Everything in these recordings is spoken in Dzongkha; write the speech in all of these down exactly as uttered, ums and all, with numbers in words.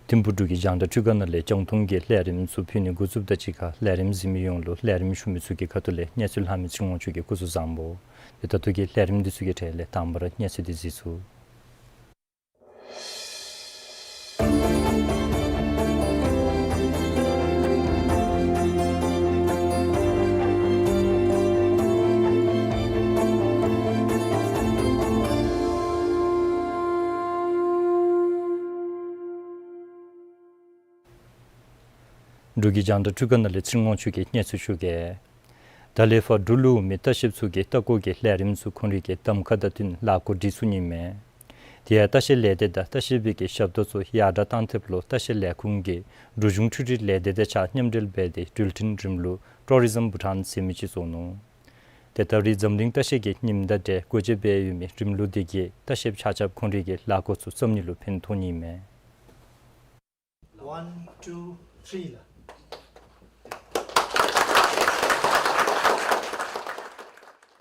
ཐིམ་ཕུག་འབྲུག་གི་རྒྱང་བསྒྲགས་འཕྲུལ་ཁང་ནང་ལས་རྒྱང་མཐོང་གི་ལས་རིམ་ཚུ་ཕུལ་ནི་འགོ་བཙུགསཔ་དང་གཅིག་ཁར་ལས་རིམ་གཟིགས་མི་ཡོངས་ལུ་ལས་རིམ་ཞུ་མི་ཚུ་གི་ཁ་ཐུག་ལས་གནས་ཚུལ་ལྷག་མི་ཚེ་རིང་དབང་ཕྱུག་གིས་སྐུ་གཟུགས་བཟང་པོ། ཏེ་ད་ལྟོ་གི་ལས་རིམ་འདི་ཚུ་གི་གྲས་ལས་དང་པ་ར་གནས་ཚུལ་འདི་གཟིགས་ཚུགས། འབྲུག་གི་རྒྱང་བསྒྲགས་འཕྲུལ་ཁང་ནང་ལས་ཚེ་རིང་དབང་ཕྱུག་གིས་གནས་ཚུལ་ཞུ་གེ། ད་ལས་ཕར་འབྲུག་ལུ་འོང་མི་ལྟ་བཤལཔ་ཚུ་གིས་ལྟ་སྐོར་གྱི་ལས་རིམ་ཚུ་ཁོང་རའི་གི་གདམ་ཁ་དང་བསྟུན་ལཱ་འགོ་སྒྲིག་ཚུགས་ནི་མས། དེ་ཡང་ལྟ་བཤལ་ལས་སྡེ་དང་ལྟ་བཤལ་པའི་གི་ཞབས་ཏོག་ཚུ་ཡར་དྲག་གཏང་ཐབས་ལུ་ལྟ་བཤལ་ལས་ཁུངས་ཀྱིས་འབྲུག་གཞུང་འཕྲུལ་རིག་ལས་སྡེ་དང་གཅིག་ཁར་མཉམ་འབྲེལ་འབད་དེ་འགྲུལ་འཕྲིན་རིམ་ལུགས་ཀྲོ་རི་ཛམ་བྷུ་ཊཱན་ཟེར་མི་ཅིག་བཟོ་ནུག། ཏེ་ད་རེས་འཛམ་གླིང་ལྟ་བཤལ་གྱི་ཉིནམ་དང་འབྲེལ་སྒོ་འབྱེད་འབད་ཡོད་མི་རིམ་ལུགས་འདི་གིས་ལྟ་བཤལཔ་ཆ་ཁྱབ་ཁོང་རའི་གི་ལཱ་འགོ་ཚུ་བརྩམ་ནི་ལུ་ཕན་ཐོགས་ནི་མས། One, two, three ལགས།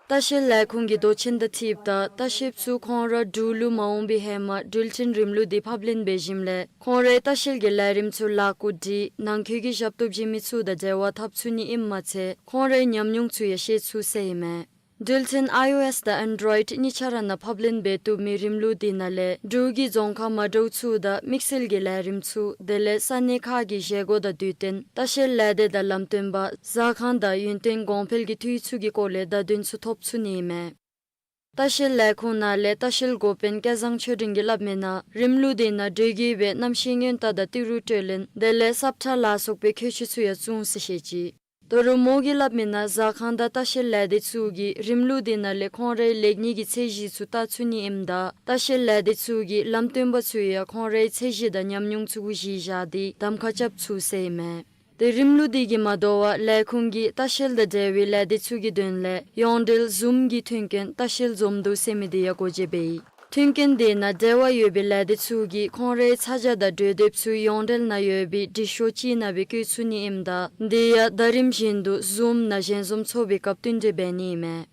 ལྟ་བཤལ་ལས་ཁུངས་ཀྱི་མདོ་ཆེན་དང་འཁྲིལཝ་ད་ལྟ་བཤལཔ་ཚུ་ཁོང་ར་འབྲུག་ལུ་མ་འོང་པའི་ཧེ་མ་འགྲུལ་འཕྲིན་རིམ་ལུགས་འདི་ཕབ་ལེན་འབད་ཞིནམ་ལས་ཁོང་རའི་ལྟ་བཤལ་གྱི་ལས་རིམ་ཚུ་ལཱ་འགོ་སྒྲིག་ནང་འཁོད་ཀྱི་ཞབས་ཏོག་བྱིན་མི་ཚུ་དང་འབྲེལ་བ་འཐབ་ཚུགས་ནི་ཨིནམ་མ་ཚད་ཁོང་རའི་ཉམས་མྱོང་ཚུ་ཡང་ཤེས་ཚུགས་ཟེར་ཨིན་མས། འགྲུལ་འཕྲིན་ཨའི་ཨོ་ཨེསི་དང་ཨེན་ཌོ་རོའིཌ་གཉིས་ཆ་ར་ནང་ཕབ་ལེན་འབད་བཏུབ་མི་རིམ་ལུགས་འདི་ནང་ལས་འབྲུག་གི་རྫོང་ཁག་མ་འདྲཝ་ཚུ་དང་དམིགས་བསལ་གྱི་ལས་རིམ་ཚུ་དེ་ལས་ས་གནས་ཁག་གི་བཞེས་སྒོ་དང་དུས་སྟོན་ལྟ་བཤལ་ལས་སྡེ་དང་ལམ་སྟོན་པ་ཟ་ཁང་དང་ཡུན་བརྟན་གོང་འཕེལ་གྱི་འཐུས་ཚུ་གི་སྐོར་ལས་བརྡ་དོན་ཚུ་ཐོབ་ཚུགས་ནི་ཨིན་མས། ལྟ་བཤལ་ལས་ཁུངས་ནང་ལས་ལྟ་བཤལ་འགོ་དཔོན་སྐལ་བཟང་ཆོས་སྒྲོན་གྱིས་སླབ་མིའི་ནང་རིམ་ལུགས་འདི་ནང་འགྲུལ་བཞུད་པའི་གནམ་གཤིས་སྔོན་བརྟག་དང་ཏི་རུ་སྤྲོད་ལེན་དེ་ལས་སབ་ཁྲ་ལ་སོགས་པའི་ཁྱད་ཆོས་ཚུ་ཡང་བཙུགས་ཟེར་བཤད་ཅི། ད་རུང་མོ་གིས་སླབ་མིའི་ནང་ཟ་ཁང་དང་ལྟ་བཤལ་ལས་སྡེ་ཚུ་གིས་རིམ་ལུགས་འདི་ནང་ལས་ཁོང་རའི་ལེགས་ཉེས་ཀྱི་ཚད་གཞི་ཚུ་བལྟ་ཚུགས་ནི་ཨིནམ་ད་ལྟ་བཤལ་ལས་སྡེ་ཚུ་གི་ལམ་སྟོན་པ་ཚུ་ཡང་ཁོང་རའི་ཚད་གཞི་དང་ཉམས་མྱོང་ཚུ་གུ་གཞི་བཞག་སྟེ་གདམ་ཁ་རྐྱབ་ཚུགས་ཟེར་ཨིན་མས། ཏེ་རིམ་ལུགས་འདི་གིས་མ་དོ་བར་ལས་ཁུངས་ཀྱིས་ལྟ་བཤལ་དང་འབྲེལ་བའི་ལས་སྡེ་ཚུ་གི་དོན་ལས་ཡོངས་འབྲེལ་ཛུམ་གྱི་མཐུན་རྐྱེན་ལྟ་བཤལ་འཛོམས་འདུ་ཟེར་མི་འདི་ཡང་སྒོ་འབྱེད་འབད་ཡི། མཐུན་རྐྱེན་འདི་ནང་འབྲེལ་བ་ཡོད་པའི་ལས་སྡེ་ཚུ་གིས་ཁོང་རའི་ཚ་གྱང་དང་གྲོས་འདེབས་ཚུ་ཡོངས་འབྲེལ་ནང་ཡོད་པའི་འབྲི་ཤོག་ཅིག་ནང་སྦེ་བཀོད་ཚུགས་ནི་ཨིནམ་ད་འདི་ཡང་ཟླ་རིམ་བཞིན་དུ་ཛུམ་ནང་ཞལ་འཛོམས་ཚོགས་པའི་སྐབས་བསྟུན་གྲོས་འབད་ནི་ཨིན་མས།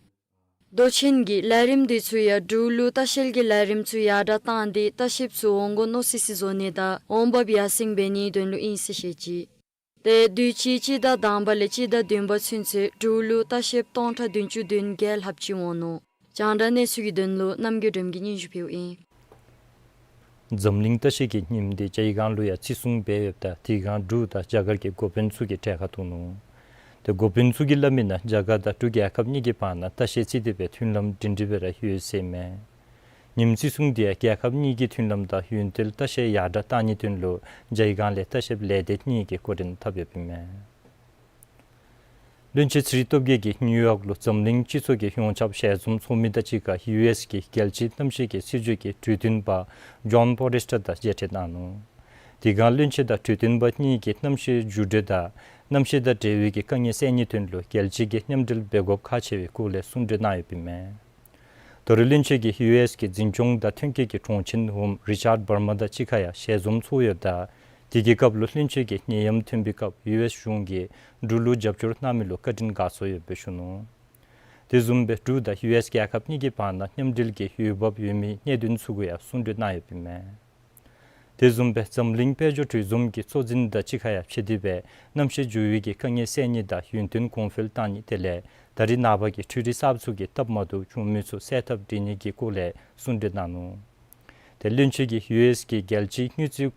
མདོ་ཆེན་གྱིས་ལས་རིམ་འདི་ཚུ་ཡང་འབྲུག་ལུ་ལྟ་བཤལ་གྱི་ལས་རིམ་ཚུ་ཡར་དྲག་བཏང་སྟེ་ལྟ་བཤལཔ་ཚུ་འོང་སྒོ་མནོ་སི་སི་བཟོ་ནི་དང་འོང་འབབ་ཡར་སེང་འབད་ནིའི་དོན་ལུ་ཨིན་ཟེར་བཤད་ཅི། ཏེ་དུས་ཅི་སྤྱི་ཟླ་དང་པ་ལས་སྤྱི་ཟླ་བདུན་པ་ཚུན་ཚོད་འབྲུག་ལུ་ལྟ་བཤལཔ་སྟོང་ཕྲག་བདུན་ཅུ་དོན་བརྒྱད་ལྷགཔ་ཅིག་འོང་ནུག། རྒྱང་བསྒྲགས་གནས་ཚུལ་གྱི་དོན་ལུ་རྣམ་རྒྱལ་སྒྲོལ་མ་གིས་སྙན་ཞུ་ཕུལཝ་ཨིན། འཛམ་གླིང་ལྟ་བཤལ་གྱི་ཉིནམ་འདི་རྒྱ་གར་ལུ་ཡང་བརྩི་སྲུང་འབད་ཡོདཔ་ད་དེ་སྒང་འབྲུག་དང་རྒྱ་གར་གྱི་འགོ་དཔོན་ཚུ་གིས་གྲལ་ཁར་གཏོགས་ནུག། ཏེ་འགོ་དཔོན་ཚུ་གིས་སླབ་མིའི་ནང་རྒྱ་གར་དང་འབྲུག་རྒྱལ་ཁབ་གཉིས་ཀྱི་བར་ན་ལྟ་བཤལ་རྩིས་ཏེ་སྦེ་མཐུན་ལམ་སྒྲིང་སྒྲི་སྦེ་ར་ཡོད་ཟེར་ཨིན་མས། ཉིནམ་བརྩི་སྲུང་འདི་ཡང་རྒྱལ་ཁབ་གཉིས་ཀྱི་མཐུན་ལམ་དང་ཡུན་བརྟན་ལྟ་བཤལ་ཡར་དྲག་གཏང་ནིའི་དོན་ལུ་རྒྱ་གར་ལས་ལྟ་བཤལཔ་ལས་སྡེ་གཉིས་ཀྱིས་འགོ་འདྲེན་འཐབ་ཡོདཔ་ཨིན་མས། བློན་ཆེན་ཚེ་རིང་སྟོབས་རྒྱས་ཀྱིས་ནིའུ་ཡོག་ལུ་འཛམ་གླིང་སྤྱི་ཚོགས་ཀྱི་ཡོངས་ཁྱབ་ཞལ་འཛོམས་ཚོགས་མི་དང་གཅིག་ཁར་ཡུ་ཨེསི་གི་རྒྱལ་སྤྱིའི་གནམ་གཤིས་ཀྱི་སྲིད་བྱུས་ཀྱི་གྲོས་སྟོན་པ་ཇོན་ཕོ་རེསི་ཊར་དང་མཇལ་འཕྲད་གནང་ནུག། དེ་སྒང་བློན་ཆེན་དང་གྲོས་སྟོན་པ་གཉིས་ཀྱིས་གནམ་གཤིས་འགྱུར་འགྲོས་དང་གནམ་གཤིས་དང་འབྲེལ་བའི་གི་དཀའ་ངལ་སེལ་ནིའི་དོན་ལུ་རྒྱལ་སྤྱི་གིས་མཉམ་འབྲེལ་འབད་དགོཔ་ཁག་ཆེ་བའི་སྐོར་ལས་གསུང་གྲོས་གནང་ཡོདཔ་ཨིན་མས། དོ་རུང་བློན་ཆེན་གྱིས་ཡུ་ཨེསི་གི་འཛིན་སྐྱོང་དང་ཐོན་སྐྱེད་ཀྱི་དྲུང་ཆེན་འོགམ་རི་ཅརཌ་བར་མ་དང་གཅིག་ཁར་ཡང་ཞལ་འཛོམས་ཚོགས་ཡོདཔ་ད་དེ་གི་སྐབས་ལུ་བློན་ཆེན་གྱིས་ནད་ཡམས་ཐོན་པའི་སྐབས་ཡུ་ཨེསི་གཞུང་གིས་འབྲུག་ལུ་རྒྱབ་སྐྱོར་གནང་མི་ལུ་བཀའ་དྲིན་དགའ་ཚོར་ཡོདཔ་སྦེ་ཞུ་ནུག། དེ་བཟུམ་སྦེ་འབྲུག་དང་ཡུ་ཨེསི་རྒྱལ་ཁབ་གཉིས་ཀྱི་བར་ན་མཉམ་འབྲེལ་གྱི་འོས་འབབ་ཡོད་མིའི་གནད་དོན་ཚུ་གུ་ཡང་གསུང་གྲོས་གནང་ཡོདཔ་ཨིན་མས། དེ་བཟུམ་སྦེ་འཛམ་གླིང་དཔལ་འབྱོར་གྲོས་འཛོམས་ཀྱི་གཙོ་འཛིན་དང་གཅིག་ཁར་ཡང་ཕྱད་དེ་སྦེ་གནམ་གཤིས་འགྱུར་བའི་གི་དཀའ་ངལ་སེལ་ནི་དང་ཡུན་བརྟན་གོང་འཕེལ་བཏང་ནི་དེ་ལས་ད་རེས་ནངས་པ་གི་འཕྲུལ་རིག་གསརཔ་ཚུ་གིས་སྟབས་མ་བདེཝ་བྱུང་མི་ཚུ་སེལ་ཐབས་འབད་ནི་གི་སྐོར་ལས་གསུང་གྲོས་གནང་ནུག། དེ་བློན་ཆེན་གྱིས་ཡུ་ཨེསི་གི་རྒྱལ་སྤྱིའི་དངུལ་རྩིས་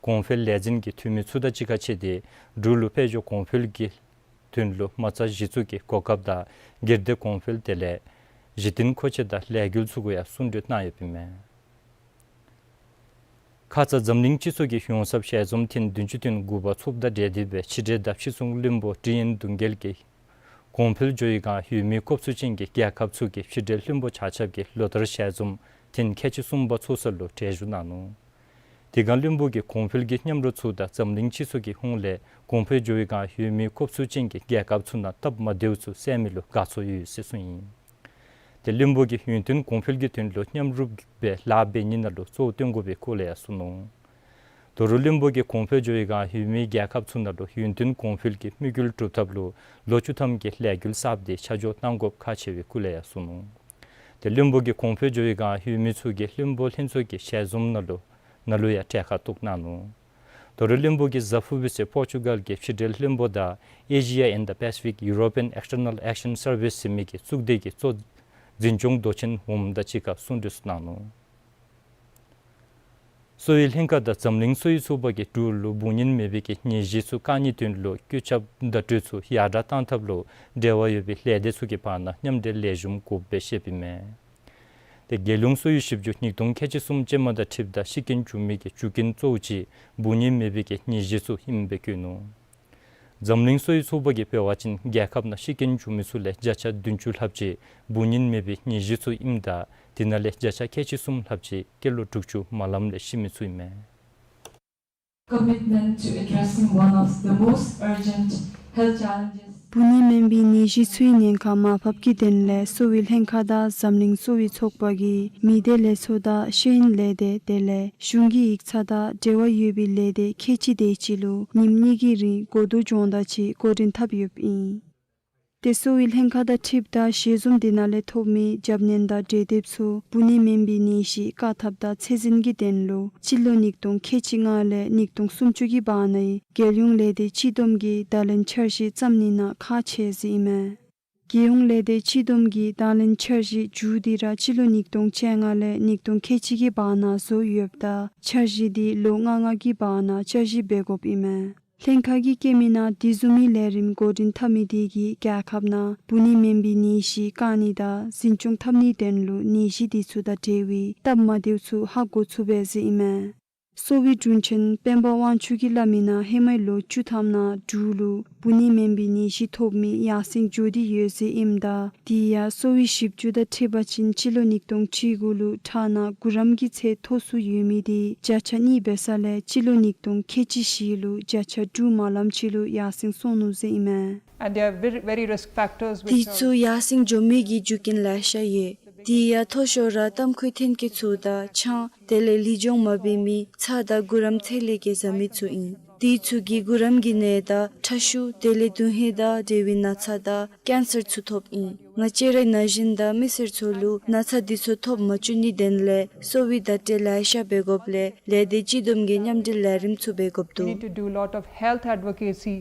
གོང་འཕེལ་ལས་འཛིན་གྱི་འཐུས་མི་ཚུ་དང་གཅིག་ཁར་ཕྱད་དེ་འབྲུག་ལུ་དཔལ་འབྱོར་གོང་འཕེལ་གྱི་དོན་ལུ་མ་རྩ་གཞི་བཙུགས་ཀྱི་གོ་སྐབས་དང་སྒེར་སྡེ་གོང་འཕེལ་དེ་ལས་གཞི་རྟེན་མཁོ་ཆས་དང་ལས་འགུལ་ཚུ་གུ་ཡང་གསུང་གྲོས་གནང་ཡོདཔ་ཨིན་མས། ཁ་ཙ་འཛམ་གླིང་སྤྱི་ཚོགས་ཀྱི་ཡོངས་ཁྱབ་ཞལ་འཛོམས་ཐེངས་བདུན་ཅུ་དོན་དགུ་པ་ཚོགསཔ་དང་འབྲེལ་ཏེ་སྦེ་ཕྱི་འབྲེལ་དང་ཕྱི་སྲུང་བློན་པོ་ཀྲི་ཡན་དུང་རྒྱལ་གྱིས་གོང་འཕེལ་འགྱོ་བའི་སྒང་ཡོད་མི་སྐོབས་ཚུལ་ཅན་གྱི་རྒྱལ་ཁབ་ཚུ་གི་ཕྱི་འབྲེལ་བློན་པོ་ཆ་ཁྱབ་ཀྱིས་ལོ་ལྟར་ཞལ་འཛོམས་ཐེངས་ཁལ་གཅིག་གསུམ་པ་ཚོགས་ས་ལུ་གྲལ་བཞུགས་གནང་ནུག། དེ་སྒང་བློན་པོ་གིས་གོང་འཕེལ་གྱི་མཉམ་རོགས་ཚུ་དང་འཛམ་གླིང་སྤྱི་ཚོགས་ཀྱི་ཧོངས་ལས་གོང་འཕེལ་འགྱོ་བའི་སྒང་ཡོད་མི་སྐོབས་ཚུལ་ཅན་གྱི་རྒྱལ་ཁབ་ཚུ་ནང་སྟབས་མ་བདེཝ་ཚུ་སེལ་མི་ལུ་དགའ་ཚོར་ཡོད་ཟེར་གསུངས་ཡི། དེ་བློན་པོ་གིས་ཡུན་བརྟན་གོང་འཕེལ་གྱི་དོན་ལུ་མཉམ་རུབ་སྦེ་ལཱ་འབད་ནི་ནང་ལུ་གཙོ་བོ་བཏོན་དགོ་པའི་སྐོར་ལས་ཡང་གསུངས་ནུག། དོ་རུང་བློན་པོ་གིས་གོང་འཕེལ་འགྱོ་བའི་སྒང་ཡོད་མི་རྒྱལ་ཁབ་ཚུ་ནང་ལུ་ཡུན་བརྟན་གོང་འཕེལ་གྱི་དམིགས་ཡུལ་སྒྲུབ་ཐབས་ལུ་ལོ་བཅུ་ཐམ་གྱི་ལས་འགུལ་གསརཔ་དེ་ཆ་འཇོག་གནང་དགོཔ་ཁག་ཆེ་བའི་སྐོར་ལས་ཡང་གསུངས་ནུག། དེ་བློན་པོ་གིས་གོང་འཕེལ་འགྱོ་བའི་སྒང་ཡོད་མི་ཚུ་གི་བློན་པོ་ལྷན་ཚོགས་ཀྱི་ཞལ་འཛོམས་ནང་ལུ་ནང་ལུ་ཡང་གྲལ་ཁར་གཏོགས་གནང་ནུག། དོ་རུང་བློན་པོ་གིས་གཟའ་ཕུར་བུ་ཚེ་པོར་ཅུ་གཱལ་གྱི་ཕྱི་འབྲེལ་བློན་པོ་དང་ཨེ་ཤི་ཡ་ཨེན་ཌ་པེ་སི་ཕིག་ཡུ་རོ་པི་ཡན་ཨེགསི་ཊར་ནལ་ཨེག་ཤན་སར་བིས་ཟེར་མི་གི་གཙུག་སྡེ་གི་གཙོ་འཛིན་སྐྱོང་མདོ་ཆེན་འོགམ་དང་གཅིག་ཁར་གསུང་གྲོས་གནང་ནུག། གསོ་བའི་ལྷན་ཁག་དང་འཛམ་གླིང་གསོ་བའི་ཚོགས་པ་གིས་འབྲུག་ལུ་འབུ་ཉིད་མེད་པའི་གི་ནད་གཞི་ཚུ་བཀག་ནིའི་དོན་ལུ་བཀོད་ཁྱབ་བརྡ་སྤྲོད་ཚུ་ཡར་དྲག་གཏང་ཐབས་ལུ་འབྲེལ་བ་ཡོད་པའི་ལས་སྡེ་ཚུ་གི་བར་ན་མཉམ་འབྲེལ་ལེགས་ཤོམ་དགོཔ་སྦེ་བཤདཔ་ཨིན་མས། དེ་རྒྱལ་ཡོངས་གསོ་བའི་ཞིབ་འཇུག་ཉིས་སྟོང་ཁལ་གཅིག་གསུམ་ཅན་མ་དང་འཁྲིལཝ་ད་ཤི་རྐྱེན་བྱུང་མི་གི་རྒྱུ་རྐྱེན་གཙོ་བོ་ཅིག་འབུ་ཉིད་མེད་པའི་གི་ནད་གཞི་ཚུ་ཨིནམ་སྦེ་བཀོད་ནུག། འཛམ་གླིང་གསོ་བའི་ཚོགས་པ་གིས་འབད་བ་ཅིན་རྒྱལ་ཁབ་ནང་ཤི་རྐྱེན་བྱུང་མི་ཚུ་ལས་བརྒྱ་ཆ་བདུན་ཅུ་ལྷགཔ་ཅིག་འབུ་ཉིད་མེད་པའི་ནད་གཞི་ཚུ་ཨིནམ་ད་དེ་ནང་ལས་བརྒྱ་ཆ་ཁལ་གཅིག་གསུམ་ལྷགཔ་ཅིག་སྐྱེས་ལོ་དྲུག་ཅུ་མ་ལངམ་ལས་ཤི་མི་ཚུ་ཨིན་མས། Commitment to addressing one of the most urgent health challenges. འབུ་ཉིད་མེད་པའི་ནད་གཞི་ཚུའི་ཉེན་ཁ་མར་ཕབ་ཀྱི་དོན་ལས་གསོ་བའི་ལྷན་ཁག་དང་འཛམ་གླིང་གསོ་བའི་ཚོགས་པ་གིས་མི་སྡེ་ལས་ཚོགས་དང་ཤེས་ཡོན་ལས་སྡེ་དེ་ལས་གཞུང་གི་ཡིག་ཚང་དང་འབྲེལ་བ་ཡོད་པའི་ལས་སྡེ་ཁལ་གཅིག་དེ་ཅིག་ལུ་ཉིནམ་གཉིས་ཀྱི་རིང་གོ་བསྡུར་སྦྱོང་བརྡར་ཅིག་འགོ་འདྲེན་འཐབ་ཡོདཔ་ཨིན། དེ་གསོ་བའི་ལྷན་ཁག་དང་འཁྲིལཝ་ད་ཞལ་འཛོམས་དེ་ནང་ལས་ཐོབ་མི་རྒྱབ་སྣོན་དང་གྲོས་འདེབས་ཚུ་འབུ་ནད་མེན་པའི་ནད་གཞི་བཀག་ཐབས་དང་ཚད་འཛིན་གྱི་དོན་ལུ་སྤྱི་ལོ་ཉིས་སྟོང་ཁལ་གཅིག་ལྔ་ལས་ཉིས་སྟོང་སུམ་ཅུ་གི་བར་ནའི་རྒྱལ་ཡོངས་ལས་སྡེ་སྤྱི་བསྡོམས་ཀྱི་བརྡ་ལན་འཆར་གཞི་བརྩམ་ནི་ནང་ཁག་ཆེ་ཟེར་ཨིན་མས། རྒྱལ་ཡོངས་ལས་སྡེ་སྤྱི་བསྡོམས་ཀྱི་བརྡ་ལན་འཆར་གཞི་མཇུག་བསྡུ་ར་སྤྱི་ལོ་ཉིས་སྟོང་བཅོ་ལྔ་ལས་ཉིས་སྟོང་ཁལ་གཅིག་གི་བར་ན་བཟོ་ཡོདཔ་ད་འཆར་གཞི་དེ་ལོ་ལྔ་ལྔ་གི་བར་ན་བསྐྱར་ཞིབ་འབད་དགོཔ་ཨིན་མས། ལྷན་ཁག་གིས་བཀོད་མི་ནང་དེ་བཟུམ་མའི་ལས་རིམ་འགོ་འདྲེན་འཐབ་མི་དེ་གིས་རྒྱལ་ཁབ་ནང་འབུ་ནད་མེན་པའི་ནད་གཞི་བཀག་ནི་དང་འཛིན་སྐྱོང་འཐབ་ནིའི་དོན་ལུ་ནད་གཞི་དེ་ཚུ་དང་འབྲེལ་བའི་སྟབས་མ་བདེཝ་ཚུ་ཧ་གོ་ཚུགས་པས་ཟེར་ཨིན་མས། གསོ་བའི་དྲུང་ཆེན་སྤེན་པ་དབང་ཕྱུག་གིས་སླབ་མི་ནང་ཧེ་མའི་ལོ་བཅུ་ཐམ་ནང་འབྲུག་ལུ་འབུ་ནད་མེན་པའི་ནད་གཞི་ཐོབ་མི་ཡར་སེང་འགྱོ་སྟེ་ཡོད་ཟེར་ཨིནམ་ད་དེ་ཡང་གསོ་བའི་ཞིབ་འཇུག་དང་འཁྲིལ་བ་ཅིན་སྤྱི་ལོ་ཉིས་སྟོང་བཅུ་དགུ་ལུ་ཁྲག་ནང་གུ་རམ་གྱི་ཚད་མཐོ་སུ་ཡོད་མི་དེ་བརྒྱ་ཆ་གཉིས་འབད་ས་ལས་སྤྱི་ལོ་ཉིས་སྟོང་ཁལ་གཅིག་བཞི་ལུ་བརྒྱ་ཆ་དྲུག་མ་ལངམ་ཅིག་ལུ་ཡར་སེང་སོང་ནུག་ཟེར་ཨིན་མས། And there are very, very risk factors which དེ་are ཚུ་ཡར་སེང་འགྱོ་མི་གི་རྒྱུ་རྐྱེན་ལེ་ཤ་ཡོད། དེ་ཡང་མཐོ་ཤོས་ར་ཏམ་ཁུའི་ཐོན་སྐྱེད་ཚུ་དང་ཆང་དེ་ལས་ལུས་སྦྱོང་མ་འབད་མི་ཚྭ་དང་གུ་རམ་ཚད་ལས་བརྒལ་བཟའ་མི་ཚུ་ཨིན། དེ་ཚུ་གིས་གུ་རམ་གྱི་ནད་དང་ཁྲག་ཤུགས་དེ་ལས་དོན་ཧིང་དང་འབྲེལ་བའི་ན་ཚ་དང་ཀེན་སར་ཚུ་ཐོབ་ཨིན། ང་བཅས་རའི་ན་གཞོན་དང་མི་སེར་ཚུ་ལུ་ན་ཚ་དེ་ཚུ་ཐོབ་མ་བཅུག་ནིའི་དོན་ལས་གསོ་བའི་བརྡ་སྤྲོད་ལེ་ཤ་འབད་དགོཔ་ལས་ལས་སྡེ་སྤྱི་བསྡོམས་ཀྱི་མཉམ་འབྲེལ་ལས་རིམ་ཚུ་འབད་དགོཔ་We འདུག need to do a lot of health advocacy.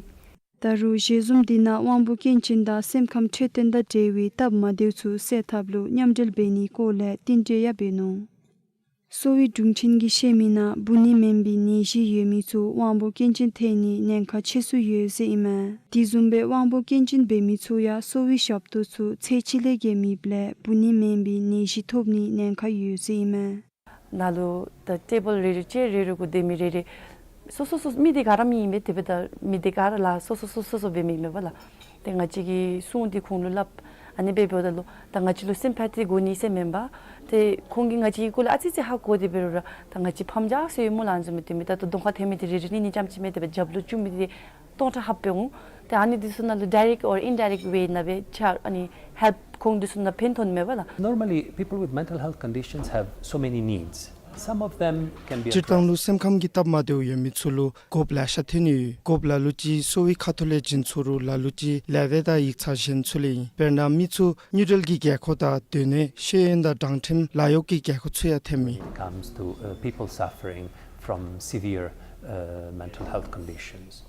ད་རུང་ཞལ་འཛོམས་དེ་ནང་དབང་པོ་སྐྱོན་ཅན་དང་སེམས་ཁམས་འཕྲོད་བསྟེན་དང་འབྲེལ་བའི་སྟབས་མ་བདེཝ་ཚུ་སེལ་ཐབས་ལུ་མཉམ་འབྲེལ་འབད་ནིའི་སྐོར་ལས་བསྟུན་གྲོས་ཡང་འབད་ནུག། གསོ་བའི་དྲུང་ཆེན་གྱིས་བཤད་མི་ནང་འབུ་ནད་མེན་པའི་ནད་གཞི་ཡོད་མི་ཚུ་དབང་པོ་སྐྱོན་ཅན་ཐོན་ནིའི་ཉེན་ཁ་ཆེ་སུ་ཡོད་ཟེར་ཨིན་མས། དེ་བཟུམ་སྦེ་དབང་པོ་སྐྱོན་ཅན་འབད་མི་ཚུ་ཡང་གསོ་བའི་ཞབས་ཏོག་ཚུ་ཚད་ཅིག་ལས་བརྒལ་མེདཔ་ལས་འབུ་ནད་མེན་པའི་ནད་གཞི་ཐོབ་ནིའི་ཉེན་ཁ་ཡོད་ཟེར་ཨིན་མས། ནཱ་ལུ་ད་ཊེ་བཱལ་རེ་རེ་ཅེར་རེ་རེ་གུ་སྡོད་མི་རེ་རེ་སོ་སོ་སོ་མི་དེ་ག་ར་མི་ཨིན་པས། དེ་འབདཝ་ད་མི་དེ་ག་ར་ལཱ་སོ་སོ་སོ་སོ་སོ་འབད་མི་ཨིན་པས་ལགས། ཏེ་ང་བཅས་ཀྱིས་གསུང་སྟེ་ཁོང་ལུ་སླབ། ཨ་ནི་འབདཝ་ད་ལུ་ད་ང་བཅས་ལུ་སིམ་ཕ་ཐི་དགོ་ནི་ཟེར་མེན་པར་ཏེ་ཁོང་གིས་ང་བཅས་ཀྱི་སྐོར་ལས་ཨ་ཙི་ཙི་ཧ་གོ་སྟེ་འབད་རུང་ར་ད་ང་བཅས་ཕམ་རྒྱགས་ཟེར་ཡོད་སྨོ་ལགས། ཨ་ནི་བཟུམ་དེ་མི་ད་ད་གདོང་ཁར་ཐོན་མི་དེ་རེ་རེ་གཉིས་གཉིས་རྐྱངམ་ཅིག་མེན། དེ་སྦེ་རྒྱབ་ལུ་བཅུག་མི་དེ་སྟོང་ཕྲག་ལྷགཔ་སྦེ་འོང་། ཏེ་ཨ་ནི་འདི་ཚུ་ནང་ལུ་direct or indirect way ནང་སྦེ་ཕྱག་ཨ་ནི་help ཁོང་འདི་ཚུ་ནང་ཕན་ཐོགས་ནི་མས་པ་ལགས། Normally, people with mental health conditions have so many needs. Some of them can be addressed. སྤྱིར་བཏང་ལུ་སེམས་ཁམས་ཀྱི་སྟབས་མ་བདེཝ་ཡོད་མི་ཚུ་ལུ་དགོཔ་ལེ་ཤ་ཐོན་ནི་ཡོད། དགོཔ་ལ་ལུ་ཅིག་གསོ་བའི་ཁ་ཐུག་ལས་བྱིན་ཚུགས་རུང་ལ་ལུ་ཅིག་ལས་སྡེ་དང་ཡིག་ཚང་གཞན་ཚུ་ལས་ཨིན། དཔེར་ན་མི་ཚུ་དངུལ་འབྲེལ་གྱི་རྒྱལ་ཁབ་དང་སྡོད་གནས་ཤེས་ཡོན་དང་དྲང་ཁྲིམས་ལཱ་གཡོག་གི་རྒྱལ་ཁབ་ཚུ་ཡང་ཐོནམ་ཨིན། When it comes to, uh, people suffering from severe, uh, mental health conditions.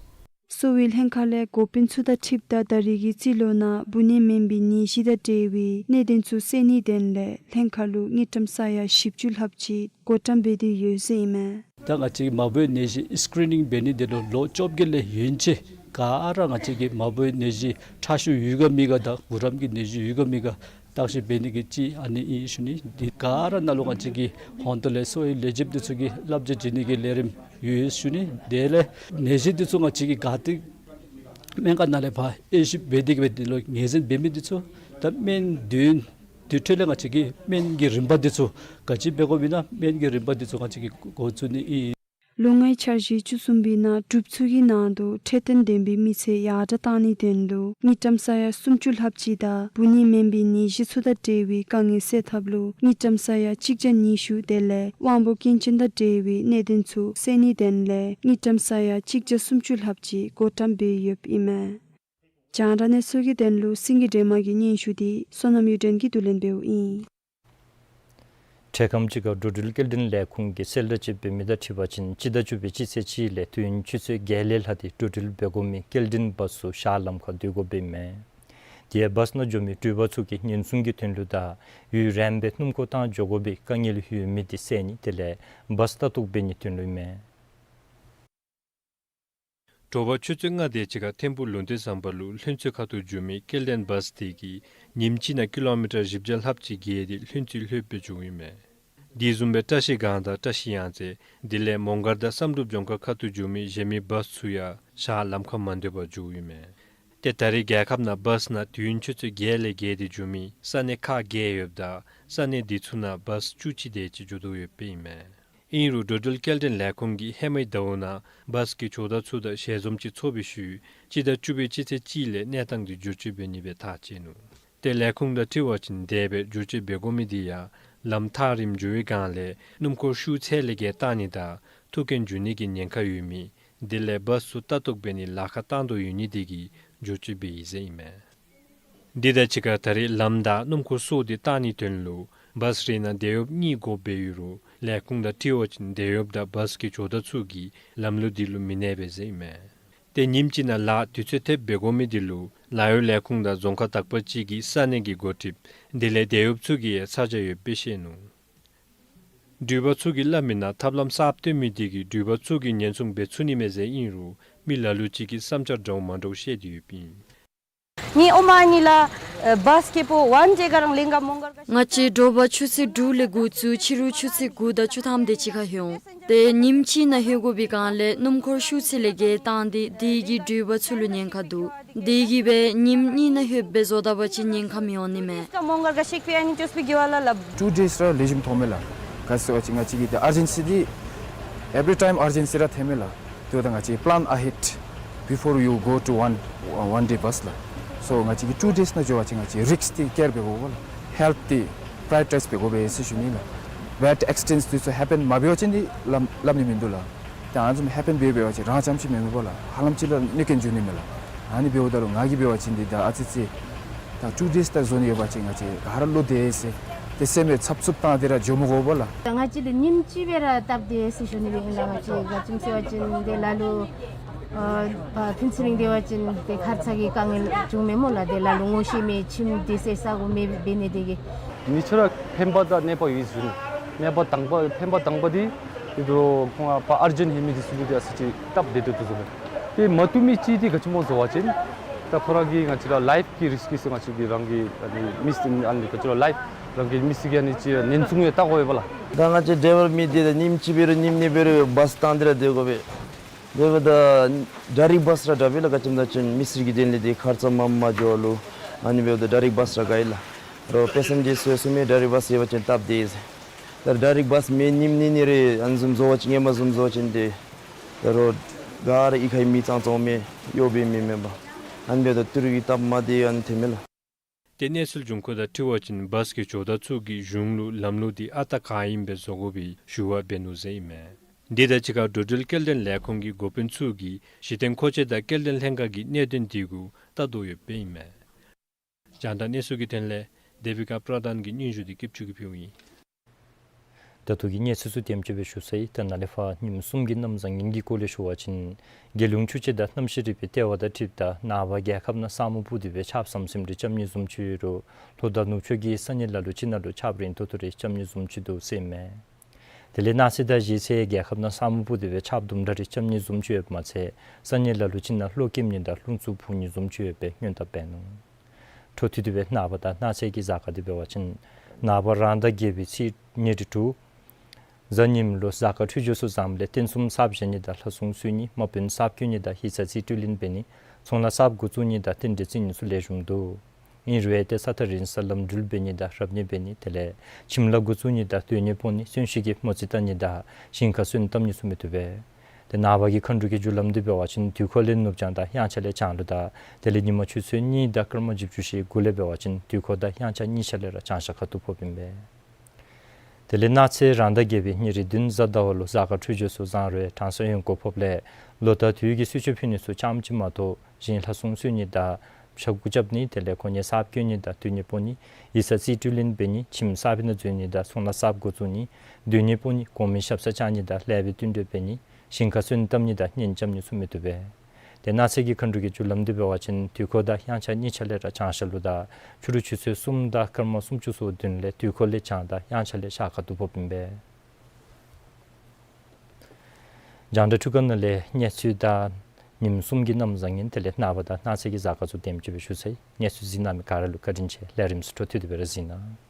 གསོ་བའི་ལྷན་ཁག་ལས་འགོ་དཔོན་ཚུ་དང་འཁྲིལཝ་ད་ད་རེས་ཀྱི་རྩིས་ལོ་ནང་འབུ་ནད་མེན་པའི་ནད་གཞི་དང་འབྲེལ་བའི་གནད་དོན་ཚུ་སེལ་ནིའི་དོན་ལས་ལྷན་ཁག་ལུ་དངུལ་ཀྲམ་ས་ཡ་བཞི་བཅུ་ལྷགཔ་ཅིག་བགོ་བཀྲམ་འབད་དེ་ཡོད་ཟེར་ཨིན་མས། ད་ང་བཅས་མ་འབོའི་ནད་གཞི་སི་ཀི་རི་ནིང་འབད་ནི་དེ་ལུ་ལོ་བཅོ་བརྒྱད་ལས་ཡན་ཆད་ག་ར་ང་བཅས་ཀྱི་མ་འབོའི་ནད་གཞི་ཁྲག་ཤུགས་ཡོད་ག་མེད་ག་དང་བུ་རམ་གྱི་ནད་གཞི་ཡོད་ག་མེད་ག་བརྟག་ཞིབ་འབད་ནི་གི་ཅིག་ཨ་ནི་ཨིན་ཞུ་ནི། དེ་ག་ར་ནང་ལུ་ང་བཅས་ཀྱི་ཧོང་ཏོ་ལས་གསོ་བའི་ལས་བྱེདཔ་འདི་ཚུ་གིས་བསླབ་བྱ་བྱིན་ནི་གི་ལས་རིམ་ཡོད་ཞུ་ནི། དེ་ལས་ནད་གཞི་འདི་ཚུ་ང་བཅས་ཀྱིས་ག་ཏེ་སྨན་ཁང་ནང་ལས་ཕར་དབྱེ་ཞིབ་འབད་དེ་གི་སྦེ་དེ་ལུ་ངོས་འཛིན་འབད་མི་འདི་ཚུ་དང་སྨན་དོན་དེ་འཕྲོ་ལས་ང་བཅས་ཀྱིས་སྨན་གྱི་རིམ་པ་འདི་ཚུ་ག་ཅི་འབད་དགོཔ་ཨིན་ན་སྨན་གྱི་རིམ་པ་འདི་ཚུ་ང་བཅས་ཀྱིས་འགོ་བཙུགས་ནི་ཨིན། ལོ་ལྔའི་འཆར་གཞི་བཅུ་གསུམ་པའི་ནང་འབྲུགཔ་ཚུ་གི་ནང་དུ་འཕྲོད་བསྟེན་ལྡན་པའི་མི་ཚེ་ཡར་དྲགས་གཏང་ནིའི་དོན་ལུ་དངུལ་ཀྲམ་ས་ཡ་སུམ་ཅུ་ལྷགཔ་ཅིག་དང་འབུ་ནད་མེན་པའི་ནད་གཞི་ཚུ་དང་འབྲེལ་བའི་དཀའ་ངལ་སེལ་ཐབས་ལུ་དངུལ་ཀྲམ་ས་ཡ་གཅིག་བརྒྱ་ཉི་ཤུ་དེ་ལས་དབང་པོ་སྐྱོན་ཅན་དང་འབྲེལ་བའི་གནད་དོན་ཚུ་སེལ་ནིའི་དོན་ལས་དངུལ་ཀྲམ་ས་ཡ་གཅིག་བརྒྱ་སུམ་ཅུ་ལྷགཔ་ཅིག་བགོ་བཀྲམ་འབད་ཡོདཔ་ཨིན་མས། རྒྱང་བསྒྲགས་གནས་ཚུལ་གྱི་དོན་ལུ་སེང་གེ་སྒྲོལ་མ་གི་སྙན་ཞུ་འདི་བསོད་ནམས་གཡུ་སྒྲོན་གྱིས་བསྡུ་ལེན་འབདཝ་ཨིན། འཕྲལ་ཁམས་ཅིག་ཁར་འགྲོ་འགྲུལ་སྐྱེལ་འདྲེན་ལས་ཁུངས་ཀྱིས་གསལ་བསྒྲགས་ཅིག་འབད་མི་དང་འཁྲིལ་བ་ཅིན་སྤྱི་ཟླ་བཅུ་པའི་སྤྱི་ཚེས་གཅིག་ལས་དུས་ཡུན་ཆུ་ཚོད་བརྒྱད་ལས་ལྷག་སྟེ་འགྲོ་འགྲུལ་འབད་དགོ་མི་སྐྱེལ་འདྲེན་བཱས་ཚུ་ཞག་ལམ་ཁར་སྡོད་དགོཔ་ཨིན་མས། དེ་ཡང་བཱས་ནང་འགྱོ་མི་འགྲུལ་པ་ཚུ་གིས་ཉེན་སྲུང་གི་དོན་ལུ་དང་ཡུན་རིངམོ་སྦེ་སྣུམ་འཁོར་བཏང་འགྱོ་དགོ་པའི་དཀའ་ངལ་ཡོད་མི་དེ་བསལ་ནི་དེ་ལས་བཱས་ལྟ་རྟོག་འབད་ནིའི་དོན་ལུ་ཨིན་མས། དྲོ་པ་ཆུ་ཚོད་ལྔ་དེ་ཅིག་ཁར་ཐིམ་ཕུག་ལུང་བསྟན་ཟམ་པ་ལུ་ལྷུན་རྩེ་ཁ་ཐུག་འགྱོ་མི་སྐྱེལ་འདྲེན་བཱས་དེ་གིས་ཉིནམ་གཅིག་ནང་ཀི་ལོ་མི་ཊར་བཞི་བརྒྱ་ལྷགཔ་ཅིག་བརྒལ་ཏེ་ལྷུན་རྩེ་ལྷོདཔ་སྦེ་འགྱོཝ་ཨིན་མས། དེ་བཟུམ་སྦེ་བཀྲ་ཤིས་སྒང་དང་བཀྲ་ཤིས་གཡང་རྩེ་དེ་ལས་མོང་སྒར་དང་བསམ་གྲུབ་ལྗོངས་མཁར་ཁ་ཐུག་འགྱོ་མི་གཞན་མི་བཱས་ཚུ་ཡང་ཞག་ལམ་ཁར་མ་སྡོད་པར་འགྱོཝ་ཨིན་མས། ཏེ་ད་རེས་རྒྱལ་ཁབ་ནང་བཱས་ནང་དུས་ཡུན་ཆུ་ཚོད་བརྒྱད་ལས་བརྒལ་ཏེ་འགྱོ་མི་ས་གནས་ཁག་བརྒྱད་ཡོདཔ་ད་ས་གནས་དེ་ཚུ་ནང་བཱས་བཅུ་གཅིག་དེ་ཅིག་འགྱོ་དོ་ཡོདཔ་ཨིན་མས། ཨིན་རུང་འགྲོ་འགྲུལ་སྐྱེལ་འདྲེན་ལས་ཁུངས་ཀྱིས་ཧེ་མའི་ཟླཝ་ནང་བཱས་ཀྱི་ཇོ་བདག་ཚུ་དང་ཞལ་འཛོམས་ཅིག་ཚོགས་པའི་ཤུལ་སྤྱི་ཟླ་བཅུ་པའི་སྤྱི་ཚེས་གཅིག་ལས་གནས་སྟངས་འདི་བསྒྱུར་བཅོས་འབད་ནི་སྦེ་ཐག་བཅད་ནུག། ཏེ་ལས་ཁུངས་དང་འཁྲིལ་བ་ཅིན་དེ་སྦེ་བསྒྱུར་བཅོས་འབད་དགོ་མི་དེ་ཡང་ལམ་ཐག་རིངམོ་འགྱོ་བའི་སྒང་ལས་སྣུམ་འཁོར་ཤུགས་ཚད་ལས་བརྒལ་བཏང་ནི་དང་ཐུག་རྐྱེན་འབྱུང་ནི་གི་ཉེན་ཁ་ཡོད་མི་དེ་ལས་བཱས་ཚུ་ལྟ་རྟོག་འབད་ནི་ལཱ་ཁག་བཏང་དོ་ཡོད་ནི་དེ་གིས་བསྒྱུར་བཅོས་འབད་ཡི་ཟེར་ཨིན་མས། འདི་དང་གཅིག་ཁར་ད་རེས་ལམ་བདའ་སྣུམ་འཁོར་སོགས་དེ་བཏང་ནིའི་དོན་ལུ་བཱས་རེ་ནང་དེད་གཡོགཔ་གཉིས་དགོཔ་སྦེ་ཡོད་རུང་ལས་ཁུངས་དང་འཁྲིལ་བ་ཅིན་དེད་གཡོགཔ་དང་བཱས་ཀྱི་ཇོ་བདག་ཚུ་གིས་ལམ་ལུགས་འདི་ལུ་མི་གནས་པས་ཟེར་ཨིན་མས། ཏེ་ཉིནམ་གཅིག་ནང་ལཱ་དུས་ཚོད་ཐེབས་འབད་དགོ་མི་དེ་ལུ་ལཱ་གཡོག་ལས་ཁུངས་དང་རྫོང་ཁག་དག་པ་ཅིག་གིས་ས་གནས་ཀྱི་འགོ་ཁྲིདཔ་དེ་ལས་དེད་གཡོགཔ་ཚུ་གིས་ཡང་ཚ་གྱང་ཡོདཔ་སྦེ་བཤད་ནུག། འགྲུལ་པ་ཚུ་གིས་སླབ་མིའི་ནང་ཐབས་ལམ་གསརཔ་བཏོན་མི་དེ་གིས་འགྲུལ་པ་ཚུ་གིས་ཉེན་སྲུང་འབད་ཚུགས་ནི་མས་ཟེར་ཨིན་རུང་མི་ལ་ལུ་ཅིག་གིས་བསམ་འཆར་འདྲཝ་མ་འདྲཝ་བཤད་དེ་ཡོདཔ་ཨིན། ངེའི་ཨོ་མ་ཨ་ནི་ལགས་བཱས་ཀེ་པོ་ཝན་ཌེ་ག་རང་ལེན་ག་མོང་སྒར་ག་ང་བཅས་དྲོ་པ་ཆུ་ཚོད་དྲུག་ལས་འགོ་བཙུགས་ཕྱི་རུ་ཆུ་ཚོད་དགུ་དང་བཅུ་ཐམ་དེ་ཅིག་ཁར་ལྷོད་འོང་། ཏེ་ཉིནམ་གཅིག་ནང་ལྷོད་དགོ་པའི་སྒང་ལས་སྣུམ་འཁོར་ཤུགས་ཚད་ལས་བརྒལ་བཏང་སྟེ་དེ་གིས་འགྲུལ་པ་ཚུ་ལུ་ཉེན་ཁ་འདུག། དེ་གིས་སྦེ་ཉིནམ་གཉིས་ནང་ལྷོདཔ་སྦེ་བཟོ་ད་པ་ཅིན་ཉེན་ཁ་མི་འོང་ནི་མས། མོང་སྒར་ག་གཤེགས་པའི་ཨ་ནི་ཅོས་པའི་གི་ཝ་ལ་ལགས། ཊུ་ཌེསི་ར་ལེགས་ཤོམ་མཐོང་མས་ལགས། ག་ཅི་ཟེར་བ་ཅིན་ང་བཅས་ཀྱི་ཏེ་ཨར་ཇེན་སི་འདི་ཨེབ་རི་ཊའིམ་ཨར་ཇེན་སི་ར་ཐོན་མས་ལགས། དེ་འབདཝ་ད་ང་བཅས་པི་ལེན་ཨ་ཧེཌ་བི་ཕོར་ཡུ་གོ་ཊུ་ཝན་ཝན་ཌེ་བཱས་ལགས། སོ་ང་བཅས་ཀྱིས་ཊུ་ཌེསི་ནང་འགྱོ་བ་ཅིན་ང་བཅས་རིསཀ་འདི་ཀེར་འབད་དགོ་པས་ལགས། ཧེལཐ་འདི་པྲའི་ཡོ་རི་ཊའིཛ་འབད་དགོ་པས་ཟེར་ཞུ་ནི་ལགས། བེཌ་ཨེག་སི་ཌེནཊ་འདི་ཚུ་ཧེ་པེན་མ་འབད་བ་ཅིན་འདི་སླབ་སླབ་ནི་མིན་འདུག་ལགས། ཏེ་ཨ་ནི་བཟུམ་ཧེ་པེན་འབད་འབད་བ་ཅིན་རང་རྐྱངམ་ཅིག་མེན་མས་པ་ལགས། ཧ་ལམ་ཅིག་ལུ་གནོད་རྐྱེན་འབྱུང་ནི་མས་ལགས། ཨ་ནི་འབདཝ་ད་ལུ་ང་གིས་འབད་བ་ཅིན་འདི་ད་ཨ་ཙི་ཙི་ད་ཊུ་ཌེསི་ད་བཟོ་ནི་ཡོད་པ་ཅིན་ང་བཅས་ག་ར་བློ་བདེ་ཟེར་ཏེ་སེམས་ཡང་འཚབ་འཚུབ་བཏང་སྟེ་ར་འགྱོ་མི་དགོ་པས་ལགས། ད་ང་བཅས་ལུ་ཉིནམ་གཅིག་སྦེ་ར་སྟབས་བདེ་ཟེར་ཞུ་ནི་སྦེ་ཨིན་ལགས། ང་བཅས་ག་ཅི་སྨོ་ཟེར་བ་ཅིན་ཏེ་ལ་ལུ་ཨ་ཕར་ཕུན་ཚོགས་གླིང་སྡོད་པ་ཅིན་ཏེ་ཁར་ཚ་གི་དཀའ་ངལ་འབྱུང་མས་སྨོ་ལགས། ཏེ་ལ་ལུ་ངོ་ཤེས་མེད་ཁྱིམ་སྡོད་སའི་ས་གོ་མེདཔ་འབད་ནི་དེ་གིས། མི་ཚུ་ར་ཕན་པ་དང་གནོད་པ་ཡོད་ཟེར་ནི། གནོད་པ་དང་པ་ཕན་པ་དང་པ་འདི་འདི་ལུ་ཁོང་ཕར་ཨར་ཇེནཊ་ཡོད་མི་འདི་ཚུ་ལུ་འདི་ཨ་ཙི་ཅིག་སྟབས་བདེ་ཏོག་ཏོ་བཟོཝ་མས། ཏེ་མ་བཏུབ་མི་ཅིག་འདི་ག་ཅི་སྨོ་ཟེར་བ་ཅིན་ད་ཁོ་ར་གི་ང་བཅས་ར་ལའིཕ་གི་རིསཀ་ཟེར་ང་བཅས་ཀྱི་རང་གི་ཨ་ནི་མི་ཚེ་ཨ་ནི་ག་ཅི་ར་ལའིཕ་རང་གི་མི་ཚེ་གི་ཨ་ནི་ཅིག་ཉེན་སྲུང་ཡང་བལྟ་དགོ་པས་ལགས། ད་ང་བཅས་ཌའི་བར་མི་འདི་ད་ཉིནམ་གཅིག་འབད་རུང་ཉིནམ་གཉིས་འབད་རུང་བཱས་བཏང་སྟེ་ར་སྡོད་དགོ་པས། དེ་འབདཝ་ད་ཌའི་རེཀཊ་བཱས་ར་དྲག་པས་ལགས། ག་ཅི་སྨོ་ཟེར་བ་ཅིན་མི་སེར་གྱི་དོན་ལས་འདི་ཁར་ཚ་མངམ་མ་འགྱོ་བ་ལུ་ཨ་ནི་འབདཝ་ད་ཌའི་རེཀཊ་བཱས་ར་དགའ་ཡི་ལགས། རོགས་པེ་སེན་ཇར་ཚུ་གསུངམ་མས་ཌའི་རེཀཊ་བཱས་ཡོད་པ་ཅིན་སྟབས་བདེ་ཟེར། ད་ཌའི་རེཀཊ་བཱས་མེད་ཉིནམ་གཉིས་གཉིས་རེ་ཨ་ནི་བཟུམ་བཟོ་བ་ཅིན་ཧེ་མ་བཟུམ་བཟོ་བ་ཅིན་ཏེ་ད་རོགས་ག་ར་གཡུས་ཁའི་མི་ཙང་ཙང་མས་གཡོག་འབད་མི་མེན་པས། ཨ་ནི་འབདཝ་ད་ཏི་རུ་ཡི་སྟབས་མ་བདེ་ཨ་ནི་ཐོནམ་མས་ལགས། ཏེ་གནས་ཚུལ་འབྱུང་ཁུངས་དང་འཁྲིལ་བ་ཅིན་བཱས་ཀྱི་ཇོ་བདག་ཚུ་གིས་གཞུང་ལུ་ལམ་ལུགས་འདི་ཨ་རྟག་ག་ཨིནམ་སྦེ་བཟོ་དགོ་པའི་ཞུ་བ་འབད་ནུག་ཟེར་ཨིན་མས། འདི་དང་གཅིག་ཁར་འགྲོ་འགྲུལ་སྐྱེལ་འདྲེན་ལས་ཁུངས་ཀྱི་འགོ་དཔོན་ཚུ་གིས་གཞི་རྟེན་མཁོ་ཆས་དང་སྐྱེལ་འདྲེན་ལྷན་ཁག་གི་གནད་དོན་འདི་གུ་བལྟ་དོ་ཡོདཔ་ཨིན་མས། རྒྱང་བསྒྲགས་གནས་ཚུལ་གྱི་དོན་ལས་དེ་བི་ཀ་པྲ་དཱན་གྱི་སྙན་ཞུ་འདི་སྐྱིདཔ་ཆུ་གིས་ཕུལཝ་ཨིན། ད་ལྟོ་གི་གནས་ཚུལ་ཚུ་དེམ་ཅིག་སྦེ་ཞུ་ཚར་ཡི། ད་ནཱ་ལས་ཕར་ཉིནམ་གསུམ་གྱི་གནམ་བཟང་ངན་གྱི་སྐོར་ལས་ཞུ་བ་ཅིན་རྒྱལ་ཡོངས་ཆུ་དཔྱད་དང་གནམ་གཤིས་རིག་པའི་ལྟེ་བ་དང་འཁྲིལཝ་ད་ནངས་པ་རྒྱལ་ཁབ་ནང་ས་སྨུག་སྤུབས་ཏེ་སྦེ་ཆརཔ་ཟམ་ཟིམ་རེ་རྐྱབ་ནི་བཟུམ་ཅིག་ཡོད་རུང་ལྷོ་དང་ནུབ་ཕྱོགས་ཀྱི་ས་གནས་ལ་ལུ་ཅིག་ནང་ལུ་ཆརཔ་རན་ཏོག་ཏོ་རེ་རྐྱབ་ནི་བཟུམ་ཅིག་འདུག་ཟེར་ཨིན་མས། དེ་ལས་གནངས་ཚེ་དང་གཞེས་ཚེ་རྒྱལ་ཁབ་ནང་ས་སྨུག་སྤུབས་ཏེ་སྦེ་ཆརཔ་དུམ་གྲ་རེ་རྐྱབ་ནི་བཟུམ་ཅིག་ཡོདཔ་མ་ཚད་ས་གནས་ལ་ལུ་ཅིག་ནང་གློག་ཀེམ་ནི་དང་རླུང་འཚུབ་འཕུ་ནི་བཟུམ་ཅིག་ཡོདཔ་སྦེ་སྔོན་དཔག་འབད་ནུག། འཕྲོ་མཐུད་དེ་སྦེ་ནངས་པ་དང་གནངས་ཚེ་གི་གཟའ་སྐར་འདི་འབད་བ་ཅིན་ནངས་པ་རང་ཟླ་བརྒྱད་པའི་ཚེས་ཉེར་དྲུག་གཟའ་ཉིམ་ལུ་གཟའ་སྐར་འཕྲོད་སྦྱོར་ཚུ་བཟངམ་ལས་རྟེན་གསུམ་གསརཔ་བཞེངས་ནི་དང་ལྷ་སྲུང་གསོལ་ནི་དམག་དཔོན་གསརཔ་བསྐོ་ནི་དང་ཡིག་ཚང་རྩིས་སྤྲོད་ལེན་འབད་ནི་ཚོང་ལཱ་གསརཔ་འགོ་བཙུགས་ནི་དང་རྟེན་འབྲེལ་བརྩི་ནི་ཚུ་ལེགས་ཤོམ་འདུག། ཨིན་རུང་ཏེ་ས་ཐག་རིང་ས་ལམ་འགྲུལ་འབད་ནི་དང་རབ་གནས་འབད་ནི་དེ་ལས་ཁྱིམ་ལཱ་འགོ་བཙུགས་ནི་དང་སྡོད་གནས་སྤོ་ནི་གསོན་གཤིན་གྱི་མོ་རྩིས་བལྟ་ནི་དང་ཞིང་ཁ་སོན་བཏབ་ནི་ཚུ་མི་བཏུབ་པས། ཏེ་ནངས་པ་གི་མཁའ་འགྲོ་གི་རྒྱུ་ལམ་འདི་འབད་བ་ཅིན་དུས་འཁོར་ལས་ནུབ་བྱང་དང་དབྱངས་འཆར་ལས་བྱང་ལུ་དང་དེ་ལས་ཉིན་མ་ཆུ་ཚོད་གཉིས་དང་སྐར་མ་བཞི་བཅུ་ཞེ་དགུ་ལས་འབད་བ་ཅིན་དུས་འཁོར་དང་དབྱངས་འཆར་གཉིས་ཆ་ལས་ར་བྱང་ཤར་ཁ་ཐུག་ཕོགཔ་ཨིན་པས། དེ་ལས་གནངས་ཚེ་རང་ཟླ་བརྒྱད་པའི་ཉེར་བདུན་གཟའ་ཟླ་བ་ལུ་གཟའ་སྐར་འཕྲོད་སྦྱོར་ཚུ་བཟང་རུང་གྲང་ས་ཡང་གོ་ཕོགཔ་ལས་ལོ་ཟླ་དུས་ཀྱི་གསོལ་མཆོད་ཕུལ་ནི་ཚུ་རྐྱངམ་ཅིག་མ་གཏོགས་གཞན་ལྷ་སྲུང་གསོལ་ནི་དང་ཕྱག་འགུ་རྐྱབ་ནི་དེ་ལས་གོ་གནས་གསརཔ་བསྐོ་ནི་དང་སྡོད་གནས་སྤོ་ནི་ཡིག་ཚང་རྩིས་སྤྲོད་ལེན་འབད་ནི་ཁྱིམ་གསརཔ་ནང་འཛུལ་ནི་དང་ཚོང་ལཱ་གསརཔ་འགོ་བཙུགས་ནི་སྡོད་གནས་སྤོ་ནི་གོང་མའི་ཞབས་སར་བཅར་ནི་དང་ལེགས་པའི་བསྟུན་གྲོས་འབད་ནི་ཞིང་ཁ་སོན་བཏབ་ནི་དང་གཉེན་རྐྱབ་ནི་ཚུ་མི་བཏུབ་པས། ཏེ་གནངས་ཚེ་གི་མཁའ་འགྲོ་གི་རྒྱུ་ལམ་འདི་འབད་བ་ཅིན་དུས་འཁོར་དང་དབྱངས་འཆར་གཉིས་ཆ་ལས་ར་བྱང་ཤར་ལུ་དང་ཕྱི་རུ་ཆུ་ཚོད་གསུམ་དང་སྐར་མ་སུམ་ཅུ་སོ་བདུན་ལས་དུས་འཁོར་ལས་བྱང་དང་དབྱངས་འཆར་ལས་ཤར་ཁ་ཐུག་ཕོགཔ་ཨིན་པས། རྒྱང་བསྒྲགས་འཕྲུལ་ཁང་ནང་ལས་གནས་ཚུལ་དང་ཉིནམ་གསུམ་གྱི་གནམ་བཟང་ངན་དེ་ལས་ནངས་པ་དང་གནངས་ཚེ་གི་གཟའ་སྐར་ཚུ་དེམ་ཅིག་སྦེ་ཞུ་ཚར་ཡི། གནས་ཚུལ་གཟིགས་གནང་མི་ག་ར་ལུ་བཀའ་དྲིན་ཆེ། ལས་རིམ་ཚུ་འཕྲོ་མཐུད་དེ་སྦེ་ར་གཟིགས་གནང་།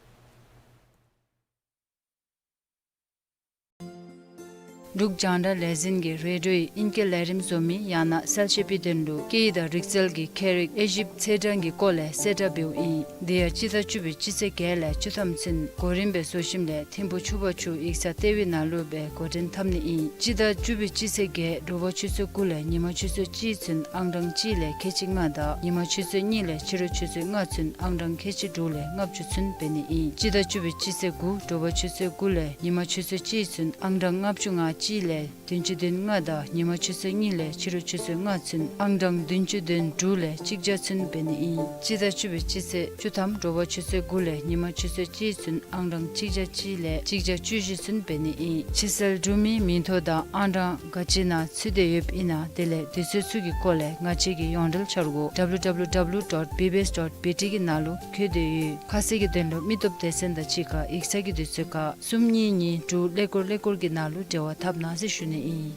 འབྲུག་རྒྱང་བསྒྲགས་ལས་འཛིན་གྱིས་རེ་ཌིའོ་ཡི་ཨིང་སྐད་ལས་རིམ་བཟོ་མི་ཡང་ན་གསལ་བཤད་པའི་དོན་ལུ་སྐད་ཡིག་དང་རིག་རྩལ་གྱི་ཁྱད་རིག་དབྱེ་ཞིབ་ཚད་གྲངས་ཀྱི་སྐོར་ལས་གསལ་བསྒྲགས་འབདཝ་ཨིན། དེ་ཡང་སྤྱི་ཟླ་བཅུ་པའི་སྤྱི་ཚེས་བརྒྱད་ལས་བཅུ་ཐམ་ཚུན་གོ་རིམ་སྦེ་བཟོ་ཞིནམ་ལས་ཐིམ་ཕུ་ཆུ་བར་ཆུ་ཡིག་ཚང་ལྟེ་བའི་ནང་ལུ་སྦེ་འགོ་འདྲེན་འཐབ་ནི་ཨིན། སྤྱི་ཟླ་བཅུ་པའི་སྤྱི་ཚེས་བརྒྱད་དྲོ་པ་ཆུ་ཚོད་དགུ་ལས་ཉི་མ་ཆུ་ཚོད་གཅིག་ཚུན་ཨང་གྲངས་གཅིག་ལས་ཁལ་གཅིག་ལྔ་དང་ཉི་མ་ཆུ་ཚོད་གཉིས་ལས་ཕྱི་རུ་ཆུ་ཚོད་ལྔ་ཚུན་ཨང་གྲངས་ཁལ་གཅིག་དྲུག་ལས་ལྔ་བཅུ་ཚུན་འབད་ནི་ཨིན། སྤྱི་ཟླ་བཅུ་པའི་སྤྱི་ཚེས་དགུ་དྲོ་པ་ཆུ་ཚོད་དགུ་ལས་ཉི་མ་ཆུ་ཚོད་གཅིག་ཚུན་ཨང་གྲངས་ལྔ་བཅུ་ང་གཅིག་ལས་བདུན་ཅུ་དོན་ལྔ་དང་ཉི་མ་ཆུ་ཚོད་གཉིས་ལས་ཕྱི་རུ་ཆུ་ཚོད་ལྔ་ཚུན་ཨང་གྲངས་བདུན་ཅུ་དོན་དྲུག་ལས་གཅིག་བརྒྱ་ཚུན་འབད་ནི་ཨིན། སྤྱི་ཟླ་བཅུ་པའི་སྤྱི་ཚེས་བཅུ་ཐམ་དྲོ་པ་ཆུ་ཚོད་དགུ་ལས་ཉི་མ་ཆུ་ཚོད་གཅིག་ཚུན་ཨང་གྲངས་གཅིག་བརྒྱ་གཅིག་ལས་གཅིག་བརྒྱ་བཅུ་བཞི་ཚུན་འབད་ནི་ཨིན། ཕྱི་སེལ་གྲུབ་མིའི་མིང་ཐོ་དང་ཨང་གྲངས་ག་ཅི་ནང་ཚུད་དེ་ཡོདཔ་ཨིན་ན་དེ་ལས་དུས་ཚོད་ཚུ་གི་སྐོར་ལས་ང་བཅས་ཀྱི་ཡོངས་འབྲེལ་འཆར་སྒོ་W W W dot B B S dot B T གི་ནང་ལུ་བཀོད་དེ་ཡོད། ཁ་གསལ་གྱི་དོན་ལུ་མི་སྟོབས་སྡེ་ཚན་དང་གཅིག་ཁར་ཡིག་ཚང་གི་དུས་ཚོད་ཁར་གསུམ་གཉིས་གཉིས་དྲུག་ཀླད་ཀོར་ཀླད་ཀོར་གྱི་ནང་ལུ་འབྲེལ་བ་འཐབ་གནང་ཟེར་ཞུ་ནི་ཨིན།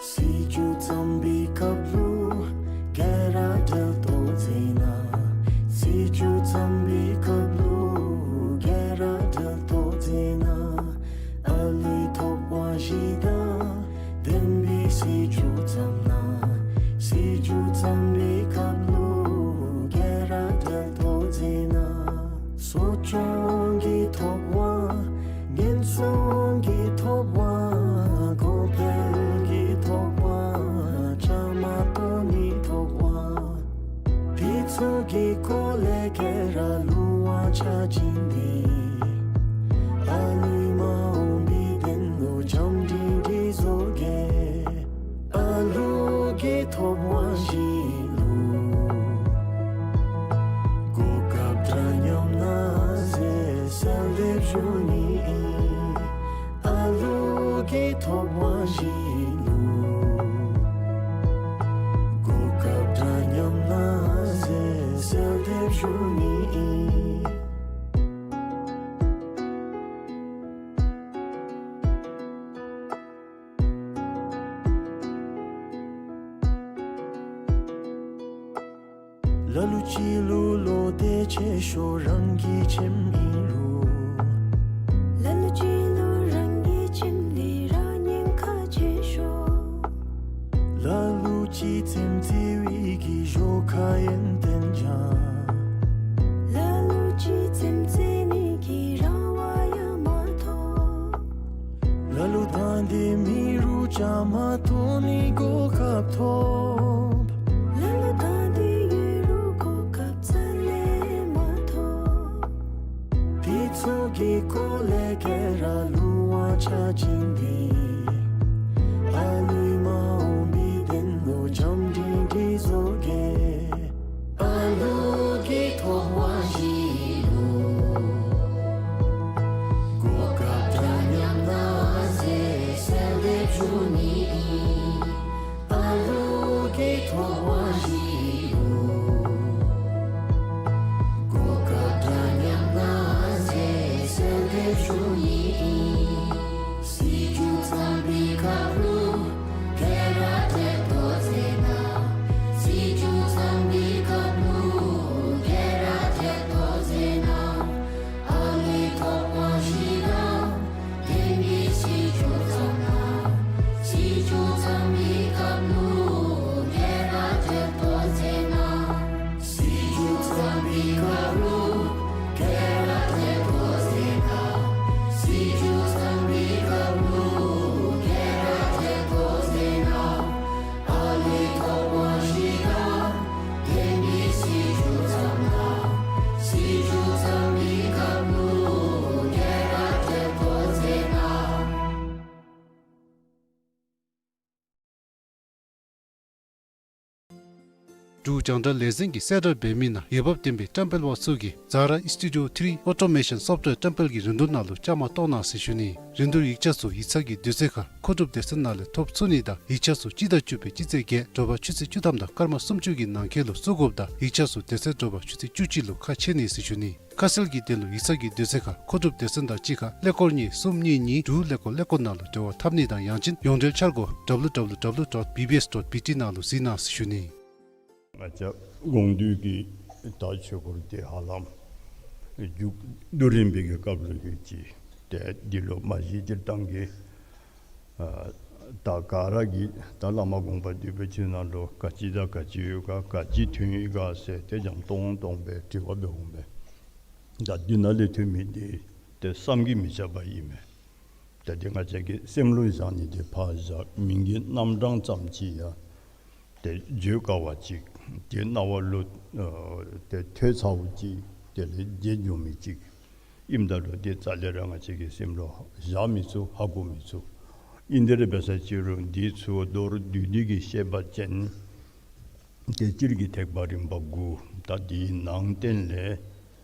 སྲིད་སྐྱོང་བརྩམས་པའི་སྐབས་ལུ་ག་ར་འབྲེལ་གཏོགས་མཛད་གནང་། སྲིད་སྐྱོང་བརྩམས་པའི་སྐབས་ལུ་ག་ར་འབྲེལ་གཏོགས་མཛད་གནང་། ཨ་ལུའི་ཐོབ་དབང་བཞི་དང་ལྡན་པའི་སྲིད་སྐྱོང་བརྩམས་གནང་། སྲིད་སྐྱོང་བརྩམས་པའི་སྐབས་ལུ་ག་ར་འབྲེལ་གཏོགས་མཛད་གནང་། གསོ་སྐྱོང་གི་ཐོབ་དབང་། ཉེན་སྲུང་གི་ཐོབ་དབང་། གོང་འཕེལ་གྱི་ཐོབ་དབང་། བཅའ་མར་གཏོགས་ནིའི་ཐོབ་དབང་། དེ་ཚུ་གི་སྐོར་ལས་ག་ར་ལུང་དབང་ཆ་བྱིན་ཏེ། ཨ་ལུའི་མ་འོངས་པའི་དོན་ལུ་བྱམས་སྒྲིང་སྒྲིང་བཟོ་གེ། ཨ་ལུ་གི་ཐོབ་དབང་བཞི་ལུ་གོ་སྐབས་འདྲ་མཉམ་གནང་ཟེར་གསོལ་འདེབས་ཞུ་ནི་ཨིན། ཨ་ལུ་གི་ཐོབ་དབང་བཞི་ལུ་གོ་སྐབས་འདྲ་མཉམ་གནང་ཟེར་གསོལ་འདེབས་ཞུ་ནི་ཨིན། ལ་ལུ་ཅིག་ལུ་བློ་གཏད་ཆེ་ཤོས་རང་གི་ཁྱིམ་ཨིན་རུང་། ལ་ལུ་ཅིག་ལུ་རང་གི་ཁྱིམ་འདི་ར་ཉེན་ཁ་ཆེ་ཤོས། ལ་ལུ་ཅིག་རྩེདམོ་རྩེ་བའི་གི་ཞོར་ཁ་ཡོན་ཏན་སྦྱང་། ལ་ལུ་ཅིག་རྩེདམོ་རྩེ་ནི་གི་ མ་ཐོན་ནི་གོ་སྐབས་ཐོབ། ལེ་ལོ་བཏང་སྟེ་ཡོད་རུང་གོ་སྐབས་རྩ་ལས་མ་ཐོབ། དེ་ཚུ་གི་སྐོར་ལས་ཁྱེད་ར་གླུ་བ་ཆ་བཞིན་འདི། ཨ་ལུའི་མ་འོངས་པའི་དོན་ལུ་འཆམ་མཐུན་འདི་བཟོ་གེ། ཨ་ལུ་གི་ཐོག་མ་བཞི་ལུ་གོ་སྐབས་འདྲ་མཉམ་གནང་ཟེར་གསོལ་འདེབས་ཞུ་ནི་ཨིན། ཨ་ལུ་གི་ཐོག་མ་བཞི་ལུ་གོ་སྐབས་འདྲ་མཉམ་གནང་ཟེར་གསོལ་འདེབས་ཞུ་ནི་ཨིན། སྲིད་སྐྱོང་ཚང་པའི་ཁབ་ལུ་ཁྱེད་ར་ཐེབས་ཏོ་ཟེར་ན། སྲིད་སྐྱོང་ཚང་པའི་ཁབ་ལུ་ཁྱེད་ར་ཐེབས་ཏོ་ཟེར་ན། ཨ་ལུའི་ཐོག་མ་བཞི་དང་ལྡན་པའི་སྲིད་སྐྱོང་ཚང་ན། སྲིད་སྐྱོང་ཚང་པའི་ཁབ་ལུ་ཁྱེད་ར་ཐེབས་ཏོ་ཟེར་ན། སྲིད་སྐྱོང་ཚང་པའི་ཁབ་ལུ་ཁྱེད་ར་ཐེབས་ཏོ་ཟེར་ན། སྲིད་སྐྱོང་ཚང་པའི་ཁབ་ལུ་ཁྱེད་ར་ཐེབས་ཏོ་ཟེར་ན། ཨ་ལུའི་ཐོག་མ་བཞི་དང་ལྡན་པའི་སྲིད་སྐྱོང་ཚང་ན། སྲིད་སྐྱོང་ཚང་པའི་ཁབ་ལུ་ཁྱེད་ར་ཐེབས་ཏོ་ཟེར་ན། འབྲུག་རྒྱང་བསྒྲགས་ལས་འཛིན་གྱིས་གསལ་བསྒྲགས་འབད་མི་ནང་འོས་འབབ་ལྡན་པའི་བཀྲམ་སྤེལ་པ་ཚུ་གིས་Zara Studio three Automation Software བཀྲམ་སྤེལ་གྱི་རིན་བསྡུར་ནང་ལུ་བཅའ་མར་གཏོགས་གནང་ཟེར་ཞུ་ནི། རིན་བསྡུར་ཡིག་ཆ་ཚུ་ཡིག་ཚང་གི་དུས་ཚོད་ཁར་མཁོ་སྒྲུབ་སྡེ་ཚན་ནང་ལས་ཐོབ་ཚུགས་ནི་དང་ཡིག་ཆ་ཚུ་སྤྱི་ཟླ་བཅུ་པའི་སྤྱི་ཚེས་བརྒྱད་དྲོ་པ་ཆུ་ཚོད་བཅུ་ཐམ་དང་སྐར་མ་སུམ་ཅུ་གི་ནང་འཁོད་ལུ་བཙུགས་དགོཔ་དང་ཡིག་ཆ་ཚུ་དེ་ཚེ་དྲོ་པ་ཆུ་ཚོད་བཅུ་གཅིག་ལུ་ཁ་ཕྱེ་ནི་ཟེར་ཞུ་ནི། ཁ་གསལ་གྱི་དོན་ལུ་ཡིག་ཚང་གི་དུས་ཚོད་ཁར་མཁོ་སྒྲུབ་སྡེ་ཚན་དང་གཅིག་ཁར་ཀླད་ཀོར་གཉིས་གསུམ་གཉིས་གཉིས་དྲུག་ཀླད་ཀོར་ཀླད་ཀོར་ནང་ལུ་འབྲེལ་བ་འཐབ་ནི་དང་ཡང་ཅིན་ཡོངས་འབྲེལ་འཆར་སྒོ་W W W dot B B S dot B T ནང་ལུ་གཟིགས་གནང་ཟེར་ཞུ་ནི། ང་བཅས་དགོངས་འདུས་ཀྱི་ད་ཆོས་སྐོར་དེ་ཧ་ལམ་མཇུག་བསྡུ་རན་པའི་གི་སྐབས་ལུ་ཡོད་ཅི། ཏེ་འདི་ལུ་མ་གཞི་སྤྱིར་བཏང་གི་ཨ་ད་ག་ར་གིས་ད་བླ་མ་དགོངས་པ་འདུས་པའི་ཆོས་ནང་ལུ་ག་ཅི་དང་ག་ཅི་ཡོད་ག་ག་ཅི་ཐོན་ཡི་ག་ཟེར་ཏེ་འཇམ་ཏོང་ཏོ་སྦེ་དྲི་བ་འབད་འོང་མས། ད་འདི་ནང་ལས་ཐོན་མི་འདི་ཏེ་བསམ་གྱིས་མི་ཁྱབ་པ་ཨིན་མས། ད་འདི་ང་བཅས་ཀྱིས་སེམས་ལུ་བཞག་ནི་འདི་ཕར་བཞག། མིང་གི་རྣམ་གྲངས་ཙམ་ཅིག་ཡང་ཏེ་བརྗོད་དཀའ་བ་ཅིག། ཏེ་རྣ་བ་ལུ་ཨ་ཏེ་ཐོས་ཚརཝ་ཅིག་དེ་ལས་བརྗེད་འགྱོ་མི་ཅིག་ཨིནམ་ད་ལུ་ཏེ་རྩ་ལས་ར་ང་བཅས་ཀྱིས་སེམས་ལུ་བཞག་མི་ཚུགས། ཧ་གོ་མི་ཚུགས། ཨིན་དེ་ར་འབད་ས་ཅིག་རུང་འདི་ཚུ་མདོར་བསྡུས་ཏེ་གི་བཤད་པ་ཅིན་ཏེ་སྤྱིར་གྱི་ཐེག་པ་རིམ་པ་དགུ། ད་འདིའི་ནང་བསྟན་ལས་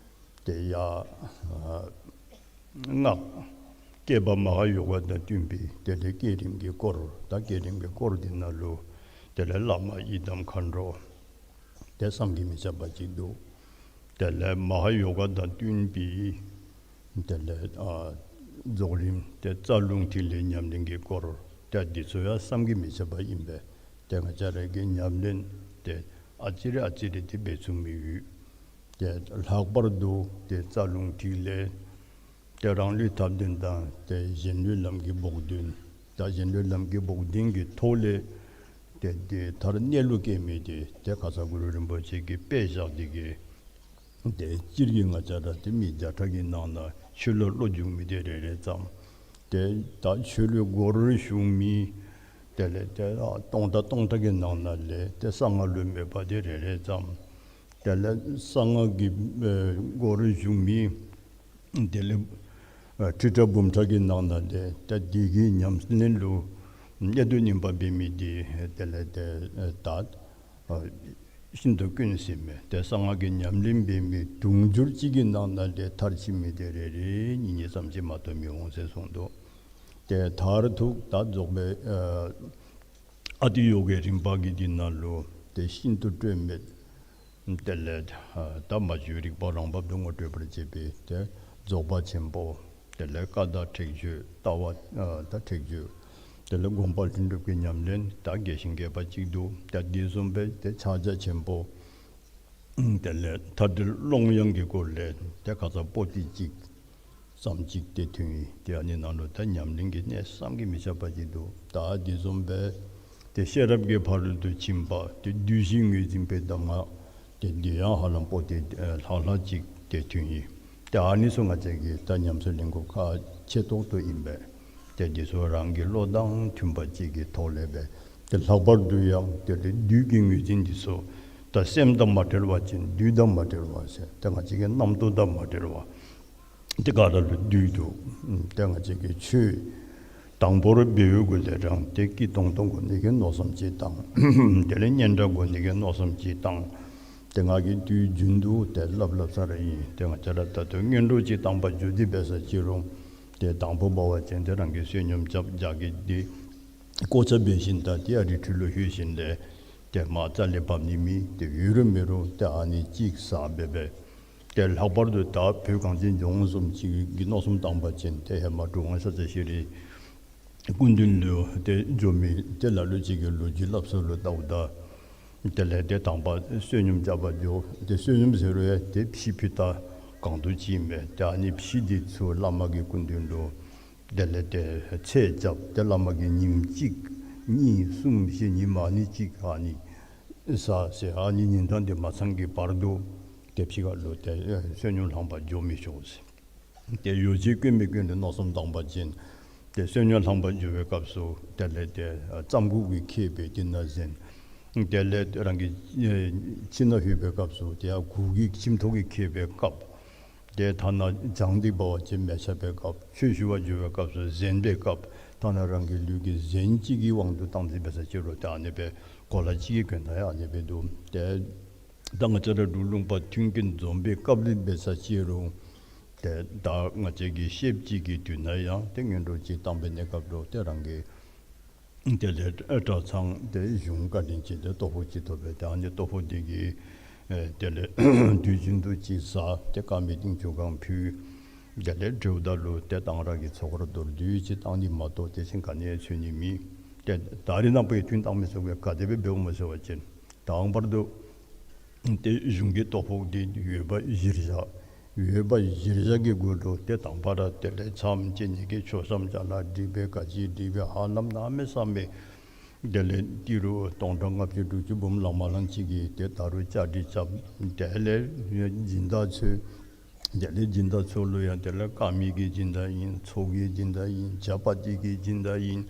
ཏེ་ཡ་ཨ་སྔགས་བསྐྱེད་པ་མ་ཧཱ་ཡོ་ག་དང་བསྟུན་པའི་དེ་ལས་བསྐྱེད་རིམ་གྱི་སྐོར། ད་བསྐྱེད་རིམ་གྱི་སྐོར་འདི་ནང་ལུ་དེ་ལས་བླ་མ་ཡི་དམ་མཁའ་འགྲོ་ཏེ་བསམ་གྱིས་མི་ཁྱབ་པ་ཅིག་འདུག། དེ་ལས་མ་ཧཱ་ཡོ་ག་དང་བསྟུན་པའི་དེ་ལས་ཨ་རྫོགས་རིམ་ཏེ་རྩ་རླུང་ཐིག་ལེ་ཉམས་ལེན་གྱི་སྐོར། ཏེ་འདི་ཚུ་ཡང་བསམ་གྱིས་མི་ཁྱབ་པ་ཨིན་པས། ཏེ་ང་བཅས་ར་གིས་ཉམས་ལེན་ཏེ་ཨ་ཙི་རེ་ཨ་ཙི་རེ་ཏེ་འབད་ཚུགས་མི་ཡོད། ཏེ་ལྷག་པར་དུ་ཏེ་རྩ་རླུང་ཐིག་ལེ་ཏེ་རང་ལུས་ཐབས་ལྡན་དང་ཏེ་གཞན་ལུས་ལམ་གྱི་བོགས་འདོན། ད་གཞན་ལུས་ལམ་གྱི་བོགས་འདོན་གྱི་ཐོག་ལས་ཏེ་འདི་མཐར་གནས་ལུགས་སྐྱེ་མི་འདི་ཏེ་ཁ་ཙ་གུ་རུ་རིན་པོ་ཆེ་གིས་དཔེ་བཞག་སྟེ་གི་ཏེ་སྤྱིར་གྱི་ང་བཅས་ར་ཏེ་མི་བརྒྱ་ཕྲག་གི་ནང་ན་ཆོས་ལུ་བློ་འཇུག་མི་འདི་རེ་རེ་ཙམ། ཏེ་ད་ཆོས་ལུ་སྒོར་བཞུགས་མི་དེ་ལས་ཏེ་ཨ་སྟོང་ཕྲག་སྟོང་ཕྲག་གི་ནང་ན་ལས་ཏེ་གསང་སྔགས་ལུ་མོས་པ་འདི་རེ་རེ་ཙམ། དེ་ལས་གསང་སྔགས་ཀྱི་ཨེ་སྒོར་བཞུགས་མི་དེ་ལས་ཨ་ཁྲི་ཕྲག་འབུམ་ཕྲག་གི་ནང་ན་ལས་ཏེ་འདི་གི་ཉམས་ལེན་ལུ་གནད་དུ་བསྣུན་པ་འབད་མི་འདི་དེ་ལས་ཏེ་ཨེ་ད་ཨ་ཤིན་ཏུ་དཀོན་ཟེར་མས། ཏེ་གསང་སྔགས་ཀྱི་ཉམས་ལེན་འབད་མི་དུང་ཕྱུར་གཅིག་གི་ནང་ན་ལས་མཐར་ཕྱིན་མི་འདི་རེ་རེ་གཉིས་གཉིས་ཙམ་ཅིག་མ་གཏོགས་མི་འོང་ཟེར་གསུངས་འདུག། ཏེ་མཐར་ཐུག་ད་རྫོགས་པའི་ཨ་ཨ་ཏི་ཡོ་གའི་རིམ་པ་གི་འདི་ནང་ལུ་ཏེ་ཤིན་ཏུ་སྤྲོས་མེད། དེ་ལས་ཨ་ད་མ་བཅོས་རིག་པ་རང་བབས་སུ་ངོ་སྤྲོད་པར་བྱེད་པའི་ཏེ་རྫོགས་པ་ཆེན་པོ། དེ་ལས་བཀའ་དང་ཁྲེགས་ཆོད་ལྟ་བ་ཨ་ད་ཁྲེགས་ཆོད། དེ་ལས་སྒོམ་པ་ལྷུན་གྲུབ་ཀྱི་ཉམས་ལེན་ད་རྒྱས་ཤིང་རྒྱས་པ་ཅིག་འདུག། ད་འདི་བཟུམ་སྦེ་ཏེ་ཕྱག་རྒྱ་ཆེན་པོ། དེ་ལས་མཐའ་བྲལ་ཀློང་ཡངས་ཀྱི་སྐོར་ལས་ཏེ་ཁ་ཙ་པོ་ཏི་གཅིག་ཙམ་ཅིག་ཏེ་ཐོན་ཡི། ཏེ་ཨ་ནི་ནང་ལུ་ད་ཉམས་ལེན་གྱི་གནད་བསམ་གྱིས་མི་ཁྱབ་པ་ཅིག་འདུག། ད་འདི་བཟུམ་སྦེ་ཏེ་ཤེས་རབ་ཀྱི་ཕ་རོལ་ཏུ་ཕྱིན་པ་ཏེ་བསྡུས་གཞི་ངོས་འཛིན་པའི་གདམས་ངག་ཏེ་འདི་ཡང་ཧ་ལམ་པོ་ཏི་ཨེ་ལྷག་ལྷག་ཅིག་ཏེ་ཐོན་ཡི། ཏེ་ཨ་ནི་ཚུ་ང་བཅས་ཀྱིས་ད་ཉམས་སུ་ལེན་དགོཔ་ཁག་ཆེ་ཏོག་ཏོ་ཨིན་པས། ཏེ་འདི་ཚུ་རང་གི་བློ་དང་མཐུན་པ་ཅིག་གི་ཐོག་ལས་སྦེ་ཏེ་ལྷག་པར་དུ་ཡང་དེ་ལས་བདུད་ཀྱི་ངོས་འཛིན་འདི་ཚུ་ད་སེམས་དང་མ་བྲལ་བ་ཅིན་བདུད་དང་མ་བྲལ་བ་ཟེར་ཏེ་ང་བཅས་ཀྱི་རྣམ་རྟོག་དང་མ་བྲལ་བ། ཏེ་ག་ར་ལུ་བདུད་འདུག། ཏེ་ང་བཅས་ཀྱིས་ཆོས་དང་པོར་འབད་བའི་གུ་ལས་རང་ཏེ་སྐྱིད་ཏོང་ཏོ་དགོ་ནི་གི་མནོ་བསམ་ཅིག་བཏང་། དེ་ལས་སྙན་གྲགས་དགོ་ནི་གི་མནོ་བསམ་ཅིག་བཏང་། ཏེ་ང་གིས་དུས་རྒྱུན་དུ་ཏེ་སླབ་སླབ་ས་ར་ཨིན། ཏེ་ང་བཅས་ར་ད་ལྟོ་སྔོན་འགྲོ་ཅིག་བཏང་པ་འགྱོ་དེ་འབད་ས་ཅིག་རུང་ཏེ་དང་པོ་འབད་བ་ཅིན་ཏེ་རང་གིས་བསོད་སྙོམས་རྐྱབ་རྒྱག་གི་ཏེ་བཀོ་ཆ་འབད་ཞིནམ་ད་ཏེ་ཨ་རི་ཁྲི་ལུ་ལྷོད་ཞིནམ་ལས་ཏེ་མར་རྩ་ལས་བབ་ནི་མེད། ཏེ་ཡོད་རུང་མེད་རུང་ཏེ་ཨ་ནི་ཅིག་ཟ་འབད་འབད། ཏེ་ལྷག་པར་དུ་ད་བོད་གངས་ཅན་ལྗོངས་བཟུམ་ཅིག་གི་མནོ་བསམ་བཏང་པ་ཅིན་ཏེ་ཧེ་མ་གྲུབ་དབང་ཤཱཀྱ་ཤྲཱི་སྐུ་མདུན་ལུ་ཏེ་འགྱོ་མི་ཏེ་ལ་ལུ་ཅིག་གིས་ལོ་རྒྱུས་སླབ་ས་ལུ་ལྟཝ་ད་དེ་ལས་ཏེ་དང་པ་བསོད་སྙོམས་རྐྱབ་པར་འགྱོ། ཏེ་བསོད་སྙོམས་ཟེར་རུང་ཡང་ཏེ་ཕྱེ་ཕུད་ད་གང་དུ་ཅིག་མས། ཏེ་ཨ་ནི་ཕྱེ་འདི་ཚུ་བླ་མ་གི་སྐུ་མདུན་ལུ་དེ་ལས་ཏེ་ཚད་རྐྱབ། ཏེ་བླ་མ་གིས་ཉིནམ་གཅིག་གཉིས་གསུམ་བཞི་ཉིནམ་ཨ་ནི་ཅིག་ཨ་ནི་ཟ་ཟེར་ཨ་ནི་ཉིན་གྲངས་འདི་མ་ཚང་གི་བར་དུ་ཏེ་ཕྱི་ཁ་ལུ་ཏེ་བསོད་སྙོམས་ལྷང་པར་འགྱོ་མི་ཆོག་ཟེར། ཏེ་ཡོ་བྱད་གོན་མི་གོན་ལུ་མནོ་བསམ་བཏང་པ་ཅིན་ཏེ་བསོད་སྙོམས་ལྷང་པར་འགྱོ་བའི་སྐབས་སུ་དེ་ལས་ཏེ་རྩམ་ཁུག་གི་ཁེབས་སྦེ་དེ་ནང་གཟན། དེ་ལས་རང་གི་ཁྱིམ་ནང་ལྷོད་པའི་སྐབས་སུ་ཏེ་ཡར་གུར་གྱི་ཁྱིམ་ཐོག་གི་ཁེབས་སྦེ་བཀབ། ཏེ་ཐ་ན་གྱང་འདི་འབད་བ་ཅིན་མལ་ཆ་སྦེ་བཀབ། ཆོས་ཞུ་བར་འགྱོ་བའི་སྐབས་སུ་གཟན་སྦེ་བཀབ། ཐ་ན་རང་གི་ལུས་ཀྱི་གཟན་གཅིག་གི་དབང་དུ་བཏང་སྟེ་འབད་ས་ཅིག་རུང་ཏེ་ཨ་ནི་སྦེ་གོ་ལ་གཅིག་གི་གྱོན་ཐངས་ཡང་ཨ་ནི་སྦེ་འདུག། ཏེ་ད་ང་བཅས་ར་འབྲུག་ལུང་པ་མཐུན་རྐྱེན་འཛོམས་པའི་སྐབས་ལུ་འབད་ས་ཅིག་རུང་ཏེ་ད་ང་བཅས་ཀྱི་ཤེསཔ་ཅིག་གི་དུས་ན་ཡང་ཏེ་སྔོན་འགྲོ་ཅིག་བཏང་པའི་གནས་སྐབས་ལུ་ཏེ་རང་གི་དེ་ལས་གྲྭ་ཚང་ཏེ་གཞུང་བཀའ་དྲིན་ཅིག་ཏེ་ལྟོ་ཕོགས་ཅིག་ཐོབ་པས། ཏེ་ཨ་ནི་ལྟོ་ཕོགས་འདི་གིས་ཨེ་དེ་ལས་དུས་རྒྱུན་དུ་ཅིག་ཟ། ཏེ་དཀར་མེ་ཏིང་ཆུ་གང་ཕུལ། དེ་ལས་གྲོལཝ་ད་ལུ་ཏེ་གཏང་རག་གི་ཚོགས་ར་མདོར་བསྡུས་ཅིག་བཏང་ནི་མ་གཏོགས་དེ་བཞིན་ག་ནི་ཡང་འཚོལ་ནི་མེད། ཏེ་ད་རེས་ནངས་པ་ཡང་ཐུན་བཏང་མི་ཚུ་གིས་ག་དེ་སྦེ་འབདཝ་སྨོ་ཟེར་བ་ཅིན་དང་པར་དུ་ཏེ་གཞུང་གི་ལྟོ་ཕོགས་འདི་ཡོད་པ་གཞིར་བཞག། ཡོད་པ་གཞིར་བཞག་གི་སྒོ་ལུ་ཏེ་དང་པ་ར་དེ་ལས་མཚམས་བཅད་ནི་གི་མཆོད་བཤམས་ཅ་ལ་སྒྲིག་སྦེ་ག་ཅི་སྒྲིག་སྦེ་ཧ་ལམ་གནམ་མེད་ས་མེད་དེ་ལས་ཏི་རུ་སྟོང་ཕྲག་ལྔ་བཅུ་དྲུག་ཅུ་འབུམ་ལང་མ་ལང་ཅིག་གིས་ཏེ་ད་རུང་བཅའ་སྒྲིག་རྐྱབ། དེ་ལས་སྦྱིན་བདག་ཚུ་དེ་ལས་སྦྱིན་བདག་ཚུ་ལུ་ཡང་དེ་ལས་དཀར་མེ་གི་སྦྱིན་བདག་ཨིན། ཚོགས་ཀྱི་སྦྱིན་བདག་ཨིན། ཇ་པ་ཏི་གི་སྦྱིན་བདག་ཨིན།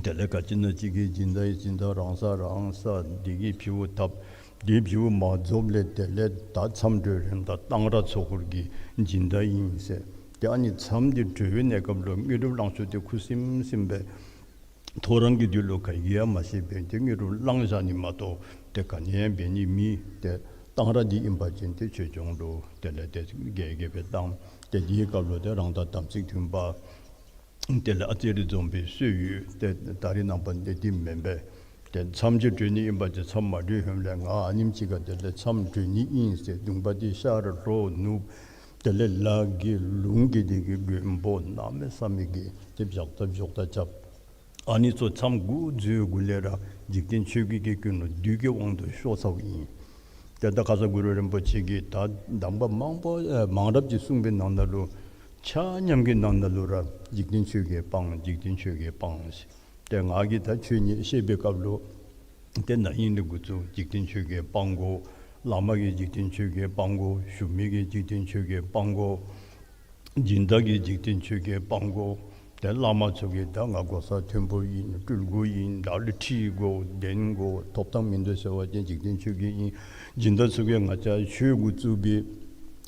དེ་ལས་ག་ཅི་ན་ཅིག་གི་སྦྱིན་བདག་ཨིན། སྦྱིན་བདག་རང་ས་རང་ས་འདི་གིས་ཕྱི་བོ་བཏབ། འདི་ཕྱི་བོ་མ་རྫོགས་ལས་དེ་ལས་ད་མཚམས་གྲོལ་རན་ད་གཏང་རག་ཚོགས་འཁོར་གྱི་སྦྱིན་བདག་ཨིན་ཟེར། ཏེ་ཨ་ནི་མཚམས་འདི་གྲོལ་བའི་གནས་སྐབས་ལུ་དངོས་གྲུབ་བླང་ཆོག་འདི་ཁུ་སིམ་སིམ་སྦེ་ཐོ་རངས་ཀྱི་དུས་ལུ་ག་གིས་ཡང་མ་ཤེས་པར་ཏེ་དངོས་གྲུབ་བླང་བཞག་ནི་མ་གཏོགས་ཏེ་ག་ནི་ཡང་འབད་ནི་མེད། ཏེ་གཏང་རག་འདི་ཨིན་པ་ཅིན་ཏེ་ཆོས་སྐྱོང་ལུ་དེ་ལས་ཏེ་རྒྱས་རྒྱས་སྦེ་བཏང་། ཏེ་འདིའི་སྐབས་ལུ་ཏེ་རང་དང་དམ་ཚིག་མཐུན་པ་དེ་ལས་ཨ་ཙི་རེ་འཛོམས་པའི་སྲོལ་ཡོད། ཏེ་ད་རེས་ནངས་པ་འདི་འདི་མེན་པས། ཏེ་མཚམས་ཅིག་གྲོལ་ནི་ཨིན་པ་ཅིན་མཚམས་མ་གྲོལ་ཧེ་མ་ལས་ང་ཨ་ནེམ་ཅིག་ཁར་དེ་ལས་མཚམས་གྲོལ་ནི་ཨིན་ཟེར་གདུང་པ་འདི་ཤར་ལྷོ་ནུབ་དེ་ལས་ལ་གི་ལུང་གི་འདི་གི་མགོན་པོ་གནམ་མེད་ས་མེད་ཀྱི་ཏེ་བཞག་ད་བཞག་ད་རྐྱབ། ཨ་ནི་ཚུ་མཚམས་འགོ་འཛུལ་གུ་ལས་ར་འཇིག་རྟེན་ཆོས་བརྒྱད་ཀྱི་ཀུན་སློང་བདུད་ཀྱི་དབང་དུ་ཤོར་ཚརཝ་ཨིན། ཏེ་ད་ཁ་ཙ་གུ་རུ་རིན་པོ་ཆེ་གིས་ད་གདམས་པ་མང་པོ་ཨེ་མང་རབས་ཅིག་གསུངས་པའི་ནང་ན་ལུ་ཆ་མཉམ་གྱི་ནང་ན་ལུ་ར་འཇིག་རྟེན་ཆོས་བརྒྱད་སྤང་། འཇིག་རྟེན་ཆོས་བརྒྱད་སྤང་ཟེར། ཏེ་ང་གིས་ད་ཆོས་ཉིད་བཤད་པའི་སྐབས་ལུ་ཏེ་ན་ཧིང་ལས་འགོ་བཙུགས་འཇིག་རྟེན་ཆོས་བརྒྱད་སྤང་དགོ། བླ་མ་གིས་འཇིག་རྟེན་ཆོས་བརྒྱད་སྤང་དགོ། ཞུ་མི་གིས་འཇིག་རྟེན་ཆོས་བརྒྱད་སྤང་དགོ། སྦྱིན་བདག་གིས་འཇིག་རྟེན་ཆོས་བརྒྱད་སྤང་དགོ། ཏེ་བླ་མ་ཚུ་གིས་ད་ང་གོ་ས་མཐོན་པོ་ཨིན། སྤྲུལ་སྐུ་ཨིན། བདག་ལུ་ཁྲི་དགོ། གདན་དགོ། ཐོབ་ཐང་མིན་འདུག་ཟེར་བ་ཅིན་འཇིག་རྟེན་ཆོས་བརྒྱད་ཨིན། སྦྱིན་བདག་ཚུ་གིས་ང་བཅས་ཆོས་འགོ་བཙུགས་པའི་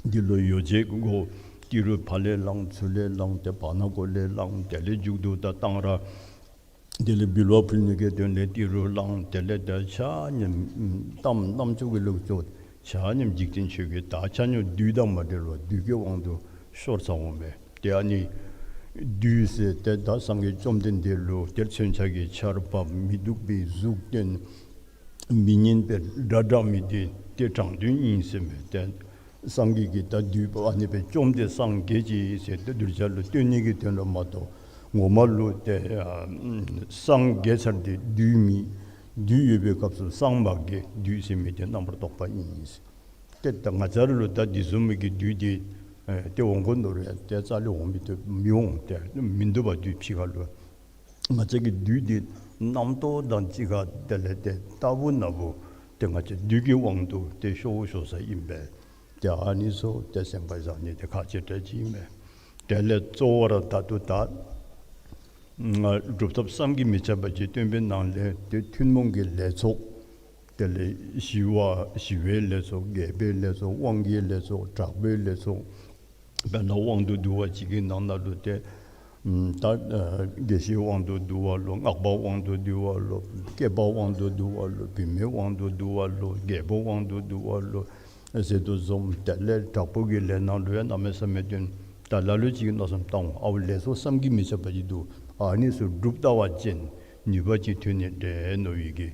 འདི་ལུ་ཡོ་བྱད་དགོ། ཏི་རུ་ཕར་ལས་བླངས་ཚུར་ལས་བླངས་ཏེ་བར་ན་གོ་ལས་བླངས། དེ་ལས་མཇུག་ཏུ་ད་གཏང་རག་དེ་ལས་འབུལ་བ་ཕུལ་ནི་གི་དོན་ལས་ཏི་རུ་བླངས། དེ་ལས་ད་ཆ་མཉམ་གཏམ་རྣམ་ཅོ་གི་ལོག་ཅོག་ཆ་མཉམ་འཇིག་རྟེན་ཆོས་བརྒྱད། ད་ཆ་མཉམ་བདུད་དང་མ་བྲལ་བར་བདུད་ཀྱི་དབང་དུ་ཤོར་ཚརཝ་མས། ཏེ་ཨ་ནི་བདུད་ཟེར་ཏེ་ད་སངས་རྒྱས་བཅོམ་ལྡན་འདས་ལུ་ཏེ་མཚོན་ཆ་གི་ཆརཔ་མི་སྡུག་པའི་གཟུགས་སྟོན། མི་སྙན་པའི་སྒྲ་བསྒྲགས་མི་འདི་ཏེ་དྲང་དོན་ཨིན་ཟེར་མས། ཏེ་སངས་རྒྱས་ཀྱིས་ད་བདུད་པོ་ཨ་ནི་སྦེ་བཅོམ་སྟེ་སངས་རྒྱས་ཅི་ཟེར་ཏེ་གདུལ་བྱ་ལུ་སྟོན་ནི་གི་དོན་ལུ་མ་གཏོགས་ངོ་མ་ལུ་ཏེ་ཨ་སངས་རྒྱས་ཚར་ཏེ་བདུད་མེད། བདུད་ཡོད་པའི་སྐབས་སུ་སངས་མ་རྒྱས། བདུད་ཟེར་མི་འདི་རྣམ་པར་རྟོག་པ་ཨིན་ཟེར། ཏེ་ད་ང་བཅས་ར་ལུ་ད་འདི་བཟུམ་མའི་གི་བདུད་འདི་ཨེ་ཏེ་འོང་དགོ་མནོ་རུང་ཡང་ཏེ་རྩ་ལས་འོང་མི་བཏུབ། མི་འོང་། ཏེ་མིན་འདུག་པ་བདུད་ཕྱི་ཁ་ལུ། ང་བཅས་ཀྱི་བདུད་འདི་རྣམ་རྟོག་དང་གཅིག་ཁར་དེ་ལས་ཏེ་རྟག་བུ་ན་བུ་ཏེ་ང་བཅས་བདུད་ཀྱི་དབང་དུ་ཏེ་ཤོར་ཤོར་ས་ཨིན་པས། ཏེ་ཨ་ནི་ཚུ་ཏེ་སེམས་ཁར་བཞག་ནི་འདི་ཁག་ཆེ་དྲགས་ཅིག་ཨིན་པས། དེ་ལས་གཙོ་བོ་ར་ད་ལྟོ་ད་ སྒྲུབ་ཐབས་བསམ་གྱིས་མི་ཁྱབ་པ་ཅིག་སྟོན་པའི་ནང་ལས་ཏེ་ཐུན་མོང་གི་ལས་ཚོགས། དེ་ལས་ཞི་བ་ཞི་བའི་ལས་ཚོགས། རྒྱས་པའི་ལས་ཚོགས། དབང་གི་ལས་ཚོགས། དྲག་པོའི་ལས་ཚོགས། དཔེར་ན་དབང་དུ་བསྡུ་བ་ཅིག་གི་ནང་ན་ལུ་ཏེ་ད་དགེ་བཤེས་དབང་དུ་བསྡུ་བ་ལོ། སྔགས་པ་དབང་དུ་བསྡུ་བ་ལོ། སྐྱེས་པ་དབང་དུ་བསྡུ་བ་ལོ། བུད་མེད་དབང་དུ་བསྡུ་བ་ལོ། རྒྱལ་པོ་དབང་དུ་བསྡུ་བ་ལོ་ཟེར་དོ་བཟུམ། དེ་ལས་དྲག་པོ་གི་ལས་ནང་ལུ་ཡང་གནམ་མེད་ས་མེད་སྟོན། ད་ལ་ལུ་ཅིག་གིས་མནོ་བསམ་བཏང་འོང་། ཨའུ་ལས་ཚོགས་བསམ་གྱིས་མི་ཁྱབ་པ་ཅིག་འདུག། ཨ་ནི་ཚུ་སྒྲུབ་ལྟ་བ་ཅིན་ནུས་པ་ཅིག་ཐོན་ནི་འདྲས་མནོ་བའི་གི།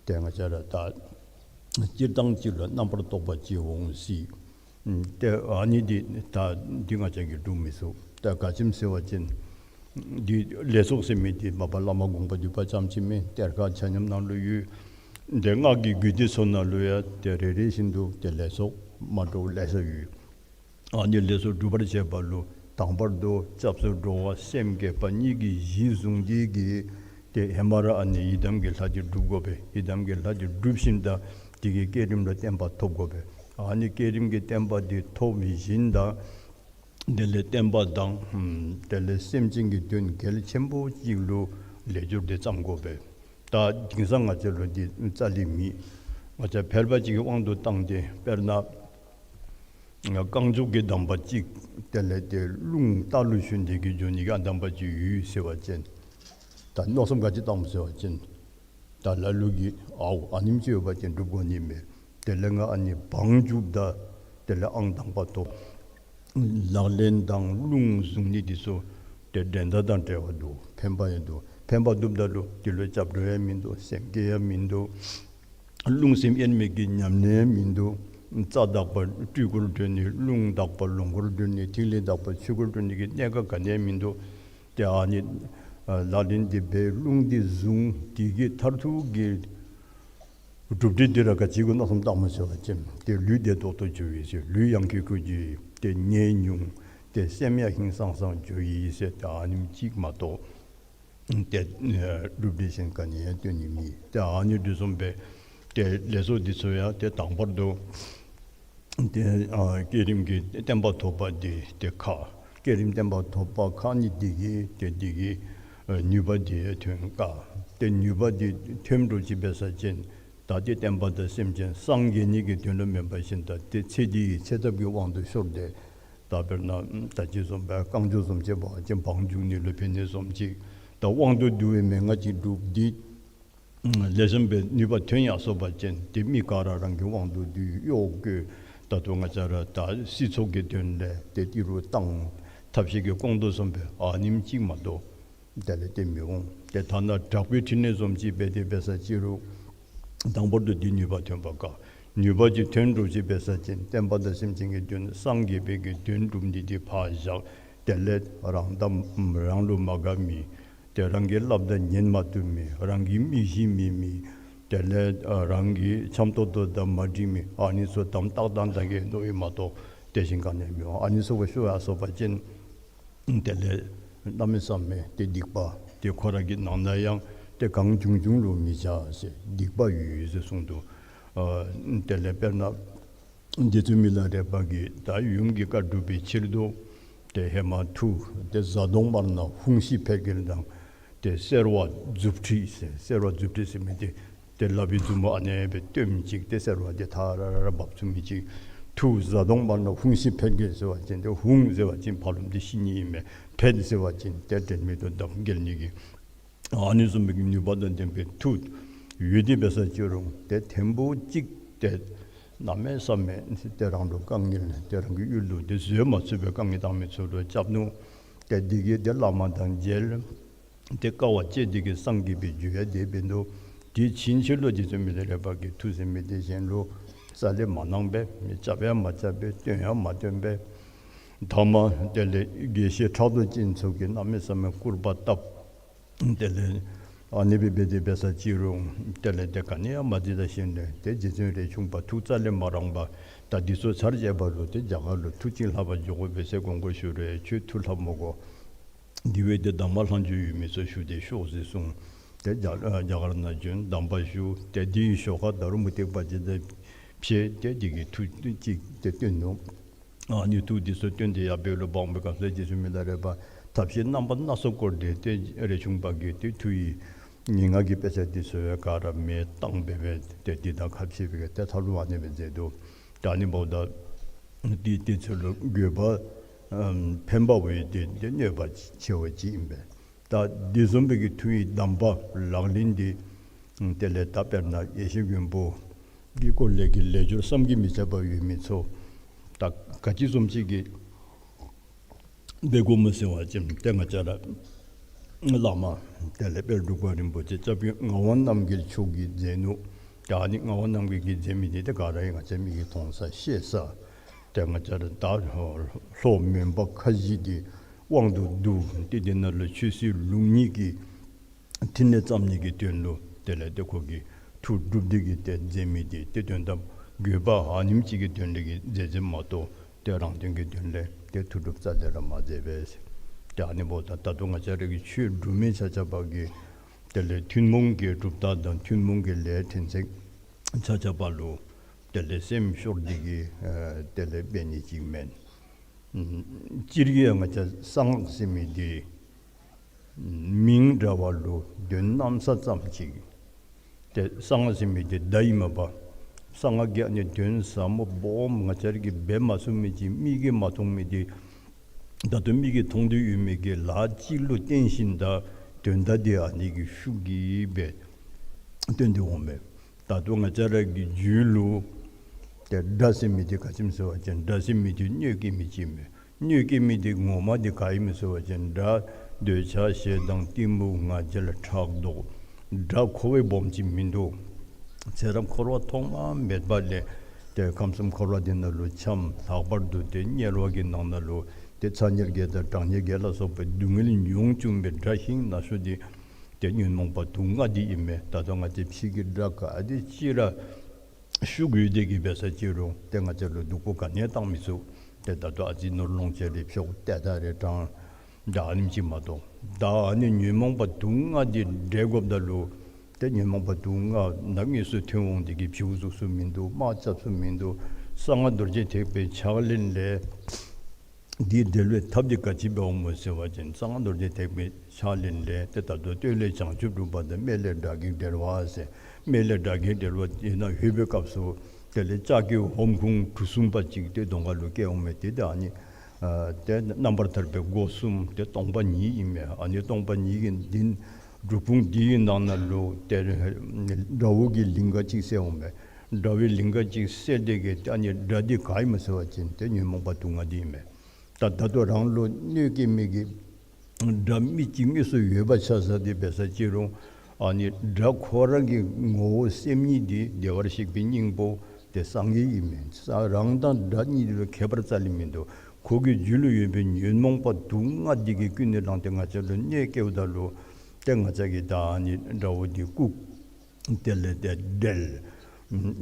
ཏེ་ང་བཅས་ར་ད་སྤྱིར་བཏང་ཅིག་ལུ་རྣམ་པར་རྟོག་པ་ཅིག་འོང་སྲིད། ཏེ་ཨ་ནི་འདི་ད་འདི་ང་བཅས་ཀྱིས་སྒྲུབ་མི་ཚུགས། ད་ག་ཅི་སྨོ་ཟེར་བ་ཅིན་འདི་ལས་ཚོགས་ཟེར་མི་འདི་མ་པ་བླ་མ་དགོངས་པ་འདུས་པ་ཙམ་ཅིག་མེན། གཏེར་ཁ་ཆ་མཉམ་ནང་ལུ་ཡོད། ཏེ་སྔགས་ཀྱི་རྒྱུད་སྡེ་ཚུ་ནང་ལུ་ཡང་ཏེ་རེ་རེ་བཞིན་དུ་ཏེ་ལས་ཚོགས་མ་འདྲཝ་ལེ་ཤ་ཡོད། ཨ་ནི་ལས་ཚོགས་སྒྲུབ་པར་བྱེད་པ་ལུ་དང་པར་དུ་སྐྱབས་སུ་འགྲོ་བ་སེམས་བསྐྱེད་པ་གཉིས་ཀྱིས་གཞི་བཟུང་སྟེ་གིས་ཏེ་ཧེ་མ་ར་ཨ་ནི་ཡི་དམ་གྱི་ལྷ་འདི་སྒྲུབ་དགོ་པས། ཡི་དམ་གྱི་ལྷ་འདི་སྒྲུབ་ཞིནམ་ད་དེ་གི་བསྐྱེད་རིམ་ལུ་བརྟན་པ་ཐོབ་དགོ་པས། ཨ་ནི་བསྐྱེད་རིམ་གྱི་བརྟན་པ་འདི་ཐོབ་ཞིནམ་ད་དེ་ལས་བསྟན་པ་དང་དེ་ལས་སེམས་ཅན་གྱི་དོན་གལ་ཆེན་པོ་ཅིག་ལུ་ལས་སྦྱོར་འདི་བརྩམ་དགོ་པས། ད་དེང་སང་ང་བཅས་ལུ་འདི་རྩ་ལས་མེད། ང་བཅས་ཕལ་པ་ཅིག་གི་དབང་དུ་བཏང་སྟེ་དཔེར་ན་རྐང་མགྱོགས་ཀྱི་གདམས་པ་ཅིག་དེ་ལས་ཏེ་རླུང་རྟ་ལུ་ཞོན་ཏེ་གིས་འགྱོ་ནི་གི་ཨ་གདམས་པ་ཅིག་ཡོད་ཟེར་བ་ཅིན། ད་མནོ་བསམ་ག་ཅི་བཏངམ་ཟེར་བ་ཅིན། ད་ལ་ལུ་གིས་ཨའུ་ཨ་ནེམ་ཅིག་ཡོད་པ་ཅིན་སྒྲུབ་དགོ་ནི་མས། དེ་ལས་ང་ཨ་ནི་བང་རྒྱུགཔ་ད་དེ་ལས་ཨང་དང་པ་ཐོབ། ལག་ལེན་དང་རླུང་བཟུང་ནི་འདི་ཚུ་ཏེ་འགྲན་ཟླ་དང་བྲལ་བ་འདུག། ཕན་པ་ཡང་འདུག། ཕན་པ་འདུགཔ་ད་ལུ་དེ་ལུ་སྐྱབས་འགྲོ་ཡང་མིན་འདུག། སེམས་བསྐྱེད་ཡང་མིན་འདུག། རླུང་སེམས་དབྱེར་མེད་ཀྱི་ཉམས་ལེན་ཡང་མིན་འདུག། རྩ་དག་པ་སྤྲུལ་སྐུར་འགྲོ་ནི། རླུང་དག་པ་ལོངས་སྐུར་འགྲོ་ནི། ཐིག་ལེ་དག་པ་ཆོས་སྐུར་འགྲོ་ནི་གི་གནད་འགག་ག་ནི་ཡང་མིན་འདུག། ཏེ་ཨ་ནི་ལག་ལེན་འདི་འབད། རླུང་འདི་བཟུང་། དེ་གི་མཐར་ཐུག་གི་གྲུབ་འབྲས་འདི་ར་ག་ཅི་གུ་མནོ་བསམ་བཏངམ་ཟེར་བ་ཅིན་ཏེ་ལུས་བདེ་ཏོག་ཏོ་འགྱོ་ཡི་ཟེར། ལུས་ཡང་ཁེ་ཁེ་འགྱོ་ཡི། ཏེ་ནད་ཉུང་། ཏེ་སེམས་ཡང་ཧིང་སངས་སངས་འགྱོ་ཡི་ཟེར། ཏེ་ཨ་ནེམ་ཅིག་མ་གཏོགས་ཏེ་གྲུབ་འབྲས་གཞན་ག་ནི་ཡང་སྟོན་ནི་མེད། ཏེ་ཨ་ནི་འདི་བཟུམ་སྦེ་ཏེ་ལས་ཚོགས་འདི་ཚུ་ཡང་ཏེ་དང་པར་དུ་ཏེ་ཨ་བསྐྱེད་རིམ་གྱི་བརྟན་པ་ཐོབ་པ་འདི་ཏེ་ཁག། བསྐྱེད་རིམ་བརྟན་པ་ཐོབ་པ་ཁག་ནི་འདི་གིས་ཏེ་འདི་གིས་ཨ་ནུས་པ་འདི་ཐོན་དཀའ། ཏེ་ནུས་པ་འདི་ཐོན་འགྲོ་ཅི་འབད་ས་ཅིན་ད་ཏེ་བསྟན་པ་དང་སེམས་ཅན་སངས་རྒྱས་ནི་གི་དོན་ལུ་མེན་པར་ཞིནམ་ད་ཏེ་ཚེ་འདི་གི་ཚེ་ཐབས་ཀྱི་དབང་དུ་ཤོར་ཏེ། ད་དཔེར་ན་ད་ཅི་བཟུམ་སྦེ་རྐང་མགྱོགས་བཟུམ་ཅིག་འབད་བ་ཅིན་བང་རྒྱུག་ནི་ལུ་ཕན་ནི་བཟུམ་ཅིག། ད་དབང་དུ་བསྡུ་བའི་མན་ངག་ཅིག་སྒྲུབ་སྟེ་ལེགས་ཤོམ་སྦེ་ནུས་པ་ཐོན་ཡར་སོ་བ་ཅིན་ཏེ་མི་ག་ར་རང་གི་དབང་དུ་བསྡུ་གཡོག་བཀོལ། ད་ལྟོ་ང་བཅས་ར་ད་སྲིད་ཚོགས་ཀྱི་དོན་ལས་ཏེ་ཏི་རུ་བཏང་ཐབས་ཤེས་ཀྱིས་སྐོང་དོ་བཟུམ་སྦེ་ཨ་ནེམ་ཅིག་མ་གཏོགས་དེ་ལས་ཏེ་མི་འོང་། ཏེ་ཐ་ན་དྲག་པོའི་ཕྲིན་ལས་བཟུམ་ཅིག་འབད་དེ་འབད་ས་ཅི་རུང་དང་པོར་དུ་འདི་ནུས་པ་ཐོན་པ་དཀའ། ནུས་པ་ཅིག་ཐོན་འགྲོ་ཅི་འབད་ས་ཅིན་བསྟན་པ་དང་སེམས་ཅན་གྱི་དོན་སངས་རྒྱས་པའི་གི་དོན་སྒྲུབ་ནི་འདི་ཕར་བཞག། དེ་ལས་རང་དང་རང་ལུ་མ་དགའ་མི། ཏེ་རང་གིས་སླབ་ད་ཉན་མ་བཏུབ་མི། རང་གི་མི་གཞི་མེད་མི། དེ་ལས་ཨ་རང་གི་འཆམ་ཏོག་ཏོ་དང་མ་འགྲིག་མི། ཨ་ནི་ཚུ་དམ་ཏག་ཏག་ད་གེ་མནོ་ཡི་མ་གཏོགས་དེ་བཞིན་ག་ནི་ཡང་མི་འོང་། ཨ་ནི་ཚུ་གུ་ཤོར་ཡར་སོ་བ་ཅིན་དེ་ལས་གནམ་མེད་ས་མེད་ཏེ་སྡིག་པ་ཏེ་ཁོ་ར་གི་ནང་ན་ཡང་ཏེ་གང་བྱུང་བྱུང་ལུ་མི་བྱ་ཟེར་སྡིག་པ་ཡོད་ཡོད་ཟེར་གསུངས་འདུག། ཨ་དེ་ལས་དཔེར་ན་རྗེ་བཙུན་མི་ལ་རས་པ་གིས་ད་ཡུམ་གྱི་བཀའ་སྒྲུབ་པའི་ཕྱིར་དུ་ཏེ་ཧེ་མ་མཐུ་ཏེ་གཟའ་གདོང་དམར་ནག་ཧཱུྃ་ཤི་འཕེལ་རྒྱས་དང་ཏེ་སེར་བ་མཛུབ་ཁྲིད་ཟེར། སེར་བ་མཛུབ་ཁྲིད་ཟེར་མི་འདི་ཏེ་ལག་པའི་མཛུབ་མོ་ཨ་ནེ་སྦེ་སྟོནམ་ཅིག་ཏེ་སེར་བ་འདི་ཐ་ར་ར་ར་འབབ་ཚུགས་མི་ཅིག། མཐུ་གཟའ་གདོང་དམར་ནག་ཧཱུྃ་ཤི་འཕེལ་རྒྱས་ཟེར་བ་ཅིན་ཏེ་ཧཱུྃ་ཟེར་བ་ཅིན་ཕ་རོལ་ཏེ་ཤི་ནི་ཨིན་མས། འཕེལ་ཟེར་བ་ཅིན་ཏེ་དྲན་མེད་དུ་འདམ་འགྱེལ་ནི་གི། ཨ་ནི་བཟུམ་མའི་ནུས་པ་དང་ལྡན་པའི་མཐུ་ཡོད་དེ་འབད་ས་ཅི་རུང་ཏེ་ཐེངས་པོ་གཅིག་ཏེ་གནམ་མེད་ས་མེད་ཏེ་རང་ལུ་དཀའ་ངལ་ཏེ་རང་གི་ཡུལ་ལུ་ཏེ་བཟོད་མ་ཚུགས་པའི་དཀའ་ངལ་བཏང་མི་ཚུ་ལུ་སྐྱབས་ནུག། ཏེ་འདི་གིས་ཏེ་བླ་མ་དང་མཇལ། ཏེ་དཀའ་བ་སྤྱད་དེ་གིས་སངས་རྒྱས་པའི་རྒྱུ་ཡང་དེ་འབད་ནུག། དེ་ཕྱིན་ཆད་ལུ་རྗེ་བཙུན་མི་ལ་རས་པ་གིས་མཐུ་ཟེར་མི་འདི་གཞན་ལུ་རྩ་ལས་མ་གནང་པས། མི་རྐྱབ་ཡང་མ་རྐྱབ་པས། སྟོན་ཡང་མ་སྟོན་པས། ཐ་མ་དེ་ལས་དགེ་བཤེས་ཕྲག་དོག་ཅན་ཚུ་གིས་གནམ་མེད་ས་མེད་སྐུར་པ་བཏབ། དེ་ལས་ཨ་ནི་སྦེ་འབད་དེ་འབད་ས་ཅི་རུང་དེ་ལས་ཏེ་ག་ནི་ཡང་མ་འདི་ད་ཞིནམ་ལས་ཏེ་རྗེ་བཙུན་རས་ཆུང་པ་ཐུགས་རྩ་ལས་མ་རངས་པར་ད་འདི་ཚུ་ཚར་བཅད་པ་ལུ་ཏེ་རྒྱ་གར་ལུ་མཐུ་ཅིག་ལྷབ་པར་འགྱོ་དགོ་པས་ཟེར་དགོངས་སྐོར་ཞུ་རུང་ཁྱོད་མཐུ་ལྷབ་མི་དགོ། དེ་བས་ཏེ་གདམས་པ་ལྷག་མཇུག་ཡོད་མི་ཚུ་ཞུ་སྟེ་ཤོག་ཟེར་གསུངས། ཏེ་རྒྱ་རྒྱ་གར་ནང་བྱོན་གདམས་པ་ཞུ། ཏེ་དེའི་ཞོར་ཁར་ད་རུང་མུ་སྟེགས་པ་ཅིག་དང་ཕྱད་དེ་དེ་གི་མཐུ་ཅིག་ཏེ་སྟོན་ནུག། ཨ་ནི་མཐུ་འདི་ཚུ་སྟོན་ཏེ་ཡར་འབད་རུང་འབག་མི་ག་ཟེར་རྗེ་བཙུན་མི་ལ་རས་པ་ ཐབས་ཤེས་རྣམ་པ་སྣ་ཚོགས་བཀོལ་ཏེ་ཏེ་རས་ཆུང་པ་གིས་ཏེ་མཐུ་ཡི་ངན་སྔགས་ཀྱི་དཔེ་ཆ་འདི་ཚུ་ག་ར་མེ་བཏང་སྦེ་སྦེ་ཏེ་འདི་དང་ཁ་ཕྱེ་སྦེ་ཏེ་མཐའ་ལུ་ཨ་ནི་སྦེ་མཛད་དོ། ད་ཨ་ནི་འབདཝ་ད་འདི་ཏེ་ཚུ་ལུ་དགོས་པ་ཨམ་ཕན་པ་བའི་ཏེ་ཏེ་གནོད་པ་ཆེ་བ་ཅིག་ཨིན་པས། ད་འདི་བཟུམ་སྦེ་གི་མཐུ་ཡི་གདམས་པ་ལག་ལེན་འདི་དེ་ལས་ད་དཔེར་ན་ཡེ་ཤེས་མགོན་པོ་འདི་སྐོར་ལས་ཀྱི་ལས་སྦྱོར་བསམ་གྱིས་མི་ཁྱབ་པ་ཡོད་མི་ཚུ་ད་ག་ཅི་བཟུམ་ཅིག་གི་འབད་དགོཔ་སྨོ་ཟེར་བ་ཅིན་ཏེ་ང་བཅས་ར་བླ་མ་དེ་ལས་དཔལ་འབྲུག་པ་རིན་པོ་ཆེ་སྐྱབས་རྗེ་ངག་དབང་རྣམ་རྒྱལ་མཆོག་གིས་མཛད་ནུག། ད་ཨ་ནི་ངག་དབང་རྣམ་རྒྱལ་གྱིས་མཛད་མི་འདི་ཏེ་ག་ར་ཡང་ང་བཅས་མིག་གིས་མཐོང་ས་ཤེས་ས། ཏེ་ང་བཅས་ར་ད་ལྷོ་མོན་པ་ཁ་བཞི་འདི་དབང་དུ་བསྡུ་སྟེ་འདི་ནང་ལུ་ཆོས་སྲིད་ལུགས་གཉིས་ཀྱི་ཕྲིན་ལས་བརྩམ་ནི་གི་དོན་ལུ་དེ་ལས་ཏེ་ཁོ་གིས་མཐུ་སྒྲུབ་སྟེ་གིས་ཏེ་མཛད་མི་འདི་ཏེ་དོན་དམ་དགོས་པ་ཨ་ནེམ་ཅིག་གི་དོན་ལས་ཀྱི་མཛད་མཛདཔ་མ་གཏོགས་ཏེ་རང་དོན་གྱི་དོན་ལས་ཏེ་མཐུ་སྒྲུབ་རྩ་ལས་ར་མ་མཛད་པས། ཏེ་ཨ་ནི་འབདཝ་ད་ད་ལྟོ་ང་བཅས་ར་གི་ཆོས་སྒྲུབ་མི་ཆ་ཁྱབ་གིས་དེ་ལས་ཐུན་མོང་གི་གྲུབ་རྟགས་དང་ཐུན་མོང་གི་ལས་ཕྲན་ཚེགས་ཆ་ཁྱབ་ལུ་དེ་ལས་སེམས་ཤོར་ཏེ་གིས་ཨ་དེ་ལས་འབད་ནི་ཅིག་མེན། ཨམ་སྤྱིར་གྱིས་ང་བཅས་གསང་སྔགས་ཟེར་མི་འདི་མིང་འདྲ་བ་ལུ་དོན་གནམ་ས་ཙམ་ཅིག། ཏེ་གསང་སྔགས་ཟེར་མི་འདི་བརྡ་ཨིན་མས་པ། གསང་སྔགས་ཀྱི་ཨ་ནི་དོན་ཟབ་མོ་སྦོམ་ང་བཅས་ར་གིས་འབད་མ་ཚུགས་མི་ཅིག་མིག་གིས་མ་མཐོང་མི་འདི་ད་ལྟོ་མིག་གིས་མཐོང་སྟེ་ཡོད་མི་གི་ལཱ་ཅིག་ལུ་བརྟེན་ཞིནམ་ད་དོན་དག་འདི་ཨ་ནི་གི་ཤུགས་ཀྱིས་སྦེ་སྟོན་ཏེ་འོང་མས། ད་ལྟོ་ང་བཅས་ར་གི་རྒྱུད་ལུ་ཏེ་སྒྲ་ཟེར་མི་འདི་ག་ཅི་སྨོ་ཟེར་བ་ཅིན་སྒྲ་ཟེར་མི་འདི་གནོད་སྐྱེལ་མི་ཅིག་མས། གནོད་སྐྱེལ་མི་འདི་ངོ་མ་འདི་ག་ཨིན་མས་ཟེར་བ་ཅིན་སྒྲ་འདོད་ཆགས་ཞེ་སྡང་གཏི་མུག་ང་རྒྱལ་ཕྲག་དོག། སྒྲ་ཁོ་བ་སྦོམ་ཅིག་མིན་འདུག། ཚེ་རབས་འཁོར་བ་ཐོག་མ་མེད་པ་ལས་ཏེ་ཁམས་གསུམ་འཁོར་བ་འདི་ནང་ལུ་འཁྱམས། ལྷག་པར་དུ་ཏེ་དམྱལ་བ་གི་ནང་ན་ལུ་ཏེ་ཚ་དམྱལ་བརྒྱད་དང་གྲང་དམྱལ་བརྒྱད་ལ་སོགས་པའི་སྡུག་བསྔལ་མྱོང་བཅུག་པའི་སྒྲ་ཤིང་ན་ཤོས་འདི་ཏེ་ཉོན་མོངས་པ་དུག་ལྔ་འདི་ཨིན་མས། ད་ལྟོ་ང་བཅས་ཕྱི་གི་སྒྲ་ག་དེ་ཅིག་ར་ཤུགས་ཡོད་དེ་གིས་འབད་ས་ཅི་རུང་ཏེ་ང་བཅས་ལུ་སྡུག་པོ་ག་ནི་ཡང་བཏང་མི་ཚུགས། ཏེ་ད་ལྟོ་ཨ་ཙི་ནོར་ལོངས་སྤྱོད་རེ་ཕྱུགཔ་ཏེ་ད་རེ་དྲང་ད་ཨ་ནེམ་ཅིག་མ་གཏོགས། ད་ཨ་ནི་ཉོན་མོངས་པ་དུག་ལྔ་འདི་བསྒྲལ་དགོཔ་ད་ལུ་ཏེ་ཉོན་མོངས་པ་དུག་ལྔ་ནམ་དངོས་སུ་ཐོན་འོང་དེ་གིས་བྱིའུ་གཟུགས་སུ་མིན་འདུག། དམག་རྐྱབ་སུ་མིན་འདུག། གསང་སྔགས་རྡོ་རྗེ་ཐེག་པའི་ཕྱག་ལེན་ལས་འདི་བསྒྲལ་བའི་ཐབས་འདི་ག་ཅི་འབདཝ་སྨོ་ཟེར་བ་ཅིན་གསང་སྔགས་རྡོ་རྗེ་ཐེག་པའི་ཕྱག་ལེན་ལས་ཏེ་ད་ལྟོ་སྟོད་ལས་བྱང་ཆུབ་སྒྲུབ་པ་དང་སྨད་ལས་དགྲ་བགེགས་བསྒྲལ་བ་ཟེར། སྨད་ལས་དགྲ་བགེགས་བསྒྲལ་བ་དེ་ནང་ལྷོད་པའི་སྐབས་སུ་དེ་ལས་ལྕགས་ཀྱི་ཧོམ་ཁུང་གྲུ་གསུམ་པ་ཅིག་ཏེ་གདོང་ཁ་ལུ་བཀལ་འོང་མས། ཏེ་ད་ཨ་ནི་ཨ་ཏེ་རྣམ་པར་ཐར་པའི་སྒོ་གསུམ་ཏེ་སྟོང་པ་ཉིད་ཨིན་མས། ཨ་ནི་སྟོང་པ་ཉིད་ཀྱི་འདི་སྒྲུབ་ཁུང་འདི་གི་ནང་ན་ལུ་ཏེ་དགྲ་བོ་གི་ལིང་ག་ཅིག་གསལ་འོང་མས། དགྲ་བོའི་ལིང་ག་ཅིག་གསལ་ཏེ་གིས་ཏེ་ཨ་ནི་དགྲ་འདི་ག་ཨིན་མས་ཟེར་བ་ཅིན་ཏེ་ཉོན་མོངས་པ་དུག་ལྔ་འདི་ཨིན་མས། ད་ད་ལྟོ་རང་ལུ་གནོད་སྐྱེལ་མི་གི་དགྲ་མི་གཅིག་དངོས་སུ་ཡོད་པ་ཆ་བཞག་སྟེ་འབད་ས་ཅི་རུང་ཨ་ནི་དགྲ་ཁོ་ར་གི་ངོ་བོ་སེམས་ཉིད་འདི་བདེ་བར་གཤེགས་པའི་སྙིང་པོ་ཏེ་སངས་རྒྱས་ཨིན་མས། ས་རང་དང་དགྲ་གཉིས་ལུ་ཁྱད་པར་རྩ་ལས་མིན་འདུག། ཁོ་གི་རྒྱུད་ལུ་ཡོད་པའི་ཉོན་མོངས་པ་དུག་ལྔ་འདི་གིས་ཀུན་ནས་བསླངས་ཏེ་ང་བཅས་ལུ་གནོད་སྐྱེལཝ་ད་ལུ་ཏེ་ང་བཅས་ཀྱིས་ད་ཨ་ནི་དགྲ་བོ་འདི་བཀུག། དེ་ལས་ཏེ་བསྒྲལ།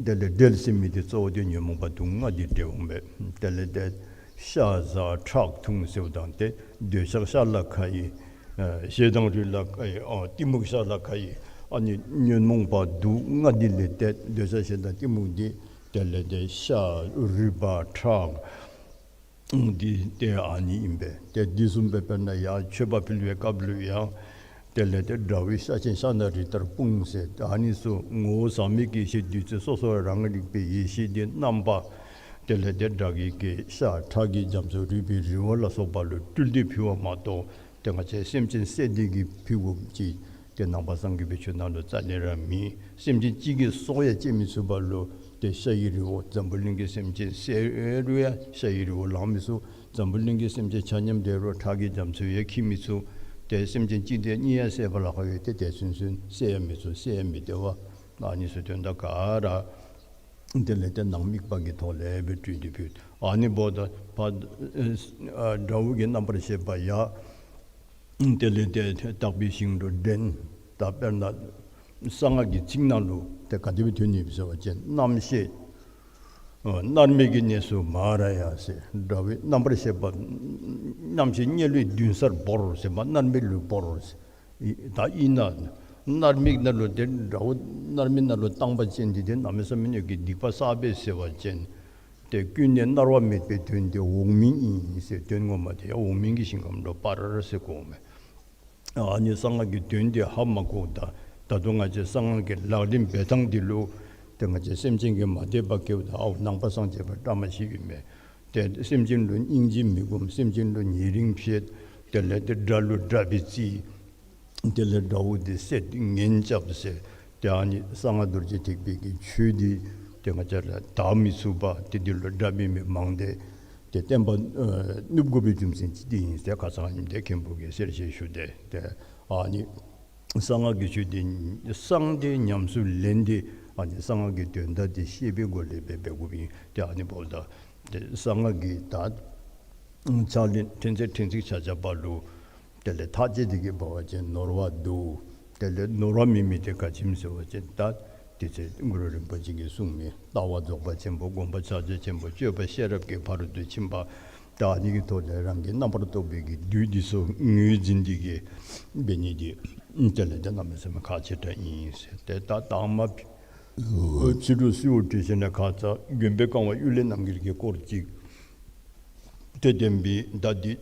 དེ་ལས་བསྒྲལ་ཟེར་མི་འདི་གཙོ་བོ་འདི་ཉོན་མོངས་པ་དུག་ལྔ་འདི་བསྒྲལ་འོང་པས། དེ་ལས་ཏེ་ཤ་ཟ་ཁྲག་འཐུང་ཟེརཝ་ད་ཏེ་འདོད་ཆགས་ཤ་ལ་ཁ་ཡི། ཨ་ཞེ་སྡང་རུས་ལ་ཁ་ཡི། ཨ་གཏི་མུག་ཤ་ལ་ཁ་ཡི། ཨ་ནི་ཉོན་མོངས་པ་དུག་ལྔ་འདི་ལས་ཏེ་འདོད་ཆགས་ཞེ་སྡང་གཏི་མུག་འདི་དེ་ལས་ཏེ་ཤ་རུས་པ་ཁྲག་འདི་ཏེ་ཨ་ནི་ཨིན་པས། ཏེ་འདི་བཟུམ་སྦེ་དཔེར་ན་ཡང་མཆོད་པ་ཕུལ་བའི་སྐབས་ལུ་ཡང་དེ་ལས་ཏེ་དགྲ་བོའི་ཤ་ཆེན་ཤ་ན་རི་ལྟར་སྤུངས་ཟེར། ཨ་ནི་ཚུ་ངོ་བོ་ཟག་མེད་ཀྱི་ཡེ་ཤེས་བདུད་རྩི་སོ་སོ་རང་རིག་པའི་ཡེ་ཤེས་འདི་རྣམ་པ་དེ་ལས་ཏེ་དགྲ་བགེགས་ཀྱི་ཤ་ཁྲག་གི་རྒྱ་མཚོ་རུས་པའི་རི་བོ་ལ་སོགས་པ་ལུ་སྤྲུལ་ཏེ་ཕུལ་བ་མ་གཏོགས་ཏེ་ང་བཅས་སེམས་ཅན་བསད་དེ་གིས་ཕུལ་དགོཔ་ཅིག་ཏེ་ནང་པ་སངས་རྒྱས་པའི་ཆོས་ནང་ལུ་རྩ་ལས་ར་མེད། སེམས་ཅན་གཅིག་གི་སྲོག་ཡང་བཅད་མི་ཚུགས་པ་ལུ་ཏེ་ཤ་ཡི་རི་བོ་འཛམ་བུ་གླིང་གི་སེམས་ཅན་བསད་རུང་ཡང་ཤ་ཡི་རི་བོ་ལང་མི་ཚུགས། འཛམ་བུ་གླིང་གི་སེམས་ཅན་ཆ་མཉམ་བསད་རུང་ཁྲག་གི་རྒྱ་མཚོ་ཡང་འཁྱིལ་མི་ཚུགས། ཏེ་སེམས་ཅན་གཅིག་དང་གཉིས་ཡང་བསད་པ་ལཱ་ཁག་ཡོད། ཏེ་དེ་ཚུན་ཚོད་བསད་ཡང་མི་ཚུགས། བསད་ཡང་མི་བདེ་བ། ཨ་ནི་ཚུ་དོན་དག་ག་ར་དེ་ལས་ཏེ་ནང་དམིགས་པ་གི་ཐོག་ལས་སྦེ་སྤྲུལ་ཏེ་ཕུལ། ཨ་ནི་འབདཝ་ད་ཕར་ཨ་དགྲ་བོ་གི་རྣམ་པར་ཤེས་པ་ཡང་དེ་ལས་ཏེ་དག་པའི་ཞིང་དུ་འདྲེན། ད་དཔེར་ན་གསང་སྔགས་ཀྱི་ཚིག་ནང་ལུ་ཏེ་ག་དེ་སྦེ་ཐོན་ནུག་ཟེར་བ་ཅིན་རྣམ་ཤེས་ཨ་མནར་མེད་ཀྱི་གནས་སུ་མ་ར་ཡ་ཟེར། དགྲ་བོའི་རྣམ་པར་ཤེས་པ་རྣམ་ཤེས་དམྱལ་བའི་མདུན་སར་བོར་ཟེར་མ་མནར་མེད་ལུ་བོར་ཟེར། ད་ཨིན་ན་མནར་མེད་ནང་ལུ་ཏེ་དགྲ་བོ་མནར་མེད་ནང་ལུ་བཏང་པ་ཅིན་འདི་ཏེ་གནམ་མེད་ས་མེད་ཀྱི་སྡིག་པ་བསགས་པས་ཟེར་བ་ཅིན་ ཏེ་ཀུན་ནས་མནར་བ་མེད་པའི་དོན་དེ་འོག་མིན་ཡིན་ཟེར། དོན་ངོ་མ་དེ་ཡང་འོག་མིན་གྱི་ཞིང་ཁམས་ལུ་སྤར་ཟེར་གོཝ་མས། ཨ་ནི་གསང་སྔགས་ཀྱི་དོན་དེ་ཧ་མ་གོཝ་ད་ད་རུང་ང་བཅས་གསང་སྔགས་ཀྱི་ལག་ལེན་འབད་ཐངས་འདི་ལུ་ཏེ་ང་བཅས་སེམས་ཅན་གྱིས་མ་དད་པ་བསྐྱེདཔ་ད་ཨའོ་ནང་པ་སངས་རྒྱས་པ་བཀྲ་མ་ཤིས་ཨིན་མས། ཏེ་སེམས་ཅན་ལུ་སྙིང་རྗེ་མི་སྒོམ། སེམས་ཅན་ལུ་ཉེ་རིང་བཤད། དེ་ལས་ཏེ་དགྲ་ལུ་དགྲ་སྦེ་བརྩི། དེ་ལས་དགྲ་བོ་དེ་བསད་ངན་རྐྱབ་ཟེར། ཏེ་ཨ་ནི་གསང་སྔགས་རྡོ་རྗེ་ཐེག་པའི་གི་ཆོས་འདི་ཏེ་ང་བཅས་ར་དག་མི་ཚུགས་པར་ཏེ་འདི་ལུ་དགྲ་འབད་མི་མང་སྟེ་ཏེ་བསྟན་པ་ཨ་ནུབ་དགོ་པའི་རྒྱུ་མཚན་ཅིག་འདི་ཨིན་ཟེར་ཁ་ཙ་ཉིནམ་ཏེ་མཁན་པོ་གིས་གསལ་བཤད་ཞུ་སྟེ། ཏེ་ཨ་ནི་གསང་སྔགས་ཀྱི་ཆོས་འདི་གསང་སྟེ་ཉམས་སུ་ལེན་ཏེ་ཨ་ནི་གསང་སྔགས་ཀྱི་དོན་དག་འདི་ཤེས་པའི་སྒོ་ལས་འབད་འབད་དགོཔ་ཨིན། ཏེ་ཨ་ནི་འབདཝ་ད་ཏེ་གསང་སྔགས་ཀྱི་ད་ཕྱག་ལེན་ཕྲན་ཚེགས་ཕྲན་ཚེགས་ཆ་ཁྱབ་པ་ལུ་དེ་ལས་ཐག་བཅད་དེ་གི་འབད་བ་ཅིན་ནོར་བ་འདུག། དེ་ལས་ནོར་བ་མེད་མི་དེ་ག་ཅི་སྨོ་ཟེར་བ་ཅིན་ད་དེ་ཚེ་གུ་རུ་རིན་པོ་ཆེ་གིས་གསུངས་མི་ལྟ་བ་རྫོགས་པ་ཆེན་པོ། སྒོམ་པ་ཕྱག་རྒྱ་ཆེན་པོ། སྤྱོད་པ་ཤེས་རབ་ཀྱི་ཕ་རོལ་ཏུ་ཕྱིན་པ། ད་ཨ་ནི་གི་ཐོག་ལས་རང་གི་རྣམ་པར་རྟོག་པའི་གི་བདུད་འདི་ཚུ་ངོས་འཛིན་ཏེ་གི་འབད་ནི་འདི་དེ་ལས་ཏེ་གནམ་མེད་ས་མེད་ཁག་ཆེ་དྲགས་ཨིན་ཟེར། ཏེ་ད་དང་མ་ཕྱི་དྲོ་གསོལཝ་བཏབ་ཞིནམ་ལས་ཁ་ཙ་མགོན་པོའི་བཀའ་དབང་གཡུལ་ལས་རྣམ་རྒྱལ་གྱི་སྐོར་ཅིག་ཏེ་བསྟན་པའི་ད་འདི་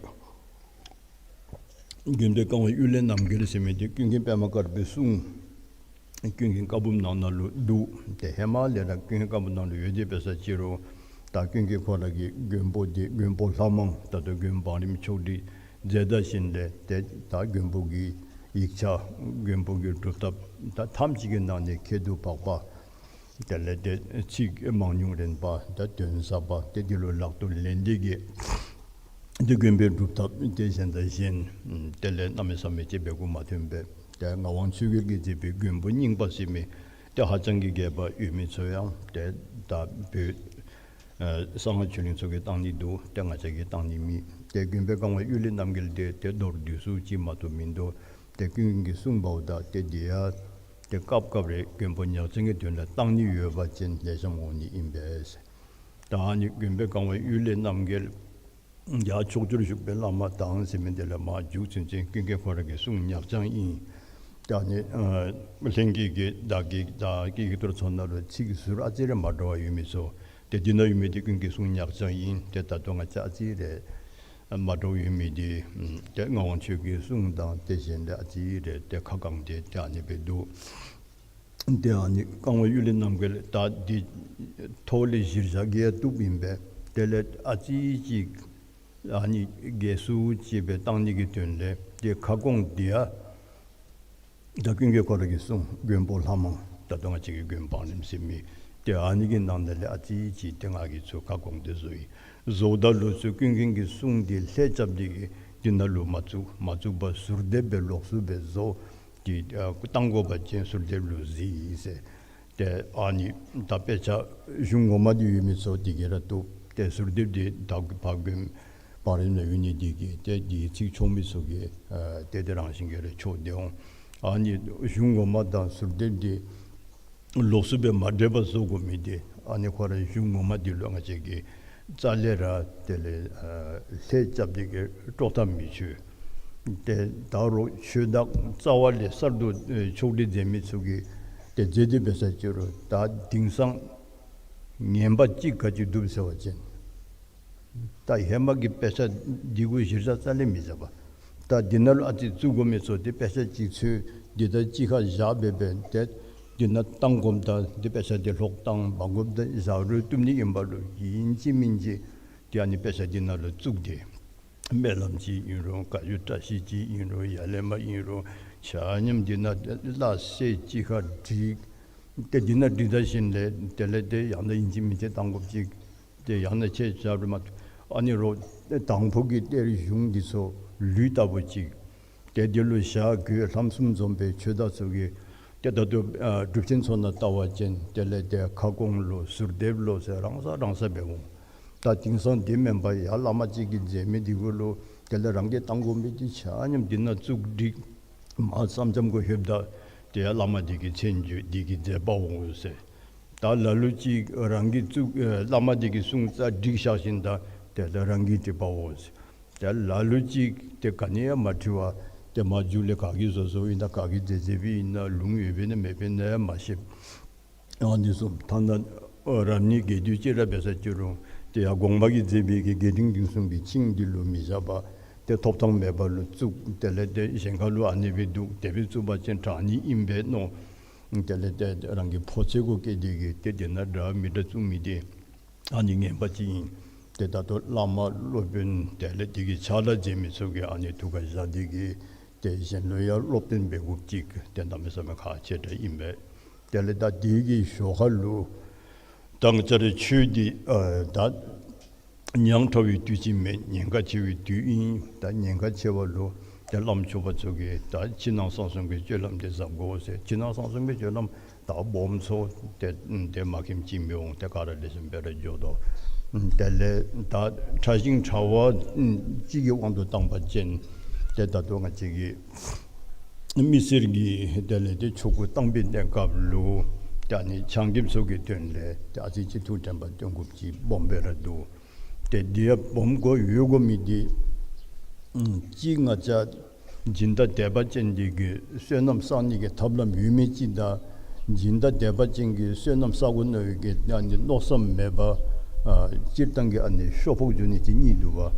མགོན་པོའི་བཀའ་དབང་གཡུལ་ལས་རྣམ་རྒྱལ་ཟེར་མི་འདི་ཀུན་མཁྱེན་པདྨ་དཀར་པོའི་གསུང་ཀུན་མཁྱེན་བཀའ་འབུམ་ནང་ན་ལུ་འདུག། ཏེ་ཧེ་མ་ལས་ར་ཀུན་མཁྱེན་བཀའ་འབུམ་ནང་ལུ་ཡོད་དེ་འབད་ས་ཅི་རུང་ད་ཀུན་མཁྱེན་ཁོ་ར་གིས་མགོན་པོ་འདི་མགོན་པོ་ལྷ་མང་ད་ལྟོ་མགོན་བང་རིམ་ཕྱོགས་སྒྲིག་མཛད་ད་ཞིནམ་ལས་ཏེ་ད་མགོན་པོ་གི་ཡིག་ཆ་མགོན་པོ་གི་སྒྲུབ་ཐབས་ད་ཐམས་ཅད་ཀྱི་ནང་ནས་ཁྱད་དུ་འཕགས་པ། དེ་ལས་ཏེ་ཚིག་མང་ཉུང་རན་པ་ད་དོན་ཟབ་པ་ཏེ་འདི་ལུ་ལག་ཏུ་ལེན་ཏེ་གི་ཏེ་མགོན་པོའི་སྒྲུབ་ཐབས་ཏེ་གཞན་དང་གཞན་དེ་ལས་གནམ་མེད་ས་མེད་ཅིག་འབད་དགོ་མ་ཐོན་པས། ཏེ་ངག་དབང་ཆོས་རྒྱལ་གྱིས་མཛད་པའི་མགོན་པོ་རྙིང་པ་ཟེར་མི་ཏེ་ཧ་ཅང་གི་རྒྱས་པ་ཡོད་མི་ཚུ་ཡང་ཏེ་ད་བོད་ཨ་གསང་སྔགས་ཆོས་གླིང་ཚུ་གིས་བཏང་ནི་འདུག། ཏེ་ང་བཅས་ཀྱིས་བཏང་ནི་མེད། ཏེ་མགོན་པོའི་བཀའ་དབང་གཡུལ་ལས་རྣམ་རྒྱལ་འདི་ཏེ་མདོར་བསྡུས་སུ་ཅིག་མ་གཏོགས་མིན་འདུག། ཏེ་ཀུན་མཁྱེན་གྱིས་གསུངས་པ་འོ་ད་ཏེ་འདི་ཡང་ཏེ་སྐབས་སྐབས་རེ་མགོན་པོ་ཉག་ཅན་གྱི་དོན་ལུ་བཏང་ནི་ཡོད་པ་ཅིན་ལེགས་ཤོམ་འོང་ནི་ཨིན་པས། ད་ཨ་ནི་མགོན་པོའི་བཀའ་དབང་གཡུལ་ལས་རྣམ་རྒྱལ་ཡར་ཕྱོགས་བཅུར་བཞུགས་པའི་བླ་མ་དང་ཟེར་མི་འདི་ལས་མར་མཇུག་ཚུན་ཚོད་ཀུན་མཁྱེན་ཁོ་ར་གི་གསུང་ཉག་ཅན་ཨིན། ད་ཨ་ནི་ཨ་ལྷན་རྒྱས་ཀྱི་བདག་གི་བདག་གི་ཡིག་ཐོར་ཚུ་ནང་ལུ་ཚིག་ཟུར་ཨ་ཙི་རེ་མ་འདྲཝ་ཡོད་མི་ཚུ་ཏེ་འདི་ནང་ཡོད་མི་འདི་ཀུན་མཁྱེན་གསུང་ཉག་ཅན་ཨིན། ཏེ་ད་ལྟོ་ང་བཅས་ཨ་ཙི་རེ་མ་འདྲཝ་ཡོད་མི་འདི་ཏེ་ངག་དབང་ཆོས་རྒྱལ་གྱི་གསུང་དང་ཏེ་གཞན་ལས་ཨ་ཙི་རེ་ཏེ་ཁ་བསྐངས་ཏེ་ཏེ་ཨ་ནི་སྦེ་འདུག། ཏེ་ཨ་ནི་བཀའ་དབང་གཡུལ་ལས་རྣམ་རྒྱལ་ད་འདི་ཐོག་ལས་གཞིར་བཞག་གི་ཡང་བཏུབ་ཨིན་པས། དེ་ལས་ཨ་ཙི་ཅིག་ཨ་ནི་རྒྱས་སུ་ཅིག་སྦེ་བཏང་ནི་གི་དོན་ལས་ཏེ་ཁ་སྐོང་འདི་ཡང་ད་ཀུན་མཁྱེན་ཁོ་ར་གིས་གསུངས་མགོན་པོ་ལྷ་མང་ད་ལྟོ་ང་བཅས་ཀྱི་མགོན་བང་རིམ་ཟེར་མི་ཏེ་ཨ་ནི་གི་ནང་ན་ལས་ཨ་ཙི་ཅིག་ཏེ་ང་གིས་ཚུར་ཁ་སྐོང་སྟེ་བཟོ་ཡི། བཟོཝ་ད་ལུ་ཚུར་ཀུན་མཁྱེན་གྱི་གསུང་འདི་ལྷད་རྐྱབ་སྟེ་གི་འདི་ནང་ལུ་མ་བཙུགས། མ་བཙུགས་པར་ཟུར་འདེབས་སྦེ་ལོགས་སུ་སྦེ་བཟོ་སྟེ་ཨ་བཏང་དགོ་པ་ཅིན་ཟུར་འདེབས་ལུ་གཟིགས་ཟེར། ཏེ་ཨ་ནི་ད་དཔེ་ཆ་གཞུང་ངོ་མ་འདི་ཡོད་མི་ཚུ་འདི་གིས་ར་བཏུབ། ཏེ་ཟུར་འདེབས་འདི་ད་ཕར་མགོན་བང་རིམ་ནང་ཡོད་ནི་འདི་གིས་ཏེ་འདི་ཚིག་ཆོག་མི་ཚུ་གིས་ཨ་ཏེ་དེ་རང་བཞིན་གྱིས་ར་ཆོག་སྟེ་འོང་། ཨ་ནི་གཞུང་ངོ་མ་དང་ཟུར་འདེབས་འདི་ལོགས་སུ་སྦེ་མ་འདྲེས་པར་བཟོ་དགོ་མི་འདི་ཨ་ནི་ཁོ་ར་གཞུང་ངོ་མ་འདི་ལུ་ང་བཅས་ཀྱིས་རྩ་ལས་ར་དེ་ལས་ཨ་ལྷད་རྐྱབ་སྟེ་གི་དཀྲོག་ཐབས་མི་ཆོག། ཏེ་ད་རུང་ཆོས་བདག་རྩ་བ་ལས་གསར་དུ་ཨེ་ཕྱོགས་སྒྲིག་མཛད་མི་ཚུ་གིས་ཏེ་མཛད་དེ་འབད་ས་ཅི་རུང་ད་དེང་སང་ངན་པ་ཅིག་ག་ཅི་འདུག་ཟེར་བ་ཅིན་ད་ཧེ་མ་གི་དཔེ་ཆ་འདི་གུ་གཞིར་བཞག་རྩ་ལས་མི་བཞག་པར་ད་འདི་ནང་ལུ་ཨ་ཙི་བཙུགས་དགོ་མི་ཚུ་ཏེ་དཔེ་ཆ་ཅིག་ཚུར་འདི་ད་གཅིག་ཁར་བཞག་སྦེ་སྦེ་ཏེ་འདི་ནང་བཏང་དགོཔ་དང་འདི་དཔེ་ཆ་འདི་ལྷོག་བཏང་འབག་དགོཔ་དང་བཞག་རུང་བཏུབ་ནི་ཨིན་པ་ལུ་ཨིན་ཅི་མིན་ཅི་ཏེ་ཨ་ནི་དཔེ་ཆ་འདི་ནང་ལུ་བཙུགས་ཏེ་སྨོན་ལམ་ཅིག་ཨིན་རུང་བཀའ་བརྒྱུད་བཀྲ་ཤིས་ཅིག་ཨིན་རུང་ཡ་ལས་མར་ཨིན་རུང་ཆ་མཉམ་འདི་ནང་སླ་བསྲེ་གཅིག་ཁར་བསྒྲིགས། ཏེ་འདི་ནང་བསྒྲིགས་ད་ཞིནམ་ལས་དེ་ལས་ཏེ་ཡང་ན་ཨིན་ཅི་མིན་ཅི་བཏང་དགོཔ་ཅིག་ཏེ་ཡང་ན་ཁྱེད་ཅག་རུ་མ་ཨ་ནི་རོགས་དང་ཕུ་གི་གཏེར་གཞུང་འདི་ཚུ་ལུད་ལྟ་བུ་ཅིག་ཏེ་འདི་ལུ་ཞྭ་གོས་ལྷམ་གསུམ་འཛོམས་པའི་ཆོས་བདག་ཚུ་གིས་ཏེ་ད་ལྟོ་ཨ་སྒྲུབ་ཆེན་ཚུ་ནང་བལྟ་བ་ཅིན་དེ་ལས་ཏེ་ཁ་སྐོང་ལོ་ཟུར་འདེབས་ལོ་ཟེར་རང་ས་རང་ས་འབད་འོང་། ད་དེང་སང་དེ་མེན་པར་ཡར་བླ་མ་ཅིག་གིས་མཛད་མི་འདི་གུ་ལུ་དེ་ལས་རང་གིས་བཏང་དགོ་མི་འདི་ཆ་མཉམ་འདི་ནང་བཙུགས་བསྒྲིགས། མར་ས་མཚམས་གུ་ལྷོདཔ་ད་ཏེ་ཡར་བླ་མ་འདི་གི་མཚན་བརྗོད་འདི་གི་མཛད་པ་འོང་ཟེར། ད་ལ་ལུ་ཅིག་རང་གིས་བཙུགས་ཨེ་བླ་མ་འདི་གི་གསུང་རྩ་བསྒྲིགས་བཞག་ཞིནམ་ད་དེ་ལས་རང་གིས་བསྒྲིགས་པ་འོང་ཟེར། ཏེ་ལ་ལུ་ཅིག་ཏེ་ག་ནི་ཡང་མ་དྲི་བར་ཏེ་མར་མཇུག་ལས་ག་གིས་བཟོ་བཟོཝ་ཨིན་ན་ག་གིས་མཛད་མཛདཔ་ཨིན་ན་ལུང་ཡོདཔ་ཨིན་ན་མེདཔ་ཨིན་ན་ཡང་མ་ཤེས། ཨ་ནི་ཚུ་ཐ་ན་ ཨོ་རབ་གནས་རྒྱས་བསྡུས་ཅིག་ར་འབད་ས་ཅིག་རུང་ཏེ་ཡར་གོང་མ་གིས་མཛད་པའི་གི་རྒྱས་འབྲིང་བསྡུས་གསུམ་གྱི་ཆིངས་འདི་ལུ་མི་བཞག་པར་ཏེ་ཐོབ་ཐངས་མེད་པ་ལུ་བཙུགས། དེ་ལས་ཏེ་གཞན་ཁ་ལུ་ཨ་ནི་སྦེ་འདུག། དེ་སྦེ་བཙུགས་པ་ཅིན་དྲག་ནི་ཨིན་པས་མནོ། དེ་ལས་ཏེ་རང་གི་ཕོ་ཚོད་གུ་བཀལ་ཏེ་གིས་ཏེ་དེ་ནང་འདྲ་མི་འདྲ་བཙུགས་མི་འདི་ཨ་ནི་ངན་པ་ཅིག་ཨིན། ཏེ་ད་ལྟོ་བླ་མ་སློབ་དཔོན་དེ་ལས་དེ་གི་ཕྱག་ལཱ་མཛད་མི་ཚུ་གིས་ཨ་ནི་ཐུགས་ཁར་བཞག་སྟེ་གིས་ཏེ་གཞན་ལུ་ཡང་སློབ་སྟོན་འབད་དགོཔ་ཅིག་ཏེ་གནམ་མེད་ས་མེད་ཁག་ཆེ་དྲགས་ཨིན་པས། དེ་ལས་ད་དེ་གི་ཞོར་ཁ་ལུ་ད་ང་བཅས་རའི་ཆོས་འདི་ཨ་ད་ཉག་ཕྲ་བའི་དུས་ཅིག་མེན། ཉེན་ཁ་ཆེ་བའི་དུས་ཨིན། ད་ཉེན་ཁ་ཆེ་བ་ལུ་ཏེ་བླམ་ཆོསཔ་ཚུ་གིས་ད་ཕྱི་ནང་གསང་གསུམ་གྱི་སྤྱོད་ལམ་འདི་གཟབ་དགོ་ཟེར། ཕྱི་ནང་གསང་གསུམ་གྱི་སྤྱོད་ལམ་ད་སྦོམ་ཚུ་ཏེ་ཏེ་མ་མཁྱེནམ་ཅིག་མི་འོང་། ཏེ་ག་ར་ལེགས་ཤོམ་སྦེ་ར་འགྱོ་དོ། དེ་ལས་ད་ཕྲ་ཞིང་ཕྲ་བ་ཅིག་གི་དབང་དུ་བཏང་པ་ཅིན་ཏེ་ད་ལྟོ་ང་བཅས་ཀྱི་མི་སེར་གྱིས་དེ་ལས་ཏེ་ཆོ་ག་བཏང་པའི་གནས་སྐབས་ལུ་ཏེ་ཨ་ནི་ཆ་རྐྱེན་ཚུ་གི་དོན་ལས་ཏེ་ཨ་ཙི་ཅིག་ཐུགས་དྲན་པ་བཏོན་དགོཔ་ཅིག་སྦོམ་སྦེ་ར་འདུག། ཏེ་འདི་ཡང་སྦོམ་དགོ་ཡོད་དགོ་མི་འདི་ཨམ་གཅིག་ང་བཅས་སྦྱིན་བདག་དད་པ་ཅན་འདི་གིས་བསོད་ནམས་བསག་ནི་གི་ཐབས་ལམ་ཡོད་མི་ཅིག་དང་སྦྱིན་བདག་དད་པ་ཅན་གྱིས་བསོད་ནམས་བསག་དགོ་མནོ་བའི་གི་ཨ་ནི་མནོ་བསམ་མེད་པར་ཨ་སྤྱིར་བཏང་གི་ཨ་ནི་ཤོ་ཕོག་འགྱོ་ནི་ཅིག་གཉིས་འདུག་པ།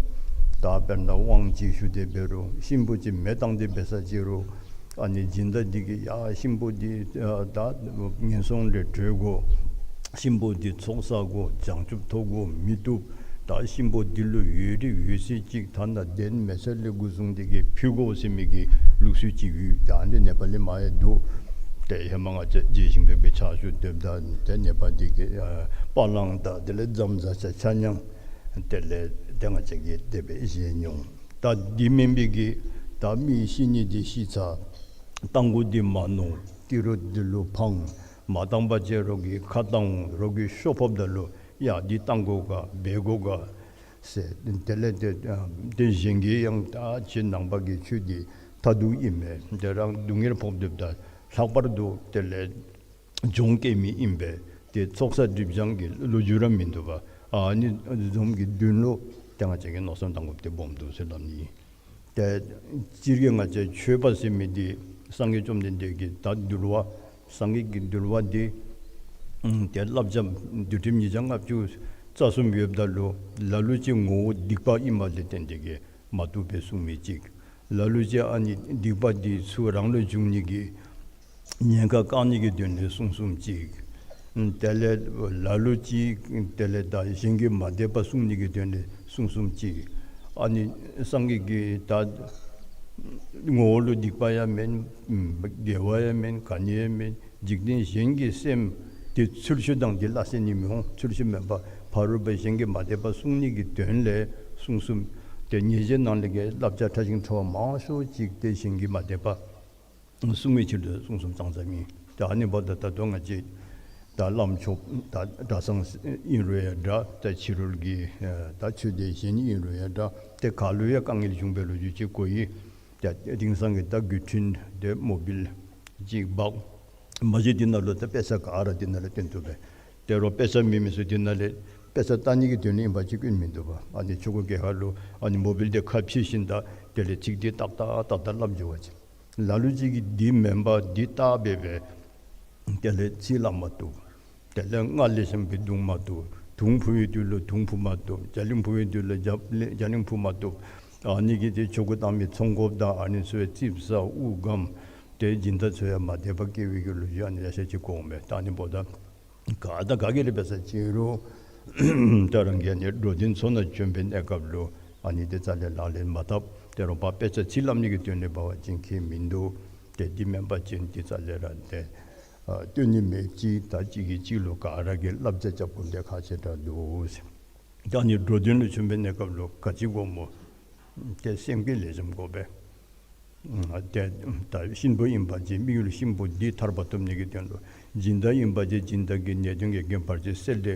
ད་དཔེར་ན་དབང་ཅིག་ཞུ་སྟེ་འབད་རུང་གཤིན་པོ་ཅིག་མེ་བཏང་སྟེ་འབད་ས་ཅིག་རུང་ཨ་ནི་སྦྱིན་བདག་འདི་གིས་ཡ་གཤིན་པོ་འདི་ཨ་ད་ངན་སོང་ལས་གྲོལ་དགོ། གཤིན་པོ་འདི་ཚོགས་བསག་དགོ། བྱང་ཆུབ་ཐོབ་དགོ་མི་བཏུབ། ད་གཤིན་པོ་འདི་ལུ་འོས་རིགས་འོས་ཚད་ཅིག་ཐ་ན་གདན་མེ་སེར་ལས་འགོ་བཟུང་སྟེ་གིས་ཕུལ་དགོ་ཟེར་མི་གི་ལུགས་སྲོལ་ཅིག་ཡོད། ད་ཨ་ནི་ནེ་པ་ལི་མ་ཡང་འདུག། ཏེ་ཧེ་མ་ང་བཅས་རྗེ་ཞིང་པའི་ཕྱག་ཞུ་སྡོདཔ་ད་ཏེ་ནེ་པ་འདི་གི་ཨ་པ་ལང་དང་དེ་ལས་ཛམ་བཟའ་ཆ་ཆ་མཉམ་དེ་ལས་ཏེ་ང་བཅས་ཀྱིས་དེ་སྦེ་བཞེས་མྱོང་། ད་འདི་མེན་པའི་གི་ད་མི་ཤི་ནི་འདི་ཤི་ཚར། བཏང་དགོ་འདི་མ་མནོ། ཏི་རུ་འདི་ལུ་ཕངས། མ་བཏང་པ་ཅིན་རོགས་ཀྱིས་ཁ་བཏང་འོང་། རོགས་ཀྱིས་ཤོ་ཕོགཔ་ད་ལུ་ཡ་འདི་བཏང་དགོ་ག་འབད་དགོ་ག་ཟེར། དེ་ལས་ཏེ་ཨ་ཏེ་གཞན་གྱིས་ཡང་ད་ཁྱེད་ནང་པ་གི་ཆོས་འདི་མཐར་ཐུག་ཨིན་མས། ཏེ་རང་སྡུག་བསྔལ་ཕོག་སྡོདཔ་ད་ལྷག་པར་དུ་དེ་ལས་གྱོང་བཀལ་མི་ཨིན་པས། ཏེ་ཚོགས་བསགས་སྒྲིབ་སྦྱང་གི་ལོ་རྒྱུས་ར་མིན་འདུག་པ། ཨ་ནི་བཟུམ་གྱི་དོན་ལུ་ཏེ་ང་བཅས་ཀྱིས་མནོ་བསམ་བཏང་དགོཔ་འདི་སྦོམ་འདུག་ཟེར་སླབ་ནི། ཏེ་སྤྱིར་གྱིས་ང་བཅས་ཆོས་པ་ཟེར་མི་འདི་སངས་རྒྱས་བཅོམ་ལྡན་འདས་ཀྱི་ད་འདུལ་བ་སངས་རྒྱས་ཀྱི་འདུལ་བ་འདི་ཨམ་ཏེ་བསླབ་བྱ་འདུལ་ཁྲིམས་ཉིས་བརྒྱ་ལྔ་བཅུ་རྩ་གསུམ་ཡོདཔ་ད་ལུ་ལ་ལུ་ཅིག་ངོ་བོ་སྡིག་པ་ཨིནམ་ལས་བརྟེན་ཏེ་གིས་མ་བཏུབ་པའི་གསུང་མི་ཅིག། ལ་ལུ་ཅིག་ཨ་ནི་སྡིག་པ་འདི་ཚུ་རང་ལུ་འབྱུང་ནི་གི་ཉེན་ཁ་བཀག་ནི་གི་དོན་ལས་གསུང་གསུངམ་ཅིག། དེ་ལས་ལ་ལུ་ཅིག་དེ་ལས་ད་གཞན་གྱི་མ་དད་པ་བསྲུང་ནི་གི་དོན་ལས་གསུང་གསུངམ་ཅིག། ཨ་ནི་སངས་རྒྱས་ཀྱི་ད་ངོ་བོ་ལུ་སྡིག་པ་ཡང་མེན། དགེ་བ་ཡང་མེན། ག་ནི་ཡང་མེན། འཇིག་རྟེན་གཞན་གྱི་སེམས་འདི་ཚུལ་འཆོས་དང་འདི་སླ་བསྲེ་ནི་མི་འོང་། ཚུལ་འཆོས་མེན་པར་ཕ་རོལ་པོ་གཞན་གྱི་མ་དད་པ་བསྲུང་ནི་གི་དོན་ལས་གསུང་གསུངམ། ཏེ་ཉེས་བྱས་ནང་ལས་ཀྱི་བསླབ་བྱ་ཕྲ་ཞིང་ཕྲ་བ་མང་ཤོས་ཅིག་ཏེ་གཞན་གྱི་མ་དད་པ་བསྲུང་བའི་ཕྱིར་དུ་གསུང་གསུངམ་ཙང་ཙ་ཨིན། ཏེ་ཨ་ནི་འབདཝ་ད་ད་ལྟོ་ང་བཅས་ད་བླམ་ཆོསཔ་ད་གྲྭ་ཚང་ཨིན་རུང་ཡང་འདྲ། ད་ཕྱི་རོལ་གྱི་ད་ཆོས་སྡེ་གཞན་ཨིན་རུང་ཡང་འདྲ། ཏེ་ག་ལུ་ཡང་དཀའ་ངལ་བྱུང་བའི་ལོ་རྒྱུས་ཅིག་གོ་ཡི། ཏེ་དེང་སང་གི་ད་སྒུལ་ཁྲིམས་དེ་མོ་བིལ་ཅིག་འབག། མ་གཞི་དེ་ནང་ལུ་ད་དཔེ་ཆ་ག་ར་དེ་ནང་ལུ་སྟོན་བཏུབ་པས། དེ་རུང་དཔེ་ཆ་མེད་མི་ཚུ་དེ་ནང་ལས་དཔེ་ཆ་ལྟ་ནི་གི་དོན་ལས་ཨིན་པ་ཅིག་སྐྱོན་མིན་འདུག་པ། ཨ་ནི་ཆོ་ག་གི་ཁ་ལུ་ཨ་ནི་མོ་བིལ་དེ་ཁ་ཕྱེ་ཞིནམ་ད་དེ་ལས་ཚིག་དེ་ཏག་ཏག་ཏག་ཏག་སླབ་འགྱོ་བ་ཅིན། ལ་ལུ་ཅིག་གིས་འདི་མེན་པར་འདི་བལྟ་སྦེ་སྦེ་དེ་ལས་ཚིག་སླབ་མ་བཏུབ། དེ་ལས་སྔགས་ལེགས་ཤོམ་སྦེ་བརྡུང་མ་བཏུབ། དུང་ཕུ་བའི་དུས་ལུ་དུང་ཕུ་མ་བཏུབ། རྒྱ་གླིང་ཕུ་བའི་དུས་ལུ་རྒྱ་གླིང་རྒྱ་གླིང་ཕུ་མ་བཏུབ། ཨ་ནི་གིས་ཏེ་ཆོ་ག་བཏང་མི་ཚོང་སྒོཔ་དང་ཨ་ནི་ཚུ་ཡང་ཙིགཔ་ཟ་དབུགས་སྒམ། ཏེ་སྦྱིན་བདག་ཚུ་ཡང་མ་དད་པ་སྐྱེ་བའི་གི་ལོ་རྒྱུས་ཨ་ནི་ཡང་ཤེས་ཅིག་གོ་འོང་པས། ད་ཨ་ནི་འབདཝ་ད་ག་དང་ག་གིས་ར་འབད་ས་ཅིག་རུང་ད་རང་གིས་ཨ་ནི་འགྲོ་དོན་ཚོགས་ནང་བྱོན་པའི་གནས་སྐབས་ལུ་ཨ་ནི་དེ་རྩ་ལས་ལག་ལེན་མ་འཐབ། དེ་རུང་ཕར་དཔེ་ཆ་ཚིག་སླབ་ནི་གི་དོན་ལས་འབད་བ་ཅིན་ཁྱད་མིན་འདུག། ཏེ་འདི་མེན་པ་ཅིན་དེ་རྩ་ལས་ར་ཏེ་ཨ་སྟོན་ནི་མེད། གཅིག་དང་གཅིག་གིས་གཅིག་ལུ་ག་ར་གིས་བསླབ་བྱ་རྐྱབ་དགོཔ་འདི་ཁག་ཆེ་དྲགས་འདུག་ཟེར། ད་ཨ་ནི་འགྲོ་དོན་ལུ་བྱོན་པའི་གནས་སྐབས་ལུ་ག་ཅི་དགོ་སྨོ། ཏེ་སེམས་བསྐྱེད་ལེགས་ཤོམ་དགོ་པས། ཏེ་ད་གཤིན་པོ་ཨིན་པ་ཅིན་དམིགས་ཡུལ་གཤིན་པོ་འདི་ཐར་པ་ཐོབ་ནི་གི་དོན་ལུ། སྦྱིན་བདག་ཨིན་པ་ཅིན་སྦྱིན་བདག་གི་ནད་གདོན་གྱི་རྐྱེན་བར་ཆད་སེལ་ཏེ་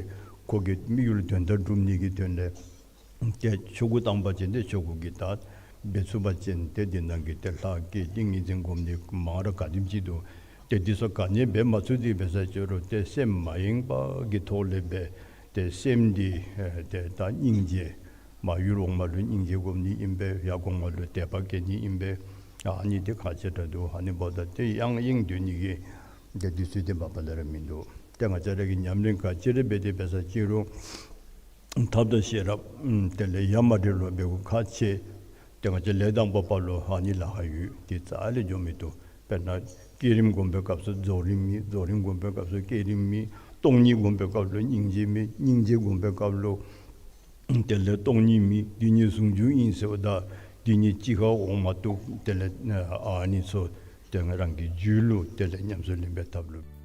ཁོ་གི་དམིགས་ཡུལ་དོན་དག་སྒྲུབ་ནི་གི་དོན་ལས། ཏེ་ཆོ་ག་བཏང་པ་ཅིན་ཏེ་ཆོ་ག་གི་ད་འབད་ཚུགས་པ་ཅིན་ཏེ་འདི་ནང་གི་ཏེ་ལྷ་བསྐྱེད་ཏིང་ངེ་འཛིན་སྒོམ་ནི་མང་ར་ག་དེམ་ཅིག་འདུག། ཏེ་འདི་ཚུ་ག་ནི་འབད་མ་ཚུགས་ཏེ་འབད་ས་ཅིག་རུང་ཏེ་སེམས་མ་ཡེངས་པ་གི་ཐོག་ལས་འབད། ཏེ་སེམས་འདི་ཨེ་ཏེ་ད་སྙིང་རྗེ་མ་ཡུལ་འོག་མ་ལུ་སྙིང་རྗེ་སྒོམ་ནི་ཨིན་པས། ཡར་གོང་མ་ལུ་དད་པ་བསྐྱེད་ནི་ཨིན་པས། ཨ་ནི་འདི་ཁག་ཆེ་དྲགས་འདུག། ཨ་ནི་འབདཝ་ད་ཏེ་ཡང་ཡེངས་སྡོད་ནི་གི་ཏེ་དུས་ཚོད་འདི་མ་པ་ལས་ར་མིན་འདུག། ཏེ་ང་བཅས་ར་གིས་ཉམས་ལེན་ག་ཅི་ར་འབད་དེ་འབད་ས་ཅི་རུང་ཐབས་དང་ཤེས་རབ་དེ་ལས་ཡ་མ་བྲལ་ལུ་འབད་དགོཔ་ཁག་ཆེ། ཏེ་ང་བཅས་ལས་དང་པོ་པ་ལུ་ཨ་ནི་ལཱ་ཁག་ཡོད། དེ་རྩ་ལས་འགྱོ་མི་བཏུབ། དཔེར་ན་བསྐྱེད་རིམ་སྒོམ་པའི་སྐབས་སུ་རྫོགས་རིམ་མེད། རྫོགས་རིམ་སྒོམ་པའི་སྐབས་སུ་བསྐྱེད་རིམ་མེད། སྟོང་ཉིད་སྒོམ་པའི་སྐབས་ལུ་སྙིང་རྗེ་མེད། སྙིང་རྗེ་སྒོམ་པའི་སྐབས་ལུ་དེ་ལས་སྟོང་ཉིད་མེད། འདི་ཉིད་ཟུང་འཇུག་ཨིན་ཟེརཝ་ད་འདི་ཉིད་གཅིག་ཁར་འོང་མ་བཏུབ། དེ་ལས་ཨ་ནི་ཚུ་ཏེ་རང་གི་རྒྱུད་ལུ་དེ་ལས་ཉམས་སུ་ལེན་པའི་ཐབས་ལུ།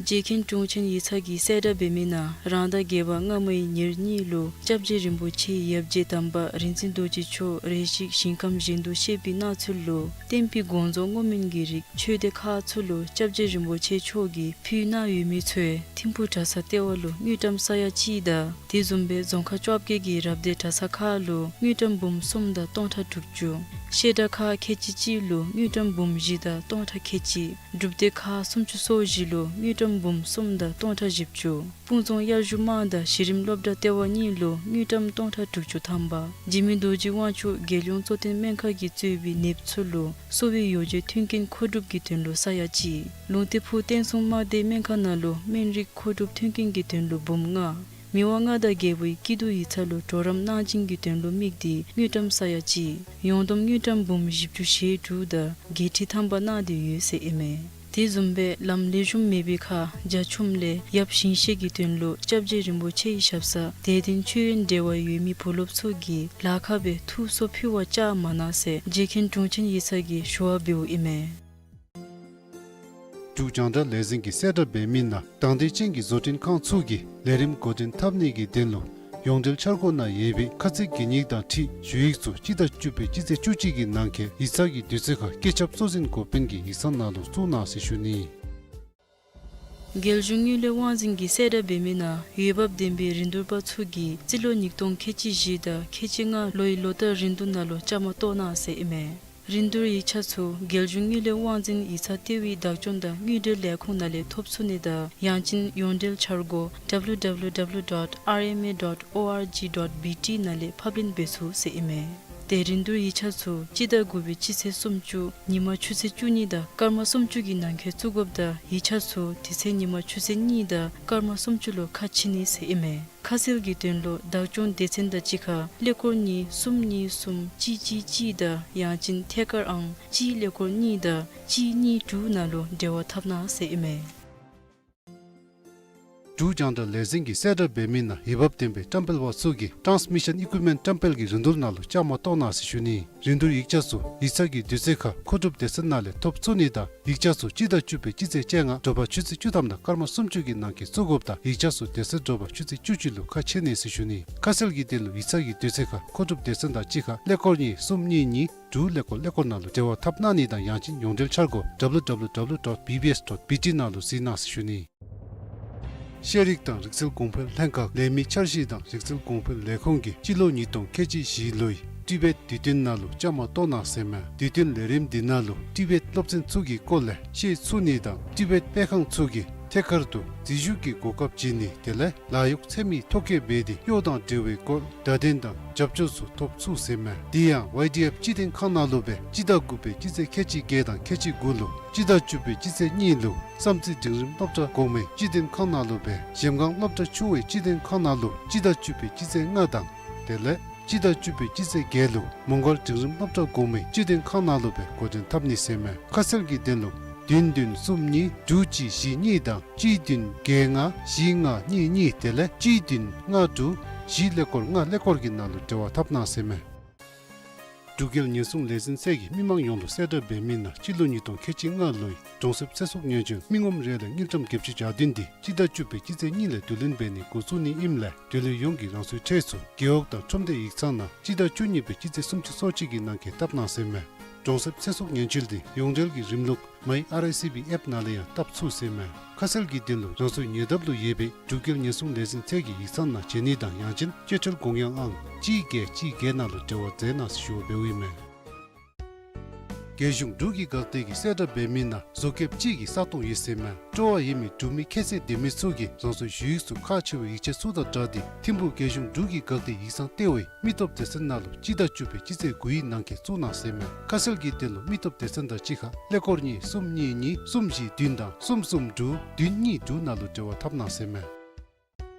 རྗེ་མཁན་དྲུང་ཆེན་ཡིག་ཚང་གིས་གསལ་བསྒྲགས་འབད་མི་ནང་རང་ཟླ་བརྒྱད་པ་སྔ་མའི་ཉེར་གཉིས་ལུ་སྐྱབས་རྗེ་རིན་པོ་ཆེ་ཡབ་རྗེ་དམ་པ་རིག་འཛིན་རྡོ་རྗེ་མཆོག་རེ་ཞིག་ཞིང་ཁམས་གཞན་དུ་གཤེགས་པའི་གནས་ཚུལ་ལུ་བསྟན་པའི་དགོངས་རྫོགས་བསྔོ་སྨོན་གྱི་རིགས་ཆོས་སྡེ་ཁག་ཚུ་ལུ་སྐྱབས་རྗེ་རིན་པོ་ཆེ་མཆོག་གིས་ཕུལ་གནང་ཡོད་མི་ཚུ་ཐིམ་ཕུག་གྲྭ་ཚང་ལྟེ་བ་ལུ་དངུལ་ཀྲམ་ས་ཡ་གཅིག་དང་དེ་བཟུམ་སྦེ་རྫོང་ཁག་བཅོ་བརྒྱད་ཀྱི་རབ་སྡེ་གྲྭ་ཚང་ཁག་ལུ་དངུལ་ཀྲམ་འབུམ་གསུམ་དང་སྟོང་ཕྲག་དྲུག་ཅུ། བཤད་གྲྭ་ཁག་ཁལ་གཅིག་གཅིག་ལུ་དངུལ་ཀྲམ་འབུམ་བཞི་དང་སྟོང་ཕྲག་ཁལ་གཅིག། སྒྲུབ་སྡེ་ཁག་སུམ་ཅུ་སོ་བཞི་ལུ་དངུལ་ཀྲམ་འབུམ་གསུམ་དང་སྟོང་ཕྲག་བཞི་བཅུ། སྤུངས་རྫོང་དབྱར་བཞུགས་དམངས་དང་གཞི་རིམ་སློབ་གྲྭ་ལྟེ་བ་གཉིས་ལུ་དངུལ་ཀྲམ་སྟོང་ཕྲག་དྲུག་ཅུ་ཐམ་པ། འཇིགས་མེད་རྡོ་རྗེ་དབང་ཕྱུག་རྒྱལ་ཡོངས་གཙོ་བསྟེན་སྨན་ཁང་གིས་གཙོས་པའི་ནདཔ་ཚུ་ལུ་གསོ་བའི་ཡོ་བྱད་མཐུན་རྐྱེན་མཁོ་སྒྲུབ་ཀྱི་དོན་ལུ་ས་ཡ་གཅིག། ལུང་བསྟན་ཕུག་བསྟན་སྲུང་དམག་སྡེའི་སྨན་ཁང་ནང་ལུ་སྨན་རིགས་མཁོ་སྒྲུབ་མཐུན་རྐྱེན་གྱི་དོན་ལུ་འབུམ་ལྔ། མི་དབང་མངའ་བདག་རྒྱལ་པོའི་སྐྱིད་སྡུག་ཡིག་ཚང་ལུ་གྲོགས་རམ་གནང་སྦྱིན་གྱི་དོན་ལུ་དམིགས་ཏེ་དངུལ་ཀྲམ་ས་ཡ་གཅིག། ཡོངས་བསྡོམས་དངུལ་ཀྲམ་འབུམ་བཞི་བཅུ་ཞེ་དྲུག་དང་བརྒྱད་ཁྲི་ཐམ་པ་གནང་སྟེ་ཡོད་ཟེར་ཨིན་མས། དེ་བཟུམ་སྦེ་ལམ་ལེགས་ཤོམ་མེད་པའི་ཁར་རྒྱ་ཁྱོན་ལས་ཡབ་ཞིང་གཤེགས་ཀྱི་དོན་ལུ་སྐྱབས་རྗེ་རིན་པོ་ཆེའི་ཞབས་སར་དད་ལྡན་མཆོད་ཡོན་འབྲེལ་བ་ཡོད་མི་བུ་སློབ་ཚུ་གིས་ལཱ་ཁག་སྦེ་ཐུགས་གསོ་ཕུལ་བར་བཅར་མ་གནང་ཟེར་རྗེ་མཁན་དྲུང་ཆེན་ཡིག་ཚང་གིས་ཞུ་བ་འབདཝ་ཨིན་མས། འབྲུག་རྒྱང་བསྒྲགས་ལས་འཛིན་གྱིས་གསལ་བསྒྲགས་འབད་མི་ནང་དང་འདོད་ཅན་གྱི་བཟོ་སྐྲུན་ཁང་ཚུ་གིས་ལས་རིམ་འགོ་འདྲེན་འཐབ་ནི་གི་དོན་ལུ་ཡོངས་འབྲེལ་འཆར་སྒོ་ནང་ཡོད་པའི་ཁ་ཚིག་གན་ཡིག་དང་འཁྲིལ་ཞུ་ཡིག་ཚུ་སྤྱི་ཟླ་བཅུ་པའི་སྤྱི་ཚེས་བཅུ་གཅིག་གི་ནང་འཁོད་ཡིག་ཚང་གི་དུས་ཚོད་ཁར་བཀོད་ཁྱབ་གཙོ་འཛིན་འགོ་དཔོན་གྱི་ཡིག་ཚང་ནང་ལུ་བཙུགས་གནང་ཟེར་ཞུ་ནི། རྒྱལ་གཞུང་དངུལ་ལས་དབང་འཛིན་གྱིས་གསལ་བསྒྲགས་འབད་མི་ནང་འོས་འབབ་ལྡན་པའི་རིན་བསྡུར་པ་ཚུ་གིས་རྩིས་ལོ་ཉིས་སྟོང་ཁལ་གཅིག་བཞི་དང་ཁལ་གཅིག་ལྔ་ལོའི་ལོ་བསྟར་རིན་བསྡུར་ནང་ལུ་བཅའ་མར་གཏོགས་གནང་ཟེར་ཨིན་མས། རིན་བསྡུར་ཡིག་ཆ་ཚུ་རྒྱལ་གཞུང་དངུལ་ལས་དབང་འཛིན་ཡིག་ཚང་ལྟེ་བའི་བདག་སྐྱོང་དང་དངུལ་འབྲེལ་ལས་ཁུངས་ནང་ལས་ཐོབ་ཚུགས་ནི་དང་ཡང་ཅིན་ཡོངས་འབྲེལ་འཆར་སྒོ་W W W dot R M A dot O R G dot B T ནང་ལས་ཕབ་ལེན་འབད་ཚུགས་ཟེར་ཨིན་མས། ཏེ་རིན་བསྡུར་ཡིག་ཆ་ཚུ་སྤྱི་ཟླ་དགུ་པའི་སྤྱི་ཚེས་སུམ་ཅུ་ཉིན་མ་ཆུ་ཚོད་བཅུ་གཉིས་དང་སྐར་མ་སུམ་ཅུ་གི་ནང་འཁོད་བཙུགས་དགོཔ་དང་ཡིག་ཆ་ཚུ་དེ་ཚེ་ཉིན་མ་ཆུ་ཚོད་གཉིས་དང་སྐར་མ་སུམ་ཅུ་ལུ་ཁ་ཕྱེ་ནི་ཟེར་ཨིན་མས། ཁ་གསལ་གྱི་དོན་ལུ་བདག་སྐྱོང་སྡེ་ཚན་དང་གཅིག་ཁར་ཀླད་ཀོར་གཉིས་གསུམ་གཉིས་གསུམ་གཅིག་གཅིག་གཅིག་དང་ཡང་ཅིན་ཐད་ཀར་ཨང་གཅིག་ཀླད་ཀོར་གཉིས་དང་གཅིག་གཉིས་དྲུག་ནང་ལུ་འབྲེལ་བ་འཐབ་གནང་ཟེར་ཨིན་མས། འབྲུག་རྒྱང་བསྒྲགས་ལས་འཛིན་གྱིས་གསལ་བསྒྲགས་འབད་མི་ནང་འོས་འབབ་ལྡན་པའི་བཀྲམ་སྤེལ་པ་ཚུ་གིས་Transmission Equipment བཀྲམ་སྤེལ་གྱི་རིན་བསྡུར་ནང་ལུ་བཅའ་མར་གཏོགས་གནང་ཟེར་ཞུ་ནི། རིན་བསྡུར་ཡིག་ཆ་ཚུ་ཡིག་ཚང་གི་དུས་ཚོད་ཁར་མཁོ་སྒྲུབ་སྡེ་ཚན་ནང་ལས་ཐོབ་ཚུགས་ནི་དང་ཡིག་ཆ་ཚུ་སྤྱི་ཟླ་བཅུ་པའི་སྤྱི་ཚེས་བཅོ་ལྔ་དྲོ་པ་ཆུ་ཚོད་བཅུ་ཐམ་དང་སྐར་མ་སུམ་ཅུ་གི་ནང་འཁོད་བཙུགས་དགོཔ་དང་ཡིག་ཆ་ཚུ་དེ་ཚེ་དྲོ་པ་ཆུ་ཚོད་བཅུ་གཅིག་ལུ་ཁ་ཕྱེ་ནི་ཟེར་ཞུ་ནི། ཁ་གསལ་གྱི་དོན་ལུ་ཡིག་ཚང་གི་དུས་ཚོད་ཁར་མཁོ་སྒྲུབ་སྡེ་ཚན་དང་གཅིག་ཁར་ཀླད་ཀོར་གཉིས་གསུམ་གཉིས་གཉིས་དྲུག་ཀླད་ཀོར་ཀླད་ཀོར་ནང་ལུ་འབྲེལ་བ་འཐབ་གནང་ནི་དང་ཡང་ཅིན་ཡོངས་འབྲེལ་འཆར་སྒོ་W W W dot B B S dot B T ནང་ལུ་གཟིགས་གནང་ཟེར་ཞུ་ནི། ཤེས་རིག་དང་རིག་རྩལ་གོང་འཕེལ་ལྷན་ཁག་ལས་མི་འཆར་གཞི་དང་རིག་རྩལ་གོང་འཕེལ་ལས་ཁུངས་ཀྱིས་སྤྱི་ལོ་ཉིས་སྟོང་ཁལ་གཅིག་བཞི་ལོའི་ཊི་བེཊ་དུས་སྟོན་ནང་ལུ་བཅའ་མར་གཏོགས་གནང་ཟེར་མས། དུས་སྟོན་ལས་རིམ་འདི་ནང་ལུ་ཊི་བེཊ་སློབ་ཚན་ཚུ་གི་སྐོར་ལས་ཤེས་ཚུགས་ནི་དང་ཊི་བེཊ་སྤེལ་ཁང་ཚུ་གིས་ཐད་ཀར་དུ་འཛུལ་ཞུགས་ཀྱི་གོ་སྐབས་བྱིན་ནི་དེ་ལས་ལཱ་གཡོག་འཚོལ་མི་ཐོ་བཀོད་འབད་དེ་གཡོག་དང་འབྲེལ་བའི་སྐོར་བརྡ་དོན་དང་རྒྱབ་སྐྱོར་ཚུ་ཐོབ་ཚུགས་ཟེར་མས། དེ་ཡང་ཝའི་ཌི་ཨེཕ་སྤྱི་དོན་ཁང་ནང་ལུ་སྦེ་སྤྱི་ཟླ་དགུ་པའི་སྤྱི་ཚེས་ཁལ་གཅིག་བརྒྱད་དང་ཁལ་གཅིག་དགུ་ལུ་སྤྱི་ཟླ་བཅུ་པའི་སྤྱི་ཚེས་གཉིས་ལུ་བསམ་རྩེ་འབྲིང་རིམ་སློབ་གྲྭ་གོང་མའི་སྤྱི་དོན་ཁང་ནང་ལུ་སྦེ་གཞལམ་སྒང་སློབ་གྲྭ་ཆུང་བའི་སྤྱི་དོན་ཁང་ནང་ལུ་སྤྱི་ཟླ་བཅུ་པའི་སྤྱི་ཚེས་ལྔ་དང་དེ་ལས་སྤྱི་ཟླ་བཅུ་པའི་སྤྱི་ཚེས་བརྒྱད་ལུ་མོང་སྒར་འབྲིང་རིམ་སློབ་གྲྭ་གོང་མའི་སྤྱི་དོན་ཁང་ནང་ལུ་སྦེ་འགོ་འདྲེན་འཐབ་ནི་ཟེར་མས། ཁ་གསལ་གྱི་དོན་ལུ་བདུན་བདུན་གསུམ་གཉིས་དྲུག་གཅིག་བཞི་གཉིས་དང་གཅིག་བདུན་བརྒྱད་ལྔ་བཞི་ལྔ་གཉིས་གཉིས་དེ་ལས་གཅིག་བདུན་ལྔ་དྲུག་བཞི་ཀླད་ཀོར་ལྔ་ཀླད་ཀོར་གྱི་ནང་ལུ་འབྲེལ་བ་འཐབ་གནང་ཟེར་མས། འབྲུག་རྒྱལ་ཉེན་སྲུང་ལས་འཛིན་ཚད་ཀྱིས་མི་མང་ཡོངས་ལུ་གསལ་བསྒྲགས་འབད་མི་ནང་སྤྱི་ལོ་ཉིས་སྟོང་ཁལ་གཅིག་ལྔ་ལོའི་གྲོང་གསེབ་ཚེ་སྲོག་ཉེན་བཅོལ་མི་ངོམ་རེ་ལས་དངུལ་ཀྲམ་བརྒྱད་ཅུ་གྱ་བདུན་འདི་སྤྱི་ཟླ་བཅུ་པའི་སྤྱི་ཚེས་གཉིས་ལས་བསྡུ་ལེན་འབད་ནི་འགོ་བཙུགས་ནི་ཨིནམ་ལས་དེ་ལུ་ཡོངས་ཀྱི་རང་སོའི་ཁྲལ་ཚུ་རྒེད་འོག་དང་ཁྲོམ་སྡེ་ཡིག་ཚང་ནང་སྤྱི་ཟླ་བཅུ་གཉིས་པའི་སྤྱི་ཚེས་སུམ་ཅུ་སོ་གཅིག་གི་ནང་འཁོད་བཏབ་གནང་ཟེར་མས། གྲོང་གསེབ་ཚེ་སྲོག་ཉེན་བཅོལ་འདི་ཡོངས་འབྲེལ་གྱི་རིམ་ལུགས་མའི་ཨར་ཨའི་སི་བི་ཨེཔ་ནང་ལས་ཡང་བཏབ་ཚུགས་ཟེར་མས། ཁ་གསལ་གྱི་དོན་ལུ་རང་སོའི་ཉེ་འདབས་ལུ་ཡོད་པའི་འབྲུག་རྒྱལ་ཉེན་སྲུང་ལས་འཛིན་ཚད་ཀྱི་ཡིག་ཚང་ནང་བྱོན་ནི་དང་ཡང་ཅིན་སྤྱོད་ཁྲལ་དགོངས་ཡངས་ཨང་གཅིག་བརྒྱད་གཅིག་བརྒྱད་ནང་ལུ་འབྲེལ་བ་མཛད་གནང་ཟེར་ཞུ་བ་འབདཝ་ཨིན་མས། རྒྱལ་གཞུང་འབྲུག་གི་འགག་སྡེ་གིས་གསལ་བསྒྲགས་འབད་མི་ནང་བཟོ་མཁསཔ་གཅིག་གི་ས་སྟོང་ཡོད་ཟེར་མས། སྤྲོ་བ་ཡོད་མི་འབྲུག་མི་ཁྱད་ཚད་ལྡན་མི་ཚུ་གིས་རང་སོའི་ཞུ་ཡིག་ཚུ་ཁག་ཆེ་བའི་ཡིག་ཆ་ཚུ་དང་སྦྲགས་ཏེ་ཐིམ་ཕུག་རྒྱལ་གཞུང་འབྲུག་གི་འགག་སྡེ་ཡིག་ཚང་ལྟེ་བའི་མི་སྟོབས་སྡེ་ཚན་ནང་ལུ་སྤྱི་ཟླ་བཅུ་པའི་སྤྱི་ཚེས་དགུའི་ནང་འཁོད་བཙུགས་གནང་ཟེར་མས། ཁ་གསལ་གྱི་དོན་ལུ་མི་སྟོབས་སྡེ་ཚན་དང་གཅིག་ཁར་ཀླད་ཀོར་གཉིས་གསུམ་གཉིས་གཉིས་གསུམ་བཞི་བདུན་དང་གསུམ་གསུམ་དྲུག་བདུན་གཉིས་དྲུག་ནང་ལུ་འབྲེལ་བ་འཐབ་གནང་ཟེར་མས།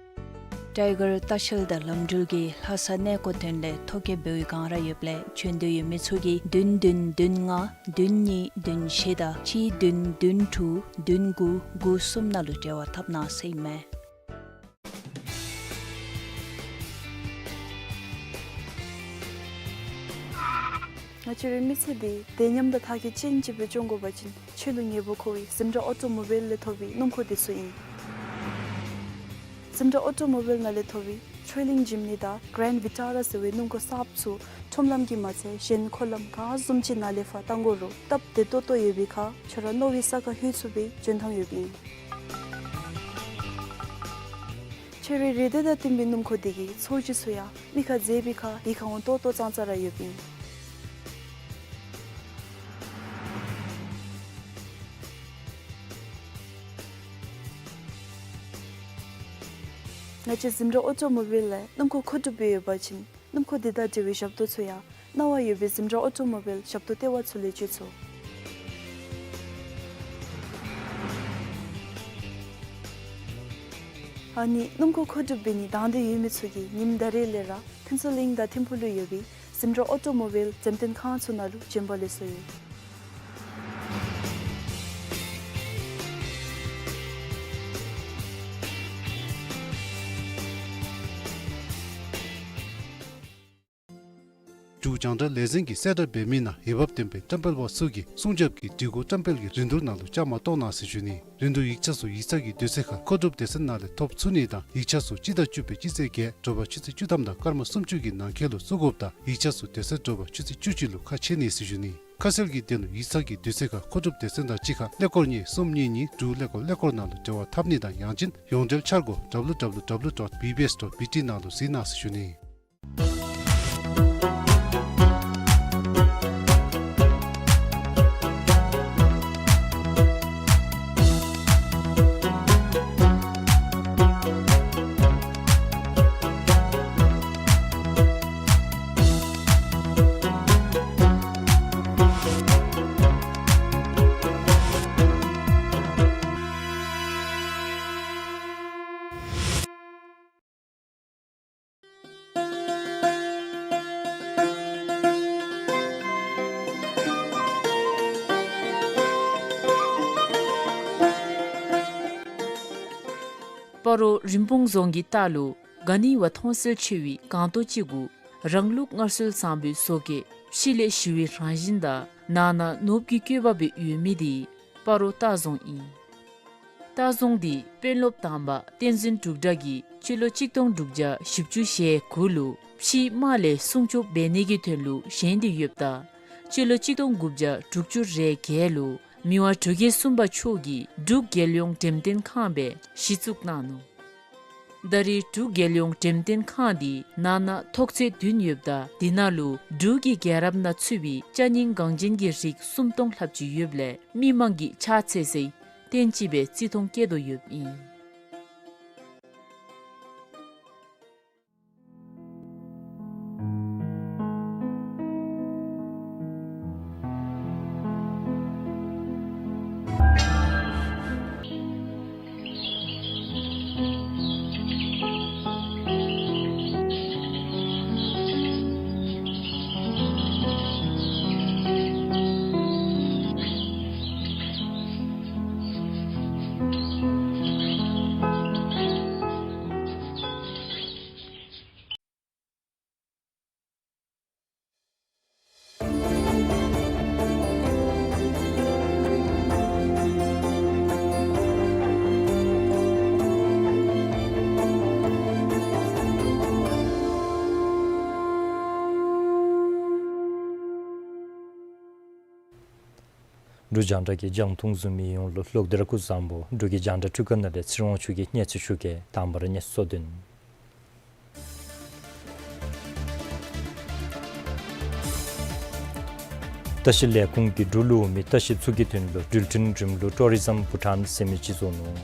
ཊའི་གར་ལྟ་བཤལ་དང་ལམ་འགྲུལ་གྱི་ལྷ་ས་གནས་སྐོར་དོན་ལས་ཐོ་བཀོད་འབད་བའི་སྒང་ར་ཡོདཔ་ལས་བྱོན་འདོད་ཡོད་མི་ཚུ་གིས་བདུན་བདུན་བདུན་ལྔ་བདུན་གཉིས་བདུན་བཞི་དང་གཅིག་བདུན་བདུན་དྲུག་བདུན་དགུ་དགུ་གསུམ་ནང་ལུ་འབྲེལ་བ་འཐབ་གནང་ཟེར་ཨིན་མས། ང་བཅས་རའི་མི་ཚེ་འདི་བདེ་ཉམས་དང་ཐག་གིས་ཅན་ཅིག་སྦེ་སྐྱོང་དགོ་པ་ཅིན་ཆོས་ལུ་ཉེ་བོ་མཁོ་བའི་ཛིམ་ཊ་ཨོ་ཊོ་མོ་བཱའིལ་ལས་ཐོབ་པའི་སྣུམ་འཁོར་འདི་ཚུ་ཨིན། ཛིམ་ཊ་ཨོ་ཊོ་མོ་བཱའིལ་ནང་ལས་ཐོབ་པའི་ཊྲེ་ལིང་ཇིམ་ནི་དང་གྲེན་ཌི་ཝི་ཊ་ར་ཟེར་བའི་སྣུམ་འཁོར་གསརཔ་ཚུ་ཁྲོམ་ལམ་གྱིས་མ་ཚད་གཞན་འཁོར་ལམ་ག་བཟུམ་ཅིག་ནང་ལས་ཕར་བཏང་དགོ་རུང་སྟབས་བདེ་ཏོག་ཏོ་ཡོད་པའི་ཁར་ཁྱོད་ར་མནོ་བའི་ས་ཁར་ལྷོད་ཚུགས་པའི་འཇོན་ཐང་ཡོདཔ་ཨིན། ཁྱོད་རའི་རེ་འདོད་དང་བསྟུན་པའི་སྣུམ་འཁོར་འདི་གིས་ཚོས་གཞི་ཚུ་ཡང་མི་ཁར་མཛེས་པའི་ཁར་ཡིད་ཁར་འོང་ཏོག་ཏོ་ཙང་ཙ་ར་ཡོདཔ་ཨིན། ང་བཅས་ཛིམ་ཊ་ཨོ་ཊོ་མོ་བཱའིལ་ལས་སྣུམ་འཁོར་མཁོ་སྒྲུབ་འབད་ཡོད་པ་ཅིན་སྣུམ་འཁོར་འདི་དང་འབྲེལ་བའི་ཞབས་ཏོག་ཚུ་ཡང་གནང་བ་ཡོད་པའི་ཛིམ་ཊ་ཨོ་ཊོ་མོ་བཱའིལ་ཞབས་ཏོག་ལྟེ་བ་ཚུ་ལས་བརྒྱུད་ཚུགས། ཨ་ནི་སྣུམ་འཁོར་མཁོ་སྒྲུབ་འབད་ནི་དང་འདོད་ཡོད་མི་ཚུ་གིས་ཉིནམ་ད་རེས་ལས་ར་ཕུན་ཚོགས་གླིང་དང་ཐིམ་ཕུག་ལུ་ཡོད་པའི་ཛིམ་ཊ་ཨོ་ཊོ་མོ་བཱའིལ་འགྲེམས་སྟོན་ཁང་ཚུ་ནང་ལུ་བྱོན་པ་ལེགས་སོ་ཡོད། འབྲུག་རྒྱང་བསྒྲགས་ལས་འཛིན་གྱིས་གསལ་བསྒྲགས་འབད་མི་ནང་འོས་འབབ་ལྡན་པའི་བཀྲམ་སྤེལ་པ་ཚུ་གིས་སྲུང་སྐྱོབ་ཀྱི་སྒྲིག་གོ་བཀྲམ་སྤེལ་གྱི་རིན་བསྡུར་ནང་ལུ་བཅའ་མར་གཏོགས་གནང་ཟེར་ཞུ་ནི། རིན་བསྡུར་ཡིག་ཆ་ཚུ་ཡིག་ཚང་གི་དུས་ཚོད་ཁར་མཁོ་སྒྲུབ་སྡེ་ཚན་ནང་ལས་ཐོབ་ཚུགས་ནི་དང་ཡིག་ཆ་ཚུ་སྤྱི་ཟླ་བཅུ་པའི་སྤྱི་ཚེས་བརྒྱད་དྲོ་པ་ཆུ་ཚོད་བཅུ་ཐམ་དང་སྐར་མ་སུམ་ཅུ་གི་ནང་འཁོད་ལུ་བཙུགས་དགོཔ་དང་ཡིག་ཆ་ཚུ་དེ་ཚེ་དྲོ་པ་ཆུ་ཚོད་བཅུ་གཅིག་ལུ་ཁ་ཕྱེ་ནི་ཟེར་ཞུ་ནི། ཁ་གསལ་གྱི་དོན་ལུ་ཡིག་ཚང་གི་དུས་ཚོད་ཁར་མཁོ་སྒྲུབ་སྡེ་ཚན་དང་གཅིག་ཁར་ཀླད་ཀོར་གཉིས་གསུམ་གཉིས་གཉིས་དྲུག་ཀླད་ཀོར་ཀླད་ཀོར་ནང་ལུ་འབྲེལ་བ་འཐབ་ནི་དང་ཡང་ཅིན་ཡོངས་འབྲེལ་འཆར་སྒོ་W W W dot B B S dot B T ནང་ལུ་གཟིགས་གནང་ཟེར་ཞུ་ནི། སྤ་རོ་རིན་སྤུངས་རྫོང་གི་ལྟག་ལུ་ག་ནི་བ་མཐོང་གསལ་ཆེ་བའི་སྒང་ཏོག་ཅིག་གུ་རང་ལུགས་སྔར་སྲོལ་བཟང་པོའི་བཟོ་བཀོད་ཕྱི་ལས་ཞི་བའི་རང་བཞིན་དང་ནང་ན་ནོར་བུ་གི་བཀོད་པ་སྦེ་ཡོད་མི་འདི་སྤ་རོ་ལྟ་རྫོང་ཨིན། ལྟ་རྫོང་འདི་དཔོན་སློབ་དང་པ་བསྟན་འཛིན་འབྲུག་གྲགས་ཀྱིས་སྤྱི་ལོ་གཅིག་སྟོང་དྲུག་བརྒྱ་བཞི་བཅུ་ཞེ་དགུ་ལུ་ཕྱིའི་དམག་ལས་སྲུང་སྐྱོབ་འབད་ནི་གི་དོན་ལུ་བཞེངས་ཏེ་ཡོདཔ་ད་སྤྱི་ལོ་གཅིག་སྟོང་དགུ་བརྒྱ་དྲུག་ཅུ་རེ་བརྒྱད་ལུ་མི་དབང་འབྲུག་རྒྱལ་གསུམ་པ་མཆོག་གིས་འབྲུག་རྒྱལ་ཡོངས་འགྲེམས་སྟོན་ཁང་སྦེ་གཞི་བཙུགས་གནང་ནུག། ད་རེས་འབྲུག་རྒྱལ་ཡོངས་འགྲེམས་སྟོན་ཁང་འདི་ནང་ན་ཐོག་ཚད་བདུན་ཡོདཔ་ད་འདི་ནང་ལུ་འབྲུག་གི་རྒྱལ་རབས་ནང་ཚུད་པའི་ཅ་རྙིང་འགངས་ཅན་གྱི་རིགས་སུམ་སྟོང་ལྷགཔ་ཅིག་ཡོདཔ་ལས་མི་མང་གིས་ཕྱག་འཚལ་སའི་རྟེན་ཅིག་སྦེ་བརྩི་མཐོང་བསྐྱེད་དོ་ཡོདཔ་ཨིན། འབྲུག་རྒྱང་བསྒྲགས་ཀྱི་རྒྱང་མཐོང་གཟིགས་མི་ཡོངས་ལུ་ལོག་སྟེ་ར་སྐུ་གཟུགས་བཟང་པོ། འབྲུག་གི་རྒྱང་བསྒྲགས་འཕྲུལ་ཁང་ནང་ལས་ཚེ་རིང་དབང་ཕྱུག་གིས་སྙན་སེང་ཞུ་གེ། དང་པ་ར་སྙན་སེང་ཚུ་དོན། ལྟ་བཤལ་ལས་ཁུངས་ཀྱིས་འབྲུག་ལུ་འོང་མི་ལྟ་བཤལཔ་ཚུ་གི་དོན་ལུ་འགྲུལ་འཕྲིན་རིམ་ལུགས་ཊུ་རི་ཛམ་བྷུ་ཊཱན་ཟེར་མི་ཅིག་བཟོ་ནུག།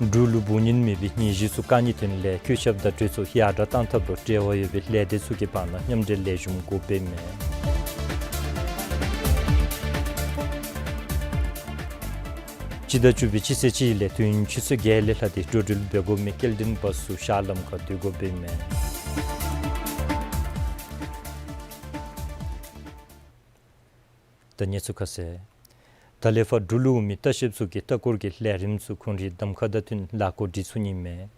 འབྲུག་ལུ་འབུ་ཉིན་མེད་པའི་ནད་གཞི་ཚུ་བཀག་ནིའི་དོན་ལས་འཁོས་ཞབས་དང་གྲོས་ཚུ་ཡར་དྲག་གཏང་ཐབས་ལུ་འབྲེལ་བ་ཡོད་པའི་ལས་སྡེ་ཚུ་གི་བར་ན་མཉམ་འབྲེལ་ལེགས་ཤོམ་སྒོ་ཕྱེཝ་མས། སྤྱི་ཟླ་བཅུ་པའི་སྤྱི་ཚེས་གཅིག་ལས་དུས་ཡུན་ཆུ་ཚོད་བརྒྱད་ལས་ལྷག་སྟེ་འགྲོ་འགྲུལ་འབད་དགོ་མི་སྐྱེལ་འདྲེན་བཱསི་ཚུ་ཤར་ལམ་ཁར་སྡོད་དགོཔ་མས། ད་གནས་ཚུལ་ཁ་གསལ། ད་ལས་ཕར་འབྲུག་ལུ་འོང་མི་ལྟ་བཤལཔ་ཚུ་གིས་ལྟ་སྐོར་གྱི་ལས་རིམ་ཚུ་ཁོང་རའི་གདམ་ཁ་དང་བསྟུན་ལཱ་འགོ་འདྲེན་ཚུགས་ནི་མས།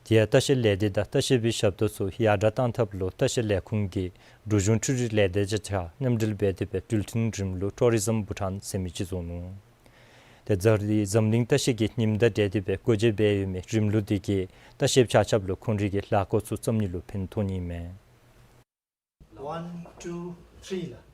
དེ་ཡང་ལྟ་བཤལ་ལས་སྡེ་དང་ལྟ་བཤལ་པའི་ཞབས་ཏོག་ཚུ་ཡར་དྲག་གཏང་ཐབས་ལུ་ལྟ་བཤལ་ལས་ཁུངས་ཀྱིས་འབྲུག་གཞུང་འཕྲུལ་རིག་ལས་སྡེ་དང་གཅིག་ཁར་མཉམ་འབྲེལ་འབད་དེ་སྦེ་འགྲུལ་འཕྲིན་རིམ་ལུགས་ཊུ་རི་ཛམ་བྷུ་ཊཱན་ཟེར་མི་ཅིག་བཟོ་ནུག། དེ་ཛ་རི་འཛམ་གླིང་ལྟ་བཤལ་གྱི་ཉིནམ་དང་འབྲེལ་ཏེ་སྦེ་སྒོ་འབྱེད་འབད་ཡོད་མི་རིམ་ལུགས་འདི་གིས་ལྟ་བཤལཔ་ཆ་ཁྱབ་ལུ་ཁོང་རའི་གི་ལཱ་སྐོར་ཚུ་བརྩམ་ནི་ལུ་ཕན་ཐོགས་ནི་མས། One, two, three ལགས།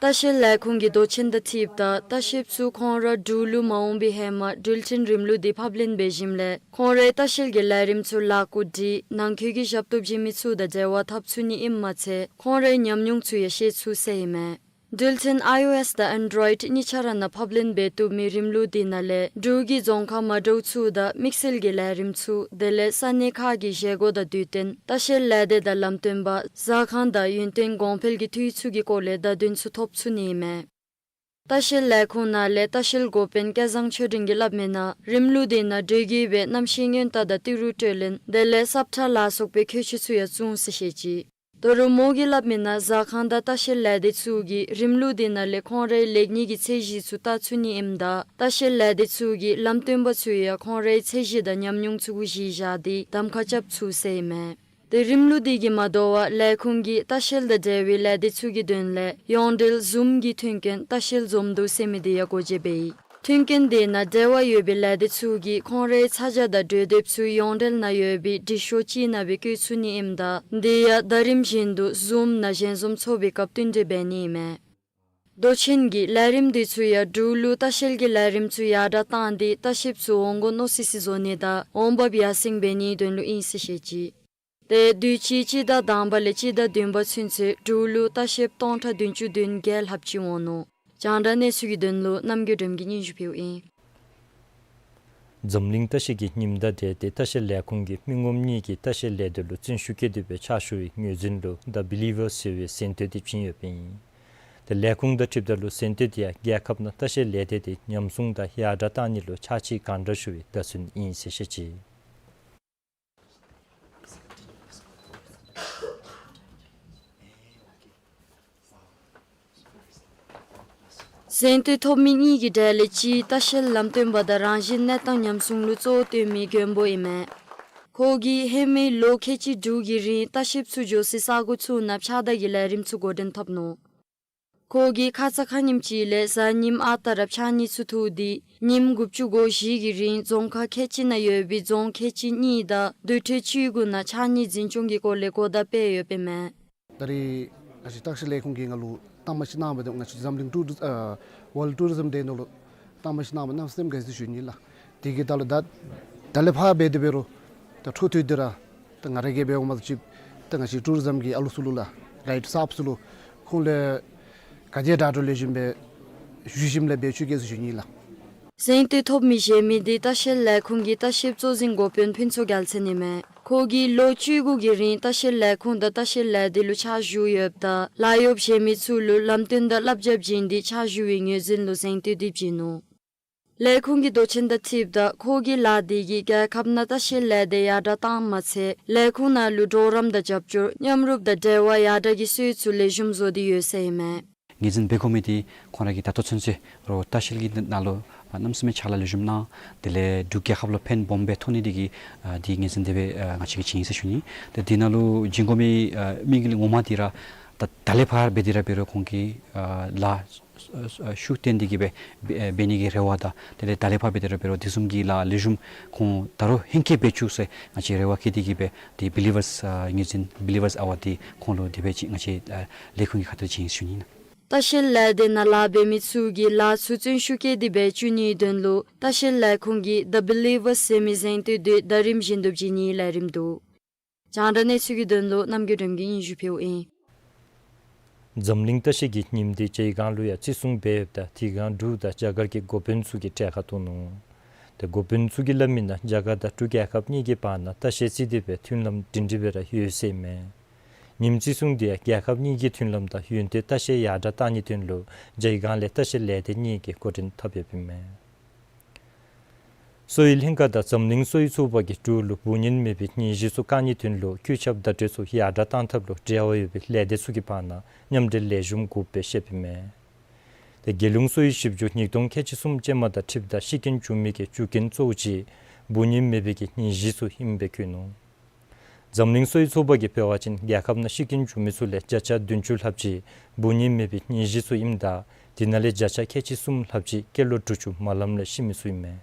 ལྟ་བཤལ་ལས་ཁུངས་ཀྱི་མདོ་ཆེན་དང་འཁྲིལཝ་ད་ལྟ་བཤལཔ་ཚུ་ཁོང་ར་འབྲུག་ལུ་མ་འོང་པའི་ཧེ་མ་འགྲུལ་འཕྲིན་རིམ་ལུགས་འདི་ཕབ་ལེན་འབད་ཞིནམ་ལས་ཁོང་རའི་ལྟ་བཤལ་གྱི་ལས་རིམ་ཚུ་ལཱ་འགོ་འདྲེན་ནང་འཁོད་ཀྱི་ཞབས་ཏོག་བྱིན་མི་ཚུ་དང་འབྲེལ་བ་འཐབ་ཚུགས་ནི་ཨིནམ་མ་ཚད་ཁོང་རའི་ཉམས་མྱོང་ཚུ་ཡང་ཤེས་ཚུགས་ཟེར་ཨིན་མས། འགྲུལ་འཕྲིན་ཨའི་ཨོ་ཨེསི་དང་ཨེན་ཌོ་རོའིཌ་གཉིས་ཆ་ར་ནང་ཕབ་ལེན་འབད་བཏུབ་མི་རིམ་ལུགས་འདི་ནང་ལས་འབྲུག་གི་རྫོང་ཁག་མ་འདྲཝ་ཚུ་དང་དམིགས་བསལ་གྱི་ལས་རིམ་ཚུ་དེ་ལས་ས་གནས་ཁག་གི་བཞེས་སྒོ་དང་དུས་སྟོན་ལྟ་བཤལ་ལས་སྡེ་དང་ལམ་སྟོན་པ་ཟ་ཁང་དང་ཡུན་བརྟན་གོང་འཕེལ་གྱི་འཐུས་ཚུ་གི་སྐོར་ལས་བརྡ་དོན་ཚུ་ཐོབ་ཚུགས་ནི་ཨིན་མས། ལྟ་བཤལ་ལས་ཁུངས་ནང་ལས་ལྟ་བཤལ་འགོ་དཔོན་སྐལ་བཟང་ཆོས་སྒྲོན་གྱིས་སླབ་མིའི་ནང་རིམ་ལུགས་འདི་ནང་འགྲུལ་བཞུད་པའི་གནམ་གཤིས་སྔོན་བརྡ་དང་ཏི་རུ་སྤྲོད་ལེན་དེ་ལས་སབ་ཁྲ་ལ་སོགས་པའི་མཁོ་ཆས་ཚུ་ཡང་བཙུགས་ཟེར་བཤད་ཅི། ད་རུང་མོ་གིས་སླབ་མིའི་ནང་ཟ་ཁང་དང་ལྟ་བཤལ་ལས་སྡེ་ཚུ་གིས་རིམ་ལུགས་འདི་ནང་ལས་ཁོང་རའི་ལེགས་ཉེས་ཀྱི་ཚད་གཞི་ཚུ་བལྟ་ཚུགས་ནི་ཨིནམ་ད་ལྟ་བཤལ་ལས་སྡེ་ཚུ་གི་ལམ་སྟོན་པ་ཚུ་ཡང་ཁོང་རའི་ཚད་གཞི་དང་ཉམས་མྱོང་ཚུ་གུ་གཞི་བཞག་སྟེ་གདམ་ཁ་རྐྱབ་ཚུགས་ཟེར་ཨིན་མས། དེ་རིམ་ལུགས་འདི་གིས་མ་དོ་བར་ལས་ཁུངས་ཀྱིས་ལྟ་བཤལ་དང་འབྲེལ་བའི་ལས་སྡེ་ཚུ་གི་དོན་ལས་ཡོངས་འབྲེལ་ཛུམ་གྱི་མཐུན་རྐྱེན་ལྟ་བཤལ་འཛོམས་འདུ་ཟེར་མི་འདི་ཡང་སྒོ་འབྱེད་འབད་ཡི། མཐུན་རྐྱེན་དེ་ནང་འབྲེལ་བ་ཡོད་པའི་ལས་སྡེ་ཚུ་གིས་ཁོང་རའི་ཚ་གྱང་དང་གྲོས་འདེབས་ཚུ་ཡོངས་འབྲེལ་ནང་ཡོད་པའི་སྒྲིག་ཤོག་ཅིག་ནང་སྦེ་བཀོད་ཚུགས་ནི་ཨིནམ་ད་དེ་ཡང་ཟླ་རིམ་བཞིན་དུ་ཛུམ་ནང་ཞལ་འཛོམས་ཚོགས་པའི་སྐབས་བསྟུན་གྲོས་འབད་ནི་ཨིན་མས། མདོ་ཆེན་གྱིས་ལས་རིམ་འདི་ཚུ་ཡང་འབྲུག་ལུ་ལྟ་བཤལ་གྱི་ལས་རིམ་ཚུ་ཡར་དྲག་བཏང་སྟེ་ལྟ་བཤལཔ་ཚུ་འོང་དགོ་མནོ་སི་སི་བཟོ་ནི་དང་འོང་འབབ་ཡར་སེང་འབད་ནིའི་དོན་ལུ་ཨིན་ཟེར་བཤད་ཅི། དེ་དུས་ཅི་སྤྱི་ཟླ་དང་པ་ལས་སྤྱི་ཟླ་བདུན་པ་ཚུན་ཚོད་འབྲུག་ལུ་ལྟ་བཤལཔ་སྟོང་ཕྲག་བདུན་ཅུ་དོན་བརྒྱད་ལྷགཔ་ཅིག་འོང་ནུག། རྒྱང་བསྒྲགས་གནས་ཚུལ་གྱི་དོན་ལུ་རྣམ་རྒྱལ་སྒྲོལམ་གྱིས་སྙན་ཞུ་ཕུལཝ་ཨིན། འཛམ་གླིང་ལྟ་བཤལ་གྱི་ཉིནམ་དང་འབྲེལ་ཏེ་ལྟ་བཤལ་ལས་ཁུངས་ཀྱིས་མི་ངོམ་གཉིས་ཀྱི་ལྟ་བཤལ་ལས་སྡེ་ལུ་བརྩོན་ཤུགས་བསྐྱེད་དེ་སྦེ་ཕྱག་ཞུ་བའི་ངོས་འཛིན་ལུ་The Believers ཟེར་བའི་གཟེངས་བསྟོད་དེ་བྱིན་ཡོདཔ་ཨིན། དེ་ལས་ཁུངས་དང་འཁྲིལཝ་ད་ལུ་གཟེངས་བསྟོད་དེ་ཡང་རྒྱལ་ཁབ་ནང་ལྟ་བཤལ་ལས་སྡེ་དེ་ཉམས་སྲུང་དང་ཡར་དྲག་བཏང་ནི་ལུ་ཕྱག་ཕྱིད་གང་དྲག་ཞུ་བའི་བརྡ་མཚོན་ཨིན་ཟེར་བཤད་ཅི། གཟེངས་བསྟོད་ཐོབ་མི་གཉིས་ཀྱི་གྲས་ལས་གཅིག་ལྟ་བཤལ་ལམ་སྟོན་པ་དང་རང་བཞིན་གནས་སྟངས་ཉམས་སྲུང་ལུ་གཙོ་བོ་བཏོན་མི་མགོན་པོ་ཨིན་མས། ཁོ་གིས་ཧེ་མའི་ལོ་ཁལ་གཅིག་དྲུག་གི་རིང་ལྟ་བཤལཔ་ཚུ་འགྱོ་སའི་ས་གོ་ཚུ་ནང་ཕྱགས་བདར་གྱི་ལས་རིམ་ཚུ་འགོ་འདྲེན་འཐབ་ནུག། ཁོ་གིས་ཁ་ཙ་ཁ་ཉིནམ་ཅིག་ལས་གཟའ་ཉིམ་ཨ་རྟག་ར་ཕྱགས་སྙིགས་ཚུ་འཐུ་སྟེ་ཉིནམ་དགུ་བཅུ་གོ་བཞི་གི་རིང་རྫོང་ཁག་ཁལ་གཅིག་ནང་ཡོད་པའི་རྫོང་ཁལ་གཅིག་གཉིས་དང་དུར་ཁྲོད་བཅུ་དགུ་ནང་ཕྱགས་སྙིགས་འཛིན་སྐྱོང་གི་སྐོར་ལས་གོ་བརྡ་སྤེལ་ཡོདཔ་ཨིན་མས། ད་རེས་ང་བཅས་ལྟ་བཤལ་ལས་ཁུངས་ཀྱིས་ང་ལུ་གཏང་མ་ཅིག་གནང་སྦེ་ང་བཅས་འཛམ་གླིང་ཊུ་རི་ཨ་World Tourism Day ནང་ལུ་གཏང་མ་ཅིག་གནང་སྦེ་གནམ་མེད་ས་མེད་དགའ་བསུ་ཞུ་ནི་ལགས། དེ་གིས་ད་ལུ་ད་ད་ལས་ཕར་འབད་དེ་འབད་རུང་ད་འཕྲོ་མཐུད་དེ་ར་ད་ང་ར་གིས་འབད་འོང་མ་གཏོགས་ཅིག་ད་ང་བཅས་ཊུ་རི་ཛམ་གྱི་ཨ་ལུ་ཚུ་ལུ་ལགས་རའིཌ་གསརཔ་ཚུ་ལུ་ཁོང་ལས་ག་དེ་དྲག་དྲག་ལེགས་ཤོམ་སྦེ་ཞུ་ཞིནམ་ལས་འབད་བཅུག་གེ་ཟེར་ཞུ་ནི་ལགས། གཟེངས་བསྟོད་ཐོབ་མི་གཞན་མི་འདི་ལྟ་བཤལ་ལས་ཁུངས་ཀྱི་ལྟ་བཤལ་གཙོ་འཛིན་འགོ་དཔོན་ཕུན་ཚོགས་རྒྱལ་མཚན་ཨིན་མས། ཁོ་གིས་ལོ་བཅུ་དགུ་གི་རིང་ལྟ་བཤལ་ལས་ཁུངས་དང་ལྟ་བཤལ་ལས་སྡེ་ལུ་ཕྱག་ཞུ་ཡོདཔ་ད་ལཱ་གཡོགཔ་གཞན་མི་ཚུ་ལུ་ལམ་སྟོན་དང་བསླབ་བྱ་བྱིན་ཏེ་ཕྱག་ཞུ་བའི་ངོས་འཛིན་ལུ་གཟེངས་བསྟོད་དེ་བྱིན་ནུག། ལས་ཁུངས་ཀྱི་མདོ་ཆེན་དང་འཁྲིལཝ་ད་ཁོ་གི་ལཱ་འདི་གིས་རྒྱལ་ཁབ་ནང་ལྟ་བཤལ་ལས་སྡེ་ཡར་དྲག་བཏངམ་མ་ཚད་ལས་ཁུངས་ནང་ལུ་གྲོགས་རམ་དང་རྒྱབ་སྐྱོར་མཉམ་རུབ་དང་འབྲེལ་བ་ཡར་དྲག་གི་སྲོལ་ཚུ་ལེགས་ཤོམ་བཟོ་སྟེ་ཡོད་ཟེར་ཨིན་མས། ངོས་འཛིན་འབད་དགོ་མི་འདི་ཁོང་ར་གིས་ད་ལྟོ་ཚུན་ཚོད་རོགས་ལྟ་བཤལ་གྱི་ནང་ལུ་གནམ་མེད་ས་མེད་ཕྱག་ལཱ་ལེགས་ཤོམ་གནང་། དེ་ལས་འབྲུག་རྒྱལ་ཁབ་ལུ་ཕན་སྦོམ་སྦེ་ཐོགས་ནི་འདི་གིས་ཨ་འདི་ངོས་འཛིན་དེ་སྦེ་ཨ་ང་བཅས་ཀྱིས་བྱིན་ཡི་ཟེར་ཞུ་ནི། ཏེ་འདི་ནང་ལུ་བྱིན་དགོ་མི་ཨ་དམིགས་ཡུལ་ངོ་མ་འདི་ར་ད་ད་ལས་ཕར་འབད་དེ་ར་འབད་རུང་ཁོང་གིས་ཨ་ལཱ་ཨ་ཤུགས་བཏོན་ཏེ་གིས་སྦེ་འབད་ནི་གི་རེ་བ་དང་དེ་ལས་ད་ལས་ཕར་འབད་དེ་ར་འབད་རུང་དེ་བཟུམ་གྱི་ལཱ་ལེགས་ཤོམ་ཁོང་ད་རུང་ཧེང་སྐལ་འབད་བཅུག་ཟེར་ང་བཅས་རེ་བ་བསྐྱེད་དེ་གིས་སྦེ་འདི་བི་ལི་ཝརསི་ཨ་ངོས་འཛིན་བི་ལི་ཝརསི་ཨ་ཝརཌ་འདི་ཁོང་ལུ་དེ་སྦེ་ཅིག་ང་བཅས་ཨ་ལས་ཁུངས་ཀྱི་ཁ་ཐུག་ལས་བྱིན་ཡི་ཟེར་ཞུ་ནི་ཨིན། ལྟ་བཤལ་ལས་སྡེ་ནང་ལཱ་འབད་མི་ཚུ་གིས་ལཱ་ཚུ་བརྩོན་ཤུགས་བསྐྱེད་དེ་སྦེ་བཙུགས་ནིའི་དོན་ལུ་ལྟ་བཤལ་ལས་ཁུངས་ཀྱི་The Believers ཟེར་མི་གཟེངས་བསྟོད་དེ་ཟླ་རིམ་བཞིན་དུ་བྱིན་ནིའི་ལས་རིམ་འདུག། རྒྱང་བསྒྲགས་གནས་ཚུལ་གྱི་དོན་ལུ་རྣམ་རྒྱལ་སྒྲོལ་མ་གིས་སྙན་ཞུ་ཕུལཝ་ཨིན། འཛམ་གླིང་ལྟ་བཤལ་གྱི་ཉིནམ་འདི་ཇའི་སྒང་ལུ་ཡང་བརྩི་སྲུང་འབད་ཡོདཔ་ད་དེ་སྒང་འབྲུག་དང་རྒྱ་གར་གྱི་འགོ་དཔོན་ཚུ་གིས་གྲལ་ཁར་གཏོགས་ནུག། ཏེ་འགོ་དཔོན་ཚུ་གིས་སླབ་མི་ནང་རྒྱ་གར་དང་འབྲུག་རྒྱལ་ཁབ་གཉིས་ཀྱི་བར་ན་ལྟ་བཤལ་རྩིས་འདི་སྦེ་མཐུན་ལམ་སྒྲིང་སྒྲི་སྦེ་ར་ཡོད་ཟེར་ཨིན་མས། ཉིནམ་བརྩི་སྲུང་འདི་ཡང་རྒྱལ་ཁབ་གཉིས་ཀྱི་མཐུན་ལམ་དང་ཡོན་ཏན་ལྟ་བཤལ་ཡར་དྲག་གཏང་ནིའི་དོན་ལུ་ཇའི་སྒང་ལས་ལྟ་བཤལ་ལས་སྡེ་གཉིས་ཀྱིས་འགོ་འདྲེན་འཐབ་ཡོདཔ་ཨིན་མས། གསོ་བའི་ལྷན་ཁག་དང་འཛམ་གླིང་གསོ་བའི་ཚོགས་པ་གིས་འབྲུག་ལུ་འབུ་ནིམ་མེད་པའི་ནད་གཞི་ཚུ་བཀག་ནིའི་དོན་ལུ་འཁྱུ་ཆ་བརྡ་སྤྲོད་ཚུ་ཡར་དྲག་གཏང་ཐབས་ལུ་འབྲེལ་བ་ཡོད་པའི་ལས་སྡེ་ཚུ་གི་བར་ན་མཉམ་འབྲེལ་ལས་བྱུང་དགོཔ་སྦེ་བཤདཔ་ཨིན་མས། ཏེ་རྒྱལ་ཡོངས་གསོ་བའི་ཞིབ་འཇུག་ཉིས་སྟོང་ཁལ་གཅིག་གསུམ་ཅན་མ་དང་འཁྲིལཝ་ད་ཤི་རྐྱེན་འབྱུང་མི་གི་རྒྱུ་རྐྱེན་གཙོ་བོ་ཅིག་འབུ་ནིམ་མེད་པའི་གི་ནད་གཞི་ཚུ་ཨིནམ་སྦེ་བཀོད་ནུག། འཛམ་གླིང་གསོ་བའི་ཚོགས་པ་གིས་འབད་བ་ཅིན་རྒྱལ་ཁབ་ནང་ཤི་རྐྱེན་འབྱུང་མི་ཚུ་ལས་བརྒྱ་ཆ་བདུན་ཅུ་ལྷགཔ་ཅིག་འབུ་ནིམ་མེད་པའི་ནད་གཞི་ཚུ་ཨིནམ་ད་དེ་ནང་ལས་བརྒྱ་ཆ་ཁལ་གཅིག་གསུམ་ལྷགཔ་ཅིག་སྐྱེས་ལོ་དྲུག་ཅུ་མ་ལངམ་ལས་ཤི་མི་ཚུ་ཨིན་མས།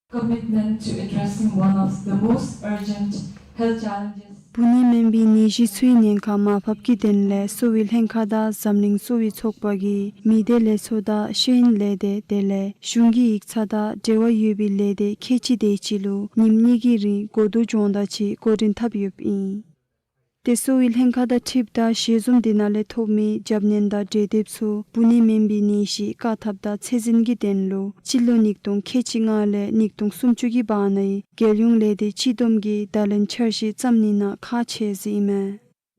Commitment to addressing one of the most urgent health challenges. འབུ་ནིམ་མེད་པའི་ནད་གཞི་ཚུའི་ཉེན་ཁ་མར་ཕབ་ཀྱི་དོན་ལས་གསོ་བའི་ལྷན་ཁག་དང་འཛམ་གླིང་གསོ་བའི་ཚོགས་པ་གིས་མི་སྡེ་ལས་ཚོགས་དང་ཤེས་ཡོན་ལས་སྡེ་དེ་ལས་གཞུང་གི་ཡིག་ཚང་དང་འབྲེལ་བ་ཡོད་པའི་ལས་སྡེ་ཁལ་གཅིག་དེ་ཅིག་ལུ་ཉིནམ་གཉིས་ཀྱི་རིང་གོ་བསྡུར་སྦྱོང་བརྡར་ཅིག་འགོ་འདྲེན་འཐབ་ཡོདཔ་ཨིན། ཏེ་གསོ་བའི་ལྷན་ཁག་དང་འཁྲིལཝ་ད་ཞལ་འཛོམས་དེ་ནང་ལས་ཐོབ་མི་རྒྱབ་སྣོན་དང་གྲོས་འདེབས་ཚུ་འབུ་ནིམ་མེད་པའི་ནད་གཞི་བཀག་ཐབས་དང་ཚད་འཛིན་གྱི་དོན་ལུ་སྤྱི་ལོ་ཉིས་སྟོང་ཁལ་གཅིག་ལྔ་ལས་ཉིས་སྟོང་སུམ་ཅུ་གི་བར་ནའི་རྒྱལ་ཡོངས་ལས་སྡེ་སྤྱི་བསྡོམས་ཀྱི་བརྡ་ལན་འཆར་གཞི་བརྩམ་ནི་ནང་ཁག་ཆེ་ཟེར་ཨིན་མས།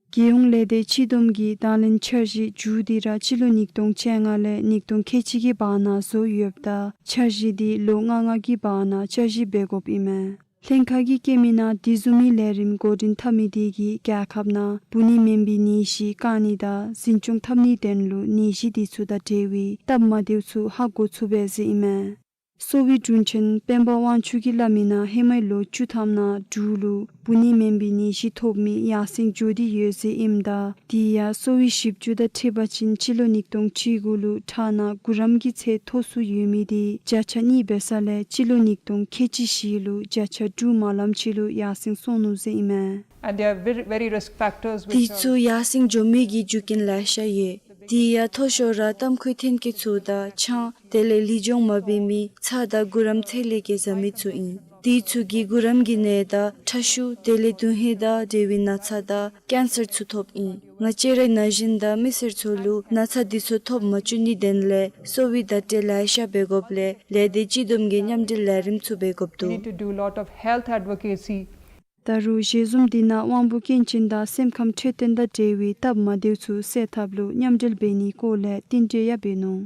རྒྱལ་ཡོངས་ལས་སྡེ་སྤྱི་བསྡོམས་ཀྱི་བརྡ་ལན་འཆར་གཞི་མཇུག་འདི་ར་སྤྱི་ལོ་ཉིས་སྟོང་བཅོ་ལྔ་ལས་ཉིས་སྟོང་ཁལ་གཅིག་གི་བར་ན་བཟོ་ཡོདཔ་ད་འཆར་གཞི་འདི་ལོ་ལྔ་ལྔ་གི་བར་ན་བསྐྱར་ཞིབ་འབད་དགོཔ་ཨིན་མས། ལྷན་ཁག་གིས་བཀོད་མི་ནང་དེ་བཟུམ་མའི་ལས་རིམ་འགོ་འདྲེན་འཐབ་མི་དེ་གིས་རྒྱལ་ཁབ་ནང་འབུ་ནིམ་མེད་པའི་ནད་གཞི་བཀག་ནི་དང་འཛིན་སྐྱོང་འཐབ་ནིའི་དོན་ལུ་ནད་གཞི་དེ་ཚུ་དང་འབྲེལ་བའི་སྟབས་མ་བདེཝ་ཚུ་ཧ་གོ་ཚུགས་པས་ཟེར་ཨིན་མས། གསོ་བའི་དྲུང་ཆེན་སྤེན་པ་དབང་ཕྱུག་གིས་སླབ་མི་ནང་ཧེ་མའི་ལོ་བཅུ་ཐམ་ནང་འབྲུག་ལུ་འབུ་ནིམ་མེད་པའི་ནད་གཞི་ཐོབ་མི་ཡར་སེང་འགྱོ་སྟེ་ཡོད་ཟེར་ཨིནམ་ད་དེ་ཡང་གསོ་བའི་ཞིབ་འཇུག་དང་འཁྲིལ་བ་ཅིན་སྤྱི་ལོ་ཉིས་སྟོང་བཅུ་དགུ་ལུ་ཁྲག་ནང་གུ་རམ་གྱི་ཚད་མཐོ་སུ་ཡོད་མི་དེ་བརྒྱ་ཆ་གཉིས་འབད་ས་ལས་སྤྱི་ལོ་ཉིས་སྟོང་ཁལ་གཅིག་བཞི་ལུ་བརྒྱ་ཆ་དྲུག་མ་ལངམ་ཅིག་ལུ་ཡར་སེང་སོང་ནུག་ཟེར་ཨིན་མས། And there are very, very risk factors དེ་which are ཚུ་ཡར་སེང་འགྱོ་མི་གི་རྒྱུ་རྐྱེན་ལེ་ཤ་ཡོད། དེ་ཡང་མཐོ་ཤོས་ར་ཏམ་ཁུའི་ཐོན་སྐྱེད་ཚུ་དང་ཆང་དེ་ལས་ལུས་སྦྱོང་མ་འབད་མི་ཚྭ་དང་གུ་རམ་ཚད་ལས་བརྒལ་བཟའ་མི་ཚུ་ཨིན། དེ་ཚུ་གིས་གུ་རམ་གྱི་ནད་དང་ཁྲག་ཤུགས་དེ་ལས་དོན་ཧིང་དང་འབྲེལ་བའི་ན་ཚ་དང་ཀེན་སར་ཚུ་ཐོབ་ཨིན། ང་བཅས་རའི་ན་གཞོན་དང་མི་སེར་ཚུ་ལུ་ན་ཚ་དེ་ཚུ་ཐོབ་མ་བཅུག་ནིའི་དོན་ལས་གསོ་བའི་བརྡ་སྤྲོད་ལེ་ཤ་འབད་དགོཔ་ལས་ལས་སྡེ་སྤྱི་བསྡོམས་ཀྱི་མཉམ་འབྲེལ་ལས་རིམ་ཚུ་འབད་དགོཔ་འདུག། We need to do a lot of health advocacy. ད་རུང་ཞལ་འཛོམས་དེ་ནང་དབང་པོ་སྐྱོན་ཅན་དང་སེམས་ཁམས་འཕྲོད་བསྟེན་དང་འབྲེལ་བའི་སྟབས་མ་བདེཝ་ཚུ་སེལ་ཐབས་ལུ་མཉམ་འབྲེལ་འབད་ནིའི་སྐོར་ལས་བསྟུན་གྲོས་ཡང་འབད་ནུག།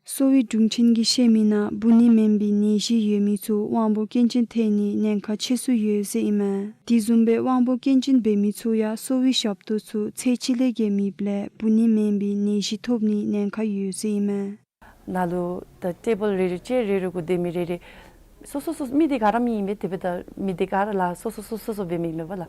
གསོ་བའི་དྲུང་ཆེན་གྱིས་བཤད་མི་ནང་འབུ་ནིམ་མེད་པའི་ནད་གཞི་ཡོད་མི་ཚུ་དབང་པོ་སྐྱོན་ཅན་ཐོན་ནིའི་ཉེན་ཁ་ཆེ་སུ་ཡོད་ཟེར་ཨིན་མས། དེ་བཟུམ་སྦེ་དབང་པོ་སྐྱོན་ཅན་འབད་མི་ཚུ་ཡང་གསོ་བའི་ཞབས་ཏོག་ཚུ་ཚད་གཅིག་ལས་བརྒལ་མེདཔ་ལས་འབུ་ནིམ་མེད་པའི་ནད་གཞི་ཐོབ་ནིའི་ཉེན་ཁ་ཡོད་ཟེར་ཨིན་མས། ནཱ་ལུ་ད་ཊེ་བཱལ་རེ་རེ་ཅེར་རེ་རེ་གུ་སྡོད་མི་རེ་རེ་སོ་སོ་སོ་མི་དེ་ག་ར་མི་ཨིན་པས། དེ་འབདཝ་ད་མི་དེ་ག་ར་ལཱ་སོ་སོ་སོ་སོ་སོ་འབད་མི་ཨིན་པས་ལགས།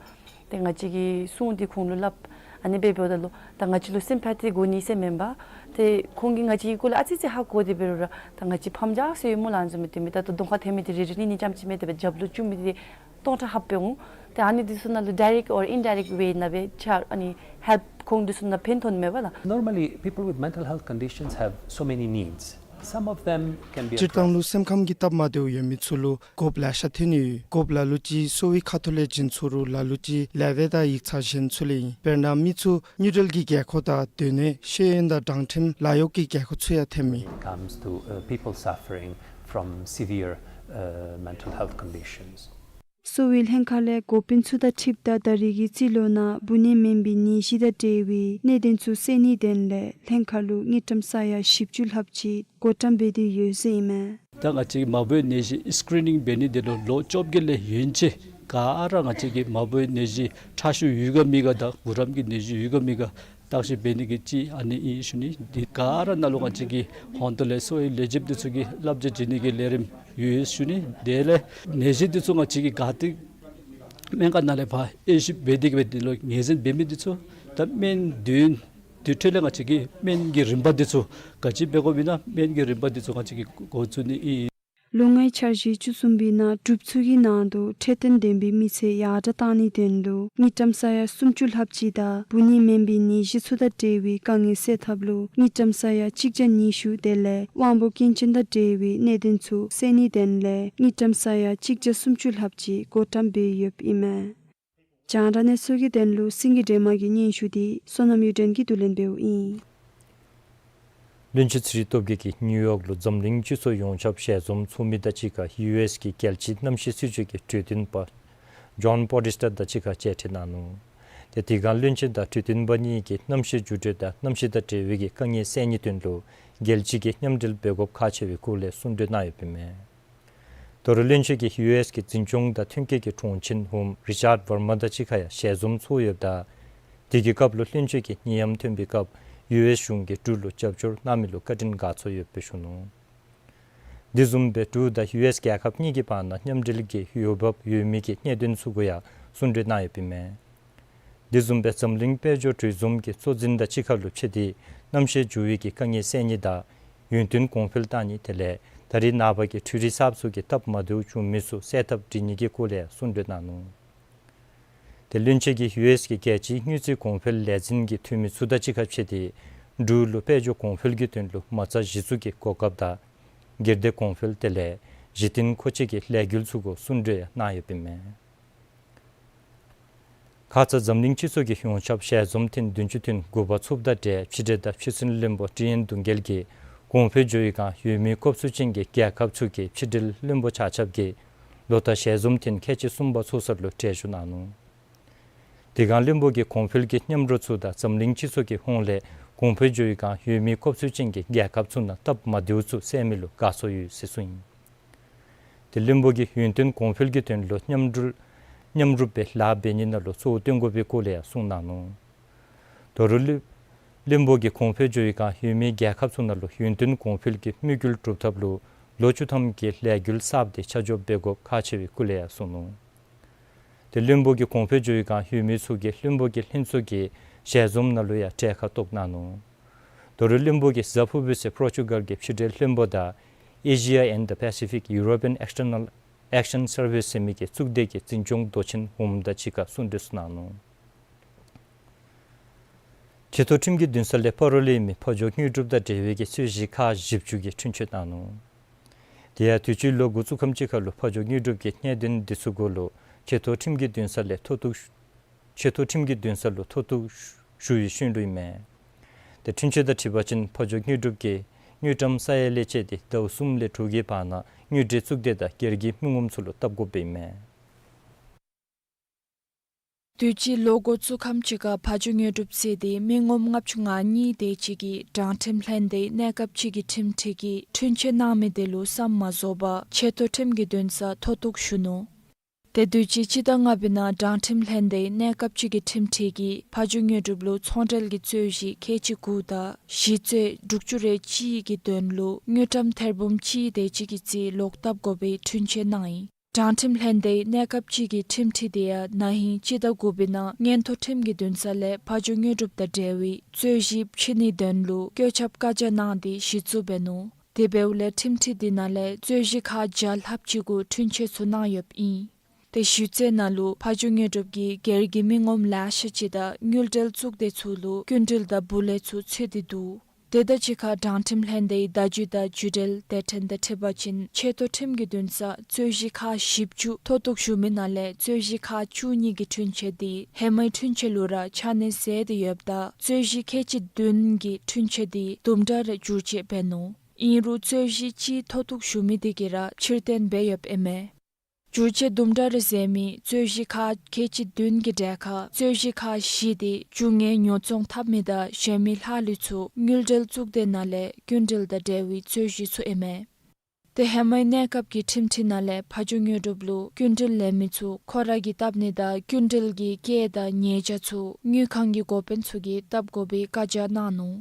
ཏེ་ང་བཅས་ཀྱིས་གསུངས་ཏེ་ཁོང་ལུ་སླབ། ཨ་ནི་འབདཝ་ད་ལུ་ད་ང་བཅས་ལུ་སིམ་པ་ཐི་དགོ་ནི་ཟེར་མེན་པར་ཏེ་ཁོང་གིས་ང་བཅས་ཀྱི་སྐོར་ལས་ཨ་ཙི་ཙི་ཧ་གོ་སྟེ་འབད་རུང་ར་ད་ང་བཅས་ཕམ་རྒྱ་ཟེར་ཡོད་སྨོ་ལགས། ཨ་ནི་བཟུམ་མའི་དེ་མི་ད་ལྟོ་གདོང་ཁར་ཐོན་མི་དེ་རེ་རེ་གཉིས་གཉིས་རྐྱངམ་ཅིག་མེན། དེ་སྦེ་རྒྱབ་ལུ་བཅུག་མི་དེ་སྟོང་ཕྲག་ལྷགཔ་འོང་། ཏེ་ཨ་ནི་འདི་ཚུ་ནང་ལུ་direct or indirect way ནང་སྦེ་ཆ་ཨ་ནི་help ཁོང་འདི་ཚུ་ནང་ཕན་ཐོགས་ནི་མས་པ་ལགས། Normally, people with mental health conditions have so many needs. Some of them can be སྤྱིར་བཏང་ལུ་addressed. སེམས་ཁམས་ཀྱི་སྟབས་མ་བདེཝ་ཡོད་མི་ཚུ་ལུ་དགོཔ་ལེ་ཤ་ཐོན་ནི་ཡོད། དགོཔ་ལ་ལུ་ཅིག་གསོ་བའི་ཁ་ཐུག་ལས་བྱིན་ཚུགས་རུང་ལ་ལུ་ཅིག་ལས་སྡེ་དང་ཡིག་ཚང་གཞན་ཚུ་ལས་ཨིན། དཔེར་ན་མི་ཚུ་དངུལ་འབྲེལ་གྱི་དགོས་མཁོ་དང་སྡོད་གནས་ཤེས་ཡོན་དང་དྲང་ཁྲིམས་ལཱ་གཡོག་གི་དགོས་མཁོ་ཚུ་ཡང་ཐོནམ་ཨིན། When it comes to, uh, people suffering from severe, uh, mental health conditions. གསོ་བའི་ལྷན་ཁག་ལས་འགོ་དཔོན་ཚུ་དང་འཁྲིལཝ་ད་ད་རེས་ཀྱི་རྩིས་ལོ་ནང་འབུ་ནིམ་མེད་པའི་ནད་གཞི་དང་འབྲེལ་བའི་གནད་དོན་ཚུ་སེལ་ནིའི་དོན་ལས་ལྷན་ཁག་ལུ་དངུལ་ཀྲམ་ས་ཡ་བཞི་བཅུ་ལྷགཔ་ཅིག་བགོ་བཀྲམ་འབད་དེ་ཡོད་ཟེར་ཨིན་མས། ད་ང་བཅས་ཀྱིས་མ་འབོའི་ནད་གཞི་སི་ཀི་རི་ནིང་འབད་ནི་དེ་ལུ་ལོ་བཅོ་བརྒྱད་ལས་ཡན་ཆད་ག་ར་ང་བཅས་ཀྱིས་མ་འབོའི་ནད་གཞི་ཁྲག་ཤུགས་ཡོད་ག་མེད་ག་དང་གུ་རམ་གྱི་ནད་གཞི་ཡོད་ག་མེད་ག་བརྟག་ཞིབ་འབད་ནི་གི་ཅིག་ཨ་ནི་ཨིན་ཞུ་ནི། དེ་ག་ར་ནང་ལུ་ང་བཅས་ཀྱི་ཧོང་ཏོ་ལས་གསོ་བའི་ལས་བྱེདཔ་འདི་ཚུ་གིས་བསླབ་བྱ་བྱིན་ནི་གི་ལས་རིམ་ཡོད་ཞུ་ནི། དེ་ལས་ནད་གཞི་འདི་ཚུ་ང་བཅས་ཀྱིས་ག་ཏེ་སྨན་ཁང་ནང་ལས་ཕར་དབྱེ་ཞིབ་འབད་དེ་གི་འབད་དེ་ལུ་ངོས་འཛིན་འབད་མི་འདི་ཚུ་ད་སྨན་དེ་དེ་འཕྲོ་ལས་ང་བཅས་ཀྱིས་སྨན་གྱི་རིམ་པ་འདི་ཚུ་ག་ཅི་འབད་དགོཔ་ཨིན་ན་སྨན་གྱི་རིམ་པ་འདི་ཚུ་ང་བཅས་ཀྱིས་འགོ་བཙུགས་ནི་ཨིན། ལོ་ལྔའི་འཆར་གཞི་བཅུ་གསུམ་པའི་ནང་གྲུབ་ཚུལ་གྱི་ནང་དུ་འཕྲོད་བསྟེན་ལྡན་པའི་མི་ཚེ་ཡར་དྲག་གཏང་ནིའི་དོན་ལུ་དངུལ་ཀྲམ་ས་ཡ་སུམ་ཅུ་ལྷགཔ་ཅིག་དང་འབུ་ནད་མེན་པའི་ནད་གཞི་ཚུ་དང་འབྲེལ་བའི་དཀའ་ངལ་སེལ་ཐབས་ལུ་དངུལ་ཀྲམ་ས་ཡ་གཅིག་བརྒྱ་ཉི་ཤུ་དེ་ལས་དབང་པོ་སྐྱོན་ཅན་དང་འབྲེལ་བའི་གནད་དོན་ཚུ་སེལ་ནིའི་དོན་ལས་དངུལ་ཀྲམ་ས་ཡ་གཅིག་བརྒྱ་སུམ་ཅུ་ལྷགཔ་ཅིག་བགོ་བཀྲམ་འབད་ཡོདཔ་ཨིན་མས། རྒྱང་བསྒྲགས་གནས་ཚུལ་གྱི་དོན་ལུ་སེང་གེ་སྒྲོལ་མ་གི་སྙན་ཞུ་འདི་བསོད་ནམས་གཡུ་སྒྲོན་གྱིས་བསྡུ་ལེན་འབདཝ་ཨིན། བློན་ཆེན་ཚེ་རིང་སྟོབས་རྒྱས་ཀྱིས་ནིའུ་ཡོག་ལུ་འཛམ་གླིང་སྤྱི་ཚོགས་ཡོངས་ཁྱབ་ཞལ་འཛོམས་ཚོགས་མི་དང་གཅིག་ཁར་ཡུ་ཨེསི་གི་རྒྱལ་སྤྱིའི་གནམ་གཤིས་སྲིད་བྱུས་ཀྱི་གྲོས་སྟོན་པ་ཇོན་པོ་ཊིས་ཊ་དང་གཅིག་ཁར་མཇལ་འཕྲད་གནང་ནུག། ཏེ་དེ་སྒང་བློན་ཆེན་དང་གྲོས་སྟོན་པ་གཉིས་ཀྱིས་གནམ་གཤིས་འགྱུར་འགྲོས་དང་གནམ་གཤིས་དང་འབྲེལ་བའི་གི་དཀའ་ངལ་སེལ་ནིའི་དོན་ལུ་རྒྱལ་སྤྱི་གིས་མཉམ་འབྲེལ་འབད་དགོཔ་ཁག་ཆེ་བའི་སྐོར་ལས་གསུང་གྲོས་གནང་ཡོདཔ་ཨིན་མས། ད་རུང་བློན་ཆེན་གྱིས་ཡུ་ཨེསི་གི་འཛིན་སྐྱོང་དང་ཐོན་སྐྱེད་ཀྱི་དྲུང་ཆེན་འོགམ་རི་ཅརཌ་ཝར་མ་དང་གཅིག་ཁར་ཡང་ཞལ་འཛོམས་ཚོགས་ཡོདཔ་ད་དེ་གི་སྐབས་ལུ་བློན་ཆེན་གྱིས་ནད་ཡམས་ཐོན་པའི་སྐབས་ཡུ་ཨེསི་གཞུང་གིས་འབྲུག་ལུ་རྒྱབ་སྐྱོར་གནང་མི་ལུ་བཀའ་དྲིན་དགའ་ཚོར་ཡོདཔ་སྦེ་ཞུ་ནུག། དེ་བཟུམ་སྦེ་འབྲུག་དང་ཡུ་ཨེསི་རྒྱལ་ཁབ་གཉིས་ཀྱི་བར་ན་མཉམ་འབྲེལ་གྱི་འོས་འབབ་ཡོད་མི་གི་གནད་དོན་ཚུ་གུ་ཡང་གསུང་གྲོས་གནང་ཡོདཔ་ཨིན་མས། དེ་བཟུམ་སྦེ་འཛམ་གླིང་དཔལ་འབྱོར་གྲོས་འཛོམས་ཀྱི་གཙོ་འཛིན་དང་གཅིག་ཁར་ལུ་ཕྱད་དེ་གནམ་གཤིས་འགྱུར་བའི་གི་དཀའ་ངལ་སེལ་ནི་དང་ཡུན་བརྟན་གོང་འཕེལ་གཏང་ནི་དེ་ལས་ད་རེས་ནངས་པ་གི་འཕྲུལ་རིག་གསརཔ་ཚུ་གིས་སྟབས་མ་བདེཝ་བྱུང་མི་ཚུ་སེལ་ཐབས་སྒྲིག་ནི་གི་སྐོར་ལས་གསུང་གྲོས་གནང་ནུག། ཏེ་བློན་ཆེན་གྱིས་ཡུ་ཨེསི་གི་རྒྱལ་སྤྱིའི་དངུལ་རྩིས་གོང་འཕེལ་ལས་འཛིན་གྱི་འཐུས་མི་ཚུ་དང་གཅིག་ཁར་ཕྱད་དེ་འབྲུག་ལུ་དཔལ་འབྱོར་གོང་འཕེལ་གྱི་དོན་ལུ་མ་རྩ་གཞི་བཙུགས་ཀྱི་གོ་སྐབས་དང་སྒེར་སྡེ་གོང་འཕེལ་དེ་ལས་གཞི་རྟེན་མཁོ་ཆས་ཀྱི་ལས་འགུལ་ཚུ་གུ་གསུང་གྲོས་གནང་ཡོདཔ་ཨིན་མས། ཁ་ཙ་འཛམ་གླིང་སྤྱི་ཚོགས་ཀྱི་ཡོངས་ཁྱབ་ཞལ་འཛོམས་ཐེངས་བདུན་ཅུ་དོན་དགུ་པ་ཚོགསཔ་དང་འབྲེལ་ཕྱི་འབྲེལ་དང་ཕྱི་སྲིད་བློན་པོ་ཀྲི་ཡན་དུང་རྒྱལ་གྱིས་གོང་འཕེལ་འགྱོ་བའི་སྒང་ཡོད་མི་སྐོབས་ཚུལ་ཅན་གྱི་རྒྱལ་ཁབ་ཚུ་གི་ཕྱི་འབྲེལ་བློན་པོ་ཆ་ཁྱབ་ཀྱིས་ལོ་ལྟར་ཞལ་འཛོམས་ཐེངས་ཁལ་གཅིག་གསུམ་པ་ཚོགས་ས་ལུ་གྲལ་བཞུགས་གནང་ནུག། དེ་སྒང་བློན་པོ་གིས་གོང་འཕེལ་གྱི་མཉམ་རོགས་ཚུ་དང་འཛམ་གླིང་སྤྱི་ཚོགས་ཀྱི་ཧོངས་ལས་གོང་འཕེལ་འགྱོ་བའི་སྒང་ཡོད་མི་སྐོབས་ཚུལ་ཅན་གྱི་རྒྱལ་ཁབ་ཚུ་ནང་སྟབས་མ་བདེཝ་ཚུ་སེལ་མི་ལུ་དགའ་ཚོར་ཡོད་ཟེར་གསུངས་ཡི། ཏེ་བློན་པོ་གིས་ཡུན་བརྟན་གོང་འཕེལ་གྱི་དོན་ལུ་མཉམ་འབྲེལ་མཉམ་རུབ་སྦེ་ལཱ་འབད་ནི་ནང་ལུ་གཙོ་བོ་བཏོན་དགོ་པའི་སྐོར་ལས་ཡང་གསུངས་གནང་ནུག། ད་རུང་བློན་བློན་པོ་གིས་གོང་འཕེལ་འགྱོ་བའི་སྒང་ཡོད་མི་རྒྱལ་ཁབ་ཚུ་ནང་ལུ་ཡུན་བརྟན་གོང་འཕེལ་གྱི་དམིགས་ཡུལ་སྒྲུབ་ཐབས་ལུ་ལོ་བཅུ་ཐམ་གྱི་ལས་འགུལ་གསརཔ་དེ་ཆ་འཇོག་འབད་དགོཔ་ཁག་ཆེ་བའི་སྐོར་ལས་ཡང་གསུངས་ནུག། ཏེ་བློན་པོ་གིས་གོང་འཕེལ་འགྱོ་བའི་སྒང་ཡོད་མི་ཚུ་གིས་བློན་པོ་གི་ལྷན་ཚོགས་ཀྱི་ཞལ་འཛོམས་ནང་ལུ་ཡང་གྲལ་ཁར་གཏོགས་གནང་ནུག། ད་རུང་བློན་པོ་གིས་ཟ་ཕུ་བི་ཟེར་པོར་ཅུ་གཱལ་གྱི་ཕྱི་འབྲེལ་བློན་པོ་དང་Asia and the Pacific European External Action Service ཟེར་མི་གི་གཙུག་སྡེ་གི་འཛིན་སྐྱོང་མདོ་ཆེན་འོགམ་དང་གཅིག་ཁར་གསུང་གྲོས་ཚུ་གནང་ནུག། ཆེ་མཐོ་ཁྲིམས་ཀྱི་འདུན་ས་ལས་ཕ་རོལ་ཡོད་མི་ཕ་ཇོ་དངོས་གྲུབ་དང་འབྲེལ་བའི་གི་རྩོད་གཞི་ཁག་བཞི་བཅུ་གི་འཁྲུན་ཆོད་གནང་ནུག། དེ་ཡང་དུས་ཅི་ལོ་འགོ་བཙུགས་ཁམས་ཅིག་ཁར་ལུ་ཕ་ཇོ་དངོས་གྲུབ་ཀྱི་གནད་དོན་འདི་ཚུ་གུ་ལུ་ཆེ་མཐོ་ཁྲིམས་ཀྱི་འདུན་ས་ལས་མཐོ་གཏུགས་ཆེ་མཐོ་ཁྲིམས་ཀྱི་འདུན་ས་ལུ་མཐོ་གཏུགས་ཞུ་བའི་ཤུལ་ལུ་ཨིན་མས། ཏེ་འཁྲུན་ཆོད་དང་འཁྲིལ་བ་ཅིན་ཕ་ཇོ་དངོས་གྲུབ་ཀྱིས་དངུལ་ཀྲམ་ས་ཡ་ལས་བཅད་དེ་ཟླཝ་གསུམ་ལས་དྲུག་གི་བར་ན་དངུལ་འབྲེལ་གཙུག་སྡེ་དང་སྒེར་གྱི་མི་ངོམ་ཚུ་ལུ་བཏབ་དགོཔ་ཨིན་མས། དུས་ཅི་ལོ་འགོ་བཙུགས་ཁམས་ཅིག་ཁར་ཕ་ཇོ་དངོས་གྲུབ་ཟེར་དེ་མི་ངོམ་ལྔ་བཅུ་ང་གཉིས་དེ་ཅིག་གིས་དྲང་ཁྲིམས་ལྷན་སྡེའི་གནས་སྐབས་ཅིག་གི་ཁྲིམས་ཁྲི་གིས་འཁྲུན་ཆོད་གནང་མི་དེ་ལུ་བསམ་མ་རྫོགས་པར་ཆེ་མཐོ་ཁྲིམས་ཀྱི་འདུན་སར་མཐོ་གཏུགས་ཞུ་ནུག། ཏེ་དུས་ཅི་སྤྱི་ཟླ་ལྔ་པའི་ནང་དྲང་ཁྲིམས་ལྷན་སྡེའི་གནས་སྐབས་ཅིག་གི་ཁྲིམས་ཁྲི་གིས་ཕ་ཇོ་དངོས་གྲུབ་ལུ་ཚོང་འབྲེལ་གྱི་རྩོད་གཞི་ཁལ་གཅིག་དགུ་དང་ཞི་རྩོད་དྲུག་ཅུ་རེ་གཅིག་གི་དོན་ལུ་དངུལ་ཀྲམ་ཐེར་འབུམ་གཅིག་དེ་ཅིག་གི་རྩིས་ལོག་བཏབ་དགོ་པའི་འཁྲུན་ཆོད་གནང་ཡི། དྲང་ཁྲིམས་ལྷན་སྡེའི་གནས་སྐབས་ཅིག་གི་ཁྲིམས་ཁྲི་དེ་ཡང་ན་ཧིང་སྤྱི་ཟླ་དགུ་པའི་ནང་མངོན་མཐོ་ཁྲིམས་ཀྱི་འདུན་ས་ལས་ཕ་ཇོ་དངོས་གྲུབ་དང་འབྲེལ་བའི་རྩོད་གཞི་ཕྱེ་ནིའི་དོན་ལུ་བཀོད་ཁྱབ་བཀའ་རྒྱ་གནང་སྟེ་གཞི་བཙུགས་འབད་ནུག། དེ་འབདཝ་ལས་ཁྲིམས་ཁྲི་དེ་ནང་ལས་རྩོད་གཞི་ཁག་བརྒྱ་ལྷགཔ་ཅིག་གུ་འཁྲུན་ཆོད་ཚུ་གནང་ཡོདཔ་ཨིན། ཏེ་ཞི་རྩོད་ནང་ལུ་ཕ་ཇོ་དངོས་གྲུབ་ཀྱིས་སྒེར་གྱི་མི་ངོམ་ལེ་ཤ་ཅིག་དང་དངུལ་འབྲེལ་གཙུག་སྡེ་ཚུ་ལུ་སྐྱིན་འགྲུལ་དང་འབུལ་ལེན་ཚུ་འཚོལ་ཏེ་འདུག། དེ་དང་གཅིག་ཁར་དྲང་ཁྲིམས་ལྷན་སྡེའི་བརྡ་བརྒྱུད་དང་བརྒྱུད་འབྲེལ་སྡེ་ཕྲན་དང་འཁྲིལ་བ་ཅིན་ཆེ་མཐོ་ཁྲིམས་ཀྱི་འདུན་སར་རྩོད་གཞི་ཁག་བཞི་བཅུ་མཐོ་གཏུགས་ཞུ་མི་ནང་ལས་རྩོད་གཞི་ཁག་བཅུ་གཉིས་ཀྱི་འཁྲུན་ཆོད་དེ་ཧེ་མའི་འཁྲུན་ཆོད་ལུ་ར་ཆ་གནས་ཟད་དེ་ཡོདཔ་ད་རྩོད་གཞི་ཁལ་གཅིག་བདུན་གྱི་འཁྲུན་ཆོད་དེ་དུམ་གྲ་རེ་བསྒྱུར་བཅོས་འབད་ནུག། ཨིན་རུང་རྩོད་གཞི་གཅིག་མཐོ་གཏུགས་ཞུ་མི་དེ་གིས་ར་ཕྱིར་འཐེན་འབད་ཡོདཔ་ཨིན་མས། བསྒྱུར་བཅོས་དུམ་གྲ་རེ་མཛད་མི་རྩོད་གཞི་ཁག་ཁལ་གཅིག་བདུན་གྱི་གྲལ་ཁར་རྩོད་གཞི་ཁག་བཞི་དེ་རྒྱུ་དངོས་ཉོ་ཚོང་འཐབ་མི་དང་གཞན་མི་ལྷག་ལུས་ཚུ་དངུལ་འབྲེལ་གཙུག་སྡེ་ནང་ལས་སྐྱིན་འགྲུལ་དང་འབྲེལ་བའི་རྩོད་གཞི་ཚུ་ཨིན་མས། ཏེ་ཧེ་མའི་གནས་སྐབས་ཀྱི་ཁྲིམས་ཁྲི་ནང་ལས་ཕ་ཇོ་དངོས་གྲུབ་ལུ་སྐྱིན་འགྲུལ་ལེན་མི་ཚུ་ཁོ་ར་གིས་བཏབ་ནི་དང་སྐྱིན་འགྲུལ་གྱི་སྐྱེད་དང་ཉེས་བྱ་ཚུ་དངུལ་ཁང་གི་འགོ་དཔོན་ཚུ་གིས་བཏབ་དགོ་པའི་བཀའ་རྒྱ་གནང་ནུག།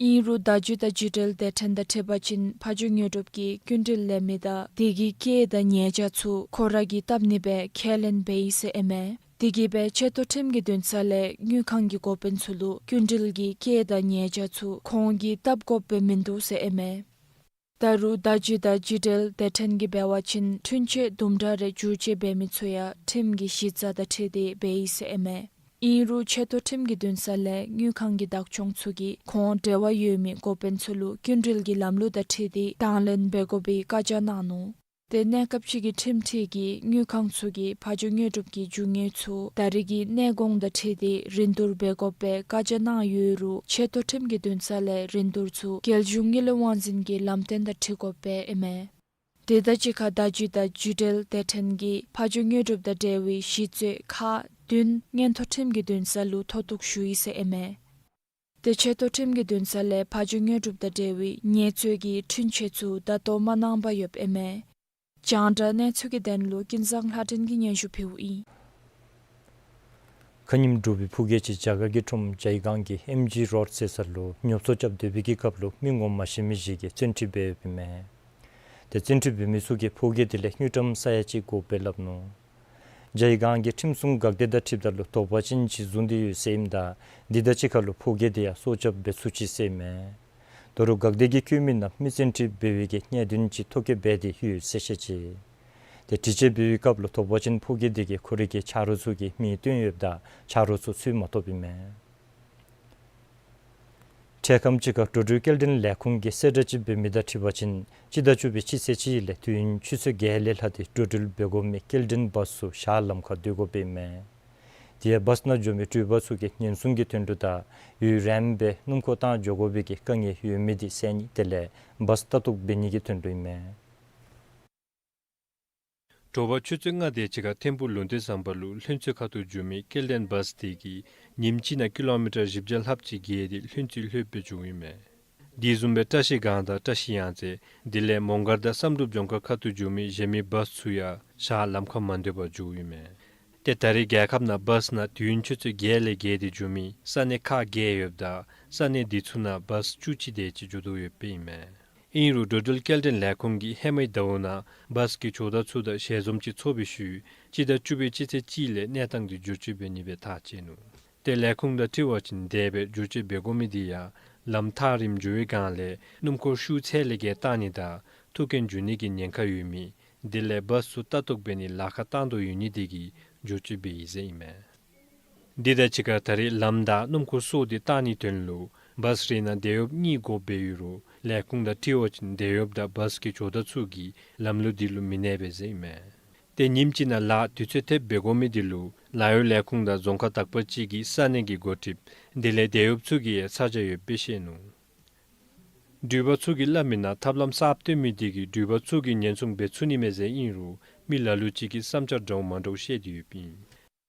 ཨིན་རུང་བརྡ་བརྒྱུད་དང་བརྒྱུད་འབྲེལ་སྡེ་ཕྲན་དང་འཁྲིལ་བ་ཅིན་ཕ་ཇོ་དངོས་གྲུབ་ཀྱིས་སྐྱིན་འགྲུལ་ལེན་མི་དང་དེ་གི་སྐྱེད་དང་ཉེས་བྱ་ཚུ་ཁོ་ར་གིས་བཏབ་ནི་སྦེ་ཁས་ལེན་འབད་ཡི་ཟེར་ཨིན་མས། དེ་གིས་སྦེ་ཆེ་མཐོ་ཁྲིམས་ཀྱི་འདུན་ས་ལས་དངུལ་ཁང་གི་འགོ་དཔོན་ཚུ་ལུ་སྐྱིན་འགྲུལ་གྱི་སྐྱེད་དང་ཉེས་བྱ་ཚུ་ཁོང་གིས་བཏབ་དགོཔ་སྦེ་མིན་འདུག་ཟེར་ཨིན་མས། ད་རུང་བརྡ་བརྒྱུད་དང་བརྒྱུད་འབྲེལ་སྡེ་ཕྲན་གྱིས་འབད་བ་ཅིན་འཁྲུན་ཆོད་དུམ་གྲ་རེ་བསྒྱུར་བཅོས་འབད་མི་ཚུ་ཡང་ཁྲིམས་ཀྱི་གཞི་རྩ་དང་འཁྲིལ་ཏེ་འབད་ཡི་ཟེར་ཨིན་མས། ཨིན་རུང་ཆེ་མཐོ་ཁྲིམས་ཀྱི་འདུན་ས་ལས་དངུལ་ཁང་གི་བདག་སྐྱོང་ཚུ་གིས་ཁོང་འབྲེལ་བ་ཡོད་མི་འགོ་དཔོན་ཚུ་ལུ་སྐྱིན་འགྲུལ་གྱི་ལམ་ལུགས་དང་འཁྲིལ་ཏེ་དང་ལེན་འབད་དགོ་པའི་བཀའ་རྒྱ་གནང་ནུག། ཏེ་གནས་སྐབས་ཅིག་གི་ཁྲིམས་ཁྲིམས་ཀྱིས་དངུལ་ཁང་ཚུ་གིས་ཕ་ཇོ་དངོས་གྲུབ་ཀྱི་རྒྱུ་དངོས་ཚུ་ད་རེས་ཀྱི་གནས་གོང་དང་འཁྲིལ་ཏེ་རིན་བསྡུར་འབད་དགོ་པའི་བཀའ་རྒྱ་གནང་ཡོད་རུང་ཆེ་མཐོ་ཁྲིམས་ཀྱི་འདུན་ས་ལས་རིན་བསྡུར་ཚུ་རྒྱལ་གཞུང་དངུལ་ལས་དབང་འཛིན་གྱི་ལམ་སྟོན་དང་འཁྲིལ་དགོ་པས་ཨིན་མས། དེ་དང་གཅིག་ཁར་བརྡ་བརྒྱུད་དང་བརྒྱུད་འབྲེལ་སྡེ་ཕྲན་གྱིས་ཕ་ཇོ་དངོས་གྲུབ་དང་འབྲེལ་བའི་གཞི་རྩའི་ཁག་བདུན་མངོན་མཐོ་ཁྲིམས་ཀྱི་འདུན་ས་ལུ་མཐོ་གཏུགས་ཞུ་ཡི་ཟེར་ཨིན་མས། ཏེ་ཆེ་མཐོ་ཁྲིམས་ཀྱི་འདུན་ས་ལས་ཕ་ཇོ་དངོས་གྲུབ་དང་འབྲེལ་བའི་ཉེས་རྩོད་ཀྱི་འཁྲུན་ཆོད་ཚུ་ད་ལྟོ་མ་གནང་པར་ཡོདཔ་ཨིན་མས། རྒྱང་བསྒྲགས་གནས་ཚུལ་གྱི་དོན་ལུ་ཀུན་བཟང་ལྷ་སྒྲོན་གྱིས་སྙན་ཞུ་ཕུལཝ་ཨིན། ཁ་ཉིནམ་དྲོ་པའི་ཕུགས་ཀྱི་ཅིག་རྒྱ་གར་གྱི་ཁྲོམ་ཇའི་གཱང་གི་ཨེམ་ཇི་རོཌ་ཟེར་ས་ལུ་ཉོ་ཚོང་རྐྱབ་སྡོད་པའི་གི་སྐབས་ལུ་མི་ངོ་མ་ཤེས་མི་ཞིག་གིས་བཙན་ཁྲིད་འབད་ཡོདཔ་ཨིན་མས། ཏེ་བཙན་ཁྲིད་འབད་མི་ཚུ་གིས་ཕོ་སྐྱེས་དེ་ལས་དངུལ་ཀྲམ་ས་ཡ་གཅིག་དགོ་པས་སླབ་ནུག། ཇའི་གཱང་གི་ཁྲིམས་སྲུང་འགག་སྡེ་དང་འཁྲིལཝ་ད་ལུ་དོགས་པ་ཅན་ཅིག་བཟུང་སྟེ་ཡོད་ཟེར་ཨིནམ་ད་འདི་དང་གཅིག་ཁར་ལུ་ཕོ་སྐྱེས་དེ་ཡང་སྲོག་སྐྱབས་འབད་ཚུགས་ཅི་ཟེར་ཨིན་མས། ད་རུང་འགག་སྡེ་གིས་བཀོད་མི་ནང་མི་བཙན་ཁྲིད་འབད་བའི་གི་གནད་དོན་ཅིག་ཐོ་བཀོད་འབད་དེ་ཡོད་ཟེར་བཤད་ཅི། ཏེ་དྲི་དཔྱད་འབད་བའི་སྐབས་ལུ་དོགས་པ་ཅན་ཕོ་སྐྱེས་དེ་གིས་ཁོ་རའི་གི་ཆ་རོགས་ཚུ་གི་མིང་བཏོན་ཡོདཔ་ད་ཆ་རོགས་ཚུ་འཚོལ་མ་ཐོབ་ཨིན་མས། འཕྲལ་ཁམས་ཅིག་ཁར་འགྲོ་འགྲུལ་སྐྱེལ་འདྲེན་ལས་ཁུངས་ཀྱིས་གསལ་བསྒྲགས་ཅིག་འབད་མི་དང་འཁྲིལ་བ་ཅིན་སྤྱི་ཟླ་བཅུ་པའི་སྤྱི་ཚེས་གཅིག་ལས་དུས་ཡུན་ཆུ་ཚོད་བརྒྱད་ལས་ལྷག་སྟེ་འགྲོ་འགྲུལ་འབད་དགོ་མི་སྐྱེལ་འདྲེན་བཱསི་ཚུ་ཞག་ལམ་ཁར་སྡོད་དགོཔ་ཨིན་མས། དེ་ཡང་བཱསི་ནང་འགྱོ་མི་འགྲུལ་པ་ཚུ་གིས་ཉེན་སྲུང་གི་དོན་ལུ་དང་ཡུན་རིངམོ་སྦེ་སྣུམ་འཁོར་བཏང་འགྱོ་དགོ་པའི་གི་དཀའ་ངལ་ཡོད་མི་དེ་བསལ་ནི་དེ་ལས་བཱསི་ལྟ་རྟོག་འབད་ནི་གི་དོན་ལུ་ཨིན་མས། དྲོ་པ་ཆུ་ཚོད་ལྔ་དེ་ཅིག་ཁར་ཐིམ་ཕུག་ལུང་བསྟན་ཟམ་པ་ལུ་ལྷུན་རྩེ་ཁ་ཐུག་འགྱོ་མི་སྐྱེལ་འདྲེན་བཱསི་དེ་གིས་ཉིནམ་གཅིག་ནང་ཀི་ལོ་མི་ཊར་བཞི་བརྒྱ་ལྷགཔ་ཅིག་བརྒལ་ཏེ་ལྷུན་རྩེ་ལྷོདཔ་སྦེ་འགྱོཝ་ཨིན་མས། དེ་བཟུམ་སྦེ་བཀྲ་ཤིས་སྒང་དང་བཀྲ་ཤིས་གཡང་རྩེ་དེ་ལས་མོང་སྒར་དང་བསམ་གྲུབ་ལྗོངས་མཁར་ཁ་ཐུག་འགྱོ་མི་གཞན་མི་བཱསི་ཚུ་ཡང་ཞག་ལམ་ཁར་མ་སྡོད་པར་འགྱོཝ་ཨིན་མས། ཏེ་ད་རེས་རྒྱལ་ཁབ་ནང་བཱསི་ནང་དུས་ཡུན་ཆུ་ཚོད་བརྒྱད་ལས་བརྒལ་ཏེ་འགྱོ་མི་ས་གནས་ཁག་བརྒྱད་ཡོདཔ་ད་ས་གནས་དེ་ཚུ་ནང་བཱསི་བཅུ་གཅིག་དེ་ཅིག་འགྱོ་དོ་ཡོདཔ་ཨིན་མས། ཨིན་རུང་འགྲོ་འགྲུལ་སྐྱེལ་འདྲེན་ལས་ཁུངས་ཀྱིས་ཧེ་མའི་ཟླཝ་ནང་བཱསི་གི་ཇོ་བདག་ཚུ་དང་ཞལ་འཛོམས་ཅིག་ཚོགས་པའི་ཤུལ་སྤྱི་ཟླ་བཅུ་པའི་སྤྱི་ཚེས་གཅིག་ལས་གནས་སྟངས་དེ་བསྒྱུར་བཅོས་འབད་ནི་སྦེ་ཐག་བཅད་ནུག། ཏེ་ལས་ཁུངས་དང་འཁྲིལ་བ་ཅིན་དེ་སྦེ་བསྒྱུར་བཅོས་འབད་དགོ་མི་དེ་ཡང་ལམ་ཐག་རིངམོ་འགྱོ་བའི་སྒང་ལས་སྣུམ་འཁོར་ཤུགས་ཚད་ལས་བརྒལ་བཏང་ནི་དང་ཐུག་རྐྱེན་འབྱུང་ནི་གི་ཉེན་ཁ་ཡོད་མི་དེ་ལས་བཱསི་ཚུ་ལྟ་རྟོག་འབད་ནི་ལཱ་ཁག་བཏང་དོ་ཡོད་ནི་དེ་གིས་བསྒྱུར་བཅོས་འབད་ཡི་ཟེར་ཨིན་མས། འདི་དང་གཅིག་ཁར་ད་རེས་ལམ་བདའ་སྣུམ་འཁོར་སོགས་དེ་བཏང་ནིའི་དོན་ལུ་བཱསི་རེ་ནང་དེད་གཡོགཔ་གཉིས་དགོཔ་སྦེ་ཡོད་རུང་ལས་ཁུངས་དང་འཁྲིལ་བ་ཅིན་དེད་གཡོགཔ་དང་བཱསི་གི་ཇོ་བདག་ཚུ་གིས་ལམ་ལུགས་འདི་ལུ་མི་གནས་པས་ཟེར་ཨིན་མས། ཏེ་ཉིནམ་གཅིག་ནང་ལཱ་དུས་ཚོད་ཐེབས་འབད་དགོ་མི་དེ་ལུ་ལཱ་གཡོག་ལས་ཁུངས་དང་རྫོང་ཁག་དག་པ་ཅིག་གི་ས་གནས་ཀྱི་འགོ་ཁྲིདཔ་དེ་ལས་དེད་གཡོགཔ་ཚུ་གིས་ཡང་ཚ་གྱང་ཡོདཔ་སྦེ་བཤད་ནུག། འགྲུལ་པ་ཚུ་གིས་སླབ་མི་ནང་ཐབས་ལམ་གསརཔ་བཏོན་མི་དེ་གིས་འགྲུལ་པ་ཚུ་གིས་ཉེན་སྲུང་འབད་ཚུགས་ནི་མས་ཟེར་ཨིན་རུང་མི་ལ་ལུ་ཅིག་གིས་བསམ་འཆར་འདྲཝ་མ་འདྲཝ་བཤད་དེ་ཡོདཔ་ཨིན།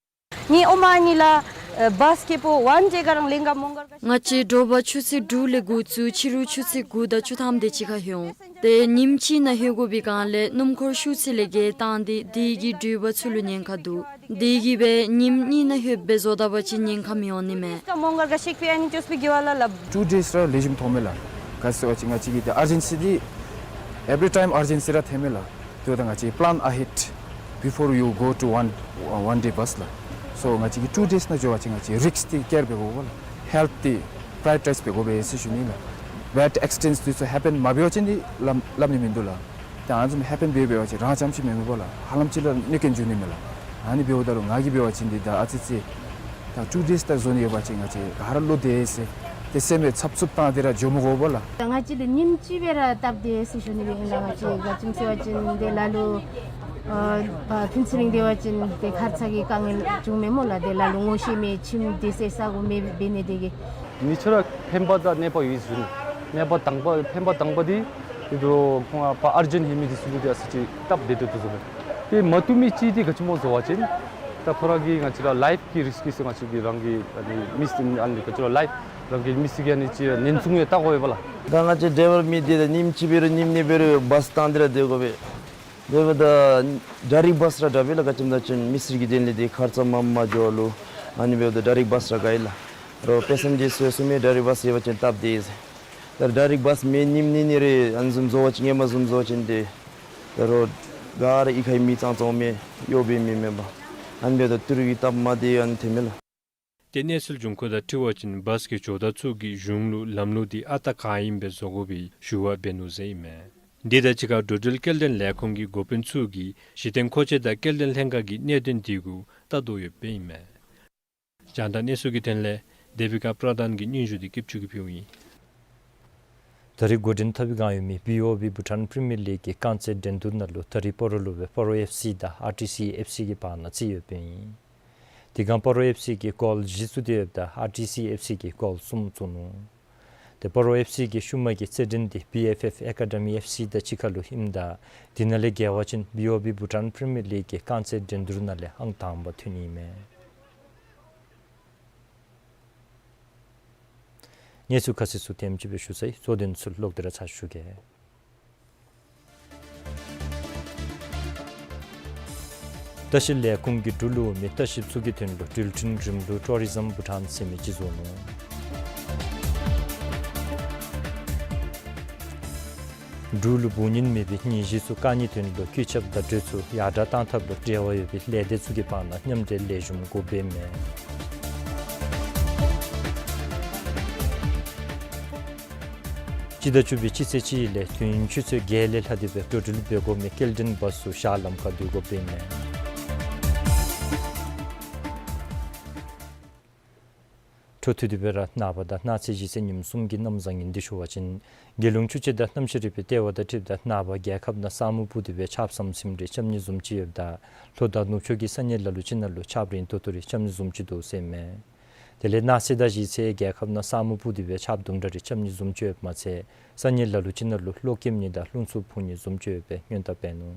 ངེའི་ཨོ་མ་ཨ་ནི་ལགས་བཱསི་ཁེ་པོ་ཝན་ཌེ་ག་རང་ལེན་ག་མོང་སྒར་ག་ང་བཅས་དྲོ་པ་ཆུ་ཚོད་དྲུག་ལས་འགོ་བཙུགས་ཕྱི་རུ་ཆུ་ཚོད་དགུ་དང་བཅུ་ཐམ་དེ་ཅིག་ཁར་ལྷོད་འོང་། ཏེ་ཉིནམ་གཅིག་ནང་ལྷོད་དགོ་པའི་སྒང་ལས་སྣུམ་འཁོར་ཤུགས་ཚད་ལས་བརྒལ་བཏང་སྟེ་དེ་གིས་འགྲུལ་པ་ཚུ་ལུ་ཉེན་ཁ་འདུག། དེ་གིས་སྦེ་ཉིནམ་གཉིས་ནང་ལྷོདཔ་སྦེ་བཟོ་ད་པ་ཅིན་ཉེན་ཁ་མི་འོང་ནི་མས། མོང་སྒར་ག་ཤེག་པེ་ཨ་ནི་ཅོས་པེ་གི་ཝ་ལ་ལ། ཊུ་ཌེསི་ར་ལེགས་ཤོམ་མཐོང་མས་ལགས། ག་ཅི་ཟེར་བ་ཅིན་ང་བཅས་ཀྱི་ཏེ་ཨར་ཇེན་སི་འདི་ཨེབ་རི་ཊའིམ་ཨར་ཇེན་སི་ར་ཐོནམ་མས་ལགས། དེ་འབདཝ་ད་ང་བཅས་པི་ལཱན་ཨ་ཧེཌ་བི་ཕོར་ཡུ་གོ་ཊུ་ཝན་ཝན་ཌེ་བཱསི་ལགས། སོ་ང་བཅས་ཀྱིས་ཊུ་ཌེསི་ནང་འགྱོ་བ་ཅིན་ང་བཅས་རིསཀ་འདི་ཀེར་འབད་དགོ་པས་ལགས། ཧེལཐ་འདི་པྲའི་ཡོ་རི་ཊའིཛ་འབད་དགོ་པས་ཟེར་ཞུ་ནི་ལགས། བེཌ་ཨེག་སི་ཌེནཊ་འདི་ཚུ་ཧེ་པེན་མ་འབད་བ་ཅིན་འདི་སླབ་སླབ་ནི་མིན་འདུག་ལགས། ཏེ་ཨ་ནི་བཟུམ་ཧེ་པེན་འབད་འབད་བ་ཅིན་རང་རྐྱངམ་ཅིག་མེན་མས་པ་ལགས། ཧ་ལམ་ཅིག་ལུ་གནོད་རྐྱེན་འབྱུང་ནི་མས་ལགས། ཨ་ནི་འབདཝ་ད་ལུ་ང་གིས་འབད་བ་ཅིན་འདི་ད་ཨ་ཙི་ཙི་ད་ཊུ་ཌེསི་ད་བཟོ་ནི་ཡོད་པ་ཅིན་ང་བཅས་ག་ར་ལུ་དེ་ཟེར་ཏེ་སེམས་ཡང་འཚབ་འཚུབ་བཏང་སྟེ་ར་འགྱོ་མི་དགོ་པས་ལགས། ད་ང་བཅས་ལུ་ཉིནམ་གཅིག་སྦེ་ར་སྟབས་བདེ་ཟེར་ཞུ་ནི་སྦེ་ཨིན་ལགས། ང་བཅས་ག་ཅི་སྨོ་ཟེར་བ་ཅིན་ཏེ་ལ་ལུ་ཨ་ཕུན་ཚོགས་གླིང་སྡོད་པ་ཅིན་ཏེ་ཁར་ཚ་གི་དཀའ་ངལ་བྱུངམ་མས་སྨོ་ལགས། ཏེ་ལ་ལུ་ངོ་ཤེས་མེད་ཁྱིམ་དེ་ཟེར་ས་གོ་མེད་འབད་ནི་དེ་གིས། ཉེ་ཆར་ཕན་པ་དང་གནོད་པ་ཡོད་ཟེར་ནུག། གནོད་པ་དང་པ་ཕན་པ་དང་པ་འདི་འདི་ལུ་ཁོང་ཨ་པ་ཨར་ཇེནཊ་ཧེ་མི་འདི་ཚུ་ལུ་འདི་ཨ་ཙི་ཅིག་སྟབས་བདེ་ཏོག་ཏོ་བཟོཝ་མས། ཏེ་མ་བཏུབ་མི་ཅིག་འདི་ག་ཅི་སྨོ་ཟེར་བ་ཅིན་ད་ཁོ་ར་གི་ང་བཅས་ར་ལའིཕ་གི་རིསཀ་ཟེར་ང་བཅས་ཀྱི་རང་གི་ཨ་ནི་མི་ཨ་ནི་ག་ཅི་ར་ལའིཕ་རང་གི་མི་ཚེ་གི་ཨ་ནི་ཅིག་ཉེན་སྲུང་ཡང་བལྟ་དགོ་པས་ལགས། ད་ང་བཅས་ཌའི་བར་མི་འདི་ད་ཉིནམ་གཅིག་འབད་རུང་ཉིནམ་གཉིས་འབད་རུང་བཱསི་བཏང་སྟེ་ར་སྡོད་དགོ་པས། དེ་འབདཝ་ད་ཌའི་རེཀཊ་བཱསི་ར་དྲག་པས་ལགས། ག་ཅི་སྨོ་ཟེར་བ་ཅིན་མི་སེར་གྱི་དོན་ལས་འདི་ཁར་ཚ་མ་མ་འགྱོ་ལུ་ཨ་ནི་འབདཝ་ད་ཌའི་རེཀཊ་བཱསི་ར་དགའ་ཡི་ལགས། རོགས་པེ་སེན་ཇར་ཚུ་གསུངམ་མས་ཌའི་རེཀཊ་བཱསི་ཡོད་པ་ཅིན་སྟབས་བདེ་ཟེར། ད་ཌའི་རེཀཊ་བཱསི་མེད་ཉིནམ་གཉིས་གཉིས་རེ་ཨ་ནི་བཟུམ་བཟོ་བ་ཅིན་ཧེ་མ་བཟུམ་བཟོ་བ་ཅིན་ཏེ་ད་རོགས་ག་ར་གཡུས་ཁའི་མི་ཙང་ཙང་མས། གཡོགཔ་འབད་མི་མེན་པས། ཨ་ནི་འབདཝ་ད་ཏི་རུ་གི་སྟབས་མ་བདེ་ཨ་ནི་ཐོནམ་མས་ལགས། ཏེ་གནས་ཚུལ་འབྱུང་ཁུངས་དང་འཁྲིལ་བ་ཅིན་བཱསི་གི་ཇོ་བདག་ཚུ་གིས་གཞུང་ལུ་ལམ་ལུགས་འདི་ཨ་རྟག་ག་ཨིནམ་སྦེ་བཟོ་དགོ་པའི་ཞུ་བ་འབད་ནུག་ཟེར་ཨིན་མས། འདི་དང་གཅིག་ཁར་འགྲོ་འགྲུལ་སྐྱེལ་འདྲེན་ལས་ཁུངས་ཀྱི་འགོ་དཔོན་ཚུ་གིས་གཞི་རྟེན་མཁོ་ཆས་དང་སྐྱེལ་འདྲེན་ལྷན་ཁག་གི་གནད་དོན་དེ་གུ་ལྟ་རྟོག་ཡོདཔ་ཨིན་མས། རྒྱང་བསྒྲགས་གནས་ཚུལ་གྱི་དོན་ལས་དེ་བི་ཀ་པྲ་དཱན་གྱི་སྙན་ཞུ་དེ་སྐྱིད་ཆུ་གིས་ཕུལཝ་ཨིན། ད་རེས་འགོ་འདྲེན་འཐབ་པའི་བསྒང་ཡོད་མི་བི་ཨོ་བི་བྷུ་ཊཱན་པི་རི་མི་ཡར་ལིག་གི་རྐང་རྩེད་འགྲན་བསྡུར་ནང་ལུ་ད་རེས་སྤ་རོ་ལུ་སྦེ་སྤ་རོ་ཨེཕ་སི་དང་ཨར་ཊི་སི་ཨེཕ་སི་གི་བར་ན་རྩེད་ཡོདཔ་ཨིན། དེ་སྒང་སྤ་རོ་ཨེཕ་སི་གིས་གོལ་བཞི་བཙུགས་ཏེ་ཡོདཔ་ད་ཨར་ཊི་སི་ཨེཕ་སི་གིས་གོལ་གསུམ་བཙུགས་ནུག། ཏེ་སྤ་རོ་ཨེཕ་སི་གི་ཤུལ་མ་གི་རྩེད་འགྲན་དེ་བི་ཨེཕ་ཨེཕ་ཨེ་ཀ་ཌེ་མི་ཨེཕ་སི་དང་གཅིག་ཁར་ལུ་ཨིནམ་ད་དེ་ནང་ལས་རྒྱལ་བ་ཅིན་བི་ཨོ་བི་བྷུ་ཊཱན་པི་རི་མི་ཡར་ལིག་གི་རྐང་རྩེད་འགྲན་བསྡུར་ནང་ལས་ཨང་དང་པ་ཐོན་ནི་ཨིན་མས། གནས་ཚུལ་ཁ་གསལ་ཚུ་དེམ་ཅིག་སྦེ་ཞུ་ཚར་ཡི། གཙོ་དོན་ཚུ་ལོག་སྟེ་ར་ཚར་ཞུ་གེ། ལྟ་བཤལ་ལས་ཁུངས་ཀྱིས་འབྲུག་ལུ་འོང་མི་ལྟ་བཤལཔ་ཚུ་གི་དོན་ལུ་འགྲུལ་འཕྲིན་རིམ་ལུགས་ཊུ་རི་ཛམ་བྷུ་ཊཱན་ཟེར་མི་ཅིག་བཟོ་ནུག། འབྲུག་ལུ་འབོ་ཉེན་མེད་པའི་ནད་གཞི་ཚུ་བཀག་ནིའི་དོན་ལུ་འགོ་ཁྲིདཔ་བརྡ་སྤྲོད་ཚུ་ཡར་དྲག་གཏང་ཐབས་ལུ་འབྲེལ་བ་ཡོད་པའི་ལས་སྡེ་ཚུ་གི་བར་ན་མཉམ་འབྲེལ་ལེགས་ཤོམ་སྒོ་ཕྱེཝ་མས། སྤྱི་ཟླ་བཅུ་པའི་སྤྱི་ཚེས་གཅིག་ལས་དུས་ཡུན་ཆུ་ཚོད་བརྒྱད་ལས་ལྷག་སྟེ་སྦེ་འགྲོ་འགྲུལ་འབད་དགོ་མི་སྐྱེལ་འདྲེན་བཱས་ཚུ་ཞག་ལམ་ཁར་སྡོད་དགོཔ་ཨིན་མས། འཕྲོ་མཐུད་དེ་སྦེ་ར་ནངས་པ་དང་གནངས་ཚེ་གཞེས་ཚེ་ཉིནམ་གསུམ་གྱི་གནམ་བཟང་ངན་འདི་ཞུ་བ་ཅིན་རྒྱལ་ཡོངས་ཆུ་དཔྱད་དང་གནམ་གཤིས་རིག་པའི་ལྟེ་བ་དང་འཁྲིལཝ་ད་ནངས་པ་རྒྱལ་ཁབ་ནང་ས་སྨུག་སྤུབས་ཏེ་སྦེ་ཆརཔ་ཟམ་ཟིམ་རེ་རྐྱབ་ནི་བཟུམ་ཅིག་ཡོདཔ་ད་ལྷོ་དང་ནུབ་ཕྱོགས་ཀྱི་ས་གནས་ལ་ལུ་ཅིག་ནང་ལུ་ཆརཔ་རན་ཏོག་ཏོ་རེ་རྐྱབ་ནི་བཟུམ་ཅིག་འདུག་ཟེར་མས། དེ་ལས་གནངས་ཚེ་དང་གཞེས་ཚེ་རྒྱལ་ཁབ་ནང་ས་སྨུག་སྤུབས་ཏེ་སྦེ་ཆརཔ་དུམ་གྲ་རེ་རྐྱབ་ནི་བཟུམ་ཅིག་ཡོདཔ་མ་ཚད་ས་གནས་ལ་ལུ་ཅིག་ནང་ལུ་གློག་ཀེམ་ནི་དང་རླུང་འཚུབ་འཕུ་ནི་བཟུམ་ཅིག་ཡོད་པའི་སྔོན་བརྡ་སྤེལ་ནུག།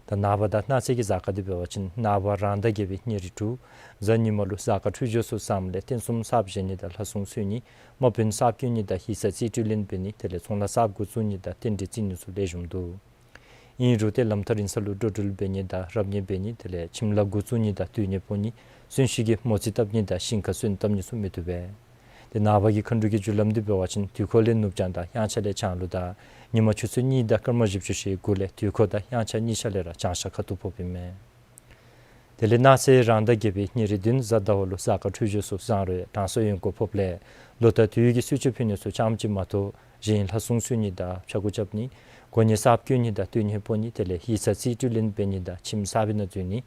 ད་ནངས་པ་དང་གནངས་ཚེ་གི་གཟའ་སྐར་འདི་འབད་བ་ཅིན་ནངས་པ་རང་ཟླ་བརྒྱད་པའི་ཉེར་དྲུག་གཟའ་ཉི་མ་ལུ་གཟའ་སྐར་འཕྲོད་སྦྱོར་ཚུ་བཟངམ་ལས་རྟེན་གསུམ་གསརཔ་བཞེངས་ནི་དང་ལྷ་སྲུང་གསོལ་ནི་དམག་དཔོན་གསརཔ་བསྐོ་ནི་དང་ཡིག་ཚང་རྩིས་སྤྲོད་ལེན་འབད་ནི་དེ་ལས་ཚོང་ལཱ་གསརཔ་འགོ་བཙུགས་ནི་དང་རྟེན་འབྲེལ་བརྩི་ནི་ཚུ་ལེགས་ཤོམ་འདུག། ཨིན་རུང་ཏེ་ལམ་ཐག་རིང་ས་ལུ་འགྲོ་འགྲུལ་འབད་ནི་དང་རབ་གནས་འབད་ནི་དེ་ལས་ཁྱིམ་ལཱ་འགོ་བཙུགས་ནི་དང་སྡོད་གནས་སྤོ་ནི་གསོན་གཤིན་གྱི་མོ་རྩིས་བཏབ་ནི་དང་ཞིང་ཁ་སོན་བཏབ་ནི་ཚུ་མི་བཏུབ་པས། ཏེ་ནངས་པ་གི་མཁའ་འགྲོ་གི་རྒྱུ་ལམ་འདི་འབད་བ་ཅིན་དུས་འཁོར་ལས་ནུབ་བྱང་དང་དབྱངས་འཆར་ལས་བྱང་ལུ་དང་ཉིན་མ་ཆུ་ཚོད་གཉིས་དང་སྐར་མ་བཞི་བཅུ་ཞེ་དགུ་ལས་དུས་འཁོར་དང་དབྱངས་འཆར་གཉིས་ཆ་ལས་ར་བྱང་ཤར་ཁ་ཐུག་ཕོགཔ་ཨིན་མས། དེ་ལས་གནངས་ཚེ་རང་ཟླ་བརྒྱད་པའི་ཉེར་བདུན་གཟའ་ཟླ་བ་ལུ་གཟའ་སྐར་འཕྲོད་སྦྱོར་ཚུ་བཟང་རུང་གྲང་སོགས་ཡོང་སྒོ་ཕོགཔ་ལས་ལོ་ཟླ་དུས་ཀྱི་གསོལ་མཆོད་ཕུལ་ནི་ཚུ་ཙམ་ཅིག་མ་གཏོགས་གཞན་ལྷ་སྲུང་གསོལ་ནི་དང་ཕྱྭ་འགུགས་རྐྱབ་ནི་གོ་གནས་གསརཔ་བསྐོ་ནི་དང་སྡོད་གནས་སྤོ་ནི་དེ་ལས་ཡིག་ཚང་རྩིས་སྤྲོད་ལེན་འབད་ནི་དང་ཁྱིམ་གསར་པའི་ནང་འཛུལ་ནི་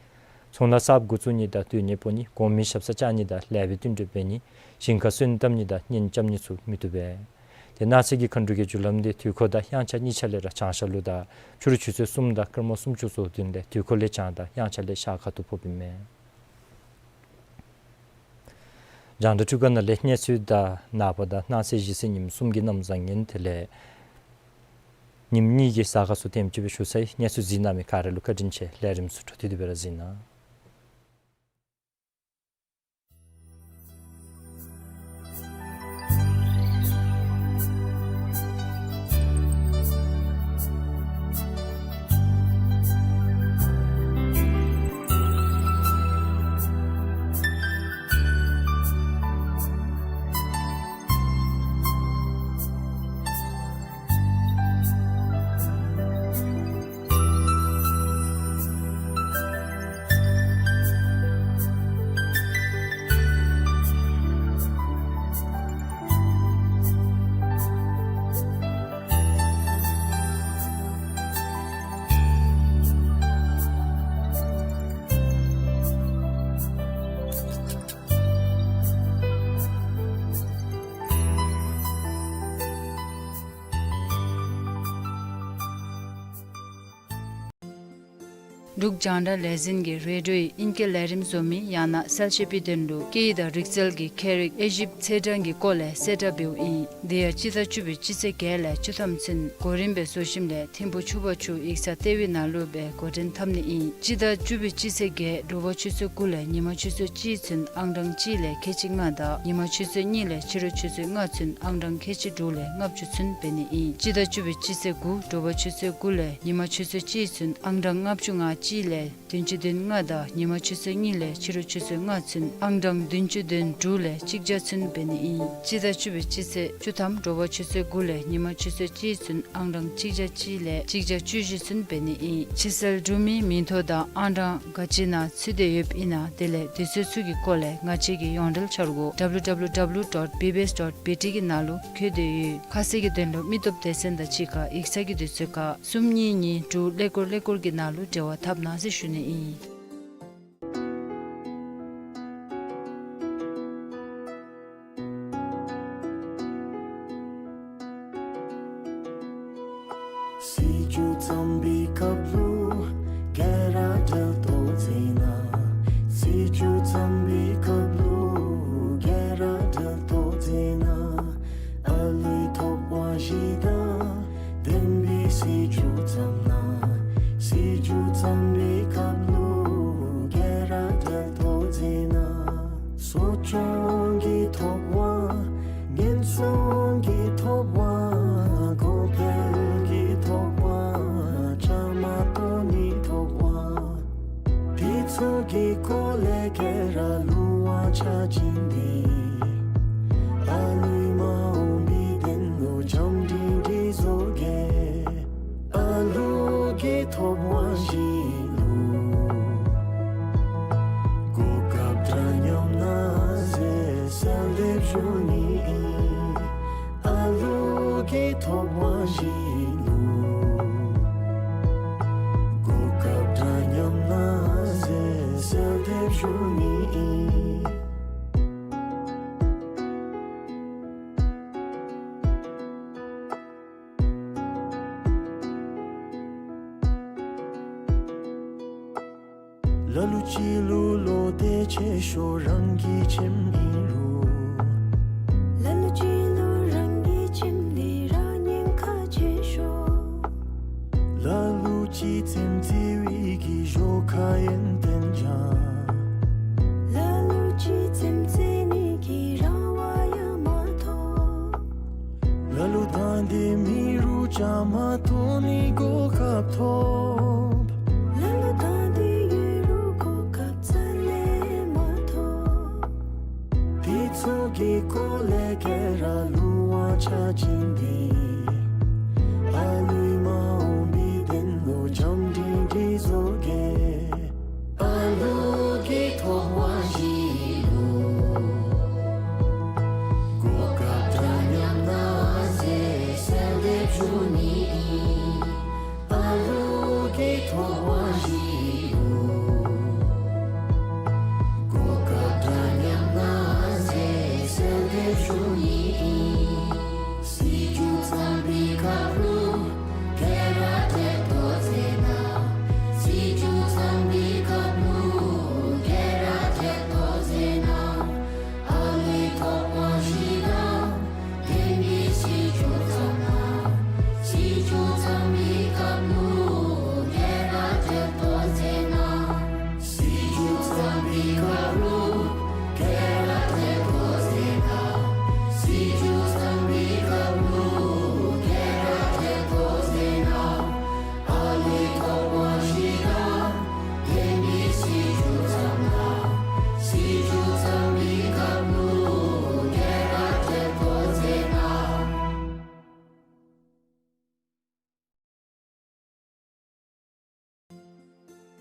ཚོང་ལཱ་གསརཔ་འགོ་བཙུགས་ནི་དང་སྡོད་གནས་སྤོ་ནི་གོང་མའི་ཞབས་སར་བཅར་ནི་དང་ལེགས་པའི་བསྟུན་གྲོས་འབད་ནི་ཞིང་ཁ་སོན་བཏབ་ནི་དང་གཉེན་རྐྱབ་ནི་ཚུ་མི་བཏུབ་པས། ཏེ་གནངས་ཚེ་གི་མཁའ་འགྲོ་གི་རྒྱུ་ལམ་འདི་དུས་འཁོར་དང་དབྱངས་འཆར་གཉིས་ཆ་ལས་ར་བྱང་ཤར་ལུ་དང་ཕྱི་རུ་ཆུ་ཚོད་གསུམ་དང་སྐར་མ་སུམ་ཅུ་སོ་བདུན་ལས་དུས་འཁོར་ལས་བྱང་དང་དབྱངས་འཆར་ལས་ཤར་ཁ་ཐུག་ཕོགཔ་ཨིན་མས། རྒྱང་བསྒྲགས་འཕྲུལ་ཁང་ནང་ལས་གནས་ཚུལ་དང་ནངས་པ་དང་གནངས་ཚེ་གཞེས་ཚེ་ཉིནམ་གསུམ་གྱི་གནམ་བཟང་ངན་དེ་ལས་ཉིནམ་གཉིས་ཀྱི་གཟའ་སྐར་ཚུ་དེམ་ཅིག་སྦེ་ཞུ་ཚར་ཡི། གནས་ཚུལ་གཟིགས་གནང་མི་ག་ར་ལུ་བཀའ་དྲིན་ཆེ། ལས་རིམ་ཚུ་འཕྲོ་མཐུད་དེ་སྦེ་ར་གཟིགས་གནང་། འབྲུག་རྒྱང་བསྒྲགས་ལས་འཛིན་གྱིས་རེ་ཌིའོའི་ཨིང་སྐད་ལས་རིམ་བཟོ་མི་ཡང་ན་གསལ་བཤད་པའི་དོན་ལུ་སྐད་ཡིག་དང་རིག་རྩལ་གྱི་ཁྱད་རིག་དབྱེ་ཞིབ་ཚད་གྲངས་ཀྱི་སྐོར་ལས་གསལ་བསྒྲགས་འབདཝ་ཨིན། དེ་ཡང་སྤྱི་ཟླ་བཅུ་པའི་སྤྱི་ཚེས་བརྒྱད་ལས་བཅུ་ཐམ་ཚུན་གོ་རིམ་སྦེ་བཟོ་ཞིནམ་ལས་ཐིམ་ཕུ་ཆུ་བར་ཆུ་ཡིག་ཚང་ལྟེ་བའི་ནང་ལུ་སྦེ་འགོ་འདྲེན་འཐབ་ནི་ཨིན། སྤྱི་ཟླ་བཅུ་པའི་སྤྱི་ཚེས་བརྒྱད་དྲོ་པ་ཆུ་ཚོད་དགུ་ལས་ཉིན་མ་ཆུ་ཚོད་གཅིག་ཚུན་ཨང་གྲངས་གཅིག་ལས་ཁལ་གཅིག་ལྔ་དང་ཉིན་མ་ཆུ་ཚོད་གཉིས་ལས་ཕྱི་རུ་ཆུ་ཚོད་ལྔ་ཚུན་ཨང་གྲངས་ཁལ་གཅིག་དྲུག་ལས་ལྔ་བཅུ་ཚུན་འབད་ནི་ཨིན། སྤྱི་ཟླ་བཅུ་པའི་སྤྱི་ཚེས་དགུ་དྲོ་པ་ཆུ་ཚོད་དགུ་ལས་ཉིན་མ་ཆུ་ཚོད་གཅིག་ཚུན་ཨང་གྲངས་ལྔ་བཅུ་ང་གཅིག་ གཅིག་ལས་བདུན་ཅུ་དོན་ལྔ་དང་ཉི་མ་ཆུ་ཚོད་གཉིས་ལས་ཕྱི་རུ་ཆུ་ཚོད་ལྔ་ཚུན་ཨང་གྲངས་བདུན་ཅུ་དོན་དྲུག་ལས་གཅིག་བརྒྱ་ཚུན་འབད་ནི་ཨིན། སྤྱི་ཟླ་བཅུ་པའི་སྤྱི་ཚེས་བཅུ་ཐམ་དྲོ་པ་ཆུ་ཚོད་དགུ་ལས་ཉི་མ་ཆུ་ཚོད་གཅིག་ཚུན་ཨང་གྲངས་གཅིག་བརྒྱ་གཅིག་ལས་གཅིག་བརྒྱ་བཅུ་བཞི་ཚུན་འབད་ནི་ཨིན། ཕྱི་སེལ་གྲུབ་མིའི་མིང་ཐོ་དང་ཨང་གྲངས་ག་ཅི་ནང་ཚུད་དེ་ཡོདཔ་ཨིན་ན་དེ་ལས་དུས་ཚོད་ཚུ་གི་སྐོར་ལས་ང་བཅས་ཀྱི་ཡོངས་འབྲེལ་འཆར་སྒོ་W W W dot B B S dot B T གི་ནང་ལུ་བཀོད་དེ་ཡོད། ཁ་གསལ་གྱི་དོན་ལུ་མི་སྟོབས་སྡེ་ཚན་དང་གཅིག་ཁར་ཡིག་ཚང་གི་དུས་ཚོད་ཁར་གསུམ་གཉིས་གཉིས་དྲུག་ཀླད་ཀོར་ཀླད་ཀོར་གྱི་ནང་ལུ་འབྲེལ་བ་འཐབ་གནང་ཟེར་ཞུ་ནི་ཨིན། སྲིད་བྱུས་བརྩམ་པའི་སྐབས་ལུ་ག་ར་འབྲེལ་གཏོགས་མཛད་གནང་། སྲིད་བྱུས་བརྩམ་པའི་སྐབས་ལུ་ག་ར་འབྲེལ་གཏོགས་མཛད་གནང་། ཨ་ལུའི་ཐོབ་དབང་བཞི་དང་ལྡན་པའི་སྲིད་བྱུས་བརྩམ་གནང་། སྲིད་བྱུས་བརྩམ་པའི་སྐབས་ལུ་ག་ར་འབྲེལ་གཏོགས་མཛད་གནང་། གསོ་སྐྱོང་གི་ཐོབ་དབང་ཉེན་སྲུང་གི་ཐོབ་དབང་གོང་འཕེལ་གྱི་ཐོབ་དབང་བཅའ་མར་གཏོགས་ནིའི་ཐོབ་དབང་དེ་ཚུ་གི་སྐོར་ལས་ག་ར་ལུང་དབང་ཆ་ཅན་འདི་ཨ་ལུའི་མ་འོངས་པའི་དོན་ལུ་བྱམས་སྒྲིང་སྒྲིང་བཟོ་གེ། ཨ་ལུ་གི་ཐོབ་དབང་བཞི་ལུ་གོ་སྐབས་འདྲ་མཉམ་གནང་ཟེར་གསལ་འདེབས་ཞུ་ནི་ཨིན། ཨ་ལུ་གི་ཐོབ་དབང་བཞི་ལུ་གོ་སྐབས་འདྲ་མཉམ་གནང་ཟེར་གསལ་འདེབས་ཞུ་ནི་ཨིན། ལ་ལུ་ཅིག་ལུ་བློ་གཏད་ཆེ་ཤོས་རང་གི་ཁྱིམ་ཨིན་རུང་། ལ་ལུ་ཅིག་ལུ་རང་གི་ཁྱིམ་འདི་རང་ཉེན་ཁ་ཆེ་ཤོས། ལ་ལུ་ཅིག་རྩེདམོ་རྩེ་བའི་གི་ཞོར་ཁ་ཡོན་ཏན་སྦྱང་། ལ་ལུ་ཅིག་རྩེདམོ་རྩེ་ནི་གི་རང་དབང་ཡང་མ་ཐོབ། ལ་ལུ་དང་འདོད་མི་རུང་བཅའ་མར་གཏོགས་ནི་གོ་སྐབས་ཐོབ། ལ་ལུ་དང་འདོད་ཡོད་རུང་གོ་སྐབས་རྩ་ལས་མ་ཐོབ། དེ་ཚུ་གི་སྐོར་ལས་ག་ར་ལུང་དབང་ཆ་ཅན་འདི་ཨ་ལུའི་མ་འོངས་པའི་དོན་ལུ་བྱམས་སྒྲིང་སྒྲིང་བཟོ་གེ། ཨ་ལུ་གི་ཐོབ་དབང་བཞི་ལུ་གོ་སྐབས་འདྲ་མཉམ་གནང་ཟེར་གསལ་འདེབས་ཞུ་ནི་ཨིན། ཨ་ལུ་གི་ཐོབ་དབང་བཞི་ལུ་གོ་སྐབས་འདྲ་མཉམ་གནང་ཟེར་གསལ་འདེབས་ཞུ་ནི་ཨིན། སྲིད་བྱུས་བརྩམ་པའི་སྐབས་ལུ་ག་ར་འབྲེལ་གཏོགས་མཛད་གནང་། སྲིད་བྱུས་བརྩམ་པའི་སྐབས་ལུ་ག་ར་འབྲེལ་གཏོགས་མཛད་གནང་། ཨ་ལུའི་ཐོབ་དབང་བཞི་དང་ལྡན་པའི་སྲིད་བྱུས་བརྩམ་གནང་། སྲིད་བྱུས་བརྩམ་པའི་སྐབས་ལུ་ག་ར་འབྲེལ་གཏོགས་མཛད་གནང་། སྲིད་བྱུས་བརྩམ་པའི་སྐབས་ལུ་ག་ར་འབྲེལ་གཏོགས་མཛད་གནང་། སྲིད་བྱུས་བརྩམ་པའི་སྐབས་ལུ་ག་ར་འབྲེལ་གཏོགས་མཛད་གནང་། ཨ་ལུའི་ཐོབ་དབང་བཞི་དང་ལྡན་པའི་སྲིད་བྱུས་བརྩམ་གནང་། སྲིད་བྱུས་བརྩམ་པའི་སྐབས་ལུ་ག་ར་འབྲེལ་གཏོགས་མཛད་གནང་།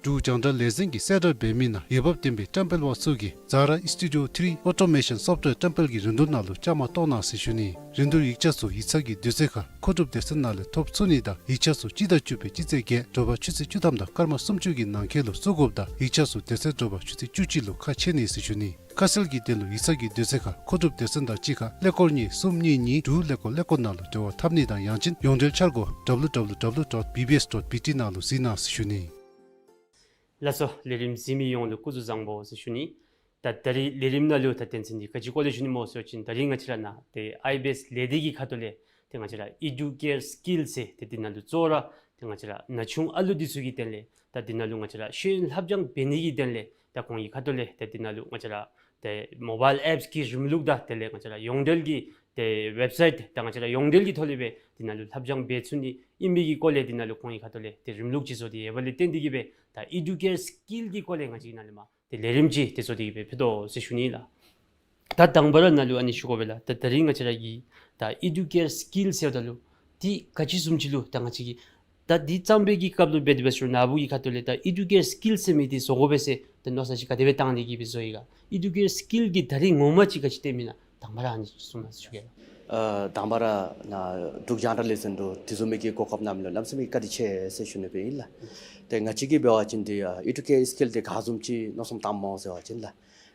འབྲུག་རྒྱང་བསྒྲགས་ལས་འཛིན་གྱིས་གསལ་བསྒྲགས་འབད་མི་ནང་འོས་འབབ་ལྡན་པའི་བཀྲམ་སྤེལ་པ་ཚུ་གིས་Zara Studio three Automation Software བཀྲམ་སྤེལ་གྱི་རིན་བསྡུར་ནང་ལུ་བཅའ་མར་གཏོགས་གནང་ཟེར་ཞུ་ནི། རིན་བསྡུར་ཡིག་ཆ་ཚུ་ཡིག་ཚང་གི་དུས་ཚོད་ཁར་མཁོ་སྒྲུབ་སྡེ་ཚན་ནང་ལས་ཐོབ་ཚུགས་ནི་དང་ཡིག་ཆ་ཚུ་སྤྱི་ཟླ་བཅུ་པའི་སྤྱི་ཚེས་བརྒྱད་དྲོ་པ་ཆུ་ཚོད་བཅུ་ཐམ་དང་སྐར་མ་སུམ་ཅུ་གི་ནང་འཁོད་ལུ་བཙུགས་དགོཔ་དང་ཡིག་ཆ་ཚུ་དེ་ཚེ་དྲོ་པ་ཆུ་ཚོད་བཅུ་གཅིག་ལུ་ཁ་ཕྱེ་ནི་ཟེར་ཞུ་ནི། ཁ་གསལ་གྱི་དོན་ལུ་ཡིག་ཚང་གི་དུས་ཚོད་ཁར་མཁོ་སྒྲུབ་སྡེ་ཚན་དང་གཅིག་ཁར་ཀླད་ཀོར་གཉིས་གསུམ་གཉིས་གཉིས་དྲུག་ཀླད་ཀོར་ཀླད་ཀོར་ནང་ལུ་འབྲེལ་བ་འཐབ་ནི་དང་ཡང་ཅིན་ཡོངས་འབྲེལ་འཆར་སྒོ་W W W dot B B S dot B T ནང་ལུ་གཟིགས་གནང་ཟེར་ཞུ་ནི། ལགས་སོ། ལས་རིམ་གཟིགས་མི་ཡོངས་ལུ་སྐུ་གཟུགས་བཟང་པོ་ཟེར་ཞུ་ནི། ད་ད་རིས་ལས་རིམ་ནང་ལུ་ད་དོན་ཚན་འདི་ག་ཅི་སྐོར་ལས་ཞུ་ནི་སྨོ་ཟེར་བ་ཅིན་ད་རིས་ང་བཅས་ར་ནཱ་ཏེ་ཨའི་བི་ཨེསི་ལས་སྡེ་གི་ཁ་ཐུག་ལས་ཏེ་ང་བཅས་ར་ཨི་ཌུ་ཀེར་སི་ཀིལ་ཟེར་ཏེ་འདི་ནང་ལུ་གཙོ་བོ་ར་ཏེ་ང་བཅས་ར་ན་ཆུང་ཨ་ལུ་འདི་ཚུ་གི་དོན་ལས་ད་འདི་ནང་ལུ་ང་བཅས་ར་ཤེས་ཡོན་ལྷབ་སྦྱང་འབད་ནི་གི་དོན་ལས་ད་ཁོང་གི་ཁ་ཐུག་ལས་ད་འདི་ནང་ལུ་ང་བཅས་ར་ཏེ་མོ་བཱའིལ་ཨེཔསི་གི་རིམ་ལུགས་དང་དེ་ལས་ང་བཅས་ར་ཡོངས་འབྲེལ་གྱི་ ཏེ་ཝེབ་སའིཊ་དང་ང་བཅས་ར་ཡོངས་འབྲེལ་གྱི་ཐོག་ལས་སྦེ་འདི་ནང་ལུ་ལྷབ་སྦྱང་འབད་ཚུགས་ནི་ཨིན་པའི་གི་སྐོར་ལས་འདི་ནང་ལུ་ཁོང་གི་ཁ་ཐུག་ལས་ཏེ་རིམ་ལུགས་ཅིག་བཟོ་སྟེ་ཡོདཔ་ལས་བརྟེན་ཏེ་གིས་སྦེ་ད་ཨི་ཌུ་ཀེར་སི་ཀིལ་གྱི་སྐོར་ལས་ང་བཅས་ཀྱི་ནང་ལས་མར་ཏེ་ལས་རིམ་ཅིག་ཏེ་བཟོ་སྟེ་གིས་སྦེ་ཕུལ་དོ་ཟེར་ཞུ་ནི་ལགས། ད་དང་པ་ར་ནཱ་ལུ་ཨ་ནི་ཞུ་དགོ་པས་ལགས། ད་ད་རིས་ང་བཅས་ར་གི་ད་ཨི་ཌུ་ཀེར་སི་ཀིལ་ཟེརཝ་ད་ལུ་འདི་ག་ཅི་བཟུམ་ཅིག་ལུ་ད་ང་བཅས་ཀྱི་ད་འདི་བརྩམ་པའི་གི་སྐབས་ལུ་འབད་དེ་འབད་ཞུ་ན་ནཱ་བུ་གི་ཁ་ཐུག་ལས་ད་ཨི་ཌུ་ཀེར་སི་ཀིལ་ཟེར་མི་འདི་བཟོ་དགོ་པས་ཟེར་ད་མནོ་བསམ་ཅིག་ག་དེ་སྦེ་བཏང་སྟེ་གིས་སྦེ་བཟོ་ཡི་ག། ཨི་ཌུ་ཀེར་སི་ཀིལ་གྱི་ད་རིས་ངོ་མ་ཅིག་ག་ཅི་སྟོནམ་ཨིན་ན་དང་པ་ར་ཨ་ནི་གསུངས་གནང་ཟེར་ཞུ་གེ་ལགས། ཨ་དང་པ་ར་ནཱ་འབྲུག་རྒྱང་བསྒྲགས་ལས་འཛིན་དུ་དེ་བཟུམ་མའི་གི་གོ་སྐབས་གནངམ་ལུ་གནམ་མེད་ས་མེད་བཀའ་དྲིན་ཆེ་ཟེར་ཞུ་ནི་སྦེ་ཨིན་ལགས། ཏེ་ང་བཅས་ཀྱིས་འབད་བ་ཅིན་འདི་ཨ་ཨི་ཌུ་ཀེར་སི་ཀིལ་འདི་ག་བཟུམ་ཅིག་མནོ་བསམ་བཏངམ་སྨོ་ཟེར་བ་ཅིན་ལགས།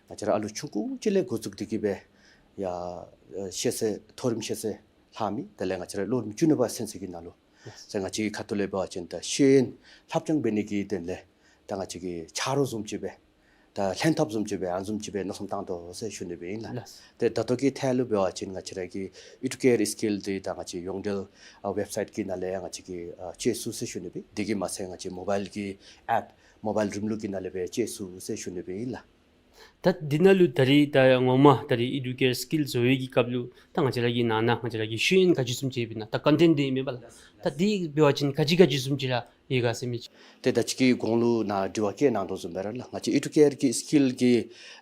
ང་བཅས་ར་ཨ་ལུ་ཆུང་ཀུ་ཅིག་ལས་འགོ་བཙུགས་ཏེ་གིས་སྦེ་ཡར་ཨ་ཤེས་ཚད་མཐོ་རིམ་ཤེས་ཚད་ལྷག་མི་དེ་ལས་ང་བཅས་ར་ལོ་རིམ་བཅུ་གཉིས་པ་ཚུན་ཚོད་ཀྱི་ནང་ལུ་ཟེར་ང་བཅས་ཀྱི་ཁ་ཐུག་ལས་འབད་བ་ཅིན་ད་ཤེས་ཡོན་ལྷབ་སྦྱང་འབད་ནི་གི་དོན་ལས་ད་ང་བཅས་ཀྱིས་ཆ་རོགས་བཟུམ་ཅིག་སྦེ་ད་ལྷན་ཐབས་བཟུམ་ཅིག་སྦེ་ཨ་ནི་བཟུམ་ཅིག་སྦེ་མནོ་བསམ་བཏང་དོ་ཟེར་ཞུ་ནི་སྦེ་ཨིན་ལགས། ལགས། ཏེ་ད་ལྟོ་གི་ཐད་ལུ་འབད་བ་ཅིན་ང་བཅས་ར་གི་ཨི་ཌུ་ཀེར་སི་ཀིལ་འདི་ད་ང་བཅས་ཡོངས་འབྲེལ་ཨ་ཝེབ་སའིཊ་གི་ནང་ལས་ཡང་ང་བཅས་ཀྱིས་ཨ་སྤྱོད་ཚུགས་ཟེར་ཞུ་ནི་སྦེ། དེ་གིས་མ་ཚད་ང་བཅས་མོ་བཱའིལ་གྱི་ཨེཔ་མོ་བཱའིལ་རིམ་ལུགས་ཀྱི་ནང་ལས་སྦེ་སྤྱོད་ཚུགས་ཟེར་ཞུ་ནི་སྦེ་ཨིན་ལགས། ད་འདི་ནང་ལུ་ད་རིས་ད་ངོ་མ་ད་རིས་ཨི་ཌུ་ཀེར་སི་ཀིལ་བཟོ་བའི་གི་སྐབས་ལུ་ད་ང་བཅས་ར་གི་ནང་ན་ང་བཅས་ར་གི་ཤེས་ཡོན་ག་ཅི་བཟུམ་ཅིག་ཡོདཔ་ཨིན་ན། ད་ཀོན་ཊེནཊ་འདི་ཨིན་མས་པ་ལགས། ད་འདི་འབད་བ་ཅིན་ག་ཅི་ག་ཅི་བཟུམ་ཅིག་ར་ཡོད་ག་ཟེར་མི་ཅིག། ཏེ་ད་ཅི་གི་གོང་ལུ་ནཱ་དྲི་བ་བཀོད་གནང་དོ་བཟུམ་སྦེ་ར་ལགས། ང་བཅས་ཨི་ཌུ་ཀེར་གྱི་སི་ཀིལ་གྱི་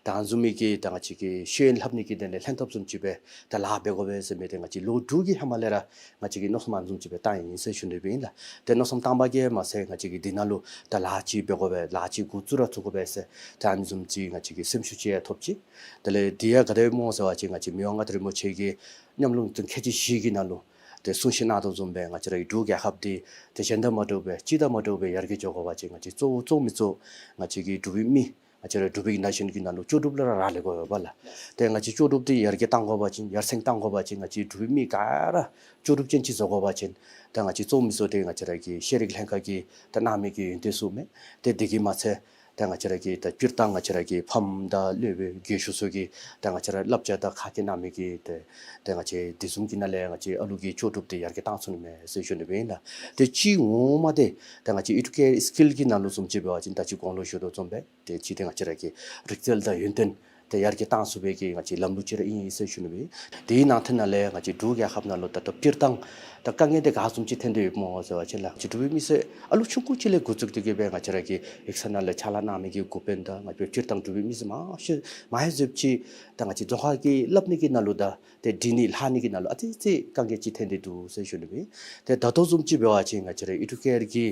ད་ཨ་ནི་བཟུམ་མའི་གི་ད་ང་བཅས་ཀྱི་ཤེས་ཡོན་ལྷབ་ནི་གི་དོན་ལས་ལྷན་ཐབས་བཟུམ་ཅིག་སྦེ་ད་ལཱ་འབད་དགོ་པས་ཟེར་མི་འདི་ང་བཅས་ལོ་དྲུག་གི་ཧེ་མ་ལས་ར་ང་བཅས་ཀྱིས་མནོ་བསམ་ཨ་ནི་བཟུམ་ཅིག་སྦེ་བཏང་ཡི་ཟེར་ཞུ་ནི་སྦེ་ཨིན་ལགས། ཏེ་མནོ་བསམ་བཏང་པ་གིས་མ་ཚད་ང་བཅས་ཀྱིས་འདི་ནང་ལུ་ད་ལཱ་ཅིག་འབད་དགོ་པས་ལཱ་ཅིག་འགོ་བཙུགས་ར་བཙུགས་དགོ་པས་ཟེར་ད་ཨ་ནི་བཟུམ་ཅིག་ང་བཅས་ཀྱིས་སེམས་ཤུགས་ཅིག་ཡང་ཐོབ་ཅི། དེ་ལས་འདི་ཡང་ག་དེ་སྦེ་སྨོ་ཟེར་བ་ཅིན་ང་བཅས་མི་དབང་མངའ་བདག་རིན་པོ་ཆེ་གི་ཉམས་མྱོང་དང་ཁལ་གཅིག་བཞི་གི་ནང་ལུ་ཏེ་གསུང་བཤད་གནང་དོ་བཟུམ་སྦེ་ང་བཅས་ར་གི་འབྲུག་རྒྱལ་ཁབ་འདི་ཏེ་གཞན་དང་མ་འདྲཝ་སྦེ་སྤྱི་དང་མ་འདྲཝ་སྦེ་ཡར་རྒྱས་འགྱོ་དགོ་པ་ཅིན་ང་བཅས་གཙོ་བོ་གཙོ་མི་གཙོ་ང་བཅས་ཀྱི་འབྲུག་པའི་མི་ང་བཅས་ར་འབྲུག་པའི་ན་གཞོན་གྱི་ནང་ལུ་ལྕོགས་གྲུབ་ལུ་ར་རག་ལས་དགོ་པས་ལགས། ཏེ་ང་བཅས་ལྕོགས་གྲུབ་འདི་ཡར་རྒྱས་གཏང་དགོ་པ་ཅིན་ཡར་སེང་གཏང་དགོ་པ་ཅིན་ང་བཅས་འབྲུག་པའི་མི་ག་ར་ལྕོགས་གྲུབ་ཅན་ཅིག་བཟོ་དགོ་པ་ཅིན་ད་ང་བཅས་གཙོ་མི་གཙོ་འདི་ང་བཅས་ར་གི་ཤེས་རིག་ལྷན་ཁག་གིས་ད་གནང་མི་གི་ཡོན་ཏན་ཚུ་མས། ཏེ་དེ་གིས་མ་ཚད་ད་ང་བཅས་ར་གི་ད་སྤྱིར་བཏང་ང་བཅས་ར་གི་ཕམ་དང་སློབ་དཔོན་རྒས་ཤོས་ཚུ་གིས་ད་ང་བཅས་ར་བསླབ་བྱ་དང་ཁ་སྐད་གནང་མི་གི་ཏེ་ད་ང་བཅས་དེ་བཟུམ་གྱི་ནང་ལས་ང་བཅས་ཨ་ལུ་གི་ལྕོགས་གྲུབ་འདི་ཡར་རྒྱས་གཏང་ཚུགས་ནི་མས་ཟེར་ཞུ་ནི་སྦེ་ཨིན་ལགས། ཏེ་གཅིག་ངོ་མ་འདི་ད་ང་བཅས་ཨི་ཌུ་ཀེར་སི་ཀིལ་གྱི་ནང་ལུ་བཟུམ་ཅིག་འབད་བ་ཅིན་ད་ཅི་གོང་ལུ་ཞུ་དོ་བཟུམ་སྦེ་ཏེ་གཅིག་འདི་ང་བཅས་ར་གི་རིག་རྩལ་དང་ཡོན་ཏན་འདི་ཡར་རྒྱས་གཏང་ཚུགས་པའི་གི་ང་བཅས་ལམ་ལུགས་ཅིག་ར་ཨིན་ཟེར་ཞུ་ནི་སྦེ། དེའི་ནང་དོན་ནང་ལས་ང་བཅས་འབྲུག་རྒྱལ་ཁབ་ནང་ལུ་ད་ལྟོ་སྤྱིར་བཏང་ད་དཀའ་ངལ་འདི་ག་བཟུམ་ཅིག་ཐོན་ཏེ་ཡོདཔ་སྨོ་ཟེར་བ་ཅིན་ལགས། ང་བཅས་འབྲུག་པའི་མི་སེར་ཨ་ལུ་ཆུང་ཀུ་ཅིག་ལས་འགོ་བཙུགས་ཏེ་གིས་སྦེ་ང་བཅས་ར་གི་ཡིག་ཚང་ནང་ལས་ཕྱག་ལཱ་གནང་མི་གི་འགོ་དཔོན་དང་ང་བཅས་སྤྱིར་བཏང་འབྲུག་པའི་མི་སེར་མང་ཤོས་མང་ཤོས་ཅིག་ད་ང་བཅས་རྫོང་ཁ་གི་སླབ་ནི་གི་ནང་ལུ་དང་ཏེ་འབྲི་ནི་ལྷག་ནི་གི་ནང་ལུ་ཨ་ཙི་ཙི་དཀའ་ངལ་ཅིག་ཐོན་ཏེ་འདུག་ཟེར་ཞུ་ནི་སྦེ། ཏེ་ད་ལྟོ་བཟུམ་ཅིག་འབད་བ་ཅིན་ང་བཅས་ར་ཨི་ཌུ་ཀེར་གྱི་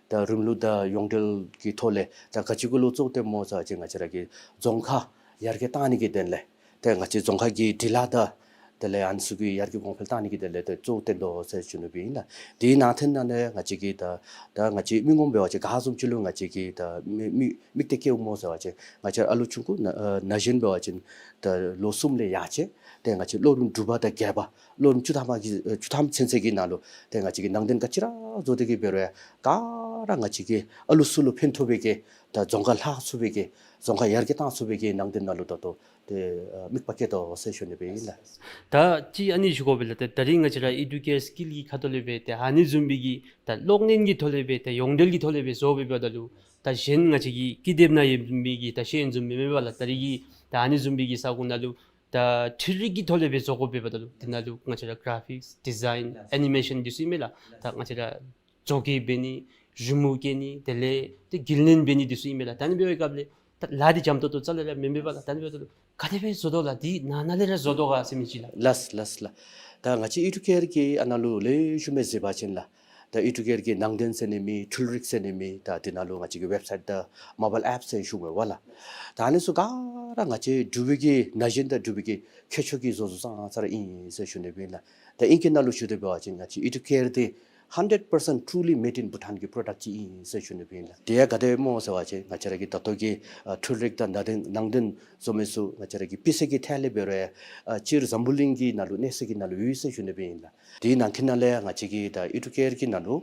ད་རིམ་ལུགས་དང་ཡོངས་འབྲེལ་གྱི་ཐོག་ལས་ད་ག་ཅི་གུ་ལུ་བཙུགས་ཏེ་སྨོ་ཟེར་བ་ཅིན་ང་བཅས་ར་གི་རྫོང་ཁ་ཡར་རྒྱས་གཏང་ནི་གི་དོན་ལས་ཏེ་ང་བཅས་རྫོང་ཁ་གི་འབྲི་ལྷག་དང་དེ་ལས་ཨ་ནི་ཚུ་གི་ཡར་རྒྱས་གོང་འཕེལ་གཏང་ནི་གི་དོན་ལས་ཏེ་གཙོ་བོ་བཏོན་དོ་ཟེར་ཞུ་ནི་སྦེ་ཨིན་ལགས། དེའི་ནང་དོན་ནང་ལས་ང་བཅས་ཀྱིས་ད་ད་ང་བཅས་མི་ངོམ་འབད་བ་ཅིན་ག་བཟུམ་ཅིག་ལུ་ང་བཅས་ཀྱིས་ད་མི་མི་དམིགས་གཏད་བསྐྱེདཔ་སྨོ་ཟེར་བ་ཅིན་ང་བཅས་ཨ་ལུ་ཆུང་ཀུ་ན་ཨ་ན་གཞོན་འབད་བ་ཅིན་ད་ལོ་གསུམ་ལས་ཡར་བཅད་དེ་ང་བཅས་སློབ་རིམ་དྲུག་པ་དང་བརྒྱད་པ་སློབ་རིམ་བཅུ་ཐམ་གྱི་ཨ་བཅུ་ཐམ་ཚུན་ཚོད་ཀྱི་ནང་ལུ་ཏེ་ང་བཅས་ཀྱིས་ནང་དོན་ག་ཅི་ར་བཟོ་སྟེ་གིས་འབད་རུང་ག་ར་ང་བཅས་ཀྱིས་ཨ་ལུ་ཚུ་ལུ་ཕན་ཐོགས་པའི་གི་ད་རྫོང་ཁ་ལྷག་ཚུགས་པའི་གི་རྫོང་ཁ་ཡར་རྒྱས་གཏང་ཚུགས་པའི་གི་ནང་དོན་ནང་ལུ་ད་ལྟོ་ཏེ་ཨ་དམིགས་པ་བསྐྱེད་དོ་ཟེར་ཞུ་ནི་སྦེ་ཨིན་ལགས། ད་ཅི་ཨ་ནི་ཞུ་དགོ་པས་ལགས། ད་ད་རིས་ང་བཅས་ར་ཨི་ཌུ་ཀེར་སི་ཀིལ་གྱི་ཁ་ཐུག་ལས་སྦེ་ཏེ་ཨ་ནི་བཟུམ་མའི་གི་ད་གློག་བརྙན་གྱི་ཐོག་ལས་སྦེ་ཏེ་ཡོངས་འབྲེལ་གྱི་ཐོག་ལས་སྦེ་བཟོ་སྦེ་འབདཝ་ད་ལུ་ད་གཞན་ང་བཅས་ཀྱི་ཀི་དེབ་ནང་ཡོད་མི་གི་ད་ཤེས་ཡོན་བཟུམ་མེན་མས་པ་ལགས། ད་རིས་ཀྱི་ད་ཨ་ནི་བཟུམ་མའི་གི་ས་གོ་ནང་ལུ་ད་འཕྲུལ་རིག་གི་ཐོག་ལས་སྦེ་བཟོ་དགོ་པས་འབདཝ་ད་ལུ་དེ་ནང་ལུ་ང་བཅས་ར་ག་ར་ཕིགསི་ཌི་ཛའིན་ཨེ་ནི་མེ་ཤཱན་འདི་ཚུ་ཨིན་མས་ལགས། ད་ང་བཅས་ར་བཟོ་བཀོད་འབད་ནི་རི་མོ་བཀལ་ནི་དེ་ལས་ཏེ་འགུལ་བརྙན་འབད་ནི་འདི་ཚུ་ཨིན་མས་ལགས། ད་ཨ་ནི་འབད་བའི་སྐབས་ལས་ད་ལཱ་འདི་འཇམ་ཏོང་ཏོ་རྩ་ལས་ར་མེན་མས་པ་ལགས། ད་ཨ་ནི་འབདཝ་ད་ལུ་ག་དེ་སྦེ་བཟོ་དོ་ལགས། འདི་ནང་ན་ལས་ར་བཟོ་དོ་ག་ཟེར་མི་ཅིག་ལགས། ལགས་ལགས་ལགས། ད་ང་བཅས་ཨི་ཌུ་ཀེར་གྱི་ཨ་ནཱ་ལུ་ལེགས་ཤོམ་སྦེ་གཟིགས་པ་ཅིན་ལགས། ད་ཨི་ཌུ་ཀེར་གྱི་ནང་དོན་ཟེར་ནི་མེད་འཕྲུལ་རིག་ཟེར་ནི་མེད་ད་དེ་ནང་ལུ་ང་བཅས་ཀྱི་ཝེབ་སའིཊ་དང་མོ་བཱའིལ་ཨེཔ་ཟེར་ཞུ་དགོ་པས་ལགས། ད་ཨ་ནི་ཚུ་ག་ར་ང་བཅས་འབྲུག་པའི་གི་ན་གཞོན་དང་འབྲུག་པའི་གི་ཁྱད་ཆོས་ཀྱིས་བཟོ་བཟོཝ་ཙང་ཙང་ར་ཨིན་ཟེར་ཞུ་ནི་སྦེ་ཨིན་ལགས། ད་ཨིང་སྐད་ནང་ལུ་ཞུ་དོ་འབད་བ་ཅིན་ང་བཅས་ཨི་ཌུ་ཀེར་འདི་hundred percent truly made in Bhutan གི་པྲོ་ཌཀཊ་ཅིག་ཨིན་ཟེར་ཞུ་ནི་སྦེ་ཨིན་ལགས། དེ་ཡང་ག་དེ་སྦེ་སྨོ་ཟེར་བ་ཅིན་ང་བཅས་ར་གི་ད་ལྟོ་གི་ཨ་འཕྲུལ་རིག་དང་ནང་དོན་ནང་དོན་བཟོ་མི་ཚུ་ང་བཅས་ར་གི་སྤུས་ཚད་ཀྱི་ཐད་ལས་འབད་རུང་ཨ་སྤྱིར་འཛམ་བུ་གླིང་གི་ནང་ལུ་གནས་ས་གི་ནང་ལུ་ཡོད་ཟེར་ཞུ་ནི་སྦེ་ཨིན་ལགས། དེའི་ནང་གི་ནང་ལས་ང་བཅས་ཀྱི་ད་ཨི་ཌུ་ཀེར་གྱི་ནང་ལུ་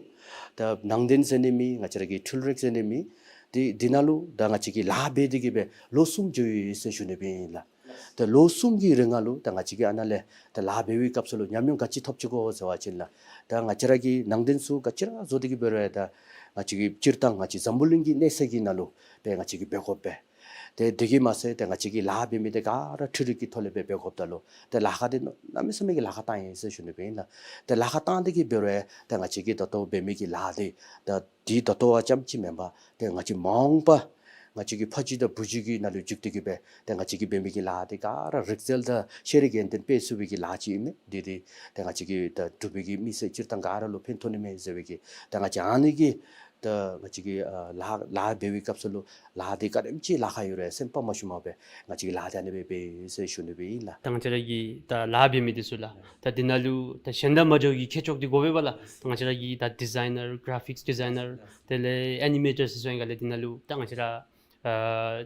ད་ནང་དོན་ཟེར་ནི་མེད་ང་བཅས་ར་གི་འཕྲུལ་རིག་ཟེར་ནི་མེད་དེ་དེ་ནང་ལུ་ད་ང་བཅས་ཀྱིས་ལཱ་འབད་དེ་གིས་སྦེ་ལོ་གསུམ་འགྱོ་ཡི་ཟེར་ཞུ་ནི་སྦེ་ཨིན་ལགས། ད་ལོ་གསུམ་གྱི་རིང་ལུ་ད་ང་བཅས་ཀྱིས་ཨ་ནཱ་ལས་ད་ལཱ་འབད་བའི་སྐབས་སུ་ལུ་ཉམས་མྱོང་ག་ཅི་ཐོབ་ཅི་གོ་ཟེར་བ་ཅིན་ལགས། ད་ང་བཅས་ར་གི་ནང་དོན་ཚུ་ག་ཅི་ར་བཟོ་སྟེ་གིས་འབད་རུང་ད་ང་བཅས་ཀྱིས་སྤྱིར་བཏང་ང་བཅས་འཛམ་བུ་གླིང་གི་གནས་ས་གི་ནང་ལུ་ཏེ་ང་བཅས་ཀྱིས་འབད་དགོ་པས། ཏེ་དེ་གིས་མ་ཚད་ཏེ་ང་བཅས་ཀྱིས་ལཱ་འབད་མི་འདི་ག་ར་འཕྲུལ་རིག་གི་ཐོག་ལས་སྦེ་འབད་དགོཔ་ད་ལུ་ཏེ་ལཱ་ཁག་འདི་གནམ་མེད་ས་མེད་ཀྱི་ལཱ་ཁག་བཏང་ཡི་ཟེར་ཞུ་ནི་སྦེ་ཨིན་ལགས། ཏེ་ལཱ་ཁག་བཏང་སྟེ་གིས་འབད་རུང་ཏེ་ང་བཅས་ཀྱིས་ད་ལྟོ་འབད་མི་གི་ལཱ་འདི་ད་འདི་ད་ལྟོ་བ་ཙམ་ཅིག་མེན་པར་ཏེ་ང་བཅས་མ་འོངས་པ་ང་བཅས་ཀྱི་ཕ་གཞིས་དང་བུ་གཞིས་ཀྱི་ནང་ལུ་འཇུག་སྟེ་གིས་སྦེ་ཏེ་ང་བཅས་ཀྱིས་འབད་མི་གི་ལཱ་འདི་ག་ར་རིག་རྩལ་དང་ཤེས་རིག་ཡོན་ཏན་སྤེལ་ཚུགས་པའི་གི་ལཱ་ཅིག་ཨིན་མས། འདི་འདི་ཏེ་ང་བཅས་ཀྱི་ད་འབྲུག་པའི་གི་མི་སེར་སྤྱིར་བཏང་ག་ར་ལུ་ཕན་ཐོགས་ནི་མས་ཟེར་བའི་གི་ཏེ་ང་བཅས་ཨ་ནི་གི་ད་ང་བཅས་ཀྱིས་ཨ་ལཱ་ལཱ་འབད་བའི་སྐབས་སུ་ལུ་ལཱ་འདི་ག་དེམ་ཅིག་ལཱ་ཁག་ཡོད་རུང་སེམས་པ་མ་ཞུམ་པར་སྦེ་ང་བཅས་ཀྱིས་ལཱ་འདི་ཨ་ནི་སྦེ་འབད་ཟེར་ཞུ་ནི་སྦེ་ཨིན་ལགས། ད་ང་བཅས་ར་གི་ད་ལཱ་འབད་མི་འདི་ཚུ་ལགས། ད་འདི་ནང་ལུ་ད་གཞན་དང་མ་འདྲཝ་གི་ཁྱད་ཆོས་འདི་དགོ་པས་པ་ལགས། ད་ང་བཅས་ར་གི་ད་ཌི་ཛའི་ནར་ག་རེ་ཕིགསི་ཌི་ཛའི་ནར་དེ་ལས་ཨེ་ནི་མེ་ཊར་ཟེར་སོང་ཡི་ག་ལས་འདི་ནང་ལུ་ད་ང་བཅས་ར་ཨ་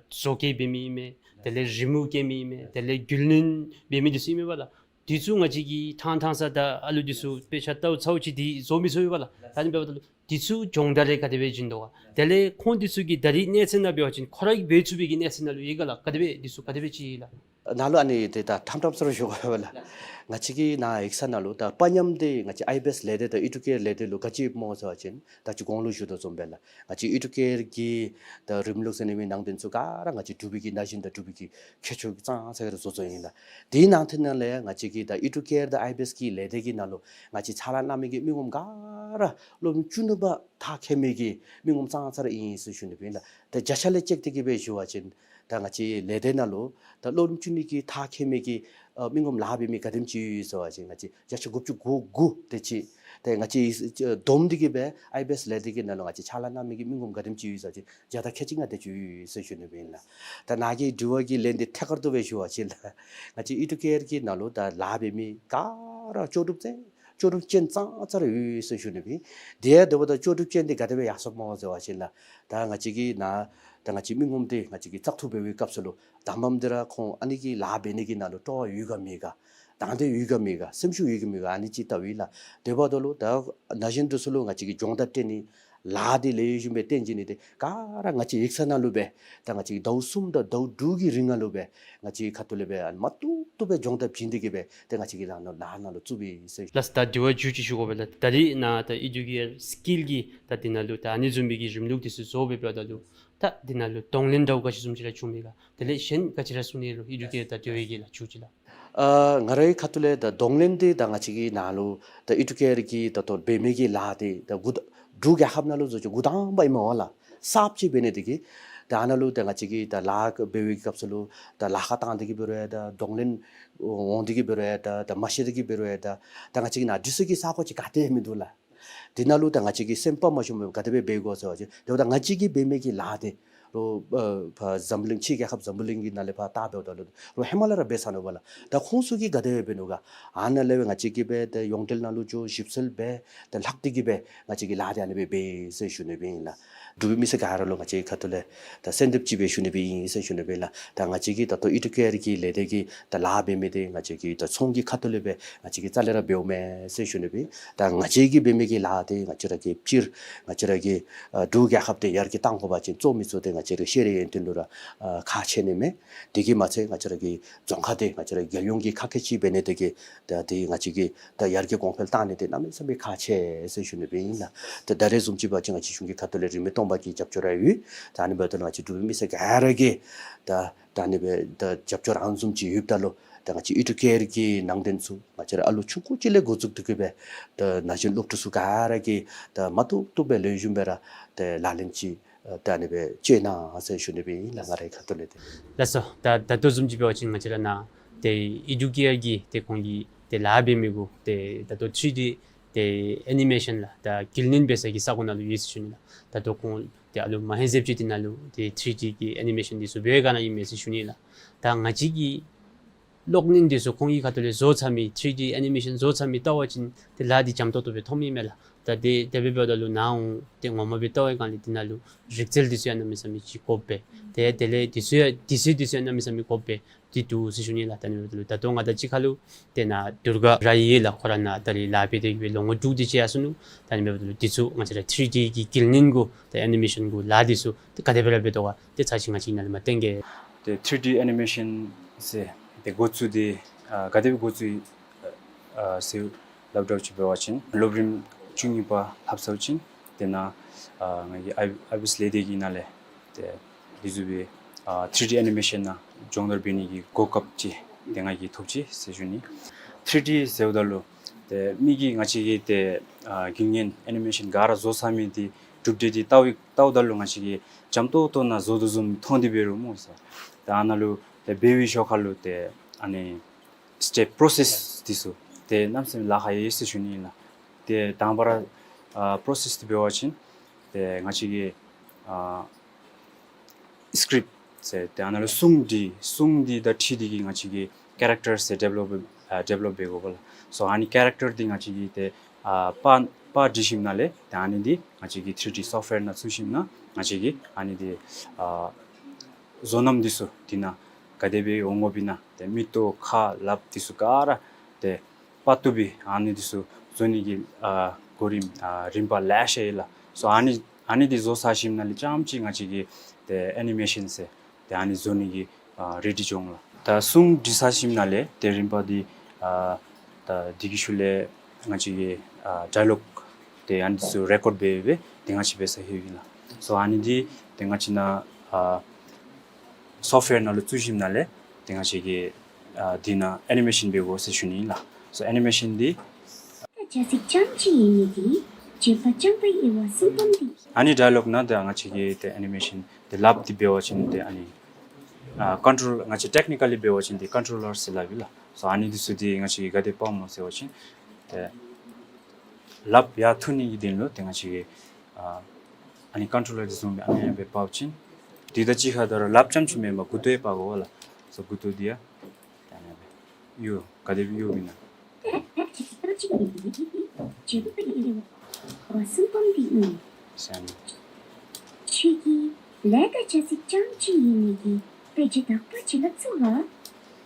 བཟོ་བཀོད་འབད་མི་ཨིན་མས། དེ་ལས་རི་མོ་བཀལ་མི་ཨིན་མས། དེ་ལས་རྒྱུས་ལོན་འབད་མི་འདི་ཚུ་ཨིན་མས་པ་ལགས། འདི་ཚུ་ང་བཅས་ཀྱིས་ཐང་ཐང་ས་ད་ཨ་ལུ་འདི་ཚུ་དཔེ་ཆ་ལྟཝ་ཚརཝ་ཅིག་འདི་བཟོ་མི་ཚུགས་པས་པ་ལགས། ད་ཨ་ནི་འབདཝ་ད་ལུ་འདི་ཚུ་སྦྱོང་བརྡར་རེ་ག་དེ་སྦེ་བྱིན་དོ་ག། དེ་ལས་ཁོང་འདི་ཚུ་གིས་ད་རིས་གནས་ཚད་ནང་འབད་བ་ཅིན་ཁོ་ར་གིས་འབད་ཚུགས་པའི་གི་གནས་ཚད་ནང་ལུ་ཡོད་ག་ལགས། ག་དེ་སྦེ་འདི་ཚུ་ག་དེ་སྦེ་ཅིག་ལགས། ནཱ་ལུ་ཨ་ནི་འདི་ད་ཐམ་ཐམ་ས་ར་ཞུ་དགོ་པས་ལགས། ང་བཅས་ཀྱི་ནཱ་ཡིག་ཚང་ནང་ལུ་ད་པ་ཉམས་འདི་ང་བཅས་ཨའི་བི་ཨེསི་ལས་སྡེ་དང་ཨི་ཌུ་ཀེར་ལས་སྡེ་ལུ་ག་ཅི་ཡོདཔ་སྨོ་ཟེར་བ་ཅིན་ད་ཅི་གོང་ལུ་ཞུ་དོ་བཟུམ་སྦེ་ལགས། ང་བཅས་ཨི་ཌུ་ཀེར་གྱི་ད་རིམ་ལུགས་ཟེར་ནི་མི་ནང་དོན་ཚུ་ག་ར་ང་བཅས་འབྲུག་པའི་གི་ན་གཞོན་དང་འབྲུག་པའི་གི་ཁྱད་ཆོས་ཀྱིས་ཙང་ཙ་ར་བཟོ་བཟོཝ་ཨིན་ལགས། དེའི་ནང་དོན་ནང་ལས་ང་བཅས་ཀྱི་ད་ཨི་ཌུ་ཀེར་དང་ཨའི་བི་ཨེསི་གི་ལས་སྡེ་གི་ནང་ལུ་ང་བཅས་ཕྱག་ལཱ་གནང་མི་གི་མི་ངོམ་ག་ར་སློབ་རིམ་བཅུ་གཉིས་པ་མཐར་འཁྱོལ་མི་གི་མི་ངོམ་ཙང་ཙ་ར་ཨིན་ཟེར་ཞུ་ནི་སྦེ་ཨིན་ལགས། ད་བརྒྱ་ཆ་ལས་བཅད་དེ་གིས་སྦེ་ཞུ་བ་ཅིན་ད་ང་བཅས་ལས་སྡེ་ནང་ལུ་ད་སློབ་རིམ་བཅུ་གཉིས་ཀྱི་མཐར་འཁྱོལ་མི་གི་ཨ་མི་ངོམ་ལཱ་འབད་མི་ག་དེམ་ཅིག་ཡོད་ཟེར་བ་ཅིན་ང་བཅས་བརྒྱ་ཆ་དགུ་བཅུ་གོ་དགུ་དེ་ཅིག། ཏེ་ང་བཅས་བསྡོམས་ཏེ་གིས་སྦེ་ཨའི་བི་ཨེསི་ལས་སྡེ་གི་ནང་ལུ་ང་བཅས་ཕྱག་ལཱ་གནང་མི་གི་མི་ངོམ་ག་དེམ་ཅིག་ཡོད་ཟེར་བ་ཅིན་བརྒྱ་དང་ཁལ་གཅིག་ལྔ་དེ་ཅིག་ཡོད་ཟེར་ཞུ་ནི་སྦེ་ཨིན་ལགས། ད་ནཱ་གི་དྲི་བ་གི་ལན་འདི་ཐད་ཀར་དུ་སྦེ་ཞུ་བ་ཅིན་ལགས། ང་བཅས་ཨི་ཌུ་ཀེར་གྱི་ནང་ལུ་ད་ལཱ་འབད་མི་ག་ར་ལྕོགས་གྲུབ་ཅན་ལྕོགས་གྲུབ་ཅན་ཙང་ཙ་ར་ཡོད་ཟེར་ཞུ་ནི་སྦེ། དེ་ཡང་དེ་འབདཝ་ད་ལྕོགས་གྲུབ་ཅན་འདི་ག་དེ་སྦེ་ཡར་སོངམ་སྨོ་ཟེར་བ་ཅིན་ལགས། ད་ང་བཅས་ཀྱི་ནཱ་ད་ང་བཅས་མི་ངོམ་འདི་ང་བཅས་ཀྱིས་བཙག་འཐུ་འབད་བའི་སྐབས་སུ་ལུ་དང་པམ་འདི་ར་ཁོང་ཨ་ནི་གི་ལཱ་འབད་ནི་གི་ནང་ལུ་སྤྲོ་བ་ཡོད་ག་མེད་ག། དང་འདོད་ཡོད་ག་མེད་ག། སེམས་ཤུགས་ཡོད་ག་མེད་ག། ཨ་ནི་ཅིག་བལྟཝ་ཨིན་ལགས། དེ་འབདཝ་ད་ལུ་ད་ན་གཞོན་འདི་ཚུ་ལུ་ང་བཅས་ཀྱིས་སྦྱོང་བརྡར་སྤྲོད་ནི་ལཱ་འདི་ལེགས་ཤོམ་སྦེ་སྟོན་བྱིན་ནི་འདི་ག་ར་ང་བཅས་ཡིག་ཚང་ནང་ལུ་སྦེ་ད་ང་བཅས་ཀྱིས་ཟླཝ་གསུམ་དང་ཟླཝ་དྲུག་གི་རིང་ནང་ལུ་སྦེ་ང་བཅས་ཁ་ཐུག་ལས་སྦེ་ཨ་ནི་མ་བཏུབ་བཏུབ་སྦེ་སྦྱོང་བརྡར་བྱིན་ཏེ་གིས་སྦེ་ཏེ་ང་བཅས་ཀྱིས་ནཱ་ལུ་ལཱ་ནང་ལུ་བཙུགས་པའི་ཟེར། ལགས་སོ། ད་དྲི་བ་མཇུག་ཅིག་ཞུ་དགོ་པས་ལགས། ད་རིས་ནཱ་ད་ཨི་ཌུ་ཀེར་སི་ཀིལ་གྱི་ད་འདི་ནང་ལུ་ད་ཨ་ནི་བཟུམ་མའི་གི་རིམ་ལུགས་འདི་ཚུ་བཟོ་སྦེ་འབདཝ་ད་ལུ་ད་འདི་ནང་ལུ་གདོང་ལེན་འདྲཝ་ག་ཅི་བཟུམ་ཅིག་ར་བྱུང་མས་ག། དེ་ལས་གཞན་ག་ཅི་ར་གསུང་ནི་ཡོད་རུང་ཨི་ཌུ་ཀེར་ད་དེ་བའི་གི་ལགས་མཇུག་ཅིག་ལགས། ཨ་ང་རའི་ཁ་ཐུག་ལས་ད་གདོང་ལེན་འདི་ད་ང་བཅས་ཀྱི་ནཱ་ལུ་ད་ཨི་ཌུ་ཀེར་གྱི་ད་ལྟོ་འབད་མི་གི་ལཱ་འདི་ད་འགོ་ད་འབྲུག་རྒྱལ་ཁབ་ནང་ལུ་བཟོ་ཅིག་འགོ་དང་པ་ཨིན་མས་པ་ལགས། གསརཔ་ཅིག་འབད་ནི་འདི་གིས་ད་ནཱ་ལུ་ད་ང་བཅས་ཀྱིས་ད་ལཱ་འབད་བའི་སྐབས་སུ་ལུ་ད་ལཱ་ཁག་བཏང་སྟེ་གིས་འབད་རུང་ད་གདོང་ལེན་འོང་སྟེ་གིས་འབད་རུང་ད་ད་མ་ཤེས་ཏེ་གིས་འབད་རུང་ད་ད་ང་བཅས་ཀྱི་ནཱ་འདི་ཚུ་གི་ས་གོ་ཅིག་ག་ཏེ་མིན་འདུག་ལགས། དེ་ནང་ལུ་ད་ང་བཅས་ཀྱིས་སེམས་པ་མ་ཞུམ་པར་ག་དེ་སྦེ་འབད་དགོ་ཟེར་བ་ཅིན་དེ་འབདཝ་ད་ང་བཅས་ཀྱིས་འབད་མི་གི་ལཱ་འདི་རོགས་ཨ་ཕར་འཛམ་གླིང་ཕྱི་རྒྱལ་ཁབ་འཛམ་བུ་གླིང་གི་ནང་ལས་ཕར་བལྟ་འབདཝ་ད་ལུ་རོགས་ཧེ་མ་ལས་ར་འབད་ཚར་ནུག་པ་ལགས། ད་ཁོང་ཚུ་གིས་ག་དེ་སྦེ་འབད་ནུག་ག། ཨ་ནཱ་ལས་སྦེ་ང་བཅས་ཀྱིས་སྦེ་ད་ཡོངས་འབྲེལ་ནང་ལུ་འགྱོ་ཞིབ་འཚོལ་འབད་ད་ལྷག་སྟེ་གིས་སྦེ་ང་བཅས་ཀྱིས་ལཱ་འདི་ཨ་ནི་སྦེ་འབད་ཟེར་ཞུ་ནི་སྦེ་ཨིན་ལགས། འབྲུག་པའི་མི་སེར་ག་ར་ལུ་ང་བཅས་ཁ་ཐུག་ལས་ད་གསོལ་འདེབས་ཅིག་སྦེ་ཞུ་ནི་སྦེ་ཨིན་ཟེར་ཞུ་ནི་སྦེ་ཨིན་ལགས། ད་ང་བཅས་ཀྱི་ད་ལྟོ་ཨི་ཌུ་ཀེར་གྱི་ལས་སྡེ་གི་ད་ལཱ་འབད་མི་འདི་ང་བཅས་ཀྱི་ད་ཚོང་གི་ཁ་ཐུག་ལས་སྦེ་ང་བཅས་ཀྱིས་རྩ་ལས་ར་འབདཝ་མེན་ཟེར་ཞུ་ནི་སྦེ། ད་ང་བཅས་ཀྱིས་འབད་མི་གི་ལཱ་འདི་ང་བཅས་ར་གི་སྤྱིར་ང་བཅས་ར་གི་ཨ་འབྲུག་རྒྱལ་ཁབ་འདི་ཡར་རྒྱས་གཏང་དགོ་པ་ཅིན་གཙོ་མི་གཙོ་འདི་ང་བཅས་ར་ཤེས་རིག་ཡོན་ཏན་ལུ་ར་ཨ་ཁག་ཆེ་ནི་མས། དེ་གིས་མ་ཚད་ང་བཅས་ར་གི་རྫོང་ཁ་འདི་ང་བཅས་ར་རྒྱལ་ཡོངས་ཀྱི་ཁག་ཁལ་ཅིག་འབད་ནི་འདི་གིས་ད་འདི་ང་བཅས་ཀྱིས་ད་ཡར་རྒྱས་གོང་འཕེལ་གཏང་ནི་འདི་གནམ་མེད་ས་མེད་ཁག་ཆེ་ཟེར་ཞུ་ནི་སྦེ་ཨིན་ལགས། ད་ད་རེས་བཟུམ་ཅིག་འབད་བ་ཅིན་ང་བཅས་གཞུང་གི་ཁ་ཐུག་ལས་རིན་མེད་སྟོང་པ་གི་རྒྱབ་སྐྱོར་ར་ཡོད། ད་ཨ་ནི་འབདཝ་ད་ང་བཅས་འབྲུག་པའི་མི་སེར་ག་ར་གིས་ད་ད་ཨ་ནི་སྦེ་ད་རྒྱབ་སྐྱོར་ཨ་ནི་བཟུམ་ཅིག་ཡོདཔ་ད་ལུ་ད་ང་བཅས་ཨི་ཌུ་ཀེར་གྱི་ནང་དོན་ཚུ་ང་བཅས་ར་ཨ་ལུ་ཆུང་ཀུ་ཅིག་ལས་འགོ་བཙུགས་ཏེ་གིས་སྦེ་ད་ན་གཞོན་སློབ་ཕྲུག་ཚུ་ག་ར་གིས་ད་མ་བཏུབ་བཏུབ་སྦེ་ལེགས་ཤོམ་སྦེ་ར་ད་ལག་ལེན་ཅིག་ཨ་ད་ཨ་ནི་སྦེ་སྤྱོད་གནང་ཟེར་ཞུ་ནི་སྦེ་ཨིན་ལགས། ང་རའི་ཁ་ཐུག་ལས་འདི། ལགས་སོ། ད་ད་ལྟོ་བཟུམ་ཅིག་འབད་བ་ཅིན་ང་བཅས་ར་ནཱ་ཏེ་ཨི་ཌུ་ཀེར་གྱི་ཏེ་ཁོང་གི་ཏེ་ལཱ་འབད་མི་གུ་ཏེ་ད་ལྟོ་ཐི་རི་ཌི་ཏེ་ཨེ་ནི་མེ་ཤཱན་ལགས་ད་དགེ་ལེགས་འབད་ས་གི་ས་གོ་ནང་ལུ་ཡོད་ཟེར་ཞུ་ནི་ལགས། ད་ལྟོ་ཁོང་ཏེ་ཨ་ལུ་མ་ཧེ་ཟེབ་ཅིག་འདི་ནང་ལུ་ཏེ་ཐི་རི་ཌི་གི་ཨེ་ནི་མེ་ཤཱན་འདི་ཚུ་འབད་བའི་སྒང་ནང་ཨིན་མས་ཟེར་ཞུ་ནི་ལགས། ད་ང་བཅས་ཀྱིས་གློག་བརྙན་འདི་ཚུ་ཁོང་གི་ཁ་ཐུག་ལས་བཟོ་ཚར་མི་ཐི་རི་ཌི་ཨེ་ནི་མེ་ཤཱན་བཟོ་ཚར་མི་བལྟ་བ་ཅིན་ཏེ་ལཱ་འདི་འཇམ་ཏོག་ཏོ་སྦེ་མཐོངམ་ཨིན་མས་ལགས། ད་དེ་དེ་སྦེ་འབདཝ་ད་ལུ་ནཱ་འོང་ཏེ་ངོ་མ་སྦེ་བལྟ་བའི་སྒང་ལས་འདི་ནང་ལུ་རིག་རྩལ་འདི་ཚུ་ཡང་གནམ་མེད་ས་མེད་ཅིག་དགོ་པས། ཏེ་དེ་ལས་འདི་ཚུ་ཡང་འདི་ཚུ་འདི་ཚུ་ཡང་གནམ་མེད་ས་མེད་དགོ་པས། འདི་འདུག་ཟེར་ཞུ་ནི་ལགས། ད་ཨ་ནི་འབདཝ་ད་ལུ་ད་ལྟོ་ང་དང་གཅིག་ཁར་ལུ་ཏེ་ནཱ་དུར་ག་ར་ཡོད་ལགས། ཁོ་ར་ནཱ་ད་རིས་ལཱ་འབད་དེ་གིས་སྦེ་ལོ་ངོ་དྲུག་དེ་ཅིག་ཡར་སོ་ནུག། ད་ཨ་ནི་འབདཝ་ད་ལུ་འདི་ཚུ་ང་བཅས་ར་ཐི་རི་ཌི་གི་དགེ་ལེགས་གུ་ད་ཨེ་ནི་མེ་ཤཱན་གུ་ལཱ་འདི་ཚུ་ཏེ་ག་དེ་སྦེ་ར་འབད་དོ་ག་ཏེ་ཚར་ཅིག་ང་བཅས་ནཱ་ལས་མར་སྟོན་གེ། ཏེ་ཐི་རི་ཌི་ཨེ་ནི་མེ་ཤཱན་ཟེར་ཏེ་འགོ་བཙུགས་འདི་ཨ་ག་དེ་སྦེ་འགོ་བཙུགས་ཨ་ཟེར་སླབ་འདྲཝ་ཅིག་འབད་བ་ཅིན་སློབ་རིམ་བཅུ་གཉིས་པ་ལྷབ་ཚརཝ་ཅིག་ཏེ་ནཱ་ཨ་ང་གིས་ཨའི་ཨའི་བི་ཨེསི་ལས་སྡེ་གི་ནང་ལས་ཏེ་འདི་བཟུམ་སྦེ་ ཨ་ཐི་རི་ཌི་ཨེ་ནི་མེ་ཤཱན་ནང་སྦྱོང་བརྡར་འབད་ནི་གི་གོ་སྐབས་ཅིག་ཏེ་ང་གིས་ཐོབ་ཅི་ཟེར་ཞུ་ནི། ཐི་རི་ཌི་ཟེརཝ་ད་ལུ་ཏེ་མི་གིས་ང་བཅས་ཀྱི་ཏེ་ཨ་རྒྱུན་ལྡན་ཨེ་ནི་མེ་ཤཱན་ག་ར་བཟོ་ཚར་མི་འདི་གྲུབ་འབྲས་འདི་བལྟཝ་བལྟཝ་ད་ལུ་ང་བཅས་ཀྱིས་འཇམ་ཏོང་ཏོ་ནང་བཟོ་དོ་བཟུམ་མཐོང་སྟེ་འབད་རུང་སྨོ་ཟེར། ཏེ་ཨ་ནཱ་ལུ་ཏེ་འབད་བའི་ཞོར་ཁ་ལུ་ཏེ་ཨ་ནི་སི་ཊེབ་པོ་རོ་སེསི་འདི་ཚུ་ཏེ་གནམ་མེད་ས་མེད་ལཱ་ཁག་ཡོད་ཟེར་ཞུ་ནི་ཨིན་ལགས། ཏེ་དང་པ་ར་ཨ་པོ་རོ་སེསི་འདི་འབད་བ་ཅིན་ཏེ་ང་བཅས་ཀྱིས་ཨ་སི་ཀིརིཔཊ་ཟེར་ཏེ་ཨ་ནཱ་ལུ་སྲུང་འདི་སྲུང་འདི་དང་འཁྲིལ་ཏེ་གིས་ང་བཅས་ཀྱིས་ཀེ་རེཀ་ཊར་ཟེར་ཌི་ཝེ་ལོཔ་ཨ་ཌི་ཝེ་ལོཔ་འབད་དགོ་པས་ལགས། སོ་ཨ་ནི་ཀེ་རེཀ་ཊར་འདི་ང་བཅས་ཀྱིས་ཏེ་ཨ་པར་པར་བྲི་ཞིནམ་ལས་ཏེ་ཨ་ནི་འདི་ང་བཅས་ཀྱིས་ཐི་རི་ཌི་སོཕཊ་ཝེར་ནང་བཙུགས་ཞིནམ་ལས་ང་བཅས་ཀྱིས་ཨ་ནི་འདི་ཨ་བཟོ་རྣམ་འདི་ཚུ་འདི་ནང་ག་དེ་སྦེ་འོང་དགོཔ་ཨིན་ན་ཏེ་མིག་ཏོ་ཁ་ལགཔ་འདི་ཚུ་ག་ར་ཏེ་པར་བཏུབ་པའི་ཨ་ནི་འདི་ཚུ་བཟོ་ནི་གི་ཨ་གོ་རིམ་ཨ་རིམ་པ་ལེ་ཤ་ཡོད་ལགས། སོ་ཨ་ནི་ཨ་ནི་འདི་བཟོ་ཚར་ཞིནམ་ལས་རྐྱངམ་ཅིག་ང་བཅས་ཀྱིས་ཏེ་ཨེ་ནི་མེ་ཤཱན་ཟེར་ཏེ་ཨ་ནི་བཟོ་ནི་གི་ཨ་རེ་ཌི་འགྱོ་འོང་ལགས། ད་སྲུང་འབྲི་ཚར་ཞིནམ་ལས་ཏེ་རིམ་པ་འདི་ཨ་ད་འདི་གི་ཤུལ་ལས་ང་བཅས་ཀྱིས་ཨ་ཌའི་ལོག་ཏེ་ཨ་ནི་འདི་ཚུ་རེ་ཀོཌ་འབད་སྦེ་ཏེ་ང་བཅས་འབད་ས་ཧེ་ཡོད་ལགས། སོ་ཨ་ནི་འདི་ཏེ་ང་བཅས་ནཱ་ཨ་སོཕཊ་ཝེར་ནང་ལུ་བཙུགས་ཞིནམ་ལས་ཏེ་ང་བཅས་ཀྱིས་ཨ་འདི་ནང་ཨེ་ནི་མེ་ཤཱན་འབད་དགོ་ཟེར་ཞུ་ནི་ཨིན་ལགས། སོ་ཨེ་ནི་མེ་ཤཱན་འདི་ཨ་ནི་ཌའི་ལོག་ནང་ཏེ་ང་བཅས་ཀྱིས་ཏེ་ཨེ་ནི་མེ་ཤཱན་འདི་ལགཔ་འདི་འབད་བ་ཅིན་ཏེ་ཨ་ནི་ཨ་ཀོན་ཊོལ་ང་བཅས་ཊེཀ་ནི་ཀ་ལི་འབད་བ་ཅིན་ཏེ་ཀོན་ཊོ་ལར་ཟེར་སླབ་ཨིན་ལགས། སོ་ཨ་ནི་འདི་ཚུ་འདི་ང་བཅས་ཀྱིས་ག་དེ་འབག་འོང་སྨོ་ཟེར་བ་ཅིན་ཏེ་ལགཔ་ཡར་འཐུ་ནི་གི་དོན་ལུ་ཏེ་ང་བཅས་ཀྱིས་ཨ་ཨ་ནི་ཀོན་ཊོ་ལར་འདི་བཟུམ་སྦེ་ཨ་ནི་སྦེ་འབག་པ་ཅིན་འདི་དང་གཅིག་ཁར་ད་རུང་ལགཔ་རྐྱངམ་ཅིག་མེན་པར་མགུ་ཏོ་ཡང་འབག་དགོ་པས་ལགས། སོ་མགུ་ཏོ་འདི་ཡང་ད་ཨ་ནི་སྦེ་གཡོག་ག་དེ་སྦེ་གཡོགཔ་ཨིན་ན། ཁྱོད་ཀྱིས་ལས་ཀ་བྱ་ཚིག་རྐྱངམ་ཅིག་ཡོད་ནི་གི་དཔེ་ཆ་དག་པ་ཅིག་ལ་བཙུགས་ལ།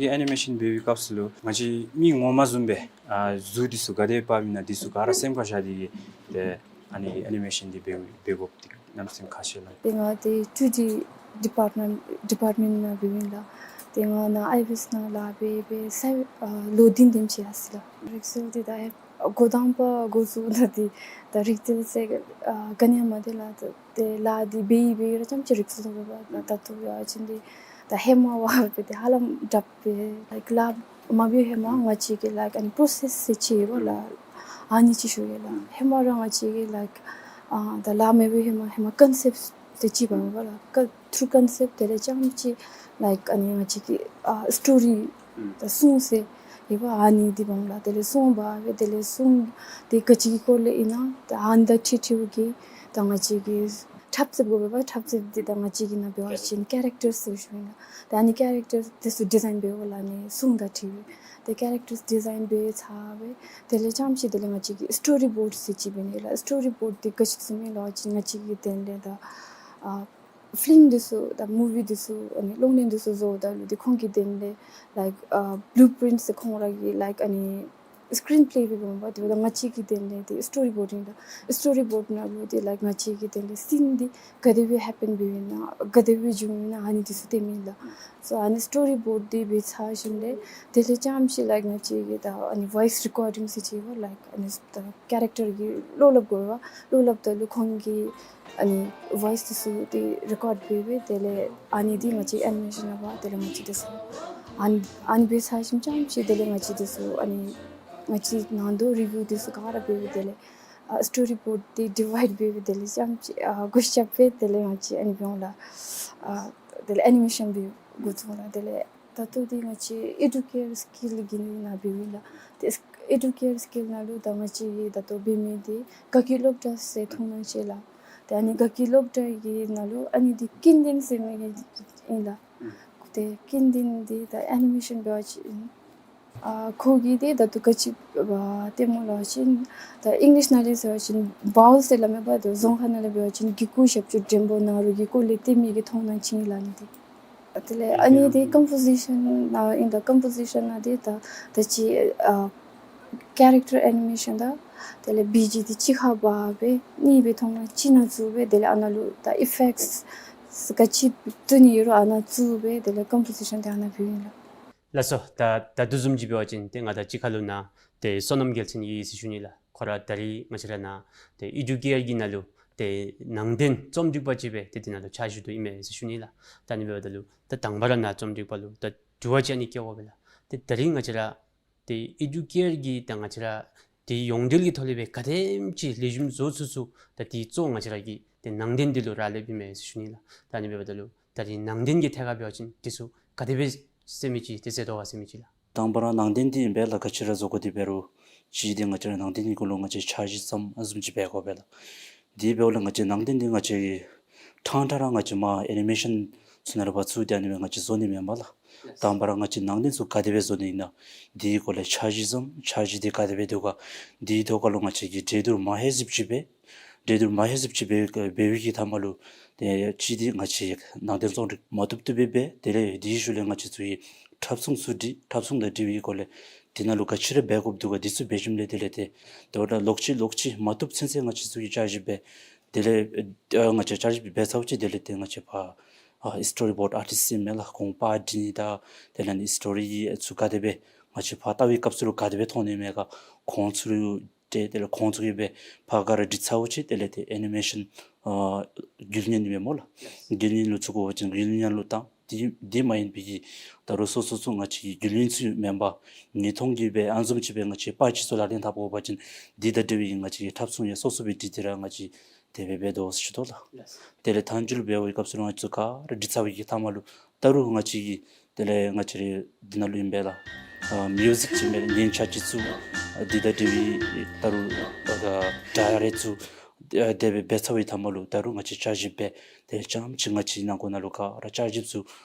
ཨེ་ནི་མེ་ཤཱན་འབད་བའི་སྐབས་སུ་ལུ་ང་བཅས་མི་ངོ་མ་བཟུམ་སྦེ་ཨ་གཟུགས་འདི་ཚུ་ག་དེ་འབག་མི་ཨིན་ན་འདི་ཚུ་ག་ར་སེམས་ཁར་བཞག་སྟེ་གིས་ཏེ་ཨ་ནི་ཨེ་ནི་མེ་ཤཱན་འདི་འབད་འབད་དགོཔ་འདི་གནམ་མེད་ས་མེད་ཁག་ཆེ་ལགས། ཏེ་ང་ཏེ་ཊུ་ཌི་ཌི་པཱརཊ་མེནཊ་ཌི་པཱརཊ་མེནཊ་ནང་འབདཝ་ཨིན་ལགས། ཏེ་ང་ནཱ་ཨའི་བི་ཨེསི་ནང་ལཱ་འབད་འབད་ས་ཨ་ལོ་བདུན་དེམ་ཅིག་ཡར་སོ་ཡི་ལགས། རིག་རྩལ་འདི་ད་ཨེ་འགོ་དང་པ་འགོ་བཙུགས་ད་འདི་ད་རིག་རྩལ་ཟེར་ཨ་ག་ནི་ཡང་མ་འདི་ལགས། ད་ཏེ་ལཱ་འདི་འབད་འབད་ར་རྐྱངམ་ཅིག་རིག་རྩལ་ཐོབ་པས་ལགས། ད་ལྟོ་ཡང་ཅིན་འདི་ད་ཧེ་མ་བ་འབད་དེ་ཧ་ལམ་དྲག་པས་ལའིཀ་ལཱ་མ་འབད་ཧེ་མ་ང་བཅས་ཀྱིས་ལའིཀ་ཨ་ནི་པོ་རོ་སེསི་ཟེར་ཅིག་ཡོད་པས་ལགས། ཨ་ནི་ཅིག་ཞུ་ཡི་ལགས། ཧེ་མ་ར་ང་བཅས་ཀྱིས་ལའིཀ་ཨ་ད་ལཱ་མ་འབད་ཧེ་མ་ཧེ་མ་ཀོན་སེཔཊ་ཟེར་ཅིག་འབདཝ་མས་པ་ལགས། ཀ་ཐུར་ཀོན་སེཔཊ་དེ་ལས་རྐྱངམ་ཅིག་ལའིཀ་ཨ་ནི་ང་བཅས་ཀྱི་ཨ་སི་ཊོ་རི་ད་སྲུང་ཟེར་ཡོད་པ་ཨ་ནི་འདི་འབདཝ་མས་ལགས། དེ་ལས་སྲུང་འབད་འབད་དེ་ལས་སྲུང་འདི་ག་ཅི་གི་སྐོར་ལས་ཨིན་ན་ད་ཨ་ནི་དང་འཁྲིལ་འཁྲིལཝ་གི་ད་ང་བཅས་ཀྱིས་འཁྲབ་རྩེདཔ་དགོ་པས་པ། འཁྲབ་རྩེདཔ་འདི་ད་ང་བཅས་ཀྱི་ནང་འབད་བ་ཅིན་ཀེ་རེཀ་ཊར་ཟེར་ཞུཝ་ཨིན་ལགས། ད་ཨ་ནི་ཀེ་རེཀ་ཊར་འདི་ཚུ་ཌི་ཛའིན་འབདཝ་ལགས་ཨ་ནི་སྲུང་དང་འཁྲིལ་བའི། ཏེ་ཀེ་རེཀ་ཊར་ཌི་ཛའིན་འབད་ཚར་བའི་དེ་ལས་རྐྱངམ་ཅིག་དེ་ལས་ང་བཅས་ཀྱིས་སི་ཊོ་རི་བོརཌ་ཟེར་ཅིག་འབད་ནི་ལགས། སི་ཊོ་རི་བོརཌ་འདི་ག་ཅི་ཟེར་མི་ལགས་ཅིན་ང་བཅས་ཀྱི་དོན་ལས་ད་ཨ་ཕི་ལིམ་འདི་ཚུ་དང་མུ་བི་འདི་ཚུ་ཨ་ནི་གློག་བརྙན་འདི་ཚུ་བཟོཝ་ད་ལུ་འདི་ཁོང་གི་དོན་ལས་ལའིཀ་ཨ་བླུ་པི་རིནཊ་ཟེར་ཁོང་ར་གི་ལའིཀ་ཨ་ནི་སི་ཀིརིན་པེ་སྦེ་འབདཝ་མས་པ། དེ་འབདཝ་ད་ང་བཅས་ཀྱི་དོན་ལས་འདི་སི་ཊོ་རི་བོརཌ་ཨིན་ལགས། སི་ཊོ་རི་བོརཌ་ནང་ལུ་འདི་ལའིཀ་ང་བཅས་ཀྱི་དོན་ལས་སི་ན་འདི་ག་དེ་སྦེ་ཧེ་པེན་འབདཝ་ཨིན་ན་ག་དེ་སྦེ་བྱུངམ་ཨིན་ན་ཨ་ནི་འདི་ཚུ་སྟོན་མི་ཨིན་ལགས། སོ་ཨ་ནི་སི་ཊོ་རི་བོརཌ་འདི་འབད་ཚར་ཞིནམ་ལས་དེ་ལས་རྐྱངམ་ཅིག་ལའིཀ་ང་བཅས་ཀྱིས་ད་ཨ་ནི་ཝོའིསི་རི་ཀོར་ཌིང་ཟེར་ཅིག་ཡོད་པ་ལགས། ཨ་ནི་ད་ཀེ་རེཀ་ཊར་གྱི་བློ་སླབ་དགོ་པས་པ། བློ་སླབ་ད་ལུ་ཁོང་གི་ཨ་ནི་ཝོའིསི་འདི་ཚུ་འདི་རི་ཀོཌ་འབད་འབད་དེ་ལས་ཨ་ནི་འདི་ང་བཅས་ཨེ་ནི་མེ་ཤཱན་ནང་འབག་དེ་ལས་ང་བཅས་འདི་ཚུ་ཨ་ནི་ཨ་ནི་འབད་ཚར་ཞིནམ་རྐྱངམ་ཅིག་དེ་ལས་ང་བཅས་འདི་ཚུ་ཨ་ནི་ང་བཅས་ནང་དོག་རི་བིའུ་འདི་ཚུ་ག་ར་འབད་འབད་དེ་ལས་ཨ་སི་ཊོ་རི་བོརཌ་འདི་ཌི་ཝའིཌ་འབད་འབད་དེ་ལས་རྐྱངམ་ཅིག་ཨ་སྒོ་ཕྱེ་འབད་དེ་ལས་ང་བཅས་ཨ་ནི་འབདཝ་ལགས། ཨ་དེ་ལས་ཨེ་ནི་མེ་ཤཱན་འབད་འགོ་བཙུགས་ལགས། དེ་ལས་ད་ལྟོ་འདི་ང་བཅས་ཨེ་ཌུ་ཀེར་སི་ཀིལ་གྱི་ནང་འབདཝ་ཨིན་ལགས། ཏེ་ཨེ་ཌུ་ཀེར་སི་ཀིལ་ནང་ལུ་ད་ང་བཅས་ཀྱིས་ད་ལྟོ་འབད་མི་འདི་དགའ་སྐྱིད་སློབ་གྲྭ་ཟེར་མཐོང་སྣང་ཅིག་ལགས། ཏེ་ཨ་ནི་དགའ་སྐྱིད་སློབ་གྲྭ་གི་ནང་ལུ་ཨ་ནི་འདི་ཀུན་ལྡན་ཟེར་མི་གི་ཨིན་ལགས། ཏེ་ཀུན་ལྡན་འདི་ད་ཨེ་ནི་མེ་ཤཱན་འབད་བ་ཅིན་ཨ་ཁོ་གིས་འདི་ད་ལྟོ་ག་ཅི་ཨ་སྟོནམ་སྨོ་ལབ་པ་ཅིན་ད་ཨིང་ལིཤ་ནང་ལས་ཟེར་བ་ཅིན་བའོལ་ཟེར་སླབ་མས་པ། ད་རྫོང་ཁ་ནང་ལས་འབད་བ་ཅིན་གི་གུ་ཞབས་ཀྱུ་འགྲེང་པོ་ན་རོ་གི་སྐོར་ལས་སྟོན་མི་གི་མཐོང་སྣང་ཅིག་ཨིན་ལགས་ཨ་ནི་འདི། དེ་ལས་ཨ་ནི་འདི་ཀམ་པོ་ཟི་ཤཱན་ནང་ཨིན། ད་ཀམ་པོ་ཟི་ཤཱན་ནང་འདི་ད་ད་ཅི་ཨ་ཀེ་རེཀ་ཊར་ཨེ་ནི་མེ་ཤཱན་དང་དེ་ལས་བི་ཇི་འདི་གཅིག་ཁར་འབག་སྦེ་གཉིས་སྦེ་མཐོང་སྣང་གཅིག་ནང་བཙུགས་སྦེ་དེ་ལས་ཨ་ནཱ་ལུ་ད་ཨི་ཕེཀཊ་ག་ཅི་བཏོན་ནི་ཡོད་རུང་ཨ་ནཱ་བཙུགས་སྦེ་དེ་ལས་ཀམ་པོ་ཟི་ཤཱན་འདི་ཨ་ནཱ་འབདཝ་ཨིན་ལགས། ལགས་སོ། ད་ད་དེ་བཟུམ་ཅིག་འབད་བ་ཅིན་ཏེ་ང་དང་གཅིག་ཁར་ལུ་ནཱ་ཏེ་བསོད་ནམས་རྒྱལ་མཚན་ཡོད་ཟེར་ཞུ་ནི་ལགས། ཁོ་ར་ད་རིས་ང་བཅས་ར་ནཱ་ཏེ་ཨེ་ཌུ་ཀེར་གྱི་ནང་ལུ་ ཏེ་ནང་རྟེན་རྩོམ་སྒྲིག་པ་ཅིག་སྦེ་ཏེ་འདི་ནང་ལུ་ཆ་བཞག་དོ་ཨིན་མས་ཟེར་ཞུ་ནི་ལགས། ད་ཨ་ནི་འབདཝ་ད་ལུ་ད་དང་པ་ར་ནཱ་རྩོམ་སྒྲིག་པ་ལུ་ད་དྲི་བ་ཅིག་ཨ་ནི་བཀོད་དགོ་པས་ལགས། ཏེ་ད་རིས་ང་བཅས་ར་ཏེ་ཨེ་ཌུ་ཀེར་གྱིས་ད་ང་བཅས་ར་ཏེ་ཡོངས་འབྲེལ་གྱི་ཐོག་ལས་སྦེ་ག་དེམ་ཅིག་ལེགས་ཤོམ་བཟོ་ཚུགས་ཚུགས་ད་དེ་གཙོ་བོ་ང་བཅས་ར་གི་ཏེ་ནང་རྟེན་འདི་ལུ་རག་ལསཔ་ཨིན་མས་ཟེར་ཞུ་ནི་ལགས། ད་ཨ་ནི་འབདཝ་ད་ལུ་ད་རིས་ནང་རྟེན་གྱི་ཐད་ཁར་འབད་བ་ཅིན་དེ་ཚུ་ག་དེ་སྦེ་ཟེར་མི་ཅིག་ཏེ་ཟེར་དོ་ག་ཟེར་མི་ཅིག་ལགས། དང་པ་ར་ནང་རྟེན་འདི་ཨིན་པས་ལགས། ག་ཅི་ར་བཟོ་དགོ་དེ་འབད་རུང་གཅིག་འདི་ང་བཅས་ར་ནང་རྟེན་གྱི་སྐོར་ལུ་ང་བཅས་ཆ་བཞག་ཙམ་ཨ་བཟུམ་ཅིག་འབད་དགོ་པས་ལགས། དེ་འབདཝ་ལས་ང་བཅས་ནང་རྟེན་འདི་ང་བཅས་ཀྱིས་ཕྲང་ཕྲང་ར་ང་བཅས་མར་ཨེ་ནི་མེ་ཤཱན་ཚུ་ནང་ལུ་ཕར་བཙུགས་ཏེ་ཨ་ནི་སྦེ་ང་བཅས་བཟོ་ནི་མེན་པས་ལགས། དང་པ་ར་ང་བཅས་ནང་རྟེན་ཚུ་ག་དེ་སྦེ་བཟོ་ནི་ཨིན་ན་དེའི་སྐོར་ལས་ཆ་བཞག་ཙམ་ཆ་བཞག་འདི་ག་དེ་སྦེ་འདུག་ག་དེའི་ཐོག་ཁར་ལུ་ང་བཅས་ཀྱིས་འགྲན་བསྡུར་མ་ཧེ་ཟིབ་ཅིག་འབད། འགྲན་བསྡུར་མ་ཧེ་ཟིབ་ཅིག་འབད་འབད་བའི་གི་མཐའ་མ་ལུ་ཏེ་གཅིག་འདི་ང་བཅས་ནང་རྟེན་རྩོམ་སྒྲིག་མ་བཏུབ་བཏུབ་སྦེ་འབད། དེ་ལས་དེའི་ཤུལ་ལས་ང་བཅས་ཚུ་གིས་འཁྲབ་གཞུང་ཚུ་སྒྲིག། འཁྲབ་གཞུང་དང་འབྲེལ་བའི་སྐོར་ལས་དེ་ནང་ལུ་ག་ཅི་ར་འབད་དགོཔ་འདུག་ག་དེ་ཚུ་འབད་ཞིནམ་ལས་དེ་ལས་ཏེ་དོ་རུང་ལོག་ཅི་ལོག་ཅི་མ་བཏུབ་ཚུན་ཚོད་ང་བཅས་ཚུ་གིས་བསྐྱར་ཞིབ་འབད། དེ་ལས་ཨ་ང་བཅས་བསྐྱར་ཞིབ་འབད་ཚརཝ་ཅིག་དེ་ལས་ཏེ་ང་བཅས་ཕར་ཨ་སི་ཊོ་རི་བོརཌ་ཨར་ཊིསཊ་ཨིན་མས་ལགས། ཁོང་པར་སྒྲིག་ནི་དང་དེ་ལས་ཨ་ནི་སི་ཊོ་རི་ཚུ་ག་དེ་སྦེ་ང་བཅས་ཕར་ལྟ་བའི་སྐབས་སུ་ལུ་ག་དེ་སྦེ་མཐོང་ནི་མས་ག་ཁོང་ཚུ་ལུ་ཏེ་དེ་ལས་ཁོང་ཚུ་གིས་སྦེ་ཕར་ག་ར་སྒྲིག་ཚརཝ་ཅིག་དེ་ལས་ཏེ་ཨེ་ནི་མེ་ཤཱན་ཨ་འགུལ་བརྙན་ཨིན་མས་སྨོ་ལགས། འགུལ་བརྙན་ལུ་བཙུགས་དགོ་པ་ཅིན་འགུལ་བརྙན་ལུ་བཏང་། དེ་དེ་མ་ཡིན་པའི་གི་ད་རུང་སོ་སོ་ཚུ་ང་བཅས་ཀྱི་འགུལ་བརྙན་ཚུ་མེན་པར་ཉིས་སྟོང་གི་སྦེ་ཨ་བཟུམ་ཅིག་སྦེ་ང་བཅས་པར་ཅིག་ཚུ་ལག་ལེན་འཐབ་དགོ་པ་ཅིན་དེ་དང་འབྲེལ་བའི་ང་བཅས་ཀྱི་འཁྲབ་གཞུང་ཡང་སོ་སོ་སྦེ་སྒྲིག་སྟེ་ར་ང་བཅས་དེ་སྦེ་འབད་དོ་ཟེར་ཞུ་དོ་ལགས། དེ་ལས་མཐའ་མཇུག་ལུ་འབད་བའི་སྐབས་སུ་ང་བཅས་ཚུ་ག་ར་སྒྲིག་ཚར་བའི་གི་མཐའ་མ་ལུ་ད་རུང་ང་བཅས་ཀྱིས་དེ་ལས་ང་བཅས་རའི་འདི་ནང་ལུ་ཨིན་པས་ལགས། ཨ་མིའུ་ཟིཀ་ཅིག་མེན་ན་ཉན་ཆ་ཅིག་ཚུ་ཨ་འདི་དང་འབྲེལ་བའི་ད་རུང་ཨ་སྒྲ་རེ་ཚུ་ཨ་དེ་སྦེ་འབད་ཚར་བའི་མཐའ་མ་ལུ་ད་རུང་ང་བཅས་བསྐྱར་ཞིབ་འབད། དེ་ལས་རྐྱངམ་ཅིག་ང་བཅས་ནང་འཁོད་ནང་ལུ་ག་ར་བསྐྱར་ཞིབ་ཚུ་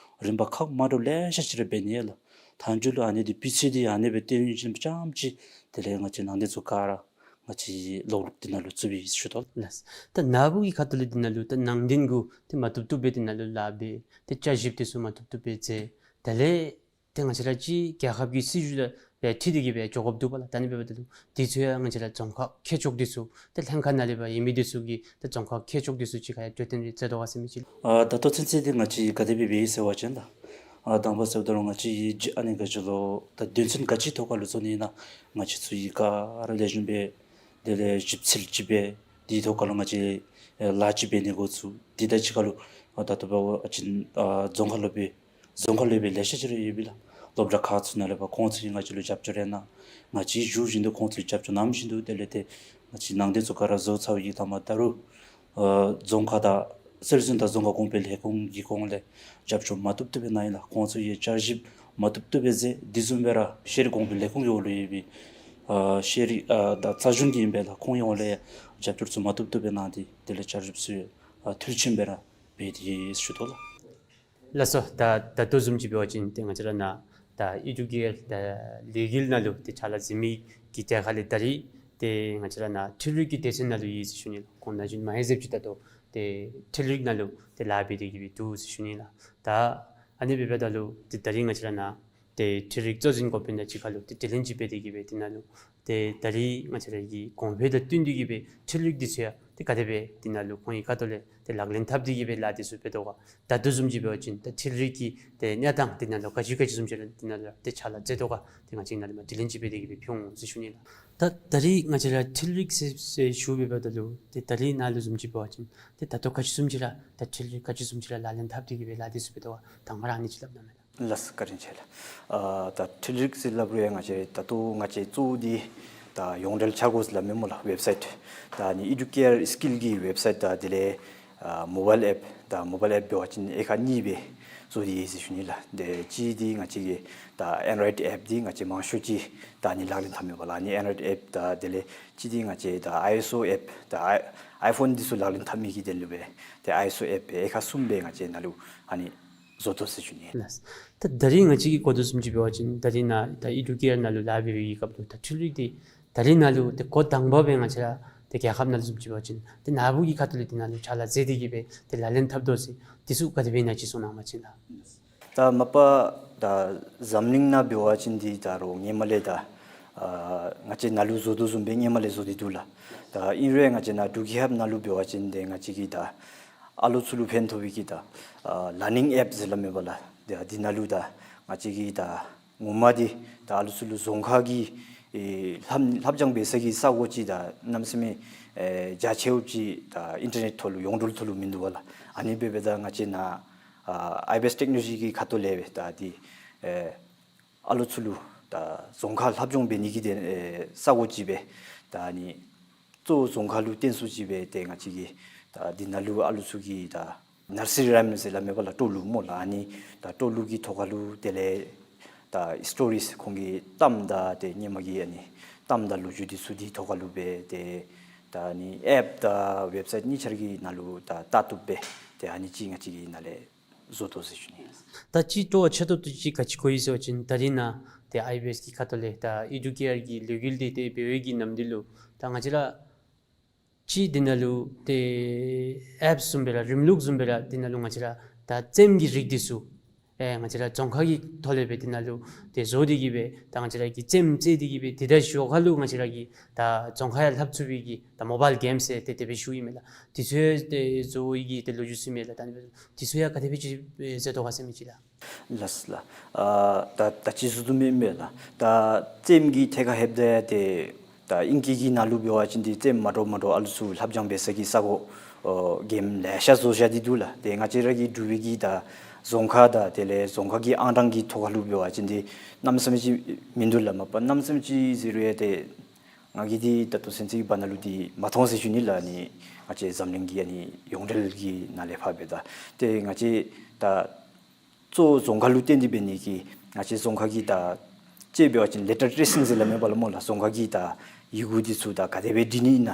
རིམ་པ་ཁག་མ་འདྲཝ་ལེ་ཤ་ཅིག་ར་འབད་ནི་ཡོད་ལགས། མཐའ་མཇུག་ལུ་ཨ་ནི་འདི་སྤུས་ཚད་འདི་ཨ་ནི་སྦེ་བཏོན་ཞིནམ་རྐྱངམ་ཅིག་དེ་ལས་ང་བཅས་ནང་རྟེན་ཚུ་ག་ར་ང་བཅས་ཀྱིས་ལོག་ལོག་འདི་ནང་ལུ་བཙུགས་པའི་ཞུ་དོ་ལགས། ད་ན་བུ་གི་ཁ་ཐུག་ལས་འདི་ནང་ལུ་ད་ནང་རྟེན་གུ་ཏེ་མ་བཏུབ་བཏུབ་སྦེ་འདི་ནང་ལུ་ལཱ་འབད། ཏེ་བསྐྱར་ཞིབ་དེ་ཚུ་མ་བཏུབ་བཏུབ་སྦེ་མཛད། དེ་ལས་ཏེ་ང་བཅས་ར་གཅིག་རྒྱལ་ཁབ་ཀྱི་སྲིད་བྱུས་ལུ་སྦེ་འཁྲིལ་ཏེ་གི་སྦེ་འགྱོ་དགོཔ་འདུག་པ་ལགས། ད་ཨ་ནི་འབདཝ་ད་ལུ་དེ་ཚུ་ཡང་ང་བཅས་ར་རྫོང་ཁག་མཁས་མཆོག་དེ་ཚུ་ཏེ་ལྷན་ཁག་ནང་ལས་སྦེ་ཡོད་མི་དེ་ཚུ་གིས་ཏེ་རྫོང་ཁག་མཁས་མཆོག་དེ་ཚུ་གཅིག་ཁར་ཡང་གྲོས་བསྟུན་རེ་མཛད་དོ་ག་ཟེར་མི་ཅིག་ལགས། ཨ་ད་ལྟོ་ཚུན་ཚོད་འདི་ང་བཅས་ག་དེ་སྦེ་འབད་ཡི་ཟེར་བ་ཅིན་ད་ཨ་དང་པ་ཟེརཝ་ད་ལུ་ང་བཅས་ཀྱིས་ཨ་ནི་ག་ཅི་ལོ་ད་དོན་ཚན་ག་ཅིའི་ཐོག་ཁར་ལུ་བཟོ་ནི་ཨིན་ན་ང་བཅས་ཚུ་གིས་ག་ར་ལེགས་ཤོམ་སྦེ་དེ་ལས་ཞིབ་འཚོལ་ཅིག་འབད། དེའི་ཐོག་ཁར་ལུ་ང་བཅས་ཨེ་ལཱ་ཅིག་འབད་ནི་འགོ་བཙུགས། དེ་དང་གཅིག་ཁར་ལུ་ཨ་ད་ལྟོ་འབད་བ་ཅིན་ཨ་རྫོང་ཁག་ལུ་སྦེ་རྫོང་ཁག་ལུ་སྦེ་ལེ་ཤ་ཅིག་ར་ཡོད་པས་ལགས། སློབ་གྲྭ་ཁག་ཚུ་ནང་ལས་སྦེ་ཁོང་ཚུ་གིས་ང་བཅས་ལུ་རྒྱབ་སྐྱོར་རེ་གནང་། ང་བཅས་ཞུ་བཞིན་དུ་ཁོང་ཚུ་རྒྱབ་སྐྱོར་གནང་བཞིན་དུ་དེ་ལས་ཏེ་ང་བཅས་ནང་རྟེན་ཚུ་ག་ར་བཟོ་ཚར་བའི་གི་མཐའ་མ་ད་རུང་ཨ་རྫོང་ཁག་དང་སྲོལ་འཛིན་དང་རྫོང་ཁ་གོང་འཕེལ་ལས་ཁུངས་ཀྱི་ཁོངས་ལས་རྒྱབ་སྐྱོར་མ་བཏུབ་བཏུབ་སྦེ་གནང་ཡི་ལགས། ཁོང་ཚུ་གིས་བསྐྱར་ཞིབ་མ་བཏུབ་བཏུབ་སྦེ་མཛད། དེ་བཟུམ་སྦེ་ར་ཤེས་རིག་གོང་འཕེལ་ལས་ཁུངས་ཀྱི་འོག་ལུ་ཡོད་པའི་ཨ་ཤེས་རིག་ཨ་དང་རྩ་གཞུང་གི་ཨིན་པས་ལགས། ཁོང་གི་འོག་ལས་རྒྱབ་སྐྱོར་ཚུ་མ་བཏུབ་བཏུབ་སྦེ་གནང་སྟེ་དེ་ལས་བསྐྱར་ཞིབ་ཚུ་ཨ་མཐིལ་ཕྱིན་སྦེ་ར་འབད་དེ་ཡོད་ཟེར་ཞུ་དོ་ལགས། ལགས་སོ། ད་ད་ལྟོ་བཟུམ་ཅིག་འབད་བ་ཅིན་ཏེ་ང་བཅས་ར་ནཱ་ད་ཨེ་ཌུ་ཀེར་ད་ལས་འགུལ་ནང་ལུ་ཏེ་ཕྱག་ལཱ་མཛད་མི་གི་གྲས་ཁར་ལས་ད་རིས་ཏེ་ང་བཅས་ར་ནཱ་འཕྲུལ་རིག་གི་སྡེ་ཚན་ནང་ལུ་ཡོད་ཟེར་ཞུ་ནི་ལགས། ཁོང་ན་གཞོན་མ་ཧེ་ཟེར་ཅིག་ད་ལྟོ་ཏེ་འཕྲུལ་རིག་ནང་ལུ་ཏེ་ལཱ་འབད་དེ་གི་སྦེ་འདུག་ཟེར་ཞུ་ནི་ལགས། ད་ཨ་ནི་འབདཝ་ད་ལུ་ཏེ་ད་རིས་ང་བཅས་ར་ནཱ་ཏེ་འཕྲུལ་རིག་གཙོ་འཛིན་འགོ་དཔོན་དང་གཅིག་ཁར་ལུ་ཏེ་དྲི་ལན་ཅིག་འབད་དེ་གི་སྦེ་དེ་ནང་ལུ་ཏེ་ད་རིས་ང་བཅས་ར་གི་གོང་འཕེལ་དང་བསྟུན་ཏེ་གི་སྦེ་འཕྲུལ་རིག་འདི་ཚུ་ཡང་ཏེ་ག་དེ་སྦེ་དེ་ནང་ལུ་ཁོང་གི་ཁ་ཐུག་ལས་ཏེ་ལག་ལེན་འཐབ་སྟེ་གི་སྦེ་ལཱ་འདི་ཚུ་འབད་དོ་ག། ད་ལྟོ་བཟུམ་ཅིག་འབད་བ་ཅིན་ད་འཕྲུལ་རིག་གི་ཏེ་གནས་སྟངས་དེ་ནང་ལུ་ག་ཅི་ག་ཅི་བཟུམ་ཅིག་ར་དེ་ནང་ལུ་ཏེ་ཕྱག་ལཱ་མཛད་དོ་ག། ཏེ་ང་བཅས་ནཱ་ལས་མར་དྲི་ལན་ཅིག་འབད་དེ་གི་སྦེ་ཕུལ་འོང་ཟེར་ཞུ་ནི་ལགས། ད་ད་རིས་ང་བཅས་ར་འཕྲུལ་རིག་ཟེར་ཟེར་ཞུ་འབདཝ་ད་ལུ་ཏེ་ད་རིས་ནཱ་ལུ་བཟུམ་ཅིག་འབད་བ་ཅིན་ཏེ་ད་ལྟོ་ག་ཅི་བཟུམ་ཅིག་ར་ད་འཕྲུལ་རིག་ག་ཅི་བཟུམ་ཅིག་ར་ལག་ལེན་འཐབ་སྟེ་གི་སྦེ་ལཱ་འདི་ཚུ་འབད་དོ་ག། དང་པ་ར་ཨ་ནི་ཅིག་སླབ་གནང་མས་ལགས། ལགས་སོ། བཀའ་དྲིན་ཆེ་ལགས། ཨ་ད་འཕྲུལ་རིག་ཟེར་སླབ་རུང་ཡང་ང་བཅས་ད་ལྟོ་ང་བཅས་གཙོ་བོ་འདི་ད་ཡོངས་འབྲེལ་འཆར་སྒོ་ཟེར་སླབ་མས་སྨོ་ལགས། ཝེབ་སའིཊ་ད་ཨ་ནི་ཨེ་ཌུ་ཀེར་སི་ཀིལ་གྱི་ཝེབ་སའིཊ་དང་དེ་ལས་ཨ་མོ་བཱའིལ་ཨེཔ། ད་མོ་བཱའིལ་ཨེཔ་འབད་བ་ཅིན་དབྱེ་ཁག་གཉིས་སྦེ་བཟོ་སྟེ་ཡོད་ཟེར་ཞུ་ནི་ལགས། ཏེ་གཅིག་འདི་ང་བཅས་ཀྱི་ད་ཨེན་ཌོ་རོའིཌ་ཨེཔ་འདི་ང་བཅས་མང་ཤོས་ཅིག་ད་ཨ་ནི་ལག་ལེན་འཐབ་མས་པ་ལགས། ཨ་ནི་ཨེན་ཌོ་རོའིཌ་ཨེཔ་དང་དེ་ལས་གཅིག་འདི་ང་བཅས་ད་ཨའི་ཨེསི་ཨོ་ཨེཔ་ད་ཨའི་ཨའི་ཕོན་འདི་ཚུ་ལག་ལེན་འཐབ་མི་གི་དོན་ལུ་སྦེ་ཏེ་ཨའི་ཨེསི་ཨོ་ཨེཔ་སྦེ་དབྱེ་ཁག་གསུམ་སྦེ་ང་བཅས་ནཱ་ལུ་ཨ་ནི་བཟོ་དོ་ཟེར་ཞུ་ནི། ལགས། ད་ད་རིས་ང་བཅས་ཀྱིས་གོ་དོ་བཟུམ་ཅིག་འབད་བ་ཅིན་ད་རིས་ནཱ་ད་ཨེ་ཌུ་ཀེར་ནང་ལུ་ལཱ་འབད་བའི་གི་སྐབས་ལུ་ད་འཕྲུལ་རིག་འདི་ད་རིས་ནཱ་ལུ་ཏེ་འགོ་དང་པ་སྦེ་ང་བཅས་ར་ཏེ་རྒྱལ་ཁབ་ནང་ལུ་བཟུམ་ཅིག་འབད་བ་ཅིན་ཏེ་ན་བུ་གི་ཁ་ཐུག་ལས་འདི་ནང་ལུ་ཕྱག་ལཱ་མཛད་དེ་གི་སྦེ་ཏེ་ལག་ལེན་འཐབ་དོ་ཟེར་འདི་ཚུ་ག་དེ་སྦེ་ཨིན་ན་ཅིག་གསུང་གནང་བ་ཅིན་ལགས། ད་མ་པ་ད་འཛམ་གླིང་ནང་འབད་བ་ཅིན་འདི་ད་རུང་སྔོན་མ་ལས་ད་ཨ་ང་བཅས་ནཱ་ལུ་བཟོ་དོ་བཟུམ་སྦེ་སྔོན་མ་ལས་བཟོ་སྟེ་འདུག་ལགས། ད་ཨིན་རུང་ང་བཅས་ནཱ་འབྲུག་རྒྱལ་ཁབ་ནང་ལུ་འབད་བ་ཅིན་ཏེ་ང་བཅས་ཀྱི་ད་ཨ་ལོ་ཚུ་ལུ་ཕན་ཐོགས་པའི་གི་ད་ཨ་ལར་ནིང་ཨེཔ་ཟེར་སླབ་མས་པ་ལགས། ཏེ་འདི་ནང་ལུ་ད་ང་བཅས་ཀྱིས་ད་ངོ་མ་འདི་ད་ཨ་ལོ་ཚུ་ལུ་རྫོང་ཁ་གི་ ཨེ་ལྷབ་ལྷབ་སྦྱང་འབད་ས་གི་ས་གོ་ཅིག་ད་གནམ་མེད་ས་མེད་ཨེ་རྒྱ་ཆེཝ་ཅིག་ད་ཨིན་ཊར་ནེཊ་ཐོག་ལུ་ཡོངས་གྲོལ་ཐོག་ལུ་མིན་འདུག་པ་ལགས། ཨ་ནི་འབདཝ་ད་ང་བཅས་ནཱ་ཨ་ཨའི་བི་ཨེསི་ཊེཀ་ནོ་ལོ་ཇི་གི་ཁ་ཐུག་ལས་སྦེ་ད་འདི་ཨེ་ཨ་ལོ་ཚུ་ལུ་ད་རྫོང་ཁ་ལྷབ་སྦྱང་འབད་ནི་གི་དེ་ཨེ་ས་གོ་ཅིག་སྦེ་ད་ཨ་ནི་གཙོ་བོ་རྫོང་ཁ་ལུ་བརྟེན་སུ་ཅིག་སྦེ་ཏེ་ང་བཅས་ཀྱིས་ད་འདི་ནང་ལུ་ཨ་ལོ་ཚུ་གི་ད་ནར་སི་རི་རའིམ་ཟེར་སླབ་མས་པ་ལགས། སྤྲོ་ལུགས་སྨོ་ལགས། ཨ་ནི་ད་སྤྲོ་ལུགས་ཀྱི་ཐོག་ཁ་ལུ་དེ་ལས་ད་སི་ཊོ་རིསི་ཁོང་གི་གཏམ་དང་ཏེ་སྔོན་མ་གི་ཨ་ནི་གཏམ་དང་ལོ་རྒྱུས་འདི་ཚུ་འདི་ཐོག་ཁ་ལུ་སྦེ་ཏེ་ད་ཨ་ནི་ཨེཔ་དང་ཝེབ་སའིཊ་གཉིས་ཆ་ར་གི་ནང་ལུ་ད་ལྟ་བཏུབ་སྦེ་ཏེ་ཨ་ནི་ཅིག་ང་བཅས་ཀྱིས་ནཱ་ལས་བཟོ་དོ་ཟེར་ཞུ་ནི། ད་ཅིག་སྤྲོ་བ་ཆེ་ཏོག་ཏོ་ཅིག་ག་ཅི་གོ་ཡི་ཟེར་བ་ཅིན་ད་རིས་ནཱ་ཏེ་ཨའི་བི་ཨེསི་གི་ཁ་ཐུག་ལས་ད་ཨི་ཌུ་ཀེ་ཡར་གྱི་ལས་འགུལ་འདི་ཏེ་འབད་བའི་གི་ནམ་དུས་ལུ་ད་ང་བཅས་ར་ཅིག་འདི་ནང་ལུ་ཏེ་ཨེཔ་བཟུམ་སྦེ་ར་རིམ་ལུགས་བཟུམ་སྦེ་ར་འདི་ནང་ལུ་ང་བཅས་ར་ད་རྩེདམོ་གི་རིགས་འདི་ཚུ་ཨེ་ང་བཅས་ར་རྫོང་ཁ་གི་ཐོག་ལས་སྦེ་འདི་ནང་ལུ་ཏེ་བཟོ་སྟེ་གི་སྦེ་ད་ང་བཅས་ར་གིས་རྩེདམོ་རྩེ་སྟེ་གི་སྦེ་དེ་དང་ཞོར་ཁ་ལུ་ང་བཅས་ར་གིས་ད་རྫོང་ཁ་ཡང་ལྷབ་ཚུགས་པའི་གི་ད་མོ་བཱའིལ་གེམ་ཟེར་ཏེ་དེ་སྦེ་ཞུཝ་ཨིན་མས་ལགས། འདི་ཚུ་ཡང་ཏེ་བཟོ་བའི་གི་ཏེ་ལོ་རྒྱུས་ཚུ་ཨིན་མས་ལགས། ད་ཨ་ནི་འདི་ཚུ་ཡང་ག་དེ་སྦེ་ཅིག་ཨེ་མཛད་དོ་ག་ཟེར་མི་ཅིག་ལགས། ལགས་ལགས། ཨ་ད་ད་ཅི་ཞུ་དོ་མེན་མས་ལགས། ད་རྩེདམོ་གི་ཐད་ཁར་ལྷོདཔ་ད་ཏེ་ད་ཨིང་སྐད་ཀྱི་ནང་ལུ་འབད་བ་ཅིན་འདི་རྩེདམོ་མ་འདྲཝ་མ་འདྲཝ་ཨ་ལོ་ཚུ་ལྷབ་སྦྱང་འབད་ས་གི་ས་གོ་ཨོ་གེམ་ལེ་ཤ་བཟོ་བཞག་སྟེ་འདུག་ལགས། ཏེ་ང་བཅས་ར་གི་འབྲུག་པའི་གི་ད་རྫོང་ཁ་དང་དེ་ལས་རྫོང་ཁ་གི་ཨང་གྲངས་ཀྱི་ཐོག་ཁ་ལུ་འབད་བ་ཅིན་འདི་གནམ་མེད་ས་མེད་ཅིག་མིན་འདུག་ལགས། མ་པ་གནམ་མེད་ས་མེད་ཅིག་ཟེར་རུང་ཡང་ཏེ་ང་གིས་འདི་ད་ལྟོ་ཚུན་ཚོད་ཀྱི་བར་ན་ལུ་འདི་མ་མཐོང་ཟེར་ཞུ་ནི་ལགས། ཨ་ནི་ང་བཅས་འཛམ་གླིང་གི་ཨ་ནི་ཡོངས་འབྲེལ་གྱི་ནང་ལས་ཕར་འབདཝ་ད་ཏེ་ང་བཅས་ད་གཙོ་བོ་རྫོང་ཁ་ལུ་བརྟེན་ཏེ་འབད་ནི་གིས་ང་བཅས་རྫོང་ཁ་གི་ད་ཅིག་འབད་བ་ཅིན་ལེ་ཊར་ཊེ་སིང་ཟེར་སླབ་མས་པ་ལགས་སྨོ་ལགས། རྫོང་ཁ་གི་ད་ཡི་གུ་འདི་ཚུ་ད་ག་དེ་སྦེ་འབྲི་ནི་ཨིན་ན།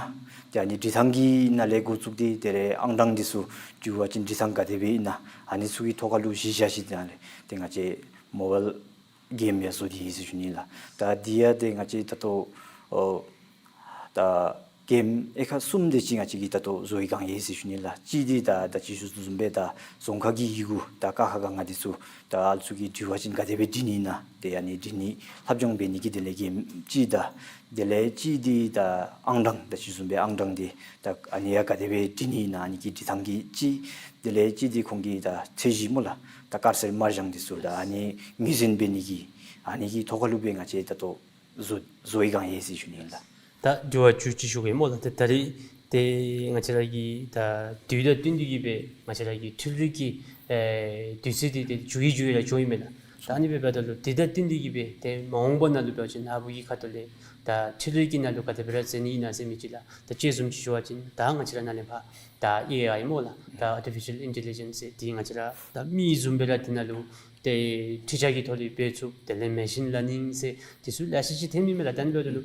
ཏེ་ཨ་ནི་འབྲི་ཐངས་ཀྱི་ནང་ལས་འགོ་བཙུགས་ཏེ་དེ་ལས་ཨང་གྲངས་འདི་ཚུ་འབྲི་བ་ཅིན་འབྲི་ཐངས་ག་དེ་སྦེ་ཨིན་ན། ཨ་ནི་ཚུ་གི་ཐོག་ཁ་ལུ་གཞི་བཞག་ཞིནམ་ལས་ཏེ་ང་བཅས་མོ་བཱའིལ་གེམ་ཡང་བཟོ་སྟེ་ཡོད་ཟེར་ཞུ་ནི་ལགས། ད་འདི་ཡང་ཏེ་ང་བཅས་ད་ལྟོ་ཨོ་ད་གེམ་དབྱེ་ཁག་གསུམ་དེ་ཅིག་ང་བཅས་ཀྱིས་ད་ལྟོ་བཟོ་བའི་སྒང་ཡོད་ཟེར་ཞུ་ནི་ལགས། གཅིག་འདི་ད་ད་ཅི་ཞུ་དོ་བཟུམ་སྦེ་ད་རྫོང་ཁ་གི་ཡི་གུ་ད་ཀ་ཁ་ག་ང་འདི་ཚུ་ད་ཨ་ལོ་ཚུ་གིས་འབྲི་བ་ཅིན་ག་དེ་སྦེ་འབྲི་ནི་ཨིན་ན། ཏེ་ཨ་ནི་འབྲི་ནི་ལྷབ་སྦྱང་འབད་ནི་གི་དེ་ལས་གེམ་གཅིག་དང་དེ་ལས་གཅིག་འདི་ད་ཨང་གྲངས་ད་ཅི་བཟུམ་སྦེ་ཨང་གྲངས་འདི་ད་ཨ་ནི་ཡང་ག་དེ་སྦེ་འབྲི་ནི་ཨིན་ན་ཨ་ནི་གི་འབྲི་ཐངས་ཀྱི་གཅིག། དེ་ལས་གཅིག་འདི་ཁོང་གི་ད་ཚད་གཞི་སྨོ་ལགས། ད་དཀར་སེར་དམར་ལྗང་འདི་ཚུ་ད་ཨ་ནི་ངོས་འཛིན་འབད་ནི་གི་ཨ་ནི་གི་ཐོག་ཁ་ལུ་སྦེ་ང་བཅས་ད་ལྟོ་བཟོ་བཟོ་བའི་སྒང་ཡོད་ཟེར་ཞུ་ནི་ཨིན་ལགས། ད་དྲི་བ་བཅུ་གཅིག་ཞུ་གེ་སྨོ་ལགས། ད་ད་རིས་ཏེ་ང་བཅས་ར་གི་ད་དུས་དང་བསྟུན་ཏེ་གི་སྦེ་ང་བཅས་ར་གི་འཕྲུལ་རིག་གི་ཨེ་དུས་ཚོད་འདི་ཏེ་འགྱུར་བའི་འགྱུར་བའི་ར་འགྱོཝ་ཨིན་མས་ལགས། ད་ཨ་ནི་འབདཝ་ད་ལུ་དེ་དང་བསྟུན་ཏེ་གི་སྦེ་ཏེ་མ་འོངས་པ་ནང་ལུ་འབད་བ་ཅིན་ནཱ་བུ་གི་ཁ་ཐུག་ལས་ད་འཕྲུལ་རིག་གི་ནང་ལུ་ག་དེ་སྦེ་ར་འཛུལ་ནི་ཨིན་ན་ཟེར་མི་ཅིག་ལགས། ད་དཔྱེ་བཟུམ་ཅིག་ཞུ་བ་ཅིན་ད་ང་བཅས་ར་ནཱ་ལས་ཕར་ད་ཨེ་ཨའི་སྨོ་ལགས། ད་ཨར་ཊི་ཕི་ཤཱལ་ཨིན་ཊེ་ལི་ཇེནསི་ཟེར་འདི་ང་བཅས་ར་ད་མི་བཟུམ་སྦེ་ར་འདི་ནང་ལུ་ཏེ་འཕྲུལ་ཆས་ཀྱི་ཐོག་ལས་འབད་ཚུགས། དེ་ལས་མེ་ཤིན་ལར་ནིང་ཟེར་འདི་ཚུ་ལེ་ཤ་ཅིག་ཐོནམ་ཨིན་མས་ལགས། ད་ཨ་ནི་འབདཝ་ད་ལུ་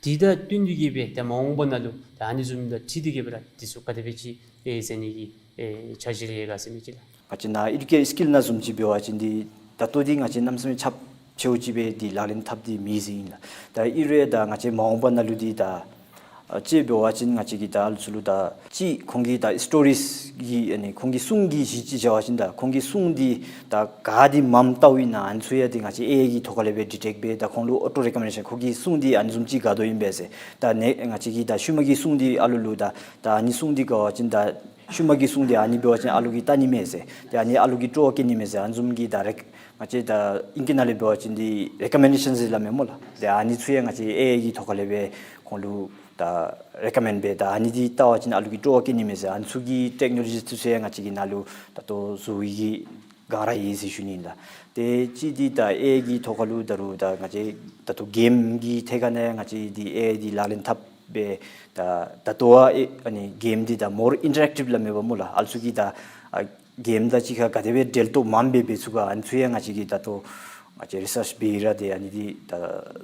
དེ་དང་བསྟུན་ཏེ་གི་སྦེ་ད་མ་འོངས་པ་ནང་ལུ་ད་ཨ་ནི་བཟུམ་དང་འཁྲིལ་ཏེ་གི་སྦེ་ར་འདི་ཚུ་ག་དེ་སྦེ་ཅིག་ཨེ་འཛུལ་ནི་གི་ཨེ་འཆར་གཞི་རེ་ཡོད་ག་ཟེར་མི་ཅིག་ལགས། ང་བཅས་ནཱ་ཨེ་ཌུ་ཀེ་ཤཱན་སི་ཀིལ་ནང་བཟུམ་ཅིག་འབད་བ་ཅིན་འདི་ད་ལྟོ་འདི་ང་བཅས་གནམ་མེད་ས་མེད་ཁྱབ་ཆེཝ་ཅིག་སྦེ་འདི་ལག་ལེན་འཐབ་སྟེ་མེད་ཟེར་ཨིན་ལགས། ད་ཨིན་རུང་ད་ང་བཅས་མ་འོངས་པ་ནང་ལུ་འདི་ད་ཨ་ཅིག་འབད་བ་ཅིན་ང་བཅས་ཀྱིས་ད་ཨ་ལོ་ཚུ་ལུ་ད་ཅིག་ཁོང་གི་ད་སི་ཊོ་རིསི་གི་ཨ་ནི་ཁོང་གི་སྲུང་གི་གཞི་ཅིག་བཞག་པ་ཅིན་ད་ཁོང་གི་སྲུང་འདི་ད་ག་འདི་མངམ་བལྟཝ་ཨིན་ན་ཨ་ནི་ཚུ་ཡང་འདི་ང་བཅས་ཨེ་ཨའི་གི་ཐོག་ཁ་ལས་སྦེ་ཌི་ཊེཀཊ་འབད་ད་ཁོང་ལུ་ཨོ་ཊོ་རེ་ཀོ་མེན་ཌེ་ཤཱན་ཁོང་གི་སྲུང་འདི་ཨ་ནི་བཟུམ་ཅིག་དགའ་དོ་ཨིན་པས་ཟེར། ད་ནི་ང་བཅས་ཀྱིས་ད་ཤུལ་མ་གི་སྲུང་འདི་ཨ་ལོ་ལུ་ད་ད་ཨ་ནི་སྲུང་འདི་དགའ་བ་ཅིན་ད་ཤུལ་མ་གི་སྲུང་འདི་ཨ་ནི་འབད་བ་ཅིན་ཨ་ལོ་གིས་བལྟ་ནི་མས་ཟེར། ཏེ་ཨ་ནི་ཨ་ལོ་གིས་སྤྲོ་བ་བསྐྱེད་ནི་མས་ཟེར། ཨ་ནི་བཟུམ་གྱི་ད་རེ་ང་བཅས་ད་ཨིང་སྐད་ནང་ལས་འབད་བ་ཅིན་འདི་རེ་ཀོ་མེན་ཌེ་ཤཱན་ཟེར་སླབ་མས་སྨོ་ལགས། ཏེ་ཨ་ནི་ཚུ་ཡང་ང་བཅས་ཨེ་ཨའི་གི་ཐོག་ཁ་ལས་སྦེ་ཁོང་ལུ་ད་རེ་ཀོ་མེནཌ་འབད་ད་ཨ་ནི་འདི་བལྟ་བ་ཅིན་ཨ་ལོ་གིས་སྤྲོ་བ་བསྐྱེད་ནི་མས་ཟེར། ཨ་ནི་ཚུ་གི་ཊེཀ་ནོ་ལོ་ཇི་ཚུ་ཡང་ང་བཅས་ཀྱིས་ནཱ་ལུ་ད་ལྟོ་བཟོ་བའི་གི་སྒང་ར་ཡོད་ཟེར་ཞུ་ནི་ཨིན་ལགས། ཏེ་གཅིག་འདི་ད་ཨེ་ཨའི་གི་ཐོག་ཁ་ལུ་ད་རུང་ད་ང་བཅས་ད་ལྟོ་གེམ་གྱི་ཐད་ཁར་ནང་ཡང་ང་བཅས་འདི་ཨེ་ཨའི་འདི་ལག་ལེན་འཐབ་སྦེ་ད་ད་ལྟོ་ཨ་ཨེ་ཨ་ནི་གེམ་འདི་ད་མོར་ཨིན་ཊ་རེཀ་ཊིབ་སླབ་མས་པ་སྨོ་ལགས། ཨ་ལོ་ཚུ་གིས་ད་ཨ་གེམ་དང་གཅིག་ཁར་ག་དེ་སྦེ་འབྲེལ་གཏོགས་མངམ་སྦེ་འབད་ཚུགས་ག་ཨ་ནི་ཚུ་ཡང་ང་བཅས་ཀྱིས་ད་ལྟོ་ང་བཅས་རི་སརཆ་འབད་ར་ཏེ་ཨ་ནི་འདི་ད་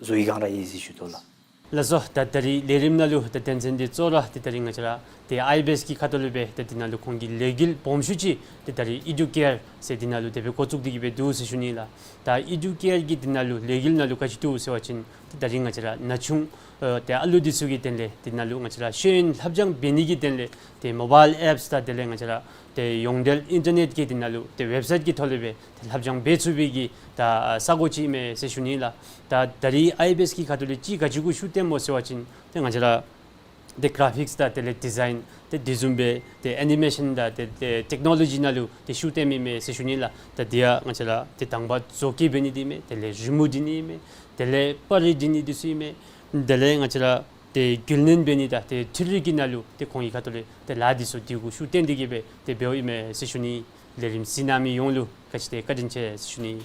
བཟོ་བའི་སྒང་ར་ཡོད་ཟེར་ཞུ་དོ་ལགས། ལགས་སོ། ད་ད་རིས་ལས་རིམ་ནང་ལུ་ད་དོན་ཚན་འདི་གཙོ་བོ་ར་ཏེ་ད་རིས་ང་བཅས་ར་ཏེ་ཨའི་བི་ཨེསི་གི་ཁ་ཐུག་ལུ་སྦེ་ཏེ་འདི་ནང་ལུ་ཁོང་གི་ལས་འགུལ་སྦོམ་ཤོས་ཅིག་ཏེ་ད་རིས་ཨི་ཌུ་ཀེར་ཟེར་འདི་ནང་ལུ་དེ་སྦེ་འགོ་བཙུགས་ཏེ་གི་སྦེ་འདུག་ཟེར་ཞུ་ནི་ལགས། ད་ཨི་ཌུ་ཀེར་གྱི་འདི་ནང་ལུ་ལས་འགུལ་ནང་ལུ་ག་ཅི་འདུག་ཟེར་བ་ཅིན་ཏེ་ད་རིས་ང་བཅས་ར་ན་ཆུང་ཨ་ཏེ་ཨ་ལུ་འདི་ཚུ་གི་དོན་ལས་འདི་ནང་ལུ་ང་བཅས་ར་ཤེས་ཡོན་ལྷབ་སྦྱང་འབད་ནི་གི་དོན་ལས་ཏེ་མོ་བཱའིལ་ཨེཔསི་དང་དེ་ལས་ང་བཅས་ར་ཏེ་ཡོངས་འབྲེལ་ཨིན་ཊར་ནེཊ་ཀྱི་འདི་ནང་ལུ་ཏེ་ཝེབ་སའིཊ་ཀྱི་ཐོག་ལས་སྦེ་ཏེ་ལྷབ་སྦྱང་འབད་ཚུགས་པའི་གི་ད་ས་གོ་ཅིག་ཨིན་མས་ཟེར་ཞུ་ནི་ལགས། ད་ད་རིས་ཨའི་བི་ཨེསི་གི་ཁ་ཐུག་ལས་ཅིག་ག་ཅི་གུ་ཤུགས་བཏོནམ་སྨོ་ཟེར་བ་ཅིན་ཏེ་ང་བཅས་ར་ ཏེ་གར་ཕིཀསི་དང་དེ་ལས་ཌི་ཛའིན་ཏེ་དེ་བཟུམ་སྦེ་ཏེ་ཨེ་ནི་མེ་ཤཱན་དང་ཏེ་ཏེ་ཊེཀ་ནོ་ལོ་ཇི་ནང་ལུ་ཏེ་ཤུགས་བཏོན་མི་མས་ཟེར་ཞུ་ནི་ལགས། ད་དེ་ཡང་ང་བཅས་ར་ཏེ་དང་པ་བཟོ་བཀོད་འབད་ནི་འདི་མས། དེ་ལས་རི་མོ་འབྲི་ནི་མས། དེ་ལས་པར་རིས་འབྲི་ནི་འདི་ཚུ་ཨིན་མས། དེ་ལས་ང་བཅས་ར་ཏེ་རྒྱུན་ལེན་འབད་ནི་དང་ཏེ་འཕྲུལ་རིག་གི་ནང་ལུ་ཏེ་ཁོང་གི་ཁ་ཐུག་ལས་ཏེ་ལཱ་འདི་ཚུ་དེ་གུ་ཤུགས་བཏོན་ཏེ་གིས་སྦེ་ཏེ་འབདཝ་ཨིན་མས་ཟེར་ཞུ་ནི། ལས་རིམ་གཟིགས་གནང་མི་ཡོངས་ལུ་ག་ཅི་ཏེ་བཀའ་དྲིན་ཆེ་ཟེར་ཞུ་ནི།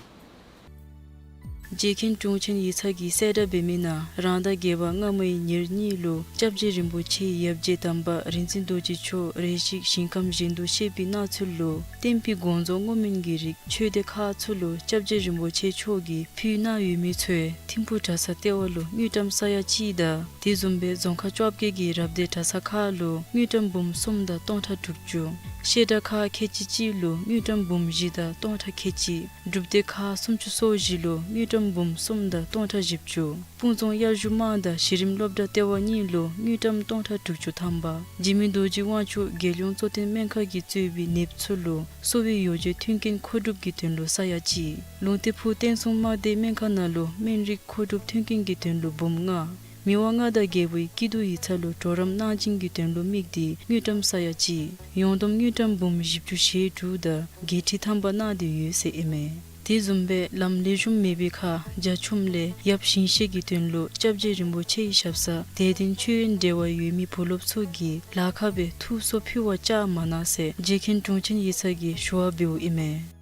རྗེ་མཁན་དྲུང་ཆེན་ཡིག་ཚང་གིས་གསལ་བསྒྲགས་འབད་མི་ནང་རང་ཟླ་བརྒྱད་པ་སྔ་མའི་ཉེར་གཉིས་ལུ་སྐྱབས་རྗེ་རིན་པོ་ཆེའི་ཡབ་རྗེ་དམ་པ་རིག་འཛིན་རྡོ་རྗེ་མཆོག་རེ་ཞིག་ཞིང་ཁམས་གཞན་དུ་གཤེགས་པའི་གནས་ཚུལ་ལུ་བསྟན་པའི་དགོངས་རྫོགས་བསྔོ་སྨོན་གྱི་རིགས་ཆོས་སྡེ་ཁག་ཚུ་ལུ་སྐྱབས་རྗེ་རིན་པོ་ཆེ་མཆོག་གིས་ཕུལ་གནང་ཡོད་མི་ཚུ་ཐིམ་ཕུག་གྲྭ་ཚང་ལྟེ་བ་ལུ་དངུལ་ཀྲམ་ས་ཡ་གཅིག་དང་དེ་བཟུམ་སྦེ་རྫོང་ཁག་བཅོ་བརྒྱད་ཀྱི་རབ་སྡེ་གྲྭ་ཚང་ཁག་ལུ་དངུལ་ཀྲམ་འབུམ་གསུམ་དང་སྟོང་ཕྲག་དྲུག་ཅུ། བཤད་གྲྭ་ཁག་ཁལ་གཅིག་གཅིག་ལུ་དངུལ་ཀྲམ་འབུམ་བཞི་དང་སྟོང་ཕྲག་ཁལ་གཅིག། སྒྲུབ་སྡེ་ཁག་སུམ་ཅུ་སོ་བཞི་ལུ་དངུལ་ཀྲམ་འབུམ་གསུམ་དང་སྟོང་ཕྲག་བཞི་བཅུ། སྤུངས་རྫོང་དབྱར་བཞུགས་དམངས་དང་གཞི་རིམ་སློབ་གྲྭ་ལྟེ་བ་གཉིས་ལུ་དངུལ་ཀྲམ་སྟོང་ཕྲག་དྲུག་ཅུ་ཐམ་པ། འཇིགས་མེད་རྡོ་རྗེ་དབང་ཕྱུག་རྒྱལ་ཡོངས་གཙོ་བསྟེན་སྨན་ཁང་གི་གཙོས་པའི་ནདཔ་ཚུ་ལུ་གསོ་བའི་ཡོ་བྱད་མཐུན་རྐྱེན་མཁོ་སྒྲུབ་ཀྱི་དོན་ལུ་ས་ཡ་གཅིག། ལུང་བསྟན་ཕུག་བསྟན་སྲུང་དམག་སྡེ་སྨན་ཁང་ནང་ལུ་སྨན་རིགས་མཁོ་སྒྲུབ་མཐུན་རྐྱེན་གྱི་དོན་ལུ་འབུམ་ལྔ། མི་དབང་མངའ་བདག་རྒྱལ་པོའི་སྐྱིད་སྡུག་ཡིག་ཚང་ལུ་གྲོགས་རམ་གནང་སྦྱིན་གྱི་དོན་ལུ་དམིགས་ཏེ་དངུལ་ཀྲམ་ས་ཡ་གཅིག། ཡོངས་བསྡོམས་དངུལ་ཀྲམ་འབུམ་བཞི་བཅུ་ཞེ་དྲུག་དང་བརྒྱད་ཁྲི་ཐམ་པ་གནང་སྟེ་ཡོད་ཟེར་ཨིན་མས། དེ་བཟུམ་སྦེ་ལམ་ལེགས་ཤོམ་མེད་པའི་ཁར་རྒྱ་ཁྱོན་ལས་ཡབ་ཞིང་གཤེགས་ཀྱི་དོན་ལུ་སྐྱབས་རྗེ་རིན་པོ་ཆེའི་ཞབས་ས་དད་ལྡན་མཆོད་ཡོན་འབྲེལ་བ་ཡོད་མི་བུ་སློབ་ཚུ་གིས་ལཱ་ཁག་སྦེ་ཐུགས་གསོ་ཕུལ་བར་བཅར་མ་གནང་ཟེར་རྗེ་མཁན་དྲུང་ཆེན་ཡིག་ཚང་གིས་ཞུ་བ་འབདཝ་ཨིན་མས།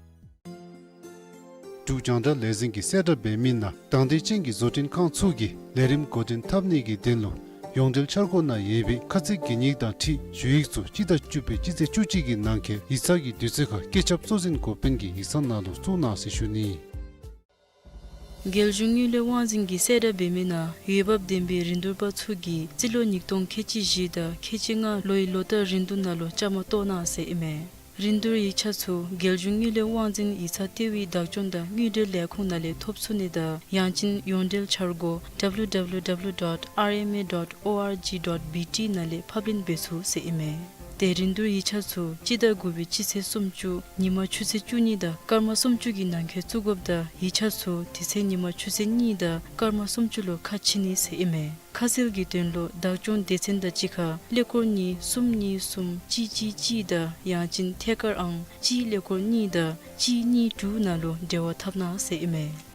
འབྲུག་རྒྱང་བསྒྲགས་ལས་འཛིན་གྱིས་གསལ་བསྒྲགས་འབད་མི་ནང་དང་འདོད་ཅན་གྱི་བཟོ་སྐྲུན་ཁང་ཚུ་གིས་ལས་རིམ་འགོ་འདྲེན་འཐབ་ནི་གི་དོན་ལུ་ཡོངས་འབྲེལ་འཆར་སྒོ་ནང་ཡོད་པའི་ཁ་ཚིག་གི་ཉིག་དང་འཁྲིལ་ཞུ་ཡིག་ཚུ་སྤྱི་ཟླ་བཅུ་པའི་སྤྱི་ཚེས་བཅུ་གཅིག་གི་ནང་འཁོད་ཡིག་ཚང་གི་དུས་ཚོད་ཁར་སྐུ་ཚབ་གཙོ་འཛིན་འགོ་དཔོན་གྱི་ཡིག་ཚང་ནང་ལུ་བཙུགས་གནང་ཟེར་ཞུ་ནི། རྒྱལ་གཞུང་དངུལ་ལས་དབང་འཛིན་གྱིས་གསལ་བསྒྲགས་འབད་མི་ནང་འོས་འབབ་ལྡན་པའི་རིན་བསྡུར་པ་ཚུ་གིས་རྩིས་ལོ་ཉིས་སྟོང་ཁལ་གཅིག་བཞི་དང་ཁལ་གཅིག་ལྔ་ལོའི་ལོ་བསྟར་རིན་བསྡུར་ནང་ལུ་བཅའ་མར་གཏོགས་གནང་ཟེར་ཨིན་མས། རིན་བསྡུར་ཡིག་ཆ་ཚུ་རྒྱལ་གཞུང་དངུལ་ལས་དབང་འཛིན་ཡིག་ཚང་ལྟེ་བའི་བདག་སྐྱོང་དང་དངུལ་འབྲེལ་ལས་ཁུངས་ནང་ལས་ཐོབ་ཚུགས་ནི་དང་ཡང་ཅིན་ཡོངས་འབྲེལ་འཆར་སྒོ་W W W dot R M A dot O R G dot B T ནང་ལས་ཕབ་ལེན་འབད་ཚུགས་ཟེར་ཨིན་མས། ཏེ་རིན་བསྡུར་ཡིག་ཆ་ཚུ་སྤྱི་ཟླ་དགུ་པའི་སྤྱི་ཚེས་སུམ་ཅུ་ཉིན་མ་ཆུ་ཚོད་བཅུ་གཉིས་དང་སྐར་མ་སུམ་ཅུ་གི་ནང་འཁོད་བཙུགས་དགོཔ་དང་ཡིག་ཆ་ཚུ་དེ་ཚེ་ཉིན་མ་ཆུ་ཚོད་གཉིས་དང་སྐར་མ་སུམ་ཅུ་ལུ་ཁ་ཕྱེ་ནི་ཟེར་ཨིན་མས། ཁ་གསལ་གྱི་དོན་ལུ་བདག་སྐྱོང་སྡེ་ཚན་དང་གཅིག་ཁར་ཀླད་ཀོར་གཉིས་གསུམ་གཉིས་གསུམ་གཅིག་གཅིག་གཅིག་དང་ཡང་ཅིན་ཐད་ཀར་ཨང་གཅིག་ཀླད་ཀོར་གཉིས་དང་གཅིག་གཉིས་དྲུག་ནང་ལུ་འབྲེལ་བ་འཐབ་གནང་ཟེར་ཨིན་མས།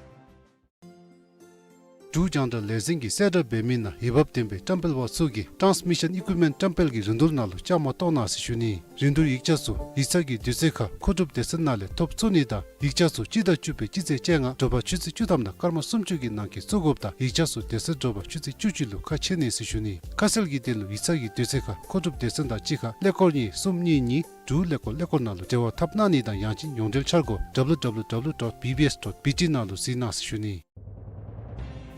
འབྲུག་རྒྱང་བསྒྲགས་ལས་འཛིན་གྱིས་གསལ་བསྒྲགས་འབད་མི་ནང་འོས་འབབ་ལྡན་པའི་བཀྲམ་སྤེལ་པ་ཚུ་གིས་ཊཱནས་མི་ཤཱན་ཨི་ཀུའིབ་མེནཊ་བཀྲམ་སྤེལ་གྱི་རིན་བསྡུར་ནང་ལུ་བཅའ་མར་གཏོགས་གནང་ཟེར་ཞུ་ནི། རིན་བསྡུར་ཡིག་ཆ་ཚུ་ཡིག་ཚང་གི་དུས་ཚོད་ཁར་མཁོ་སྒྲུབ་སྡེ་ཚན་ནང་ལས་ཐོབ་ཚུགས་ནི་དང་ཡིག་ཆ་ཚུ་སྤྱི་ཟླ་བཅུ་པའི་སྤྱི་ཚེས་བཅོ་ལྔ་དྲོ་པ་ཆུ་ཚོད་བཅུ་ཐམ་དང་སྐར་མ་སུམ་ཅུ་གི་ནང་འཁོད་བཙུགས་དགོཔ་དང་ཡིག་ཆ་ཚུ་དེ་ཚེ་དྲོ་པ་ཆུ་ཚོད་བཅུ་གཅིག་ལུ་ཁ་ཕྱེ་ནི་ཟེར་ཞུ་ནི། ཁ་གསལ་གྱི་དོན་ལུ་ཡིག་ཚང་གི་དུས་ཚོད་ཁར་མཁོ་སྒྲུབ་སྡེ་ཚན་དང་གཅིག་ཁར་ཀླད་ཀོར་གཉིས་གསུམ་གཉིས་གཉིས་དྲུག་ཀླད་ཀོར་ཀླད་ཀོར་ནང་ལུ་འབྲེལ་བ་འཐབ་གནང་ནི་དང་ཡང་ཅིན་ཡོངས་འབྲེལ་འཆར་སྒོ་W W W dot B B S dot B T ནང་ལུ་གཟིགས་གནང་ཟེར་ཞུ་ནི།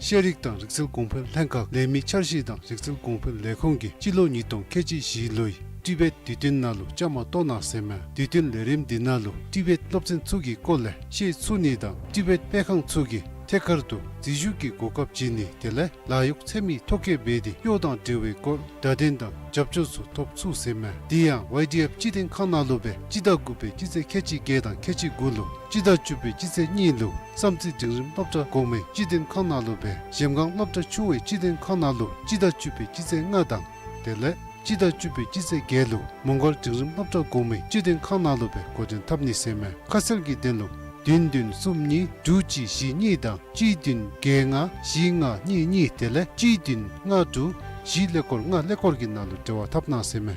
ཤེས་རིག་དང་རིག་རྩལ་གོང་འཕེལ་ལྷན་ཁག་ལས་མི་འཆར་གཞི་དང་རིག་རྩལ་གོང་འཕེལ་ལས་ཁུངས་ཀྱིས་སྤྱི་ལོ་ཉིས་སྟོང་ཁལ་གཅིག་བཞི་ལོའི་ཊི་བེཊ་དུས་སྟོན་ནང་ལུ་བཅའ་མར་གཏོགས་གནང་ཟེར་མས། དུས་སྟོན་ལས་རིམ་འདི་ནང་ལུ་ཊི་བེཊ་སློབ་ཚན་ཚུ་གི་སྐོར་ལས་ཤེས་ཚུགས་ནི་དང་ཊི་བེཊ་སྤེལ་ཁང་ཚུ་གིས་ཐད་ཀར་དུ་འཛུལ་ཞུགས་ཀྱི་གོ་སྐབས་བྱིན་ནི་དེ་ལས་ལཱ་གཡོག་འཚོལ་མི་ཐོ་བཀོད་འབད་དེ་གཡོག་དང་འབྲེལ་བའི་སྐོར་བརྡ་དོན་དང་རྒྱབ་སྐྱོར་ཚུ་ཐོབ་ཚུགས་ཟེར་མས། དེ་ཡང་ཝའི་ཌི་ཨེཕ་སྤྱི་དོན་ཁང་ནང་ལུ་སྦེ་སྤྱི་ཟླ་དགུ་པའི་སྤྱི་ཚེས་ཁལ་གཅིག་བརྒྱད་དང་ཁལ་གཅིག་དགུ་ལུ་སྤྱི་ཟླ་བཅུ་པའི་སྤྱི་ཚེས་གཉིས་ལུ་བསམ་རྩེ་འབྲིང་རིམ་སློབ་གྲྭ་གོང་མའི་སྤྱི་དོན་ཁང་ནང་ལུ་སྦེ་གཞལམ་སྒང་སློབ་གྲྭ་ཆུང་བའི་སྤྱི་དོན་ཁང་ནང་ལུ་སྤྱི་ཟླ་བཅུ་པའི་སྤྱི་ཚེས་ལྔ་དང་དེ་ལས་སྤྱི་ཟླ་བཅུ་པའི་སྤྱི་ཚེས་བརྒྱད་ལུ་མོང་སྒར་འབྲིང་རིམ་སློབ་གྲྭ་གོང་མའི་སྤྱི་དོན་ཁང་ནང་ལུ་སྦེ་འགོ་འདྲེན་འཐབ་ནི་ཟེར་མས། ཁ་གསལ་གྱི་དོན་ལུ་བདུན་བདུན་གསུམ་གཉིས་དྲུག་གཅིག་བཞི་གཉིས་དང་གཅིག་བདུན་བརྒྱད་ལྔ་བཞི་ལྔ་གཉིས་གཉིས་དེ་ལས་གཅིག་བདུན་ལྔ་དྲུག་བཞི་ཀླད་ཀོར་ལྔ་ཀླད་ཀོར་གྱི་ནང་ལུ་འབྲེལ་བ་འཐབ་གནང་ཟེར་མས།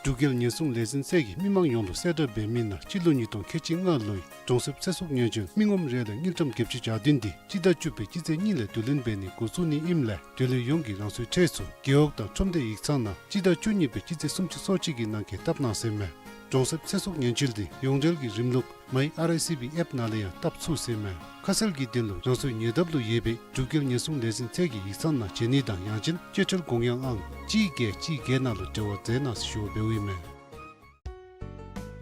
འབྲུག་རྒྱལ་ཉེན་སྲུང་ལས་འཛིན་ཚད་ཀྱིས་མི་མང་ཡོངས་ལུ་གསལ་བསྒྲགས་འབད་མི་ནང་སྤྱི་ལོ་ཉིས་སྟོང་ཁལ་གཅིག་ལྔ་ལོའི་གྲོང་གསེབ་ཚེ་སྲོག་ཉེན་བཅོལ་མི་ངོམ་རེ་ལས་དངུལ་ཀྲམ་བརྒྱད་ཅུ་གྱ་བདུན་འདི་སྤྱི་ཟླ་བཅུ་པའི་སྤྱི་ཚེས་གཉིས་ལས་བསྡུ་ལེན་འབད་ནི་འགོ་བཙུགས་ནི་ཨིནམ་ལས་དོན་ལས་ཡོངས་ཀྱིས་རང་སོའི་ཁྲལ་ཚུ་རྒེད་འོག་དང་ཁྲོམ་སྡེ་ཡིག་ཚང་ནང་སྤྱི་ཟླ་བཅུ་གཉིས་པའི་སྤྱི་ཚེས་སུམ་ཅུ་སོ་གཅིག་གི་ནང་འཁོད་བཏབ་གནང་ཟེར་མས། གྲོང་གསེབ་ཚེ་སྲོག་ཉེན་བཅོལ་འདི་ཡོངས་འབྲེལ་གྱི་རིམ་ལུགས་མའི་ཨར་ཨའི་སི་བི་ཨེཔ་ནང་ལས་ཡང་བཏབ་ཚུགས་ཟེར་མས། ཁ་གསལ་གྱི་དོན་ལུ་རང་སོའི་ཉེ་འདབས་ལུ་ཡོད་པའི་འབྲུག་རྒྱལ་ཉེན་སྲུང་ལས་འཛིན་ཚད་ཀྱི་ཡིག་ཚང་ནང་བྱོན་ནི་དང་ཡང་ཅིན་སྤྱོད་ཁྲལ་དགོངས་ཡངས་ཨང་གཅིག་བརྒྱད་གཅིག་བརྒྱད་ནང་ལུ་འབྲེལ་བ་མཛད་གནང་ཟེར་ཞུ་བ་འབདཝ་ཨིན་མས།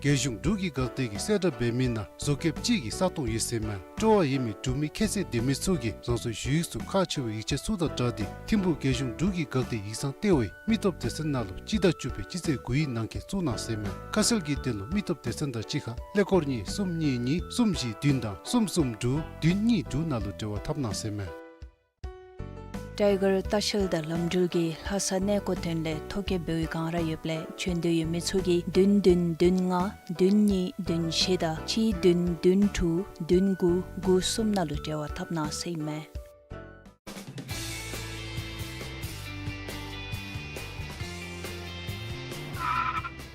རྒྱལ་གཞུང་འབྲུག་གི་འགག་སྡེ་གིས་གསལ་བསྒྲགས་འབད་མི་ནང་བཟོ་བཀོདཔ་གཅིག་གི་ས་སྟོང་ཡོད་ཟེར་མས། སྤྲོ་བ་ཡོད་མི་འབྲུག་མི་ཁྱད་ཚད་ལྡན་མི་ཚུ་གིས་རང་སོའི་ཞུ་ཡིག་ཚུ་ཁག་ཆེ་བའི་ཡིག་ཆ་ཚུ་དང་སྦྲགས་ཏེ་ཐིམ་ཕུག་རྒྱལ་གཞུང་འབྲུག་གི་འགག་སྡེ་ཡིག་ཚང་ལྟེ་བའི་མི་སྟོབས་སྡེ་ཚན་ནང་ལུ་སྤྱི་ཟླ་བཅུ་པའི་སྤྱི་ཚེས་དགུའི་ནང་འཁོད་བཙུགས་གནང་ཟེར་མས། ཁ་གསལ་གྱི་དོན་ལུ་མི་སྟོབས་སྡེ་ཚན་དང་གཅིག་ཁར་ཀླད་ཀོར་གཉིས་གསུམ་གཉིས་གཉིས་གསུམ་བཞི་བདུན་དང་གསུམ་གསུམ་དྲུག་བདུན་གཉིས་དྲུག་ནང་ལུ་འབྲེལ་བ་འཐབ་གནང་ཟེར་མས། ཊའི་གར་ལྟ་བཤལ་དང་ལམ་འགྲུལ་གྱི་ལྷ་ས་གནས་སྐོར་ཐོན་ལས་ཐོ་བཀོད་འབད་བའི་སྒང་ར་ཡོདཔ་ལས་བྱོན་འདོད་ཡོད་མི་ཚུ་གིས་བདུན་བདུན་བདུན་ལྔ་བདུན་གཉིས་བདུན་བཞི་དང་གཅིག་བདུན་བདུན་དྲུག་བདུན་དགུ་དགུ་གསུམ་ནང་ལུ་འབྲེལ་བ་འཐབ་གནང་ཟེར་ཨིན་མས།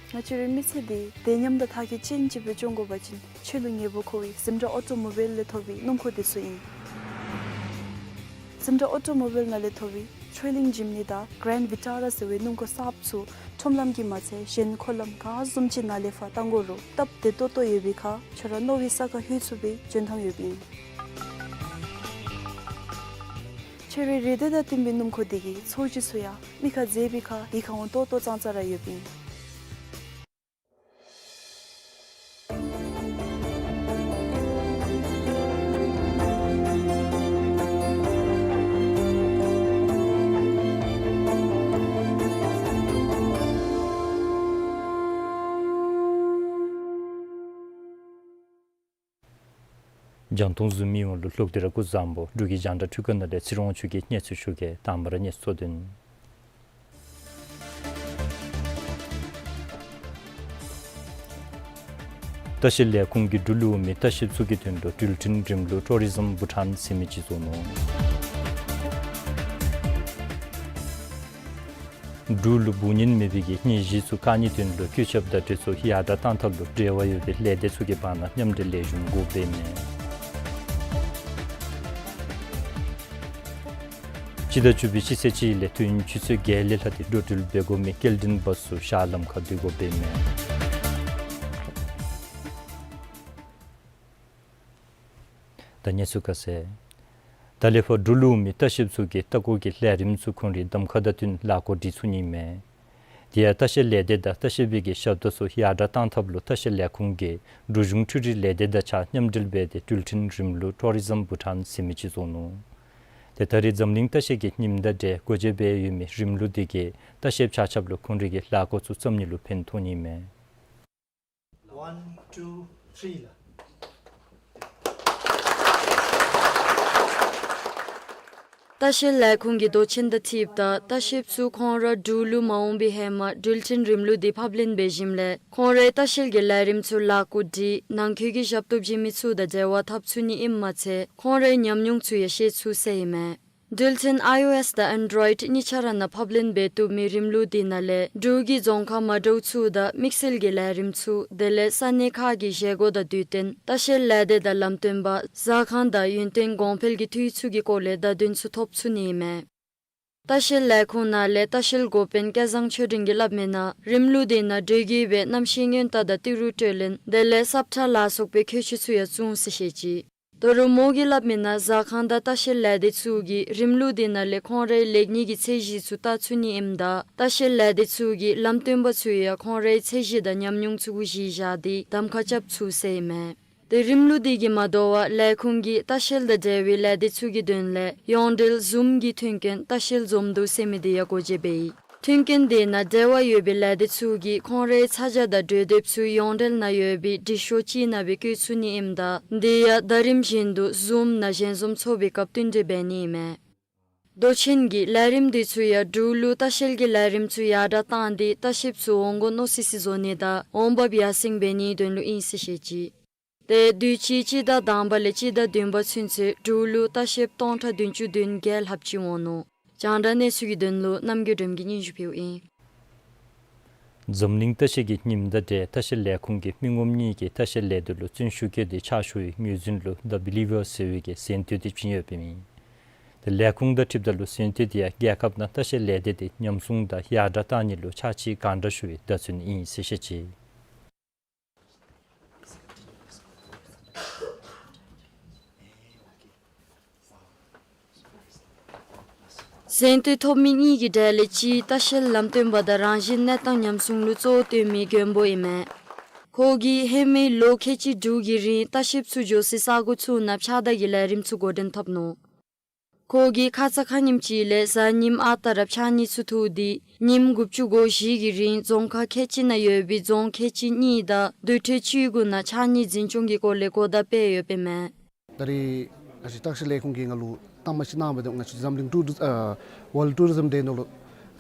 ང་བཅས་རའི་མི་ཚེ་འདི་བདེ་ཉམས་དང་ཐ་གི་ཅན་ཅིག་སྦེ་སྐྱོང་དགོ་པ་ཅིན་ཆོས་ལུ་ཉེ་བོ་མཁོ་བའི་ཟེནྡྲ་ཨོ་ཊོ་མོ་བཱའིལ་ལས་ཐོབ་པའི་སྣུམ་འཁོར་འདི་ཚུ་ཨིན། ཟེནྡྲ་ཨོ་ཊོ་མོ་བཱའིལ་ནང་ལས་ཐོབ་པའི་ཊི་རི་ལིང་ཇིམ་ནི་དང་གྷ་རེནཌ་ཝི་ཊ་ར་ཟེར་བའི་སྣུམ་འཁོར་གསརཔ་ཚུ་ཁྲོམ་ལམ་གྱི་མ་ཚད་གཞན་འཁོར་ལམ་ག་བཟུམ་ཅིག་ནང་ལས་ཕར་བཏང་དགོ་རུང་སྟབས་བདེ་ཏོག་ཏོ་ཡོད་པའི་ཁར་ཁྱོད་ར་མནོ་བའི་ས་ཁར་ལྷོད་ཚུགས་པའི་འཇོན་ཐང་ཡོདཔ་ཨིན། ཁྱོད་རའི་རེ་འདོད་དང་བསྟུན་པའི་སྣུམ་འཁོར་འདི་གིས་ཚོས་གཞི་ཚུ་ཡང་མི་ཁར་མཛེས་པའི་ཁར་ཡིད་ཁར་འོང་ཏོག་ཏོ་ཙང་ཙ་ར་ཡོདཔ་ཨིན། རྒྱང་མཐོང་ཟུམ་མི་ཡོངས་ལུ་ལྷག་འདི་ར་སྐུ་གཟུགས་བཟང་པོ། འབྲུག་གི་རྒྱང་བསྒྲགས་འཕྲུལ་ཁང་ནང་ལས་ཚེ་རིང་དབང་ཕྱུག་གིས་གནས་ཚུལ་ཞུ་གེ། དང་པ་ར་གནས་ཚུལ་དོན། ལྟ་བཤལ་ལས་ཁུངས་ཀྱིས་འབྲུག་ལུ་འོང་མི་ལྟ་བཤལཔ་ཚུ་གི་དོན་ལུ་འགྲུལ་འཕྲིན་རིམ་ལུགས་ཊུ་རི་ཟམ་བྷུ་ཊཱན་ཟེར་མི་ཅིག་བཟོ་ནུག། འབྲུག་ལུ་བུ་གཉེན་མེད་པའི་གི་གཉེན་གཞི་ཚུ་དཀའ་ངལ་དོན་ལུ་བཀོད་ཁྱབ་དང་འབྲེལ་ཚུ་ཡར་དྲག་གཏང་ཐབས་ལུ་འབྲེལ་བ་ཡོད་པའི་ལས་སྡེ་ཚུ་གི་བར་ན་མཉམ་འབྲེལ་ལེགས་ཤོམ་དགོཔ་འབད་མས། སྤྱི་ཟླ་བཅུ་པའི་སྤྱི་ཚེས་གཅིག་ལས་དུས་ཡུན་ཆུ་ཚོད་བརྒྱད་ལས་ལྷག་སྟེ་འགྲོ་འགྲུལ་འབད་དགོ་མི་སྐྱེལ་འདྲེན་བཱསི་ཚུ་ཞྭ་ལམ་ཁར་སྡོད་དགོཔ་འབད་མས། ད་གནས་ཚུལ་ཁ་གསལ། ད་ལས་ཕར་འབྲུག་ལུ་འོང་མི་ལྟ་བཤལཔ་ཚུ་གིས་ལྟ་སྐོར་གྱི་ལས་རིམ་ཚུ་ཁོང་རའི་གདམ་ཁ་དང་བསྟུན་ལས་སྒོ་སྒྲིག་ཚུགས་ནི་མས། དེ་ཡང་ལྟ་བཤལ་ལས་སྡེ་དང་ལྟ་བཤལ་པའི་གི་ཞབས་ཏོག་ཚུ་ཡར་དྲག་གཏང་ཐབས་ལུ་ལྟ་བཤལ་ལས་ཁུངས་ཀྱིས་འབྲུག་གཞུང་འཕྲུལ་རིག་ལས་སྡེ་དང་གཅིག་ཁར་མཉམ་འབྲེལ་འབད་དེ་འགྲུལ་འཕྲིན་རིམ་ལུགས་ཊུ་རི་ཟམ་བྷུ་ཊཱན་ཟེར་མི་ཅིག་བཟོ་ནུག། ཏེ་ད་རེས་འཛམ་གླིང་ལྟ་བཤལ་གྱི་ཉིནམ་དང་འབྲེལ་འགོ་འབྱེད་འབད་ཡོད་མི་རིམ་ལུགས་འདི་གིས་ལྟ་བཤལཔ་ཆ་ཁྱབ་ལུ་ཁོང་རའི་གི་ལས་སྒོ་ཚུ་བརྩམ་ནི་ལུ་ཕན་ཐོགས་ནི་མས། One, two, three ལགས། ལྟ་བཤལ་ལས་ཁུངས་ཀྱིས་མདོ་ཆེན་དང་འཁྲིལཝ་ད་ལྟ་བཤལཔ་ཚུ་ཁོང་ར་འབྲུག་ལུ་མ་འོང་པའི་ཧེ་མ་འགྲུལ་འཕྲིན་རིམ་ལུགས་འདི་ཕབ་ལེན་འབད་ཞིནམ་ལས་ཁོང་རའི་ལྟ་བཤལ་གྱི་ལས་རིམ་ཚུ་ལས་སྒོ་སྒྲིག་ནང་འཁོད་ཀྱི་ཞབས་ཏོག་བྱིན་མི་ཚུ་དང་འབྲེལ་བ་འཐབ་ཚུགས་ནི་ཨིནམ་མ་ཚད་ཁོང་རའི་ཉམས་མྱོང་ཚུ་ཡང་ཤེས་ཚུགས་ཟེར་ཨིན་མས། འགྲུལ་འཕྲིན་ཨའི་ཨོ་ཨེསི་དང་ཨེན་ཌོ་རོའིཌ་གཉིས་ཆ་ར་ནང་ཕབ་ལེན་འབད་བཏུབ་མི་རིམ་ལུགས་འདི་ནང་ལས་འབྲུག་གི་རྫོང་ཁག་མ་འདྲཝ་ཚུ་དང་དམིགས་བསལ་གྱི་ལས་རིམ་ཚུ་དེ་ལས་ས་གནས་ཁག་གི་བཞེས་སྒོ་དང་དུས་སྟོན་ལྟ་བཤལ་ལས་སྡེ་དང་ལམ་སྟོན་པ་ཟ་ཁང་དང་ཡུན་བརྟན་གོང་འཕེལ་གྱི་འཐུས་ཚུ་གི་སྐོར་ལས་བརྡ་དོན་ཚུ་ཐོབ་ཚུགས་ནི་ཨིན་མས། ལྟ་བཤལ་ལས་ཁུངས་ནང་ལས་ལྟ་བཤལ་འགོ་དཔོན་སྐལ་བཟང་ཆོས་སྒྲོན་གྱིས་སླབ་མིའི་ནང་རིམ་ལུགས་འདི་ནང་འགྲུལ་བཞུད་པའི་གནམ་གཤིས་སྔོན་བརྡ་དང་ཏི་རུ་སྤྲོད་ལེན་དེ་ལས་སབ་ཁྲ་ལ་སོགས་པའི་ཁྱད་ཆོས་ཚུ་ཡང་ཚུད་འོང་ཟེར་བཤད་ཅི། ད་རུང་མོ་གིས་སླབ་མིའི་ནང་ཟ་ཁང་དང་ལྟ་བཤལ་ལས་སྡེ་ཚུ་གིས་རིམ་ལུགས་འདི་ནང་ལས་ཁོང་རའི་ལེགས་ཉེས་ཀྱི་ཚད་གཞི་ཚུ་བལྟ་ཚུགས་ནི་ཨིནམ་ད་ལྟ་བཤལ་ལས་སྡེ་ཚུ་གི་ལམ་སྟོན་པ་ཚུ་ཡང་ཁོང་རའི་ཚད་གཞི་དང་ཉམས་མྱོང་ཚུ་གུ་གཞི་བཞག་སྟེ་གདམ་ཁ་རྐྱབ་ཚུགས་ཟེར་ཨིན་མས། ཏེ་རིམ་ལུགས་འདི་གིས་མ་དོ་བར་ལས་ཁུངས་ཀྱིས་ལྟ་བཤལ་དང་འབྲེལ་བའི་ལས་སྡེ་ཚུ་གི་དོན་ལས་ཡོངས་འབྲེལ་ཟུམ་གྱི་མཐུན་རྐྱེན་ལྟ་བཤལ་འཛོམས་འདུ་ཟེར་མི་འདི་ཡང་སྒོ་འབྱེད་འབད་ཡི། མཐུན་རྐྱེན་དེ་ནང་འབྲེལ་བ་ཡོད་པའི་ལས་སྡེ་ཚུ་གིས་ཁོང་རའི་ཚ་གྱང་དང་གྲོས་འདེབས་ཚུ་ཡོངས་འབྲེལ་ནང་ཡོད་པའི་སྒྲིག་ཤོག་ཅིག་ནང་སྦེ་བཀོད་ཚུགས་ནི་ཨིནམ་ད་དེ་ཡང་ཟླ་རིམ་བཞིན་དུ་ཟུམ་ནང་ཞལ་འཛོམས་ཚོགས་པའི་སྐབས་བསྟུན་གྲོས་འབད་ནི་ཨིན་མས། མདོ་ཆེན་གྱིས་ལས་རིམ་འདི་ཚུ་ཡང་འབྲུག་ལུ་ལྟ་བཤལ་གྱི་ལས་རིམ་ཚུ་ཡར་དྲག་བཏང་སྟེ་ལྟ་བཤལཔ་ཚུ་འོང་དགོ་མནོ་སི་སི་བཟོ་ནི་དང་འོང་འབབ་ཡར་སེང་འབད་ནིའི་དོན་ལུ་ཨིན་ཟེར་བཤད་ཅི། ཏེ་དུས་ཅི་སྤྱི་ཟླ་དང་པ་ལས་སྤྱི་ཟླ་བདུན་པ་ཚུན་ཚོད་འབྲུག་ལུ་ལྟ་བཤལཔ་སྟོང་ཕྲག་བདུན་ཅུ་དོན་བརྒྱད་ལྷགཔ་ཅིག་འོང་ནུག། རྒྱང་བསྒྲགས་གནས་ཚུལ་གྱི་དོན་ལུ་རྣམ་རྒྱལ་སྒྲོལམ་གྱིས་སྙན་ཞུ་ཕུལཝ་ཨིན། འཛམ་གླིང་ལྟ་བཤལ་གྱི་ཉིནམ་དང་འབྲེལ་ལྟ་བཤལ་ལས་ཁུངས་ཀྱིས་མི་ངོམ་གཉིས་ཀྱི་ལྟ་བཤལ་ལས་སྡེ་ལུ་བརྩོན་ཤུགས་བསྐྱེད་དེ་ཕྱག་ཞུ་བའི་ངོས་འཛིན་ལུ་The Believer ཟེར་བའི་གི་གཟེངས་བསྟོད་འདི་བྱིན་ཡོདཔ་ཨིན། ཏེ་ལས་ཁུངས་དང་འཁྲིལཝ་ད་ལུ་གཟེངས་བསྟོད་འདི་ཡང་རྒྱལ་ཁབ་ནང་ལྟ་བཤལ་ལས་སྡེ་འདི་ཉམས་སྲུང་དང་ཡར་དྲག་གཏང་ནི་ལུ་ཕྱག་ཕྱིད་གང་དྲག་ཞུ་བའི་བརྡ་མཚོན་ཨིན་ཟེར་བཤད་ཅི། གཟེངས་བསྟོད་ཐོབ་མི་གཉིས་ཀྱི་གྲས་ལས་གཅིག་ལྟ་བཤལ་ལམ་སྟོན་པ་དང་རང་བཞིན་གནས་སྟངས་ཉམས་སྲུང་ལུ་གཙོ་བོ་བཏོན་མི་མགོན་པོ་ཨིན་མས། ཁོ་གིས་ཧེ་མའི་ལོ་ཁལ་གཅིག་དྲུག་གི་རིང་ལྟ་བཤལཔ་ཚུ་འགྱོ་སའི་ས་གོ་ཚུ་ནང་ཕྱགས་བདར་གྱི་ལས་རིམ་ཚུ་འགོ་འདྲེན་འཐབ་ནུག། ཁོ་གིས་ཁ་ཙ་ཁ་ཉིནམ་ཅིག་ལས་གཟའ་ཉིམ་ཨ་རྟག་ར་ཕྱགས་སྙིགས་ཚུ་འཐུ་སྟེ་ཉིནམ་དགུ་བཅུ་གོ་བཞི་གི་རིང་རྫོང་ཁག་ཁལ་གཅིག་ནང་ཡོད་པའི་རྫོང་ཁལ་གཅིག་གཉིས་དང་དུར་ཁྲོད་བཅུ་དགུ་ནང་ཕྱགས་སྙིགས་འཛིན་སྐྱོང་གི་སྐོར་ལས་གོ་བརྡ་སྤེལ་ཡོདཔ་ཨིན་མས། ད་རེས་ང་བཅས་ལྟ་བཤལ་ལས་ཁུངས་ཀྱིས་ང་ལུ་ དང་པ་ཅིག་གནང་བ་དེ་ང་བཅས་འཛམ་གླིང་ཊུ་རི་ཨ་ཝརལཌ་ཊུ་རི་ཛམ་ཌེ་ནང་ལུ་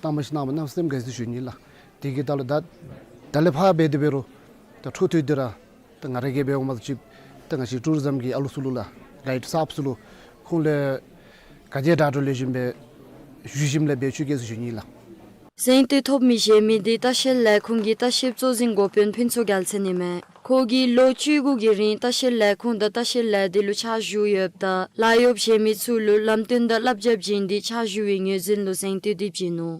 དང་པ་ཅིག་གནང་བ་གནམ་མེད་ས་མེད་དགའ་བསུ་ཞུ་ནི་ལགས། དེ་གི་ད་ལུ་ད་ད་ལས་ཕར་འབད་དེ་འབད་རུང་ད་འཕྲོ་མཐུད་དེ་ར་ད་ང་ར་གིས་འབད་འོང་མ་གཏོགས་ཅིག་ད་ང་བཅས་ཊུ་རི་ཛམ་གྱི་ཨ་ལུ་ཚུ་ལུ་ལགས་གའིཌ་གསརཔ་ཚུ་ལུ་ཁོང་ལས་ག་དེ་དྲག་དྲག་ལེགས་ཤོམ་སྦེ་ཞུ་ཞིནམ་ལས་འབད་བཅུག་གེ་ཟེར་ཞུ་ནི་ལགས། གཟེངས་བསྟོད་ཐོབ་མི་གཞན་མི་འདི་ལྟ་བཤལ་ལས་ཁུངས་ཀྱི་ལྟ་བཤལ་གཙོ་འཛིན་འགོ་དཔོན་ཕུན་ཚོགས་རྒྱལ་མཚན་ཨིན་མས། ཁོ་གིས་ལོ་བཅུ་དགུ་གི་རིང་ལྟ་བཤལ་ལས་ཁུངས་དང་ལྟ་བཤལ་ལས་སྡེ་ལུ་ཕྱག་ཞུ་ཡོདཔ་ད་ལཱ་གཡོགཔ་གཞན་མི་ཚུ་ལུ་ལམ་སྟོན་དང་བསླབ་བྱ་བྱིན་ཏེ་ཕྱག་ཞུ་བའི་ངོས་འཛིན་ལུ་གཟེངས་བསྟོད་འདི་བྱིན་ནུག།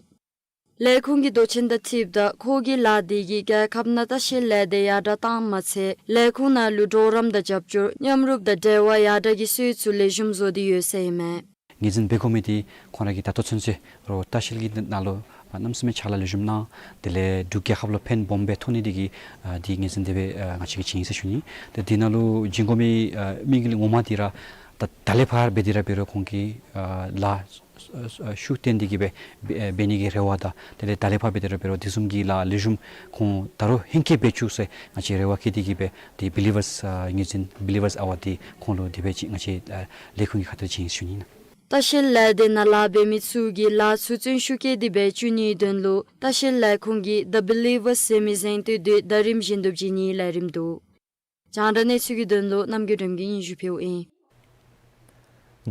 ལས་ཁུངས་ཀྱི་མདོ་ཆེན་དང་འཁྲིལཝ་ད་ཁོ་གི་ལཱ་འདི་གིས་རྒྱལ་ཁབ་ནང་ལྟ་བཤལ་ལས་སྡེ་ཡར་དྲགས་བཏངམ་མ་ཚད་ལས་ཁུངས་ནང་ལུ་གྲོགས་རམ་དང་རྒྱབ་སྐྱོར་མཉམ་རུབ་དང་འབྲེལ་བ་ཡར་དྲགས་ཀྱི་སྲོལ་ཚུ་ལེགས་ཤོམ་བཟོ་སྟེ་ཡོད་ཟེར་ཨིན་མས། ངོས་འཛིན་འབད་དགོ་མི་འདི་ཁོང་ར་གིས་ད་ལྟོ་ཚུན་ཚོད་རོགས་ལྟ་བཤལ་གྱི་ནང་ལུ་ཨ་གནམ་མེད་ས་མེད་ཕྱག་ལཱ་ལེགས་ཤོམ་གནང་། དེ་ལས་འབྲུག་རྒྱལ་ཁབ་ལུ་ཕན་སྦོམ་སྦེ་ཐོགས་ནི་འདི་གིས་ཨ་འདི་ངོས་འཛིན་དེ་སྦེ་ཨ་ང་བཅས་ཀྱིས་བྱིན་ཡི་ཟེར་ཞུ་ནི། ཏེ་འདི་ནང་ལུ་བྱིན་དགོ་མི་ཨ་དམིགས་ཡུལ་ངོ་མ་འདི་ར་ད་ད་ལས་ཕར་འབད་དེ་ར་འབད་རུང་ཁོང་གིས་ཨ་ལཱ་ཤུགས་བཏོན་ཏེ་གིས་སྦེ་འབད་ནི་གི་རེ་བ་དང་དེ་ལས་ད་ལས་ཕར་འབད་དེ་ར་འབད་རུང་དེ་བཟུམ་གྱི་ལཱ་ལེགས་ཤོམ་ཁོང་ད་རུང་ཧེང་སྐལ་འབད་བཅུག་ཟེར་ང་བཅས་རེ་བ་བསྐྱེད་དེ་གིས་སྦེ་ཏེ་བི་ལི་ཝརསི་ཨ་ངོས་འཛིན་བི་ལི་ཝརསི་ཨ་ཝརཌ་འདི་ཁོང་ལུ་དེ་སྦེ་ཅིག་ང་བཅས་ཨ་ལས་ཁུངས་ཀྱི་ཁ་ཐུག་ལས་བྱིན་ཡི་ཟེར་ཞུ་ནི་ཨིན། ལྟ་བཤལ་ལས་སྡེ་ནང་ལཱ་འབད་མི་ཚུ་གི་ལཱ་ཚུ་བརྩོན་ཤུགས་བསྐྱེད་དེ་སྦེ་བཅུག་ནིའི་དོན་ལུ་ལྟ་བཤལ་ལས་ཁུངས་ཀྱིས་The Believers ཟེར་མི་གཟེངས་བསྟོད་འདི་ཟླ་རིམ་བཞིན་དུ་བྱིན་ནིའི་ལས་རིམ་འདུག། རྒྱང་བསྒྲགས་གནས་ཚུལ་གྱི་དོན་ལུ་རྣམ་རྒྱལ་སྒྲོལམ་གིས་སྙན་ཞུ་ཕུལཝ་ཨིན།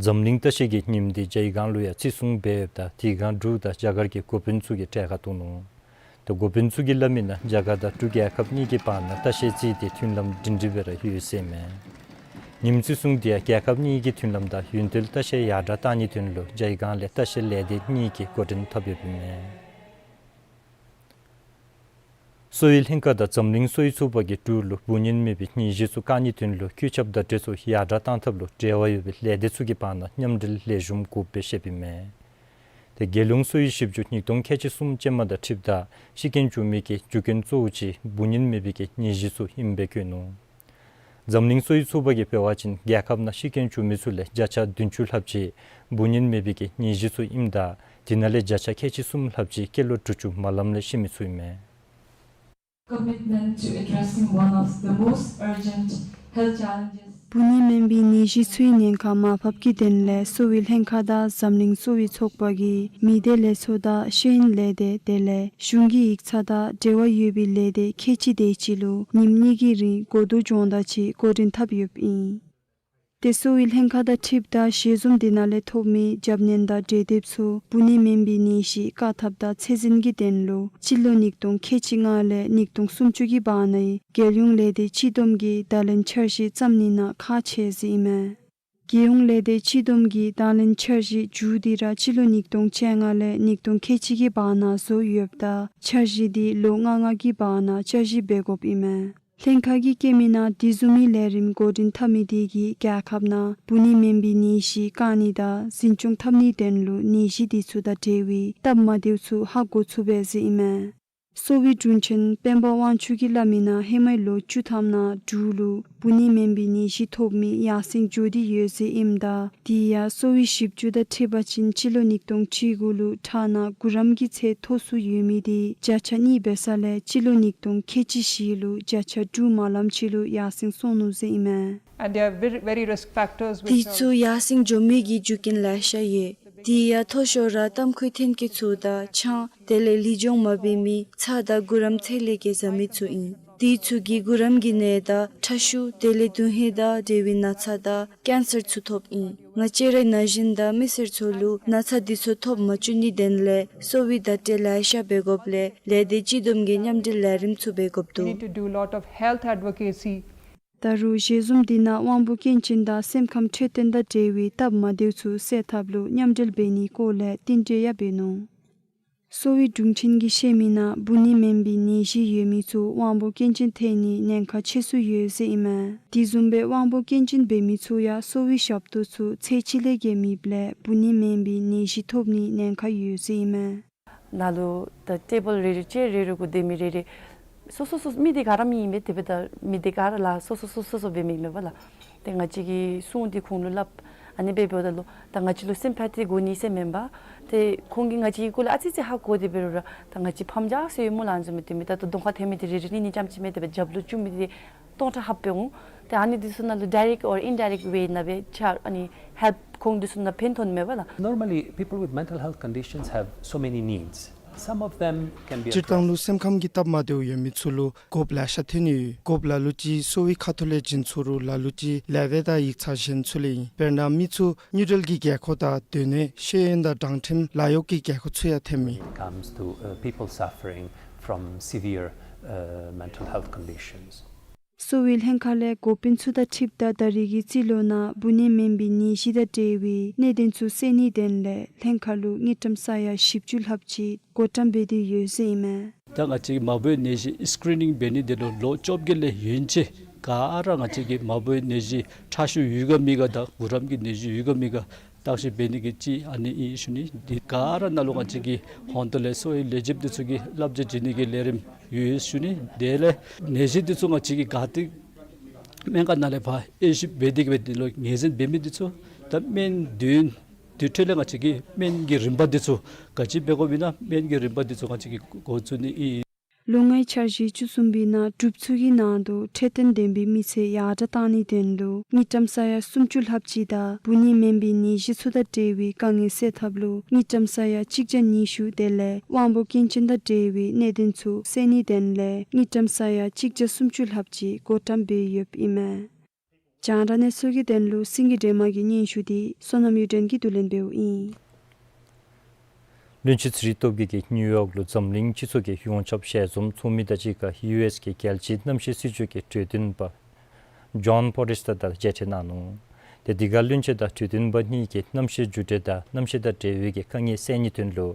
འཛམ་གླིང་ལྟ་བཤལ་གྱི་ཉིནམ་འདི་རྒྱ་གར་ལུ་ཡང་བརྩི་སྲུང་འབད་ཡོདཔ་ད་དེ་སྒང་འབྲུག་དང་རྒྱ་གར་གྱི་འགོ་དཔོན་ཚུ་གིས་གྲལ་ཁར་གཏོགས་ནུག། ཏེ་འགོ་དཔོན་ཚུ་གིས་སླབ་མི་ནང་རྒྱ་གར་དང་འབྲུག་རྒྱལ་ཁབ་གཉིས་ཀྱི་བར་ན་ལྟ་བཤལ་རྩིས་ཏེ་མཐུན་ལམ་སྒྲིང་སྒྲི་སྦེ་ར་ཡོད་ཟེར་ཨིན་མས། ཉིནམ་བརྩི་སྲུང་འདི་ཡང་རྒྱལ་ཁབ་གཉིས་ཀྱི་མཐུན་ལམ་དང་ཡུན་བརྟན་ལྟ་བཤལ་ཡར་དྲགས་གཏང་ནིའི་དོན་ལུ་རྒྱ་གར་ལས་ལྟ་བཤལ་ལས་སྡེ་གཉིས་ཀྱིས་འགོ་འདྲེན་འཐབ་ཡོདཔ་ཨིན་མས། གསོ་བའི་ལྷན་ཁག་དང་འཛམ་གླིང་གསོ་བའི་ཚོགས་པ་གིས་འབྲུག་ལུ་འབུ་ཉིད་མེད་པའི་ནད་གཞི་ཚུ་བཀག་ནིའི་དོན་ལུ་འགོ་ཁྲིདཔ་དང་འབྲེལ་ཚུ་ཡར་དྲགས་གཏང་ཐབས་ལུ་འབྲེལ་བ་ཡོད་པའི་ལས་སྡེ་ཚུ་གི་བར་ན་མཉམ་འབྲེལ་ལེགས་ཤོམ་དགོཔ་སྦེ་བཤདཔ་ཨིན་མས། ཏེ་རྒྱལ་ཡོངས་གསོ་བའི་ཞིབ་འཇུག་ཉིས་སྟོང་ཁལ་གཅིག་གསུམ་ཅན་མ་དང་འཁྲིལཝ་ད་ཤི་རྐྱེན་བྱུང་མི་གི་རྒྱུ་རྐྱེན་གཙོ་བོ་ཅིག་འབུ་ཉིད་མེད་པའི་གི་ནད་གཞི་ཚུ་ཨིནམ་སྦེ་བཀོད་ནུག། འཛམ་གླིང་གསོ་བའི་ཚོགས་པ་གིས་འབད་བ་ཅིན་རྒྱལ་ཁབ་ནང་ཤི་རྐྱེན་བྱུང་མི་ཚུ་ལས་བརྒྱ་ཆ་བདུན་ཅུ་ལྷགཔ་ཅིག་འབུ་ཉིད་མེད་པའི་གི་ནད་གཞི་ཚུ་ཨིནམ་ད་དེ་ནང་ལས་བརྒྱ་ཆ་ཁལ་གཅིག་གསུམ་ལྷགཔ་ཅིག་སྐྱེས་ལོ་དྲུག་ཅུ་མ་ལངམ་ལས་ཤི་མི་ཚུ་ཨིན་མས། Commitment to addressing one of the most urgent health challenges. འབུ་ཉིད་མེད་པའི་ནད་གཞི་ཚུའི་ཉེན་ཁ་མར་ཕབ་ཀྱི་དོན་ལས་གསོ་བའི་ལྷན་ཁག་དང་འཛམ་གླིང་གསོ་བའི་ཚོགས་པ་གིས་མི་སྡེ་ལས་ཚོགས་དང་ཤེས་ཡོན་ལས་སྡེ་དེ་ལས་གཞུང་གི་ཡིག་ཚང་དང་འབྲེལ་བ་ཡོད་པའི་ལས་སྡེ་ཁལ་གཅིག་དེ་ཅིག་ལུ་ཉིནམ་གཉིས་ཀྱི་རིང་གོ་བསྡུར་སྦྱོང་བརྡར་ཅིག་འགོ་འདྲེན་འཐབ་ཡོདཔ་ཨིན། ཏེ་གསོ་བའི་ལྷན་ཁག་དང་འཁྲིལཝ་ད་ཞལ་འཛོམས་དེ་ནང་ལས་ཐོབ་མི་རྒྱབ་སྣོན་དང་གྲོས་འདེབས་ཚུ་འབུ་ནད་མེན་པའི་ནད་གཞི་བཀག་ཐབས་དང་ཚད་འཛིན་གྱི་དོན་ལུ་སྤྱི་ལོ་ཉིས་སྟོང་ཁལ་གཅིག་ལྔ་ལས་ཉིས་སྟོང་སུམ་ཅུ་གི་བར་ནའི་རྒྱལ་ཡོངས་ལས་སྡེ་སྤྱི་བསྡོམས་ཀྱི་བརྡ་ལན་འཆར་གཞི་བརྩམ་ནི་ནང་ཁག་ཆེ་ཟེར་ཨིན་མས། རྒྱལ་ཡོངས་ལས་སྡེ་སྤྱི་བསྡོམས་ཀྱི་བརྡ་ལན་འཆར་གཞི་མཇུག་འདི་ར་སྤྱི་ལོ་ཉིས་སྟོང་བཅོ་ལྔ་ལས་ཉིས་སྟོང་ཁལ་གཅིག་གི་བར་ན་བཟོ་ཡོདཔ་ད་འཆར་གཞི་འདི་ལོ་ལྔ་ལྔ་གི་བར་ན་བསྐྱར་ཞིབ་འབད་དགོཔ་ཨིན་མས། ལྷན་ཁག་གིས་བཀོད་མི་ནང་དེ་བཟུམ་མའི་ལས་རིམ་འགོ་འདྲེན་འཐབ་མི་དེ་གིས་རྒྱལ་ཁབ་ནང་འབུ་ནད་མེན་པའི་ནད་གཞི་བཀག་ནི་དང་འཛིན་སྐྱོང་འཐབ་ནིའི་དོན་ལུ་ནད་གཞི་དེ་ཚུ་དང་འབྲེལ་བའི་སྟབས་མ་བདེཝ་ཚུ་ཧ་གོ་ཚུགས་པས་ཟེར་ཨིན་མས། གསོ་བའི་དྲུང་ཆེན་སྤེན་པ་དབང་ཕྱུག་གིས་སླབ་མི་ནང་ཧེ་མའི་ལོ་བཅུ་ཐམ་ནང་འབྲུག་ལུ་འབུ་ནད་མེན་པའི་ནད་གཞི་ཐོབ་མི་ཡར་སེང་འགྱོ་སྟེ་ཡོད་ཟེར་ཨིནམ་ད་དེ་ཡང་གསོ་བའི་ཞིབ་འཇུག་དང་འཁྲིལ་བ་ཅིན་སྤྱི་ལོ་ཉིས་སྟོང་བཅུ་དགུ་ལུ་ཁྲག་ནང་གུ་རམ་གྱི་ཚད་མཐོ་སུ་ཡོད་མི་དེ་བརྒྱ་ཆ་གཉིས་འབད་ས་ལས་སྤྱི་ལོ་ཉིས་སྟོང་ཁལ་གཅིག་བཞི་ལུ་བརྒྱ་ཆ་དྲུག་མ་ལངམ་ཅིག་ལུ་ཡར་སེང་སོང་ནུག་ཟེར་ཨིན་མས། And there are very, very risk factors which དེ་are ཚུ་ཡར་སེང་འགྱོ་མི་གི་རྒྱུ་རྐྱེན་ལེ་ཤ་ཡོད། དེ་ཡང་མཐོ་ཤོས་ར་ཏམ་ཁུའི་ཐོན་སྐྱེད་ཚུ་དང་ཆང་དེ་ལས་ལུས་སྦྱོང་མ་འབད་མི་ཚ་དང་གུ་རམ་ཚད་ལས་བརྒལ་བཟའ་མི་ཚུ་ཨིན། དེ་ཚུ་གིས་གུ་རམ་གྱི་ནད་དང་ཁྲག་ཤུགས་དེ་ལས་དུག་ལྔ་དང་འབྲེལ་བའི་ན་ཚ་དང་ཀེན་སར་ཚུ་ཐོབ་ཨིན། ང་བཅས་རའི་ན་གཞོན་དང་མི་སེར་ཚུ་ལུ་ན་ཚ་དེ་ཚུ་ཐོབ་མ་བཅུག་ནིའི་དོན་ལས་གསོ་བའི་བརྡ་སྤྲོད་ལེ་ཤ་འབད་དགོཔ་ལས་ལས་སྡེ་སྤྱི་བསྡོམས་ཀྱི་མཉམ་འབྲེལ་ལས་རིམ་ཚུ་འབད་དགོཔ་We need འདུག། To do a lot of health advocacy. ད་རུང་ཞལ་འཛོམས་དེ་ནང་དབང་པོ་སྐྱོན་ཅན་དང་སེམས་ཁམས་འཕྲོད་བསྟེན་དང་འབྲེལ་བའི་སྟབས་མ་བདེཝ་ཚུ་སེལ་ཐབས་ལུ་མཉམ་འབྲེལ་འབད་ནིའི་སྐོར་ལས་བསྟུན་གྲོས་ཡང་འབད་ནུག། གསོ་བའི་དྲུང་ཆེན་གྱིས་བཤད་མི་ནང་འབུ་ནད་མེན་པའི་ནད་གཞི་ཡོད་མི་ཚུ་དབང་པོ་སྐྱོན་ཅན་ཐོན་ནིའི་ཉེན་ཁ་ཆེ་སུ་ཡོད་ཟེར་ཨིན་མས། དེ་བཟུམ་སྦེ་དབང་པོ་སྐྱོན་ཅན་འབད་མི་ཚུ་ཡང་གསོ་བའི་ཞབས་ཏོག་ཚུ་ཚད་ཅིག་ལས་བརྒལ་མེདཔ་ལས་འབུ་ནད་མེན་པའི་ནད་གཞི་ཐོབ་ནིའི་ཉེན་ཁ་ཡོད་ཟེར་ཨིན་མས། ནཱ་ལུ་ད་ཊེ་བཱལ་རེ་རེ་ཅེར་རེ་རེ་གུ་སྡོད་མི་རེ་རེ་སོ་སོ་སོ་མི་དེ་ག་ར་མི་ཨིན་པས། དེ་འབདཝ་ད་མི་དེ་ག་ར་ལཱ་སོ་སོ་སོ་སོ་སོ་འབད་མི་ཨིན་པས་ལགས། ཏེ་ང་བཅས་ཀྱིས་གསུང་སྟེ་ཁོང་ལུ་སླབ། ཨ་ནི་འབད་འབདཝ་ད་ལུ་ད་ང་བཅས་ལུ་སིམ་ཕ་ཐི་དགོ་ནི་ཟེར་མེན་པར་ཏེ་ཁོང་གིས་ང་བཅས་ཀྱི་སྐོར་ལས་ཨ་ཙི་ཙི་ཧ་གོ་སྟེ་འབད་རུང་ར་ད་ང་བཅས་ཕམ་རྒྱགས་ཟེར་སྨོ་ལགས། ཨ་ནི་བཟུམ་མའི་དེ་མི་ད་ལྟོ་གདོང་ཁར་ཐོན་མི་དེ་རེ་རེ་གཉིས་གཉིས་རྐྱངམ་ཅིག་མེན། དེ་སྦེ་རྒྱབ་ལུ་བཅུག་མི་དེ་སྟོང་ཕྲག་ལྷགཔ་སྦེ་འོང་། ཏེ་ཨ་ནི་དེ་ཚུ་ནང་ལུ་direct or indirect way ནང་སྦེ་ཆ་ཨ་ནི་ཧེལཔ་ ཁོང་འདི་ཚུ་ནང་ཕན་ཐོགས་མེད་པ་ལགས། Normally, people with mental health conditions have so many needs. Some of them can be addressed. སྤྱིར་བཏང་ལུ་སེམས་ཁམས་ཀྱི་སྟབས་མ་བདེཝ་ཡོད་མི་ཚུ་ལུ་དགོཔ་ལེ་ཤ་ཐོན་ནི་ཡོད། དགོཔ་ལ་ལུ་ཅིག་གསོ་བའི་ཁ་ཐུག་ལས་བྱིན་ཚུགས་རུང་ལ་ལུ་ཅིག་ལེགས་པའི་དང་ཡིག་ཚང་གཞན་ཚུ་ལས་ཨིན། དཔེར་ན་མི་ཚུ་དངུལ་འབྲེལ་གྱི་དགོས་མཁོ་དང་སྡོད་གནས་ཤེས་ཡོན་དང་དྲང་ཁྲིམས་ལཱ་གཡོག་གི་དགོས་མཁོ་ཚུ་ཡང་ཐོནམ་ཨིན། When it comes to, uh, people suffering from severe, uh, mental health conditions. གསོ་བའི་ལྷན་ཁག་ལས་འགོ་དཔོན་ཚུ་དང་འཁྲིལཝ་ད་ད་རེས་ཀྱི་རྩིས་ལོ་ནང་འབུ་ནད་མེན་པའི་ནད་གཞི་དང་འབྲེལ་བའི་གནད་དོན་ཚུ་སེལ་ནིའི་དོན་ལས་ལྷན་ཁག་ལུ་དངུལ་ཀྲམ་ས་ཡ་བཞི་བཅུ་ལྷགཔ་ཅིག་བགོ་བཀྲམ་འབད་དེ་ཡོད་ཟེར་ཨིན་མས། ད་ང་བཅས་མ་འབོའི་ནད་གཞི་སི་ཀི་རི་ནིང་འབད་ནི་དེ་ལུ་ལོ་བཅོ་བརྒྱད་ལས་ཡན་ཆད་ག་ར་ང་བཅས་ཀྱི་མ་འབོའི་ནད་གཞི་ཕྲ་ཤོས་ཡོད་ག་མེད་ག་དང་གུ་རམ་གྱི་ནད་གཞི་ཡོད་ག་མེད་ག་བརྟག་ཞིབ་འབད་ནི་གི་ཅིག་ཨ་ནི་ཨིན་ཞུ་ནི། དེ་ག་ར་ནང་ལུ་ང་བཅས་ཀྱི་ཧོང་ཏོ་ལས་གསོ་བའི་ལས་བྱེདཔ་འདི་ཚུ་གིས་བསླབ་བྱ་བྱིན་ནི་གི་ལས་རིམ་ཡོད་ཞུ་ནི། དེ་ལས་ནད་གཞི་འདི་ཚུ་ང་བཅས་ཀྱིས་ག་ཏེ་སྨན་ཁང་ནང་ལས་ཕར་དབྱེ་ཞིབ་འབད་དེ་གི་འབད་དེ་ལུ་ངོས་འཛིན་འབད་མི་འདི་ཚུ་ད་སྨན་བསྡུ་བསྡུ་འཕྲོ་ལས་ང་བཅས་ཀྱིས་སྨན་གྱི་རིམ་པ་འདི་ཚུ་ག་ཅི་འབད་དགོཔ་ཨིན་ན་སྨན་གྱི་རིམ་པ་འདི་ཚུ་ང་བཅས་ཀྱིས་འགོ་བཙུགས་ནི་ཨིན། ལོ་ལྔའི་འཆར་གཞི་བཅུ་གསུམ་པའི་ནང་སྒྲུབ་ཚུགས་ཀྱི་ནང་དུ་འཕྲོད་བསྟེན་ལྡན་པའི་མི་ཚེ་ཡར་དྲགས་གཏང་ནིའི་དོན་ལུ་དངུལ་ཀྲམ་ས་ཡ་སུམ་ཅུ་ལྷགཔ་ཅིག་དང་འབུ་ནད་མེན་པའི་ནད་གཞི་ཚུ་དང་འབྲེལ་བའི་དཀའ་ངལ་སེལ་ཐབས་ལུ་དངུལ་ཀྲམ་ས་ཡ་གཅིག་བརྒྱ་ཉི་ཤུ་དེ་ལས་དབང་པོ་སྐྱོན་ཅན་དང་འབྲེལ་བའི་གནད་དོན་ཚུ་སེལ་ནིའི་དོན་ལས་དངུལ་ཀྲམ་ས་ཡ་གཅིག་བརྒྱ་སུམ་ཅུ་ལྷགཔ་ཅིག་བགོ་བཀྲམ་འབད་ཡོདཔ་ཨིན་མས། རྒྱང་བསྒྲགས་གནས་ཚུལ་གྱི་དོན་ལུ་སེང་གེ་སྒྲོལ་མ་གི་སྙན་ཞུ་དེ་བསོད་ནམས་གཡུ་སྒྲོན་གྱིས་བསྡུ་ལེན་འབདཝ་ཨིན། བློན་ཆེན་ཚེ་རིང་སྟོབས་རྒྱས་ཀྱིས་ནིའུ་ཡོག་ལུ་འཛམ་གླིང་སྤྱི་ཚོགས་ཀྱི་ཡོངས་ཁྱབ་ཞལ་འཛོམས་ཚོགས་མི་དང་གཅིག་ཁར་ཡུ་ཨེསི་གི་རྒྱལ་སྤྱིའི་གནམ་གཤིས་སྲིད་བྱུས་ཀྱི་གྲོས་སྟོན་པ་ཇོན་ཕོ་རེསི་ཊ་དང་མཇལ་འཕྲད་གནང་ནུག། དེ་དེ་ཁར་བློན་ཆེན་དང་གྲོས་སྟོན་པ་གཉིས་ཀྱིས་གནམ་གཤིས་འགྱུར་འགྲོས་དང་གནམ་གཤིས་དང་འབྲེལ་བའི་གི་དཀའ་ངལ་སེལ་ནིའི་དོན་ལུ་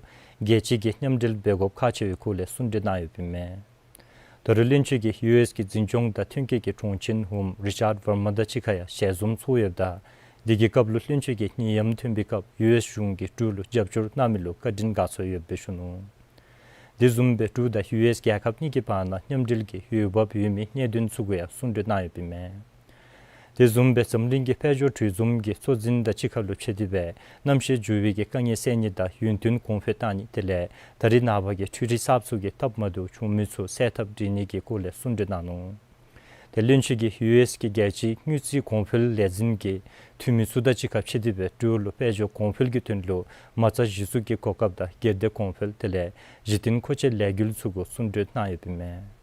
རྒྱལ་སྤྱི་གི་མཉམ་འབྲེལ་འབད་དགོཔ་ཁག་ཆེ་བའི་སྐོར་ལས་གསུང་གྲོས་གནང་ཡོདཔ་ཨིན་མས། ད་རུང་བློན་ཆེན་གྱིས་ཡུ་ཨེསི་གི་འཛིན་སྐྱོང་དང་ཐོན་སྐྱེད་ཀྱི་དྲུང་ཆེན་འོགམ་རི་ཆཱཌ་ཝར་མ་དང་གཅིག་ཁར་ཡང་ཞལ་འཛོམས་ཚོགས་ཡོདཔ་ད་དེ་གི་སྐབས་ལུ་བློན་ཆེན་གྱིས་ནད་ཡམས་ཐོན་པའི་སྐབས་ཡུ་ཨེསི་གཞུང་གིས་འབྲུག་ལུ་རྒྱབ་སྐྱོར་གནང་མི་ལུ་བཀའ་དྲིན་དགའ་ཚོར་ཡོདཔ་སྦེ་ཞུ་ནུག། དེ་བཟུམ་སྦེ་འབྲུག་དང་ཡུ་ཨེསི་རྒྱལ་ཁབ་གཉིས་ཀྱི་བར་ན་མཉམ་འབྲེལ་གྱི་འོས་འབབ་ཡོད་མི་གནད་དོན་ཚུ་གུ་ཡང་གསུང་གྲོས་གནང་ཡོདཔ་ཨིན་མས། དེ་བཟུམ་སྦེ་འཛམ་གླིང་གི་དཔལ་འབྱོར་གྲོས་འཛོམས་ཀྱི་གཙོ་འཛིན་དང་གཅིག་ཁར་ལུ་ཕྱད་དེ་སྦེ་གནམ་གཤིས་འགྱུར་བའི་གི་དཀའ་ངལ་སེལ་ནི་དང་ཡུན་བརྟན་གོང་འཕེལ་གཏང་ནི་དེ་ལས་ད་རེས་ནངས་པ་གི་འཕྲུལ་རིག་གསརཔ་ཚུ་གིས་སྟབས་མ་བདེཝ་བྱུང་མི་ཚུ་སེལ་ཐབས་སྒྲིག་ནི་གི་སྐོར་ལས་གསུང་གྲོས་གནང་ནུག། དེ་བློན་ཆེན་གྱིས་ཡུ་ཨེསི་གི་རྒྱལ་སྤྱིའི་དངུལ་རྩིས་གོང་འཕེལ་ལས་འཛིན་གྱི་འཐུས་མི་ཚུ་དང་གཅིག་ཁར་ཕྱད་དེ་སྦེ་འབྲུག་ལུ་དཔལ་འབྱོར་གོང་འཕེལ་གྱི་དོན་ལུ་མ་རྩ་གཞི་བཙུགས་ཀྱི་གོ་སྐབས་དང་སྒེར་སྡེ་གོང་འཕེལ་དེ་ལས་གཞི་རྟེན་མཁོ་ཆས་ལས་འགུལ་ཚུ་གུ་གསུང་གྲོས་གནང་ཡོདཔ་ཨིན་མས།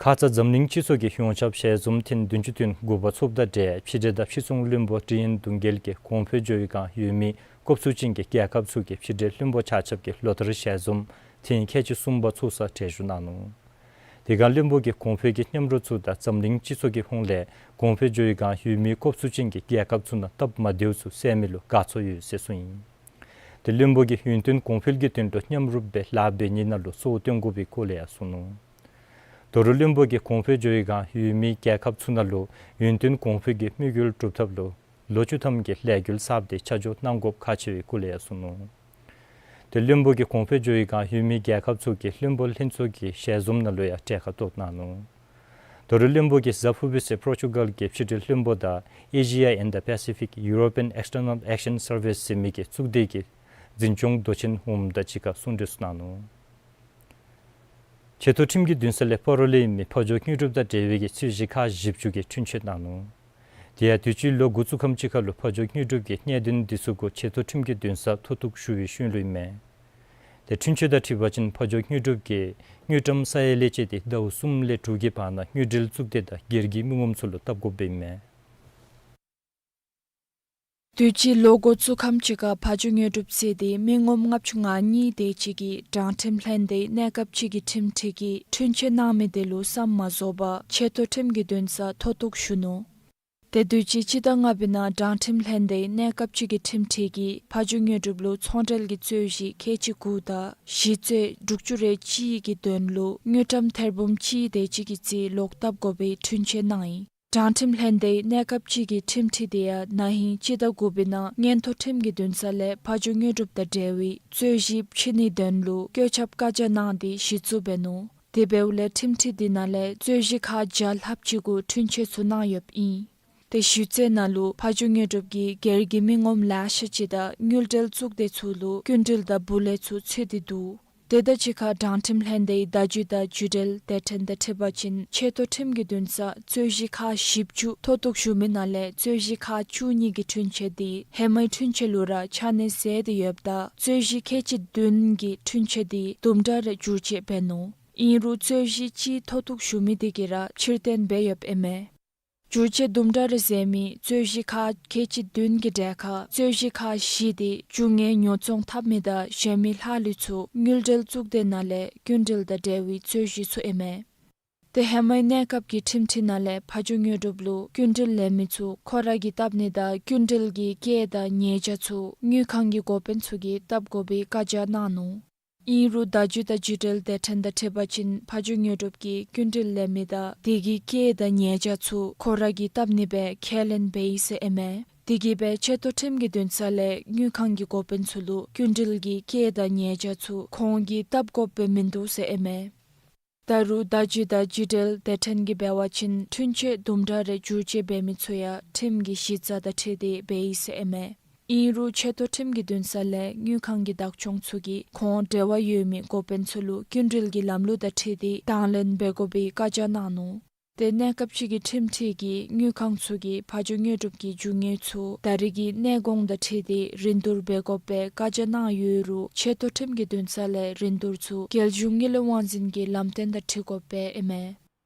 ཁ་ཙ་འཛམ་གླིང་སྤྱི་ཚོགས་ཀྱི་ཡོངས་ཁྱབ་ཞལ་འཛོམས་ཐེངས་བདུན་ཅུ་དོན་དགུ་པ་ཚོགསཔ་དང་འབྲེལ་ཕྱི་འབྲེལ་དང་ཕྱི་ཚོང་བློན་པོ་ཀྲི་ཡན་དུང་རྒྱལ་གྱིས་གོང་འཕེལ་འགྱོ་བའི་སྒང་ཡོད་མི་སྐོབས་ཚུགས་ཅན་གྱི་རྒྱལ་ཁབ་ཚུ་གི་ཕྱི་འབྲེལ་བློན་པོ་ཆ་ཁྱབ་ཀྱིས་ལོ་བསྟར་ཞལ་འཛོམས་ཐེངས་ཁལ་གཅིག་གསུམ་པ་ཚོགས་སར་གྲལ་བཞུགས་གནང་ནུག། དེ་སྒང་བློན་པོ་གིས་གོང་འཕེལ་གྱི་མཉམ་རོགས་ཚུ་དང་འཛམ་གླིང་སྤྱི་ཚོགས་ཀྱི་ཧོངས་ལས་གོང་འཕེལ་འགྱོ་བའི་སྒང་ཡོད་མི་སྐོབས་ཚུགས་ཅན་གྱི་རྒྱལ་ཁབ་ཚུ་ནང་སྟབས་མ་བདེཝ་ཚུ་སེལ་མི་ལུ་དགའ་ཚོར་ཡོད་ཟེར་གསུངས་ཡི། དེ་བློན་པོ་གིས་ཡུན་བརྟན་གོང་འཕེལ་གྱི་དོན་ལུ་མཉམ་རུབ་སྦེ་ལཱ་འབད་ནི་ནང་ལུ་གཙོ་བོ་བཏོན་དགོ་པའི་སྐོར་ལས་ཡང་གསུངས་ནུག། ད་རུང་བློན་པོ་གིས་གོང་འཕེལ་འགྱོ་བའི་སྒང་ཡོད་མི་རྒྱལ་ཁབ་ཚུ་ནང་ལུ་ཡུན་བརྟན་གོང་འཕེལ་གྱི་དམིགས་ཡུལ་སྒྲུབ་ཐབས་ལུ་ལོ་བཅུ་ཐམ་གྱི་ལས་འགུལ་གསརཔ་དེ་ཆ་འཇོག་གནང་དགོཔ་ཁག་ཆེ་བའི་སྐོར་ལས་ཡང་གསུངས་ནུག། དེ་བློན་པོ་གིས་གོང་འཕེལ་འགྱོ་བའི་སྒང་ཡོད་མི་རྒྱལ་ཁབ་ཚུ་གི་བློན་པོ་ལྷན་ཚོགས་ཀྱི་ཞལ་འཛོམས་ནང་ལུ་ཡང་གྲལ་ཁར་གཏོགས་གནང་ནུག། ད་རུང་བློན་པོ་གིས་ཟ་ཕུ་བི་ཟེར་པོར་ཅུ་གཱལ་གྱི་ཕྱི་འབྲེལ་བློན་པོ་དང་Asia and the Pacific European External Action Service ཟེར་མི་གི་གཙུག་སྡེ་གི་འཛིན་སྐྱོང་མདོ་ཆེན་འོགམ་དང་གཅིག་ཁར་གསུང་གྲོས་གནང་ནུག། ཆེ་མཐོ་ཁྲིམས་ཀྱི་འདུན་ས་ལས་སྤ་རོ་ལས་ཨིན་མི་ཕ་ཇོ་དངོས་གྲུབ་དང་འབྲེལ་བའི་གི་ཚོས་གཞི་ཁག་བཞི་བཅུ་གི་འཁྲུན་ཆོད་གནང་ནུག། དེ་ཡང་དུས་ཅི་ལོ་འགོ་བཙུགས་ཁམས་ཅིག་ཁར་ལུ་ཕ་ཇོ་དངོས་གྲུབ་ཀྱིས་གནད་དོན་འདི་ཚུ་གུ་ཆེ་མཐོ་ཁྲིམས་ཀྱི་འདུན་སར་མཐོ་གཏུགས་ཞུ་བའི་ཤུལ་ལུ་ཨིན་མས། དེ་འཁྲུན་ཆོད་དང་འཁྲིལ་བ་ཅིན་ཕ་ཇོ་དངོས་གྲུབ་ཀྱིས་དངུལ་ཀྲམ་ས་ཡ་ལས་བཅད་དེ་ཟླཝ་གསུམ་ལས་དྲུག་གི་བར་ན་དངུལ་འབྲེལ་གཙུག་སྡེ་དང་སྒེར་གྱི་མི་ངོམ་ཚུ་ལུ་བཏབ་དགོཔ་ཨིན་མས། དུས་ཅི་ལོ་འགོ་བཙུགས་ཁམས་ཅིག་ཁར་ཕ་ཇོ་དངོས་གྲུབ་ཟེར་དེ་མི་ངོམ་ལྔ་བཅུ་ང་གཉིས་དེ་ཅིག་གིས་དྲང་ཁྲིམས་ལྷན་སྡེའི་གནས་སྐབས་ཅིག་གི་ཁྲིམས་ཁྲི་གིས་འཁྲུན་ཆོད་གནང་མི་དེ་ལུ་བསམ་མ་རྫོགས་པར་ཆེ་མཐོ་ཁྲིམས་ཀྱི་འདུན་སར་མཐོ་གཏུགས་ཞུ་ནུག། དེ་དུས་ཅི་སྤྱི་ཟླ་ལྔ་པའི་ནང་དྲང་ཁྲིམས་ལྷན་སྡེའི་གནས་སྐབས་ཅིག་གི་ཁྲིམས་ཁྲི་གིས་ཕ་ཇོ་དངོས་གྲུབ་ལུ་ཚོང་འབྲེལ་གྱི་རྩོད་གཞི་ཁལ་གཅིག་དགུ་དང་གཞི་རྩོད་དྲུག་ཅུ་རེ་གཅིག་གི་དོན་ལུ་དངུལ་ཀྲམ་ཐེར་འབུམ་གཅིག་དེ་ཅིག་གི་རྩིས་ལོག་བཏབ་དགོ་པའི་འཁྲུན་ཆོད་གནང་ཡི། དྲང་ཁྲིམས་ལྷན་སྡེའི་གནས་སྐབས་ཅིག་གི་ཁྲིམས་ཁྲི་དེ་ཡང་ན་ཧིང་སྤྱི་ཟླ་དགུ་པའི་ནང་མངོན་མཐོ་ཁྲིམས་ཀྱི་འདུན་ས་ལས་ཕ་ཇོ་དངོས་གྲུབ་དང་འབྲེལ་བའི་རྩོད་གཞི་ཕྱེ་ནིའི་དོན་ལུ་བཀོད་ཁྱབ་བཀའ་རྒྱ་གནང་སྟེ་གཞི་བཙུགས་འབད་ནུག། དེ་འབདཝ་ལས་ཁྲིམས་ཁྲི་དེ་ནང་ལས་རྩོད་གཞི་ཁག་བརྒྱ་ལྷགཔ་ཅིག་གུ་འཁྲུན་ཆོད་ཚུ་གནང་ཡོདཔ་ཨིན། དེ་གཞི་རྩོད་ནང་ལུ་ཕ་ཇོ་དངོས་གྲུབ་ཀྱིས་སྒེར་གྱི་མི་ངོམ་ལེ་ཤ་ཅིག་དང་དངུལ་འབྲེལ་གཙུག་སྡེ་ཚུ་ལུ་སྐྱིན་འགྲུལ་དང་འབུལ་ལེན་ཚུ་འཚོལ་ཏེ་འདུག། དེ་དང་གཅིག་ཁར་དྲང་ཁྲིམས་ལྷན་སྡེའི་བརྡ་བརྒྱུད་དང་བརྒྱུད་འབྲེལ་སྡེ་ཚན་དང་འཁྲིལ་བ་ཅིན་ཆེ་མཐོ་ཁྲིམས་ཀྱི་འདུན་སར་རྩོད་གཞི་ཁག་བཞི་བཅུ་མཐོ་གཏུགས་ཞུ་མི་ནང་ལས་རྩོད་གཞི་ཁག་བཅུ་གཉིས་ཀྱི་འཁྲུན་ཆོད་འདི་ཧེ་མའི་འཁྲུན་ཆོད་ལུ་ར་ཆ་གནས་ཟད་དེ་ཡོདཔ་ད་རྩོད་གཞི་ཁལ་གཅིག་བདུན་གྱི་འཁྲུན་ཆོད་འདི་དུམ་གྲ་རེ་བསྒྱུར་བཅོས་འབད་ནུག། ཨིན་རུང་རྩོད་གཞི་གཅིག་མཐོ་གཏུགས་ཞུ་མི་དེ་གིས་ར་ཕྱིར་འཐེན་འབད་ཡོདཔ་ཨིན་མས། བསྒྱུར་བཅོས་དུམ་གྲ་རེ་ཟད་མི་རྩོད་གཞི་ཁག་ཁལ་གཅིག་བདུན་གྱི་གྲས་ཁར་རྩོད་གཞི་ཁག་བཞི་དེ་རྒྱུ་དངོས་ཉོ་ཚོང་འཐབ་མི་དང་གཞན་མི་ལྷག་ལུས་ཚུ་དངུལ་འབྲེལ་གཙུག་སྡེ་ནང་ལས་སྐྱིན་འགྲུལ་དང་འབྲེལ་བའི་རྩོད་གཞི་ཚུ་ཨིན་མས། དེ་ཧེ་མའི་གནས་སྐབས་ཀྱི་ཁྲིམས་ཁྲིམས་ནང་ལས་ཕ་ཇོ་དངོས་གྲུབ་ལུ་སྐྱིན་འགྲུལ་ལེན་མི་ཚུ་ཁོ་ར་གིས་བཏབ་ནི་དང་སྐྱིན་འགྲུལ་གྱི་སྐྱེད་དང་ཉེས་བྱ་ཚུ་དངུལ་ཁང་གི་འགོ་དཔོན་ཚུ་གིས་བཏབ་དགོ་པའི་བཀའ་རྒྱ་གནང་ནུག། ཨིན་རུང་བརྡ་བརྒྱུད་དང་བརྒྱུད་འབྲེལ་སྡེ་ཚན་དང་འཁྲིལ་བ་ཅིན་ཕ་ཇོ་དངོས་གྲུབ་ཀྱིས་སྐྱིན་འགྲུལ་ལེན་མི་དང་དེ་གི་སྐྱེད་དང་ཉེས་བྱ་ཚུ་ཁོ་ར་གིས་བཏབ་ནི་སྦེ་ཁས་ལེན་འབད་ཡི་ཟེར་ཨིན་མས། དེ་གིས་སྦེ་ཆེ་མཐོ་ཁྲིམས་ཀྱི་འདུན་ས་ལས་དངུལ་ཁང་གི་འགོ་དཔོན་ཚུ་ལུ་སྐྱིན་འགྲུལ་གྱི་སྐྱེད་དང་ཉེས་བྱ་ཚུ་ཁོང་གིས་བཏབ་དགོཔ་སྦེ་མིན་འདུག་ཟེར་ཨིན་མས། ད་རུང་བརྡ་བརྒྱུད་དང་བརྒྱུད་འབྲེལ་སྡེ་ཚན་གྱིས་འབད་བ་ཅིན་འཁྲུན་ཆོད་དུམ་གྲ་རེ་བསྒྱུར་བཅོས་འབད་མི་ཚུ་ཡང་ཁྲིམས་ཀྱི་གཞི་རྩ་དང་འཁྲིལ་ཏེ་འབད་ཡི་ཟེར་ཨིན་མས། ཨིན་རུང་ཆེ་མཐོ་ཁྲིམས་ཀྱི་འདུན་ས་ལས་དངུལ་ཁང་གི་བདག་སྐྱོང་ཚུ་གིས་ཁོང་འབྲེལ་བ་ཡོད་མི་འགོ་དཔོན་ཚུ་ལུ་སྐྱིན་འགྲུལ་གྱི་ལམ་ལུགས་དང་འཁྲིལ་ཏེ་དང་ལེན་འབད་དགོ་པའི་བཀའ་རྒྱ་གནང་ནུག། དེ་གནས་སྐབས་ཅིག་གི་ཁྲིམས་ཁྲིམས་ཀྱི་དངུལ་ཁང་ཚུ་གིས་ཕ་ཇོ་དངོས་གྲུབ་ཀྱི་རྒྱུ་དངོས་ཚུ་ད་རེས་ཀྱི་གནས་གོང་དང་འཁྲིལ་ཏེ་རིན་བསྡུར་འབད་དགོ་པའི་བཀའ་རྒྱ་གནང་ཡོད་རུང་ཆེ་མཐོ་ཁྲིམས་ཀྱི་འདུན་ས་ལས་རིན་བསྡུར་ཚུ་རྒྱལ་གཞུང་དངུལ་ལས་དབང་འཛིན་གྱི་ལམ་སྟོན་དང་འཁྲིལ་དགོཔ་སྦེ་ཨིན་མས།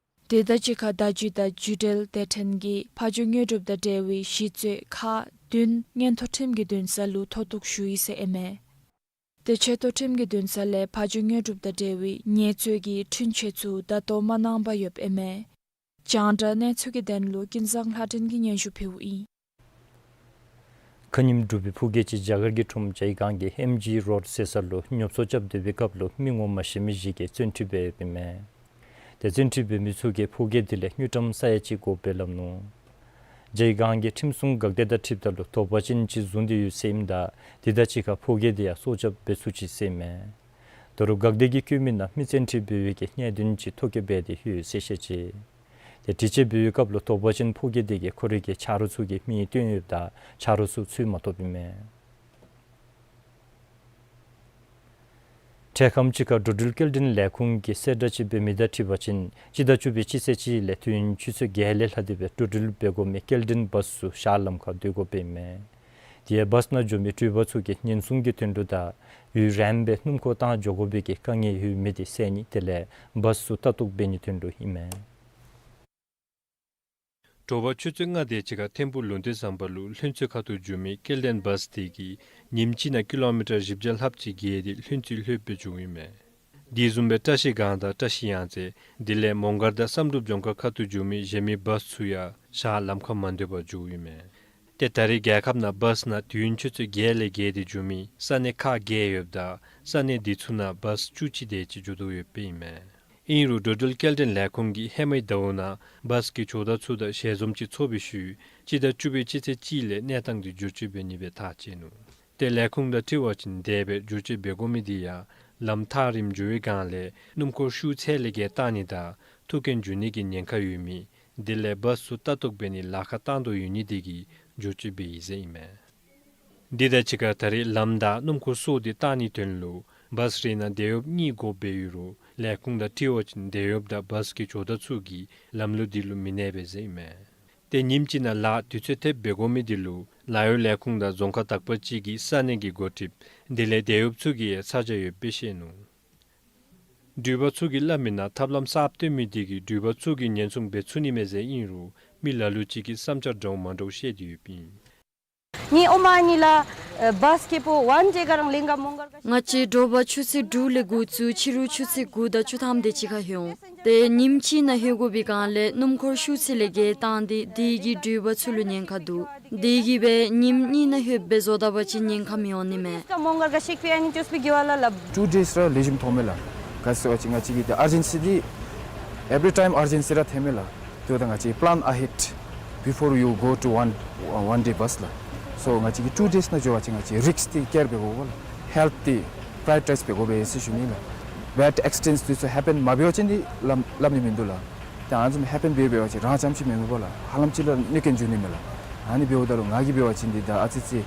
དེ་དང་གཅིག་ཁར་བརྡ་བརྒྱུད་དང་བརྒྱུད་འབྲེལ་སྡེ་ཚན་གྱིས་ཕ་ཇོ་དངོས་གྲུབ་དང་འབྲེལ་བའི་གཞི་རྩའི་ཁག་བདུན་མངོན་མཐོ་ཁྲིམས་ཀྱི་འདུན་ས་ལུ་མཐོ་གཏུགས་ཞུ་ཡི་ཟེར་ཨིན་མས། དེ་ཆེ་མཐོ་ཁྲིམས་ཀྱི་འདུན་ས་ལས་ཕ་ཇོ་དངོས་གྲུབ་དང་འབྲེལ་བའི་ཉེས་རྩོད་ཀྱི་འཁྲུན་ཆོད་ཚུ་ད་ལྟོ་མ་གནང་པར་ཡོདཔ་ཨིན་མས། རྒྱང་བསྒྲགས་གནས་ཚུལ་གྱི་དོན་ལུ་ཀུན་བཟང་ལྷ་སྒྲོན་གྱིས་སྙན་ཞུ་ཕུལཝ་ཨིན། ཁ་ཉིནམ་འབྲུག་པའི་ཕོ་རྒྱས་ཅིག་རྒྱ་གར་གྱི་ཁྲོམ་ཇའི་སྒང་གི་ཨེམ་ཇི་རོཌ་ཟེར་ས་ལུ་ཉོ་ཚོང་རྐྱབ་སྡོད་པའི་སྐབས་ལུ་མི་ངོ་མ་ཤེས་མི་ཅིག་གིས་བཙན་ཁྲིད་འབད་ཡོདཔ་ཨིན་མས། དེ་བཙན་ཁྲིད་འབད་མི་ཚུ་གིས་ཕོ་རྒྱས་དེ་ལས་དངུལ་ཀྲམ་ས་ཡ་གཅིག་དགོ་པས་སླབ་ནུག། ཇའི་སྒང་གི་ཁྲིམས་སྲུང་འགག་སྡེ་དང་འཁྲིལཝ་ད་ལུ་དོགས་པ་ཅན་ཅིག་བཟུང་སྟེ་ཡོད་ཟེར་ཨིནམ་ད་དེ་དང་གཅིག་ཁར་ཕོ་རྒྱས་དེ་ཡང་སྲོག་སྐྱབས་འབད་ཚུགས་ཅི་ཟེར་ཨིན་མས། ད་རུང་འགག་སྡེ་གིས་བཀོད་མི་ནང་མི་བཙན་ཁྲིད་འབད་བའི་གི་གནད་དོན་ཅིག་ཐོ་བཀོད་འབད་དེ་ཡོད་ཟེར་བཤད་ཅི། དེ་དྲི་དཔྱད་འབད་བའི་སྐབས་ལུ་དོགས་པ་ཅན་ཕོ་རྒྱས་དེ་གིས་ཁོ་རའི་གི་ཆ་རོགས་ཚུ་གི་མིང་བཏོན་ཡོདཔ་ད་ཆ་རོགས་ཚུ་འཚོལ་མ་ཐོབ་ཨིན་མས། འཕྲལ་ཁམས་ཅིག་ཁར་འགྲོ་འགྲུལ་སྐྱེལ་འདྲེན་ལས་ཁུངས་ཀྱིས་གསལ་བསྒྲགས་ཅིག་འབད་མི་དང་འཁྲིལ་བ་ཅིན་སྤྱི་ཟླ་བཅུ་པའི་སྤྱི་ཚེས་གཅིག་ལས་དུས་ཡུན་ཆུ་ཚོད་བརྒྱད་ལས་ལྷག་སྟེ་སྦེ་འགྲོ་འགྲུལ་འབད་དགོ་མི་སྐྱེལ་འདྲེན་བཱསི་ཚུ་ཞག་ལམ་ཁར་སྡོད་དགོཔ་ཨིན་མས། དེ་ཡང་བཱསི་ནང་འགྱོ་མི་འགྲུལ་པ་ཚུ་གིས་ཉེན་སྲུང་གི་དོན་ལུ་དང་ཡུན་རིངམོ་སྦེ་སྣུམ་འཁོར་བཏང་འགྱོ་དགོ་པའི་གི་དཀའ་ངལ་ཡོད་མི་དེ་བསལ་ནི་དེ་ལས་བཱསི་ཚུ་ལྟ་རྟོག་འབད་ནིའི་དོན་ལུ་ཨིན་མས། དྲོ་པ་ཆུ་ཚོད་ལྔ་དེ་ཅིག་ཁར་ཐིམ་ཕུག་ལུང་བསྟན་ཟམ་པ་ལུ་ལྷུན་རྩེ་ཁ་ཐུག་འགྱོ་མི་སྐྱེལ་འདྲེན་བཱསི་དེ་གིས་ཉིནམ་གཅིག་ནང་ཀི་ལོ་མི་ཊར་བཞི་བརྒྱ་ལྷགཔ་ཅིག་བརྒལ་ཏེ་ལྷུན་རྩེ་ལྷོདཔ་སྦེ་འགྱོཝ་ཨིན་མས། དེ་བཟུམ་སྦེ་བཀྲ་ཤིས་སྒང་དང་བཀྲ་ཤིས་གཡང་རྩེ་དེ་ལས་མོང་སྒར་དང་བསམ་གྲུབ་ལྗོངས་མཁར་ཁ་ཐུག་འགྱོ་མི་གཞན་མི་བཱསི་ཚུ་ཡང་ཞག་ལམ་ཁར་མ་སྡོད་པར་འགྱོཝ་ཨིན་མས། ཏེ་ད་རེས་རྒྱལ་ཁབ་ནང་བཱསི་ནང་དུས་ཡུན་ཆུ་ཚོད་བརྒྱད་ལས་བརྒལ་ཏེ་འགྱོ་མི་ས་གནས་ཁག་བརྒྱད་ཡོདཔ་ད་ས་གནས་དེ་ཚུ་ནང་བཱསི་བཅུ་གཅིག་དེ་ཅིག་འགྱོ་དོ་ཡོདཔ་ཨིན་མས། ཨིན་རུང་འགྲོ་འགྲུལ་སྐྱེལ་འདྲེན་ལས་ཁུངས་ཀྱིས་ཧེ་མའི་ཟླཝ་ནང་བཱསི་གི་ཇོ་བདག་ཚུ་དང་ཞལ་འཛོམས་ཅིག་ཚོགས་པའི་ཤུལ་སྤྱི་ཟླ་བཅུ་པའི་སྤྱི་ཚེས་གཅིག་ལས་གནས་སྟངས་དེ་བསྒྱུར་བཅོས་འབད་ནི་སྦེ་ཐག་བཅད་ནུག། ཏེ་ལས་ཁུངས་དང་འཁྲིལ་བ་ཅིན་དེ་སྦེ་བསྒྱུར་བཅོས་འབད་དགོ་མི་དེ་ཡང་ལམ་ཐག་རིངམོ་འགྱོ་བའི་སྒང་ལས་སྣུམ་འཁོར་ཤུགས་ཚད་ལས་བརྒལ་བཏང་ནི་དང་ཐུག་རྐྱེན་འབྱུང་ནི་གི་ཉེན་ཁ་ཡོད་མི་དེ་ལས་བཱསི་ཚུ་ལྟ་རྟོག་འབད་ནི་ལཱ་ཁག་བཏང་དོ་ཡོད་ནི་དེ་གིས་བསྒྱུར་བཅོས་འབད་ཡི་ཟེར་ཨིན་མས། དེ་དང་གཅིག་ཁར་ད་རེས་ལམ་དང་སྣུམ་འཁོར་སོགས་དེ་བཏང་ནིའི་དོན་ལུ་བཱསི་རེ་ནང་དེད་གཡོགཔ་གཉིས་དགོཔ་སྦེ་ཡོད་རུང་ལས་ཁུངས་དང་འཁྲིལ་བ་ཅིན་དེད་གཡོགཔ་དང་བཱསི་གི་ཇོ་བདག་ཚུ་གིས་ལམ་ལུགས་དེ་ལུ་མི་གནས་པས་ཟེར་ཨིན་མས། ཏེ་ཉིནམ་གཅིག་ནང་ལཱ་དུས་ཚོད་ཐེབས་འབད་དགོ་མི་དེ་ལུ་ལཱ་གཡོག་ལས་ཁུངས་དང་རྫོང་ཁག་དག་པ་ཅིག་གི་ས་གནས་ཀྱི་འགོ་ཁྲིདཔ་དེ་ལས་དེད་གཡོགཔ་ཚུ་གིས་ཚ་གྱང་ཡོདཔ་སྦེ་བཤད་ནུག། འགྲུལ་པ་ཚུ་གིས་སླབ་མི་ནང་ཐབས་ལམ་གསརཔ་བཏོན་མི་དེ་གིས་འགྲུལ་པ་ཚུ་གིས་ཉེན་སྲུང་འབད་ཚུགས་ནི་མས་ཟེར་ཨིན་རུང་མི་ལ་ལུ་ཅིག་གིས་བསམ་འཆར་འདྲཝ་མ་འདྲཝ་བཤད་དེ་ཡོདཔ་ཨིན། ནི་ཨོ་མ་ནི་ལ་ཨ་བཱསི་ཀེ་པོ་ཝན་ཌེ་ག་རང་ལེན་ག་མོང་སྒར་ག་ང་བཅས་དྲོ་པ་ཆུ་ཚོད་དྲུག་ལས་འགོ་བཙུགས་ཕྱི་རུ་ཆུ་ཚོད་དགུ་དང་བཅུ་ཐམ་དེ་ཅིག་ཁར་ལྷོད་འོང་། ཏེ་ཉིནམ་གཅིག་ནང་ལྷོད་དགོ་པའི་སྒང་ལས་སྣུམ་འཁོར་ཤུགས་ཚད་ལས་བརྒལ་བཏང་སྟེ་དེ་གིས་འགྲུལ་པ་ཚུ་ལུ་ཉེན་ཁ་འདུག། དེ་གིས་སྦེ་ཉིནམ་གཉིས་ནང་ལྷོདཔ་སྦེ་བཟོ་ད་པ་ཅིན་ཉེན་ཁ་མི་འོང་ནི་མས། མོང་སྒར་ག་ཤེག་པེ་ཨན་ཅོས་པི་གི་ཝ་ལ་ལ། ཊུ་ཌེསི་ར་ལེགས་ཤོམ་མཐོང་མས་ལགས། ག་ཅི་ཟེར་བ་ཅིན་ང་བཅས་ཀྱི་ཨར་ཇེན་སི་འདི་every time urgency ར་ཐོན་མས་ལགས། དེ་འབདཝ་ད་ང་བཅས་plan ahead before you go to one, one day bus ལགས། སོ་ང་བཅས་ཀྱིས་ཊུ་ཌེསི་ནང་འགྱོ་བ་ཅིན་ང་བཅས་རིསཀ་འདི་ཀེར་འབད་དགོ་པས་ལགས། ཧེལཐ་འདི་པྲའི་ཡོ་རི་ཊའིཛ་འབད་དགོ་པས་ཟེར་ཞུ་ནི་ལགས། བེཌ་ཨེག་སི་ཌེནཊ་འདི་ཚུ་ཧེ་པེན་མ་འབད་བ་ཅིན་འདི་སླབ་སླབ་ནི་མིན་འདུག་ལགས། ཏེ་ཨ་ནི་བཟུམ་ཧེ་པེན་འབད་འབད་བ་ཅིན་རང་རྐྱངམ་ཅིག་མེན་མས་པ་ལགས། ཧ་ལམ་ཅིག་ལུ་གནོད་རྐྱེན་འབྱུང་ནི་མས་ལགས། ཨ་ནི་འབདཝ་ད་ལུ་ང་གིས་འབད་བ་ཅིན་འདི་ད་ཨ་ཙི་ཅིག་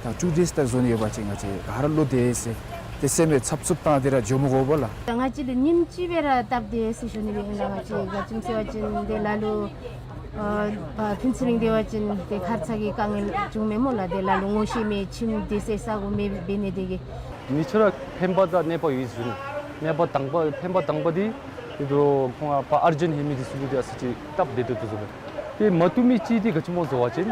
ད་ཊུ་ཌེསི་ད་བཟོ་ནི་ཡོད་པ་ཅིན་ང་བཅས་ག་ར་བློ་བདེ་ཟེར། ཏེ་སེམས་ལུ་འཚབ་འཚུབ་བཏང་སྟེ་ར་འགྱོ་མི་དགོ་པས་ལགས། ད་ང་བཅས་ལུ་ཉིནམ་གཅིག་སྦེ་ར་སྟབས་བདེ་ཟེར་ཞུ་ནི་སྦེ་ཨིན་ལགས། ང་བཅས་ག་ཅི་སྨོ་ཟེར་བ་ཅིན་དེ་ལ་ལུ་ཨ་ཕུན་ཚོགས་གླིང་སྡོད་པ་ཅིན་ཏེ་ཁར་ཚ་གི་དཀའ་ངལ་བྱུང་མས་སྨོ་ལགས། དེ་ལ་ལུ་ངོ་ཤེས་མེད་ཁྱིམ་སྡོད་སའི་ས་གོ་མེདཔ་འབད་ནི་དེ་གིས། ཉེ་ཆར་ཕན་པ་དང་གནོད་པ་ཡོད་ཟེར་ནི། གནོད་པ་དང་པ་ཕན་པ་དང་པ་འདི་འདི་ལུ་ཁོང་ཕར་ཨར་ཇེནཊ་ལྷོད་མི་འདི་ཚུ་གིས་ཏེ་ཨ་ཙི་ཅིག་སྟབས་བདེ་ཏོག་ཏོ་བཟོ་མས། ཏེ་མ་བཏུབ་མི་ཅིག་འདི་ག་ཅི་སྨོ་ཟེར་བ་ཅིན་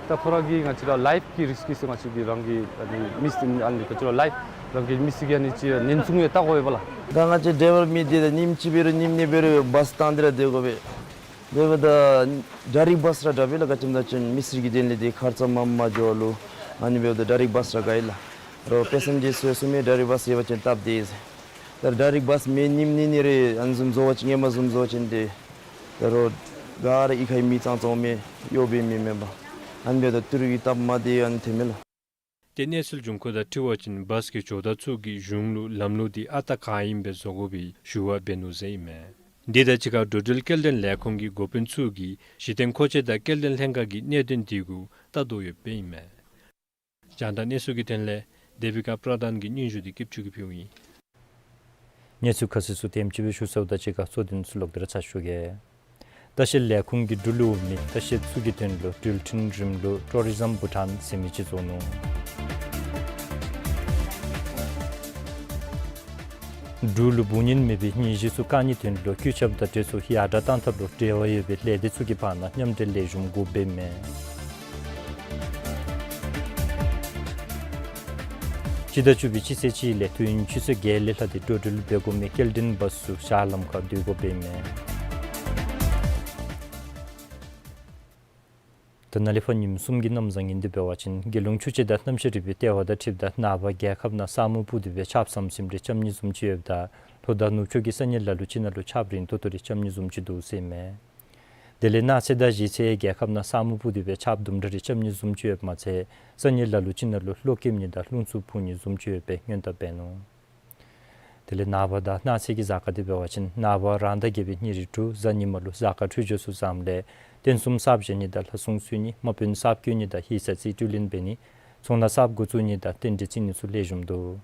ད་ཁོ་ར་གི་ང་བཅས་ར་ལའིཕ་གི་རིསཀ་ཟེར་ང་བཅས་ཀྱི་རང་གི་ཨ་ནི་མི་སི་ཨ་ནི་ག་ཅི་ར་ལའིཕ་རང་གི་མི་སི་གི་ཨ་ནི་ཅིག་ཉེན་སྲུང་ཡང་བལྟ་དགོ་པས་ལགས། ད་ང་བཅས་ཌའི་ཝར་མི་འདི་ད་ཉིནམ་གཅིག་འབད་རུང་ཉིནམ་གཉིས་འབད་རུང་བཱས་བཏང་སྟེ་ར་སྡོད་དགོ་པས། དེ་འབདཝ་ད་ཌའི་རེཀཊ་བཱས་ར་དྲག་པས་ལགས། ག་ཅི་སྨོ་ཟེར་བ་ཅིན་མི་སེར་གྱི་དོན་ལས་ཏེ་ཁར་ཚ་མངམ་མ་འགྱོ་ལུ་ཨ་ནི་འབདཝ་ད་ཌའི་རེཀཊ་བཱས་ར་དགའ་ཡི་ལགས། རོགས་པེ་སེན་ཇར་ཚུ་གསུངམ་མས་ཌའི་རེཀཊ་བཱས་ཡོད་པ་ཅིན་སྟབས་བདེ་ཟེར། ད་ཌའི་རེཀཊ་བཱས་མེད་ཉིནམ་གཉིས་གཉིས་རེ་ཨ་ནི་བཟུམ་བཟོ་བ་ཅིན་སྔོན་མ་བཟུམ་བཟོ་བ་ཅིན་ཏེ་ད་རོགས་ག་ར་གཡུས་ཁའི་མི་ཙང་ཙང་མས་གཡོག་འབད་མི་མེན་པས། ཨ་ནི་འབདཝ་ད་ཏི་རུ་གི་སྟབས་མ་བདེ་ཨ་ནི་ཐོནམ་མས་ལགས། ཏེ་གནས་ཚུལ་འབྱུང་ཁུངས་དང་འཁྲིལ་བ་ཅིན་བཱས་ཀྱི་ཇོ་བདག་ཚུ་གིས་གཞུང་ལུ་ལམ་ལུགས་འདི་ཨ་རྟག་ག་ཨིནམ་སྦེ་བཟོ་དགོ་པའི་ཞུ་བ་འབད་ནུག་ཟེར་ཨིན་མས། འདི་དང་གཅིག་ཁར་འགྲོ་འགྲུལ་སྐྱེལ་འདྲེན་ལས་ཁུངས་ཀྱི་འགོ་དཔོན་ཚུ་གིས་གཞི་རྟེན་མཁོ་ཆས་དང་སྐྱེལ་འདྲེན་ལྷན་ཁག་གི་གནད་དོན་འདི་གུ་བལྟ་དོ་ཡོདཔ་ཨིན་མས། རྒྱང་བསྒྲགས་གནས་ཚུལ་གྱི་དོན་ལས་དེ་བི་ཀ་པྲ་དྷཱན་གྱི་སྙན་ཞུ་འདི་སྐྱིད་ཆུ་གིས་ཕུལཝ་ཨིན། གནས་ཚུལ་ཁ་གསལ་ཚུ་དེམ་ཅིག་སྦེ་ཞུ་ཚརཝ་དང་གཅིག་ཁར་གཙོ་དོན་ཚུ་ལོག་སྟེ་ར་ཕྱག་ཞུ་གེ། ལྟ་བཤལ་ལས་ཁུངས་ཀྱིས་འབྲུག་ལུ་འོང་མི་ལྟ་བཤལ་ཚུ་གི་དོན་ལུ་འགྲུལ་འཕྲིན་རིམ་ལུགས་ཊུ་རི་ཛམ་བྷུ་ཊཱན་ཟེར་མི་ཅིག་བཟོ་ནུག། འབྲུག་ལུ་བུ་གཉེན་མེད་པའི་གཉེན་གཞི་ཚུ་བཀག་ནིའི་དོན་ལུ་སྐུ་ཚབ་དང་གྲོས་ཚོགས་ཡར་དྲག་གཏང་ཐབས་ལུ་འབྲེལ་བ་ཡོད་པའི་ལས་སྡེ་ཚུ་གི་བར་ན་མཉམ་འབྲེལ་ལེགས་ཤོམ་དགོཔ་འབདཝ་མས། སྤྱི་ཟླ་བཅུ་པའི་སྤྱི་ཚེས་གཅིག་ལས་དུས་ཡུན་ཆུ་ཚོད་བརྒྱད་ལས་ལྷག་སྟེ་འགྲོ་འགྲུལ་འབད་དགོ་མི་སྐྱེལ་འདྲེན་བཱས་ཚུ་ཞག་ལམ་ཁར་སྡོད་དགོཔ་འབདཝ་མས། ད་ནཱ་ལས་ཕར་ཉིནམ་གསུམ་གྱི་གནམ་བཟང་ངན་འདི་འབད་བ་ཅིན་རྒྱལ་ཡོངས་ཆུ་དཔྱད་དང་གནམ་གཤིས་རིག་པའི་ལྟེ་བ་དང་འཁྲིལཝ་ད་ནངས་པ་རྒྱལ་ཁབ་ནང་ས་སྨུག་སྤུབས་ཏེ་སྦེ་ཆརཔ་ཟམ་ཟིམ་རེ་རྐྱབ་ནི་བཟུམ་ཅིག་ཡོདཔ་ད་ལྷོ་དང་ནུབ་ཕྱོགས་ཀྱི་ས་གནས་ལ་ལུ་ཅིག་ནང་ལུ་ཆརཔ་རན་ཏོག་ཏོ་རེ་རྐྱབ་ནི་བཟུམ་ཅིག་འདུག་ཟེར་ཨིན་མས། དེ་ལས་གནངས་ཚེ་དང་གཞེས་ཚེ་རྒྱལ་ཁབ་ནང་ས་སྨུག་སྤུབས་ཏེ་སྦེ་ཆརཔ་དུམ་གྲ་རེ་རྐྱབ་ནི་བཟུམ་ཅིག་ཡོདཔ་མ་ཚད་ས་གནས་ལ་ལུ་ཅིག་ནང་ལུ་གློག་ཀེམ་ནི་དང་རླུང་འཚུབ་འཕུ་ནི་བཟུམ་ཅིག་ཡོད་པའི་སྔོན་བརྡ་འབད་ནུག། དེ་ལས་ནངས་པ་དང་གནངས་ཚེ་གི་གཟའ་སྐར་འདི་འབད་བ་ཅིན་ནངས་པ་རང་ཟླ་བརྒྱད་པའི་ཉེར་དྲུག་གཟའ་ཉི་མ་ལུ་གཟའ་སྐར་འཕྲོད་སྦྱོར་ཚུ་བཟངམ་ལས་རྟེན་གསུམ་གསརཔ་བཞེངས་ནི་དང་ལྷ་སྲུང་གསོལ་ནི་དམག་དཔོན་གསརཔ་བསྐོ་ནི་དང་ཡིག་ཚང་རྩིས་སྤྲོད་ལེན་འབད་ནི་ཚོང་ལཱ་གསརཔ་འགོ་བཙུགས་ནི་དང་རྟེན་འབྲེལ་བརྩི་ནི་ཚུ་ལེགས་ཤོམ་འདུག།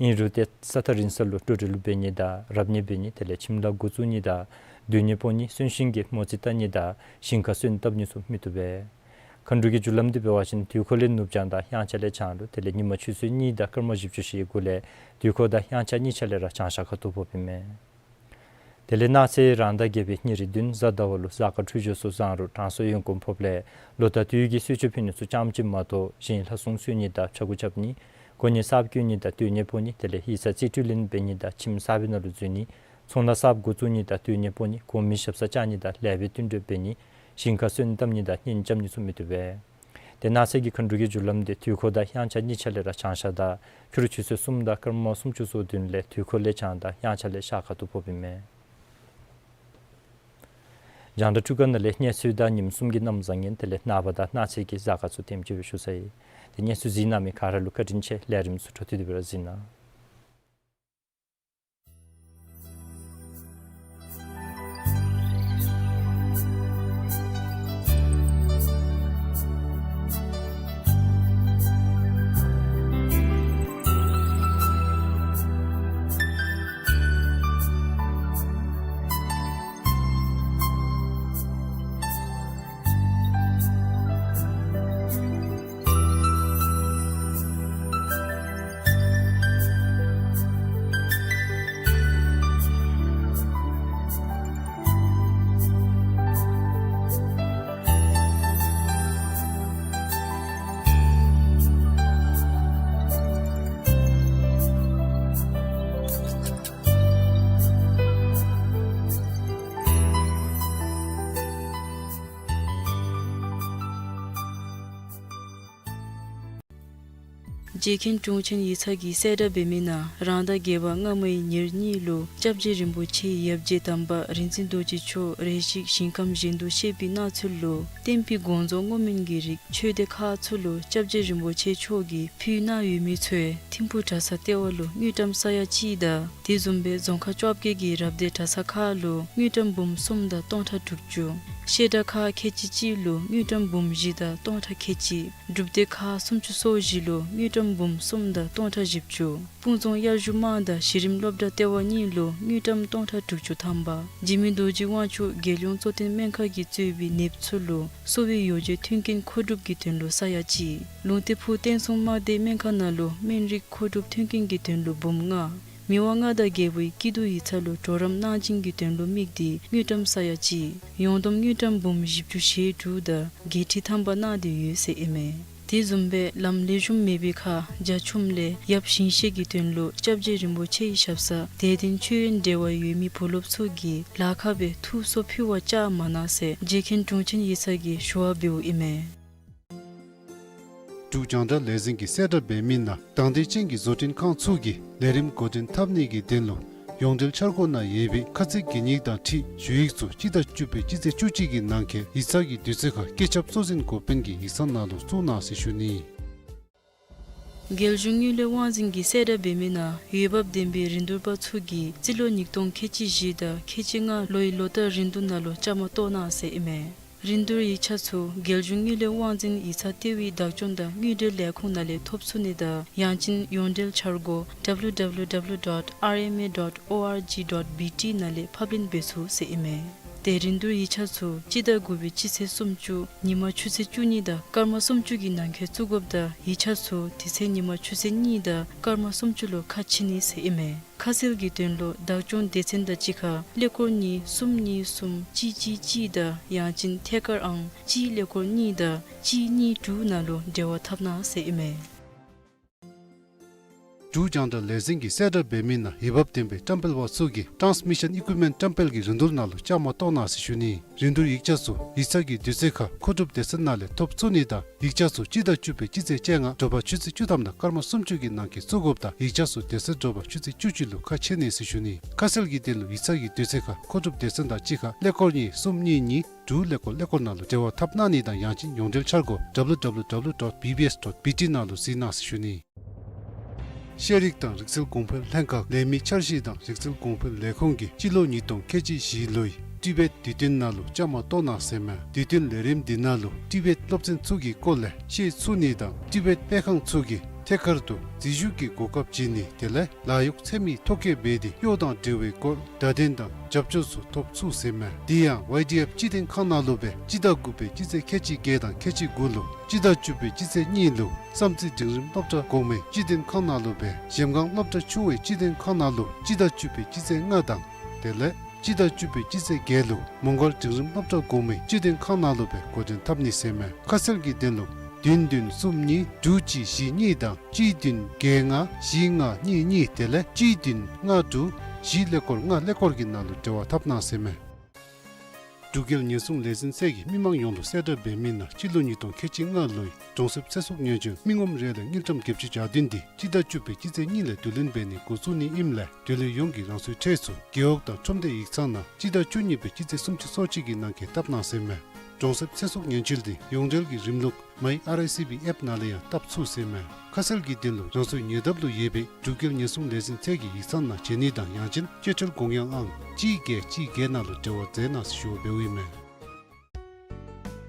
ཨིན་རུང་ཏེ་ས་ཐག་རིང་ས་ལུ་འགྲོ་འགྲུལ་འབད་ནི་དང་རབ་གནས་འབད་ནི་དེ་ལས་ཁྱིམ་ལཱ་འགོ་བཙུགས་ནི་དང་སྡོད་གནས་སྤོ་ནི་གསོན་གཤིན་གྱི་མོ་རྩིས་བལྟ་ནི་དང་ཞིང་ཁ་སོན་བཏབ་ནི་ཚུ་མི་བཏུབ་པས། མཁའ་འགྲོ་གི་རྒྱུ་ལམ་འདི་འབད་བ་ཅིན་དུས་འཁོར་ལས་ནུབ་བྱང་དང་དབྱངས་འཆར་ལས་བྱང་ལུ་དེ་ལས་ཉི་མ་ཆུ་ཚོད་གཉིས་དང་སྐར་མ་བཞི་བཅུ་ཞེ་དགུ་ལས་དུས་འཁོར་དང་དབྱངས་འཆར་གཉིས་ཆ་ལས་ར་བྱང་ཤར་ཁ་ཐུག་ཕོགཔ་ཨིན་མས། དེ་ལས་གནངས་ཚེ་རང་ཟླ་བརྒྱད་པའི་ཉེར་བདུན་གཟའ་ཟླ་བ་ལུ་གཟའ་སྐར་འཕྲོད་སྦྱོར་ཚུ་བཟང་རུང་དྲང་སྲོང་གཡོན་སྐོར་ཕོགཔ་ལས་ལོ་ཟླ་དུས་ཀྱི་གསོལ་མཆོད་ཕུལ་ནི་ཚུ་ཙམ་ཅིག་མ་གཏོགས་གཞན་ལྷ་སྲུང་གསོལ་ནི་དང་ཕྱྭ་འགུགས་རྐྱབ་ནི་གོ་གནས་གསརཔ་བསྐོ་ནི་དང་སྡོད་གནས་སྤོ་ནི་དེ་ལས་ཡིག་ཚང་རྩིས་སྤྲོད་ལེན་འབད་ནི་དང་ཁྱིམ་གསར་པའི་ནང་ལུ་འཛུལ་ནི་ཚོང་ལཱ་གསརཔ་འགོ་བཙུགས་ནི་དང་སྡོད་གནས་སྤོ་ནི་གོང་མའི་ཞབས་སར་བཅར་ནི་དང་ལེགས་པའི་བསྟུན་གྲོས་འབད་ནི་ཞིང་ཁ་སོན་བཏབ་ནི་དང་གཉེན་རྐྱབ་ནི་ཚུ་མི་བཏུབ་པས། ཏེ་གནངས་ཚེ་གི་མཁའ་འགྲོ་གི་རྒྱུ་ལམ་འདི་དུས་འཁོར་དང་དབྱངས་འཆར་གཉིས་ཆ་ལས་ར་བྱང་ཤར་དང་ཕྱི་རུ་ཆུ་ཚོད་གསུམ་དང་སྐར་མ་སུམ་ཅུ་སོ་བདུན་ལས་དུས་འཁོར་ལས་བྱང་དང་དབྱངས་འཆར་ལས་ཤར་ཁ་ཐུག་ཕོགཔ་ཨིན་མས། རྒྱང་བསྒྲགས་འཕྲུལ་ཁང་ནང་ལས་གནས་ཚུལ་དང་ཉིནམ་གསུམ་གྱི་གནམ་བཟང་ངན་དེ་ལས་ནངས་པ་དང་གནངས་ཚེ་གི་གཟའ་སྐར་ཚུ་དེམ་ཅིག་སྦེ་ཞུ་ཚར་ཡི། ཏེ་གནས་ཚུལ་གཟིགས་གནང་མི་ག་ར་ལུ་བཀའ་དྲིན་ཆེ། ལས་རིམ་ཚུ་འཕྲོ་མཐུད་དེ་སྦེ་ར་གཟིགས་གནང་། རྗེ་མཁན་དྲུང་ཆེན་ཡིག་ཚང་གིས་གསལ་བསྒྲགས་འབད་མི་ནང་རང་ཟླ་བརྒྱད་པ་སྔ་མའི་ཉེར་གཉིས་ལུ་སྐྱབས་རྗེ་རིན་པོ་ཆེ་ཡབ་རྗེ་དམ་པ་རིག་འཛིན་རྡོ་རྗེ་མཆོག་རེ་ཞིག་ཞིང་ཁམས་གཞན་དུ་གཤེགས་པའི་གནས་ཚུལ་ལུ་བསྟན་པའི་དགོངས་རྫོགས་བསྔོ་སྨོན་གྱི་རིགས་ཆོས་སྡེ་ཁག་ཚུ་ལུ་སྐྱབས་རྗེ་རིན་པོ་ཆེ་མཆོག་གིས་ཕུལ་གནང་ཡོད་མི་ཚུ་ཐིམ་ཕུ་གྲྭ་ཚང་ལྟེ་བ་ལུ་དངུལ་ཀྲམ་ས་ཡ་གཅིག་དང་དེ་བཟུམ་སྦེ་རྫོང་ཁག་བཅོ་བརྒྱད་ཀྱི་རབ་སྡེ་གྲྭ་ཚང་ཁག་ལུ་དངུལ་ཀྲམ་འབུམ་གསུམ་དང་སྟོང་ཕྲག་དྲུག་ཅུ། བཤད་གྲྭ་ཁག་ཁལ་གཅིག་གཅིག་ལུ་དངུལ་ཀྲམ་འབུམ་བཞི་དང་སྟོང་ཕྲག་ཁལ་གཅིག། སྒྲུབ་སྡེ་ཁག་སུམ་ཅུ་སོ་བཞི་ལུ་དངུལ་ཀྲམ་འབུམ་གསུམ་དང་སྟོང་ཕྲག་བཞི་བཅུ། སྤུངས་རྫོང་དབྱར་བཞུགས་དམངས་དང་གཞི་རིམ་སློབ་གྲྭ་ལྟེ་བ་གཉིས་ལུ་དངུལ་ཀྲམ་སྟོང་ཕྲག་དྲུག་ཅུ་ཐམ་པ། འཇིགས་མེད་རྡོ་རྗེ་དབང་ཕྱུག་རྒྱལ་ཡོངས་གཙོ་བསྟེན་སྨན་ཁང་གིས་གཙོས་པའི་ནདཔ་ཚུ་ལུ་གསོ་བའི་ཡོ་བྱད་མཐུན་རྐྱེན་མཁོ་སྒྲུབ་ཀྱི་དོན་ལུ་ས་ཡ་གཅིག། ལུང་བསྟན་ཕུག་བསྟན་སྲུང་དམག་སྡེ་སྨན་ཁང་ནང་ལུ་སྨན་རིགས་མཁོ་སྒྲུབ་མཐུན་རྐྱེན་གྱི་དོན་ལུ་འབུམ་ལྔ། མི་དབང་མངའ་བདག་རྒྱལ་པོའི་སྐྱིད་སྡུག་ཡིག་ཚང་ལུ་གྲོགས་རམ་གནང་སྦྱིན་གྱི་དོན་ལུ་དམིགས་ཏེ་དངུལ་ཀྲམ་ས་ཡ་གཅིག། ཡོངས་བསྡོམས་དངུལ་ཀྲམ་འབུམ་བཞི་བཅུ་ཞེ་དྲུག་དང་བརྒྱད་ཁྲི་ཐམ་པ་གནང་སྟེ་ཡོད་ཟེར་ཨིན་མས། དེ་བཟུམ་སྦེ་ལམ་ལེགས་ཤོམ་མེད་པའི་ཁར་རྒྱ་ཁྱོན་ལས་ཡབ་ཞིང་གཤེགས་ཀྱི་དོན་ལུ་སྐྱབས་རྗེ་རིན་པོ་ཆེའི་ཞབས་སར་དད་ལྡན་མཆོད་ཡོན་འབྲེལ་བ་ཡོད་མི་བུ་སློབ་ཚུ་གིས་ལཱ་ཁག་སྦེ་ཐུགས་གསོ་ཕུལ་བར་བཅར་མ་གནང་ཟེར་རྗེ་མཁན་དྲུང་ཆེན་ཡིག་ཚང་གིས་ཞུ་བ་འབདཝ་ཨིན་མས། འབྲུག་རྒྱང་བསྒྲགས་ལས་འཛིན་གྱིས་གསལ་བསྒྲགས་འབད་མི་ནང་དང་འདོད་ཅན་གྱི་བཟོ་སྐྲུན་ཁང་ཚུ་གིས་ལས་རིམ་འགོ་འདྲེན་འཐབ་ནི་གི་དོན་ལུ་ཡོངས་འབྲེལ་འཆར་སྒོ་ནང་ཡོད་པའི་ཁ་ཚིག་གི་ཉིག་དང་འཁྲིལ་ཞུ་ཡིག་ཚུ་སྤྱི་ཟླ་བཅུ་པའི་སྤྱི་ཚེས་བཅུ་གཅིག་གི་ནང་འཁོད་ཡིག་ཚང་གི་དུས་ཚོད་ཁར་སྐུ་ཚབ་གཙོ་འཛིན་འགོ་དཔོན་གྱི་ཡིག་ཚང་ནང་ལུ་བཙུགས་གནང་ཟེར་ཞུ་ནི། རྒྱལ་གཞུང་དངུལ་ལས་དབང་འཛིན་གྱིས་གསལ་བསྒྲགས་འབད་མི་ནང་འོས་འབབ་ལྡན་པའི་རིན་བསྡུར་པ་ཚུ་གིས་རྩིས་ལོ་ཉིས་སྟོང་ཁལ་གཅིག་བཞི་དང་ཁལ་གཅིག་ལྔ་ལོའི་ལོ་བསྟར་རིན་བསྡུར་ནང་ལུ་བཅའ་མར་གཏོགས་གནང་ཟེར་ཨིན་མས། རིན་བསྡུར་ཡིག་ཆ་ཚུ་རྒྱལ་གཞུང་དངུལ་ལས་དབང་འཛིན་ཡིག་ཚང་ལྟེ་བའི་བདག་སྐྱོང་དང་དངུལ་འབྲེལ་ལས་ཁུངས་ནང་ལས་ཐོབ་ཚུགས་ནི་དང་ཡང་ཅིན་ཡོངས་འབྲེལ་འཆར་སྒོ་W W W dot R M A dot O R G dot B T ནང་ལས་ཕབ་ལེན་འབད་ཚུགས་ཟེར་ཨིན་མས། ཏེ་རིན་བསྡུར་ཡིག་ཆ་ཚུ་སྤྱི་ཟླ་དགུ་པའི་སྤྱི་ཚེས་སུམ་ཅུ་ཉིན་མ་ཆུ་ཚོད་བཅུ་གཉིས་དང་སྐར་མ་སུམ་ཅུ་གི་ནང་འཁོད་བཙུགས་དགོཔ་དང་ཡིག་ཆ་ཚུ་དེ་ཚེ་ཉིན་མ་ཆུ་ཚོད་གཉིས་དང་སྐར་མ་སུམ་ཅུ་ལུ་ཁ་ཕྱེ་ནི་ཟེར་ཨིན་མས། ཁ་གསལ་གྱི་དོན་ལུ་བདག་སྐྱོང་སྡེ་ཚན་དང་གཅིག་ཁར་ཀླད་ཀོར་གཉིས་གསུམ་གཉིས་གསུམ་གཅིག་གཅིག་གཅིག་དང་ཡང་ཅིན་ཐད་ཀར་ཨང་གཅིག་ཀླད་ཀོར་གཉིས་དང་གཅིག་གཉིས་དྲུག་ནང་ལུ་འབྲེལ་བ་འཐབ་གནང་ཟེར་ཨིན་མས། འབྲུག་རྒྱང་བསྒྲགས་ལས་འཛིན་གྱིས་གསལ་བསྒྲགས་འབད་མི་ནང་འོས་འབབ་ལྡན་པའི་བཀྲམ་སྤེལ་པ་ཚུ་གིས་ཊཱནསི་མི་ཤཱན་ཨི་ཀུའིབ་མེནཊ་བཀྲམ་སྤེལ་གྱི་རིན་བསྡུར་ནང་ལུ་བཅའ་མར་གཏོགས་གནང་ཟེར་ཞུ་ནི། རིན་བསྡུར་ཡིག་ཆ་ཚུ་ཡིག་ཚང་གི་དུས་ཚོད་ཁར་མཁོ་སྒྲུབ་སྡེ་ཚན་ནང་ལས་ཐོབ་ཚུགས་ནི་དང་ཡིག་ཆ་ཚུ་སྤྱི་ཟླ་བཅུ་པའི་སྤྱི་ཚེས་བཅོ་ལྔ་དྲོ་པ་ཆུ་ཚོད་བཅུ་ཐམ་དང་སྐར་མ་སུམ་ཅུ་གི་ནང་འཁོད་བཙུགས་དགོཔ་དང་ཡིག་ཆ་ཚུ་དེ་ཚེ་དྲོ་པ་ཆུ་ཚོད་བཅུ་གཅིག་ལུ་ཁ་ཕྱེ་ནི་ཟེར་ཞུ་ནི། ཁ་གསལ་གྱི་དོན་ལུ་ཡིག་ཚང་གི་དུས་ཚོད་ཁར་མཁོ་སྒྲུབ་སྡེ་ཚན་དང་གཅིག་ཁར་ཀླད་ཀོར་གཉིས་གསུམ་གཉིས་གཉིས་དྲུག་ཀླད་ཀོར་ཀླད་ཀོར་ནང་ལུ་འབྲེལ་བ་འཐབ་གནང་ནི་དང་ཡང་ཅིན་ཡོངས་འབྲེལ་འཆར་སྒོ་W W W dot B B S dot B T ནང་ལུ་གཟིགས་གནང་ཟེར་ཞུ་ནི། ཤེས་རིག་དང་རིག་རྩལ་གོང་འཕེལ་ལྷན་ཁག་ལས་མི་འཆར་གཞི་དང་རིག་རྩལ་གོང་འཕེལ་ལས་ཁུངས་ཀྱིས་སྤྱི་ལོ་ཉིས་སྟོང་ཁལ་གཅིག་བཞི་ལོའི་ཊི་བེཊ་དུས་སྟོན་ནང་ལུ་བཅའ་མར་གཏོགས་གནང་ཟེར་མས། དུས་སྟོན་ལས་རིམ་འདི་ནང་ལུ་ཊི་བེཊ་སློབ་ཚན་ཚུ་གི་སྐོར་ལས་ཤེས་ཚུགས་ནི་དང་ཊི་བེཊ་སྤེལ་ཁང་ཚུ་གིས་ཐད་ཀར་དུ་འཛུལ་ཞུགས་ཀྱི་གོ་སྐབས་བྱིན་ནི་དེ་ལས་ལཱ་གཡོག་འཚོལ་མི་ཐོ་བཀོད་འབད་དེ་གཡོག་དང་འབྲེལ་བའི་སྐོར་བརྡ་དོན་དང་རྒྱབ་སྐྱོར་ཚུ་ཐོབ་ཚུགས་ཟེར་མས། དེ་ཡང་ཝའི་ཌི་ཨེཕ་སྤྱི་དོན་ཁང་ནང་ལུ་སྦེ་སྤྱི་ཟླ་དགུ་པའི་སྤྱི་ཚེས་ཁལ་གཅིག་བརྒྱད་དང་ཁལ་གཅིག་དགུ་ལུ་སྤྱི་ཟླ་བཅུ་པའི་སྤྱི་ཚེས་གཉིས་ལུ་བསམ་རྩེ་འབྲིང་རིམ་སློབ་གྲྭ་གོང་མའི་སྤྱི་དོན་ཁང་ནང་ལུ་སྦེ་གཞལམ་སྒང་སློབ་གྲྭ་ཆུང་བའི་སྤྱི་དོན་ཁང་ནང་ལུ་སྤྱི་ཟླ་བཅུ་པའི་སྤྱི་ཚེས་ལྔ་དང་དེ་ལས་སྤྱི་ཟླ་བཅུ་པའི་སྤྱི་ཚེས་བརྒྱད་ལུ་མོང་སྒར་འབྲིང་རིམ་སློབ་གྲྭ་གོང་མའི་སྤྱི་དོན་ཁང་ནང་ལུ་སྦེ་འགོ་འདྲེན་འཐབ་ནི་ཟེར་མས། ཁ་གསལ་གྱི་དོན་ལུ་བདུན་བདུན་གསུམ་གཉིས་དྲུག་གཅིག་བཞི་གཉིས་དང་གཅིག་བདུན་བརྒྱད་ལྔ་བཞི་ལྔ་གཉིས་གཉིས་དེ་ལས་གཅིག་བདུན་ལྔ་དྲུག་བཞི་ཀླད་ཀོར་ལྔ་ཀླད་ཀོར་གྱི་ནང་ལུ་འབྲེལ་བ་འཐབ་གནང་ཟེར་མས། འབྲུག་རྒྱལ་ཉེན་སྲུང་ལས་འཛིན་ཚད་ཀྱིས་མི་མང་ཡོངས་ལུ་གསལ་བསྒྲགས་འབད་མི་ནང་སྤྱི་ལོ་ཉིས་སྟོང་ཁལ་གཅིག་ལྔ་ལོའི་གྲོང་གསེབ་ཚེ་སྲོག་ཉེན་བཅོལ་མི་ངོམ་རེ་ལས་དངུལ་ཀྲམ་བརྒྱད་ཅུ་གྱ་བདུན་འདི་སྤྱི་ཟླ་བཅུ་པའི་སྤྱི་ཚེས་གཉིས་ལས་བསྡུ་ལེན་འབད་ནི་འགོ་བཙུགས་ནི་ཨིནམ་ལས་དོན་ལས་ཡོངས་ཀྱིས་རང་སོའི་ཁྲལ་ཚུ་རྒེད་འོག་དང་ཁྲོམ་སྡེ་ཡིག་ཚང་ནང་སྤྱི་ཟླ་བཅུ་གཉིས་པའི་སྤྱི་ཚེས་སུམ་ཅུ་སོ་གཅིག་གི་ནང་འཁོད་བཏབ་གནང་ཟེར་མས། གྲོང་གསེབ་ཚེ་སྲོག་ཉེན་བཅོལ་འདི་ཡོངས་འབྲེལ་གྱི་རིམ་ལུགས་མའི་ཨར་ཨའི་སི་བི་ཨེཔ་ནང་ལས་ཡང་བཏབ་ཚུགས་ཟེར་མས། ཁ་གསལ་གྱི་དོན་ལུ་རང་སོའི་ཉེ་འདབས་ལུ་ཡོད་པའི་འབྲུག་རྒྱལ་ཉེན་སྲུང་ལས་འཛིན་ཚད་ཀྱི་ཡིག་ཚང་ནང་བྱོན་ནི་དང་ཡང་ཅིན་སྤྱོད་ཁྲལ་དགོངས་ཡངས་ཨང་གཅིག་བརྒྱད་གཅིག་བརྒྱད་ནང་ལུ་འབྲེལ་བ་མཛད་གནང་ཟེར་ཞུ་བ་འབདཝ་ཨིན་མས།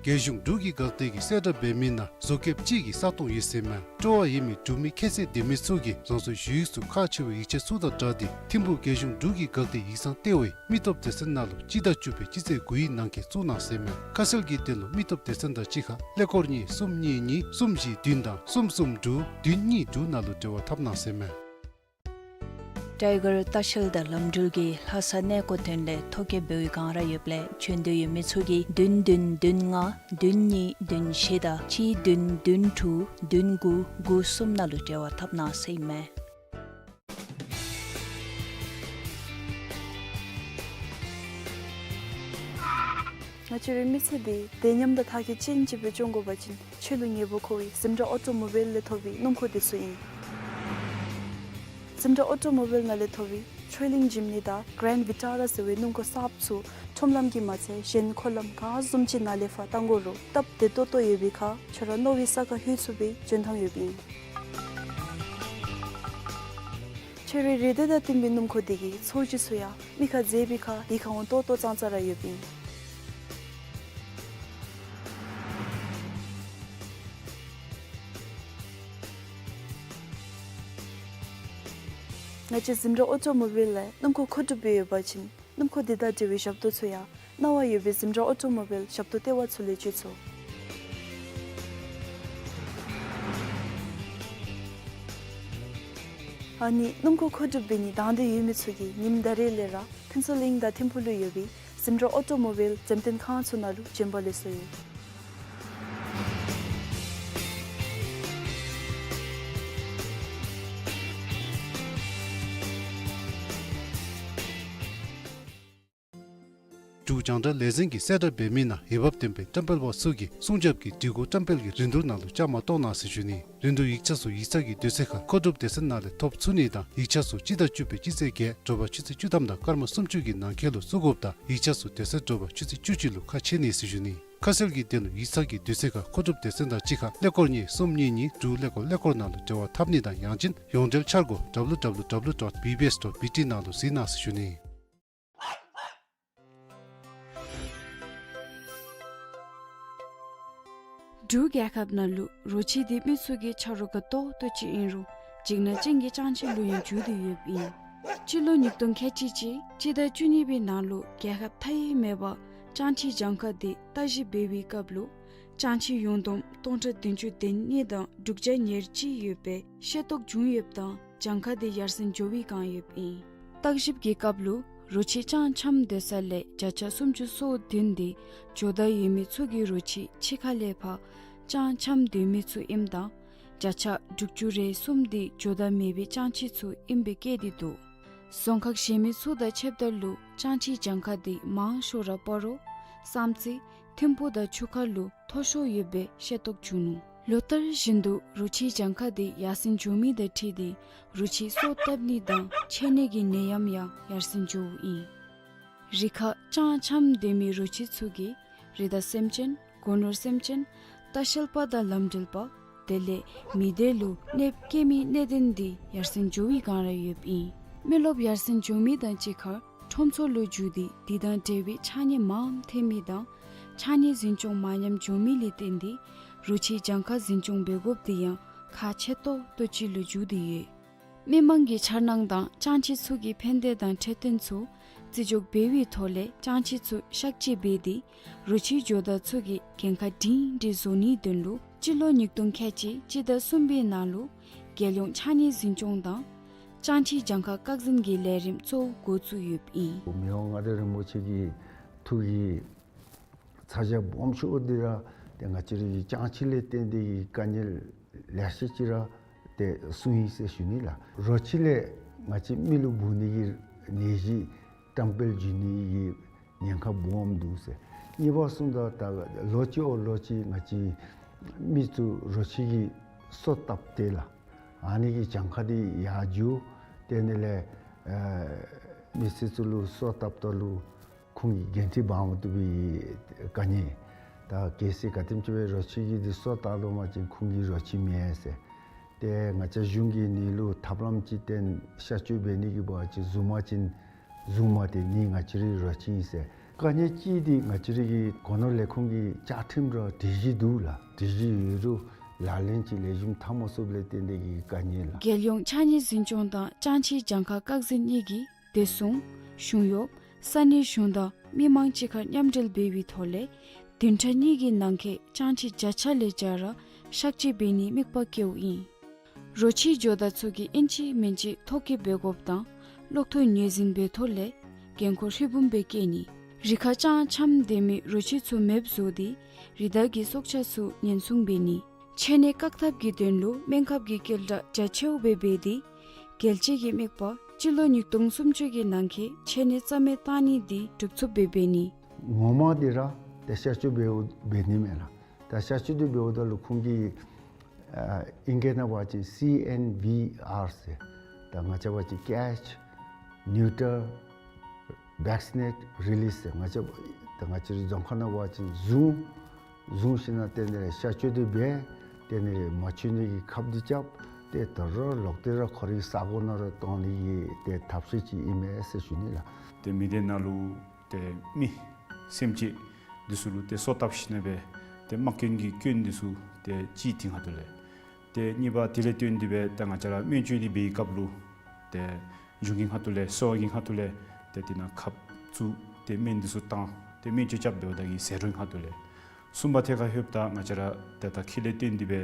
རྒྱལ་གཞུང་འབྲུག་གི་འགག་སྡེ་གིས་གསལ་བསྒྲགས་འབད་མི་ནང་བཟོ་མཁསཔ་གཅིག་གི་ས་སྟོང་ཡོད་ཟེར་མས། སྤྲོ་བ་ཡོད་མི་འབྲུག་མི་ཁྱད་ཚད་ལྡན་མི་ཚུ་གིས་རང་སོའི་ཞུ་ཡིག་ཚུ་ཁག་ཆེ་བའི་ཡིག་ཆ་ཚུ་དང་སྦྲགས་ཏེ་ཐིམ་ཕུག་རྒྱལ་གཞུང་འབྲུག་གི་འགག་སྡེ་ཡིག་ཚང་ལྟེ་བའི་མི་སྟོབས་སྡེ་ཚན་ནང་ལུ་སྤྱི་ཟླ་བཅུ་པའི་སྤྱི་ཚེས་དགུའི་ནང་འཁོད་བཙུགས་གནང་ཟེར་མས། ཁ་གསལ་གྱི་དོན་ལུ་མི་སྟོབས་སྡེ་ཚན་དང་གཅིག་ཁར་ཀླད་ཀོར་གཉིས་གསུམ་གཉིས་གཉིས་གསུམ་བཞི་བདུན་དང་གསུམ་གསུམ་དྲུག་བདུན་གཉིས་དྲུག་ནང་ལུ་འབྲེལ་བ་འཐབ་གནང་ཟེར་མས། ཊའི་གར་ལྟ་བཤལ་དང་ལམ་འགྲུལ་གྱི་ལྷ་ས་གནས་སྐོར་ཐོན་ལས་ཐོ་བཀོད་འབད་བའི་སྒང་ར་ཡོདཔ་ལས་བྱོན་འདོད་ཡོད་མི་ཚུ་གིས་བདུན་བདུན་བདུན་ལྔ་བདུན་གཉིས་བདུན་བཞི་དང་གཅིག་བདུན་བདུན་དྲུག་བདུན་དགུ་དགུ་གསུམ་ནང་ལུ་འབྲེལ་བ་འཐབ་གནང་ཟེར་ཨིན་མས། ང་བཅས་རའི་མི་ཚེ་འདི་བདེ་ཉམས་དང་ཐབས་ཤེས་ཅན་ཅིག་སྦེ་སྐྱོང་དགོ་པ་ཅིན་ཆོས་ལུ་ཉེ་བོ་མཁོ་བའི་ཟིམ་ཊ་ཨོ་ཊོ་མོ་བེལ་ལས་ཐོབ་པའི་སྣུམ་འཁོར་འདི་ཚུ་ཨིན། ཟིམ་ཊ་ཨོ་ཊོ་མོ་བེལ་ནང་ལས་ཐོབ་པའི་ཁྲོ་ལིང་ཇིམ་ནི་དང་གྷ་རེནཌ་ཝི་ཊ་ར་ཟེར་བའི་སྣུམ་འཁོར་གསརཔ་ཚུ་ཁྲོམ་ལམ་གྱིས་མ་ཚད་གཞན་འཁོར་ལམ་ག་བཟུམ་ཅིག་ནང་ལས་ཕར་བཏང་དགོ་རུང་སྟབས་བདེ་ཏོག་ཏོ་ཡོད་པའི་ཁར་ཁྱོད་ར་མནོ་བའི་ས་ཁར་ལྷོད་ཚུགས་པའི་འཇོན་ཐང་ཡོདཔ་ཨིན། ཁྱོད་རའི་རེ་འདོད་དང་བསྟུན་པའི་སྣུམ་འཁོར་འདི་གིས་ཚོས་གཞི་ཚུ་ཡང་མི་ཁར་མཛེས་པའི་ཁར་ཡིད་ཁར་འོང་ཏོག་ཏོ་ཙང་ཙ་ར་ཡོདཔ་ཨིན། ང་བཅས་ཛིམ་ར་ཨོ་ཊོ་མོ་བཱིལ་ལས་སྣུམ་འཁོར་མཁོ་སྒྲུབ་འབད་ཡོད་པ་ཅིན་སྣུམ་འཁོར་དེ་དང་འབྲེལ་བའི་ཞབས་ཏོག་ཚུ་ཡང་གནང་བ་ཡོད་པའི་ཛིམ་ར་ཨོ་ཊོ་མོ་བཱིལ་ཞབས་ཏོག་ལྟེ་བ་ཚུ་ལས་འབྱོན་ཚུགས། ཨ་ནི་སྣུམ་འཁོར་མཁོ་སྒྲུབ་འབད་ནི་དང་འདོད་ཡོད་མི་ཚུ་གིས་ཉིནམ་ད་རེས་ལས་ར་ཕུན་ཚོགས་གླིང་དང་ཐིམ་ཕུག་ལུ་ཡོད་པའི་ཛིམ་ར་ཨོ་ཊོ་མོ་བཱིལ་འགྲེམས་སྟོན་ཁང་ཚུ་ནང་ལུ་བྱོན་པ་ལེགས་སོ་ཡོད། འབྲུག་རྒྱང་བསྒྲགས་ལས་འཛིན་གྱིས་གསལ་བསྒྲགས་འབད་མི་ནང་འོས་འབབ་ལྡན་པའི་བཀྲམ་སྤེལ་པ་ཚུ་གིས་སྲུང་སྐྱོབ་ཀྱི་སྒྲིག་གོ་བཀྲམ་སྤེལ་གྱི་རིན་བསྡུར་ནང་ལུ་བཅའ་མར་གཏོགས་གནང་ཟེར་ཞུ་ནི། རིན་བསྡུར་ཡིག་ཆ་ཚུ་ཡིག་ཚང་གི་དུས་ཚོད་ཁར་མཁོ་སྒྲུབ་སྡེ་ཚན་ནང་ལས་ཐོབ་ཚུགས་ནི་དང་ཡིག་ཆ་ཚུ་སྤྱི་ཟླ་བཅུ་པའི་སྤྱི་ཚེས་བརྒྱད་དྲོ་པ་ཆུ་ཚོད་བཅུ་ཐམ་དང་སྐར་མ་སུམ་ཅུ་གི་ནང་འཁོད་ལུ་བཙུགས་དགོཔ་དང་ཡིག་ཆ་ཚུ་དེ་ཚེ་དྲོ་པ་ཆུ་ཚོད་བཅུ་གཅིག་ལུ་ཁ་ཕྱེ་ནི་ཟེར་ཞུ་ནི། ཁ་གསལ་གྱི་དོན་ལུ་ཡིག་ཚང་གི་དུས་ཚོད་ཁར་མཁོ་སྒྲུབ་སྡེ་ཚན་དང་གཅིག་ཁར་ཀླད་ཀོར་གཉིས་གསུམ་གཉིས་གཉིས་དྲུག་ཀླད་ཀོར་ཀླད་ཀོར་ནང་ལུ་འབྲེལ་བ་འཐབ་ནི་དང་ཡང་ཅིན་ཡོངས་འབྲེལ་འཆར་སྒོ་www dot bbs dot bt ནང་ལུ་གཟིགས་གནང་ཟེར་ཞུ་ནི། འབྲུག་རྒྱལ་ཁབ་ནང་ལུ་རོ་ཁྱི་འདི་མི་ཚུ་གི་ཆ་རོགས་དགའ་ཏོག་ཏོ་ཅིག་ཨིན་རུང་འཇིགས་སྣང་ཅན་གྱི་ཅང་ཅི་ལུ་ཡང་འགྱུར་ཏེ་ཡོདཔ་ཨིན། སྤྱི་ལོ་ཉིས་སྟོང་ཁལ་གཅིག་གཅིག་སྤྱི་ཟླ་བཅུ་གཉིས་པའི་ནང་ལུ་རྒྱལ་ཁབ་མཐའ་དབུས་མེད་པར་ཅང་ཅི་གྱངས་ཁ་འདི་བརྟག་ཞིབ་འབད་བའི་སྐབས་ལུ་ཅང་ཅི་ཡུང་བསྡོམས་སྟོང་ཕྲག་བདུན་ཅུ་དོན་གཉིས་དང་དྲུག་བརྒྱ་ཉེར་གཅིག་ཡོད་པའི་ཤེས་རྟོགས་བྱུང་ཡོདཔ་ད་གྱངས་ཁ་འདི་ཡར་སེང་འགྱོ་བའི་བསྒང་ཡོདཔ་ཨིན། བརྟག་ཞིབ་ཀྱི་སྐབས་ལུ་རོ་ཁྱི་ཅང་འཁྱམས་སྡོད་ས་ལས་བརྒྱ་ཆ་སུམ་ཅུ་སོ་བདུན་འདི་ཇོ་བདག་ཡོད་མི་ཚུ་གིས་རོ་ཁྱི་ཕྱི་ཁ་ལས་ཕར་ཅང་འཁྱམས་སྡོད་མི་ཚུ་ཨིནམ་ད་བརྒྱ་ཆ་དྲུག་ཅུ་རེ་གསུམ་འདི་ཇོ་བདག་མེད་པའི་ཅང་ཅི་ཚུ་ཨིནམ་སྦེ་བཀོད་དེ་འདུག། རྫོང་ཁག་གཞན་མི་ཚུ་དང་ཕྱདཔ་ད་ལུ་ཅང་ཅི་གྱངས་ཁ་འདི་མང་ཤོས་ར་སྤ་རོ་བསམ་རྩེ་ཐིམ་ཕུག་དང་ཆུ་ཁ་ལུ་མཐོ་ཤོས་ཡོད་པའི་ཤེས་རྟོགས་བྱུང་ནུག། ལོ་ལྟར་བཞིན་དུ་རོ་ཁྱི་གྱངས་ཁ་འདི་ཡར་སེང་འགྱོ་མི་དང་འཁྲིལ་ཏེ་རོ་ཁྱི་སོ་བཏབ་ནི་དང་འཕྱད་ནི་གི་ནད་ཡམས་ཡང་ཡར་སེང་འགྱོཝ་ཨིན། རི་ཁར་ཅང་འཁྱམས་སྡོད་མི་རོ་ཁྱི་ཚུ་གིས་རི་དྭགས་སེམས་ཅན་སྒོ་ནོར་སེམས་ཅན་ལྟ་བཤལ་པ་དང་ལམ་འགྲུལ་པ་དེ་ལས་མི་སྡེ་ལུ་གནོདཔ་བཀལ་མི་གནད་དོན་འདི་ཡར་སེང་འགྱོ་བའི་བསྒང་ར་ཡོདཔ་ཨིན། མི་རློབས་ཡར་སེང་འགྱོ་མི་དང་གཅིག་ཁར་ཁྲོམ་ཚོགས་ལུ་འགྱོ་སྟེ་དེ་དང་འབྲེལ་བའི་ཕྱགས་སྙིགས་མངམ་ཐོན་མི་དང་ཕྱགས་སྙིགས་འཛིན་སྐྱོང་མ་ཉམས་འགྱོ་མི་ལས་བརྟེན་ཏེ་རོ་ཁྱི་གྱངས་ཁ་འཛིན་སྐྱོང་འབད་དགོཔ་འདི་ཡང་ཁག་ཆེ་ཏོག་ཏོ་ཅིག་ལུ་འགྱུར་ཏེ་ཡོད། མི་མང་གི་འཆར་སྣང་དང་ཅང་ཅི་ཚུ་གི་ཕན་བདེ་དང་འཕྲོད་བསྟེན་ཚུ་བརྩི་འཇོག་འབད་བའི་ཐོག་ལས་ཅང་ཅི་ཚུ་གཤག་བཅོས་འབད་དེ་རོ་ཁྱི་ཇོ་བདག་ཚུ་གི་འགན་ཁག་སྒྲིང་སྒྲིང་བཟོ་ནིའི་དོན་ལུ་སྤྱི་ལོ་ཉིས་སྟོང་ཁལ་གཅིག་སྤྱི་ཟླ་གསུམ་པའི་ནང་ལུ་རྒྱལ་ཡོངས་ཕྱགས་སྙིགས་འཛིན་སྐྱོང་དང་ཅང་ཅི་གྱངས་ཁ་བཀག་འཛིན་གྱི་ལས་རིམ་གཙོ་བོ་འགོ་བཙུགས་ཡོདཔ་ཨིན། མི་དབང་མངའ་བདག་རིན་པོ་ཆེ་གི་ཐུགས་ཀྱི་ཚ་གྱང་སྦོམ་ཤོས་འདི་ར་ཏེ་ང་བཅས་རའི་ཅང་ཅི་ལས་བརྟེན་ཏེ་གི་དཀའ་ངལ་ལེ་ཤ་ཅིག་ར་ཏེ་གསུངས་ཡི་ཟེར་ཞུ་ནི་ལགས། རོ་ཁྱི་ལས་ང་བཅས་མི་ལུ་འབུ་ནི་གི་ནད་གཞི་བཀྲམ་སྤེལ་འགྱོ་ནི་གི་ཉེན་ཁ་སྦོམ་འདུག་ཟེར། གཉིས་པ་གསུངམ་ད་ད་ལོ་གཅིག་འོག་ལོ་གཅིག་ང་བཅས་མི་ཚུ་རོ་ཁྱི་གི་སོ་བཏབ་སྟེ་ལགས། ཨ་ནི་གི་གྱངས་ཁ་འདི་ཡར་འགྱོ། དེ་ནང་ལས་ཨེ་མི་སེར་ཚུ་ལུ་སོ་བཏབ་ད་ལུ་ཁོང་གིས་འགན་འཁྲི་འབག་མ་བཏུབ་པའི་དཀའ་ངལ། ད་གལ་སྲིད་ག་དེམ་ཅིག་སྦེ་རོ་ཁྱི་གིས་འདི་སོ་བཏབ་ལོ་མ་ཅིན་ཁོང་གིས་རོ་ཁྱི་མེད་ཟེར། ཏེ་ང་བཅས་གཞུང་གིས་ཨ་ནི་ལུ་ཐབས་ལམ་ཅིག་བཏོན་གཤག་བཅོས་འབད་ནི་གི་འབད་བ་ཅིན་བཟུང་མ་ཅིན་བཟུང་མ་སྟེར་ནི་ང་བཅས་རའི་རོ་ཁྱི་ཨིན་ཟེར། དཀའ་ངལ་ཅིག་འདི་ང་བཅས་རའི་གི་སྒོ་ནོར་ལས་ཁུངས་ཀྱི་བཅའ་ཁྲིམས་ར་སྒྲིག་གཞི་འདུག་ལགས། སྒྲིག་གཞི་ཡོད་རུང་ལག་ལེན་ཅིག་ལེགས་ཤོམ་འཐབ་མ་ཚུགསཔ་ལས་བརྟེན་ཏེ་གི་དཀའ་ངལ་ལགས། རྒྱལ་ཡོངས་ཕྱགས་སྙིགས་འཛིན་སྐྱོང་དང་ཅང་ཅི་གྱངས་ཁ་བཀག་འཛིན་གཉིས་ཀྱིས་བདེ་སྲུང་གཞུང་གཡོག་ས་གནས་གཞུང་དང་མི་མང་གཅིག་ཁར་མཉམ་འབྲེལ་འབད་བའི་ཐོག་ལས་བདུན་ཕྲག་གཉིས་ཀྱི་ནང་འཁོད་ཅང་ཅི་བརྒྱ་ཆ་ལས་བརྒྱ་ར་གཤག་བཅོས་འབད་ནིའི་དམིགས་པ་བསྐྱེདཔ་ཨིན། རོ་ཁྱི་ཇོ་བདག་ཚུ་གིས་ཨིན་ཅི་མིན་ཅི་ཐོ་བཀོད་འབད་དགོཔ་དང་གློག་ཐོག་ངོས་འཛིན་འབད་ཐོག་ལས་འགན་ཁུར་ཧྲིལ་བུམ་སྦེ་བཀལ་ནི། རི་ཁར་ཅང་འཁྱམས་སྡོད་མི་རོ་ཁྱི་ཚུ་མེདཔ་བཟོ་སྟེ་རི་དྭགས་ཀྱི་སྲོག་ཆགས་ཚུ་ཉེན་སྲུང་འབད་ནི། འཕྱད་ནད་བཀག་ཐབས་ཀྱི་དོན་ལུ་སྨན་ཁབ་ཀྱི་སྐྱེལ་གྲངས་རྒྱ་ཆེཝ་སྦེ་འབད་དེ་རྒྱལ་སྤྱི་གི་དམིགས་པ་སྤྱི་ལོ་ཉིས་སྟོང་སུམ་ཅུ་གི་ནང་འཁོད་འཕྱད་ནད་རྩ་མེད་བཏང་ནི་འདི་འགྲུབ་ཚུགསཔ་སྦེ་འབད་ནི། ངོ་མ་འདི་ར་ཏེ་གཤག་བཅོས་འབདཝ་འབད་ནི་མས་ལགས། ད་གཤག་བཅོས་འདི་འབདཝ་ད་ལུ་ཁོང་གིས་ཨ་ཨིང་སྐད་ནང་འབད་བ་ཅིན་སི་ཨེན་བི་ཨར་ཟེར། ད་ང་བཅས་འབད་བ་ཅིན་catch, neuter, vaccinate, release ཟེར། ང་བཅས་ད་ང་བཅས་རའི་རྫོང་ཁ་ནང་འབད་བ་ཅིན་བཟུང་བཟུང་ཞིནམ་ལས་དེ་ནང་ལས་གཤག་བཅོས་འདི་འབད། དེ་ནང་ལས་མ་འཆོལ་ནི་གི་ཁབ་འདི་རྐྱབ། ཏེ་ད་རུང་ལོག་སྟེ་ར་ཁོ་རའི་ས་གོ་ནང་ར་གཏང་ནི་གི་ཏེ་ཐབས་ཤེས་ཅིག་ཨིན་མས་ཟེར་ཞུ་ནི་ལགས། ཏེ་མི་སྡེ་ནང་ལུ་ཏེ་མི་སེམས་ཅན་འདི་ཚུ་ལུ་ཏེ་སོ་བཏབ་ཞིནམ་ལས་ཏེ་རྨ་སྐྱོན་གྱི་སྐྱོན་འདི་ཚུ་ཏེ་ཅིག་དེ་ནང་དོ་ལས། ཏེ་གཉིས་པ་དེ་ལས་བརྟེན་ཏེ་སྦེ་ཏེ་ང་བཅས་ར་སྨན་བཅོས་འདི་འབད་བའི་སྐབས་ལུ་ཏེ་ གཞུང་གི་ཁ་ཐུག་ལས་གསོ་བ་གི་ཁ་ཐུག་ལས་ཏེ་དེ་ནང་ཁབ་བཙུགས་ཏེ་སྨན་འདི་ཚུ་བཏང་སྟེ་སྨན་བཅོས་རྐྱབ་འབདཝ་ད་གི་ཟད་འགྲོ་གི་ཁ་ཐུག་ལས། གསུམ་པ་ཐད་ཁར་ལྷོདཔ་ད་ང་བཅས་ར་ཏེ་ད་ཁྱི་ལས་བརྟེན་ཏེ་སྦེ་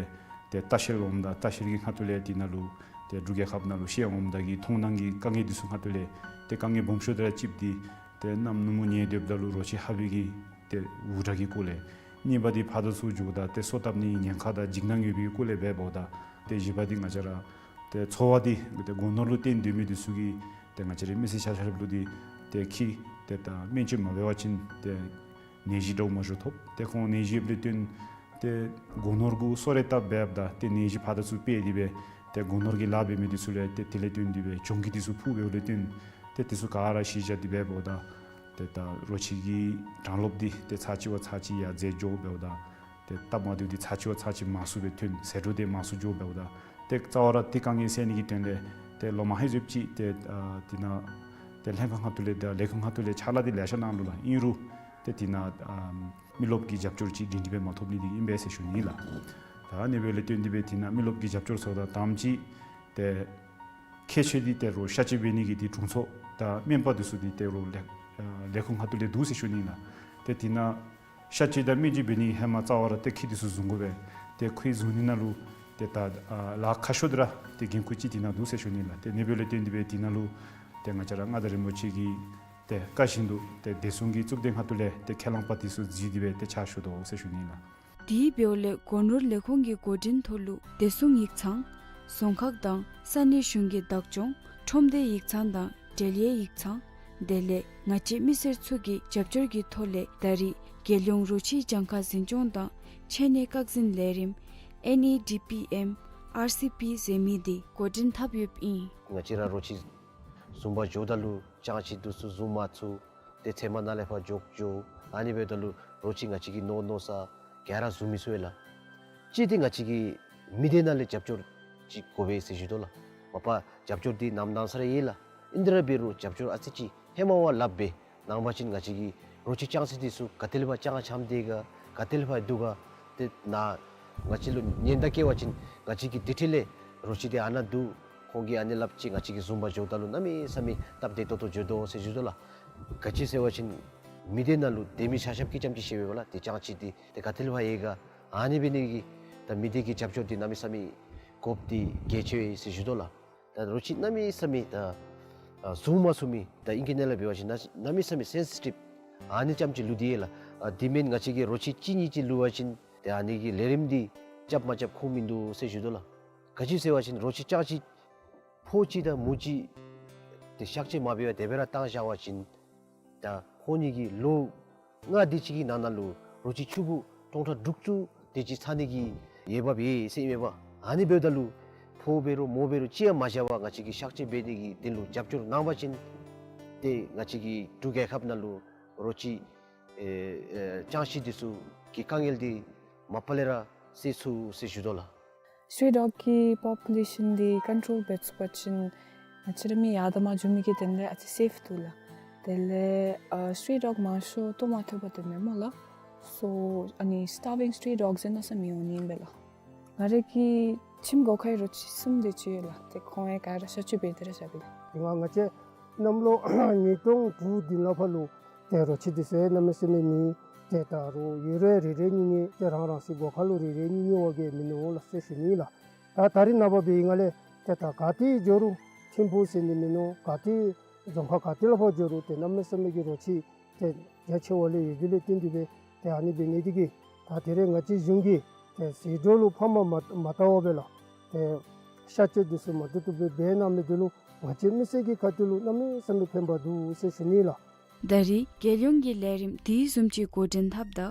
ཏེ་ལྟ་བཤལ་འོངམ་ད་ལྟ་བཤལ་གྱི་ཁ་ཐུག་ལས་དེ་ནང་ལུ་ཏེ་འབྲུག་རྒྱལ་ཁབ་ནང་ལུ་བཤལ་འོངམ་ད་གི་མཐོང་སྣང་གི་དཀའ་ངལ་འདི་ཚུ་ཁ་ཐུག་ལས་ཏེ་དཀའ་ངལ་སྦོམ་ཤོས་དེ་ར་གཅིག་འདི་ཏེ་གནམ་ནུབ་མོ་ཉལ་སྡོདཔ་ད་ལུ་རོ་ཁྱི་ཧ་པའི་གི་ཏེ་འུར་སྒྲ་གི་སྐོར་ལས། གཉིས་པ་འདི་ཕར་དང་ཚུར་འགྱོཝ་ད་ཏེ་སོ་བཏབ་ནི་ཉེན་ཁ་དང་འཇིགས་སྣང་ཡོད་པའི་སྐོར་ལས་འབདཝ་ད། ཏེ་བཞི་པ་འདི་ང་བཅས་ར་ཏེ་འཚོ་བ་འདི་ཏེ་སྒོ་ནོར་ལུ་བརྟེན་སྡོད་མི་འདི་ཚུ་གིས་ཏེ་ང་བཅས་རའི་མི་སེར་ཆ་ཁྱབ་ལུ་འདི་ཏེ་ཁྱི་ཏེ་ད་སྨན་བཅོས་མ་འབད་བ་ཅིན་ཏེ་ནད་གཞི་འདྲཝ་མ་འགྱོ་ཐོབ། ཏེ་ཁོང་ནད་གཞི་ཡོདཔ་ལས་བརྟེན་ཏེ་སྒོ་ནོར་གུ་སོ་རེ་བཏབ་འབདཝ་ད་ཏེ་ནད་གཞི་ཕར་དང་ཚུར་སྤེལ་ཏེ་སྦེ་ཏེ་སྒོ་ནོར་གྱི་ལཱ་འབད་མི་འདི་ཚུ་ལུ་ཏེ་དེ་ལས་བརྟེན་ཏེ་སྦེ་གྱོང་གུད་འདི་ཚུ་ཕོག་འབདཝ་ལས་བརྟེན་ཏེ་དེ་ཚུ་ག་ར་གཞི་བཞག་སྟེ་འབདཝ་ད་ཏེ་ད་རོ་ཁྱི་གི་གྲངས་ལོབ་འདི་ཏེ་ཚར་གཅིག་བ་ཚར་གཅིག་ཡར་འཛེགས་འགྱོ་འབདཝ་ད་ཏེ་སྟབས་མ་བདེཝ་འདི་ཚར་གཅིག་བ་ཚར་གཅིག་མང་སུ་སྦེ་ཐོན་ཟད་འགྲོ་འདི་མང་སུ་འགྱོ་འབདཝ་ད་ཏེ་རྩ་བ་ར་ཏེ་དཀའ་ངལ་སེལ་ནི་གི་དོན་ལས་ཏེ་ལོ་མ་ཧེ་ཟེབ་ཅིག་ཏེ་ཨ་དེ་ནང་ཏེ་ལྷན་ཁག་ཁ་ཐུག་ལས་ཏེ་ལས་ཁུངས་ཁ་ཐུག་ལས་ཕྱག་ལཱ་འདི་ལེ་ཤ་གནང་ནུག་ལགས། ཨིན་རུང་ཏེ་དེ་ནང་ཨ་མི་རློབས་ཀྱི་རྒྱབ་སྐྱོར་ཅིག་སྒྲིང་སྒྲི་སྦེ་མ་ཐོབ་ནི་འདི་ཨིན་པས་ཟེར་ཞུ་ནི་ལགས། ད་ཨ་ནི་འབདཝ་ལས་བརྟེན་ཏེ་སྦེ་དེ་ནང་མི་རློབས་ཀྱི་རྒྱབ་སྐྱོར་ཚུ་དང་དང་པ་ཅིག་ཏེ་ཁྱད་ཆོས་འདི་ཏེ་རོ་གཤག་བཅོས་འབད་ནི་གི་འདི་དྲུང་འཚོ་དང་སྨན་པ་འདི་ཚུ་འདི་ཏེ་རོ་ལས་ཨ་ལས་ཁུངས་ཁ་ཐུག་ལས་འདུག་ཟེར་ཞུ་ནི་ལགས། ཏེ་དེ་ནང་གཤག་བཅོས་དང་སྨན་བཅོས་འབད་ནི་ཧེ་མ་རྩ་བ་ར་ཏེ་ཁྱི་འདི་ཚུ་བཟུང་དགོ་པས། ཏེ་ཁྱི་བཟུང་ནི་ནང་ལུ་ཏེ་ད་ཨ་ལཱ་ཁག་ཤོས་འདི་ར་ཏེ་འགན་ཁུར་ཅིག་དེ་ནང་འདུག་ཟེར་ཞུ་ནི་ལགས། ཏེ་ཨ་ནི་འབདཝ་ལས་བརྟེན་ཏེ་སྦེ་དེ་ནང་ལུ་ཏེ་ང་བཅས་ར་མངའ་བདག་རིན་པོ་ཆེ་གི་ཏེ་བཀའ་བཞིན་དུ་ཏེ་བདེ་སྲུང་གི་གཙུག་སྡེ་ཁ་ཐུག་ལས་ཏེ་ཁས་བླངས་པ་འདི་ཚུ་བརྩིས་ཏེ་སྦེ་ཏེ་ཕྱག་ཞུ་དོ་ཟེར་ཞུ་ནི་ལགས། དེ་འབདཝ་ལས་སྒོ་ནོར་ལས་ཁུངས་ཀྱི་འགོ་འདྲེན་ཐོག་ལུ་བདེ་སྲུང་ཡིག་ཚང་རྫོང་ཁག་དང་ས་གནས་གཞུང་གི་བདག་སྐྱོང་ཁྲོམ་སྡེ་ཡིག་ཚང་དང་འབྲེལ་ཡོད་ཡིག་ཚང་དེ་ལས་ང་བཅས་མི་སེར་ཚུ་གི་རྒྱབ་སྐྱོར་གྱི་ཐོག་ལས་ད་རེས་རྒྱལ་ཡོངས་རོ་ཁྱི་གྱངས་ཁ་འཛིན་སྐྱོང་དང་ཆེད་གནས་བཀག་འཛིན་ལས་རིམ་ཨེན་ཨི་ཌི་པི་ཨེམ་ཨར་སི་པི་ཟེར་མི་འདི་འགོ་འདྲེན་འཐབ་ཡོདཔ་ཨིན། ང་བཅས་ར་རོ་ཁྱི་བཟུང་པར་འགྱོཝ་ད་ལུ་ཅང་ཅིག་འདི་ཚུ་བཟུང་མ་ཚུགས། ཏེ་ཚལ་མ་ནང་ལས་ཕར་འགྱོ་འགྱོ། ཨ་ནི་འབདཝ་ད་ལུ་རོ་ཁྱི་ང་བཅས་ཀྱིས་མནོ་མནོ་ས་ག་ར་བཟུང་མི་ཚུགས་ཡོད་ལགས། གཅིག་འདི་ང་བཅས་ཀྱིས་མི་སྡེ་ནང་ལས་རྒྱབ་སྐྱོར་ཅིག་དགོ་པས་ཟེར་ཞུ་དོ་ལགས། མ་པ་རྒྱབ་སྐྱོར་འདི་ནམ་གནང་ས་ར་ཡོད་ལགས། ཨིན་ཏེ་ར་འབད་རུང་རྒྱབ་སྐྱོར་ཨ་ཙི་ཅིག་ཧེ་མ་བ་ལྷགཔ་སྦེ་གནང་བ་ཅིན་ང་བཅས་ཀྱི་རོ་ཁྱི་ཅང་ཅིག་འདི་ཚུ་ག་ཏེ་ལས་ཕར་ཅང་ཅང་འདི་ག་ག་ཏེ་ལས་ཕར་འདུག་ག་ཏེ་ནཱ་ང་བཅས་ལུ་ཉེན་བརྡ་བཀལ་བ་ཅིན་ང་བཅས་ཀྱིས་དེ་འཕྲལ་ལས་རོ་ཁྱི་འདི་ཨ་ནཱ་འདུག། ཁོང་གིས་ཨ་ནི་སླབ་ཅི། ང་བཅས་ཀྱིས་བཟུང་པར་འགྱོཝ་ད་ལུ་གནམ་མེད་ས་མེད་སྟབས་བདེ་ཏོག་ཏོ་འགྱོ་དོ་ཟེར་ཞུ་དོ་ལགས། ག་ཅི་ཟེར་བ་ཅིན་མི་སྡེ་ནང་ལུ་སྡོད་མི་ཆ་ཁྱབ་ཀྱིས་ཙམ་ཅིག་ཤེས་པས་ལགས། ཏེ་ཅང་ཅིག་འདི་ཏེ་ག་ཏེ་ལས་ཕར་ཡོད་ག། ཨ་ནི་འབད་ནི་གི་ད་མི་སྡེ་གི་རྒྱབ་སྐྱོར་འདི་གནམ་མེད་ས་མེད་དགོཔ་འདི་གལ་ཆེ་བས་ཟེར་ཞུ་དོ་ལགས། ད་རོ་ཁྱི་གནམ་མེད་ས་མེད་ད་ཨ་བཟུང་མ་ཚུགས་མི་ད་ཨིང་སྐད་ནང་ལས་འབད་བ་ཅིན་གནམ་མེད་ས་མེད་སེན་སི་ཊིབ་ཨ་ནི་ཙམ་ཅིག་ལུས་ཏེ་ཡོད་ལགས། ཨ་འདི་མེན་ང་བཅས་ཀྱིས་རོ་ཁྱི་གཅིག་གཉིས་ཅིག་ལུས་པ་ཅིན་ཏེ་ཨ་ནི་གི་ལས་རིམ་འདི་རྐྱབ་མ་རྐྱབ་ཁུངས་མིན་འདུག་ཟེར་ཞུ་དོ་ལགས། ག་ཅི་ཟེར་བ་ཅིན་རོ་ཁྱི་ཅང་ཅིག་ཕོ་གཅིག་དང་མོ་གཅིག་ཏེ་གཤག་བཅོས་མ་འབད་བར་དེ་སྦེ་ར་བཏང་བཞག་པ་ཅིན་ད་ཁོང་གཉིས་ཀྱི་ལོ་ལྔ་དེ་ཅིག་གི་ནང་ན་ལུ་རོ་ཁྱི་ཕྱུག་པོ་སྟོང་ཕྲག་དྲུག་ཅུ་དེ་ཅིག་ཚང་ནི་གི་འོས་འབབ་ཡོད་ཟེར་ཨིན་མས་པ། ཨ་ནི་འབདཝ་ད་ལུ་ཕོ་འབད་རུང་མོ་འབད་རུང་གཅིག་ཡང་མ་བཞག་པར་ང་བཅས་ཀྱིས་གཤག་བཅོས་འབད་ནི་གི་དོན་ལུ་རྒྱབ་སྐྱོར་གནང་བ་ཅིན་ཏེ་ང་བཅས་ཀྱི་འབྲུག་རྒྱལ་ཁབ་ནང་ལུ་རོ་ཁྱི་ཨེ་ཨེ་ཅང་ཅིག་འདི་ཚུ་གི་དཀའ་ངལ་འདི་མ་པ་ལས་ར་སེལ་ཚུགས་ཟེར་ཞུ་དོ་ལགས། སི་ཊི་རི་ཌོག་གི་པོ་པུ་ལེ་ཤཱན་འདི་ཀོན་ཊོལ་འབད་ཚུགས་པ་ཅིན་ང་བཅས་ར་མི་ཡར་དང་མར་འགྱོ་མི་གི་དོན་ལས་ཨ་ཙི་སེཕ་འདུག་ལགས། དེ་ལས་ཨ་སི་ཊི་རི་ཌོག་མང་ཤོས་ལྟོ་མ་ཐོབ་པར་སྡོད་མི་སྨོ་ལགས། སོ་ཨ་ནི་སི་ཊར་བིང་སི་ཊི་རི་ཌོག་ཟེར་མནོ་ས་མི་འོང་ནི་ཨིན་པས་ལགས། ང་རའི་གི་ཁྱིམ་སྒོ་ཁར་རོ་ཁྱི་གསུམ་དེ་ཅིག་ཡོད་ལགས། ཏེ་ཁོང་ཡང་ག་ར་གཤག་བཅོས་འབད་དེ་ར་བཞག་པས་ལགས། དེ་སྒང་ང་བཅས་གནམ་ལོ་ཉིས་སྟོང་དྲུག་བདུན་ལས་ཕར་ལུ་ཏེ་རོ་ཁྱི་འདི་ཚུ་གནམ་མེད་ས་མེད་མེད། ཏེ་ད་རུང་ཡོད་རུང་རེ་རེ་གཉིས་གཉིས་ཏེ་རང་རང་སོའི་སྒོ་ཁར་ལུ་རེ་རེ་གཉིས་གཉིས་བ་གིས་མེན་ནོ་ལགས་ཟེར་ཞུ་ནི་ལགས། ད་ད་རེས་ནངས་པ་འབད་བའི་སྒང་ལས་ཏེ་ད་ག་ཏེ་འགྱོ་རུང་ཐིམ་ཕུག་ཟེར་ནི་མེན་ནོ་ག་ཏེ་རྫོང་ཁག་ག་ཏེ་ལས་ཕར་འགྱོ་རུང་ཏེ་གནམ་མེད་ས་མེད་ཀྱི་རོ་ཁྱི་ཏེ་རྒྱ་ཆེ་བ་ལས་ཡོད་དེ་ལས་བརྟེན་ཏེ་སྦེ་ཏེ་ཨ་ནི་འབད་ནི་དེ་གིས་ད་དེ་རེས་ང་བཅས་གཞུང་གིས་ཏེ་ཟད་འགྲོ་ལུ་ཕམ་མ་མ་བཏང་བར་སྦེ་ལགས་ཏེ་གཤག་བཅོས་འདི་ཚུ་མ་བཏུབ་བཏུབ་སྦེ་འབད་གནང་མི་འདི་ལུ་ང་བཅས་མི་སེར་གྱི་ཁ་ཐུག་ལུ་གནམ་མེད་ས་མེད་ཕན་པ་འདུག་ཟེར་ཞུ་ནི་ལགས། ད་རེས་རྒྱལ་ཡོངས་ཀྱི་ལས་རིམ་དེ་བཟུམ་ཅིག་འགོ་འདྲེན་འཐབ་ད་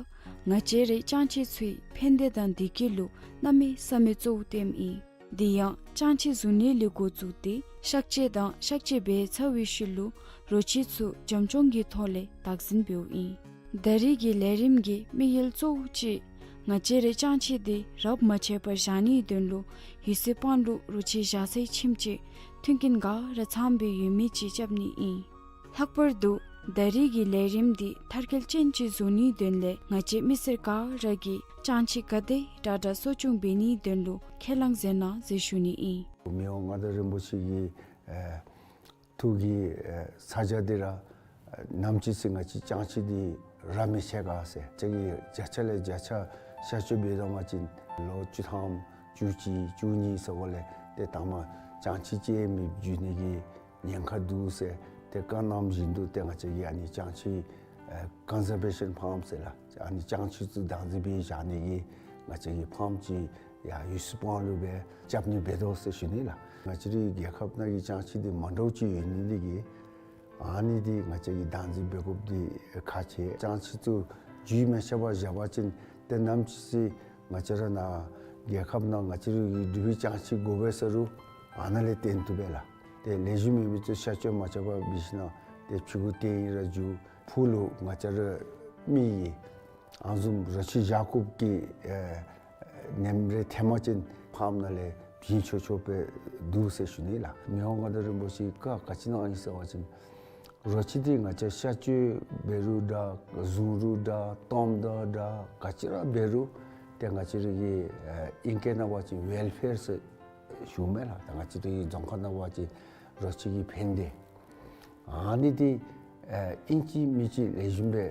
ང་བཅས་རའི་ཅང་ཅིག་ཚུའི་ཕན་བདེ་དང་བདེ་སྐྱིད་ལུ་གནམ་མེད་ས་མེད་གཙོ་བོ་བསྟེནམ་ཨིན། དེ་ཡང་ཅང་ཅིག་བཟུང་ནི་ལས་འགོ་བཙུགས་ཏེ་གཤག་བཅོས་དང་གཤག་བཅོས་འབད་ཚར་བའི་ཤུལ་ལུ་རོ་ཁྱི་ཚུ་བྱམས་སྐྱོང་གི་ཐོག་ལས་བདག་འཛིན་འབདཝ་ཨིན། ད་རེས་ཀྱི་ལས་རིམ་གྱི་དམིགས་ཡུལ་གཙོ་བོ་ཅིག་ང་བཅས་རའི་ཅང་ཅིག་འདི་རབས་མ་ཆད་པར་བཞག་ནིའི་དོན་ལུ་ཡོད་ཚད་དཔང་ལུ་རོ་ཁྱི་བཞག་སའི་ཁྱིམ་ཅིག་མཐུན་རྐྱེན་ག་ར་ཚང་བའི་ཡོད་མི་ཅིག་རྐྱབ་ནི་ཨིན། ལྷག་པར་དུ་ད་རེས་ཀྱི་ལས་རིམ་འདི་མཐར་འཁྱོལ་ཅན་ཅིག་བཟོ་ནིའི་དོན་ལས་ང་བཅས་མི་སེར་ག་ར་གིས་ཅང་ཅིག་ག་དེ་དྲག་དྲག་གསོ་སྐྱོང་འབད་ནིའི་དོན་ལུ་ཁས་བླངས་མཛད་གནང་ཟེར་ཞུ་ནི་ཨིན། མི་དབང་མངའ་བདག་རིན་པོ་ཆེ་གིས་ཨེ་ ཐུགས་ཀྱི་ཚ་གྱང་འདི་ར་ནམ་ཅིག་སྲིད་ང་བཅས་བྱང་ཁྱི་འདི་ར་མི་ཆད་ག་ཟེར། ང་བཅས་ཀྱིས་བརྒྱ་ཆ་ལས་བརྒྱ་ཆ་གཤག་བཅོས་འབད་དོ་བ་ཅིན་ལོ་བཅུ་ཐམ་བཅུ་གཅིག་བཅུ་གཉིས་ཟེརཝ་ལས་ཏེ་ད་མ་བྱང་ཁྱི་ཅིག་མེདཔ་འགྱོ་ནི་གི་ཉེན་ཁ་འདུག་ཟེར། ཏེ་བཀའ་གནངམ་བཞིན་དུ་ཏེ་ང་བཅས་ཀྱིས་ཨ་ནི་བྱང་ཁྱི་ཨེ་ཀོན་ཟར་བེ་ཤཱན་ཕཱརམ་ཟེར་ལགས། ཨ་ནི་བྱང་ཁྱི་ཚུ་བདག་འཛིན་འབད་བཞག་ནི་གི་ང་བཅས་ཀྱིས་ཕཱརམ་ཅིག་ཡར་ཡུ་སི་པང་ལུ་སྦེ་རྐྱབ་ནི་འབད་དོ་ཟེར་ཞུ་ནི་ལགས། ང་བཅས་རའི་རྒྱལ་ཁབ་ནང་གི་བྱང་ཁྱི་འདི་མ་འདྲཝ་ཅིག་ཡོད་ནི་འདི་གིས་ཨ་ནི་འདི་ང་བཅས་ཀྱིས་བདག་འཛིན་འབད་དགོཔ་འདི་ཁག་ཆེ། བྱང་ཁྱི་ཚུ་རྒྱུས་མ་ཆད་པར་བཞག་པ་ཅིན་ཏེ་ནམ་ཅིག་སྲིད་ང་བཅས་ར་ནཱ་རྒྱལ་ཁབ་ནང་ང་བཅས་རའི་འབྲུག་པའི་བྱང་ཁྱི་དགོ་པས་ཟེར་རུང་ཨ་ནཱ་ལས་བཏོན་བཏུབ་པས་ལགས། ཏེ་ལེགས་ཤོམ་མེད་མི་ཚུ་གཤག་བཅོས་མ་རྐྱབ་པར་འབད་ཞིནམ་ཏེ་ཕྱི་གུ་བཏོན་ཡི་ར་འགྱོ། ཕུགས་ལུ་ང་བཅས་ར་མི་གིས་ཨ་ནི་བཟུམ་རོ་ཁྱི་བཞག་དགོཔ་གི་ཨེ་ཉམས་རེ་ཐོན་པ་ཅིན་ཕཱརམ་ནང་ལས་བྱིན་ཆོག་ཆོག་སྦེ་འདུག་ཟེར་ཞུ་ནི་ལགས། མི་དབང་མངའ་བདག་རིན་པོ་ཆེ་བཀའ་ག་ཅི་གནང་ཡི་ཟེར་བ་ཅིན་རོ་ཁྱི་འདི་ང་བཅས་གཤག་བཅོས་འབད་རུང་འདྲ་བཟུང་རུང་འདྲ་བཏངམ་ད་འདྲ་ག་ཅི་ར་འབད་རུང་ཏེ་ང་བཅས་ར་གི་ཨེ་ཨིང་སྐད་ནང་འབད་བ་ཅིན་ཝེལ་ཕེར་ཟེར་ཞུཝ་མས་ལགས། ད་ང་བཅས་རའི་རྫོང་ཁ་ནང་འབད་བ་ཅིན་རོ་ཁྱི་གི་ཕན་བདེ་ཨ་ནི་འདི་ཨེ་ཨིན་ཅི་མིན་ཅི་ལེགས་ཤོམ་སྦེ་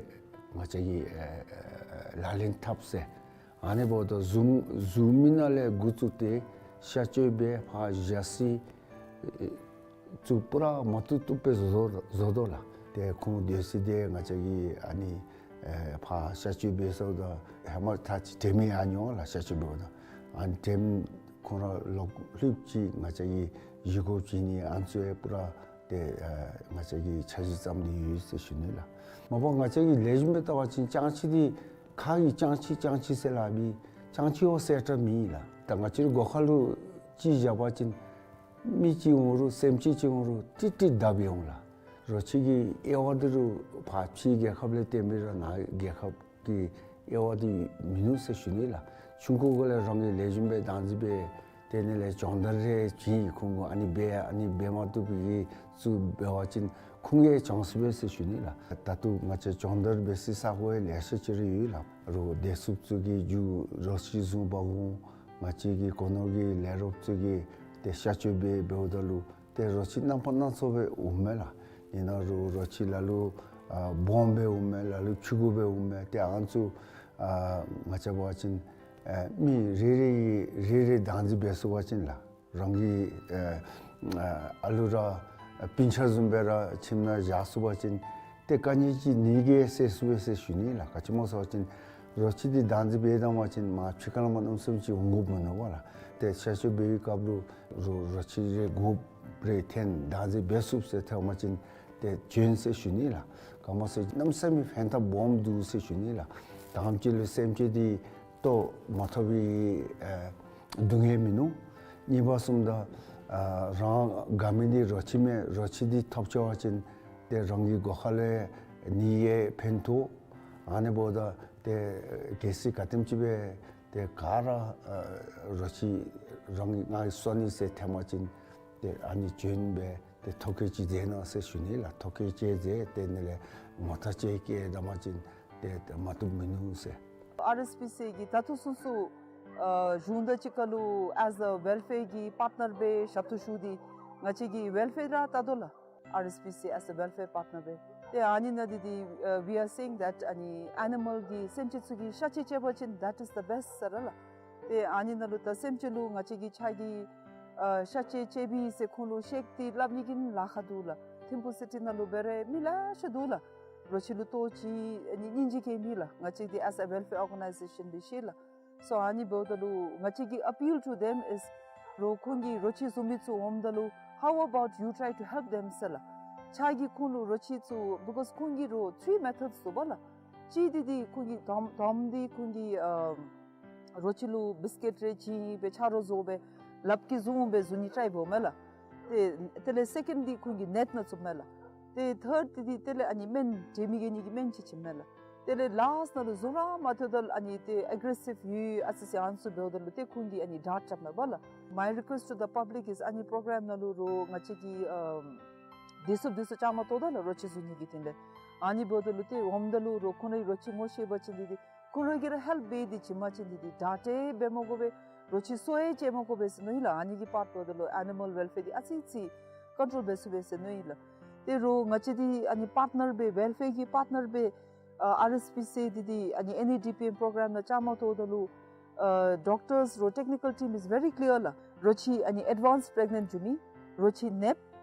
ང་བཅས་ཀྱིས་ཨེ་ཨེ་ལག་ལེན་འཐབ་ཟེར། ཨ་ནི་འབདཝ་ད་བཟུང་བཟུང་མི་ནང་ལས་འགོ་བཙུགས་ཏེ་གཤག་བཅོས་འབད་ཕར་བཞག་ས་ཚུ་པུ་ར་མ་བཏུབ་བཏུབ་སྦེ་བཟོ་བཟོ་དོ་ལགས། ཏེ་ཁོང་སྡོད་ས་འདི་ང་བཅས་ཀྱིས་ཨ་ནི་ཨེ་ཕར་གཤག་བཅོས་འབད་སོངམ་ད་ཧེ་མ་ད་ཅི་དྲནམ་ཡང་མྱོང་ལགས། གཤག་བཅོས་འབདཝ་ད་ཨ་ནི་དྲནམ་ཁོང་ར་ལོག་ལྷོདཔ་ཅིག་ང་བཅས་ཀྱིས་བཞེས་སྒོ་བྱིན་ནི་ཨ་ནི་ཚུ་ཡང་པུ་ར་ཏེ་ཨེ་ང་བཅས་ཀྱིས་འཆར་གཞི་བརྩམས་ཏེ་ཡོད་ཟེར་ཞུ་ནི་ལགས། མ་པ་ང་བཅས་ཀྱིས་ལེགས་ཤོམ་སྦེ་བལྟ་བ་ཅིན་བྱང་ཁྱི་འདི་ཁ་གིས་བྱང་ཁྱི་བྱང་ཁྱི་ཟེར་སླབ་པའི་བྱང་ཁྱི་བ་ཟེར་ར་མེད་ལགས། ད་ང་བཅས་རའི་སྒོ་ཁ་ལུ་ཅིག་བཞག་པ་ཅིན་མི་ཅིག་འོང་རུང་སེམས་ཅན་ཅིག་འོང་རུང་ཏིག་ཏིག་བརྡབ་སྦེ་འོང་ལགས། རོ་ཁྱི་གི་དབྱེ་བ་འདི་རུང་ཕར་ཕྱི་རྒྱལ་ཁབ་ལས་བརྟེན་པའི་ར་ནཱ་རྒྱལ་ཁབ་ཀྱི་དབྱེ་བ་འདི་མིན་ནུག་ཟེར་ཞུ་ནི་ལགས། ཆུང་ཀུ་གུ་ལས་རང་གིས་ལེགས་ཤོམ་སྦེ་བདག་འཛིན་འབད་དེ་ནི་ལས་སྦྱོང་བརྡར་རེ་བྱིན་ཡི། ཁོང་གུ་ཨ་ནི་འབད་ཨ་ནི་འབད་མ་བཏུབ་པའི་ཚུ་འབད་བ་ཅིན་ཁོང་གིས་སྦྱང་ཚུགས་པས་ཟེར་ཞུ་ནི་ལགས། ད་ལྟོ་ང་བཅས་སྦྱོང་བརྡར་འབད་སའི་ས་གོ་ཡང་ལེ་ཤ་ཅིག་ར་ཡོད་ལགས། རོགས་བདེ་སྲུངཔ་ཚུ་གིས་མཇུག་རོ་ཁྱི་བཟུང་འབག་འོང་། ང་བཅས་ཀྱི་སྒོ་ནོར་གྱི་ལས་རོགསཔ་ཚུ་གིས་ཏེ་གཤག་བཅོས་འབད་འབདཝ་ད་ལུ་ཏེ་རོ་ཁྱི་རྣམ་པ་སྣ་ཚོགས་སྦེ་འོངམ་མས་ལགས། ཨིན་ན་རུང་རོ་ཁྱི་ལ་ལུ་ཨ་སྦོམ་སྦེ་འོངམ་མས། ལ་ལུ་ཕྱུ་གུ་སྦེ་འོངམ་མས། ཏེ་ཨ་ནི་ཚུ་ཨ་ང་བཅས་འབད་བ་ཅིན་ཨ་མི་རེ་རེ་གིས་རེ་རེ་བདག་འཛིན་འབད་ཚུགས་པ་ཅིན་ལགས། རང་གི་ཨ་ཨ་ཨ་ལུ་ར་ཨ་སྤུན་ཆ་བཟུམ་སྦེ་ར་ཁྱིམ་ནང་བཞག་ཚུགས་པ་ཅིན་ཏེ་ག་ནི་ཅིག་ནི་གིས་སེལ་ཚུགས་པས་ཟེར་ཞུ་ནི་ལགས། ག་ཅི་སྨོ་ཟེར་བ་ཅིན་རོ་ཁྱི་འདི་བདག་འཛིན་འབད་བཏང་བ་ཅིན་མར་ཕྱི་ཁ་ལས་མར་གནམ་མེད་ས་མེད་ཅིག་འོང་དགོཔ་མིན་ནུག་པ་ལགས། ཏེ་གཤག་བཅོས་འབད་བའི་སྐབས་ལུ་རོ་རོ་ཁྱི་རེ་དགོཔ་རེ་འཐོན་བདག་འཛིན་འབད་ཚུགས་ཟེར་ཐོན་པ་ཅིན་ཏེ་བྱོན་ཟེར་ཞུ་ནི་ལགས། ག་སྨོ་ཟེར་གནམ་མེད་ས་མེད་ཕན་ཐབས་སྦོམ་འདུག་ཟེར་ཞུ་ནི་ལགས། དང་པ་ཅིག་ལུ་སེམས་ཅན་འདི་ལྟོ་མ་ཐོབ་པའི་ཨ་སྡུག་བསྔལ་མིན་ནུག། གཉིས་པ་བཟུམ་ད་ཨ་རང་དགའ་མི་འདི་རོ་ཁྱི་མས། རོ་ཁྱི་འདི་ཐོབ་ཆི་བ་ཅིན་ཏེ་རང་གི་སྒོ་ཁ་ལས་ནི་ཡང་ཕན་ཐོགས། ཨ་ནི་འབདཝ་ད་ཏེ་གལ་སྲིད་ག་དེམ་ཅིག་སྦེ་ཏེ་ག་ར་ཨ་རོ་ཁྱི་རང་གིས་ང་གིས་གསོ་ནི་ཟེར་ཐོན་པ་ཅིན་ཏེ་ཨ་ནི་བྱོན་སྦེ་ཏེ་ཐོ་བཀོད་ཅིག་མཛད་གནང་ཟེར་ཞུ་ནི་ལགས། ཐོ་བཀོད་ཅིག་མཛད་དེ་ནི་ལས་ངོ་རྟགས་ཅིག་བསྐྱལ་བཏང་པ་ཅིན་ཏེ་མ་བཏུབ་མིན་ནུག་ཟེར། ཨར་ཨེས་པི་སི་གི་ད་ལྟོ་ཚུན་ཚོད་ཨ་གཞུང་དང་གཅིག་ཁར་ལུ་as a welfare གི་པར་ཊི་ནར་སྦེ་ཞབས་ཏོག་ཞུ་སྟེ་ང་བཅས་ཀྱི་ཝེལ་ཕེར་ར་བལྟ་དོ་ལགས། ཨར་ཨེས་པི་སི་as a welfare partner སྦེ། ཏེ་ཨ་ནི་ནང་འདི་འདི་ཨ་we are saying that ཨ་ནི་ཨེ་ནི་མཱལ་གྱི་སེམས་ཅན་ཚུ་གི་གཤག་བཅོས་རྐྱབ་པ་ཅིན་that is the best ཟེར་ར་ལགས། ཏེ་ཨ་ནི་ནང་ལུ་ད་སེམས་ཅན་ལུ་ང་བཅས་ཀྱིས་ཕྱག་གི་ཨ་གཤག་བཅོས་རྐྱབ་པས་ཟེར་ཁོང་ལུ་བཤད་དེ་སླབ་ནི་གི་ལཱ་ཁག་འདུག་ལགས། ཐིམ་ཕུ་སི་ཊི་ནང་ལུ་འབད་རུང་མི་ལེ་ཤ་འདུག་ལགས། རོ་ཁྱི་ལུ་ལྟོ་ཅིག་ཨ་ནི་སྙིང་རྗེ་སྐྱེ་མི་ལགས། ང་བཅས་འདི་as a welfare organization སྦེ་ཤེས་ལགས། So ཨ་ནི་འབདཝ་ད་ལུ་ང་བཅས་ཀྱིས་appeal to them is རོགས་ཁོང་གིས་རོ་ཁྱི་བཟུང་མི་ཚུ་འོངམ་ད་ལུ་how about you try to help them ཟེར་ལགས། ཕྱག་གིས་ཁོང་ལུ་རོ་ཁྱི་ཚུ་because ཁོང་གིས་རོ་three methods འདུག་པ་ལགས། གཅིག་འདི་འདི་ཁོང་གིས་དང་དང་པ་འདི་ཁོང་གིས་ཨ་རོ་ཁྱི་ལུ་བིསི་ཀིཊ་རེ་བྱིན་སྦེ་ཆ་རོགས་བཟོ་སྦེ་ལགཔ་གིས་བཟུང་སྦེ་བཟུང་ནི་ཊའི་འབདཝ་མས་ལགས། ཏེ་དེ་ལས་སེ་ཀེནཌ་འདི་ཁོང་གིས་ནེཊ་ནང་བཙུགསཔ་མས་ལགས། ཏེ་ཐཱརཌ་འདི་འདི་དེ་ལས་ཨ་ནི་སྨན་འདྲེ་མི་རྒྱལ་ནི་གི་སྨན་ཅིག་བྱིནམ་མས་ལགས། དེ་ལས་ལཱསཊ་ནང་ལུ་བཟུང་ར་མ་ཐོབ་ད་ལུ་ཨ་ནི་ཏེ་ཨེག་རེ་སིབ་ཡོད་ཨ་ཙི་ཅིག་ཨ་ནི་ཚུ་འབདཝ་ད་ལུ་ཏེ་ཁོང་གིས་ཨ་ནི་ཌཱརཊ་རྐྱབ་མས་པ་ལགས། My request to the public is ཨ་ནི་པོརོ་གརམ་ནང་ལུ་རོགས་ང་བཅས་ཀྱིས་ཨམ་བདེ་སྲུངཔ་འདི་ཚུ་བཅའ་མར་གཏོགས་ད་ལགས། རོ་ཁྱི་བཟུང་ནི་གི་དོན་ལས་ཨ་ནི་འབདཝ་ད་ལུ་ཏེ་འོངམ་ད་ལུ་རོགས་ཁོང་རའི་རོ་ཁྱི་ངོ་ཤེས་པ་ཅིན་འདི་འདི་ཁོང་ར་གིས་ར་ཧེལཔ་འབད་དེ་བྱིན་པ་ཅིན་འདི་འདི་ཌཱརཊ་འབད་མ་དགོ་པར་རོ་ཁྱི་གསོ་ཡང་བྱིན་མ་དགོ་པར་ཟེར་མནོ་ཡི་ལགས། ཨ་ནི་གི་པརཊ་འབདཝ་ད་ལུ་ཨེ་ནི་མཱལ་ཝེལ་ཕེར་འདི་ཨ་ཙི་ཅིག་ ཀོན་ཊོལ་འབད་ཚུགས་པས་ཟེར་མནོ་ཡི་ལགས། ཏེ་རོགས་ང་བཅས་འདི་ཨ་ནི་པཱརཊ་ནར་སྦེ་ཝེལ་ཕེར་གྱི་པཱརཊ་ནར་སྦེ་ཨ་ཨར་ཨེསི་པི་སི་འདི་འདི་ཨ་ནི་ཨེན་ཨི་ཌི་པི་ཨེམ་པྲོ་གརམ་ནང་བཅའ་མར་གཏོགས་ད་ལུ་ཨ་ཌོག་ཊརསི་རོགས་ཊེཀ་ནི་ཀལ་ཊིམ་is very clear ལགས། རོགས་ཅིག་ཨ་ནི་ཨེཌ་ཝཱནསི་པི་རེག་ནེནཊ་འགྱོ་མི། རོགས་ཅིག་ནེཔ།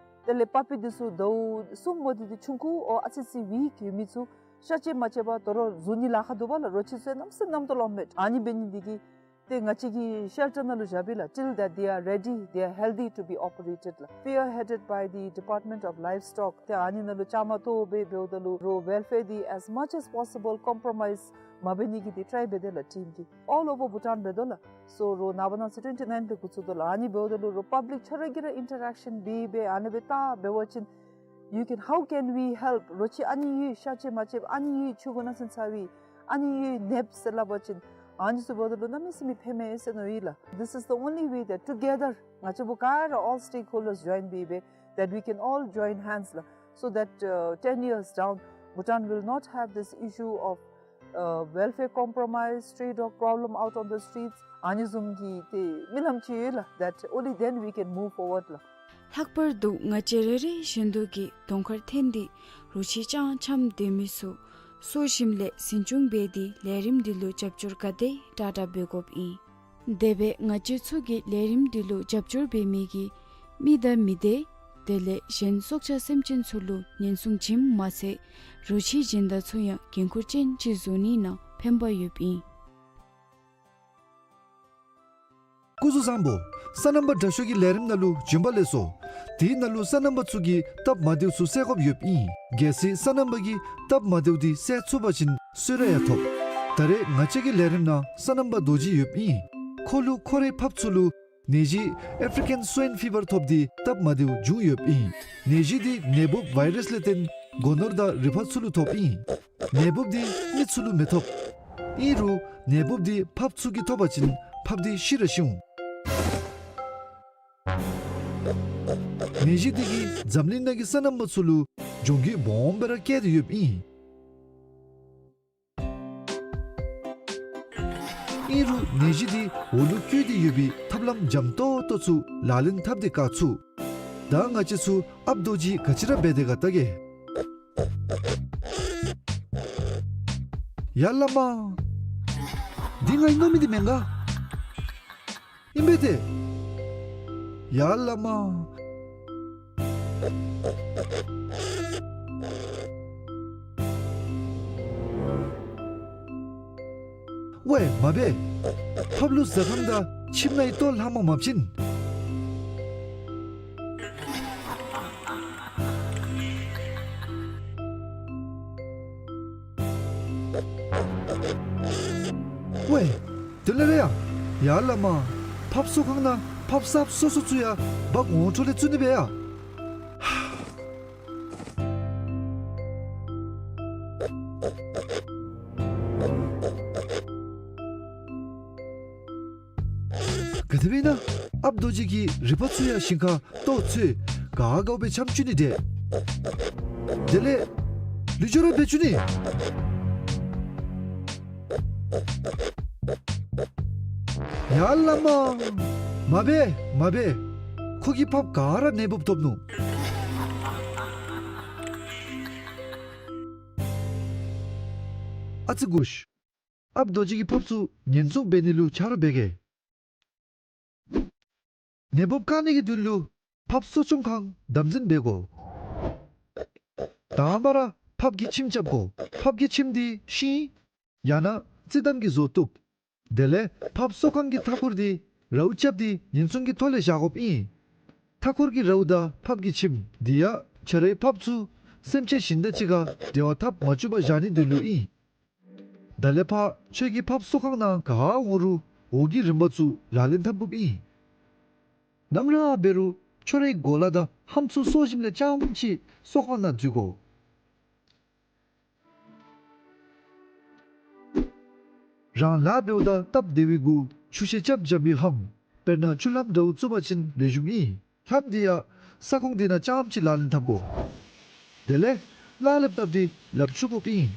དེ་ལས་པ་པི་འདི་ཚུ་ཟླཝ་གསུམ་མ་འདི་འདི་ཆུང་ཀུ་ཨོ་ཨ་ཙི་ཙི་ཝིཀ་ཡོད་མི་ཚུ་ཤ་བཅད་མ་བཅད་པར་དོ་རུང་བཟུང་ནི་ལཱ་ཁག་འདུག་པ་ལགས། རོགས་ཅིག་ཚུ་ཡང་གནམ་མེད་ས་མེད་གནམ་ཏོག་ལོ་མེད། ཨ་ནི་འབད་ནི་འདི་གིས་ཏེ་ང་བཅས་ཀྱིས་ཤེལ་ཊར་ནང་ལུ་བཞག་པས་ལགས། Till that they are ready, they are healthy to be operated ལགས། Spearheaded by the Department of Livestock. ཏེ་ཨ་ནི་ནང་ལུ་བཅའ་མར་གཏོགས་སྦེ་འབདཝ་ད་ལུ་རོགས་ཝེལ་ཕེར་འདི་as much as possible compromise མ་འབད་ནི་གི་འདི་ཊའི་འབད་དེ་ལགས་ཊིམ་གྱིས། All over Bhutan འབད་དོ་ལགས། སོ་རོགས་ནངས་པ་གནངས་ཚེ་ཊུ་ཝེན་ཊི་ནའིན་འབད་འགོ་བཙུགས་དོ་ལགས། ཨ་ནི་འབདཝ་ད་ལུ་རོགས་པབ་ལིཀ་ཁྱོད་ར་གིས་ར་ཨིན་ཊར་ཨེག་ཤཱན་འབད་འབད་ཨ་ནི་སྦེ་བལྟ་འབད་བ་ཅིན་you can, how can we help? རོགས་ཅིག་ཨ་ནི་ཡོད་ཤ་བཅད་མ་བཅདཔ་ཨ་ནི་ཡོད་ཆུ་གུ་ནང་སོང་ཚར་བའི་ཨ་ནི་ཡོད་ནེཔ་ཟེར་སླབ་པ་ཅིན་ཨ་ནི་ཚུ་འབདཝ་ད་ལུ་གནམ་མེད་ས་མེད་ཕན་མས་ཟེར་མནོ་ཡི་ལགས། This is the only way that together ང་བཅས་བུ་ག་ར་all stakeholders join འབད་འབད་that we can all join hands ལགས། So that uh, ten years down, Bhutan will not have this issue of uh, welfare compromise, stray dog problem out on the streets. ཨ་ནི་བཟུམ་གྱི་ཏེ་རྨི་ལམ་ཅིག་ཡོད་ལགས། That only then we can move forward ལགས། ལྷག་པར་དུ་ང་བཅས་རེ་རེ་བཞིན་དུ་གིས་གདོང་ཁར་འཐོན་ཏེ་རོགས་ཅིག་ཅང་འཆམ་སྡོད་མི་ཚུ་སོ་ཞིནམ་ལས་འཛིན་སྐྱོང་འབད་དེ་ལས་རིམ་འདི་ལུ་རྒྱབ་སྐྱོར་ག་དེ་དྲག་དྲག་འབད་དགོཔ་ཨིན། དེ་སྦེ་ང་བཅས་ཚུ་གིས་ལས་རིམ་འདི་ལུ་རྒྱབ་སྐྱོར་འབད་མི་གི་མི་དང་མི་སྡེ་དེ་ལས་གཞན་སྲོག་ཆགས་སེམས་ཅན་ཚུ་ལུ་ཉེན་སྲུང་བྱིནམ་མ་ཚད་རོགས་ཅིག་སྦྱིན་བདག་ཚུ་ཡང་འགན་ཁུར་ཅན་ཅིག་བཟོ་ནི་ནང་ཕན་པ་ཡོདཔ་ཨིན། སྐུ་གཟུགས་བཟང་པོ། སོ་ནམ་པ་དྲག་ཤོས་ཀྱི་ལས་རིམ་ནང་ལུ་བྱོན་པ་ལེགས་སོ། དེའི་ནང་ལུ་སོ་ནམ་པ་ཚུ་གིས་སྟབས་མ་བདེཝ་ཚུ་སེལ་དགོཔ་ཡོདཔ་ཨིན། གལ་སྲིད་སོ་ནམ་པ་གིས་སྟབས་མ་བདེཝ་འདི་སེལ་ཚུགས་པ་ཅིན་གསོལ་རས་ཡང་ཐོབ། ད་རེས་ང་བཅས་ཀྱི་ལས་རིམ་ནང་སོ་ནམ་པ་རྡོ་རྗེ་ཡོདཔ་ཨིན། ཁོ་ལུ་ཁོ་རའི་ཕགཔ་ཚུ་ལུ་ནད་གཞི་ཨེཕ་རི་ཀཱན་སུ་ཝའིན་ཕི་བར་ཐོབ་སྟེ་སྟབས་མ་བདེཝ་བྱུང་ཡོདཔ་ཨིན། ནད་གཞི་འདི་ནད་འབུཔ་ཝའི་རཱསི་ལས་བརྟེན་སྒོ་ནོར་དང་རུས་པ་ཚུ་ལུ་ཐོབ་ཨིན། ནད་འབུཔ་འདི་མི་ཚུ་ལུ་མི་ཐོབ། ཨིན་རུང་ནད་འབུཔ་འདི་ཕགཔ་ཚུ་གིས་ཐོབ་པ་ཅིན་ཕགཔ་འདི་ཤི་ར་ཤི་འོང་། ནད་གཞི་འདི་གིས་འཛམ་གླིང་ནང་གི་སོ་ནམ་པ་ཚུ་ལུ་གྱོང་གུད་སྦོམ་སྦེ་ར་བཀལ་ཏེ་ཡོདཔ་ཨིན། ཨིན་རུང་ནད་གཞི་འདི་འོག་ལུ་བཀོད་དེ་ཡོད་པའི་ཐབས་ལམ་འཇམ་ཏོག་ཏོ་ཚུ་ལག་ལེན་འཐབ་སྟེ་བཀག་ཚུགས། ད་ང་བཅས་ཚུ་ཨཔ་རྡོ་རྗེ་ག་ཅི་ར་འབད་དེ་ག་བལྟ་གེ། ཡ་བླ་མ། འདི་ང་གིས་མནོ་མི་འདི་མེན་ག། ཨིན་པས་ཏེ། ཡ་བླ་མ། ཝའེ་མ་འབད། ཕགཔ་ལུ་ཟ་ཁང་དང་ཁྱིམ་ནང་གི་ལྟོ་ལྷག་མ་མ་བྱིན། ཝའེ། དེ་ལས་ར་ཡ། ཡ་བླ་མ། ཕགཔ་གསོ་ཁང་ནང་ཕགཔ་གསརཔ་སོ་སོ་ཚུ་ཡང་འབག་འོང་འཕྲོ་ལས་བཙུགས་ནི་འབད་ཡ། ག་དེ་སྦེ་ཨིན་ན། ཨཔ་རྡོ་རྗེ་གི་རུས་པ་ཚུ་ཡང་ཞིང་ཁར་གཏོར་ཚུགས། ག་དགའཝ་སྦེ་འཆམ་བཅུག་ནི་འདྲས། དེ་ལས་ལུས་སྦྱོར་ར་འབད་བཅུག་ནི། ཡ་བླ་མ། མ་འབད་མ་འབད། ཁོ་གི་ཕགཔ་ག་ར་ནད་འབུཔ་ཐོབ་ནུག། ཨ་ཙི་གུ་ཤ། ཨཔ་རྡོ་རྗེ་གི་ཕགཔ་ཚུ་ཉེན་སྲུང་འབད་ནི་ལུ་ཆ་རོགས་འབད་གེ། ནད་འབུཔ་བཀག་ནི་གི་དོན་ལུ་ཕགཔ་གསོ་སྐྱོང་ཁང་དམ་འཛིན་འབད་དགོ། དང་པ་ར་ཕགཔ་གི་ཁྱིམ་རྐྱབ་དགོ། ཕགཔ་གི་ཁྱིམ་འདི་ཤིང་ཡང་ན་རྩི་དམ་གྱིས་བཟོ་བཏུབ། དེ་ལས་ཕགཔ་གསོ་ཁང་གི་མཐའ་འཁོར་འདི་རཝ་རྐྱབ་སྟེ་ཉེན་སྲུང་གི་ཐོག་ལས་བཞག་དགོཔ་ཨིན། མཐའ་འཁོར་གྱི་རཝ་དང་ཕགཔ་གི་ཁྱིམ་འདི་ཡང་ཁྱོད་རའི་ཕགཔ་ཚུ་སེམས་ཅན་གཞན་དང་གཅིག་ཁར་འབྲེལ་བ་འཐབ་མ་བཅུག་པར་བཞག་ནིའི་དོན་ལུ་ཨིན། ད་ལས་ཕར་ཁྱོད་ཀྱིས་ཕགཔ་གསོ་ཁང་ནང་ག་འོང་རུང་འོག་གི་རིམ་པ་ཚུ་ལག་ལེན་འཐབ་དགོཔ་ཨིན། ནམ་ར་འབད་རུང་ཁྱོད་རའི་གོ་ལ་དང་ལྷམ་ཚུ་སོར་ཞིནམ་ལས་རྐྱངམ་ཅིག་གསོ་ཁང་ནང་འཛུལ་དགོ། རང་ལཱ་འབདཝ་ད་སྟབས་བདེ་བའི་གུ་ཆུ་ཤེལ་རྐྱབ་འཇམ་པའི་ལྷམ་དཔེར་ན་ཆུ་ལྷམ་འདྲཝ་བཙུགས་པ་ཅིན་ལེགས་ཤོམ་ཨིན། ལྷམ་འདི་ཡང་ས་ཁོངས་འདི་ནང་རྐྱངམ་ཅིག་ལག་ལེན་འཐབ་དགོ། དེ་ལས་ལག་ལེབ་བཏབ་སྟེ་ལགཔ་འཁྱུ་དགོཔ་ཨིན།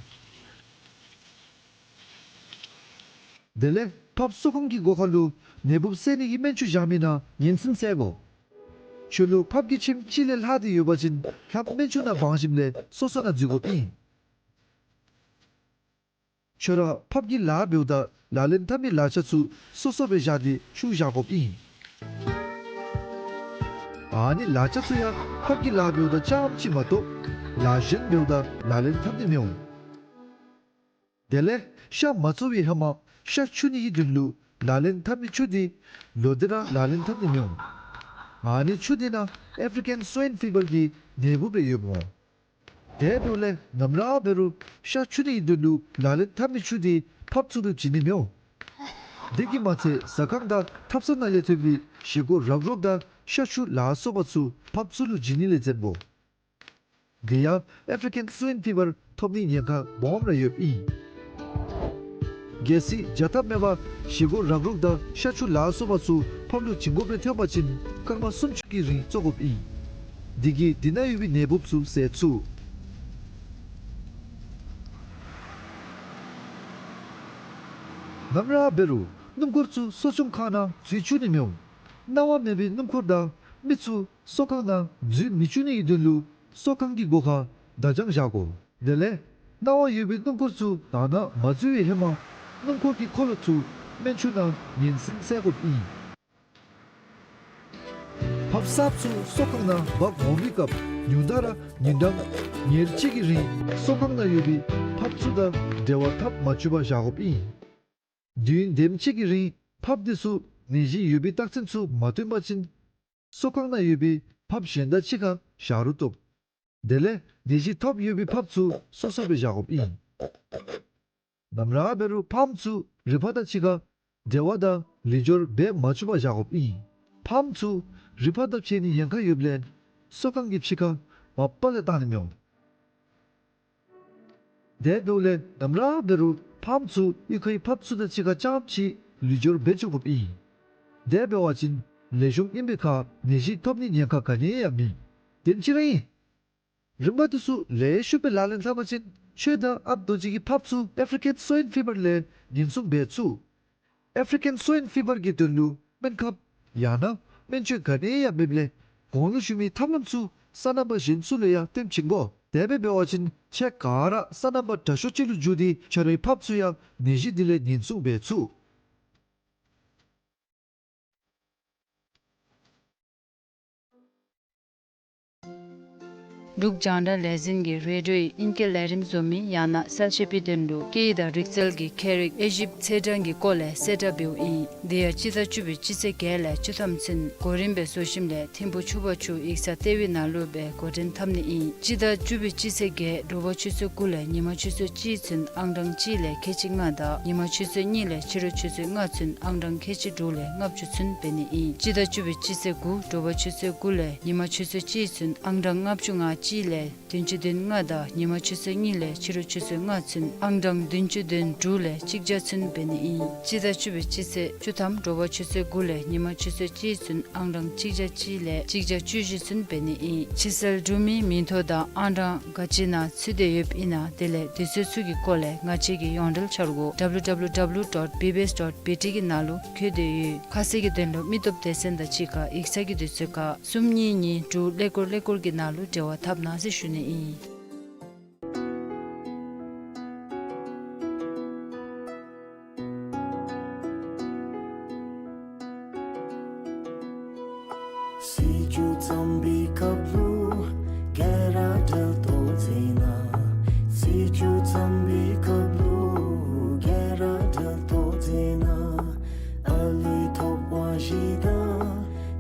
དེ་ལས་ཕགཔ་གསོ་ཁང་གི་སྒོ་ཁར་ལུ་ནད་འབུཔ་བསལ་ནི་གི་སྨན་ཆུ་བཞག་མི་ནང་ཉེན་སྲུང་བསལ་དགོ། ཁྱོད་ལུ་ཕགཔ་གི་ཁྱིམ་གཅིག་ལས་ལྷག་སྟེ་ཡོད་པ་ཅིན་ལྷམ་སྨན་ཆུང་ནང་སྦང་ཞིནམ་ལས་སོ་སོ་ནང་འཛུལ་དགོཔ་ཨིན། ཁྱོད་ར་ཕགཔ་གིས་ལཱ་འབདཝ་ད་ལག་ལེན་འཐབ་མི་ལག་ཆ་ཚུ་སོ་སོ་སྦེ་བཞག་སྟེ་ཤུགས་བཞག་དགོཔ་ཨིན། ཨ་ནི་ལག་ཆ་ཚུ་ཡང་ཕགཔ་གིས་ལཱ་འབདཝ་ད་རྐྱངམ་ཅིག་མ་གཏོགས་ལཱ་གཞན་འབདཝ་ད་ལག་ལེན་འཐབ་ནི་མི་འོང་། དེ་ལས་ཤ་མ་བཙོ་བའི་ཧེ་མ་ཤ་འཁྱུ་ནི་གི་དོན་ལུ་ལག་ལེན་འཐབ་མི་ཆུ་འདི་ལོག་སྟེ་ར་ལག་ལེན་འཐབ་ནི་མི་འོང་། ཨ་ནི་ཆུ་འདི་ནང་ཨེཕ་རི་ཀན་སུའིན་ཕི་བར་གྱི་ནད་འབུཔ་རེ་ཡོདཔ་འོང་། དེ་འབདཝ་ལས་ནམ་ར་འབད་རུང་ཤ་འཁྱུ་ནི་གི་དོན་ལུ་ལག་ལེན་འཐབ་མི་ཆུ་འདི་ཕགཔ་ཚུ་ལུ་བྱིན་ནི་མི་འོང་། དེ་གིས་མ་ཚད་ཟ་ཁང་དང་ཐབ་ཚང་ནང་ལས་ཐོན་པའི་བཞེས་སྒོ་རག་རོག་དང་ཤ་ཆུ་ལ་སོགས་པ་ཚུ་ཕགཔ་ཚུ་ལུ་བྱིན་ནི་ལས་འཛེམ་དགོ། དེ་ཡང་ཨེཕ་རི་ཀན་སུའིན་ཕི་བར་ཐོབ་ནིའི་ཉེན་ཁ་སྦོམ་ར་ཡོདཔ་ཨིན། གལ་སྲིད་བྱ་ཐབས་མེད་པར་བཞེས་སྒོ་རག་རོག་དང་ཤ་ཆུ་ལ་སོགས་པ་ཚུ་ཕགཔ་ལུ་བྱིན་དགོཔ་རེ་ཐོན་པ་ཅིན་སྐར་མ་སུམ་ཅུ་གི་རིང་བཙོ་དགོཔ་ཨིན། དེ་གིས་དེ་ནང་ཡོད་པའི་ནད་འབུཔ་ཚུ་བསལ་ཚུགས། ནམ་ར་འབད་རུང་སྣུམ་འཁོར་ཚུ་གསོ་སྐྱོང་ཁང་ནང་འཛུལ་བཅུག་ནི་མི་འོང་། གནང་བ་མེད་པའི་སྣུམ་འཁོར་དང་མི་ཚུ་གསོ་ཁང་ནང་འཛུལ་མི་བཅུག་ནི་གི་དོན་ལུ་གསོ་ཁང་གི་སྒོ་ཁར་བརྡ་བྱང་བཞག་དགོ། དེ་ལས་གནང་བ་ཡོད་པའི་སྣུམ་འཁོར་ཚུ་ནང་ན་མ་འཛུལ་བའི་ཧེ་མ་སྣུམ་འཁོར་གྱི་འཁོར་ལོ་ཚུ་སྨན་ཆུ་ནང་ངན་སེལ་བསལ་དགོཔ་ཨིན། ཕགཔ་གསརཔ་ཚུ་གསོ་ཁང་ནང་འབག་འོང་བའི་སྐབས་ཉུང་མཐའ་ར་ཉིན་གྲངས་ཉེར་གཅིག་གི་རིང་གསོ་ཁང་ནང་ཡོད་པའི་ཕགཔ་ཚུ་དང་འབྲེལ་བ་འཐབ་མ་བཅུག་པར་བཞག་དགོཔ་ཨིན། དུས་ཡུན་དེམ་ཅིག་གི་རིང་ཕགཔ་དེ་ཚུ་ནད་གཞི་ཡོད་པའི་རྟགས་མཚན་ཚུ་མ་སྟོན་པ་ཅིན་གསོ་ཁང་ནང་ཡོད་པའི་ཕགཔ་གཞན་དང་གཅིག་ཁར་བཞག་རུང་བཏུབ། དེ་ལས་ནད་གཞི་ཐོབ་ཡོད་པའི་ཕགཔ་ཚུ་སོ་སོ་སྦེ་བཞག་དགོཔ་ཨིན། ནམ་ར་འབད་རུང་ཕགཔ་ཚུ་རི་ཕག་དང་གཅིག་ཁར་འབྲེལ་བ་དང་ལེགས་སྦྱོར་འབད་མ་བཅུག་པར་བཞག་དགོཔ་ཨིན། ཕགཔ་ཚུ་རི་ཕག་དང་ཕྱད་ནིའི་ཉེན་ཁ་ཡོདཔ་ལས་གསོ་ཁང་གི་ཕྱི་ཁར་མ་པ་ལས་བཏང་ནི་མི་འོང་། དེ་འབདཝ་ལས་ནམ་ར་འབད་རུང་ཕགཔ་ཚུ་གཡུས་ཁའི་ཕགཔ་ཚུ་དང་གཅིག་ཁར་རྐྱངམ་ཅིག་ལེགས་སྦྱོར་འབད་བཅུག་དགོཔ་ཨིན། དེ་འབད་བ་ཅིན་ལེགས་ཤོམ་ཨིན་པའི་ཁར་ནད་གཞི་ཐོབ་ནིའི་ཉེན་ཁ་ག་ནི་ཡང་མེད། དེམ་ཅིག་ར་ཨིན། རིམ་པ་དེ་ཚུ་ལེགས་ཤོམ་སྦེ་ལག་ལེན་འཐབ་པ་ཅིན་ཁྱོད་དང་ཨཔ་རྡོ་རྗེ་གི་ཕགཔ་ཚུ་ཨེཕ་རི་ཀན་སུའིན་ཕི་བར་ལས་ཉེན་སྲུང་འབད་ཚུགས། ཨེཕ་རི་ཀན་སུའིན་ཕི་བར་གྱི་དོན་ལུ་སྨན་ཁབ་ཡང་ན་སྨན་བཅོས་ག་ནི་ཡང་མེདཔ་ལས་གོང་ལུ་ཞུ་མི་ཐབས་ལམ་ཚུ་སོ་ནམ་པ་གཞན་ཚུ་ལུ་ཡང་སྟོན་བྱིན་དགོ། དེ་སྦེ་འབད་བ་ཅིན་ཁྱེད་ག་ར་སོ་ནམ་པ་དྲག་ཤོས་ཅིག་ལུ་འགྱུར་ཏེ་ཁྱོད་རའི་ཕགཔ་ཚུ་ཡང་ནད་གཞི་དེ་ལས་ཉེན་སྲུང་འབད་ཚུགས། འབྲུག་རྒྱང་བསྒྲགས་ལས་འཛིན་གྱིས་རེ་ཌིའོ་ཡི་ཨིང་སྐད་ལས་རིམ་བཟོ་མི་ཡང་ན་གསལ་བཤད་པའི་དོན་ལུ་སྐད་ཡིག་དང་རིག་རྩལ་གྱི་མཁས་རིག་ཨེ་ཇིབ་ཚེ་དྲང་གི་སྐོར་ལས་གསལ་བསྒྲགས་འབདཝ་ཨིན། དེ་ཡང་སྤྱི་ཟླ་བཅུ་པའི་སྤྱི་ཚེས་བརྒྱད་ལས་བཅུ་ཐམ་ཚུན་གོ་རིམ་སྦེ་བཟོ་ཞིནམ་ལས་ཐིམ་ཕུ་ཆུ་བར་ཆུ་ཡིག་ཚང་ལྟེ་བའི་ནང་ལུ་སྦེ་འགོ་འདྲེན་འཐབ་ནི་ཨིན། སྤྱི་ཟླ་བཅུ་པའི་སྤྱི་ཚེས་བརྒྱད་དྲོ་པ་ཆུ་ཚོད་དགུ་ལས་ཉི་མ་ཆུ་ཚོད་གཅིག་ཚུན་ཨང་གྲངས་གཅིག་ལས་ཁལ་གཅིག་ལྔ་དང་ཉི་མ་ཆུ་ཚོད་གཉིས་ལས་ཕྱི་རུ་ཆུ་ཚོད་ལྔ་ཚུན་ཨང་གྲངས་ཁལ་གཅིག་དྲུག་ལས་ལྔ་བཅུ་ཚུན་འབད་ནི་ཨིན། སྤྱི་ཟླ་བཅུ་པའི་སྤྱི་ཚེས་དགུ་དྲོ་པ་ཆུ་ཚོད་དགུ་ལས་ཉི་མ་ཆུ་ཚོད་གཅིག་ཚུན་ཨང་གྲངས་ལྔ་བཅུ་ང་གཅིག་ལས་བདུན་ཅུ་དོན་ལྔ་དང་ཉི་མ་ཆུ་ཚོད་གཉིས་ལས་ཕྱི་རུ་ཆུ་ཚོད་ལྔ་ཚུན་ཨང་གྲངས་བདུན་ཅུ་དོན་དྲུག་ལས་གཅིག་བརྒྱ་ཚུན་འབད་ནི་ཨིན། སྤྱི་ཟླ་བཅུ་པའི་སྤྱི་ཚེས་བཅུ་ཐམ་དྲོ་པ་ཆུ་ཚོད་དགུ་ལས་ཉི་མ་ཆུ་ཚོད་གཅིག་ཚུན་ཨང་གྲངས་གཅིག་བརྒྱ་གཅིག་ལས་གཅིག་བརྒྱ་བཅུ་བཞི་ཚུན་འབད་ནི་ཨིན། ཕྱི་སེལ་གྲུབ་མིའི་མིང་ཐོ་དང་ཨང་གྲངས་ག་ཅི་ནང་ཚུད་དེ་ཡོདཔ་ཨིན་ན་དེ་ལས་དུས་ཚོད་ཚུ་གི་སྐོར་ལས་ང་བཅས་ཀྱི་ཡོངས་འབྲེལ་འཆར་སྒོ་ཌབ་ལུ་ཌབ་ལུ་ཌབ་ལུ་ཌོཊ་བི་བི་ཨེསི་ཌོཊ་བི་ཊི་གི་ནང་ལུ་བཀོད་དེ་ཡོད། ཁ་གསལ་གྱི་དོན་ལུ་མི་སྟོབས་སྡེ་ཚན་དང་གཅིག་ཁར་ཡིག་ཚང་གི་དུས་ཚོད་ཁར་གསུམ་གཉིས་གཉིས་དྲུག་ཀླད་ཀོར་ཀླད་ཀོར་གྱི་ནང་ལུ་འབྲེལ་བ་འཐབ་གནང་ཟེར་ཞུ་ནི་ཨིན། སྲིད་སྐྱོང་བརྩམས་པའི་སྐབས་ལུ་རྒྱལ་ར་བསྒྲལ་དོ་ཟེར་ན། སྲིད་སྐྱོང་བརྩམས་པའི་སྐབས་ལུ་རྒྱལ་ར་བསྒྲལ་དོ་ཟེར་ན། ཨ་ལུའི་ཐོབ་དབང་བཞི་དང་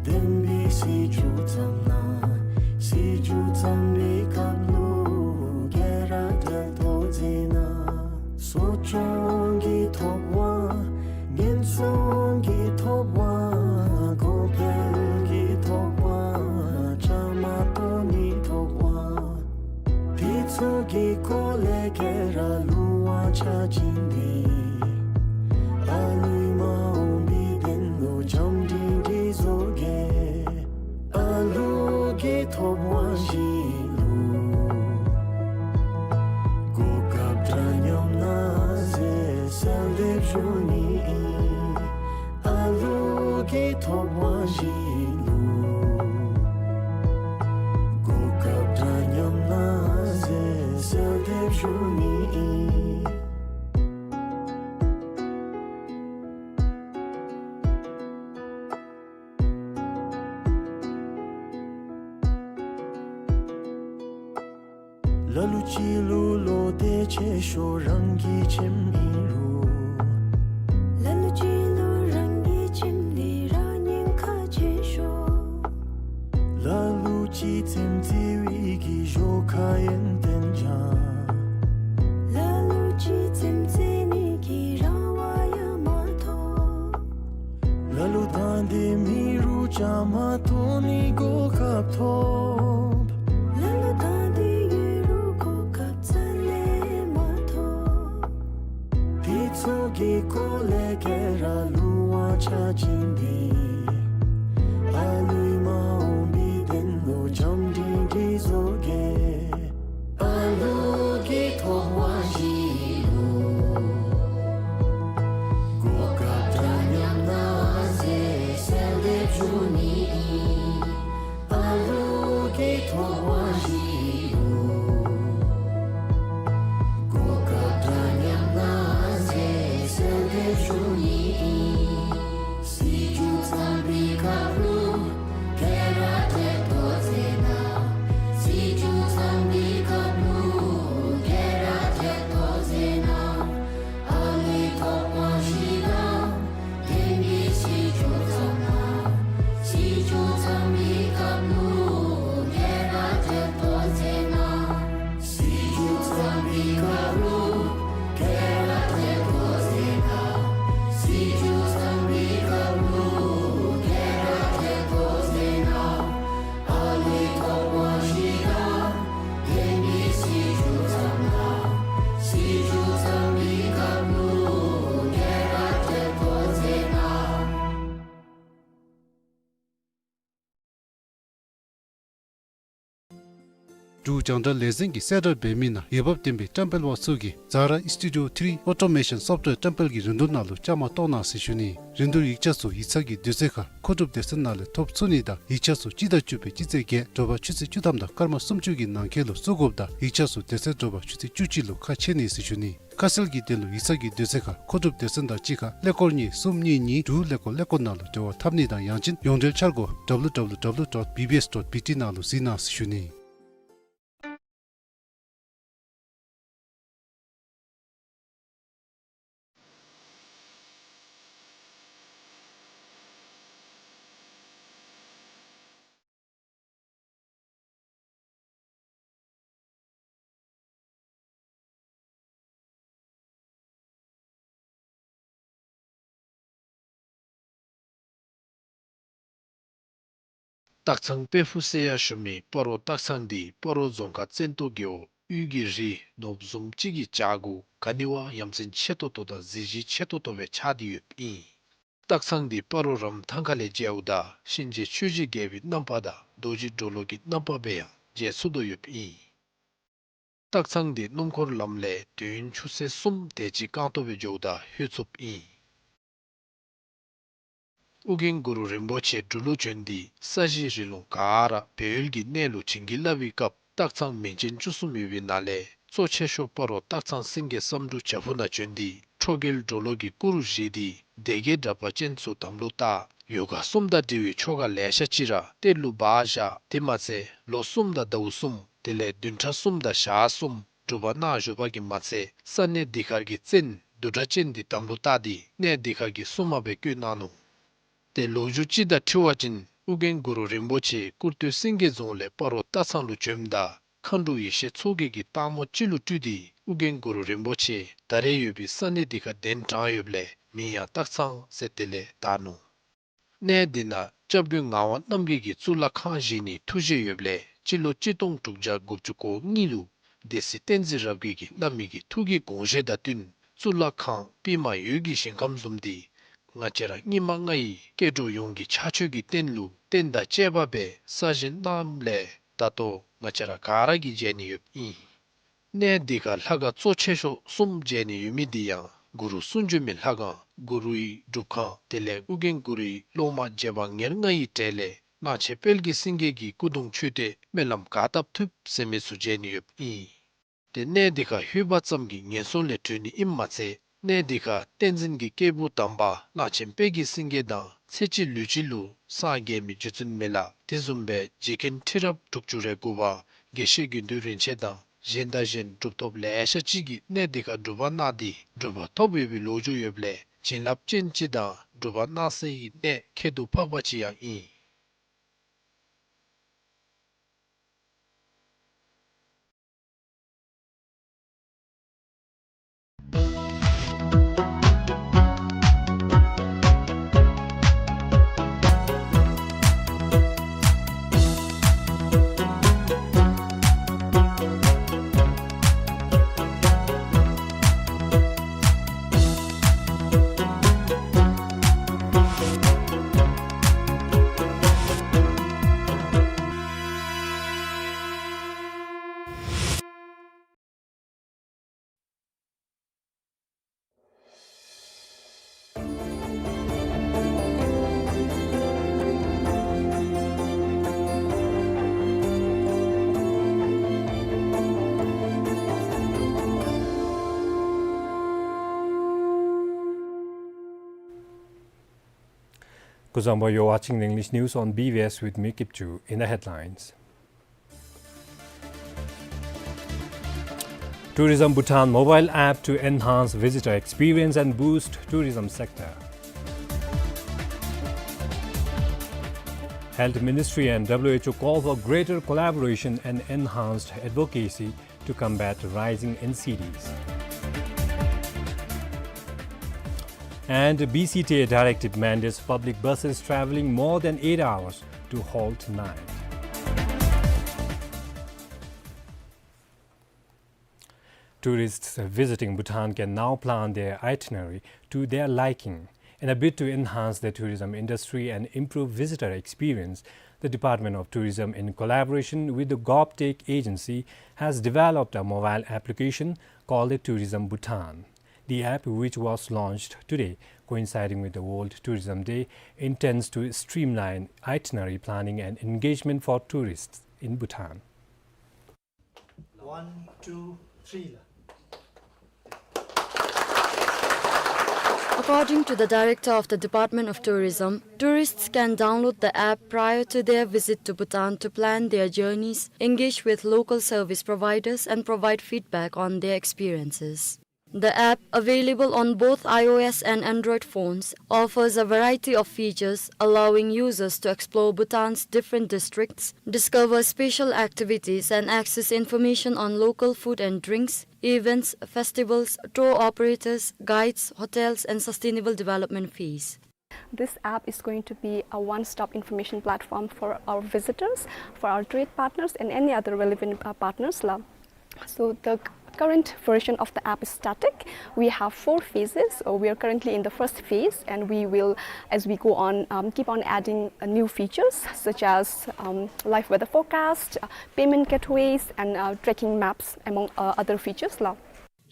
ལྡན་པའི་སྲིད་སྐྱོང་བརྩམས་ན། སྲིད་སྐྱོང་བརྩམས་པའི་སྐབས་ལུ་རྒྱལ་ར་བསྒྲལ་དོ་ཟེར་ན། གསོ་སྐྱོང་གི་ཐོབ་དབང་། ཉེན་སྲུང་གི་ཐོབ་དབང་། གོང་འཕེལ་གྱི་ཐོབ་དབང་། བཅའ་མར་གཏོགས་ནིའི་ཐོབ་དབང་། དེ་ཚུ་གི་སྐོར་ལས་ག་ར་ལུང་བ་ཆ་བཞག་སྟེ། ཨ་ལུའི་མ་འོངས་པའི་དོན་ལུ་བྱམས་སྒྲིང་སྒྲིང་བཟོ་གེ། ཨ་ལུ་གི་ཐོབ་དབང་བཞི་ལུ་གོ་སྐབས་འདྲ་མཉམ་གནང་ཟེར་གསོལ་འདེབས་ཞུ་ནི་ཨིན། ཨ་ལུ་གི་ཐོབ་དབང་བཞི་ལུ་ ཞུ་ནི་ཨིན། ལ་ལུ་ཅིག་ལུ་བློ་གཏད་ཆེ་ཤོས་རང་གི་ཁྱིམ་ཨིན་རུང་། ལ་ལུ་ཅིག་ལུ་རང་གི་ཁྱིམ་འདི་ར་ཉེན་ཁ་ཆེ་ཤོས། ལ་ལུ་ཅིག་ཚེམ་ཅིག་བའི་གི་ཞོར་ཁ་ཡོན་ཏན་ཅན། ལ་ལུ་ཅིག་ཚེམ་ཅིག་ནི་གི་རང་དབང་ཡང་མ་ཐོབ། ལ་ལུ་དང་འདོད་མེད་རུང་བཅའ་མར་གཏོགས་ནི་གོ་སྐབས་ཐོབ། ལ་ལུ་དང་འདོད་ཡོད་རུང་གོ་སྐབས་རྩ་ལས་མ་ཐོབ། དེ་ཚུ་གི་སྐོར་ལས་ག་ར་ལུང་བ་ཆ་ཅན་འདི། ཨ་ལུའི་མ་འོངས་པའི་དོན་ལུ་བྱམས་སྒྲིང་སྒྲིང་བཟོ་གེ། ཨ་ལུ་གི་ཐོབ་དབང་གཞི་ལུ་གོ་སྐབས་འདྲ་མཉམ་གནང་ཟེར་གསོལ་འདེབས་ཞུ་ནི་ཨིན། ཨ་ལུ་གི་ཐོབ་དབང་གཞི་ལུ་གོ་སྐབས་འདྲ་མཉམ་གནང་ཟེར་གསོལ་འདེབས་ཞུ་ནི་ཨིན། སྲིད་སྐྱོང་ཚང་པའི་ཁབ་ལུ་ག་ར་འབྲེལ་གཏོགས་མཛད་གནང་། སྲིད་སྐྱོང་ཚང་པའི་ཁབ་ལུ་ག་ར་འབྲེལ་གཏོགས་མཛད་གནང་། ཨ་ལུའི་ཐོབ་དབང་གཞི་དང་ལྡན་པའི་སྲིད་སྐྱོང་ཚང་གནང་། སྲིད་སྐྱོང་ཚང་པའི་ཁབ་ལུ་ག་ར་འབྲེལ་གཏོགས་མཛད་གནང་། སྲིད་སྐྱོང་ཚང་པའི་ཁབ་ལུ་ག་ར་འབྲེལ་གཏོགས་མཛད་གནང་། སྲིད་སྐྱོང་ཚང་པའི་ཁབ་ལུ་ག་ར་འབྲེལ་གཏོགས་མཛད་གནང་། ཨ་ལུའི་ཐོབ་དབང་གཞི་དང་ལྡན་པའི་སྲིད་སྐྱོང་ཚང་གནང་། སྲིད་སྐྱོང་ཚང་པའི་ཁབ་ལུ་ག་ར་འབྲེལ་གཏོགས་མཛད་གནང་། འབྲུག་རྒྱང་བསྒྲགས་ལས་འཛིན་གྱིས་གསལ་བསྒྲགས་འབད་མི་ནང་འོས་འབབ་ལྡན་པའི་བཀྲམ་སྤེལ་པ་ཚུ་གིས་Zara Studio three Automation Software བཀྲམ་སྤེལ་གྱི་རིན་བསྡུར་ནང་ལུ་བཅའ་མར་གཏོགས་གནང་ཟེར་ཞུ་ནི། རིན་བསྡུར་ཡིག་ཆ་ཚུ་ཡིག་ཚང་གི་དུས་ཚོད་ཁར་མཁོ་སྒྲུབ་སྡེ་ཚན་ནང་ལས་ཐོབ་ཚུགས་ནི་དང་ཡིག་ཆ་ཚུ་སྤྱི་ཟླ་བཅུ་པའི་སྤྱི་ཚེས་བརྒྱད་དྲོ་པ་ཆུ་ཚོད་བཅུ་ཐམ་དང་སྐར་མ་སུམ་ཅུ་གི་ནང་འཁོད་ལུ་བཙུགས་དགོཔ་དང་ཡིག་ཆ་ཚུ་དེ་ཚེ་དྲོ་པ་ཆུ་ཚོད་བཅུ་གཅིག་ལུ་ཁ་ཕྱེ་ནི་ཟེར་ཞུ་ནི། ཁ་གསལ་གྱི་དོན་ལུ་ཡིག་ཚང་གི་དུས་ཚོད་ཁར་མཁོ་སྒྲུབ་སྡེ་ཚན་དང་གཅིག་ཁར་ཀླད་ཀོར་གཉིས་གསུམ་གཉིས་གཉིས་དྲུག་ཀླད་ཀོར་ཀླད་ཀོར་ནང་ལུ་འབྲེལ་བ་འཐབ་ནི་དང་ཡང་ཅིན་ཡོངས་འབྲེལ་འཆར་སྒོ་W W W dot B B S dot B T ནང་ལུ་གཟིགས་གནང་ཟེར་ཞུ་ནི། སྟག་ཚང་དཔལ་ཕུག་ཟེར་ཡང་ཞུ་མི་སྤ་རོ་སྟག་ཚང་འདི་སྤ་རོ་རྫོང་ཁག་བཙན་ཏོ་རྒེད་འོག་དབུས་ཀྱི་རི་ནོར་བུ་བཟུམ་ཅིག་གི་བྱག་གུ་ག་ནི་བ་ཡ་མཚན་ཆེ་ཏོག་ཏོ་དང་གཟི་བརྗིད་ཆེ་ཏོག་ཏོ་སྦེ་ཆགས་ཏེ་ཡོདཔ་ཨིན། སྟག་ཚང་འདི་སྤ་རོ་རམ་ཐང་ཁ་ལས་མཇལཝ་ད་གཤིན་རྗེ་ཆོས་ཀྱི་རྒྱལ་པོའི་རྣམ་པ་དང་རྡོ་རྗེ་གྲོ་ལོད་ཀྱི་རྣམ་པ་སྦེ་ཡང་མཇལ་ཚུགས་དོ་ཡོདཔ་ཨིན། སྟག་ཚང་འདི་སྣུམ་འཁོར་ལམ་ལས་དུས་ཡུན་ཆུ་ཚོད་གསུམ་དེ་ཅིག་རྐང་སྟོང་སྦེ་འགྱོཝ་ད་ལྷོད་ཚུགསཔ་ཨིན། ཨོ་རྒྱན་གུ་རུ་རིན་པོ་ཆེ་འབྲུག་ལུ་བྱོན་ཏེ་ས་གཞི་རི་ལུང་ག་ར་སྦས་ཡུལ་གྱི་གནས་ལུ་བྱིན་གྱིས་བརླབས་པའི་སྐབས་སྟག་ཚང་མིང་ཅན་བཅུ་གསུམ་ཡོད་པའི་ནང་ལས་གཙོ་ཆེ་ཤོས་སྤ་རོ་སྟག་ཚང་སེང་གེ་བསམ་འགྲུབ་བྱག་ཕུག་ནང་བྱོན་ཏེ་ཁྲོ་རྒྱལ་གྲོ་ལོད་ཀྱི་སྐུ་རུ་བཞེངས་ཏེ་སྡེ་བརྒྱད་དྲེགས་པ་ཅན་ཚུ་དམ་ལུ་བཏགས། ཡོ་ག་གསུམ་དང་འབྲེལ་བའི་ཆོ་ག་ལེ་ཤ་ཅིག་ར་གཏེར་ལུ་སྦ་བཞག། དེ་མ་ཚད་ལོ་གསུམ་དང་ཟླཝ་གསུམ་དེ་ལས་བདུན་ཕྲག་གསུམ་དང་ཞག་གསུམ་སྒྲུབ་པ་གནང་བཞུགས་པ་གིས་མ་ཚད་ས་གནས་འདི་ཁར་གྱི་བཙན་བདུད་དྲེགས་ཅན་འདི་དམ་ལུ་བཏགས་ཏེ་གནས་འདི་ཁར་གྱི་སྲུང་མ་སྦེ་བསྐོས་གནང་ནུག། ཏེ་ལོ་རྒྱུས་ཅིག་དང་འཁྲིལ་བ་ཅིན་ཨོ་རྒྱན་གུ་རུ་རིན་པོ་ཆེ་ཀུར་སྟོད་སེང་གེ་རྫོང་ལས་སྤ་རོ་སྟག་ཚང་ལུ་བྱོནམ་ད་མཁའ་འགྲོ་ཡེ་ཤེས་མཚོ་རྒྱལ་གྱིས་སྟག་མོ་ཅིག་ལུ་སྤྲུལ་ཏེ་ཨོ་རྒྱན་གུ་རུ་རིན་པོ་ཆེ་ད་རེས་ཡོད་པའི་ས་གནས་འདི་ཁར་གདན་དྲངས་ཡོདཔ་ལས་མིང་ཡང་སྟག་ཚང་ཟེར་དེ་ལས་བཏགས་ནུག། གནས་འདི་ནང་སྐྱབས་མགོན་ངག་དབང་རྣམ་རྒྱལ་གྱིས་གཙུག་ལག་ཁང་བཞེངས་ནིའི་ཐུགས་བཞེད་ཡོདཔ་ལས་སྤྱི་ལོ་གཅིག་སྟོང་དྲུག་བརྒྱ་དགུ་བཅུ་གོ་གཉིས་ལུ་སྡེ་སྲིད་བསྟན་འཛིན་རབ་རྒྱས་ཀྱིས་བླ་མའི་གི་ཐུགས་ཀྱི་དགོངས་བཞེད་དང་བསྟུན་གཙུག་ལག་ཁང་པདྨ་འོད་ཀྱི་ཞིང་ཁམས་བཟུམ་འདི་ང་བཅས་ར་སྙིགས་མ་ལྔ་ཡི་སྐྱེ་འགྲོ་ཡོངས་ཀྱི་ཕྱག་མཆོད་ཀྱི་རྟེན་ལུ་རྟེན་དང་བཅས་པ་སྦེ་གསར་བཞེངས་གནངམ་ལས་ད་ལྟོ་ང་བཅས་ར་ག་ར་གིས་མཇལ་ནི་ཡོདཔ་ཨིན། གནས་འདི་ཁར་ལྷ་ཁང་གཙོ་ཆེ་ཤོས་གསུམ་མཇལ་ནི་ཡོད་མི་འདི་ཡང་གུ་རུ་གསུང་བྱོན་མའི་ལྷ་ཁང་གུ་རུའི་སྒྲུབ་ཁང་དེ་ལས་ཨོ་རྒྱན་གུ་རུའི་སློབ་མ་རྗེ་འབངས་ཉེར་ལྔ་ཡི་གྲས་ལས་གླང་ཆེན་དཔལ་གྱི་སེང་གེ་གི་སྐུ་གདུང་མཆོད་རྟེན་སྨོན་ལམ་ག་བཏབ་ཐུབ་ཟེར་མི་ཚུ་མཇལ་ནི་ཡོདཔ་ཨིན། ཏེ་གནས་འདི་ཁར་ལྷོད་པ་ཙམ་གྱིས་ངན་སོང་ལས་གྲོལ་ནི་ཨིནམ་མ་ཚད་གནས་འདི་ཁར་བསྟན་འཛིན་གྱི་སྐྱེས་བུ་དམ་པ་རླབས་ཆེན་དཔལ་གྱི་སེང་གེ་དང་ཚེ་གཅིག་ལུས་གཅིག་ལུ་སངས་རྒྱས་མི་རྗེ་བཙུན་མི་ལ་དེ་བཟུམ་སྦེ་རྗེ་མཁན་ཁྲི་རབས་དྲུག་ཅུ་རེ་དགུ་པ་དགེ་བཤེས་དགེ་འདུན་རིན་ཆེན་དང་གཞན་དང་གཞན་གྲུབ་ཐོབ་ལེ་ཤ་ཅིག་གིས་གནས་འདི་ཁར་སྒྲུབ་པ་གནང་སྟེ་གྲུབ་པ་ཐོབ་ཡོད་པའི་ལོ་རྒྱུས་ཡོདཔ་ལས་བྱིན་རླབས་ཅན་ཅིག་དང་གྲུབ་པ་གནང་སའི་གནས་ཁྱད་དུ་འཕགས་པ་ཅིག་ཡང་ཨིན། Kuzuzangpo, you're watching the English news on B B S with me, Kipchu. In the headlines, Tourism Bhutan mobile app to enhance visitor experience and boost tourism sector. Health Ministry and W H O call for greater collaboration and enhanced advocacy to combat rising N C Ds. And B C T A directive mandates public buses traveling more than eight hours to halt night. Tourists visiting Bhutan can now plan their itinerary to their liking. In a bid to enhance the tourism industry and improve visitor experience, the Department of Tourism, in collaboration with the GovTech agency, has developed a mobile application called the Tourism Bhutan. The app, which was launched today, coinciding with the World Tourism Day, intends to streamline itinerary planning and engagement for tourists in Bhutan. One, two, three la. According to the director of the Department of Tourism, tourists can download the app prior to their visit to Bhutan to plan their journeys, engage with local service providers, and provide feedback on their experiences. The app, available on both iOS and Android phones, offers a variety of features, allowing users to explore Bhutan's different districts, discover special activities, and access information on local food and drinks, events, festivals, tour operators, guides, hotels, and sustainable development fees. This app is going to be a one-stop information platform for our visitors, for our trade partners, and any other relevant, uh, partners la. So the c-, current version of the app is static. We have four phases. Uh, we are currently in the first phase, and we will, as we go on, um, keep on adding, uh, new features such as, um, live weather forecast, uh, payment gateways, and, uh, trekking maps, among, uh, other features la.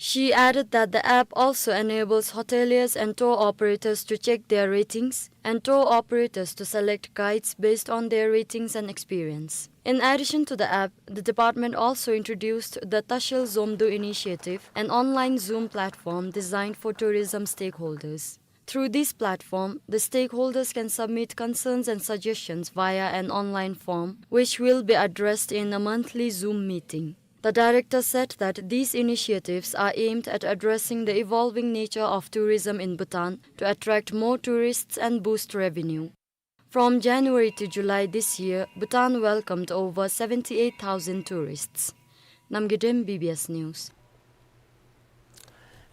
She added that the app also enables hoteliers and tour operators to check their ratings and tour operators to select guides based on their ratings and experience. In addition to the app, the department also introduced the Tashil Zomdu initiative, an online Zoom platform designed for tourism stakeholders. Through this platform, the stakeholders can submit concerns and suggestions via an online form, which will be addressed in a monthly Zoom meeting. The director said that these initiatives are aimed at addressing the evolving nature of tourism in Bhutan to attract more tourists and boost revenue. From January to July this year, Bhutan welcomed over seventy-eight thousand tourists. Namgay Dem, B B S News.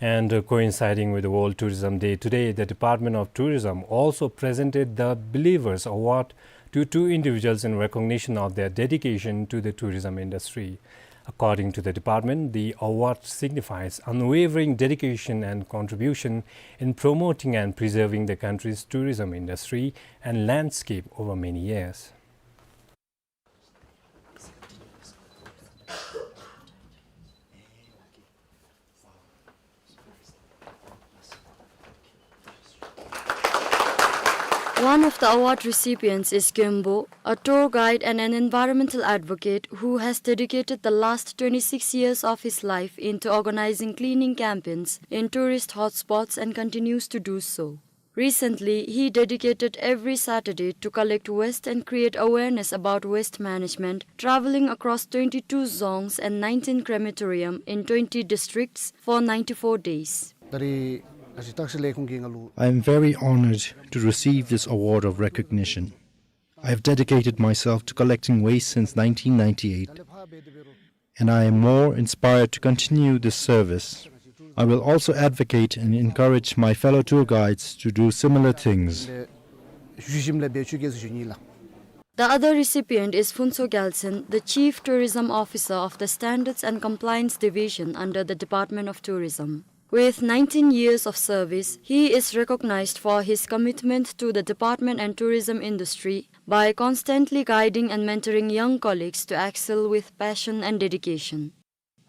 And, uh, coinciding with the World Tourism Day today, the Department of Tourism also presented the Believers Award to two individuals in recognition of their dedication to the tourism industry. According to the department, the award signifies unwavering dedication and contribution in promoting and preserving the country's tourism industry and landscape over many years. One of the award recipients is Gembo, a tour guide and an environmental advocate who has dedicated the last twenty-six years of his life into organizing cleaning campaigns in tourist hotspots and continues to do so. Recently, he dedicated every Saturday to collect waste and create awareness about waste management, traveling across twenty-two dzongs and nineteen crematorium in twenty districts for ninety-four days. Tari asi taksi lekung ki ngalu. I am very honored to receive this award of recognition. I have dedicated myself to collecting waste since nineteen ninety-eight, and I am more inspired to continue this service. I will also advocate and encourage my fellow tour guides to do similar things. The other recipient is Phuntsho Gyaltshen, the Chief Tourism Officer of the Standards and Compliance Division under the Department of Tourism. With nineteen years of service, he is recognized for his commitment to the department and tourism industry by constantly guiding and mentoring young colleagues to excel with passion and dedication.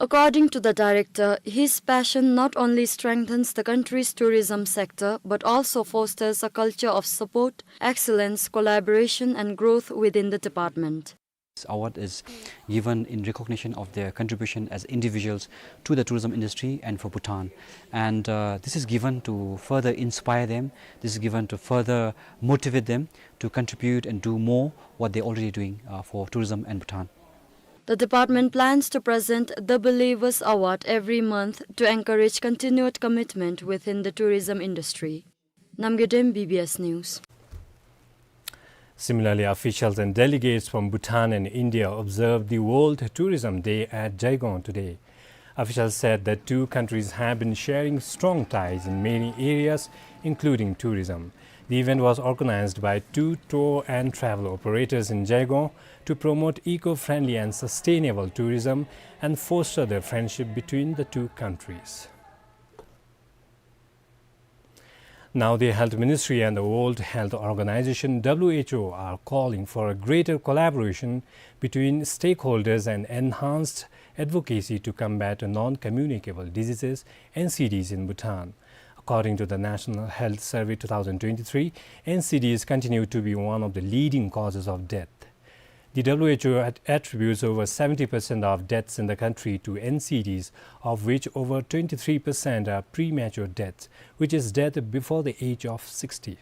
According to the director, his passion not only strengthens the country's tourism sector but also fosters a culture of support, excellence, collaboration, and growth within the department. This award is given in recognition of their contribution as individuals to the tourism industry and for Bhutan. And, uh, this is given to further inspire them. This is given to further motivate them to contribute and do more what they're already doing, uh, for tourism and Bhutan. The department plans to present the Believers Award every month to encourage continued commitment within the tourism industry. Namgay Dem, B B S News. Similarly, officials and delegates from Bhutan and India observed the World Tourism Day at Jaigong today. Officials said the two countries have been sharing strong ties in many areas, including tourism. The event was organized by two tour and travel operators in Jaigong to promote eco-friendly and sustainable tourism and foster the friendship between the two countries. Now, the Health Ministry and the World Health Organization, W H O, are calling for a greater collaboration between stakeholders and enhanced advocacy to combat non-communicable diseases, N C Ds, in Bhutan. According to the National Health Survey two thousand twenty-three, N C Ds continue to be one of the leading causes of death. The W H O at-, attributes over seventy percent of deaths in the country to N C Ds, of which over twenty-three percent are premature deaths, which is death before the age of sixty.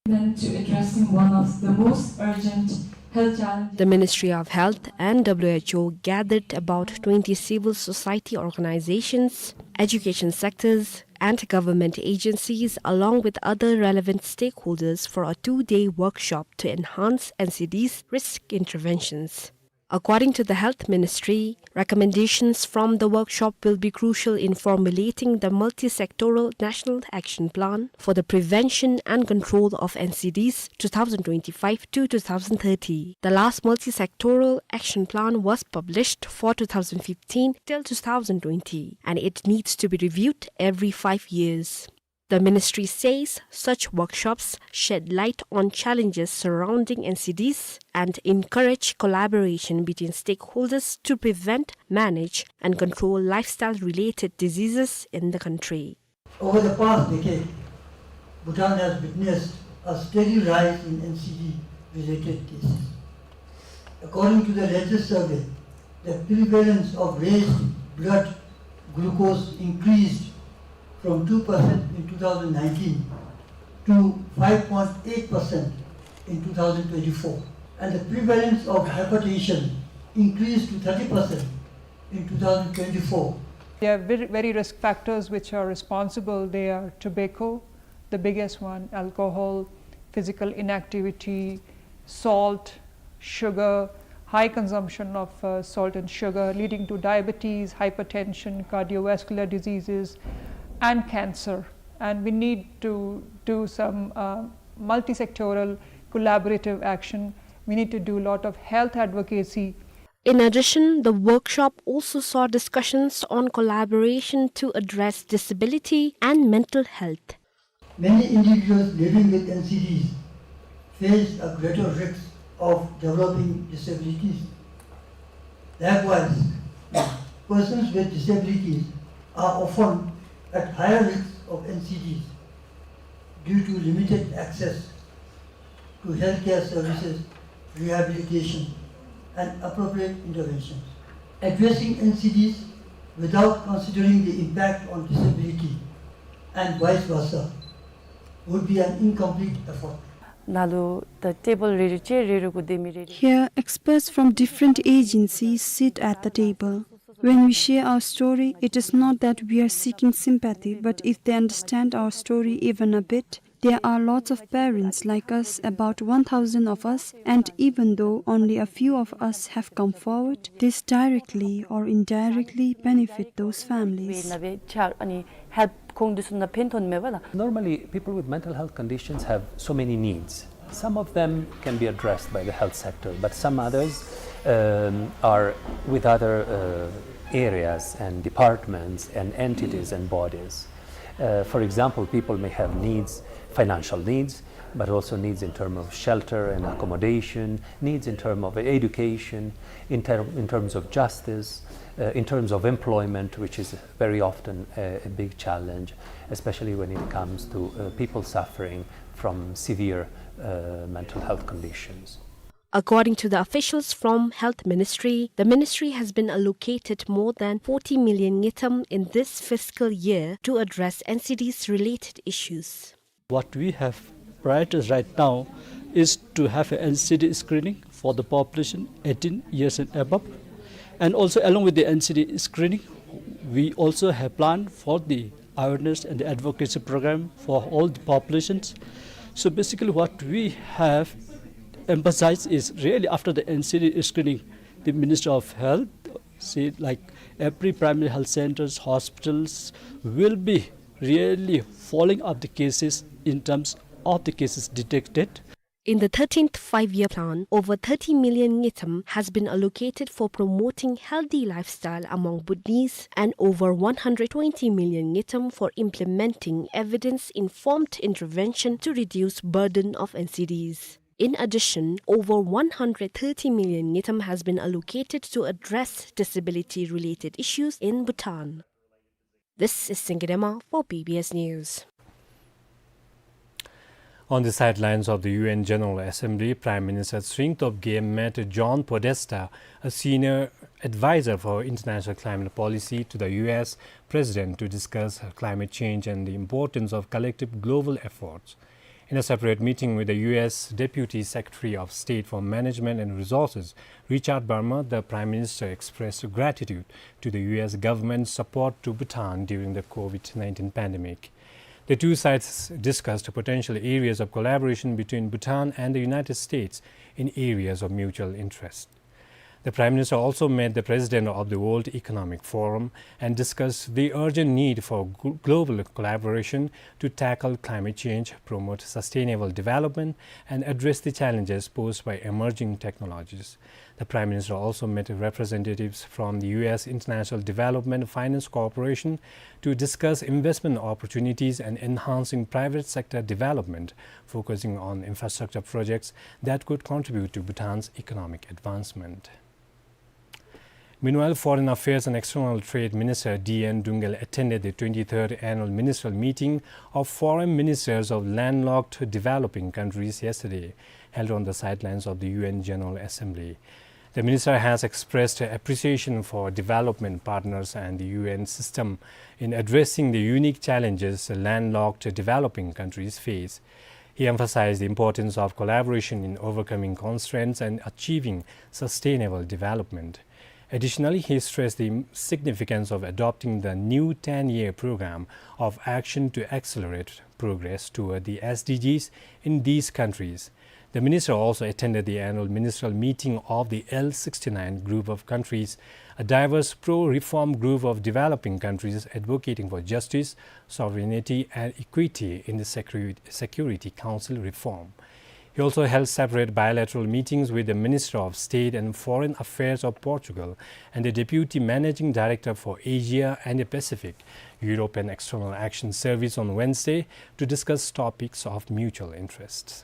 Then to addressing one of the most urgent health challenges. The Ministry of Health and W H O gathered about twenty civil society organizations, education sectors, and government agencies, along with other relevant stakeholders, for a two-day workshop to enhance N C D's risk interventions. According to the Health Ministry, recommendations from the workshop will be crucial in formulating the multi-sectoral National Action Plan for the Prevention and Control of N C Ds two thousand twenty-five to two thousand thirty. The last multi-sectoral action plan was published for two thousand fifteen till two thousand twenty, and it needs to be reviewed every five years. The ministry says such workshops shed light on challenges surrounding N C Ds and encourage collaboration between stakeholders to prevent, manage, and control lifestyle-related diseases in the country. Over the past decade, Bhutan has witnessed a steady rise in N C D-related cases. According to the latest survey, the prevalence of raised blood glucose increased from two percent in two thousand nineteen to five point eight percent in two thousand twenty-four, and the prevalence of hypertension increased to thirty percent in two thousand twenty-four. There are very, very risk factors which are responsible. They are tobacco, the biggest one, alcohol, physical inactivity, salt, sugar, high consumption of, uh, salt and sugar, leading to diabetes, hypertension, cardiovascular diseases, and cancer. And we need to do some, uh, multi-sectoral collaborative action. We need to do a lot of health advocacy. In addition, the workshop also saw discussions on collaboration to address disability and mental health. Many individuals living with N C Ds face a greater risk of developing disabilities. Likewise, persons with disabilities are often at higher risk of N C Ds. due to limited access to healthcare services, rehabilitation, and appropriate interventions. Addressing N C Ds without considering the impact on disability and vice versa would be an incomplete effort. ནཱ་ལུ་ད་ཊེ་བཱལ་རེ་རེ་ཅེར་རེ་རེ་གུ་སྡོད་མི་རེ་རེ། Here, experts from different agencies sit at the table. When we share our story, it is not that we are seeking sympathy, but if they understand our story even a bit, there are lots of parents like us, about one thousand of us, and even though only a few of us have come forward, this directly or indirectly benefit those families. ནཱ་སྦེ་ཆ་ཨ་ནི་ཧེལཔ་ཁོང་འདི་ཚུ་ནང་ཕན་ཐོགས་མས་པ་ལགས། Normally, people with mental health conditions have so many needs. Some of them can be addressed by the health sector, but some others, um, are with other, uh, areas and departments and entities and bodies. Uh, for example, people may have needs, financial needs, but also needs in terms of shelter and accommodation, needs in terms of education, in ter-, in terms of justice, uh, in terms of employment, which is very often a, a big challenge, especially when it comes to, uh, people suffering from severe, uh, mental health conditions. According to the officials from Health Ministry, the ministry has been allocated more than forty million ngultrum in this fiscal year to address N C Ds related issues. What we have prioritized right now is to have an N C D screening for the population eighteen years and above. And also, along with the N C D screening, we also have planned for the awareness and the advocacy program for all the populations. So basically, what we have emphasized is really after the N C D screening, the Ministry of Health, say, like, every primary health centers, hospitals will be really following up the cases in terms of the cases detected. In the thirteenth Five-Year Plan, over thirty million ngultrum has been allocated for promoting healthy lifestyle among Bhutanese and over one hundred twenty million ngultrum for implementing evidence-informed intervention to reduce burden of N C Ds. In addition, over one hundred thirty million ngultrum has been allocated to address disability-related issues in Bhutan. This is Singye Dema for B B S News. On the sidelines of the U N General Assembly, Prime Minister Tshering Tobgay met John Podesta, a senior advisor for international climate policy to the U S President, to discuss climate change and the importance of collective global efforts. In a separate meeting with the U S Deputy Secretary of State for Management and Resources, Richard Verma, the Prime Minister expressed gratitude to the U S government's support to Bhutan during the COVID nineteen pandemic. The two sides discussed potential areas of collaboration between Bhutan and the United States in areas of mutual interest. The Prime Minister also met the President of the World Economic Forum and discussed the urgent need for gl-, global collaboration to tackle climate change, promote sustainable development, and address the challenges posed by emerging technologies. The Prime Minister also met representatives from the U S International Development Finance Corporation to discuss investment opportunities and enhancing private sector development, focusing on infrastructure projects that could contribute to Bhutan's economic advancement. Meanwhile, Foreign Affairs and External Trade Minister D N Doungel attended the twenty-third annual ministerial meeting of foreign ministers of landlocked developing countries yesterday, held on the sidelines of the U N General Assembly. The minister has expressed appreciation for development partners and the U N system in addressing the unique challenges landlocked developing countries face. He emphasized the importance of collaboration in overcoming constraints and achieving sustainable development. Additionally, he stressed the significance of adopting the new ten-year program of action to accelerate progress toward the S D Gs in these countries. The minister also attended the annual ministerial meeting of the L sixty-nine group of countries, a diverse pro-reform group of developing countries advocating for justice, sovereignty, and equity in the Security, Security Council reform. He also held separate bilateral meetings with the Minister of State and Foreign Affairs of Portugal and the Deputy Managing Director for Asia and the Pacific, European External Action Service, on Wednesday to discuss topics of mutual interest.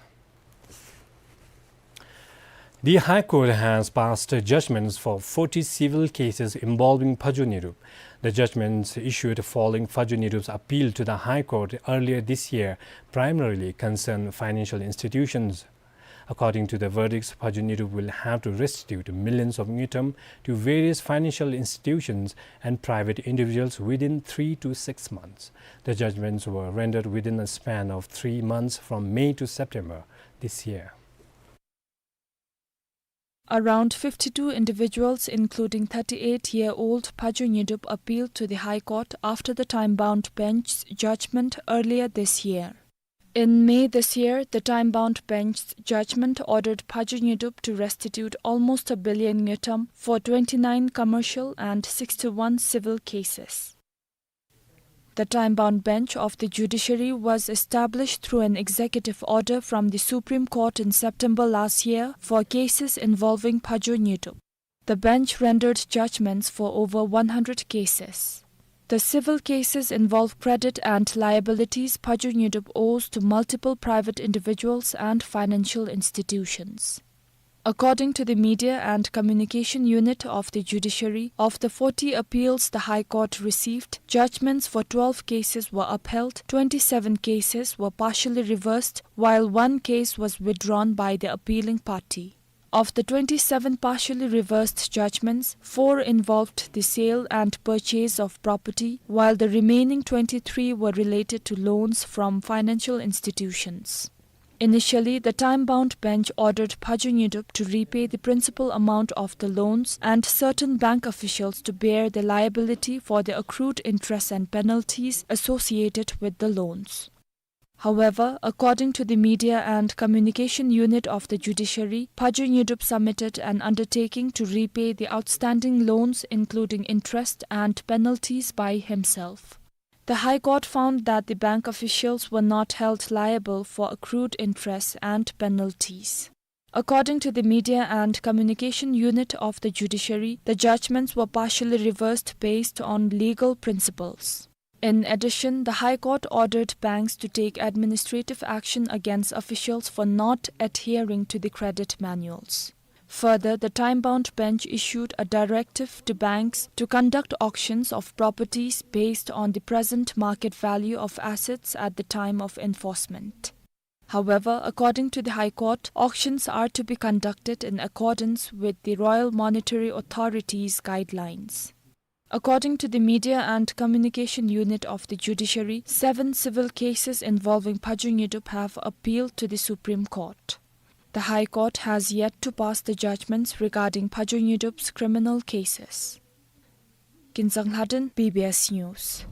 The High Court has passed judgments for forty civil cases involving Phajo Nyidup. The judgments issued following Phajo Nyidup's appeal to the High Court earlier this year primarily concern financial institutions. According to the verdicts, Phajo Nyidup will have to restitute millions of ngultrum to various financial institutions and private individuals within three to six months. The judgments were rendered within a span of three months, from May to September this year. Around fifty-two individuals, including thirty-eight-year-old Phajo Nyidup, appealed to the High Court after the time-bound bench's judgment earlier this year. In May this year, the time-bound bench's judgment ordered Phajo Nyidup to restitute almost a billion ngultrum for twenty-nine commercial and sixty-one civil cases. The time-bound bench of the judiciary was established through an executive order from the Supreme Court in September last year for cases involving Phajo Nyidup. The bench rendered judgments for over one hundred cases. The civil cases involve credit and liabilities Phajo Nyidup owes to multiple private individuals and financial institutions. According to the Media and Communication Unit of the Judiciary, of the forty appeals the High Court received, judgments for twelve cases were upheld, twenty-seven cases were partially reversed, while one case was withdrawn by the appealing party. Of the twenty-seven partially reversed judgments, four involved the sale and purchase of property, while the remaining twenty-three were related to loans from financial institutions. Initially, the time-bound bench ordered Phajo Nyidup to repay the principal amount of the loans and certain bank officials to bear the liability for the accrued interest and penalties associated with the loans. However, according to the Media and Communication Unit of the Judiciary, Phajo Nyidup submitted an undertaking to repay the outstanding loans, including interest and penalties, by himself. The High Court found that the bank officials were not held liable for accrued interest and penalties. According to the Media and Communication Unit of the Judiciary, the judgments were partially reversed based on legal principles. In addition, the High Court ordered banks to take administrative action against officials for not adhering to the credit manuals. Further, the time-bound bench issued a directive to banks to conduct auctions of properties based on the present market value of assets at the time of enforcement. However, according to the High Court, auctions are to be conducted in accordance with the Royal Monetary Authority's guidelines. According to the Media and Communication Unit of the Judiciary, seven civil cases involving Phajo Nyidup have appealed to the Supreme Court. The High Court has yet to pass the judgments regarding Phajo Nyidup's criminal cases. Kinzang Lhaden, B B S News.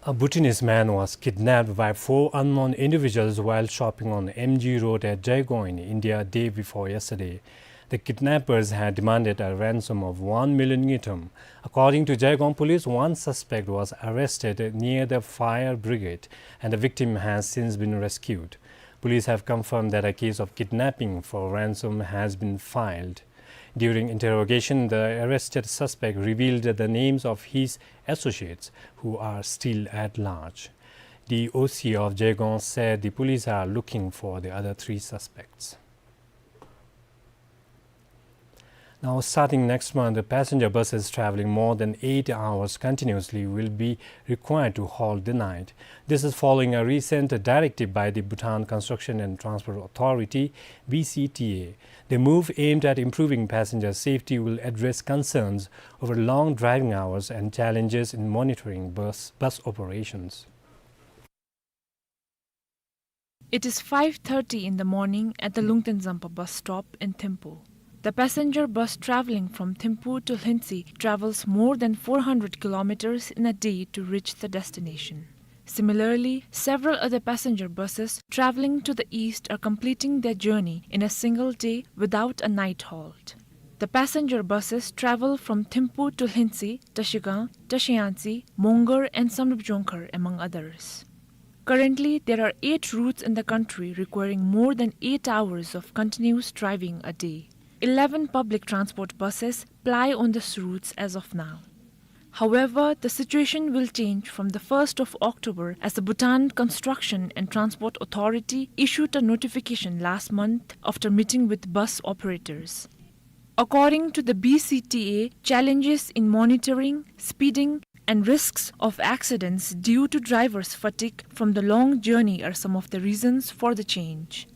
A Bhutanese man was kidnapped by four unknown individuals while shopping on M G Road at Jaigong in India day before yesterday. The kidnappers had demanded a ransom of one million ngultrum. According to Jaigong police, one suspect was arrested near the fire brigade and the victim has since been rescued. Police have confirmed that a case of kidnapping for ransom has been filed. During interrogation, the arrested suspect revealed the names of his associates, who are still at large. The O C of Jaigong said the police are looking for the other three suspects. Now, starting next month, the passenger buses traveling more than eight hours continuously will be required to halt the night. This is following a recent directive by the Bhutan Construction and Transport Authority, B C T A. The move aimed at improving passenger safety will address concerns over long driving hours and challenges in monitoring bus, bus operations. It is five thirty in the morning at the Lungten Zampa bus stop in Thimphu. The passenger bus traveling from Thimphu to Lhintse travels more than four hundred kilometers in a day to reach the destination. Similarly, several other passenger buses traveling to the east are completing their journey in a single day without a night halt. The passenger buses travel from Thimphu to Lhintse, Trashigang, Trashiyangtse, Mongar and Samdrup Jongkhar, among others. Currently, there are eight routes in the country requiring more than eight hours of continuous driving a day. Eleven public transport buses ply on these routes as of now. However, the situation will change from the first of October, as the Bhutan Construction and Transport Authority issued a notification last month after meeting with bus operators. According to the B C T A, challenges in monitoring, speeding, and risks of accidents due to drivers' fatigue from the long journey are some of the reasons for the change.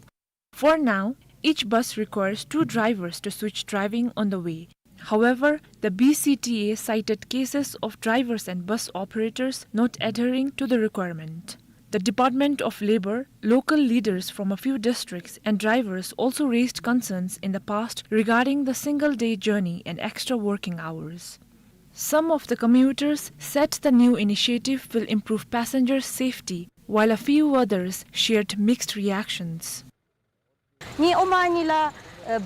For now, each bus requires two drivers to switch driving on the way. However, the B C T A cited cases of drivers and bus operators not adhering to the requirement. The Department of Labor, local leaders from a few districts, and drivers also raised concerns in the past regarding the single-day journey and extra working hours. Some of the commuters said the new initiative will improve passengers' safety, while a few others shared mixed reactions. ནི་ཨོ་མ་ནི་ལ་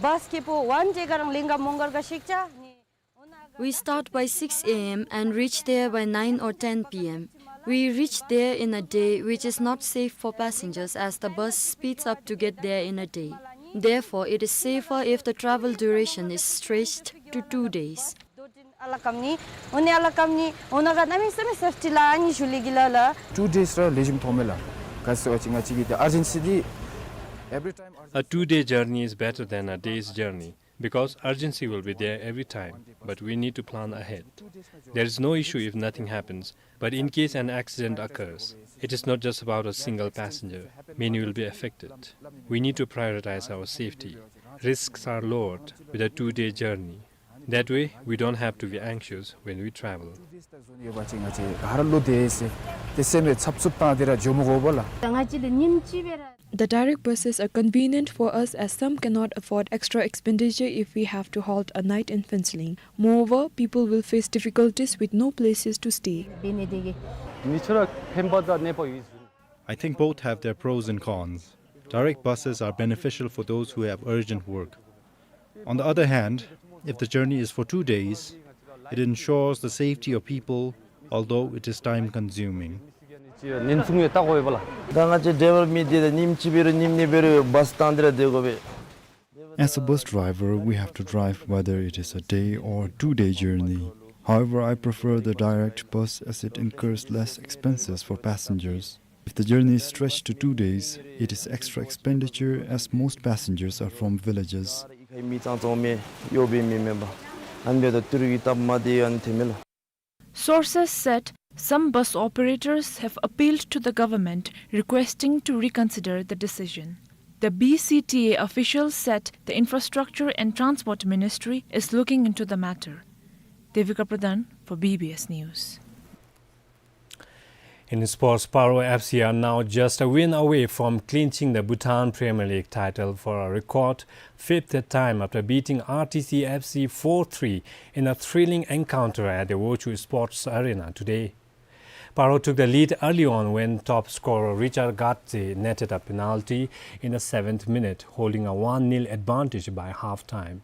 བཱས་ཁེ་པོ་ཝན་ཌེ་ག་རང་ལེན་ག་མོང་གར་ག་ཤིག་ཅ་ནི། We start by six A M and reach there by nine or ten P M. We reach there in a day, which is not safe for passengers as the bus speeds up to get there in a day. Therefore, it is safer if the travel duration is stretched to two days. ཨ་ལ་ཀམ་ནི་ཨོ་ནི་ཨ་ལ་ཀམ་ནི་ཨོ་ན་ག་ན་མི་སེ་མི་སེཕ་ཊི་ལ་ཨ་ནི་ཞུ་ལི་གི་ལ་ལ། Two days ར་ལེགས་ཤོམ་མཐོང་མས་ལགས། ག་ཟེར་བ་ཅིན་ང་བཅས་ཀྱི་the urgency འདི་every time. A two-day journey is better than a day's journey, because urgency will be there every time, but we need to plan ahead. There is no issue if nothing happens, but in case an accident occurs, it is not just about a single passenger. Many will be affected. We need to prioritize our safety. Risks are lowered with a two-day journey. That way, we don't have to be anxious when we travel. The direct buses are convenient for us as some cannot afford extra expenditure if we have to halt a night in Phuentsholing. Moreover, people will face difficulties with no places to stay. I think both have their pros and cons. Direct buses are beneficial for those who have urgent work. On the other hand, if the journey is for two days, it ensures the safety of people, although it is time-consuming. As a bus driver, we have to drive whether it is a day or two-day journey. However, I prefer the direct bus as it incurs less expenses for passengers. If the journey is stretched to two days, it is extra expenditure as most passengers are from villages. Sources said some bus operators have appealed to the government requesting to reconsider the decision. The B C T A officials said the Infrastructure and Transport Ministry is looking into the matter. Devika Pradhan for B B S News. In sports, Paro F C are now just a win away from clinching the Bhutan Premier League title for a record fifth time after beating R T C F C four three in a thrilling encounter at the Wochu Sports Arena today. Paro took the lead early on when top scorer Richard Gadze netted a penalty in the seventh minute, holding a one nil advantage by half-time.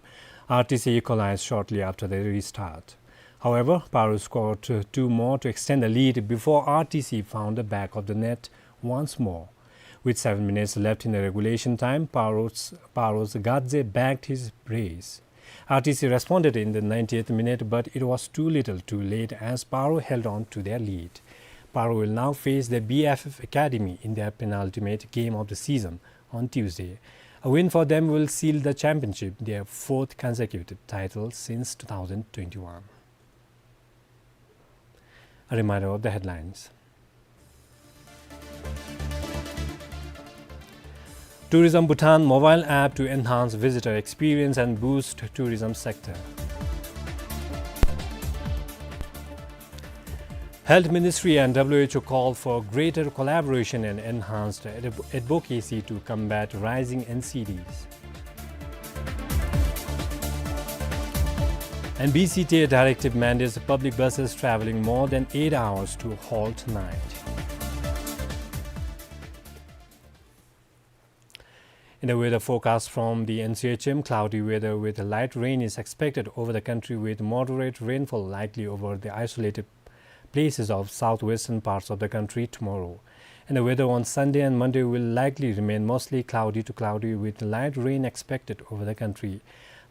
R T C equalized shortly after the restart. However, Paro scored two more to extend the lead before R T C found the back of the net once more. With seven minutes left in the regulation time, Paro's, Paro's Gadze backed his brace. R T C responded in the ninetieth minute, but it was too little too late as Paro held on to their lead. Paro will now face the B F F Academy in their penultimate game of the season on Tuesday. A win for them will seal the championship, their fourth consecutive title since two thousand twenty-one. A reminder of the headlines. Tourism Bhutan mobile app to enhance visitor experience and boost tourism sector. Health Ministry and W H O call for greater collaboration and enhanced ad-, advocacy to combat rising N C Ds. And B C T A directive mandates public buses traveling more than eight hours to halt night. In the weather forecast from the N C H M, cloudy weather with light rain is expected over the country, with moderate rainfall likely over the isolated places of southwestern parts of the country tomorrow. And the weather on Sunday and Monday will likely remain mostly cloudy to cloudy with light rain expected over the country.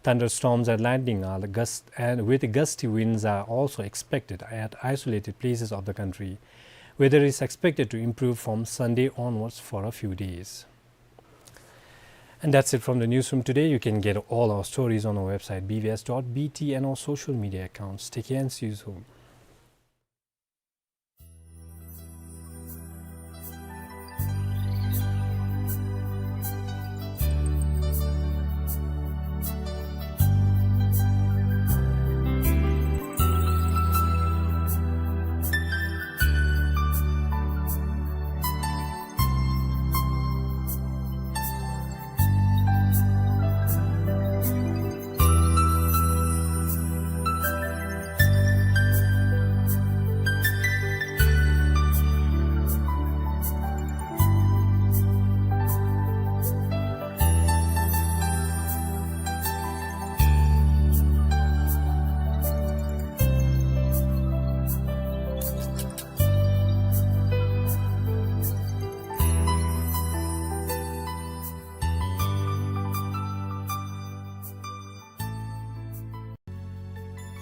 Thunderstorms and lightning are gust-, and with gusty winds are also expected at isolated places of the country. Weather is expected to improve from Sunday onwards for a few days. And that's it from the newsroom today. You can get all our stories on our website, B B S dot B T, and our social media accounts. Take care and see you soon.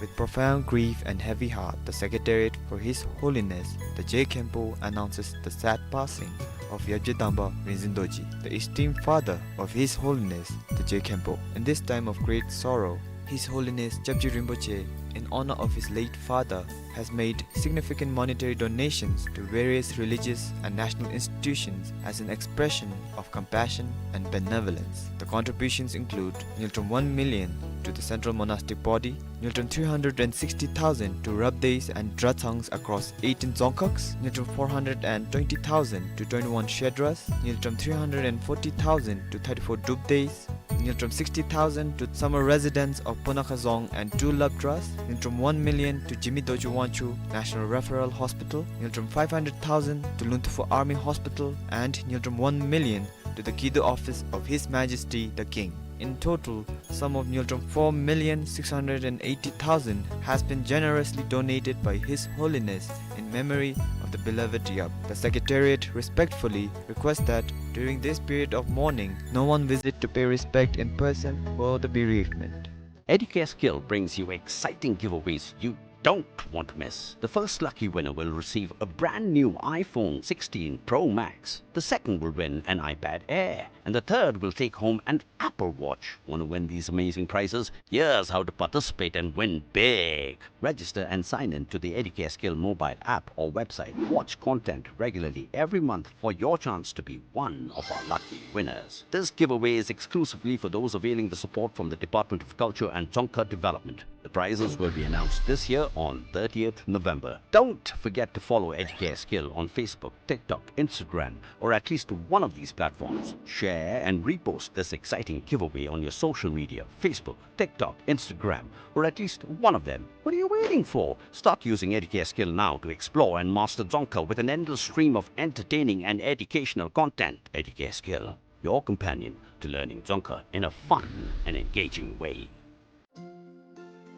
With profound grief and heavy heart, the Secretariat for His Holiness the Je Khenpo announces the sad passing of Yabje Dangpa Rinzin Dorji, the esteemed father of His Holiness the Je Khenpo. In this time of great sorrow, His Holiness Jabje Rinpoche, in honor of his late father, has made significant monetary donations to various religious and national institutions as an expression of compassion and benevolence. The contributions include ngultrum one million to the Central Monastic Body, ngultrum three hundred and sixty thousand to Rabdeis and Dratsangs across eighteen Dzongkhags, ngultrum four hundred and twenty thousand to twenty-one Shedras, ngultrum three hundred and forty thousand to thirty-four Drupdeis, ngultrum sixty thousand to summer residents of Punakha Dzong and two Labdras, ngultrum one million to Jigme Dorji Wangchuck National Referral Hospital, ngultrum five hundred thousand to Lunthufu Army Hospital, and ngultrum one million to the Kido office of His Majesty the King. In total, sum of ngultrum four million six hundred and eighty thousand has been generously donated by His Holiness in memory of the beloved Yab. The Secretariat respectfully requests that during this period of mourning, no one visit to pay respect in person for the bereavement. Educare Skill brings you exciting giveaways you don't want to miss. The first lucky winner will receive a brand new iPhone sixteen Pro Max. The second will win an iPad Air. And the third will take home an Apple Watch. Want to win these amazing prizes? Here's how to participate and win big. Register and sign in to the Educare Skill mobile app or website. Watch content regularly every month for your chance to be one of our lucky winners. This giveaway is exclusively for those availing the support from the Department of Culture and Dzongkha Development. The prizes will be announced this year on thirtieth November. Don't forget to follow Educare Skill on Facebook, TikTok, Instagram, or at least one of these platforms. Share and repost this exciting giveaway on your social media, Facebook, TikTok, Instagram, or at least one of them. What are you waiting for? Start using Educare Skill now to explore and master Dzongkha with an endless stream of entertaining and educational content. Educare Skill, your companion to learning Dzongkha in a fun and engaging way.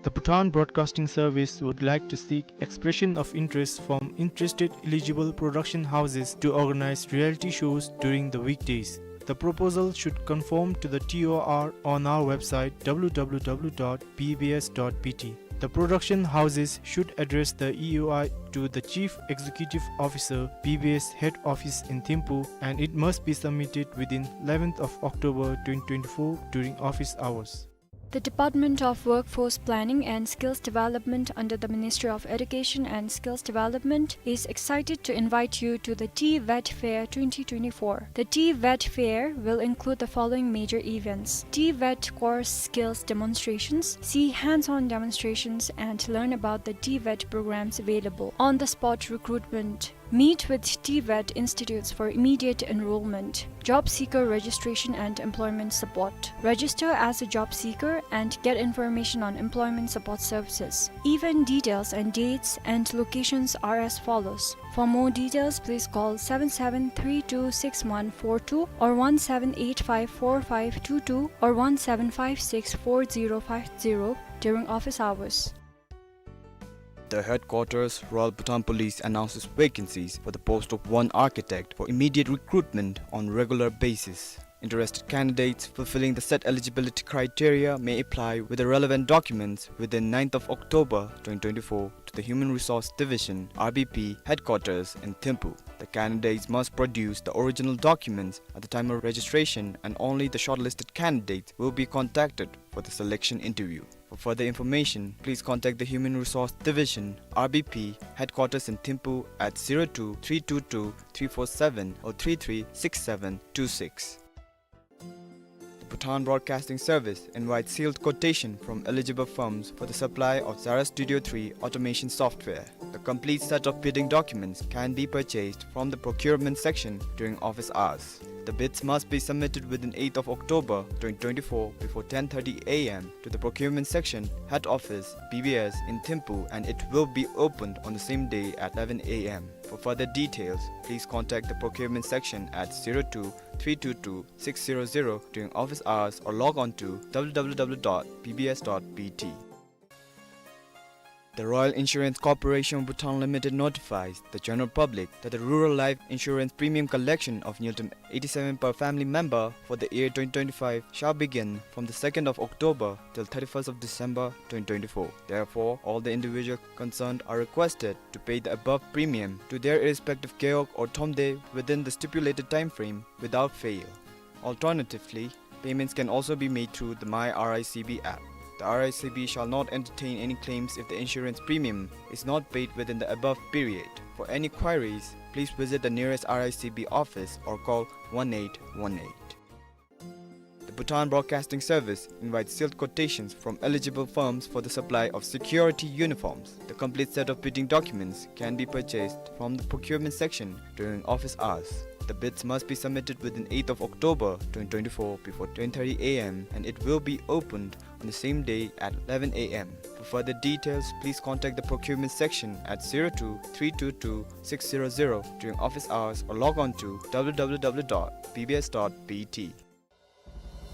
The Bhutan Broadcasting Service would like to seek expression of interest from interested eligible production houses to organize reality shows during the weekdays. The proposal should conform to the T O R on our website, W W W dot B B S dot B T. The production houses should address the E O I to the Chief Executive Officer, B B S Head Office in Thimphu, and it must be submitted within eleventh of October twenty twenty-four during office hours. The Department of Workforce Planning and Skills Development under the Ministry of Education and Skills Development is excited to invite you to the TVET Fair twenty twenty-four. The TVET Fair will include the following major events: TVET course skills demonstrations, see hands-on demonstrations, and learn about the TVET programs available. On-the-spot recruitment. Meet with TVET institutes for immediate enrollment. Job seeker registration and employment support. Register as a job seeker and get information on employment support services. Event details and dates and locations are as follows. For more details, please call seven seven three two six one four two or one seven eight five four five two two or one seven five six four zero five zero during office hours. The headquarters, Royal Bhutan Police, announces vacancies for the post of one architect for immediate recruitment on regular basis. Interested candidates fulfilling the set eligibility criteria may apply with the relevant documents within ninth of October twenty twenty-four to the Human Resource Division, R B P, headquarters in Thimphu. The candidates must produce the original documents at the time of registration, and only the shortlisted candidates will be contacted for the selection interview. For further information, please contact the Human Resource Division, R B P, headquarters in Thimphu at zero two three two two three four seven or three three six seven two six. The Bhutan Broadcasting Service invites sealed quotation from eligible firms for the supply of Zara Studio three automation software. The complete set of bidding documents can be purchased from the procurement section during office hours. The bids must be submitted within eighth of October twenty twenty-four before ten thirty A M to the procurement section, head office, B B S in Thimphu, and it will be opened on the same day at eleven A M. For further details, please contact the procurement section at zero two three two two six zero zero during office hours or log on to W W W dot B B S dot B T. The Royal Insurance Corporation of Bhutan Limited notifies the general public that the rural life insurance premium collection of ngultrum eighty-seven per family member for the year twenty twenty-five shall begin from the second of October till thirty-first of December twenty twenty-four. Therefore, all the individual concerned are requested to pay the above premium to their respective gewog or thromde within the stipulated time frame without fail. Alternatively, payments can also be made through the My R I C B app. The R I C B shall not entertain any claims if the insurance premium is not paid within the above period. For any queries, please visit the nearest R I C B office or call one eight one eight. The Bhutan Broadcasting Service invites sealed quotations from eligible firms for the supply of security uniforms. The complete set of bidding documents can be purchased from the procurement section during office hours. The bids must be submitted within eighth of October twenty twenty-four before ten thirty A M, and it will be opened on the same day at eleven A M. For further details, please contact the procurement section at zero two three two two six zero zero during office hours or log on to W W W dot B B S dot B T.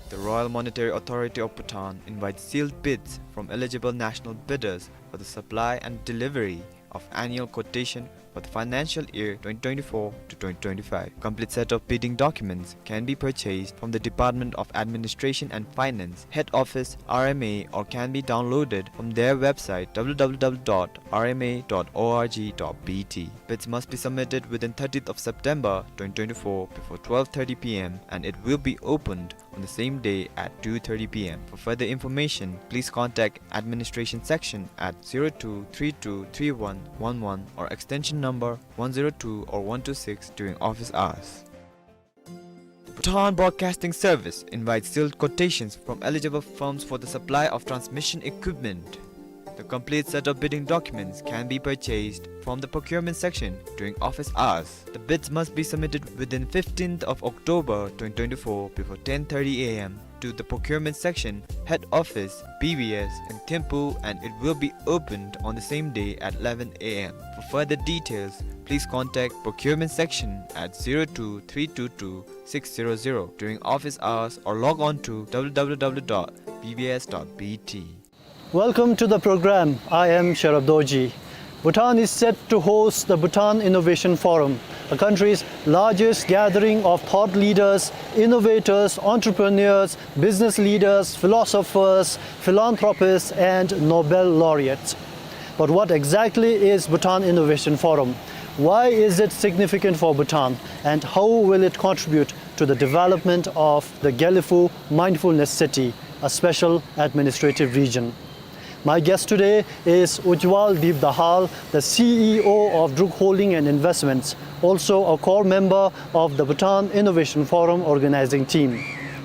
The Royal Monetary Authority of Bhutan invites sealed bids from eligible national bidders for the supply and delivery of annual quotation for the financial year twenty twenty-four to twenty twenty-five. Complete set of bidding documents can be purchased from the Department of Administration and Finance, Head Office, R M A, or can be downloaded from their website, W W W dot R M A dot org dot B T. Bids must be submitted within thirtieth of September twenty twenty-four before twelve thirty P M, and it will be opened on the same day at two thirty P M. For further information, please contact administration section at zero two three two three one one one or extension number one zero two or one two six during office hours. The Bhutan Broadcasting Service invites sealed quotations from eligible firms for the supply of transmission equipment. The complete set of bidding documents can be purchased from the procurement section during office hours. The bids must be submitted within fifteenth of October twenty twenty-four before ten thirty A M to the procurement section, head office, B B S, in Thimphu, and it will be opened on the same day at eleven A M. For further details, please contact procurement section at zero two three two two six zero zero during office hours or log on to W W W dot B B S dot B T. Welcome to the program. I am Sherab Dorji. Bhutan is set to host the Bhutan Innovation Forum, the country's largest gathering of thought leaders, innovators, entrepreneurs, business leaders, philosophers, philanthropists, and Nobel laureates. But what exactly is Bhutan Innovation Forum? Why is it significant for Bhutan? And how will it contribute to the development of the Gelephu Mindfulness City, a special administrative region? My guest today is Ujwal Deep Dahal, the C E O of Druk Holding and Investments, also a core member of the Bhutan Innovation Forum organizing team.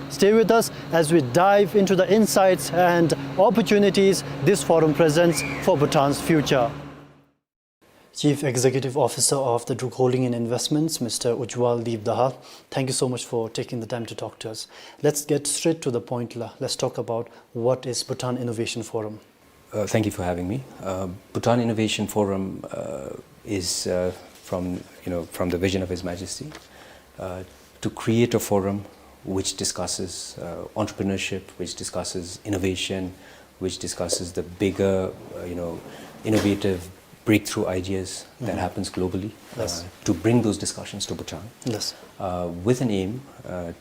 Stay with us as we dive into the insights and opportunities this forum presents for Bhutan's future. Chief Executive Officer of the Druk Holding and Investments, Mister Ujwal Deep Dahal, thank you so much for taking the time to talk to us. Let's get straight to the point, la. Let's talk about what is Bhutan Innovation Forum. Uh, thank you for having me. Uh, Bhutan Innovation Forum, uh, is, uh, from, you know, from the vision of His Majesty, uh, to create a forum which discusses, uh, entrepreneurship, which discusses innovation, which discusses the bigger, uh, you know, innovative breakthrough ideas that Mm-hmm. happens globally, Yes. uh, to bring those discussions to Bhutan, Yes. uh, with an aim, uh,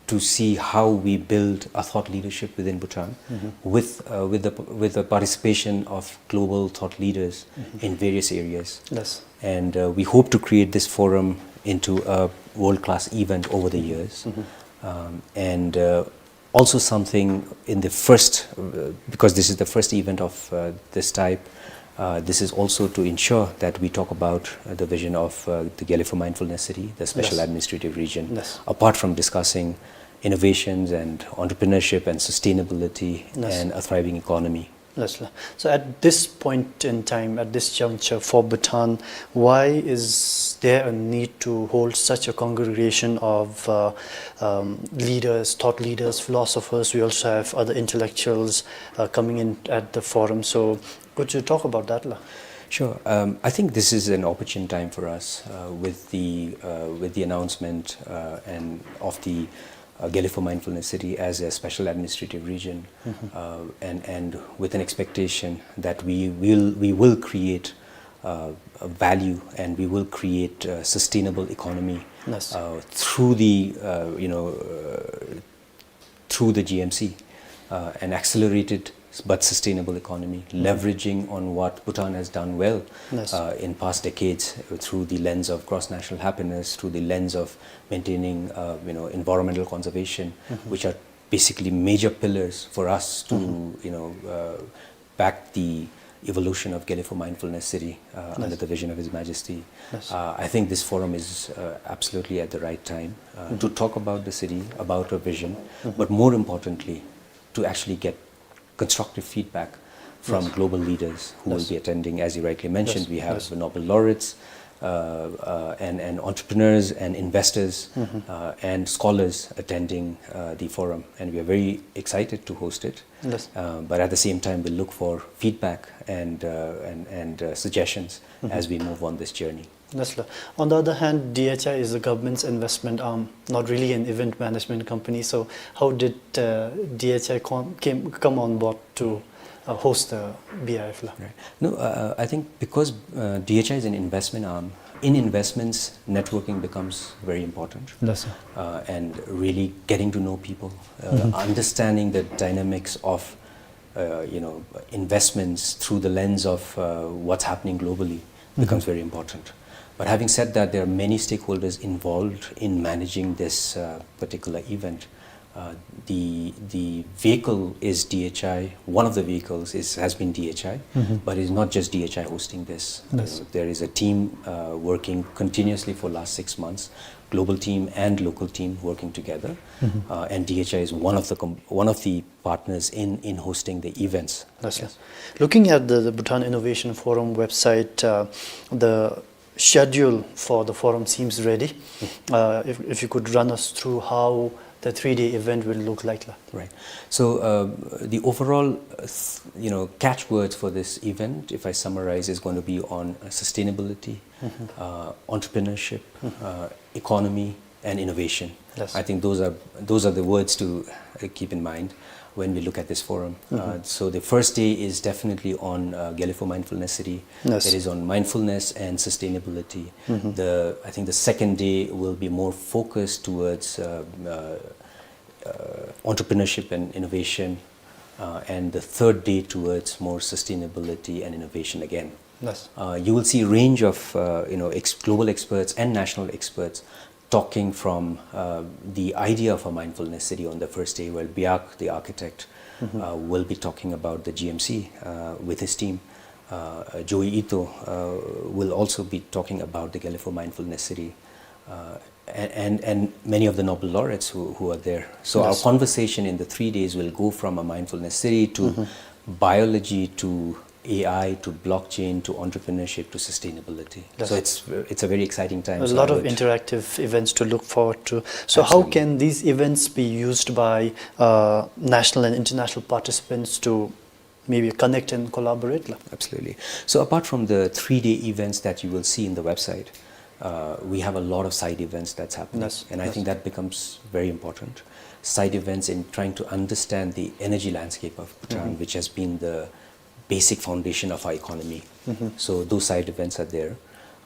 to see how we build a thought leadership within Bhutan with, uh, with the, with the participation of global thought leaders in various areas. Yes. And, uh, we hope to create this forum into a world-class event over the years. Um, and, uh, also something in the first, uh, because this is the first event of, uh, this type, uh, this is also to ensure that we talk about, uh, the vision of, uh, the Gelephu Mindfulness City, the special Yes. administrative region, Yes. apart from discussing innovations and entrepreneurship and sustainability Yes. and a thriving economy. Yes, sir. So at this point in time, at this juncture for Bhutan, why is there a need to hold such a congregation of, uh, um, leaders, thought leaders, philosophers? We also have other intellectuals, uh, coming in at the forum. So could you talk about that, la? Sure. Um, I think this is an opportune time for us, uh, with the, uh, with the announcement, uh, and of the, uh, Gelephu Mindfulness City as a special administrative region, uh, and, and with an expectation that we will, we will create, uh, a value, and we will create a sustainable economy, Yes. uh, through the, uh, you know, uh, through the G M C, uh, an accelerated but sustainable economy, leveraging on what Bhutan has done well, Yes. uh, in past decades, uh, through the lens of cross-national happiness, through the lens of maintaining, uh, you know, environmental conservation, which are basically major pillars for us to, you know, uh, back the evolution of Gelephu Mindfulness City, uh, under Yes. the vision of His Majesty. Yes. Uh, I think this forum is, uh, absolutely at the right time, uh, to talk about the city, about our vision, but more importantly, to actually get constructive feedback from Yes. global leaders who will Yes. be attending. As you rightly mentioned, Yes. we have Yes. Nobel laureates, uh, uh, and, and entrepreneurs and investors, uh, and scholars attending, uh, the forum, and we are very excited to host it. Yes. Uh, but at the same time, we'll look for feedback and, uh, and, and, uh, suggestions as we move on this journey. Yes, sir. On the other hand, D H I is the government's investment arm, not really an event management company. So how did, uh, D H I com-, came, come on board to, uh, host the B I F, la? Right. No, uh, I think because, uh, D H I is an investment arm, in investments, networking becomes very important. Yes, sir. Uh, and really getting to know people, uh, understanding the dynamics of, uh, you know, investments through the lens of, uh, what's happening globally becomes very important. But having said that, there are many stakeholders involved in managing this, uh, particular event. Uh, the, the vehicle is D H I. One of the vehicles is, has been D H I, but it's not just D H I hosting this. Yes. Uh, there is a team, uh, working continuously for last six months, global team and local team working together. Uh, and D H I is one of the com-, one of the partners in, in hosting the events. Yes, sir. Looking at the, the Bhutan Innovation Forum website, uh, the schedule for the forum seems ready. Uh, if, if you could run us through how the three-day event will look like, la. Right. So, uh, the overall, uh, th-, you know, catchwords for this event, if I summarize, is going to be on, uh, sustainability, uh, entrepreneurship, uh, economy, and innovation. Yes. I think those are, those are the words to, uh, keep in mind when we look at this forum. Uh, so the first day is definitely on, uh, Gelephu Mindfulness City. Yes. It is on mindfulness and sustainability. The, I think the second day will be more focused towards, uh, uh, uh, entrepreneurship and innovation, uh, and the third day towards more sustainability and innovation again. Yes. Uh, you will see a range of, uh, you know, ex-, global experts and national experts talking from, uh, the idea of a mindfulness city on the first day, where Biak, the architect, uh, will be talking about the G M C, uh, with his team. Uh, uh, Joi Ito, uh, will also be talking about the Gelephu Mindfulness City, uh, and, and, and many of the Nobel laureates who, who are there. So our Yes. conversation in the three days will go from a mindfulness city to biology to A I to blockchain to entrepreneurship to sustainability. Yes. So it's, it's a very exciting time. A So lot I of would interactive events to look forward to. So how Absolutely. can these events be used by, uh, national and international participants to maybe connect and collaborate, la? Absolutely. So apart from the three-day events that you will see in the website, uh, we have a lot of side events that's happening. Yes, And I yes. think that becomes very important. Side events in trying to understand the energy landscape of Bhutan, Mm-hmm. which has been the basic foundation of our economy. Mm-hmm. So those side events are there.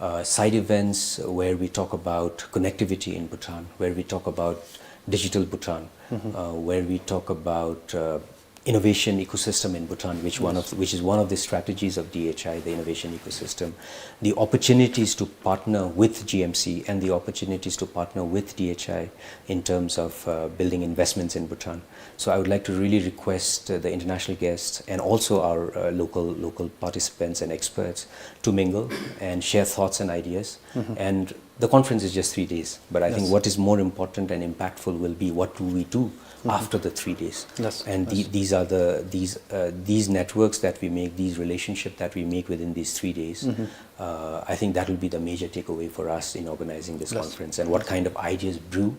Uh, side events where we talk about connectivity in Bhutan, where we talk about Digital Bhutan, uh, where we talk about uh, innovation ecosystem in Bhutan, which one of which is one of the strategies of D H I, the innovation ecosystem, the opportunities to partner with G M C and the opportunities to partner with D H I in terms of uh, building investments in Bhutan. So I would like to really request uh, the international guests and also our uh, local local participants and experts to mingle and share thoughts and ideas. And the conference is just three days, but I think what is more important and impactful will be what do we do after the three days. And the, these are the these uh, these networks that we make, these relationships that we make within these three days. Uh, I think that will be the major takeaway for us in organizing this conference, and what kind of ideas brew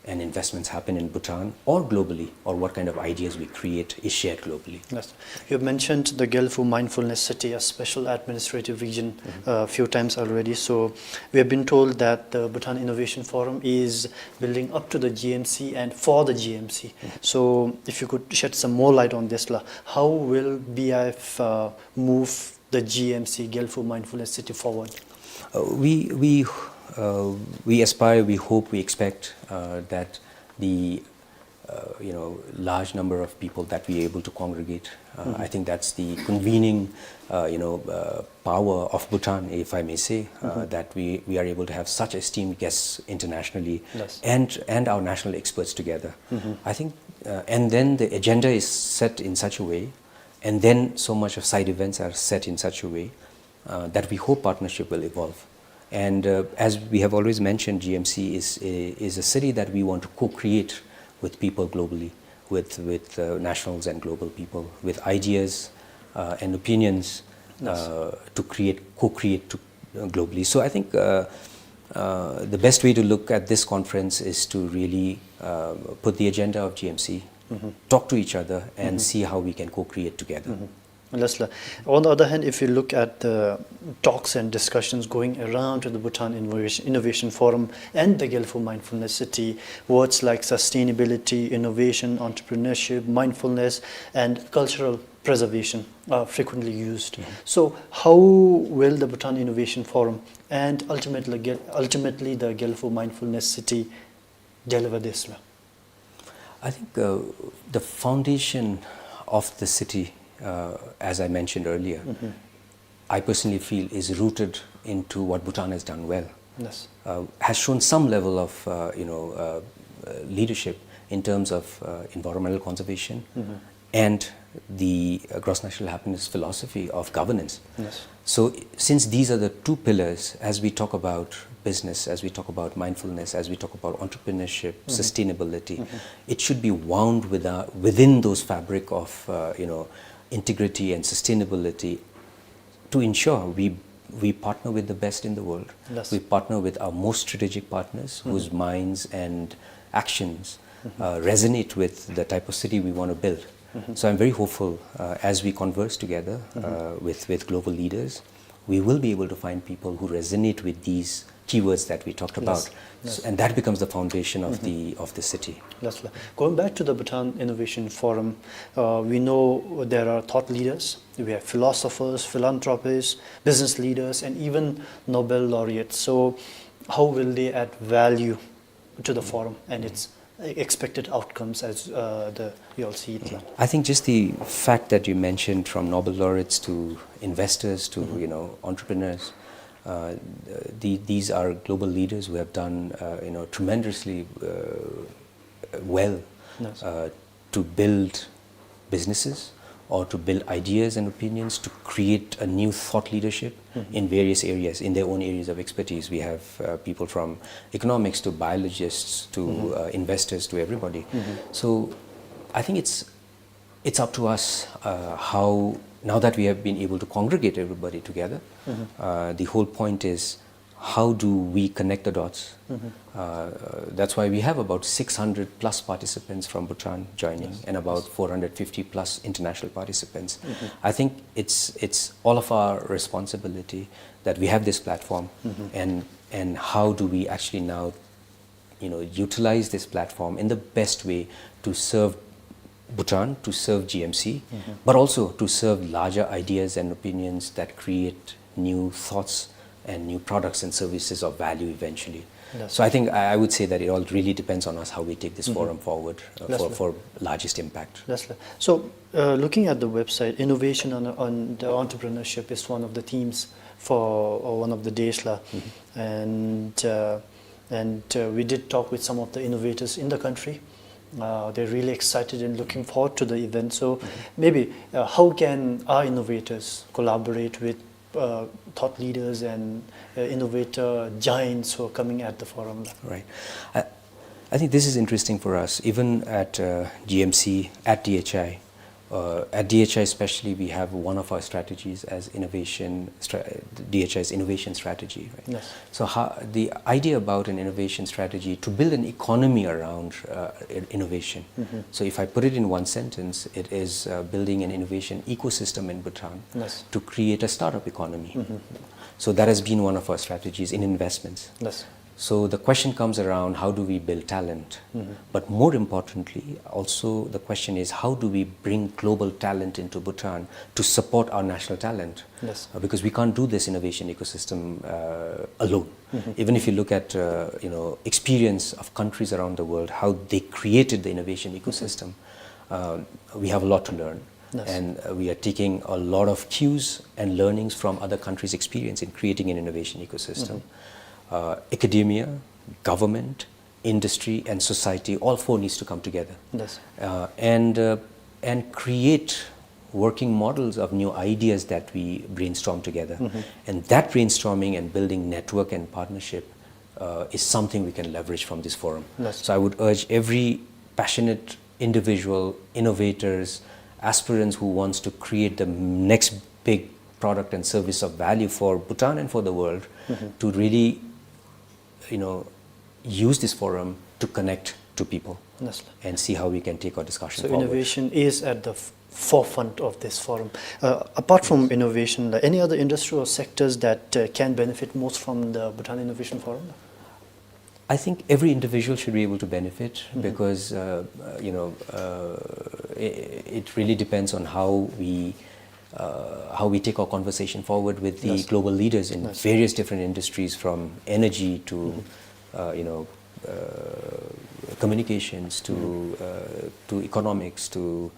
and investments happen in Bhutan or globally, or what kind of ideas we create is shared globally. Yes. You have mentioned the Gelfu Mindfulness City, a special administrative region, a few times already. So we have been told that the Bhutan Innovation Forum is building up to the G M C and for the G M C. So if you could shed some more light on this, la, how will B I F uh, move the G M C, Gelfu Mindfulness City, forward? Uh, we we uh, we aspire, we hope, we expect uh, that the uh, you know large number of people that we are able to congregate. Uh, I think that's the convening uh, you know uh, power of Bhutan, if I may say, uh, that we we are able to have such esteemed guests internationally and and our national experts together. I think, uh, and then the agenda is set in such a way, and then so much of side events are set in such a way uh, that we hope partnership will evolve. And uh, as we have always mentioned, G M C is a, is a city that we want to co-create with people globally, with, with uh, nationals and global people, with ideas uh, and opinions uh, to create, co-create to, uh, globally. So I think uh, uh, the best way to look at this conference is to really uh, put the agenda of G M C, talk to each other, and see how we can co-create together. Yes, la. On the other hand, if you look at the talks and discussions going around to the Bhutan Innovation, Innovation Forum and the Gelfu Mindfulness City, words like sustainability, innovation, entrepreneurship, mindfulness, and cultural preservation are frequently used. So, how will the Bhutan Innovation Forum and ultimately, Gel- ultimately the Gelfu Mindfulness City deliver this, la? I think uh, the foundation of the city, uh, as I mentioned earlier, I personally feel is rooted into what Bhutan has done well. Yes. Uh, has shown some level of uh, you know uh, uh, leadership in terms of uh, environmental conservation and the uh, gross national happiness philosophy of governance. Yes. So, since these are the two pillars, as we talk about business, as we talk about mindfulness, as we talk about entrepreneurship, sustainability, it should be wound with, uh, within those fabric of uh, you know integrity and sustainability to ensure we we partner with the best in the world. Yes. We partner with our most strategic partners whose minds and actions uh, resonate with the type of city we want to build. So I'm very hopeful uh, as we converse together uh, with, with global leaders, we will be able to find people who resonate with these keywords that we talked about. Yes. So, and that becomes the foundation of the of the city. Yes, la. Going back to the Bhutan Innovation Forum, uh, we know there are thought leaders, we have philosophers, philanthropists, business leaders, and even Nobel laureates. So, how will they add value to the forum and its expected outcomes as uh, the you all see it, la? I think just the fact that you mentioned, from Nobel laureates to investors to you know entrepreneurs, uh, the, these are global leaders who have done uh, you know tremendously uh, well uh, to build businesses or to build ideas and opinions, to create a new thought leadership in various areas, in their own areas of expertise. We have uh, people from economics to biologists to uh, investors to everybody. So I think it's it's up to us uh, how, now that we have been able to congregate everybody together, uh, the whole point is how do we connect the dots? Uh, that's why we have about six hundred plus participants from Bhutan joining and about four hundred fifty plus international participants. I think it's, it's all of our responsibility that we have this platform, and, and how do we actually now you know, utilize this platform in the best way to serve Bhutan, to serve G M C, but also to serve larger ideas and opinions that create new thoughts and new products and services of value eventually. Yes. So I think I, I would say that it all really depends on us how we take this forum forward uh, for, for largest impact. Yes, sir. So, uh, looking at the website, innovation and, and the entrepreneurship is one of the themes for uh, one of the days, la. And uh, and uh, we did talk with some of the innovators in the country. Uh, they're really excited and looking forward to the event. So maybe uh, how can our innovators collaborate with uh, thought leaders and uh, innovator giants who are coming at the forum? Right. I, I think this is interesting for us. Even at uh, G M C, at D H I, uh, at D H I especially, we have one of our strategies as innovation, stra- D H I's innovation strategy. Right? Yes. So how, the idea about an innovation strategy to build an economy around uh, innovation. So if I put it in one sentence, it is uh, building an innovation ecosystem in Bhutan to create a startup economy. So that has been one of our strategies in investments. Yes. So the question comes around, how do we build talent? But more importantly, also the question is, how do we bring global talent into Bhutan to support our national talent? Yes. Uh, because we can't do this innovation ecosystem uh, alone. Even if you look at uh, you know experience of countries around the world, how they created the innovation ecosystem, uh, we have a lot to learn. Yes. And uh, we are taking a lot of cues and learnings from other countries' experience in creating an innovation ecosystem. Uh, academia, government, industry, and society, all four needs to come together. Yes. Uh, and uh, and create working models of new ideas that we brainstorm together. And that brainstorming and building network and partnership uh, is something we can leverage from this forum. Yes. So I would urge every passionate individual, innovators, aspirants who wants to create the next big product and service of value for Bhutan and for the world to really, you know, use this forum to connect to people. Yes, sir. And see how we can take our discussion So forward. Innovation is at the f- forefront of this forum. Uh, apart from innovation, like, any other industry or sectors that uh, can benefit most from the Bhutan Innovation Forum? I think every individual should be able to benefit because uh, uh, you know uh, it, it really depends on how we uh, how we take our conversation forward with the Yes. global leaders in Yes. various different industries, from energy to uh, you know uh, communications to uh, to economics to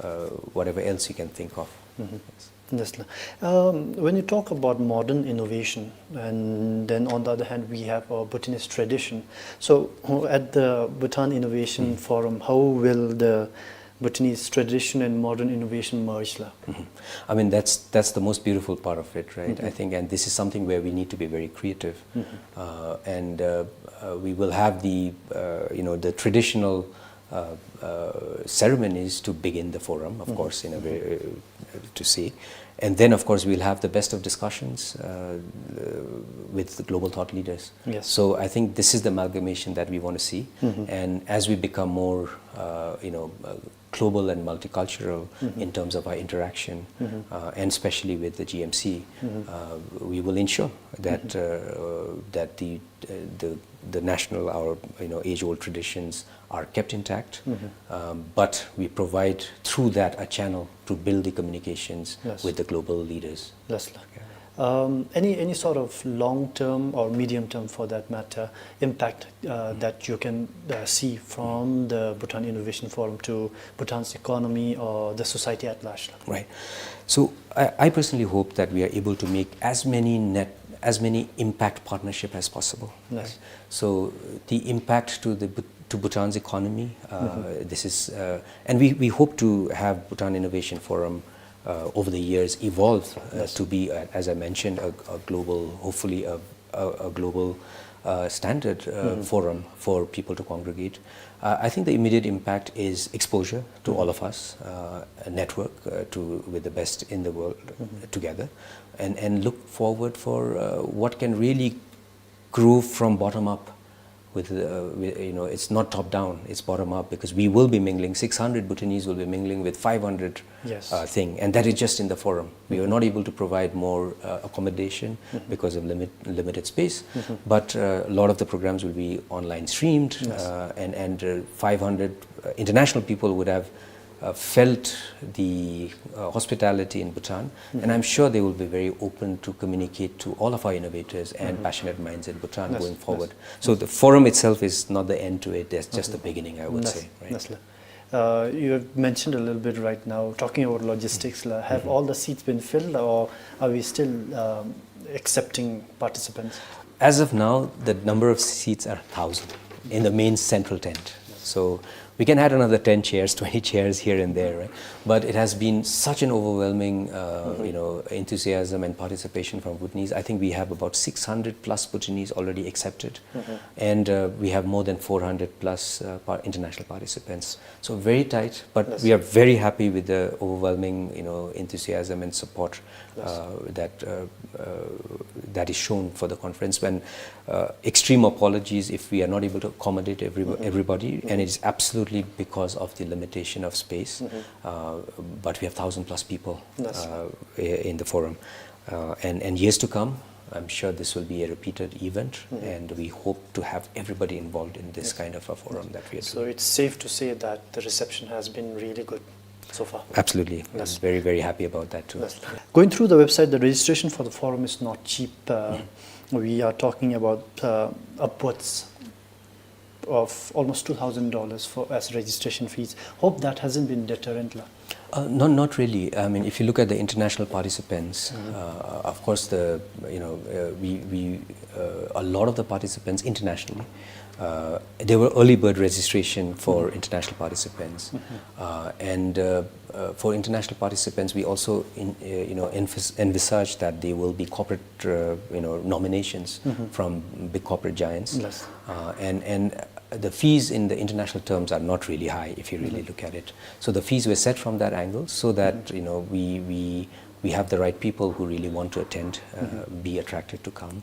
uh, whatever else you can think of. Yes. Yes, sir. Um, when you talk about modern innovation, and then on the other hand, we have our Bhutanese tradition. So, uh, at the Bhutan Innovation Forum, how will the Bhutanese tradition and modern innovation merge, la? I mean, that's that's the most beautiful part of it, right? I think, and this is something where we need to be very creative, uh, and uh, uh, we will have the uh, you know the traditional uh, uh, ceremonies to begin the forum, of course, in a way uh, to see. And then, of course, we'll have the best of discussions uh, uh, with the global thought leaders. Yes. So I think this is the amalgamation that we want to see. And as we become more, uh, you know, uh, global and multicultural in terms of our interaction, uh, and especially with the G M C, uh, we will ensure that uh, that the uh, the the national, our you know age-old traditions are kept intact, um, but we provide through that a channel to build the communications Yes. with the global leaders. Yes, la. Um, any any sort of long term or medium term, for that matter, impact uh, that you can uh, see from the Bhutan Innovation Forum to Bhutan's economy or the society at large, la? Right. So I, I personally hope that we are able to make as many net, as many impact partnership as possible. Yes. Right? So the impact to the Bhut- to Bhutan's economy, uh, this is, uh, and we, we hope to have Bhutan Innovation Forum uh, over the years evolve uh, Yes. to be, uh, as I mentioned, a, a global, hopefully a, a, a global uh, standard uh, forum for people to congregate. Uh, I think the immediate impact is exposure to all of us, uh, a network uh, to with the best in the world together, and and look forward for uh, what can really grow from bottom up. With, uh, with you know, it's not top down, it's bottom up, because we will be mingling, six hundred Bhutanese will be mingling with five hundred Yes. uh, thing, and that is just in the forum. We are not able to provide more uh, accommodation because of limit, limited space, but uh, a lot of the programs will be online streamed, Yes. uh, and and uh, five hundred uh, international people would have uh, felt the uh, hospitality in Bhutan, and I'm sure they will be very open to communicate to all of our innovators and passionate minds in Bhutan going forward. So the forum itself is not the end to it, that's just the beginning, I would say. Right? Uh, you have mentioned a little bit right now, talking about logistics, la, have all the seats been filled, or are we still um, accepting participants? As of now, the number of seats are thousand in the main central tent. So we can add another ten chairs, twenty chairs here and there, right? But it has been such an overwhelming, uh, you know, enthusiasm and participation from Bhutanese. I think we have about six hundred plus Bhutanese already accepted, and uh, we have more than four hundred plus uh, par- international participants. So very tight, but we are very happy with the overwhelming, you know, enthusiasm and support uh, that uh, uh, that is shown for the conference. When uh, extreme apologies if we are not able to accommodate every, everybody, and it's absolutely because of the limitation of space. Uh, but we have thousand plus people uh, i- in the forum, uh, and and years to come. I'm sure this will be a repeated event, and we hope to have everybody involved in this kind of a forum that we are doing. So it's safe to say that the reception has been really good so far. Absolutely. I'm very, very happy about that too. Yes. Going through the website, the registration for the forum is not cheap. Uh, we are talking about uh, upwards of almost two thousand dollars for as registration fees. Hope that hasn't been deterrent, la. Uh, not, not really. I mean, if you look at the international participants, uh, of course, the you know uh, we, we uh, a lot of the participants internationally, uh, there were early bird registration for international participants, uh, and uh, uh, for international participants, we also in, uh, you know envis- envisage that there will be corporate uh, you know nominations from big corporate giants, uh, and and the fees in the international terms are not really high if you really look at it. So the fees were set from that angle so that you know we we we have the right people who really want to attend uh, be attracted to come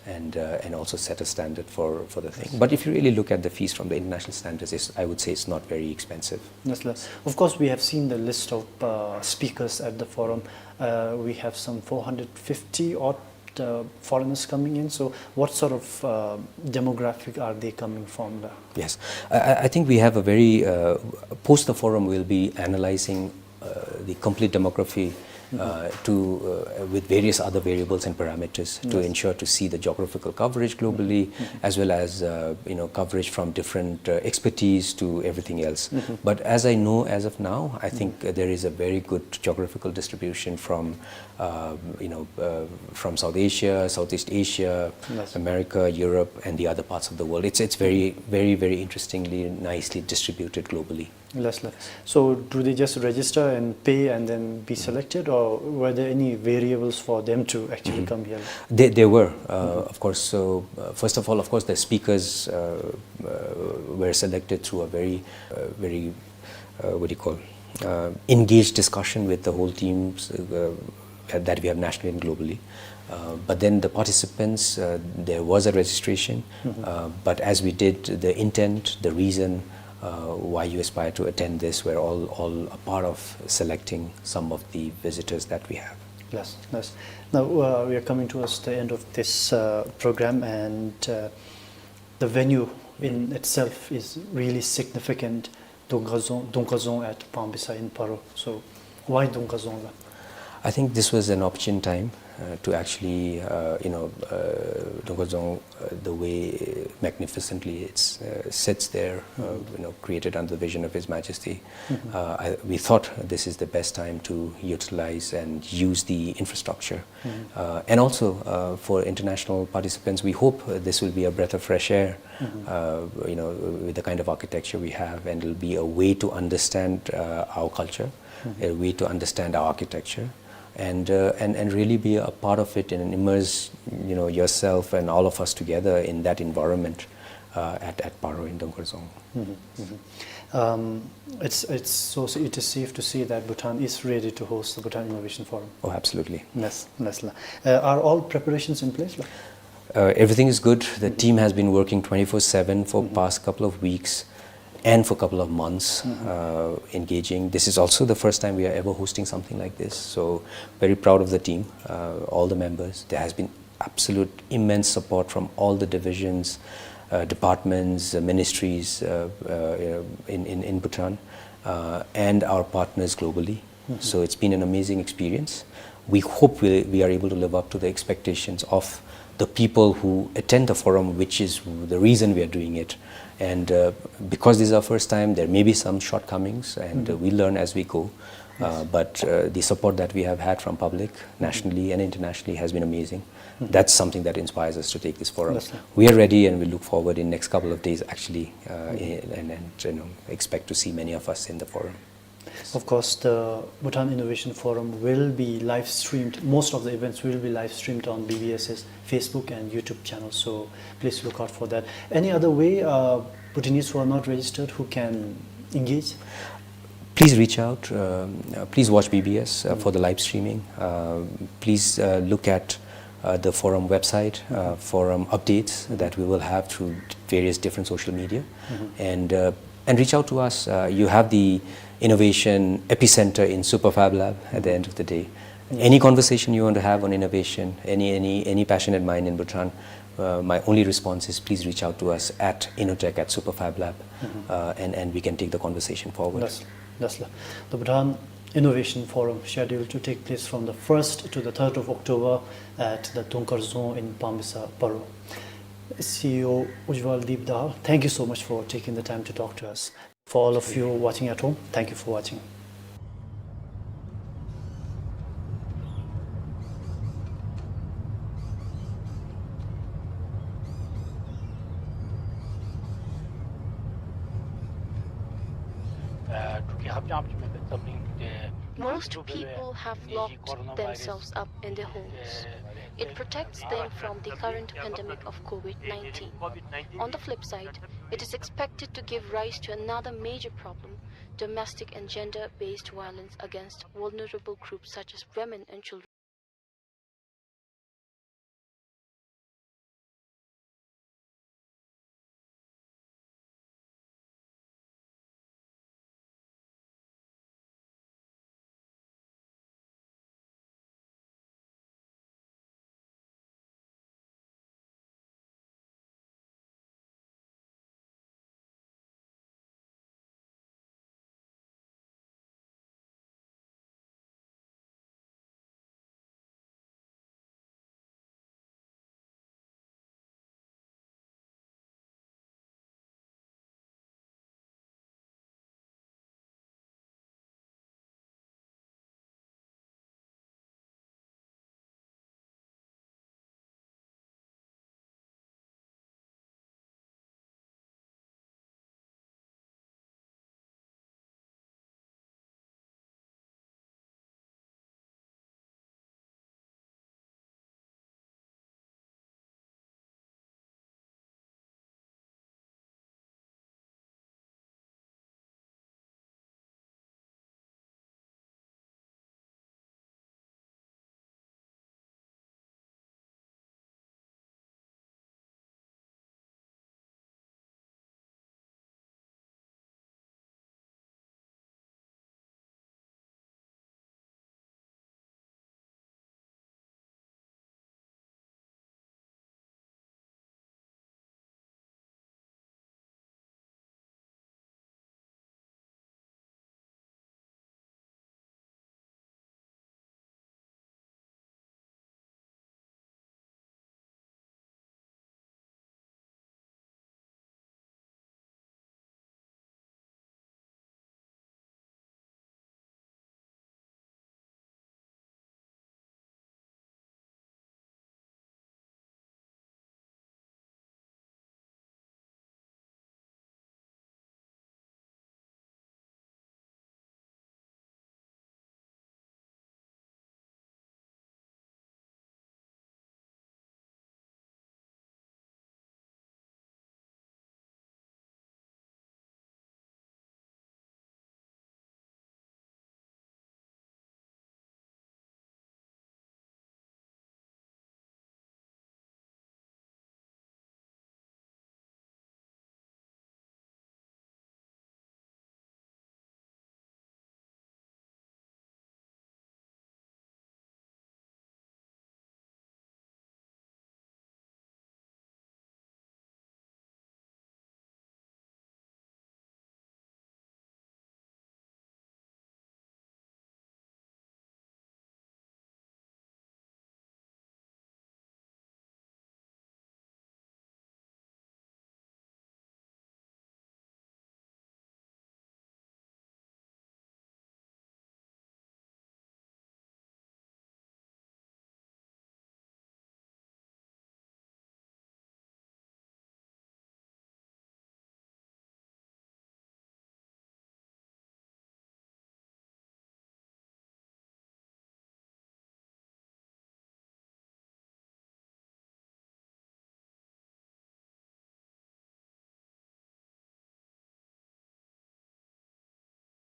and uh, and also set a standard for for the thing. But if you really look at the fees from the international standards, it's, I would say it's not very expensive. Yes, la. Of course, we have seen the list of uh, speakers at the forum. Uh, we have some four hundred fifty odd uh, foreigners coming in. So, what sort of uh, demographic are they coming from, la? Yes, I, I- I think we have a very uh, post the forum. We'll be analyzing uh, the complete demography uh, to uh, with various other variables and parameters to ensure to see the geographical coverage globally, as well as uh, you know coverage from different uh, expertise to everything else. But as I know, as of now, I think uh, there is a very good geographical distribution from uh, you know uh, from South Asia, Southeast Asia, America, Europe, and the other parts of the world. It's it's very very very interestingly, nicely distributed globally. Yes, la. So do they just register and pay and then be selected, or were there any variables for them to actually come here? There, there were, uh, of course. So uh, first of all, of course, the speakers uh, uh, were selected through a very, uh, very, uh, what do you call, uh, engaged discussion with the whole teams uh, that we have nationally and globally. Uh, but then the participants, uh, there was a registration. Uh, but as we did, the intent, the reason uh, why you aspire to attend this were all, all a part of selecting some of the visitors that we have. Yes, yes. Now uh, we are coming towards the end of this uh, program, and uh, the venue in itself is really significant. Dungazong, Dungazong at Pambisayin Paro. So, why Dungazong, la? I think this was an opportune time uh, to actually, uh, you know, uh, Dungazong, uh, the way magnificently it uh, sits there, uh, you know, created under the vision of His Majesty. Uh, I, we thought this is the best time to utilize and use the infrastructure. Uh, and also uh, for international participants, we hope uh, this will be a breath of fresh air, uh, you know, with the kind of architecture we have, and it'll be a way to understand uh, our culture, a way to understand our architecture, and, uh, and, and really be a part of it and immerse, you know, yourself and all of us together in that environment uh, at, at Paro in Dungazong. Um, it's, it's so, it is safe to say that Bhutan is ready to host the Bhutan Innovation Forum. Oh, absolutely. Yes, yes, la. Uh, are all preparations in place, la? Uh, everything is good. The team has been working twenty-four seven for past couple of weeks and for couple of months, uh, engaging. This is also the first time we are ever hosting something like this. So very proud of the team, uh, all the members. There has been absolute immense support from all the divisions, uh, departments, uh, ministries uh, uh, in, in, in Bhutan. uh, and our partners globally. So it's been an amazing experience. We hope we, we are able to live up to the expectations of the people who attend the forum, which is the reason we are doing it. And uh, because this is our first time, there may be some shortcomings, and uh, we learn as we go. Uh, but uh, the support that we have had from public, nationally and internationally, has been amazing. That's something that inspires us to take this forum. We are ready, and we look forward in next couple of days, actually, uh, in- and, and you know, expect to see many of us in the forum. Of course, the Bhutan Innovation Forum will be live streamed. Most of the events will be live streamed on B B S's Facebook and YouTube channel. So please look out for that. Any other way, uh, Bhutanese who are not registered who can engage? Please reach out. Um, uh, please watch B B S uh, for the live streaming. Uh, please uh, look at uh, the forum website, uh, forum updates that we will have through various different social media, and uh, and reach out to us. Uh, you have the innovation epicenter in Superfab Lab at the end of the day. Any conversation you want to have on innovation, any any any passionate mind in Bhutan, uh, my only response is please reach out to us at innotech at Superfab Lab, uh, and and we can take the conversation forward. That's, that's the Bhutan Innovation Forum scheduled to take place from the first to the third of October at the Dungkar Dzung in Pamisa, Paro. C E O Ujjwal Deep Dahal, thank you so much for taking the time to talk to us. For all of you watching at home, thank you for watching. Most people have locked themselves up in their homes. It protects them from the current pandemic of COVID nineteen. On the flip side, it is expected to give rise to another major problem: domestic and gender-based violence against vulnerable groups such as women and children.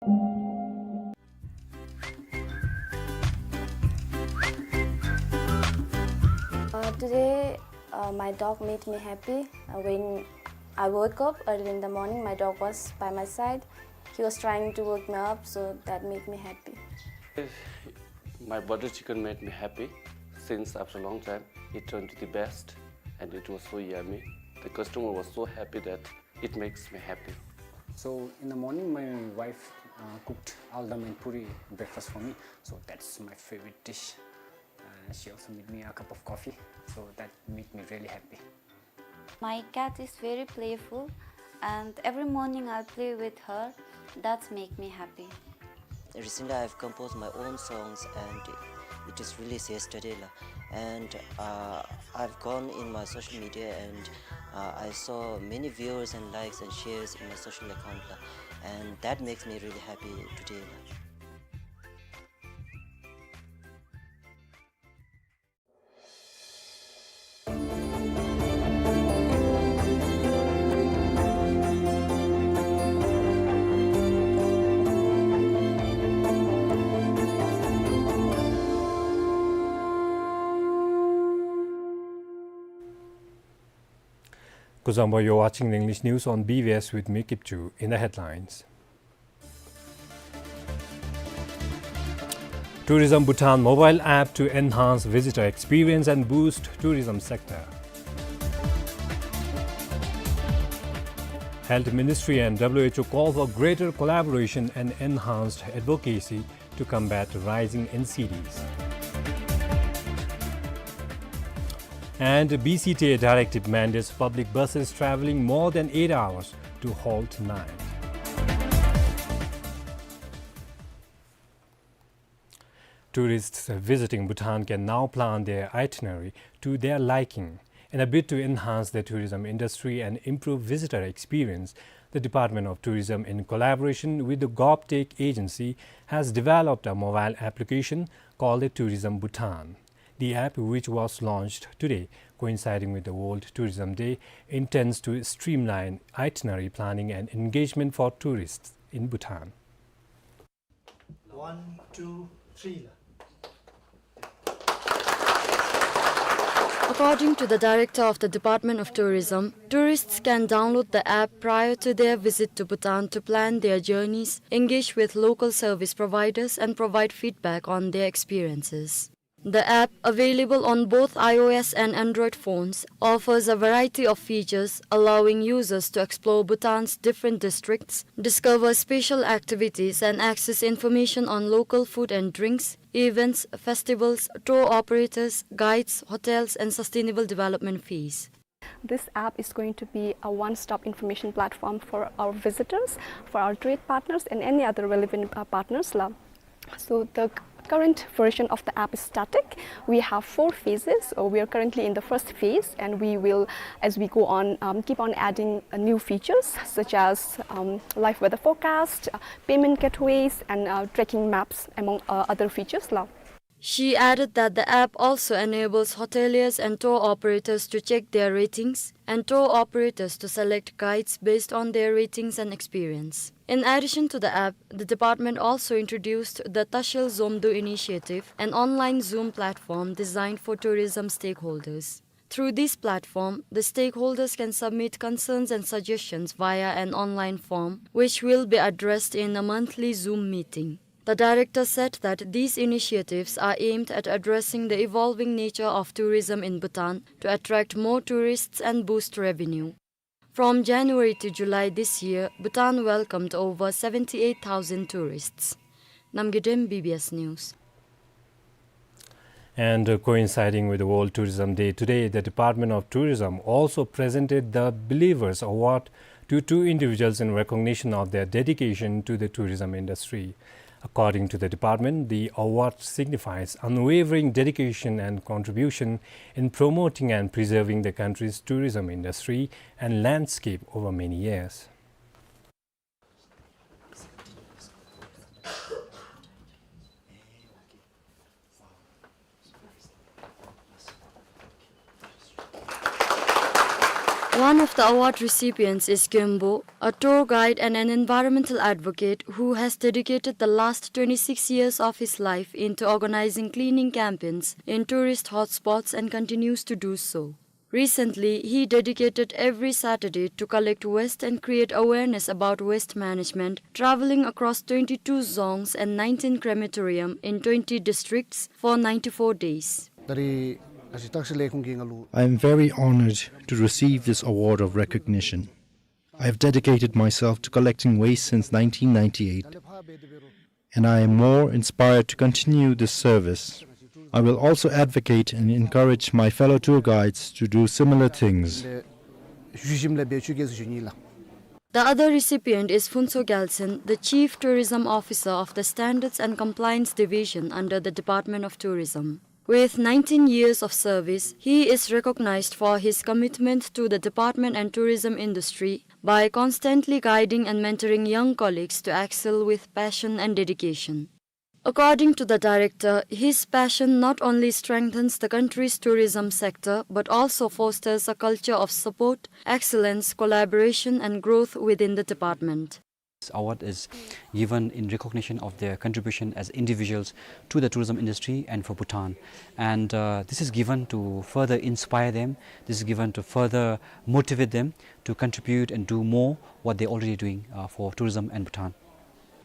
Uh, today, uh, my dog made me happy. Uh, when I woke up early in the morning, my dog was by my side. He was trying to wake me up, so that made me happy. My butter chicken made me happy since after a long time. It turned to the best, and it was so yummy. The customer was so happy that it makes me happy. So in the morning, my wife, uh, cooked aldam and puri breakfast for me. So that's my favorite dish. Uh, she also made me a cup of coffee. So that made me really happy. My cat is very playful, and every morning I play with her. That's make me happy. Recently, I've composed my own songs, and it is released yesterday, la. And, uh, I've gone in my social media, and, uh, I saw many viewers and likes and shares in my social account, la. And that makes me really happy today, la. Kuzuzangpo, you're watching the English news on B B S with me, Kipchu. In the headlines: Tourism Bhutan mobile app to enhance visitor experience and boost tourism sector. Health Ministry and W H O call for greater collaboration and enhanced advocacy to combat rising N C Ds. And B C T A directive mandates public buses travelling more than eight hours to halt night. Tourists visiting Bhutan can now plan their itinerary to their liking. In a bid to enhance the tourism industry and improve visitor experience, the Department of Tourism, in collaboration with the GovTech agency, has developed a mobile application called the Tourism Bhutan. The app, which was launched today, coinciding with the World Tourism Day, intends to streamline itinerary planning and engagement for tourists in Bhutan. One, two, three, la. According to the director of the Department of Tourism, tourists can download the app prior to their visit to Bhutan to plan their journeys, engage with local service providers, and provide feedback on their experiences. The app, available on both iOS and Android phones, offers a variety of features, allowing users to explore Bhutan's different districts, discover special activities, and access information on local food and drinks, events, festivals, tour operators, guides, hotels, and sustainable development fees. This app is going to be a one-stop information platform for our visitors, for our trade partners, and any other relevant, uh, partners, la. So the c-, current version of the app is static. We have four phases. So we are currently in the first phase, and we will, as we go on, um, keep on adding, uh, new features such as, um, live weather forecast, uh, payment gateways, and, uh, trekking maps, among, uh, other features, la. She added that the app also enables hoteliers and tour operators to check their ratings and tour operators to select guides based on their ratings and experience. In addition to the app, the department also introduced the Tashil Zomdu initiative, an online Zoom platform designed for tourism stakeholders. Through this platform, the stakeholders can submit concerns and suggestions via an online form, which will be addressed in a monthly Zoom meeting. The director said that these initiatives are aimed at addressing the evolving nature of tourism in Bhutan to attract more tourists and boost revenue. From January to July this year, Bhutan welcomed over seventy-eight thousand tourists. Namgay Dem, B B S News. And, uh, coinciding with the World Tourism Day today, the Department of Tourism also presented the Believers Award to two individuals in recognition of their dedication to the tourism industry. According to the department, the award signifies unwavering dedication and contribution in promoting and preserving the country's tourism industry and landscape over many years. One of the award recipients is Gyembo, a tour guide and an environmental advocate who has dedicated the last twenty-six years of his life into organizing cleaning campaigns in tourist hotspots and continues to do so. Recently, he dedicated every Saturday to collect waste and create awareness about waste management, traveling across twenty-two dzongs and nineteen crematorium in twenty districts for ninety-four days. Tari asi taksi lekung ki ngalu. I am very honored to receive this award of recognition. I have dedicated myself to collecting waste since nineteen ninety-eight, and I am more inspired to continue this service. I will also advocate and encourage my fellow tour guides to do similar things. The other recipient is Phuntsho Gyaltsen, the Chief Tourism Officer of the Standards and Compliance Division under the Department of Tourism. With nineteen years of service, he is recognized for his commitment to the department and tourism industry by constantly guiding and mentoring young colleagues to excel with passion and dedication. According to the director, his passion not only strengthens the country's tourism sector but also fosters a culture of support, excellence, collaboration, and growth within the department. This award is given in recognition of their contribution as individuals to the tourism industry and for Bhutan. And, uh, this is given to further inspire them. This is given to further motivate them to contribute and do more what they're already doing, uh, for tourism and Bhutan.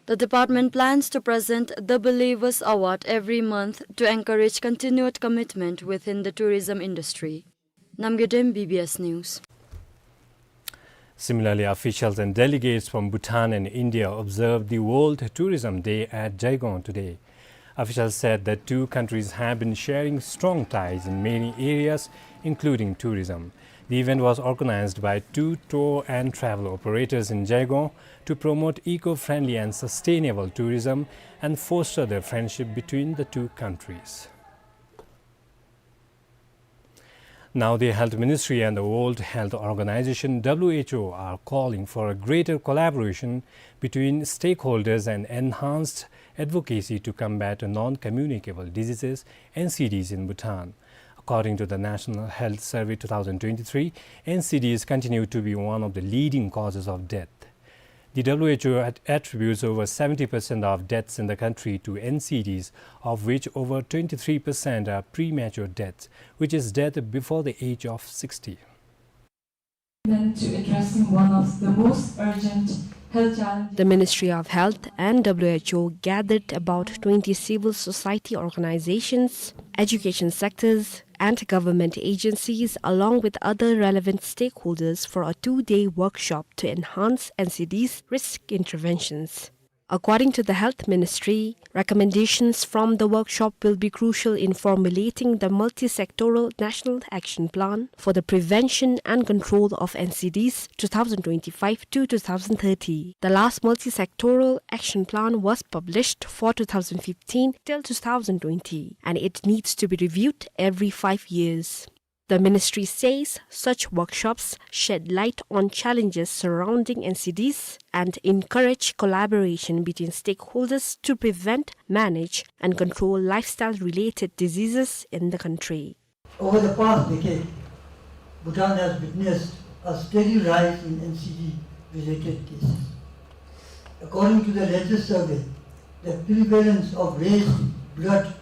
The department plans to present the Believers Award every month to encourage continued commitment within the tourism industry. Namgay Dem, B B S News. Similarly, officials and delegates from Bhutan and India observed the World Tourism Day at Jaigong today. Officials said the two countries have been sharing strong ties in many areas, including tourism. The event was organized by two tour and travel operators in Jaigong to promote eco-friendly and sustainable tourism and foster the friendship between the two countries. Now, the Health Ministry and the World Health Organization, W H O, are calling for a greater collaboration between stakeholders and enhanced advocacy to combat non-communicable diseases, N C Ds, in Bhutan. According to the National Health Survey two thousand twenty-three, N C Ds continue to be one of the leading causes of death. The W H O at-, attributes over seventy percent of deaths in the country to N C Ds, of which over twenty-three percent are premature deaths, which is death before the age of sixty. Then to addressing one of the most urgent health challenges. The Ministry of Health and W H O gathered about twenty civil society organizations, education sectors, and government agencies, along with other relevant stakeholders, for a two-day workshop to enhance N C D's risk interventions. According to the Health Ministry, recommendations from the workshop will be crucial in formulating the multi-sectoral National Action Plan for the Prevention and Control of N C Ds two thousand twenty-five to two thousand thirty. The last multi-sectoral action plan was published for two thousand fifteen till two thousand twenty, and it needs to be reviewed every five years. The ministry says such workshops shed light on challenges surrounding N C Ds and encourage collaboration between stakeholders to prevent, manage, and control lifestyle-related diseases in the country. Over the past decade, Bhutan has witnessed a steady rise in N C D-related cases. According to the latest survey, the prevalence of raised blood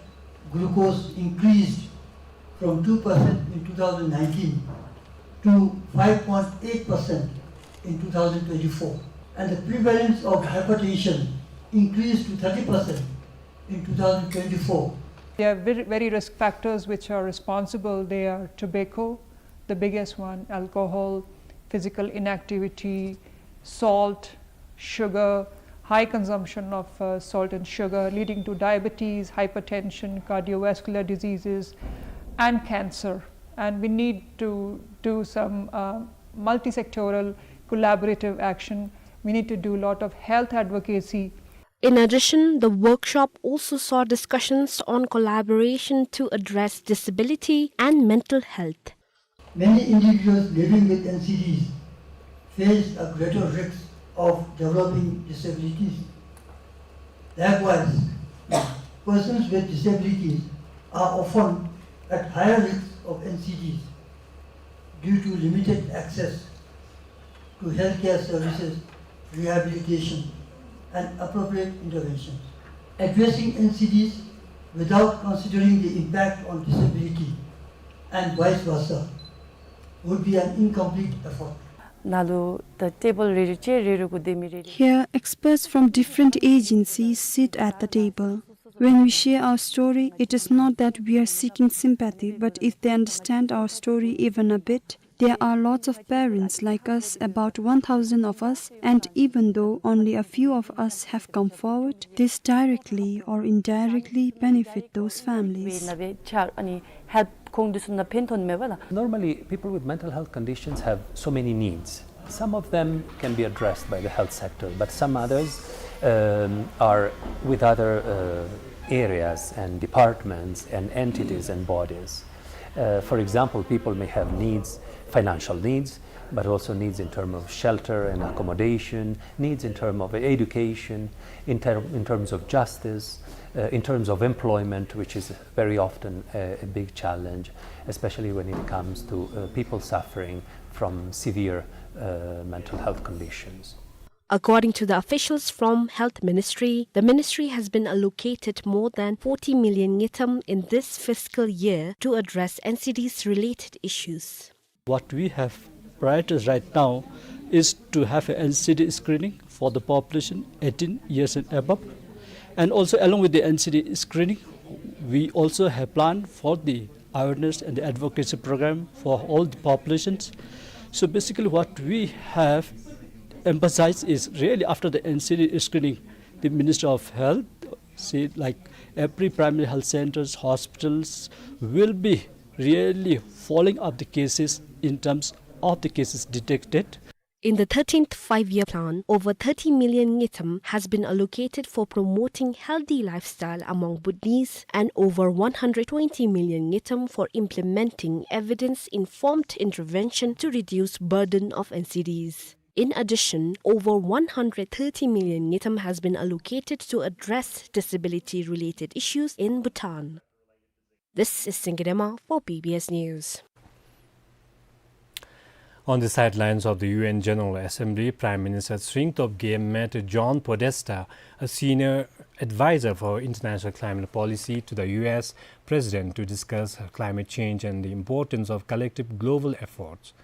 glucose increased from two percent in two thousand nineteen to five point eight percent in two thousand twenty-four, and the prevalence of hypertension increased to thirty percent in two thousand twenty-four. There are very, very risk factors which are responsible. They are tobacco, the biggest one, alcohol, physical inactivity, salt, sugar, high consumption of, uh, salt and sugar, leading to diabetes, hypertension, cardiovascular diseases, and cancer. And we need to do some, uh, multi-sectoral collaborative action. We need to do a lot of health advocacy. In addition, the workshop also saw discussions on collaboration to address disability and mental health. Many individuals living with N C Ds face a greater risk of developing disabilities. Likewise, persons with disabilities are often at higher risk of N C Ds. due to limited access to healthcare services, rehabilitation, and appropriate interventions. Addressing N C Ds without considering the impact on disability and vice versa would be an incomplete effort. ནཱ་ལུ་ད་ཊེ་བཱལ་རེ་རེ་ཅིག་རེ་རེ་གུ་སྡོད་མི་རེ་རེ། Here, experts from different agencies sit at the table. When we share our story, it is not that we are seeking sympathy, but if they understand our story even a bit, there are lots of parents like us, about one thousand of us, and even though only a few of us have come forward, this directly or indirectly benefit those families. ནཱ་སྦེ་ཆ་ཨ་ནི་ཧེལཔ་ཁོང་འདི་ཚུ་ནང་ཕན་ཐོགས་མས་པ་ལགས། Normally, people with mental health conditions have so many needs. Some of them can be addressed by the health sector, but some others, um, are with other, uh, areas and departments and entities and bodies. Uh, for example, people may have needs, financial needs, but also needs in terms of shelter and accommodation, needs in terms of education, in ter-, in terms of justice, uh, in terms of employment, which is very often a, a big challenge, especially when it comes to, uh, people suffering from severe, uh, mental health conditions. According to the officials from Health Ministry, the ministry has been allocated more than forty million ngultrum in this fiscal year to address N C Ds related issues. What we have prioritized right now is to have an N C D screening for the population eighteen years and above. And also along with the N C D screening, we also have planned for the awareness and the advocacy program for all the populations. So basically what we have emphasized is really after the N C D screening, the Ministry of Health, say, like, every primary health centers, hospitals will be really following up the cases in terms of the cases detected. In the thirteenth Five-Year Plan, over thirty million ngultrum has been allocated for promoting healthy lifestyle among Bhutanese and over one hundred twenty million ngultrum for implementing evidence-informed intervention to reduce burden of N C Ds. In addition, over one hundred thirty million ngultrum has been allocated to address disability-related issues in Bhutan. This is Singye Dema for B B S News. On the sidelines of the U N General Assembly, Prime Minister Tshering Tobgay met John Podesta, a senior advisor for international climate policy to the U S President, to discuss climate change and the importance of collective global efforts.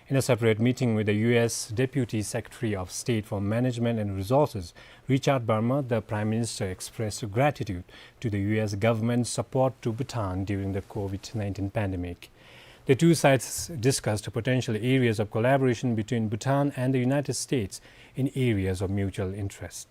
In a separate meeting with the U S Deputy Secretary of State for Management and Resources, Richard Verma, the Prime Minister expressed gratitude to the U S government's support to Bhutan during the COVID nineteen pandemic. The two sides discussed potential areas of collaboration between Bhutan and the United States in areas of mutual interest.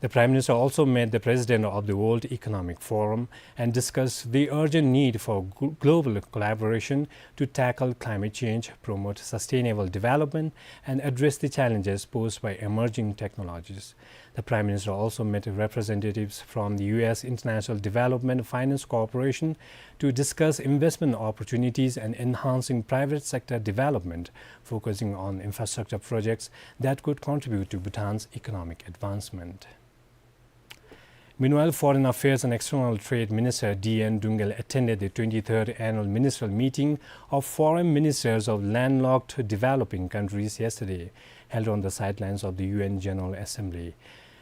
The Prime Minister also met the President of the World Economic Forum and discussed the urgent need for gl-, global collaboration to tackle climate change, promote sustainable development, and address the challenges posed by emerging technologies. The Prime Minister also met representatives from the U S International Development Finance Corporation to discuss investment opportunities and enhancing private sector development, focusing on infrastructure projects that could contribute to Bhutan's economic advancement. Meanwhile, Foreign Affairs and External Trade Minister D N Doungel attended the twenty-third annual ministerial meeting of foreign ministers of landlocked developing countries yesterday, held on the sidelines of the U N General Assembly.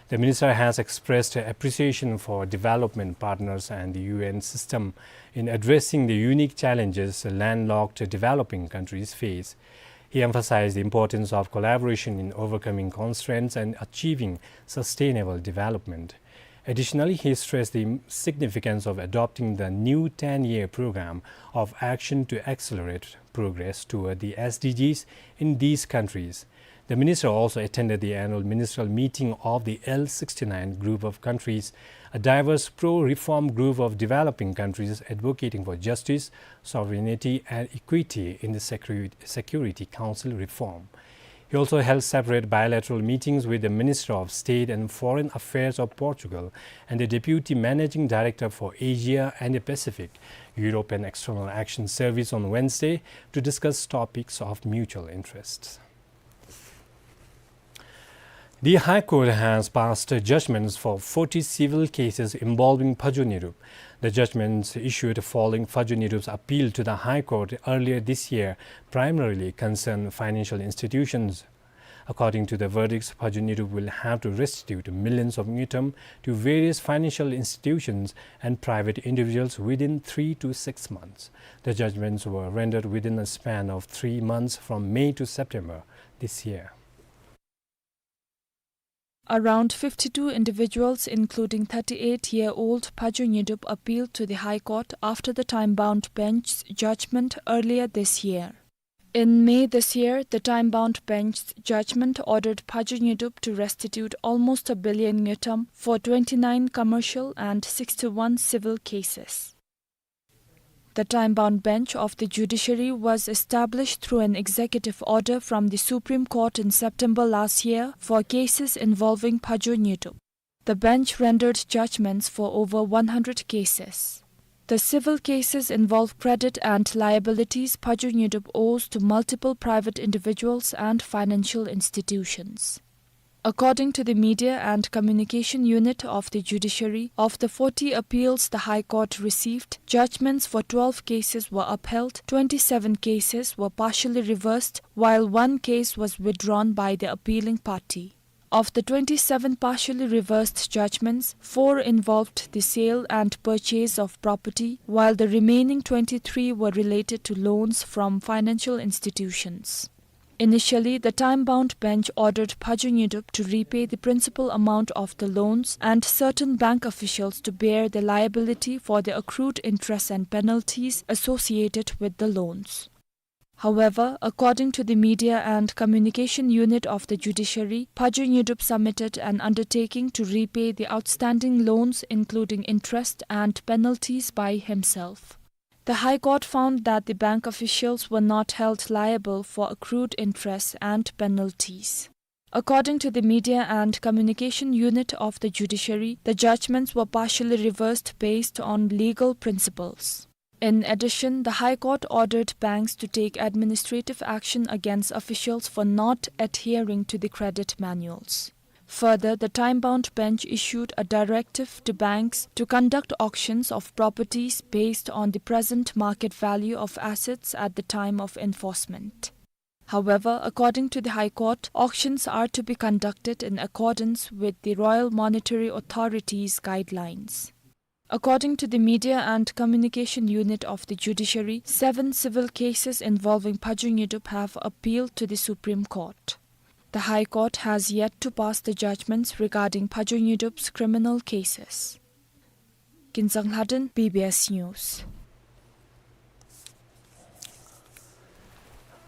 The minister has expressed appreciation for development partners and the U N system in addressing the unique challenges landlocked developing countries face. He emphasized the importance of collaboration in overcoming constraints and achieving sustainable development. Additionally, he stressed the significance of adopting the new ten-year program of action to accelerate progress toward the S D Gs in these countries. The minister also attended the annual ministerial meeting of the L sixty-nine group of countries, a diverse pro-reform group of developing countries advocating for justice, sovereignty, and equity in the Security, Security Council reform. He also held separate bilateral meetings with the Minister of State and Foreign Affairs of Portugal and the Deputy Managing Director for Asia and the Pacific, European External Action Service, on Wednesday to discuss topics of mutual interest. The High Court has passed judgments for forty civil cases involving Phajo Nyidup. The judgments issued following Phajo Nyidup's appeal to the High Court earlier this year primarily concern financial institutions. According to the verdicts, Phajo Nyidup will have to restitute millions of ngultrum to various financial institutions and private individuals within three to six months. The judgments were rendered within a span of three months, from May to September this year. Around fifty-two individuals, including thirty-eight-year-old Phajo Nyidup, appealed to the High Court after the time-bound bench's judgment earlier this year. In May this year, the time-bound bench's judgment ordered Phajo Nyidup to restitute almost a billion ngultrum for twenty-nine commercial and sixty-one civil cases. The time-bound bench of the judiciary was established through an executive order from the Supreme Court in September last year for cases involving Phajo Nyidup. The bench rendered judgments for over one hundred cases. The civil cases involve credit and liabilities Phajo Nyidup owes to multiple private individuals and financial institutions. According to the Media and Communication Unit of the Judiciary, of the forty appeals the High Court received, judgments for twelve cases were upheld, twenty-seven cases were partially reversed, while one case was withdrawn by the appealing party. Of the twenty-seven partially reversed judgments, four involved the sale and purchase of property, while the remaining twenty-three were related to loans from financial institutions. Initially, the time-bound bench ordered Phajo Nyidup to repay the principal amount of the loans and certain bank officials to bear the liability for the accrued interest and penalties associated with the loans. However, according to the Media and Communication Unit of the Judiciary, Phajo Nyidup submitted an undertaking to repay the outstanding loans, including interest and penalties, by himself. The High Court found that the bank officials were not held liable for accrued interest and penalties. According to the Media and Communication Unit of the Judiciary, the judgments were partially reversed based on legal principles. In addition, the High Court ordered banks to take administrative action against officials for not adhering to the credit manuals. Further, the time-bound bench issued a directive to banks to conduct auctions of properties based on the present market value of assets at the time of enforcement. However, according to the High Court, auctions are to be conducted in accordance with the Royal Monetary Authority's guidelines. According to the Media and Communication Unit of the Judiciary, seven civil cases involving Phajo Nyidup have appealed to the Supreme Court. The High Court has yet to pass the judgments regarding Phajo Nyidup's criminal cases. Kinzang Lhaden, B B S News.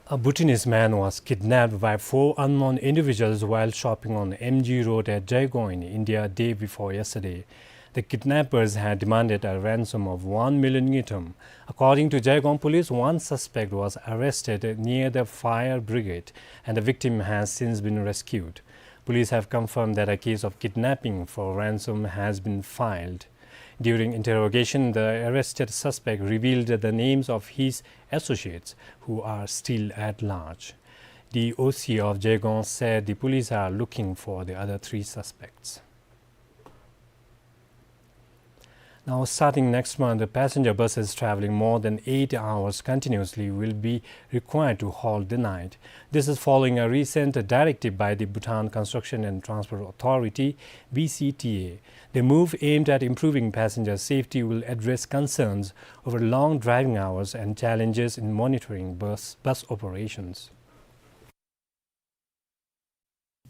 A Bhutanese man was kidnapped by four unknown individuals while shopping on M G Road at Jaigong in India day before yesterday. The kidnappers had demanded a ransom of one million ngultrum. According to Jaigong police, one suspect was arrested near the fire brigade and the victim has since been rescued. Police have confirmed that a case of kidnapping for ransom has been filed. During interrogation, the arrested suspect revealed the names of his associates, who are still at large. The O C of Jaigong said the police are looking for the other three suspects. Now, starting next month, the passenger buses traveling more than eight hours continuously will be required to halt the night. This is following a recent directive by the Bhutan Construction and Transport Authority, B C T A. The move aimed at improving passenger safety will address concerns over long driving hours and challenges in monitoring bus, bus operations.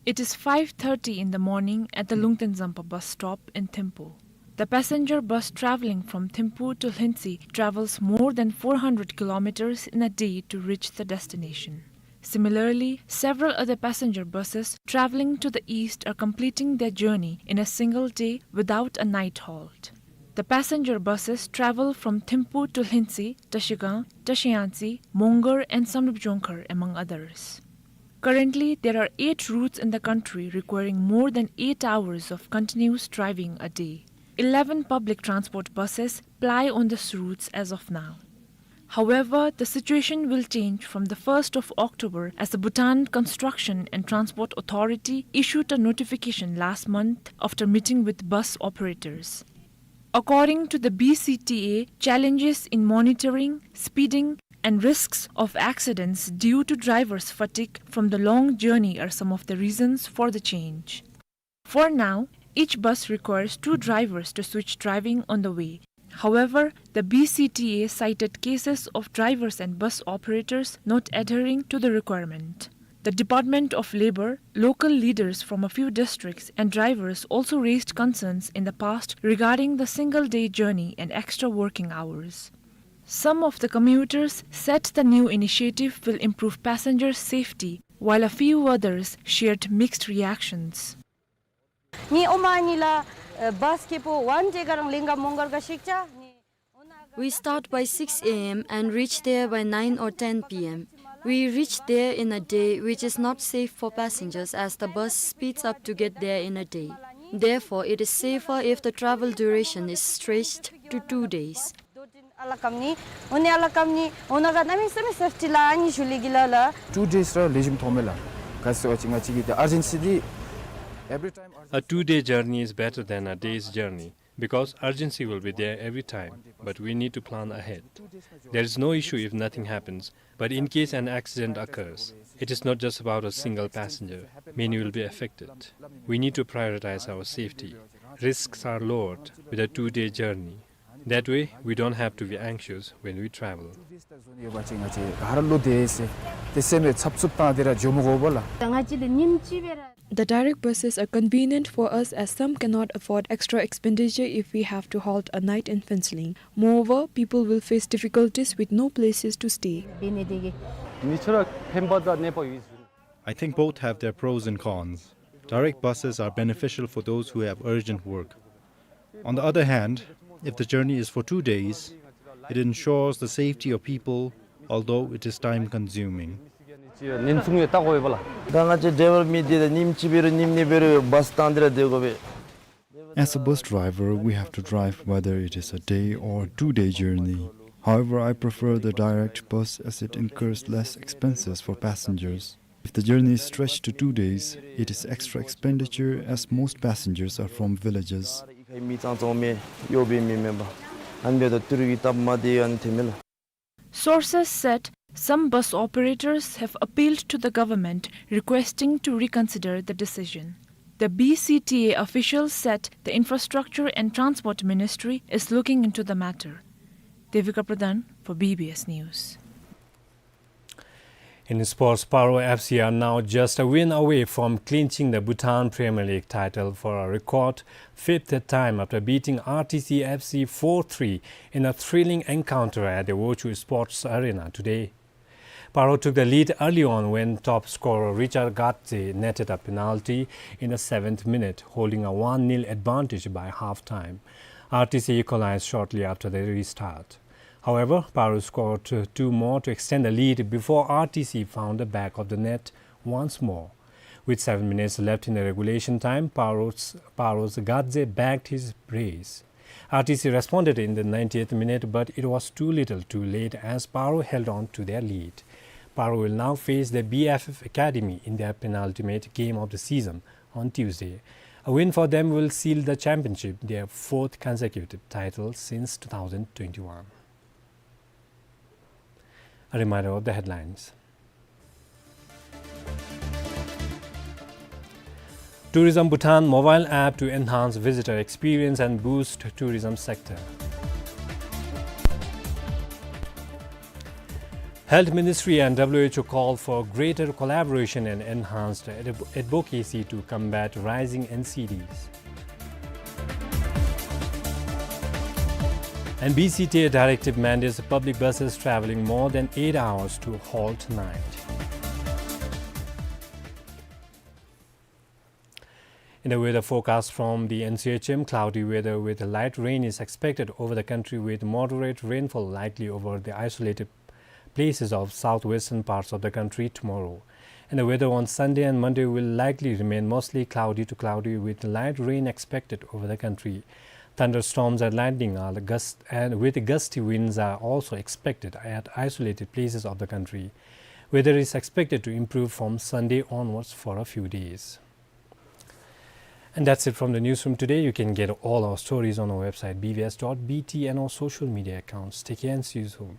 It is five thirty in the morning at the Lungten Zampa bus stop in Thimphu. The passenger bus traveling from Thimphu to Lhintse travels more than four hundred kilometers in a day to reach the destination. Similarly, several other passenger buses traveling to the east are completing their journey in a single day without a night halt. The passenger buses travel from Thimphu to Lhintse, Trashigang, Trashiyangtse, Mongar and Samdrup Jongkhar, among others. Currently, there are eight routes in the country requiring more than eight hours of continuous driving a day. Eleven public transport buses ply on these routes as of now. However, the situation will change from the first of October, as the Bhutan Construction and Transport Authority issued a notification last month after meeting with bus operators. According to the B C T A, challenges in monitoring, speeding, and risks of accidents due to drivers' fatigue from the long journey are some of the reasons for the change. For now, each bus requires two drivers to switch driving on the way. However, the B C T A cited cases of drivers and bus operators not adhering to the requirement. The Department of Labor, local leaders from a few districts, and drivers also raised concerns in the past regarding the single-day journey and extra working hours. Some of the commuters said the new initiative will improve passengers' safety, while a few others shared mixed reactions. ནི་ཨོ་མ་ནི་ལ་བཱས་ཁེ་པོ་ཝན་ཌེ་ག་རང་ལེན་ག་མོང་གར་ག་ཤིག་ཅ་ནི། We start by six A M and reach there by nine or ten P M. We reach there in a day, which is not safe for passengers as the bus speeds up to get there in a day. Therefore, it is safer if the travel duration is stretched to two days. ཨ་ལ་ཀམ་ནི་ཨོ་ནི་ཨ་ལ་ཀམ་ནི་ཨོ་ན་ག་ན་མི་སེ་མི་སེཕ་ཊི་ལ་ཨ་ནི་ཞུ་ལི་གི་ལ་ལ། Two days ར་ལེགས་ཤོམ་མཐོང་མས་ལགས། ག་ཟེར་བ་ཅིན་ང་བཅས་ཀྱི་the urgency འདི་every time urgency. A two-day journey is better than a day's journey, because urgency will be there every time, but we need to plan ahead. There is no issue if nothing happens, but in case an accident occurs, it is not just about a single passenger. Many will be affected. We need to prioritize our safety. Risks are lowered with a two-day journey. That way, we don't have to be anxious when we travel. The direct buses are convenient for us as some cannot afford extra expenditure if we have to halt a night in Phuentsholing. Moreover, people will face difficulties with no places to stay. I think both have their pros and cons. Direct buses are beneficial for those who have urgent work. On the other hand, if the journey is for two days, it ensures the safety of people, although it is time-consuming. As a bus driver, we have to drive whether it is a day or two-day journey. However, I prefer the direct bus as it incurs less expenses for passengers. If the journey is stretched to two days, it is extra expenditure as most passengers are from villages. Sources said some bus operators have appealed to the government requesting to reconsider the decision. The B C T A officials said the Infrastructure and Transport Ministry is looking into the matter. Devika Pradhan for B B S News. In sports, Paro F C are now just a win away from clinching the Bhutan Premier League title for a record fifth time after beating R T C F C four three in a thrilling encounter at the Wochung Sports Arena today. Paro took the lead early on when top scorer Richard Gadze netted a penalty in the seventh minute, holding a one nil advantage by half-time. R T C equalized shortly after the restart. However, Paro scored two more to extend the lead before R T C found the back of the net once more. With seven minutes left in the regulation time, Paro's, Paro's Gadze backed his brace. R T C responded in the ninetieth minute, but it was too little too late as Paro held on to their lead. Paro will now face the B F F Academy in their penultimate game of the season on Tuesday. A win for them will seal the championship, their fourth consecutive title since two thousand twenty-one. A reminder of the headlines. Tourism Bhutan mobile app to enhance visitor experience and boost tourism sector. Health Ministry and W H O call for greater collaboration and enhanced ad-, advocacy to combat rising N C Ds. And B C T A directive mandates public buses traveling more than eight hours to halt night. In the weather forecast from the N C H M, cloudy weather with light rain is expected over the country, with moderate rainfall likely over the isolated places of southwestern parts of the country tomorrow. And the weather on Sunday and Monday will likely remain mostly cloudy to cloudy with light rain expected over the country. Thunderstorms and lightning are the gust, and with gusty winds are also expected at isolated places of the country. Weather is expected to improve from Sunday onwards for a few days. And that's it from the newsroom today. You can get all our stories on our website, B B S dot B T, and our social media accounts. Take care and see you soon.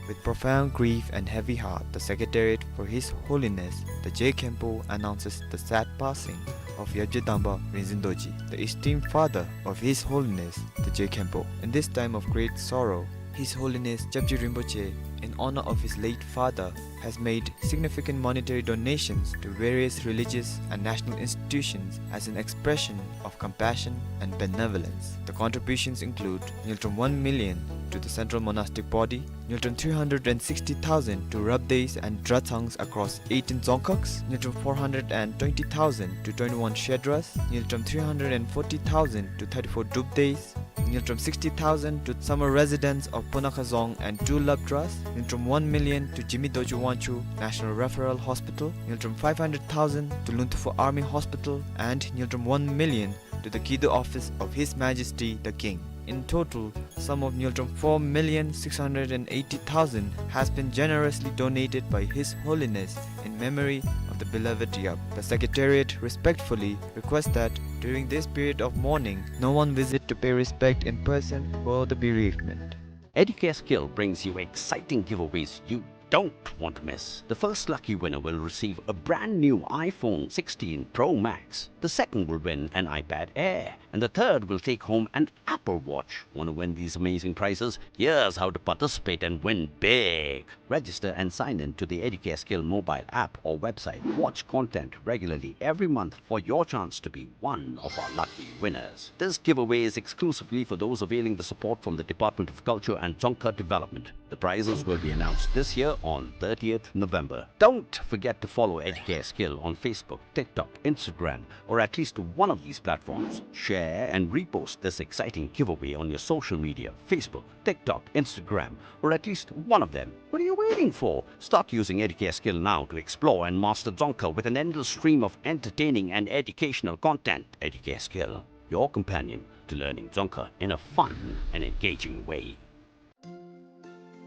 With profound grief and heavy heart, the Secretariat for His Holiness the Je Khenpo announces the sad passing of Yabje Dangpa Rinzin Dorji, the esteemed father of His Holiness the Je Khenpo. In this time of great sorrow, His Holiness Jabje Rinpoche, in honor of his late father, has made significant monetary donations to various religious and national institutions as an expression of compassion and benevolence. The contributions include ngultrum one million to the Central Monastic Body, ngultrum three hundred and sixty thousand to Rabdeis and Dratsangs across eighteen Dzongkhags, ngultrum four hundred and twenty thousand to twenty-one Shedras, ngultrum three hundred and forty thousand to thirty-four Drupdeis, ngultrum sixty thousand to summer residents of Punakha Dzong and two Lapdras, ngultrum one million to Jigme Dorji Wangchuck National Referral Hospital, ngultrum five hundred thousand to Lunthufu Army Hospital, and ngultrum one million to the Kido office of His Majesty the King. In total, sum of ngultrum four million six hundred and eighty thousand has been generously donated by His Holiness in memory of the beloved Yap. The Secretariat respectfully requests that during this period of mourning, no one visit to pay respect in person for the bereavement. Educare Skill brings you exciting giveaways you don't want to miss. The first lucky winner will receive a brand new iPhone sixteen Pro Max. The second will win an iPad Air. And the third will take home an Apple Watch. Want to win these amazing prizes? Here's how to participate and win big. Register and sign in to the Educare Skill mobile app or website. Watch content regularly every month for your chance to be one of our lucky winners. This giveaway is exclusively for those availing the support from the Department of Culture and Dzongkha Development. The prizes will be announced this year on thirtieth November. Don't forget to follow Educare Skill on Facebook, TikTok, Instagram, or at least one of these platforms. Share and repost this exciting giveaway on your social media, Facebook, TikTok, Instagram, or at least one of them. What are you waiting for? Start using Educare Skill now to explore and master Dzongkha with an endless stream of entertaining and educational content. Educare Skill, your companion to learning Dzongkha in a fun and engaging way.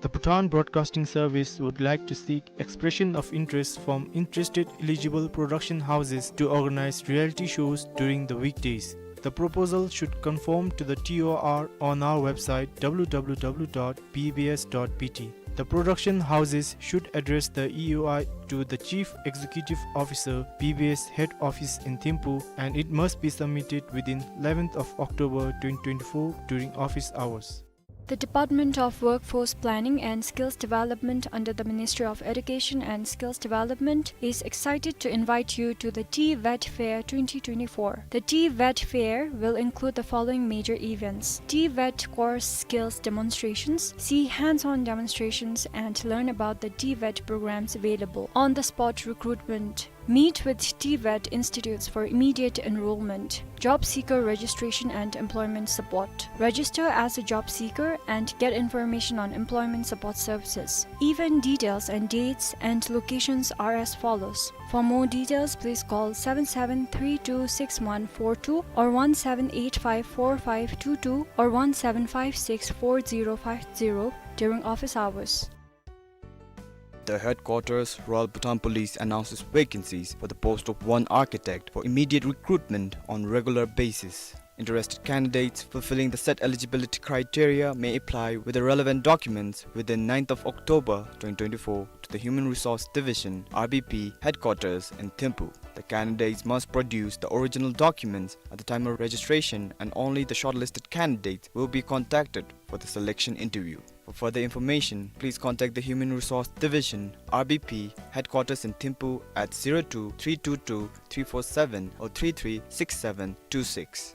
The Bhutan Broadcasting Service would like to seek expression of interest from interested eligible production houses to organize reality shows during the weekdays. The proposal should conform to the T O R on our website, W W W dot B B S dot B T. The production houses should address the E O I to the Chief Executive Officer, B B S Head Office in Thimphu, and it must be submitted within eleventh of October twenty twenty-four during office hours. The Department of Workforce Planning and Skills Development under the Ministry of Education and Skills Development is excited to invite you to the TVET Fair twenty twenty-four. The TVET Fair will include the following major events: TVET course skills demonstrations, see hands-on demonstrations, and learn about the TVET programs available. On-the-spot recruitment. Meet with TVET institutes for immediate enrollment. Job seeker registration and employment support. Register as a job seeker and get information on employment support services. Event details and dates and locations are as follows. For more details, please call seven seven three two six one four two or one seven eight five four five two two or one seven five six four zero five zero during office hours. The headquarters, Royal Bhutan Police, announces vacancies for the post of one architect for immediate recruitment on regular basis. Interested candidates fulfilling the set eligibility criteria may apply with the relevant documents within ninth of October twenty twenty-four to the Human Resource Division, R B P, headquarters in Thimphu. The candidates must produce the original documents at the time of registration, and only the shortlisted candidates will be contacted for the selection interview. For further information, please contact the Human Resource Division, R B P, headquarters in Thimphu at zero two three two two three four seven or three three six seven two six.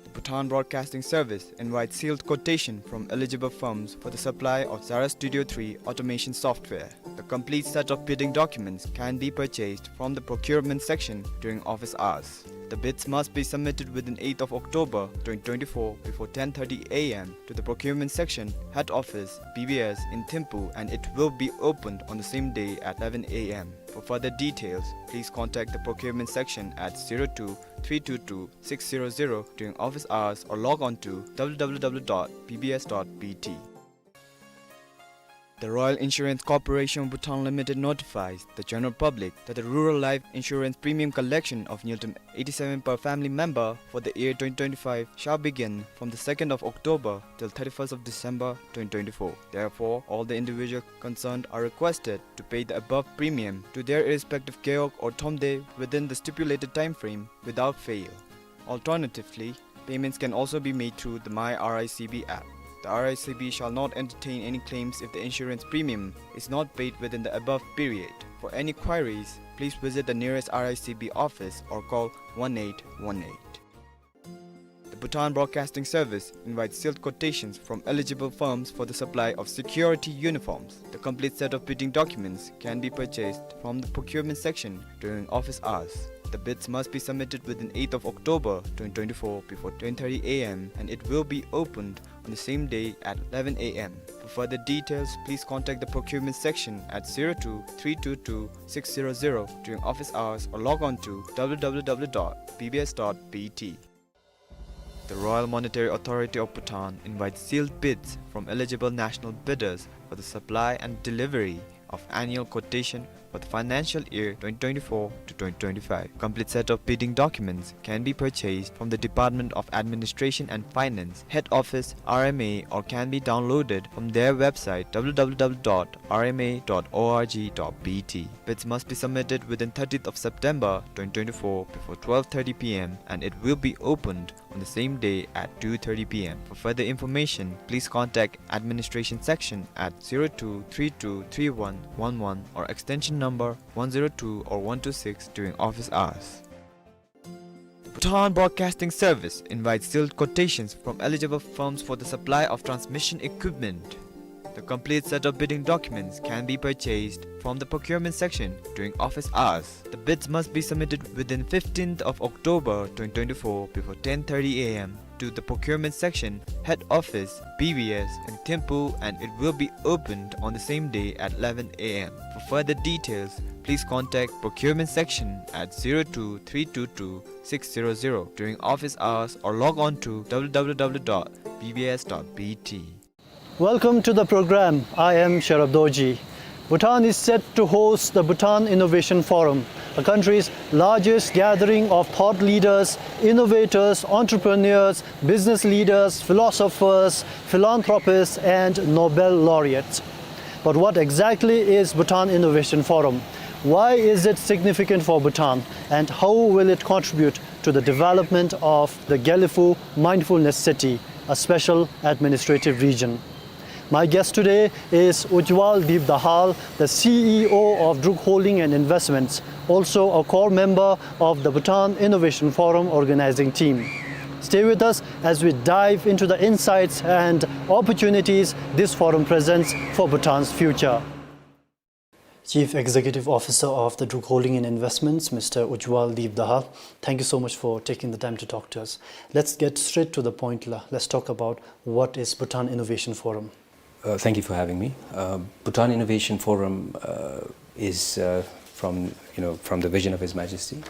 The Bhutan Broadcasting Service invites sealed quotation from eligible firms for the supply of Zara Studio three automation software. The complete set of bidding documents can be purchased from the procurement section during office hours. The bids must be submitted within eighth of October twenty twenty-four before ten thirty A M to the procurement section, head office, B B S in Thimphu, and it will be opened on the same day at eleven A M. For further details, please contact the procurement section at zero two three two two six zero zero during office hours or log on to W W W dot B B S dot B T. The Royal Insurance Corporation of Bhutan Limited notifies the general public that the rural life insurance premium collection of ngultrum eighty-seven per family member for the year twenty twenty-five shall begin from the second of October till thirty-first of December twenty twenty-four. Therefore, all the individual concerned are requested to pay the above premium to their respective gewog or tshomde within the stipulated time frame without fail. Alternatively, payments can also be made through the My R I C B app. The R I C B shall not entertain any claims if the insurance premium is not paid within the above period. For any queries, please visit the nearest R I C B office or call one eight one eight. The Bhutan Broadcasting Service invites sealed quotations from eligible firms for the supply of security uniforms. The complete set of bidding documents can be purchased from the procurement section during office hours. The bids must be submitted within eighth of October twenty twenty-four before ten thirty A M, and it will be opened on the same day at eleven A M. For further details, please contact the procurement section at zero two three two two six zero zero during office hours or log on to W W W dot B B S dot B T. The Royal Monetary Authority of Bhutan invites sealed bids from eligible national bidders for the supply and delivery of annual quotation for the financial year twenty twenty-four to twenty twenty-five. Complete set of bidding documents can be purchased from the Department of Administration and Finance, Head Office, R M A, or can be downloaded from their website, W W W dot R M A dot org dot B T. Bids must be submitted within thirtieth of September twenty twenty-four before twelve thirty P M, and it will be opened on the same day at two thirty P M. For further information, please contact administration section at zero two three two three one one one or extension number one zero two or one two six during office hours. The Bhutan Broadcasting Service invites sealed quotations from eligible firms for the supply of transmission equipment. The complete set of bidding documents can be purchased from the procurement section during office hours. The bids must be submitted within fifteenth of October twenty twenty-four before ten thirty A M to the procurement section, head office, B B S in Thimphu, and it will be opened on the same day at eleven A M. For further details, please contact procurement section at zero two three two two six zero zero during office hours or log on to W W W dot B B S dot B T. Welcome to the program. I am Sherab Dorji. Bhutan is set to host the Bhutan Innovation Forum, the country's largest gathering of thought leaders, innovators, entrepreneurs, business leaders, philosophers, philanthropists, and Nobel laureates. But what exactly is Bhutan Innovation Forum? Why is it significant for Bhutan? And how will it contribute to the development of the Gelephu Mindfulness City, a special administrative region? My guest today is Ujwal Deep Dahal, the C E O of Druk Holding and Investments, also a core member of the Bhutan Innovation Forum organizing team. Stay with us as we dive into the insights and opportunities this forum presents for Bhutan's future. Chief Executive Officer of the Druk Holding and Investments, Mister Ujwal Deep Dahal, thank you so much for taking the time to talk to us. Let's get straight to the point, la. Let's talk about what is Bhutan Innovation Forum. Uh, thank you for having me. Uh, Bhutan Innovation Forum, uh, is, uh, from, you know, from the vision of His Majesty,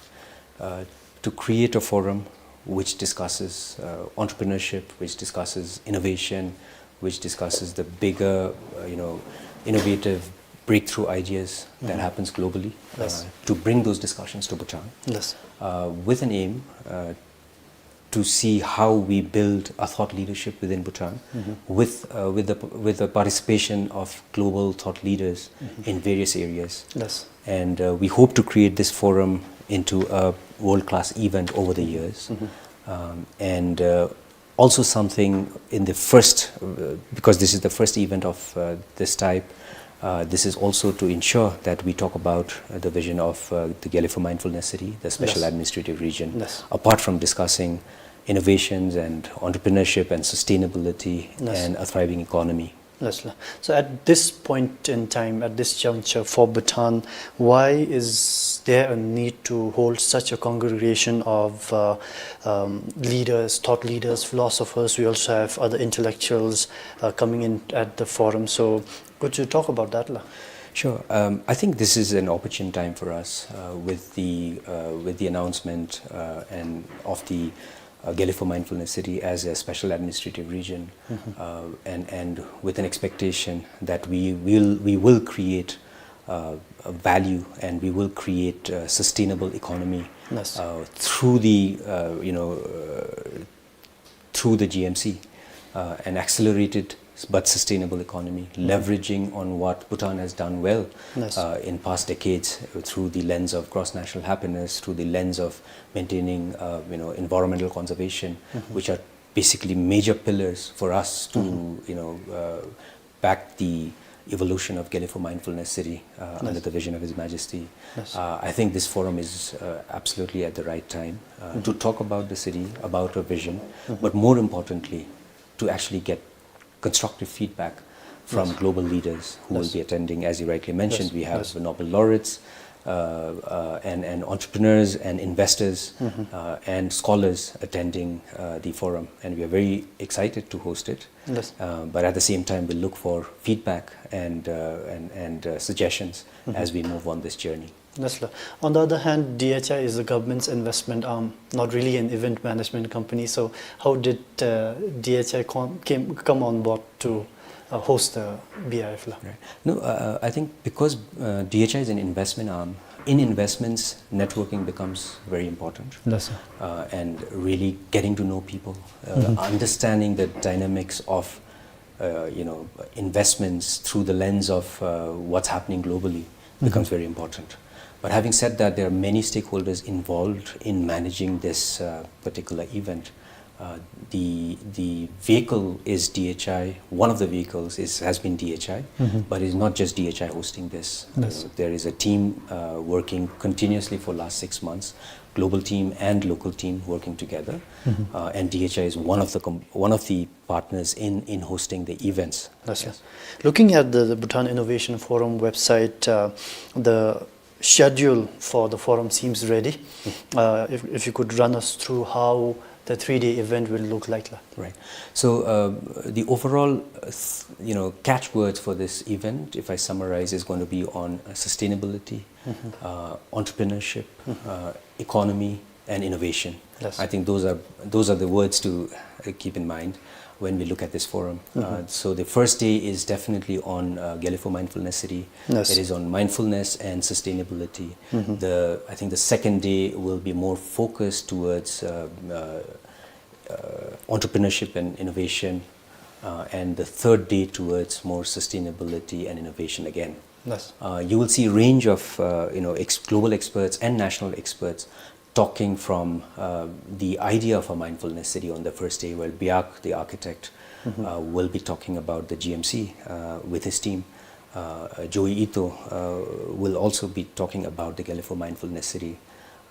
uh, to create a forum which discusses, uh, entrepreneurship, which discusses innovation, which discusses the bigger, uh, you know, innovative breakthrough ideas that happens globally, uh, to bring those discussions to Bhutan, uh, with an aim, uh, to see how we build a thought leadership within Bhutan with, uh, with the, with the participation of global thought leaders in various areas. Yes. And, uh, we hope to create this forum into a world-class event over the years. Um, and, uh, also something in the first, uh, because this is the first event of, uh, this type, uh, this is also to ensure that we talk about, uh, the vision of, uh, the Gelephu Mindfulness City, the special Yes. administrative region, Yes. apart from discussing innovations and entrepreneurship and sustainability Yes. and a thriving economy. Yes, la. So at this point in time, at this juncture for Bhutan, why is there a need to hold such a congregation of, uh, um, leaders, thought leaders, philosophers? We also have other intellectuals, uh, coming in at the forum. So could you talk about that, la? Sure. Um, I think this is an opportune time for us, uh, with the, uh, with the announcement, uh, and of the uh, Gelephu Mindfulness City as a special administrative region, uh, and, and with an expectation that we will, we will create, uh, a value, and we will create a sustainable economy, Yes. uh, through the, uh, you know, uh, through the G M C, uh, an accelerated but sustainable economy, leveraging on what Bhutan has done well, Yes. uh, in past decades, uh, through the lens of cross-national happiness, through the lens of maintaining, uh, you know, environmental conservation, which are basically major pillars for us to, you know, uh, back the evolution of Gelephu Mindfulness City, uh, under Yes. the vision of His Majesty. Yes. Uh, I think this forum is, uh, absolutely at the right time, uh, to talk about the city, about our vision, but more importantly, to actually get constructive feedback from Yes. global leaders who will Yes. be attending. As you rightly mentioned, Yes. we have Yes. Nobel laureates, uh, uh, and, and entrepreneurs and investors, uh, and scholars attending, uh, the forum. And we are very excited to host it. Yes. Uh, but at the same time, we'll look for feedback and, uh, and, and, uh, suggestions as we move on this journey. Yes, la. On the other hand, D H I is the government's investment arm, not really an event management company. So how did, uh, D H I com-, came, come on board to, uh, host the B I F, la? Right. No, uh, I think because, uh, D H I is an investment arm, in investments, networking becomes very important. Yes, sir. Uh, and really getting to know people, uh, understanding the dynamics of, uh, you know, investments through the lens of, uh, what's happening globally becomes very important. But having said that, there are many stakeholders involved in managing this, uh, particular event. Uh, the, the vehicle is D H I. One of the vehicles is, has been D H I, but it's not just D H I hosting this. Yes. Uh, there is a team, uh, working continuously for last six months, global team and local team working together. Uh, and D H I is one of the com-, one of the partners in, in hosting the events. Yes, sir. Yes. Looking at the, the Bhutan Innovation Forum website, uh, the schedule for the forum seems ready. Uh, if, if you could run us through how the three-day event will look like, la. Right. So, uh, the overall, uh, th-, you know, catchwords for this event, if I summarize, is going to be on, uh, sustainability, uh, entrepreneurship, uh, economy, and innovation. Yes. I think those are, those are the words to, uh, keep in mind when we look at this forum. Uh, so the first day is definitely on, uh, Gelephu Mindfulness City. Yes. It is on mindfulness and sustainability. The, I think the second day will be more focused towards, uh, uh, uh, entrepreneurship and innovation, uh, and the third day towards more sustainability and innovation again. Yes. Uh, you will see a range of, uh, you know, ex-, global experts and national experts talking from, uh, the idea of a mindfulness city on the first day, where Biak, the architect, uh, will be talking about the G M C, uh, with his team. Uh, uh, Joi Ito, uh, will also be talking about the Gelephu Mindfulness City,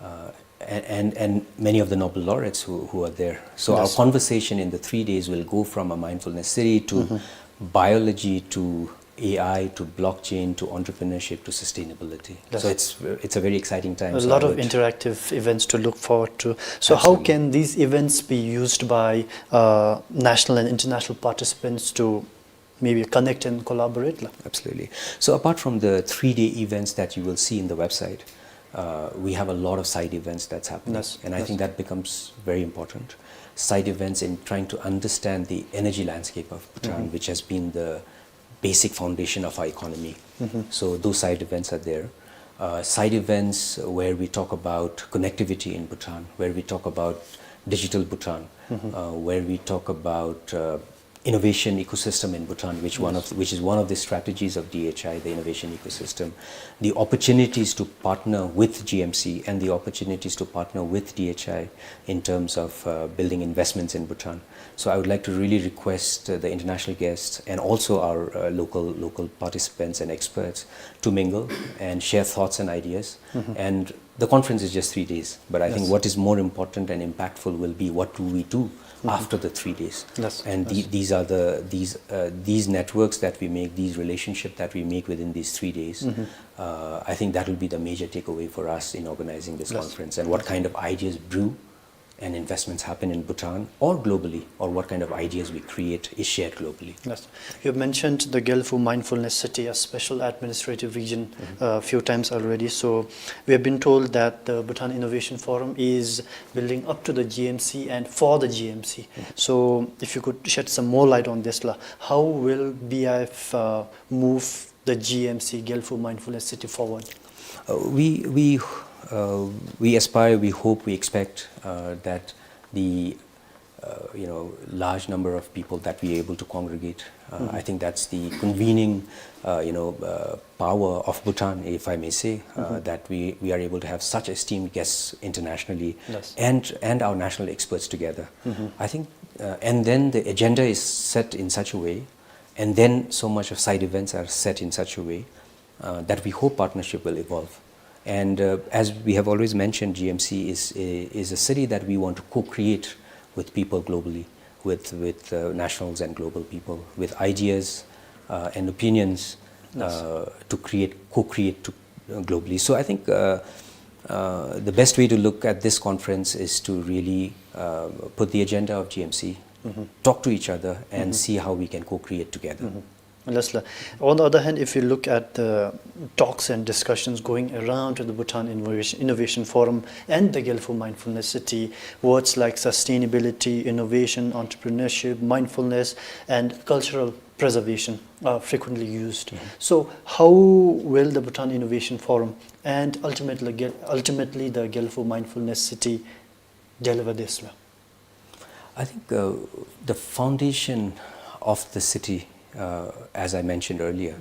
uh, and, and, and many of the Nobel laureates who, who are there. So our Yes. conversation in the three days will go from a mindfulness city to biology to A I to blockchain to entrepreneurship to sustainability. Yes. So it's, it's a very exciting time. A So lot I of would interactive events to look forward to. So how Absolutely. can these events be used by, uh, national and international participants to maybe connect and collaborate, la? Absolutely. So apart from the three-day events that you will see in the website, uh, we have a lot of side events that's happening. Yes, And I yes. think that becomes very important. Side events in trying to understand the energy landscape of Bhutan, Mm-hmm. which has been the basic foundation of our economy. Mm-hmm. So those side events are there. Uh, side events where we talk about connectivity in Bhutan, where we talk about Digital Bhutan, uh, where we talk about uh, innovation ecosystem in Bhutan, which one of which is one of the strategies of D H I, the innovation ecosystem, the opportunities to partner with G M C and the opportunities to partner with D H I in terms of uh, building investments in Bhutan. So I would like to really request uh, the international guests and also our uh, local local participants and experts to mingle and share thoughts and ideas. And the conference is just three days, but I think what is more important and impactful will be what do we do after the three days. And the, these are the these uh, these networks that we make, these relationships that we make within these three days. Uh, I think that will be the major takeaway for us in organizing this conference, and what kind of ideas brew and investments happen in Bhutan or globally, or what kind of ideas we create is shared globally. Yes. You have mentioned the Gelfu Mindfulness City, a special administrative region, a few times already. So we have been told that the Bhutan Innovation Forum is building up to the G M C and for the G M C. So if you could shed some more light on this, la, how will B I F uh, move the G M C, Gelfu Mindfulness City, forward? Uh, we we uh, we aspire, we hope, we expect uh, that the uh, you know large number of people that we are able to congregate. Uh, I think that's the convening uh, you know uh, power of Bhutan, if I may say, uh, that we we are able to have such esteemed guests internationally and and our national experts together. I think, uh, and then the agenda is set in such a way, and then so much of side events are set in such a way uh, that we hope partnership will evolve. And uh, as we have always mentioned, G M C is a, is a city that we want to co-create with people globally, with with uh, nationals and global people, with ideas uh, and opinions uh, to create, co-create to, uh, globally. So I think uh, uh, the best way to look at this conference is to really uh, put the agenda of G M C, talk to each other, and see how we can co-create together. Yes, la. On the other hand, if you look at the talks and discussions going around to the Bhutan Innovation, Innovation Forum and the Gelfu Mindfulness City, words like sustainability, innovation, entrepreneurship, mindfulness, and cultural preservation are frequently used. So, how will the Bhutan Innovation Forum and ultimately, Gel- ultimately the Gelfu Mindfulness City deliver this, la? I think uh, the foundation of the city, uh, as I mentioned earlier,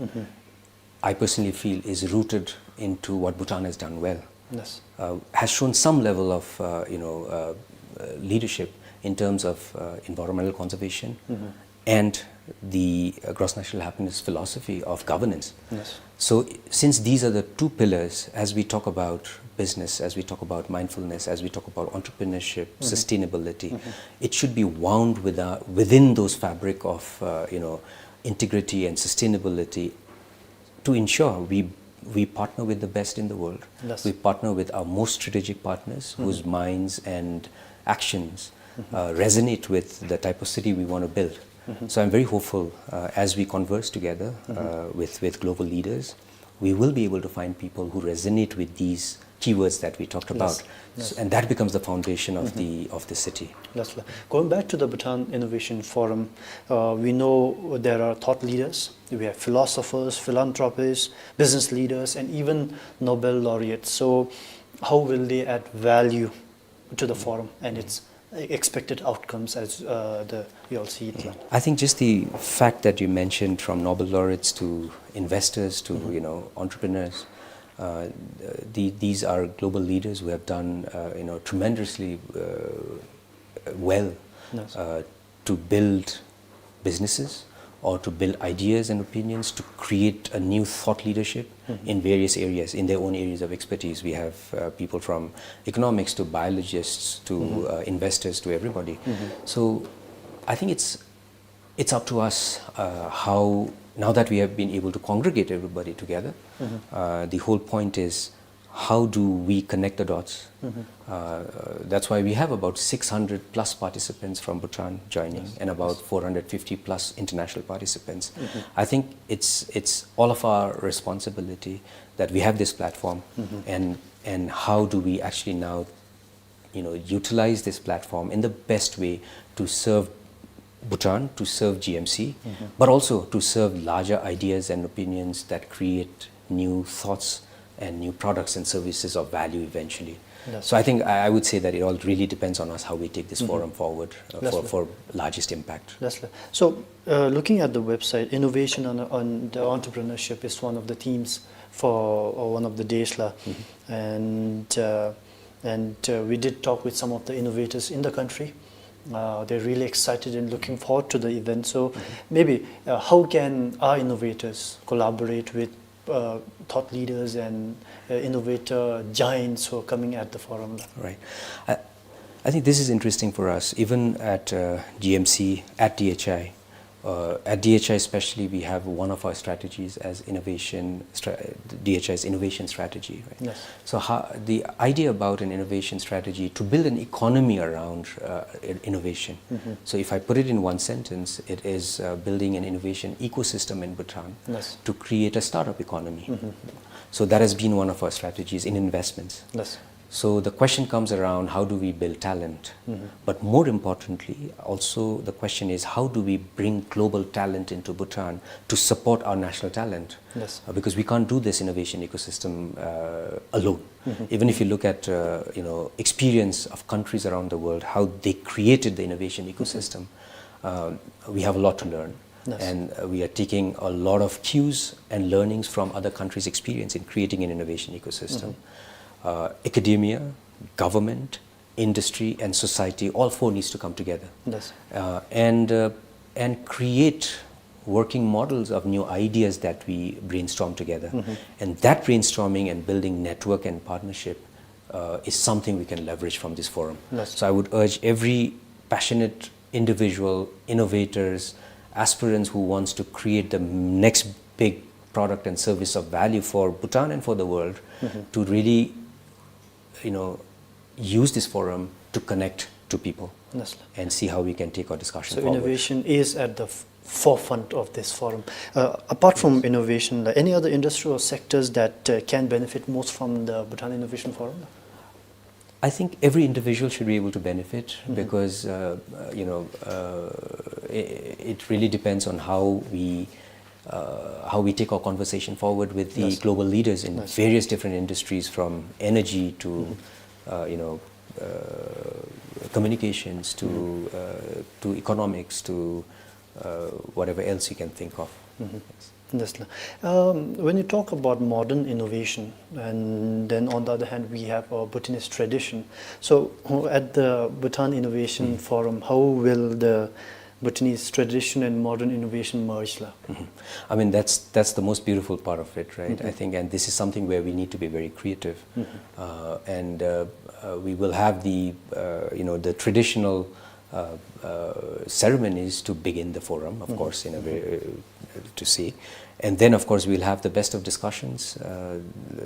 I personally feel is rooted into what Bhutan has done well. Yes. Uh, has shown some level of uh, you know uh, uh, leadership in terms of uh, environmental conservation and the uh, gross national happiness philosophy of governance. Yes. So, since these are the two pillars, as we talk about business, as we talk about mindfulness, as we talk about entrepreneurship, sustainability, it should be wound with our, within those fabric of uh, you know integrity and sustainability to ensure we we partner with the best in the world. Yes. We partner with our most strategic partners whose minds and actions uh, resonate with the type of city we want to build. So I'm very hopeful uh, as we converse together uh, with, with global leaders, we will be able to find people who resonate with these keywords that we talked about. Yes. So, and that becomes the foundation of the of the city. Yes, la. Going back to the Bhutan Innovation Forum, uh, we know there are thought leaders, we have philosophers, philanthropists, business leaders, and even Nobel laureates. So, how will they add value to the forum and its expected outcomes as uh, the you all see it, la? I think just the fact that you mentioned, from Nobel laureates to investors to you know entrepreneurs, uh, the, these are global leaders who have done uh, you know tremendously uh, well uh, to build businesses or to build ideas and opinions, to create a new thought leadership in various areas, in their own areas of expertise. We have uh, people from economics to biologists to uh, investors to everybody. So I think it's it's up to us uh, how, now that we have been able to congregate everybody together, uh, the whole point is how do we connect the dots? Uh, that's why we have about six hundred plus participants from Bhutan joining and about four hundred fifty plus international participants. I think it's it's all of our responsibility that we have this platform, and and how do we actually now you know utilize this platform in the best way to serve Bhutan, to serve G M C, but also to serve larger ideas and opinions that create new thoughts and new products and services of value eventually. Yes. So I think I I would say that it all really depends on us, how we take this forum forward, uh, for, for largest impact. Yes, sir. So, uh, looking at the website, innovation and, and the entrepreneurship is one of the themes for, uh, one of the days, la. And, uh, and, uh, we did talk with some of the innovators in the country. Uh, they're really excited and looking forward to the event. So maybe, uh, how can our innovators collaborate with, uh, thought leaders and, uh, innovator giants who are coming at the forum? Right. I, I think this is interesting for us. Even at, uh, G M C, at D H I, uh, at D H I especially, we have one of our strategies as innovation stra-, D H I's innovation strategy, right? Yes. So how, the idea about an innovation strategy to build an economy around, uh, i-, innovation. So if I put it in one sentence, it is, uh, building an innovation ecosystem in Bhutan to create a startup economy. So that has been one of our strategies in investments. Yes. So the question comes around, how do we build talent? But more importantly, also the question is, how do we bring global talent into Bhutan to support our national talent? Yes. Uh, because we can't do this innovation ecosystem, uh, alone. Even if you look at, uh, you know, experience of countries around the world, how they created the innovation ecosystem, uh, we have a lot to learn. Yes. And, uh, we are taking a lot of cues and learnings from other countries' experience in creating an innovation ecosystem. Uh, academia, government, industry, and society, all four needs to come together. Yes. Uh, and, uh, and create working models of new ideas that we brainstorm together. And that brainstorming and building network and partnership, uh, is something we can leverage from this forum. Yes. So I would urge every passionate individual, innovators, aspirants who wants to create the next big product and service of value for Bhutan and for the world to really, you know, use this forum to connect to people. Yes, sir. And see how we can take our discussion forward. So innovation is at the f-, forefront of this forum. Uh, apart from innovation, like, any other industry or sectors that, uh, can benefit most from the Bhutan Innovation Forum? I think every individual should be able to benefit because, uh, uh, you know, uh, it, it really depends on how we, uh, how we take our conversation forward with the global leaders in various different industries, from energy to, uh, you know, uh, communications to, uh, to economics to, uh, whatever else you can think of. Yes. Yes, sir. Um, when you talk about modern innovation, and then on the other hand, we have our Bhutanese tradition. So, uh, at the Bhutan Innovation Forum, how will the Bhutanese tradition and modern innovation merge, la? I mean, that's, that's the most beautiful part of it, right? I think, and this is something where we need to be very creative. Uh, and, uh, uh, we will have the, uh, you know, the traditional uh, uh, ceremonies to begin the forum, of course, in a very, uh, to see. And then, of course, we'll have the best of discussions, uh, uh,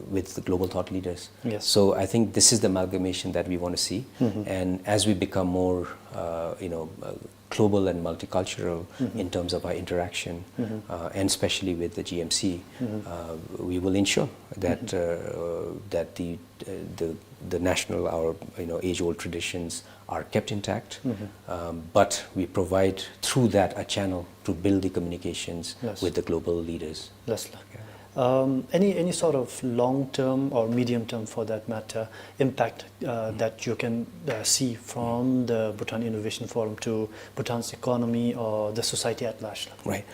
with the global thought leaders. Yes. So I think this is the amalgamation that we want to see. And as we become more, uh, you know, uh, global and multicultural in terms of our interaction, uh, and especially with the G M C, uh, we will ensure that, uh, that the, uh, the, the national, our, you know, age-old traditions are kept intact, um, but we provide through that a channel to build the communications with the global leaders. Yes, sir. Um, any, any sort of long-term or medium-term, for that matter, impact, uh, that you can, uh, see from the Bhutan Innovation Forum to Bhutan's economy or the society at large? Right.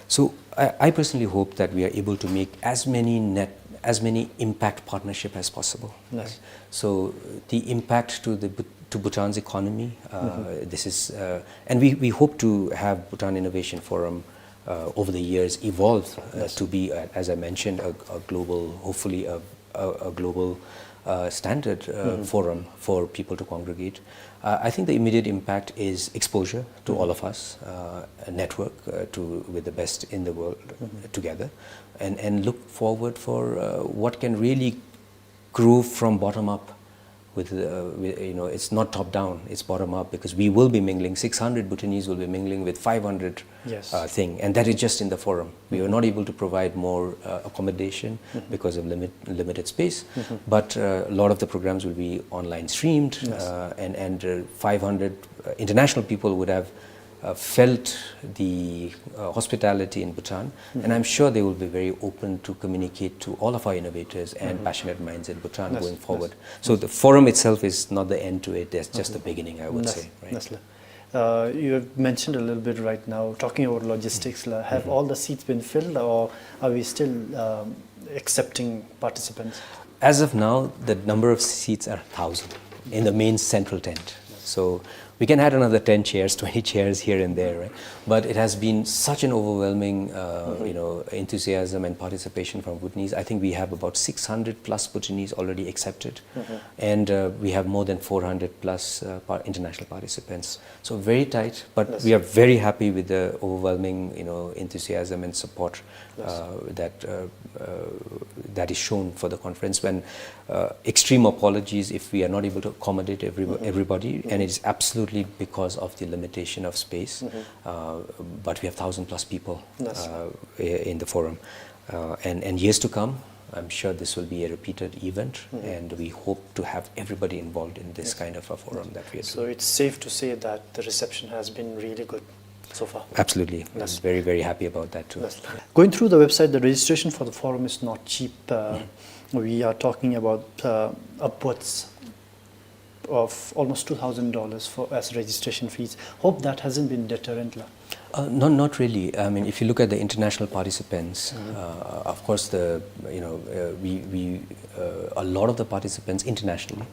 So I, I personally hope that we are able to make as many net, as many impact partnership as possible. Yes. Right? So the impact to the Bhut-, to Bhutan's economy, uh, this is, uh, and we, we hope to have Bhutan Innovation Forum, uh, over the years evolve, uh, to be, uh, as I mentioned, a, a global, hopefully a, a, a global, uh, standard, uh, forum for people to congregate. Uh, I think the immediate impact is exposure to all of us, uh, a network, uh, to, with the best in the world together, and, and look forward for, uh, what can really grew from bottom up with, uh, with, you know, it's not top down, it's bottom up, because we will be mingling, six hundred Bhutanese will be mingling with five hundred, uh, thing, and that is just in the forum. We were not able to provide more, uh, accommodation because of limit, limited space, but, uh, a lot of the programs will be online streamed, uh, and, and, uh, five hundred, uh, international people would have uh, felt the uh, hospitality in Bhutan, and I'm sure they will be very open to communicate to all of our innovators and passionate minds in Bhutan going forward. So the forum itself is not the end to it, that's just the beginning, I would say, right? Yes, sir. Uh, you have mentioned a little bit right now, talking about logistics, la, have all the seats been filled, or are we still um, accepting participants? As of now, the number of seats are thousand in the main central tent. So we can add another ten chairs, twenty chairs here and there, right? But it has been such an overwhelming, uh, you know, enthusiasm and participation from Bhutanese. I think we have about six hundred plus Bhutanese already accepted, and uh, we have more than four hundred plus uh, par- international participants. So very tight, but we are very happy with the overwhelming, you know, enthusiasm and support uh, that uh, uh, that is shown for the conference. When uh, extreme apologies if we are not able to accommodate every, everybody, and it's absolutely because of the limitation of space. Uh, but we have thousand plus people uh, i- in the forum, uh, and and years to come. I'm sure this will be a repeated event, and we hope to have everybody involved in this kind of a forum that we are doing. So it's safe to say that the reception has been really good so far. Absolutely. I'm very, very happy about that too. Yes. Going through the website, the registration for the forum is not cheap. Uh, we are talking about uh, upwards of almost two thousand dollars for as registration fees. Hope that hasn't been deterrent, la. Uh, not, not really. I mean, if you look at the international participants, uh, of course, the you know uh, we we uh, a lot of the participants internationally,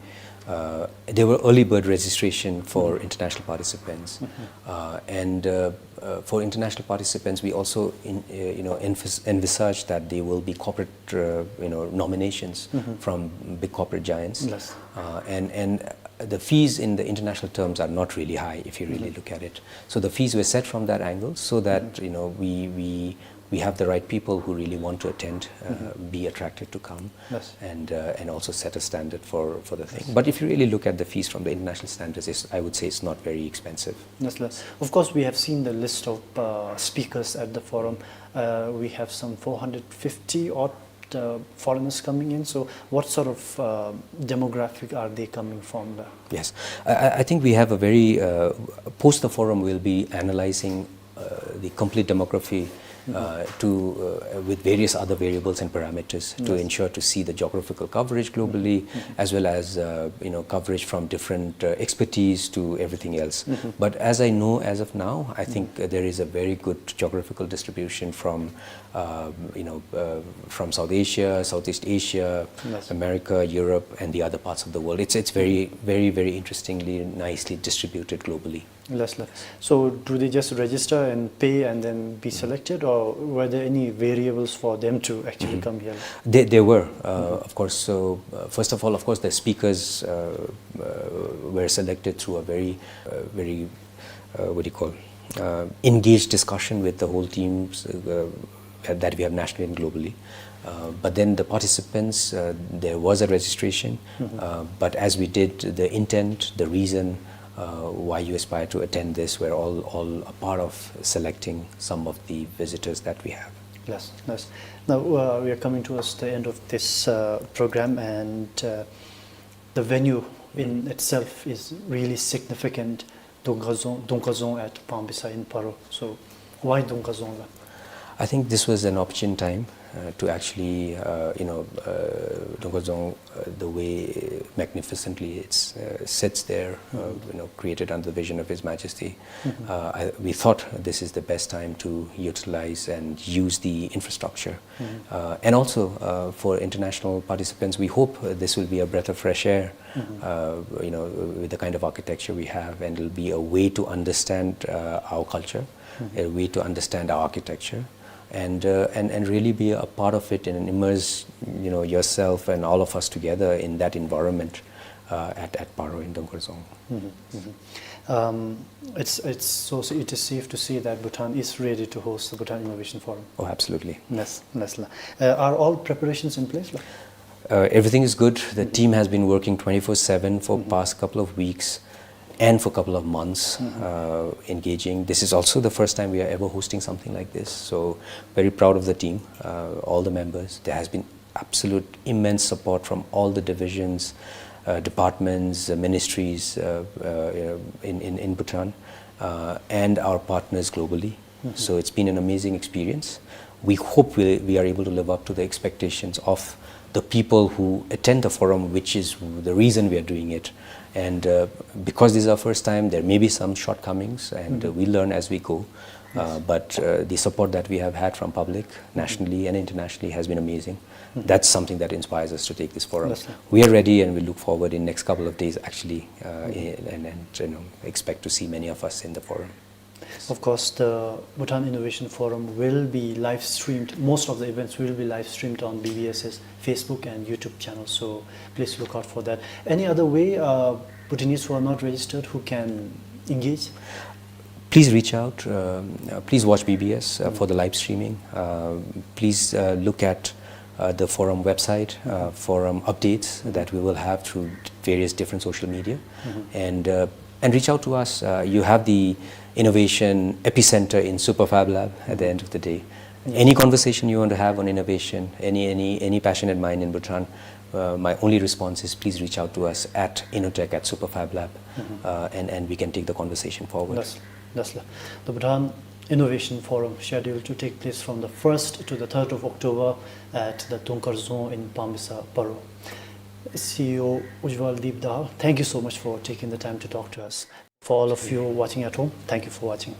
uh, there were early bird registration for international participants, uh, and uh, uh, for international participants, we also in, uh, you know envis- envisage that there will be corporate uh, you know nominations from big corporate giants, uh, and and the fees in the international terms are not really high if you really look at it. So the fees were set from that angle so that you know we we we have the right people who really want to attend uh, be attracted to come and uh, and also set a standard for for the thing. But if you really look at the fees from the international standards, it's, I would say it's not very expensive. Yes, sir. Of course, we have seen the list of uh, speakers at the forum. Uh, we have some four hundred fifty odd uh, foreigners coming in. So, what sort of uh, demographic are they coming from there? Yes, I, I- I think we have a very uh, post the forum. We'll be analyzing uh, the complete demography uh, to uh, with various other variables and parameters to ensure to see the geographical coverage globally, as well as uh, you know coverage from different uh, expertise to everything else. But as I know as of now, I think uh, there is a very good geographical distribution from uh, you know uh, from South Asia, Southeast Asia, America, Europe, and the other parts of the world. It's it's very very very interestingly, nicely distributed globally. Yes, sir. So do they just register and pay and then be selected, or were there any variables for them to actually come here? There, there were, uh, of course. So uh, first of all, of course, the speakers uh, uh, were selected through a very, uh, very, uh, what do you call, uh, engaged discussion with the whole teams uh, that we have nationally and globally. Uh, but then the participants, uh, there was a registration. Uh, but as we did, the intent, the reason uh, why you aspire to attend this were all, all a part of selecting some of the visitors that we have. Yes, yes. Now uh, we are coming towards the end of this uh, program, and uh, the venue in itself is really significant. Dongkazong, Dongkazong at Pambisayin Paro. So why Dongkazong, la? I think this was an opportune time uh, to actually, uh, you know, uh, Dongkazong, uh, the way magnificently it uh, sits there, uh, you know, created under the vision of His Majesty. Uh, I, we thought this is the best time to utilize and use the infrastructure. Uh, and also uh, for international participants, we hope uh, this will be a breath of fresh air. Uh, you know, with the kind of architecture we have, and it'll be a way to understand uh, our culture, a way to understand our architecture, and uh, and and really be a part of it and immerse, you know, yourself and all of us together in that environment uh, at at Paro in Dongkazong. Um, it's it's so, so it is safe to say that Bhutan is ready to host the Bhutan Innovation Forum. Oh, absolutely. Yes, yes, la. Uh, are all preparations in place, la? Uh, everything is good. The team has been working twenty-four seven for past couple of weeks and for couple of months, uh, engaging. This is also the first time we are ever hosting something like this. So very proud of the team, uh, all the members. There has been absolute immense support from all the divisions, uh, departments, uh, ministries uh, uh, in, in, in Bhutan. uh, and our partners globally. So it's been an amazing experience. We hope we, we are able to live up to the expectations of the people who attend the forum, which is the reason we are doing it. And uh, because this is our first time, there may be some shortcomings, and uh, we learn as we go. Uh, but uh, the support that we have had from public, nationally and internationally, has been amazing. That's something that inspires us to take this forum. Yes, sir. We are ready, and we look forward in next couple of days, actually, uh, i- and, and you know, expect to see many of us in the forum. Of course, the Bhutan Innovation Forum will be live streamed. Most of the events will be live streamed on B B S's Facebook and YouTube channel. So please look out for that. Any other way, uh, Bhutanese who are not registered who can engage? Please reach out. Um, uh, please watch B B S uh, for the live streaming. Uh, please uh, look at uh, the forum website, uh, forum updates that we will have through various different social media, and uh, and reach out to us. Uh, you have the innovation epicenter in Superfab Lab at the end of the day. Any conversation you want to have on innovation, any any any passionate mind in Bhutan, uh, my only response is please reach out to us at innotech at Superfab Lab, uh, and and we can take the conversation forward. That's, that's the, the Bhutan Innovation Forum scheduled to take place from the first to the third of October at the Dungkar Dzong in Pamisa, Paro. C E O Ujjwal Deep Dahal, thank you so much for taking the time to talk to us. For all of you watching at home, thank you for watching.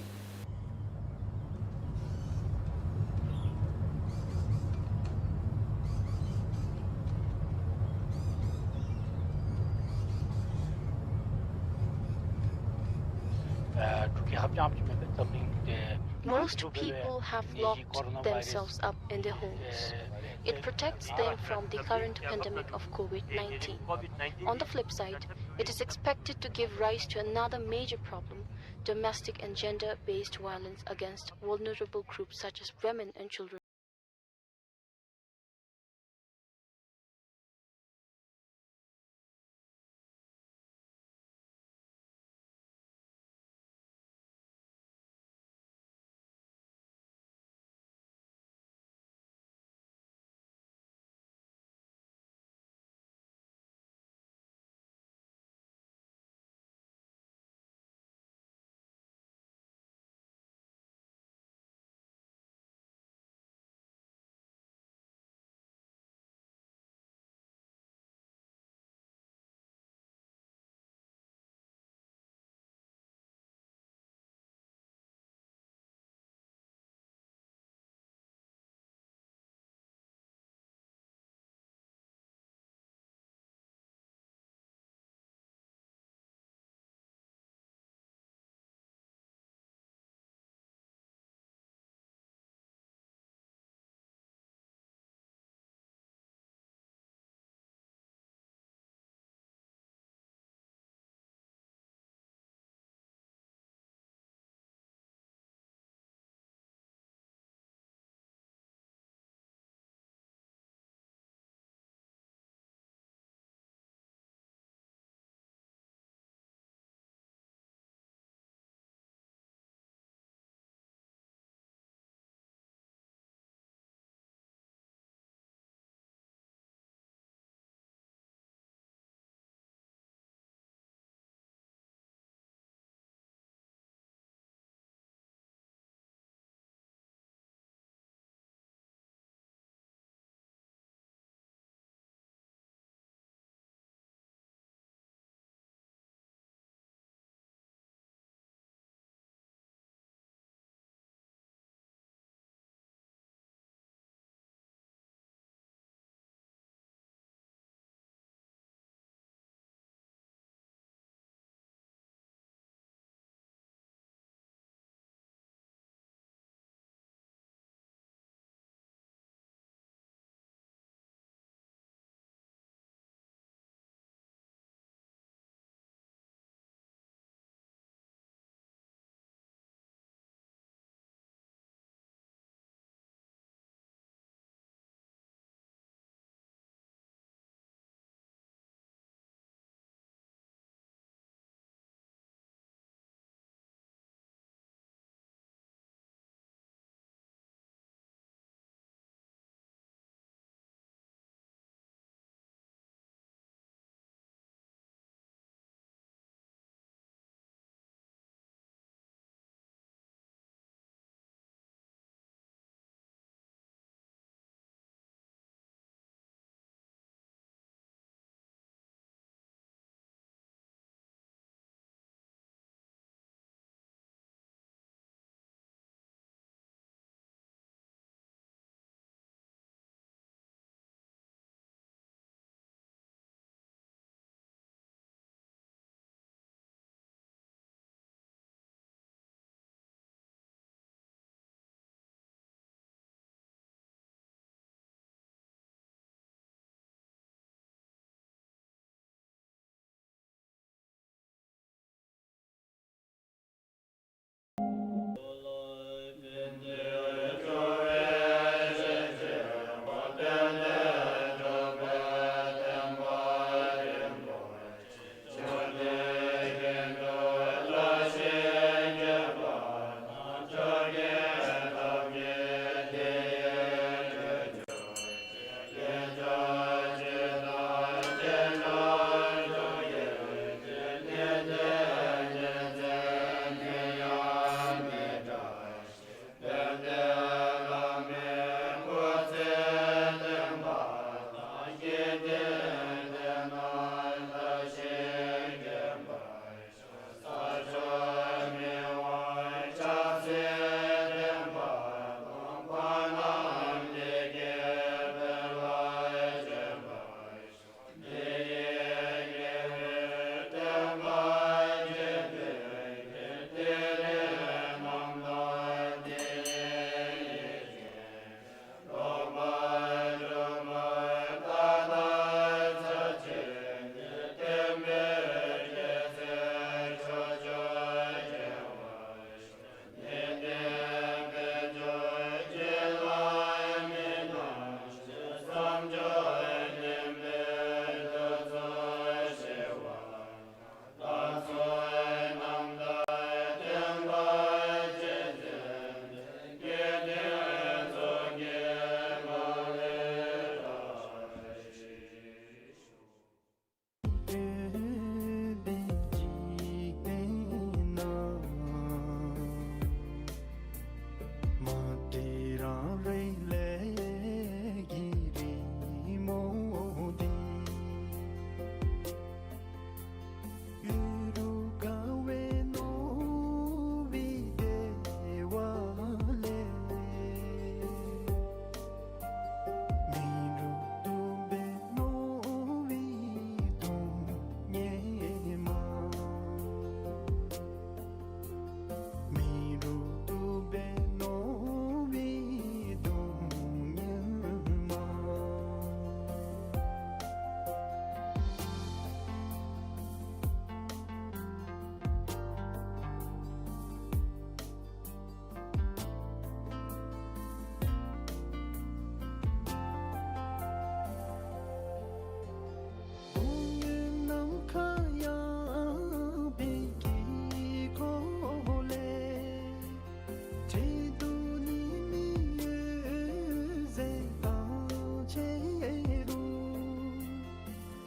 Most people have locked themselves up in their homes. It protects them from the current pandemic of COVID nineteen. On the flip side, it is expected to give rise to another major problem: domestic and gender-based violence against vulnerable groups such as women and children.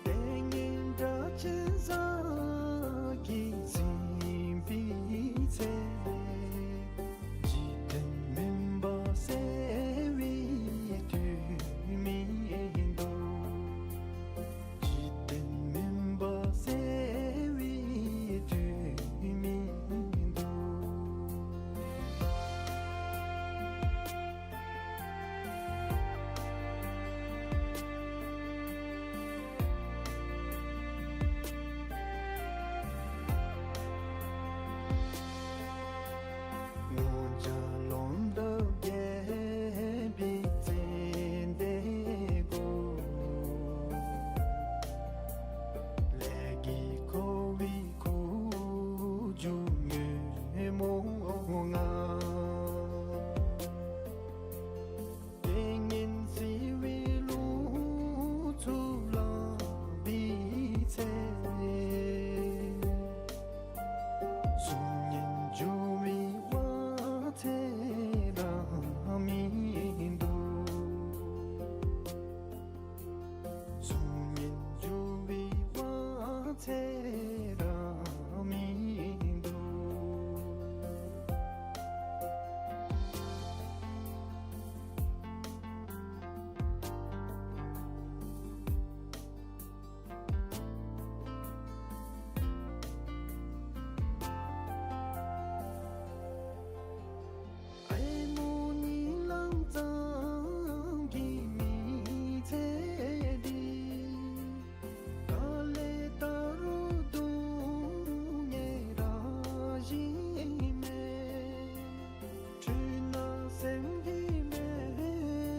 ཏིང་ངེ་འདྲ་ཅན་བཟང་གིས་ཟིན་པའི་ཚེ། འཇིག་རྟེན་མུན་པ་སེལ་བའི་དུས་མིན་འདུག། འཇིག་རྟེན་མུན་པ་སེལ་བའི་དུས་མིན་འདུག། ཏིང་ངེ་འཛིན་བའི་ལུགས་ཚུར་བླངས་པའི་ཚེ། གཟུགས་བརྙན་འགྱུར་བའི་དབང་ཚད་ར་མིན་འདུག། གཟུགས་བརྙན་འགྱུར་བའི་དབང་ཚད་ར་མིན་འདུག།